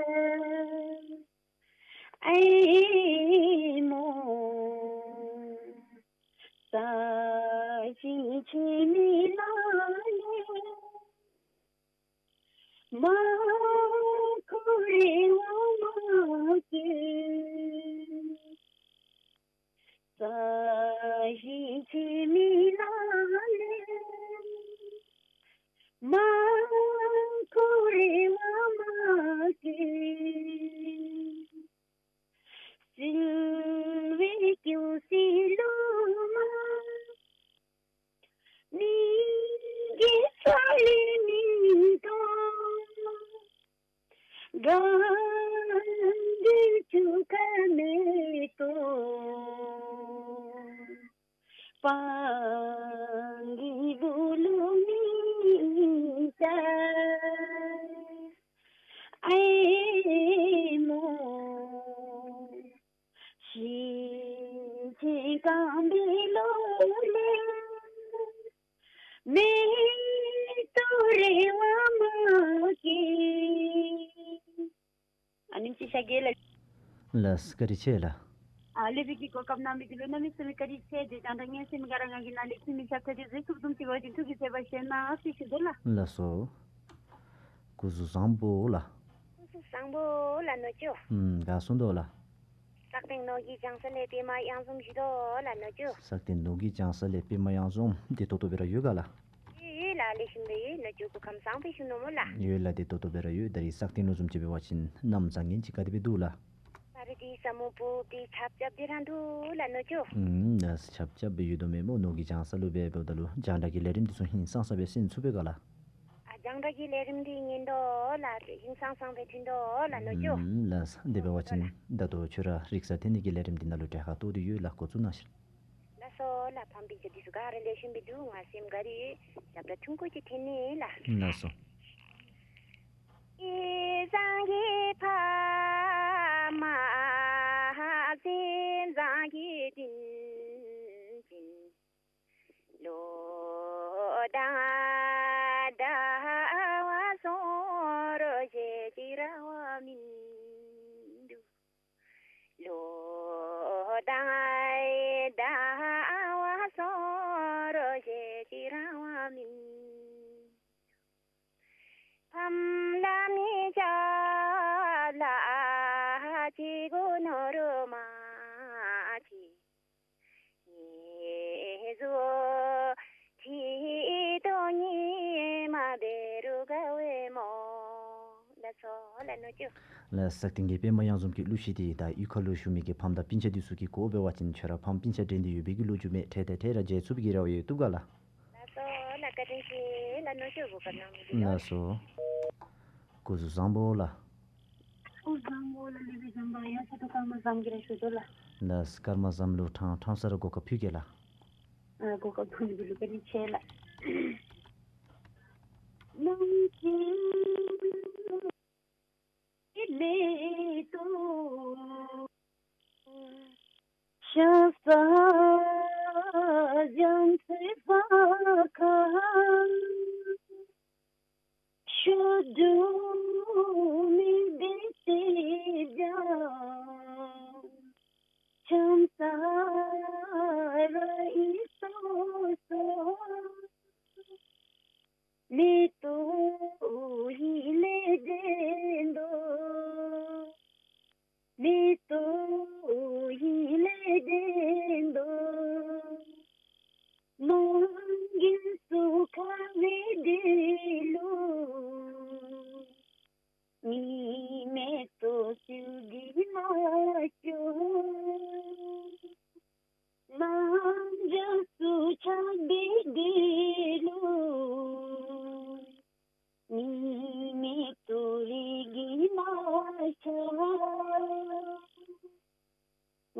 མ་ཁུ་རེ་བ་མ་སྐྱེ། ས་གཞི་ཆེ་མི་ལ་ལས། མ་ཁུ་རེ་བ་མ་སྐྱེ། སྲིན་བལ་སྐྱོ་སའི་ལོ་མ། མི་གི་ས་ལས་མི་ཐོབ། གང་གི་ཆུ་ཁ་མེ་ཏོག། སྤང་གི་སྦུག་ལུ་མི་ཤར། ཨའི་མོ། ཤི་ཆེན་རྐང་པའི་ལོ་ལས། མེ་ཏོག་རེ་བ་མ་སྐྱེ། ཨ་ནེམ་ཅིག་ཤར་གེ་ལགས། ལགས་སོ། བཀའ་དྲིན་ཆེ་ལགས། ཨ་ལས་འབད་གི་གོ་སྐབས་གནང་མི་འདི་ལུ་གནམ་མེད་ས་མེད་བཀའ་དྲིན་ཆེ། དེ་དང་ད་ངེའི་སེམས་ཁར་ང་གིས་ནཱ་ལས་ཅིག་མི་ཤ་ཚ་དེ་བཟོ་ཚུགས་དོ་བཟུམ་ཅིག་འབད་བ་ཅིན་ཐུགས་ཀྱིས་མཛད་པ་བཞེས་གནང་ཟེར་ཞུ་དོ་ལགས། ལགས་སོ། སྐུ་གཟུགས་བཟང་པོ་ལགས། སྐུ་གཟུགས་བཟང་པོ་ལགས་ནུ་གཅུང་། ཨུམ་ག་སོང་དོ་ལགས། སག་སྟེང་ནོར་གྱི་ལྗང་ས་ལས་པདྨ་གཡང་འཛོམས་ཞུ་དོ་ལགས་ནུ་གཅུང་། སག་སྟེང་ནོར་གྱི་ལྗང་ས་ལས་པདྨ་གཡང་འཛོམས། བདེ་ཏོག་ཏོ་སྦེ་ར་ཡོད་ག་ལགས། ཡོད་ལགས། ལེགས་ཤོམ་སྦེ་ཡོད་ནུ་གཅུང་། སྐུ་ཁམས་བཟང་པོ་ཞུ་ནུག་སྨོ་ལགས། ཡོད་ལགས། བདེ་ཏོག་ཏོ་སྦེ་ར་ཡོད། ད་རིས་སག་སྟེང་ལུ་བཟུམ་ཅིག་འབད་བ་ཅིན་གནམ་བཟང་ངན་ཅིག་ག་དེ་སྦེ་འདུག་ལགས། ད་རིས་འདི་ས་སྨུག་སྦུབ་སྟེ་ཆརཔ་རྐྱབ་སྟེ་ར་འདུག་ལགས་ནུ་གཅུང་། ཨུམ་ད་ཆརཔ་རྐྱབ་སྦེ་ཡོད་དོ་མེན་སྨོ། ནོར་གྱི་ལྗང་ས་ལུ་སྦེ་འབདཝ་ད་ལུ་རྒྱང་བསྒྲགས་ཀྱི་ལས་རིམ་འདི་ཚུ་ཧིང་སངས་ས་སྦེ་གསན་ཚུགས་པས་ག་ལགས། ཨ་རྒྱང་བསྒྲགས་ཀྱི་ལས་རིམ་འདི་ཉན་དོ་ལགས། ཧིང་སངས་སངས་སྦེ་ཐོན་དོ་ལགས་ནུ་གཅུང་། ཨུམ་ལགས། དེ་འབད་བ་ཅིན་ད་ལྟོ་ཁྱོད་ར་རིག་གསར་འཐེན་ནི་གི་ལས་རིམ་འདི་ནང་ལུ་གྲལ་ཁར་གཏོགས་ཏེ་ཡོད་ལགས། འགོ་བཙུགས་གནང་ཤིག། ལགས་སོ་ལགས། ཕམ་སྤུན་ཆ་འདི་ཚུ་ག་ར་ལེགས་ཤོམ་སྦེ་འདུག། ང་སེམས་དགའ་རི་ཞབས་ཁྲ་ཐུང་ཀུ་ཅིག་འཐེན་ནི་ལགས། ལགས་སོ། ཨེ་བཟང་གི་ཕ་མ་སེམས་བཟང་གི་དྲིན་ཅན། ལོ་དང་ཟླ་བ་སོང་རུང་ཞེ་གཅིག་ར་བ་མིན་འདུག། ལོ་དང་ཟླ་བ་སོང་རུང་ཞེ་གཅིག་ར་བ་མིན་འདུག། ཕམ་ལ་མི་སྐྱོ་ལ་ཅི་དགོ་ནོར་མ་ཅི། ངེ་རྫོགས་ཅི་དོ་ཉི་མ་འབད་རུང་དགའ་བའི་མོ། ལགས་སོ་ལགས་ནུ་གཅུང་། ལགས། སག་སྟེང་གི་པདྨ་གཡང་འཛོམས་ཀྱི་གླུ་གཞས་འདི་ད་གཡུས་ཁ་ལུ་བཞུགས་མི་གི་ཕམ་དང་སྤུན་ཆ་འདི་ཚུ་གིས་གོ་བ་འབད་བ་ཅིན་ཁྱོད་ར་ཕམ་སྤུན་ཆ་འདྲན་འདི་ཡོད་པའི་གི་ལོ་རྒྱུས་མས། འཕྲལ་དང་འཕྲལ་ར་མཇལ་ཚུགས་པའི་གི་རེ་བ་ཡོད། བཏུབ་ག་ལགས། ལགས་སོ་ལགས། བཀའ་དྲིན་ཆེ་ལགས་ནུ་གཅུང་། གོ་སྐབས་གནང་མི་འདི་ལུ། ལགས་སོ། སྐུ་གཟུགས་བཟང་པོ་ལགས། སྐུ་བཟང་པོ་ལགས། ལེགས་པའི་བཟང་པོ་ཡང་ཆེད་དུ་སྐར་མ་བཟང་གི་རེ་ཞུ་དོ་ལགས། ལགས། སྐར་མ་བཟང་ལུ་ཕྲང་ཕྲང་ས་ར་གོ་སྐབས་ཕུལ་གེ་ལགས། ཨ་གོ་སྐབས་ཕུལ་མི་འདི་ལུ་བཀའ་དྲིན་ཆེ་ལགས། ནམ་མཁའི་མེ་ཏོག་ཤར་ས་རྒྱ་མཚོའི་ཕར་ཁ། ཤུགས་འགྲོ་མི་འདི་ཅིག་ཀྱང་བྱང་ས་ར་ཨིན་སོ་སོ། མེ་ཏོག་ཡིད་ལས་འདྲེན་དོ། མེ་ཏོག་ཡིད་ལས་འདྲེན་དོ། མ་གིན་སུ་ཁ་བའི་འདི་ལུ། ཉི་མའི་ཏོག་ཙིག་གིས་མ་སྐྱོ། མ་འཇའ་སུ་ཆགས་པའི་འདི་ལུ། ཉི་མའི་ཏོག་རིས་ཀྱིས་མ་ཆགས།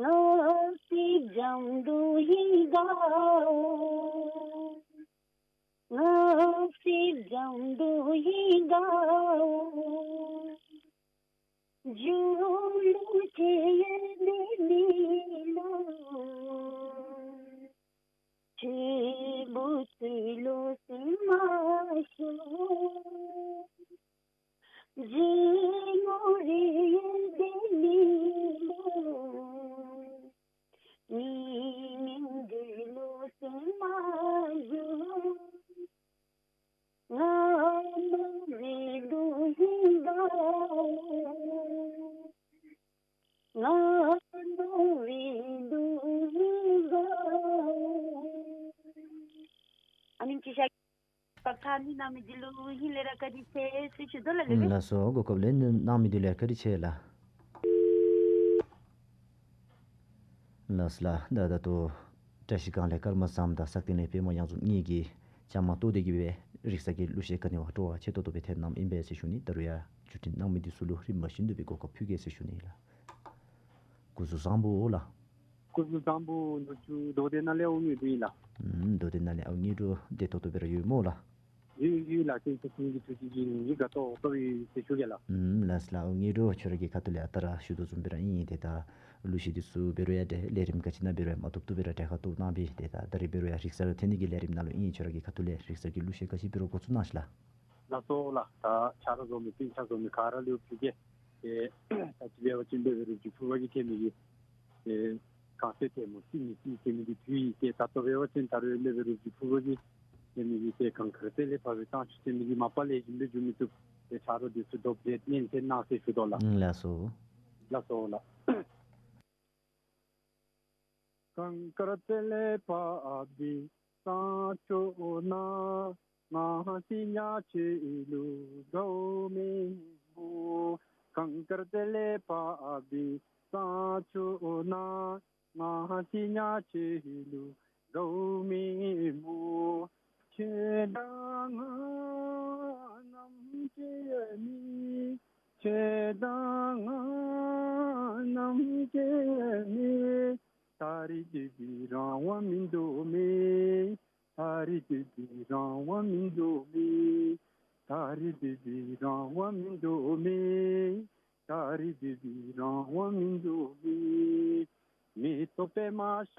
ང་སྲིད་འཇམ་ཏོང་ཧིང་དགའ་འོ། ང་སྲིད་འཇམ་ཏོང་ཧིང་དགའ་འོ། མཇུག་ལུ་ཁྱེད་ཡོད་པའི་མི་ལུ། ཁྱེད་བུ་ཚུ་ལུ་སེམས་མ་ཤོར། རྗེ་མོ་རེ་ཡོད་པའི་མི་ལུ། ཉི་མའི་འདི་ལུ་སེམས་མ་ཤོར། ང་མ་རེ་ལུ་ ཨ་ནི་གནང་མི་འདི་ལུ་ཧིང་ལས་ར་བཀའ་དྲིན་ཆེ་ཟེར་ཞུ་དོ་ལགས། ལགས་སོ། གོ་སྐབས་ལེན་གནང་མི་འདི་ལུ་ཡང་བཀའ་དྲིན་ཆེ་ལགས། ལགས་ལགས། ད་ད་ལྟོ་བཀྲ་ཤིས་སྒང་ལས་ཀརྨ་བཟངམོ་དང་སག་སྟེང་ལས་པདྨ་དབྱངས་འཛོམས་གཉིས་ཀྱིས་བཅའ་མར་གཏོགས་ཏེ་གི་སྦེ་རིག་གསར་གྱི་གླུ་གཞས་ག་ནི་བ་སྤྲོ་བ་ཆེ་ཏོག་ཏོ་སྦེ་ཐོན་གནངམ་ཨིན་པས་ཟེར་ཞུ་ནི། ད་རུང་ཡང་བརྒྱུད་འཕྲིན་གནང་མི་འདི་ཚུ་ལུ་རིམ་པ་བཞིན་དུ་སྦེ་གོ་སྐབས་ཕུལ་གེ་ཟེར་ཞུ་ནི་ལགས། སྐུ་གཟུགས་བཟང་པོ་ལགས། སྐུ་གཟུགས་བཟང་པོ། ནུ་གཅུང་མདོ་སྡེ་ནང་ལས་ཨོ་ངེ་འབྲུག་ཨིན་ལགས། ཨུམ། མདོ་སྡེ་ནང་ལས་ཨོ་ངེ་འབྲུག་བདེ་ཏོག་ཏོ་སྦེ་ར་ཡོད་སྨོ་ལགས། ཡོད་ཡོད་ལགས། ཁྱེད་ཚུ་གསུམ་གྱི་ཐུགས་རྗེ་གིས་ངེའི་དགའ་ཏོག་ཏོ་སྦེ་ཡོད་ཟེར་ཞུ་གེ་ལགས། ཨུམ། ལགས་ལགས། ཨོ་ངེ་འབྲུག་ཁྱོད་ར་གི་ཁ་ཐུག་ལས་ཨ་རྟག་ར་ཞུ་དོ་བཟུམ་སྦེ་ར་ཨིན། ཏེ་ད་གླུ་གཞས་འདི་ཚུ་འབད་རུང་ཡང་ཏེ་ལས་རིམ་ག་ཅི་ནང་འབད་རུང་ཡང་མ་བཏུབ་བཏུབ་སྦེ་ར་གྲལ་ཁར་གཏོགས་གནང་སྦེ། ཏེ་ད་ད་རིས་འབད་རུང་ཡང་རིག་གསར་ཐོན་ནི་གི་ལས་རིམ་ནང་ལུ་ཨིན། ཁྱོད་ར་གི་ཁ་ཐུག་ལས་རིག་གསར་གྱི་གླུ་གཞས་ག་ཅི་འབད་རུང་འགོ་བཙུགས་གནང་ཤིག་ལགས། ལགས་སོ་ལགས། ད་ཆ་རོགས་འཛོམས་མི་སྤུན་ཆ་འཛོམས་མི་ག་ར་ལུ་ཕུལ་གེ། ཏེ་ད་ཅི་འབད་བ་ཅིན་སློབ་དཔོན་རབ་ཀྱི་ཕུར་པ་གིས་མཁྱེན་མི་གི་ཏེ་གང་ཟེར་ཏེ་སྨོ་སྲིད་མི་སྲིད་མཁྱེན་མི་གི་དུས་ཡི། ཏེ་ད་ལྟོ་འབད་བ་ཅིན་ད་རུང་སློབ་དཔོན་རབ་ཀྱི་ཕུར་པ་གིས་མཁྱེན་མི་གི་ཏེ་གངས་དཀར་རྩེ་ལས་ཕར་སྦེ་བཏང་བཅུག་ཟེར་མི་གི་མ་པ་ལེགས་ཤོམ་སྦེ་འགྱོ་མི་བཏུབ། ཏེ་ཆ་རོགས་འདི་ཚུ་རྡོག་རྡོག་ཉན་ཏེ་གནང་ཟེར་ཞུ་དོ་ལགས། ཨུམ། ལགས་སོ། ལགས་སོ་ལགས། གངས་དཀར་རྩེ་ལས་ཕར་སྦེ་བཏང་བཅུག་གནང་། ང་སྲིད་ཉག་གཅིག་ལུ་དགའཝ་མེད་སྨོ། གངས་དཀར་རྩེ་ལས་ཕར་སྦེ་བཏང་བཅུག་གནང་། ང་སྲིད་ཉག་གཅིག་ལུ་དགའཝ་མེད་སྨོ། ཁྱེད་དང་ང་ནམ་སྐྱེ་ནི། ཁྱེད་དང་ང་ནམ་སྐྱེ་ནི། ད་རིས་དེ་སྦེ་རང་དབང་མིན་འདུག་མས། ད་རིས་དེ་སྦེ་རང་དབང་མིན་འདུག་མས། ད་རིས་དེ་སྦེ་རང་དབང་མིན་འདུག་མས། ད་རིས་དེ་སྦེ་རང་དབང་མིན་འདུག་མས། མེ་ཏོག་པདྨ་ཤ་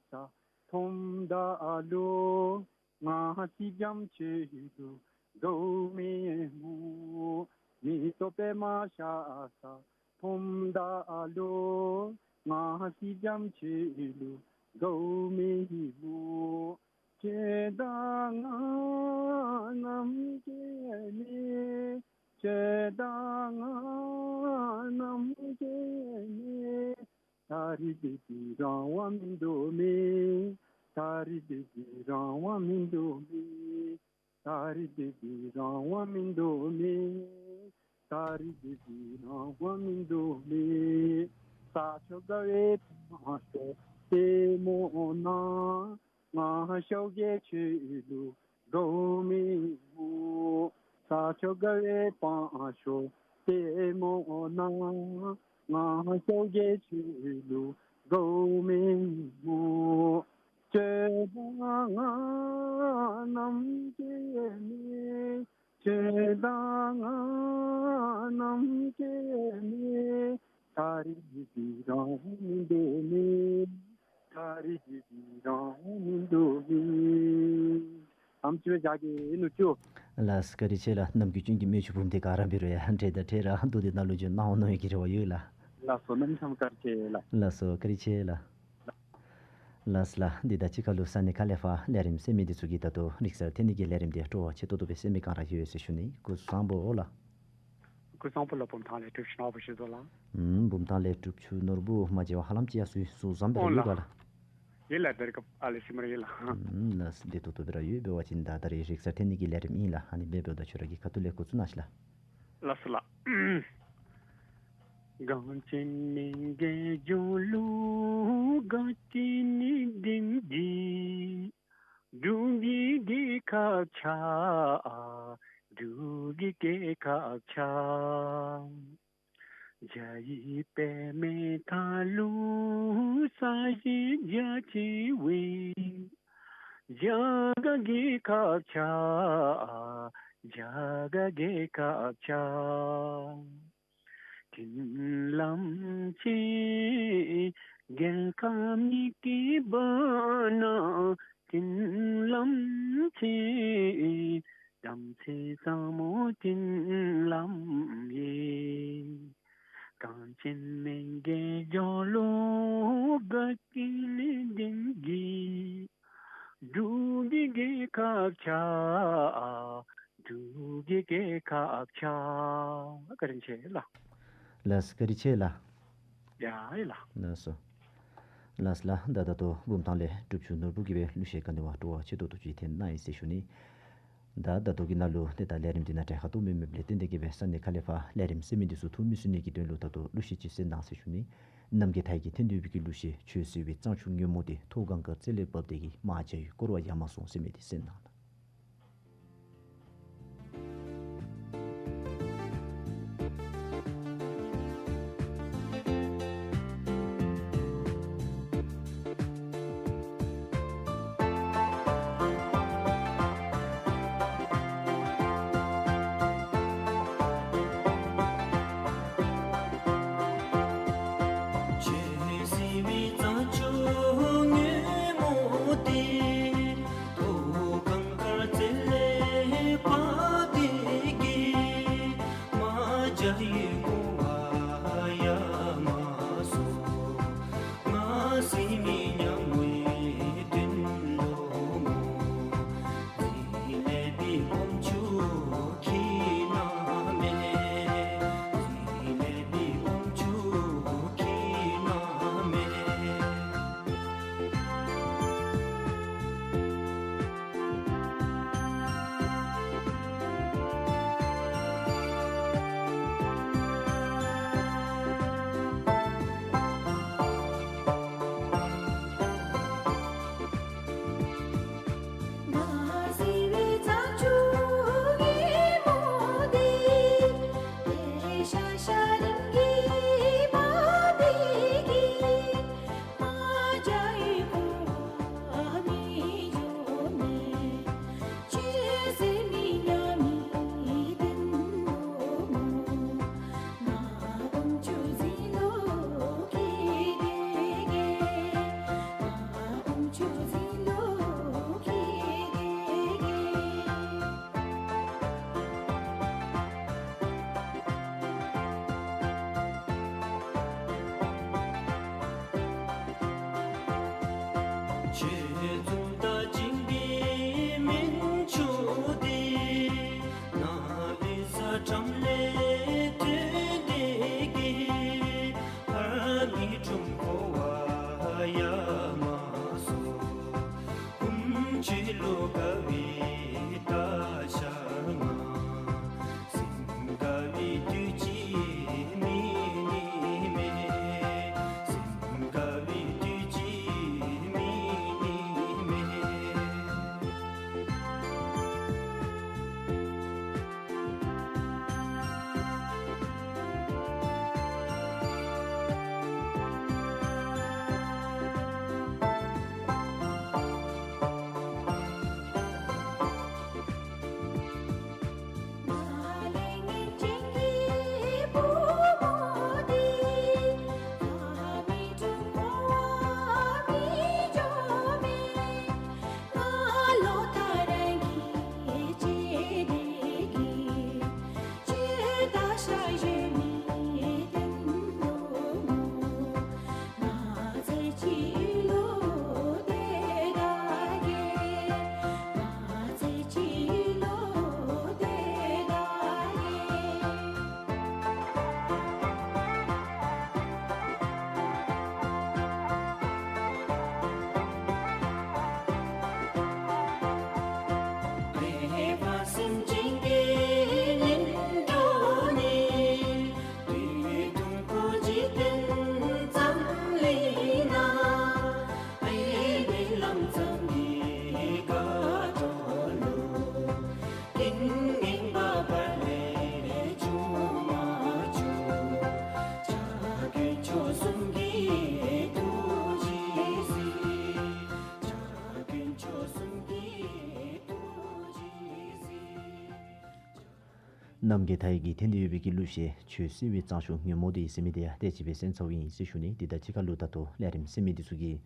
ཟ་ཐོགམ་ད་ལུ། ང་སྲིད་རྒྱམ་ཆེ་ལུ་དགའཝ་མེད་སྨོ། མེ་ཏོག་པདྨ་ཤ་ཟ་ཐོགམ་ད་ལུ། ང་སྲིད་རྒྱམ་ཆེ་ལུ་དགའཝ་མེད་སྨོ། ཁྱེད་དང་ང་ནམ་སྐྱེ་ནི། ཁྱེད་དང་ང་ནམ་སྐྱེ་ནི། ད་རིས་དེ་སྦེ་རང་དབང་མིན་འདུག་མས། ད་རིས་དེ་སྦེ་རང་དབང་མིན་འདུག་མས། ད་རིས་དེ་སྦེ་རང་དབང་མིན་འདུག་མས། ད་རིས་དེ་སྦེ་རང་དབང་མིན་འདུག་མས། ས་ཕྱོགས་དགའ་བའི་སྤང་ཕྱོགས་ལྟད་མོ་ནང་། ང་ཤཝ་གིས་ཁྱོད་ལུ་དགའཝ་མེད་སྨོ། ས་ཕྱོགས་དགའ་བའི་སྤང་ཕྱོགས་ལྟད་མོ་ནང་། ང་ཤཝ་གིས་ཁྱོད་ལུ་དགའཝ་མེད་སྨོ། ཁྱེད་དང་ང་ནམ་སྐྱེ་ནི། ཁྱེད་དང་ང་ནམ་སྐྱེ་ནི། ད་རིས་དེ་སྦེ་རང་དབང་མིན་འདུག་མས། ད་རིས་དེ་སྦེ་རང་དབང་མིན་འདུག་མས། ཨམ་ཅིག་སྦེ་བཞག་གེ་ནུ་གཅུང་། ལགས་བཀའ་དྲིན་ཆེ་ལགས། ནམ་རྒྱུན་ཅིག་གི་མེ་ཆུང་བུམོ་འདི་ག་ར་འབད་རུང་ཡང་འཕྲལ་དང་འཕྲལ་ར་མདོ་སྡེ་ནང་ལུ་འགྱོ་གནང་འོང་མནོ་བའི་གི་རེ་བ་ཡོད་ལགས། ལགས་སོ། གནམ་མེད་ས་མེད་བཀའ་དྲིན་ཆེ་ལགས། ལགས་སོ། བཀའ་དྲིན་ཆེ་ལགས། ལགས་ལགས། འདི་དང་གཅིག་ཁར་ལུ་ས་གནས་ཁག་ལས་ཕར་ལས་རིམ་གསན་མི་འདི་ཚུ་གིས་ད་ལྟོ་རིག་གསར་འཐེན་ནི་གི་ལས་རིམ་འདི་སྤྲོ་བ་ཆེ་ཏོག་ཏོ་སྦེ་གསན་མི་ག་ར་ཡོད་ཟེར་ཞུ་ནི། སྐུ་གཟུགས་བཟང་པོ་ལགས། སྐུ་གཟུགས་བཟང་པོ་ལགས། བུམ་ཐང་ལས་གྲུབ་ཆུ་ནོར་བུ་ཞུ་དོ་ལགས། ཨུམ། བུམ་ཐང་ལས་གྲུབ་ཆུ་ནོར་བུ་མ་མཇལ་བར་ཧ་ལམ་ཅིག་ཡར་སོ་ཡི། གཟུགས་བཟང་པོ་སྦེ་ར་ཡོད་ག་ལགས། ཡོད་ལགས། ད་རིས་སྐབས་ཨ་ལེ་ཤི་མར་ཡོད་ལགས། ཨུམ། ལགས་བདེ་ཏོག་ཏོ་སྦེ་ར་ཡོད། འབད་བ་ཅིན་ད་ད་རིས་རིག་གསར་འཐེན་ནི་གི་ལས་རིམ་ཨིན་ལགས། ཨ་ནི་འབདཝ་ད་ཁྱོད་ར་གི་ཁ་ཐུག་ལས་འགོ་བཙུགས་གནང་ཤིག་ལགས། ལགས་སོ་ལགས། གངས་ཅན་སྨན་གྱི་ལྗོངས་ལུ་དགའ་སྐྱིད་ནི་ལྡན་གྱི། འབྲུག་གི་རྒྱལ་ཁབ་ཆགས། འབྲུག་གི་རྒྱལ་ཁབ་ཆགས། རྒྱ་ཡི་པདྨའི་མཐའ་ལུ་ས་གཞི་རྒྱ་ཆེ་བའི། རྒྱ་གར་རྒྱལ་ཁབ་ཆགས། རྒྱ་གར་རྒྱལ་ཁབ་ཆགས། མཐུན་ལམ་ཆེ། རྒྱལ་ཁབ་གཉིས་ཀྱི་བར་ན་མཐུན་ལམ་ཆེ། དམ་ཚིག་ཟབ་མོ་མཐུན་ལམ་ཡིན། གངས་ཅན་སྨན་གྱི་ལྗོངས་ལུ་དགའ་སྐྱིད་ནི་ལྡན་གྱི། འབྲུག་གི་རྒྱལ་ཁབ་ཆགས། འབྲུག་གི་རྒྱལ་ཁབ་ཆགས། བཀའ་དྲིན་ཆེ་ལགས། ལགས་བཀའ་དྲིན་ཆེ་ལགས། ཡ་ཡ་ལགས། ལགས་སོ། ལགས་ལགས། ད་ད་ལྟོ་བུམ་ཐང་ལས་གྲུབ་ཆུ་ནོར་བུ་གིས་སྦེ་གླུ་གཞས་ག་ནི་བ་སྤྲོ་བ་ཆེ་ཏོག་ཏོ་ཅིག་འཐེན་གནང་ཡི་ཟེར་ཞུ་ནི། ད་ད་ལྟོ་གི་ནང་ལུ་ཏེ་ད་ལས་རིམ་འདི་ནང་གྲལ་ཁར་གཏོགས་མི་མེདཔ་ལས་བརྟེན་ཏེ་གིས་སྦེ་ས་གནས་ཁག་ལས་ཕར་ལས་རིམ་གསན་མི་འདི་ཚུ་ཐུགས་མི་སུན་ནི་གི་དོན་ལུ་ད་ལྟོ་གླུ་གཞས་ཅིག་གསན་གནང་ཟེར་ཞུ་ནི། རྣམ་རྒྱལ་མཐའ་ཡས་ཀྱི་ཐད་དུ་ཡོད་པའི་གི་གླུ་གཞས་ཆོས་སྲིད་པའི་གཙང་ཆུ་ཉོན་མོངས་ཏེ། ཐོག་ཀུན་དཀར་རྩེ་ལས་བབས་ཏེ་གིས། རྨ་བྱ་ཡི་བསྐོར་བ་ཡ་མ་སོང་། ཟེར་མི་འདི་གསན་གནང་ལགས། ཆོས་སྲིད་པའི་གཙང་ཆུ་ཉོན་མོངས་ཏེ། ཐོག་ཀུན་དཀར་རྩེ་ལས་བབས་ཏེ་གིས། རྨ་བྱ་ཡི་བསྐོར་བ་ཡ་མ་སོང་། ང་སྲིད་མི་མྱ་ངན་གདོན་ལོ་མོ། ལས་པའི་སྐོམ་ཆུ་ཁྱིམ་ནང་མེད། ལས་པའི་སྐོམ་ཆུ་ཁྱིམ་ནང་མེད། ཆོས་འཛུམ་མདངས་བཅིངས་པའི་སྨན་ཆུ་འདི། ནཱ་ལུ་ས་ཁྲམ་ལས་ཐོན་ཏེ་གིས། ཕར་མི་ཁྲོམ་བསྐོར་བ་ཡ་མ་སོང་། ཧཱུྃ་ཆོས་ལུ་དགའ་བའི་རྟ་ཤ་ང་། སེམས་དགའ་བའི་དུས་ཅིག་མེད་ནི་མེད། སེམས་དགའ་བའི་དུས་ཅིག་མེད་ནི་མེད། རྣམ་རྒྱལ་མཐའ་ཡས་ཀྱི་ཐད་དུ་ཡོད་པའི་གི་གླུ་གཞས་ཆོས་སྲིད་པའི་གཙང་ཆུ་ཉོན་མོངས་ཏེ་ཟེར་མི་འདི་ཡང་དེ་ཅིག་སྦེ་གསན་ཚརཝ་ཨིན་ཟེར་ཞུ་ནི། དེ་དང་གཅིག་ཁར་ལུ་ད་ལྟོ་ལས་རིམ་གསན་མི་འདི་ཚུ་གིས་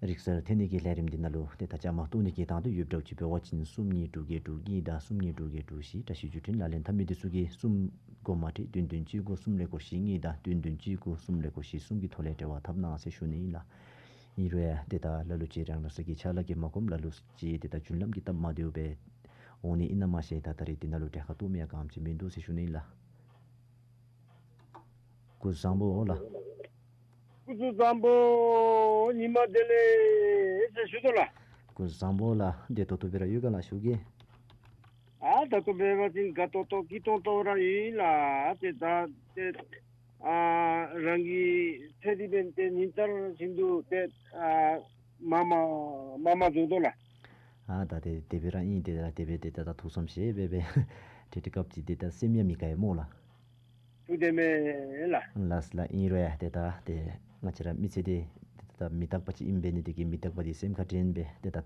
རིག་གསར་ཐོན་ནི་གི་ལས་རིམ་འདི་ནང་ལུ་ཏེ་ད་བཅའ་མར་གཏོགས་ནི་གི་དོན་དུ་ཡོདཔ་འདྲཝ་ཅིག་འབད་བ་ཅིན་གསུམ་གཉིས་དྲུག་བརྒྱད་དྲུག་གཉིས་དང་གསུམ་གཉིས་དྲུག་བརྒྱད་དྲུག་བཞི། བཀྲ་ཤིས་བརྒྱུད་འཕྲིན་ལག་ལེན་འཐབ་མི་འདི་ཚུ་གིས་གསུམ་དགོ་མ་ཁྲེལ་བདུན་བདུན་གཅིག་དགུ་གསུམ་ལས་འགོ་བཞི་གཉིས་དང་བདུན་བདུན་གཅིག་དགུ་གསུམ་ལས་འགོ་བཞི་གསུམ་གྱི་ཐོག་ལས་འབྲེལ་བ་འཐབ་གནང་ཟེར་ཞུ་ནི་ཨིན་ལགས། ཨིན་རུང་ཡང་ཏེ་ད་ལ་ལུ་ཅིག་རང་རང་སོའི་གི་ཕྱག་ལཱ་གིས་མ་ཁོམ། ལ་ལུ་ཅིག་ཏེ་ད་རྒྱུན་ལམ་གྱི་སྟབས་མ་བདེཝ་སྦེ་འོང་ནི་ཨིན་ན་མ་ཤེས། ད་ད་རེས་འདི་ནང་ལུ་གྲལ་ཁར་གཏོགས་མི་ཡང་ག་དེམ་ཅིག་མིན་འདུག་ཟེར་ཞུ་ནི་ཨིན་ལགས། སྐུ་གཟུགས་བཟང་པོ་ལགས། སྐུ་གཟུགས་བཟང་པོ། ཉི་མ་བདེ་ལེགས་ཟེར་ཞུ་དོ་ལགས། སྐུ་གཟུགས་བཟང་པོ་ལགས། བདེ་ཏོག་ཏོ་སྦེ་ར་ཡོད་ག་ལགས། ཞུ་གེ། ད་ལྟོ་འབད་བ་ཅིན་དགའ་ཏོག་ཏོ་སྐྱིད་ཏོང་ཏོ་ར་ཨིན་ལགས། ཏེ་ད་ཏེ་ཨ་རང་གི་ཚེ་འདི་འབདན་ཏེ་ཉིན་ལྟར་བཞིན་དུ་ཏེ་ཨ་མ་མ་མ་མ་འགྱོ་དོ་ལགས། ཨ་ད་ཏེ་དེ་སྦེ་ར་ཨིན། ཏེ་ད་དེ་སྦེ་ཏེ་ད་ད་ཐུགས་བསམ་བཞེས་སྦེ་སྦེ་ཏེ་ཏེ་སྐབས་ཅིག་ཏེ་ད་སེམས་ཡང་མི་དགའ་ཡི་སྨོ་ལགས། ཐུགས་དེ་མེད་ལགས། ལགས་ལགས། ཨིན་རུང་ཡང་ཏེ་ད་ཏེ་ང་བཅས་ར་མི་ཚེ་འདི་ཏེ་ད་མི་རྟག་པ་ཅིག་ཨིན་པས་ནི། དེ་གིས་མི་རྟག་པ་འདི་སེམས་ཁར་དྲན་སྦེ་ཏེ་ད་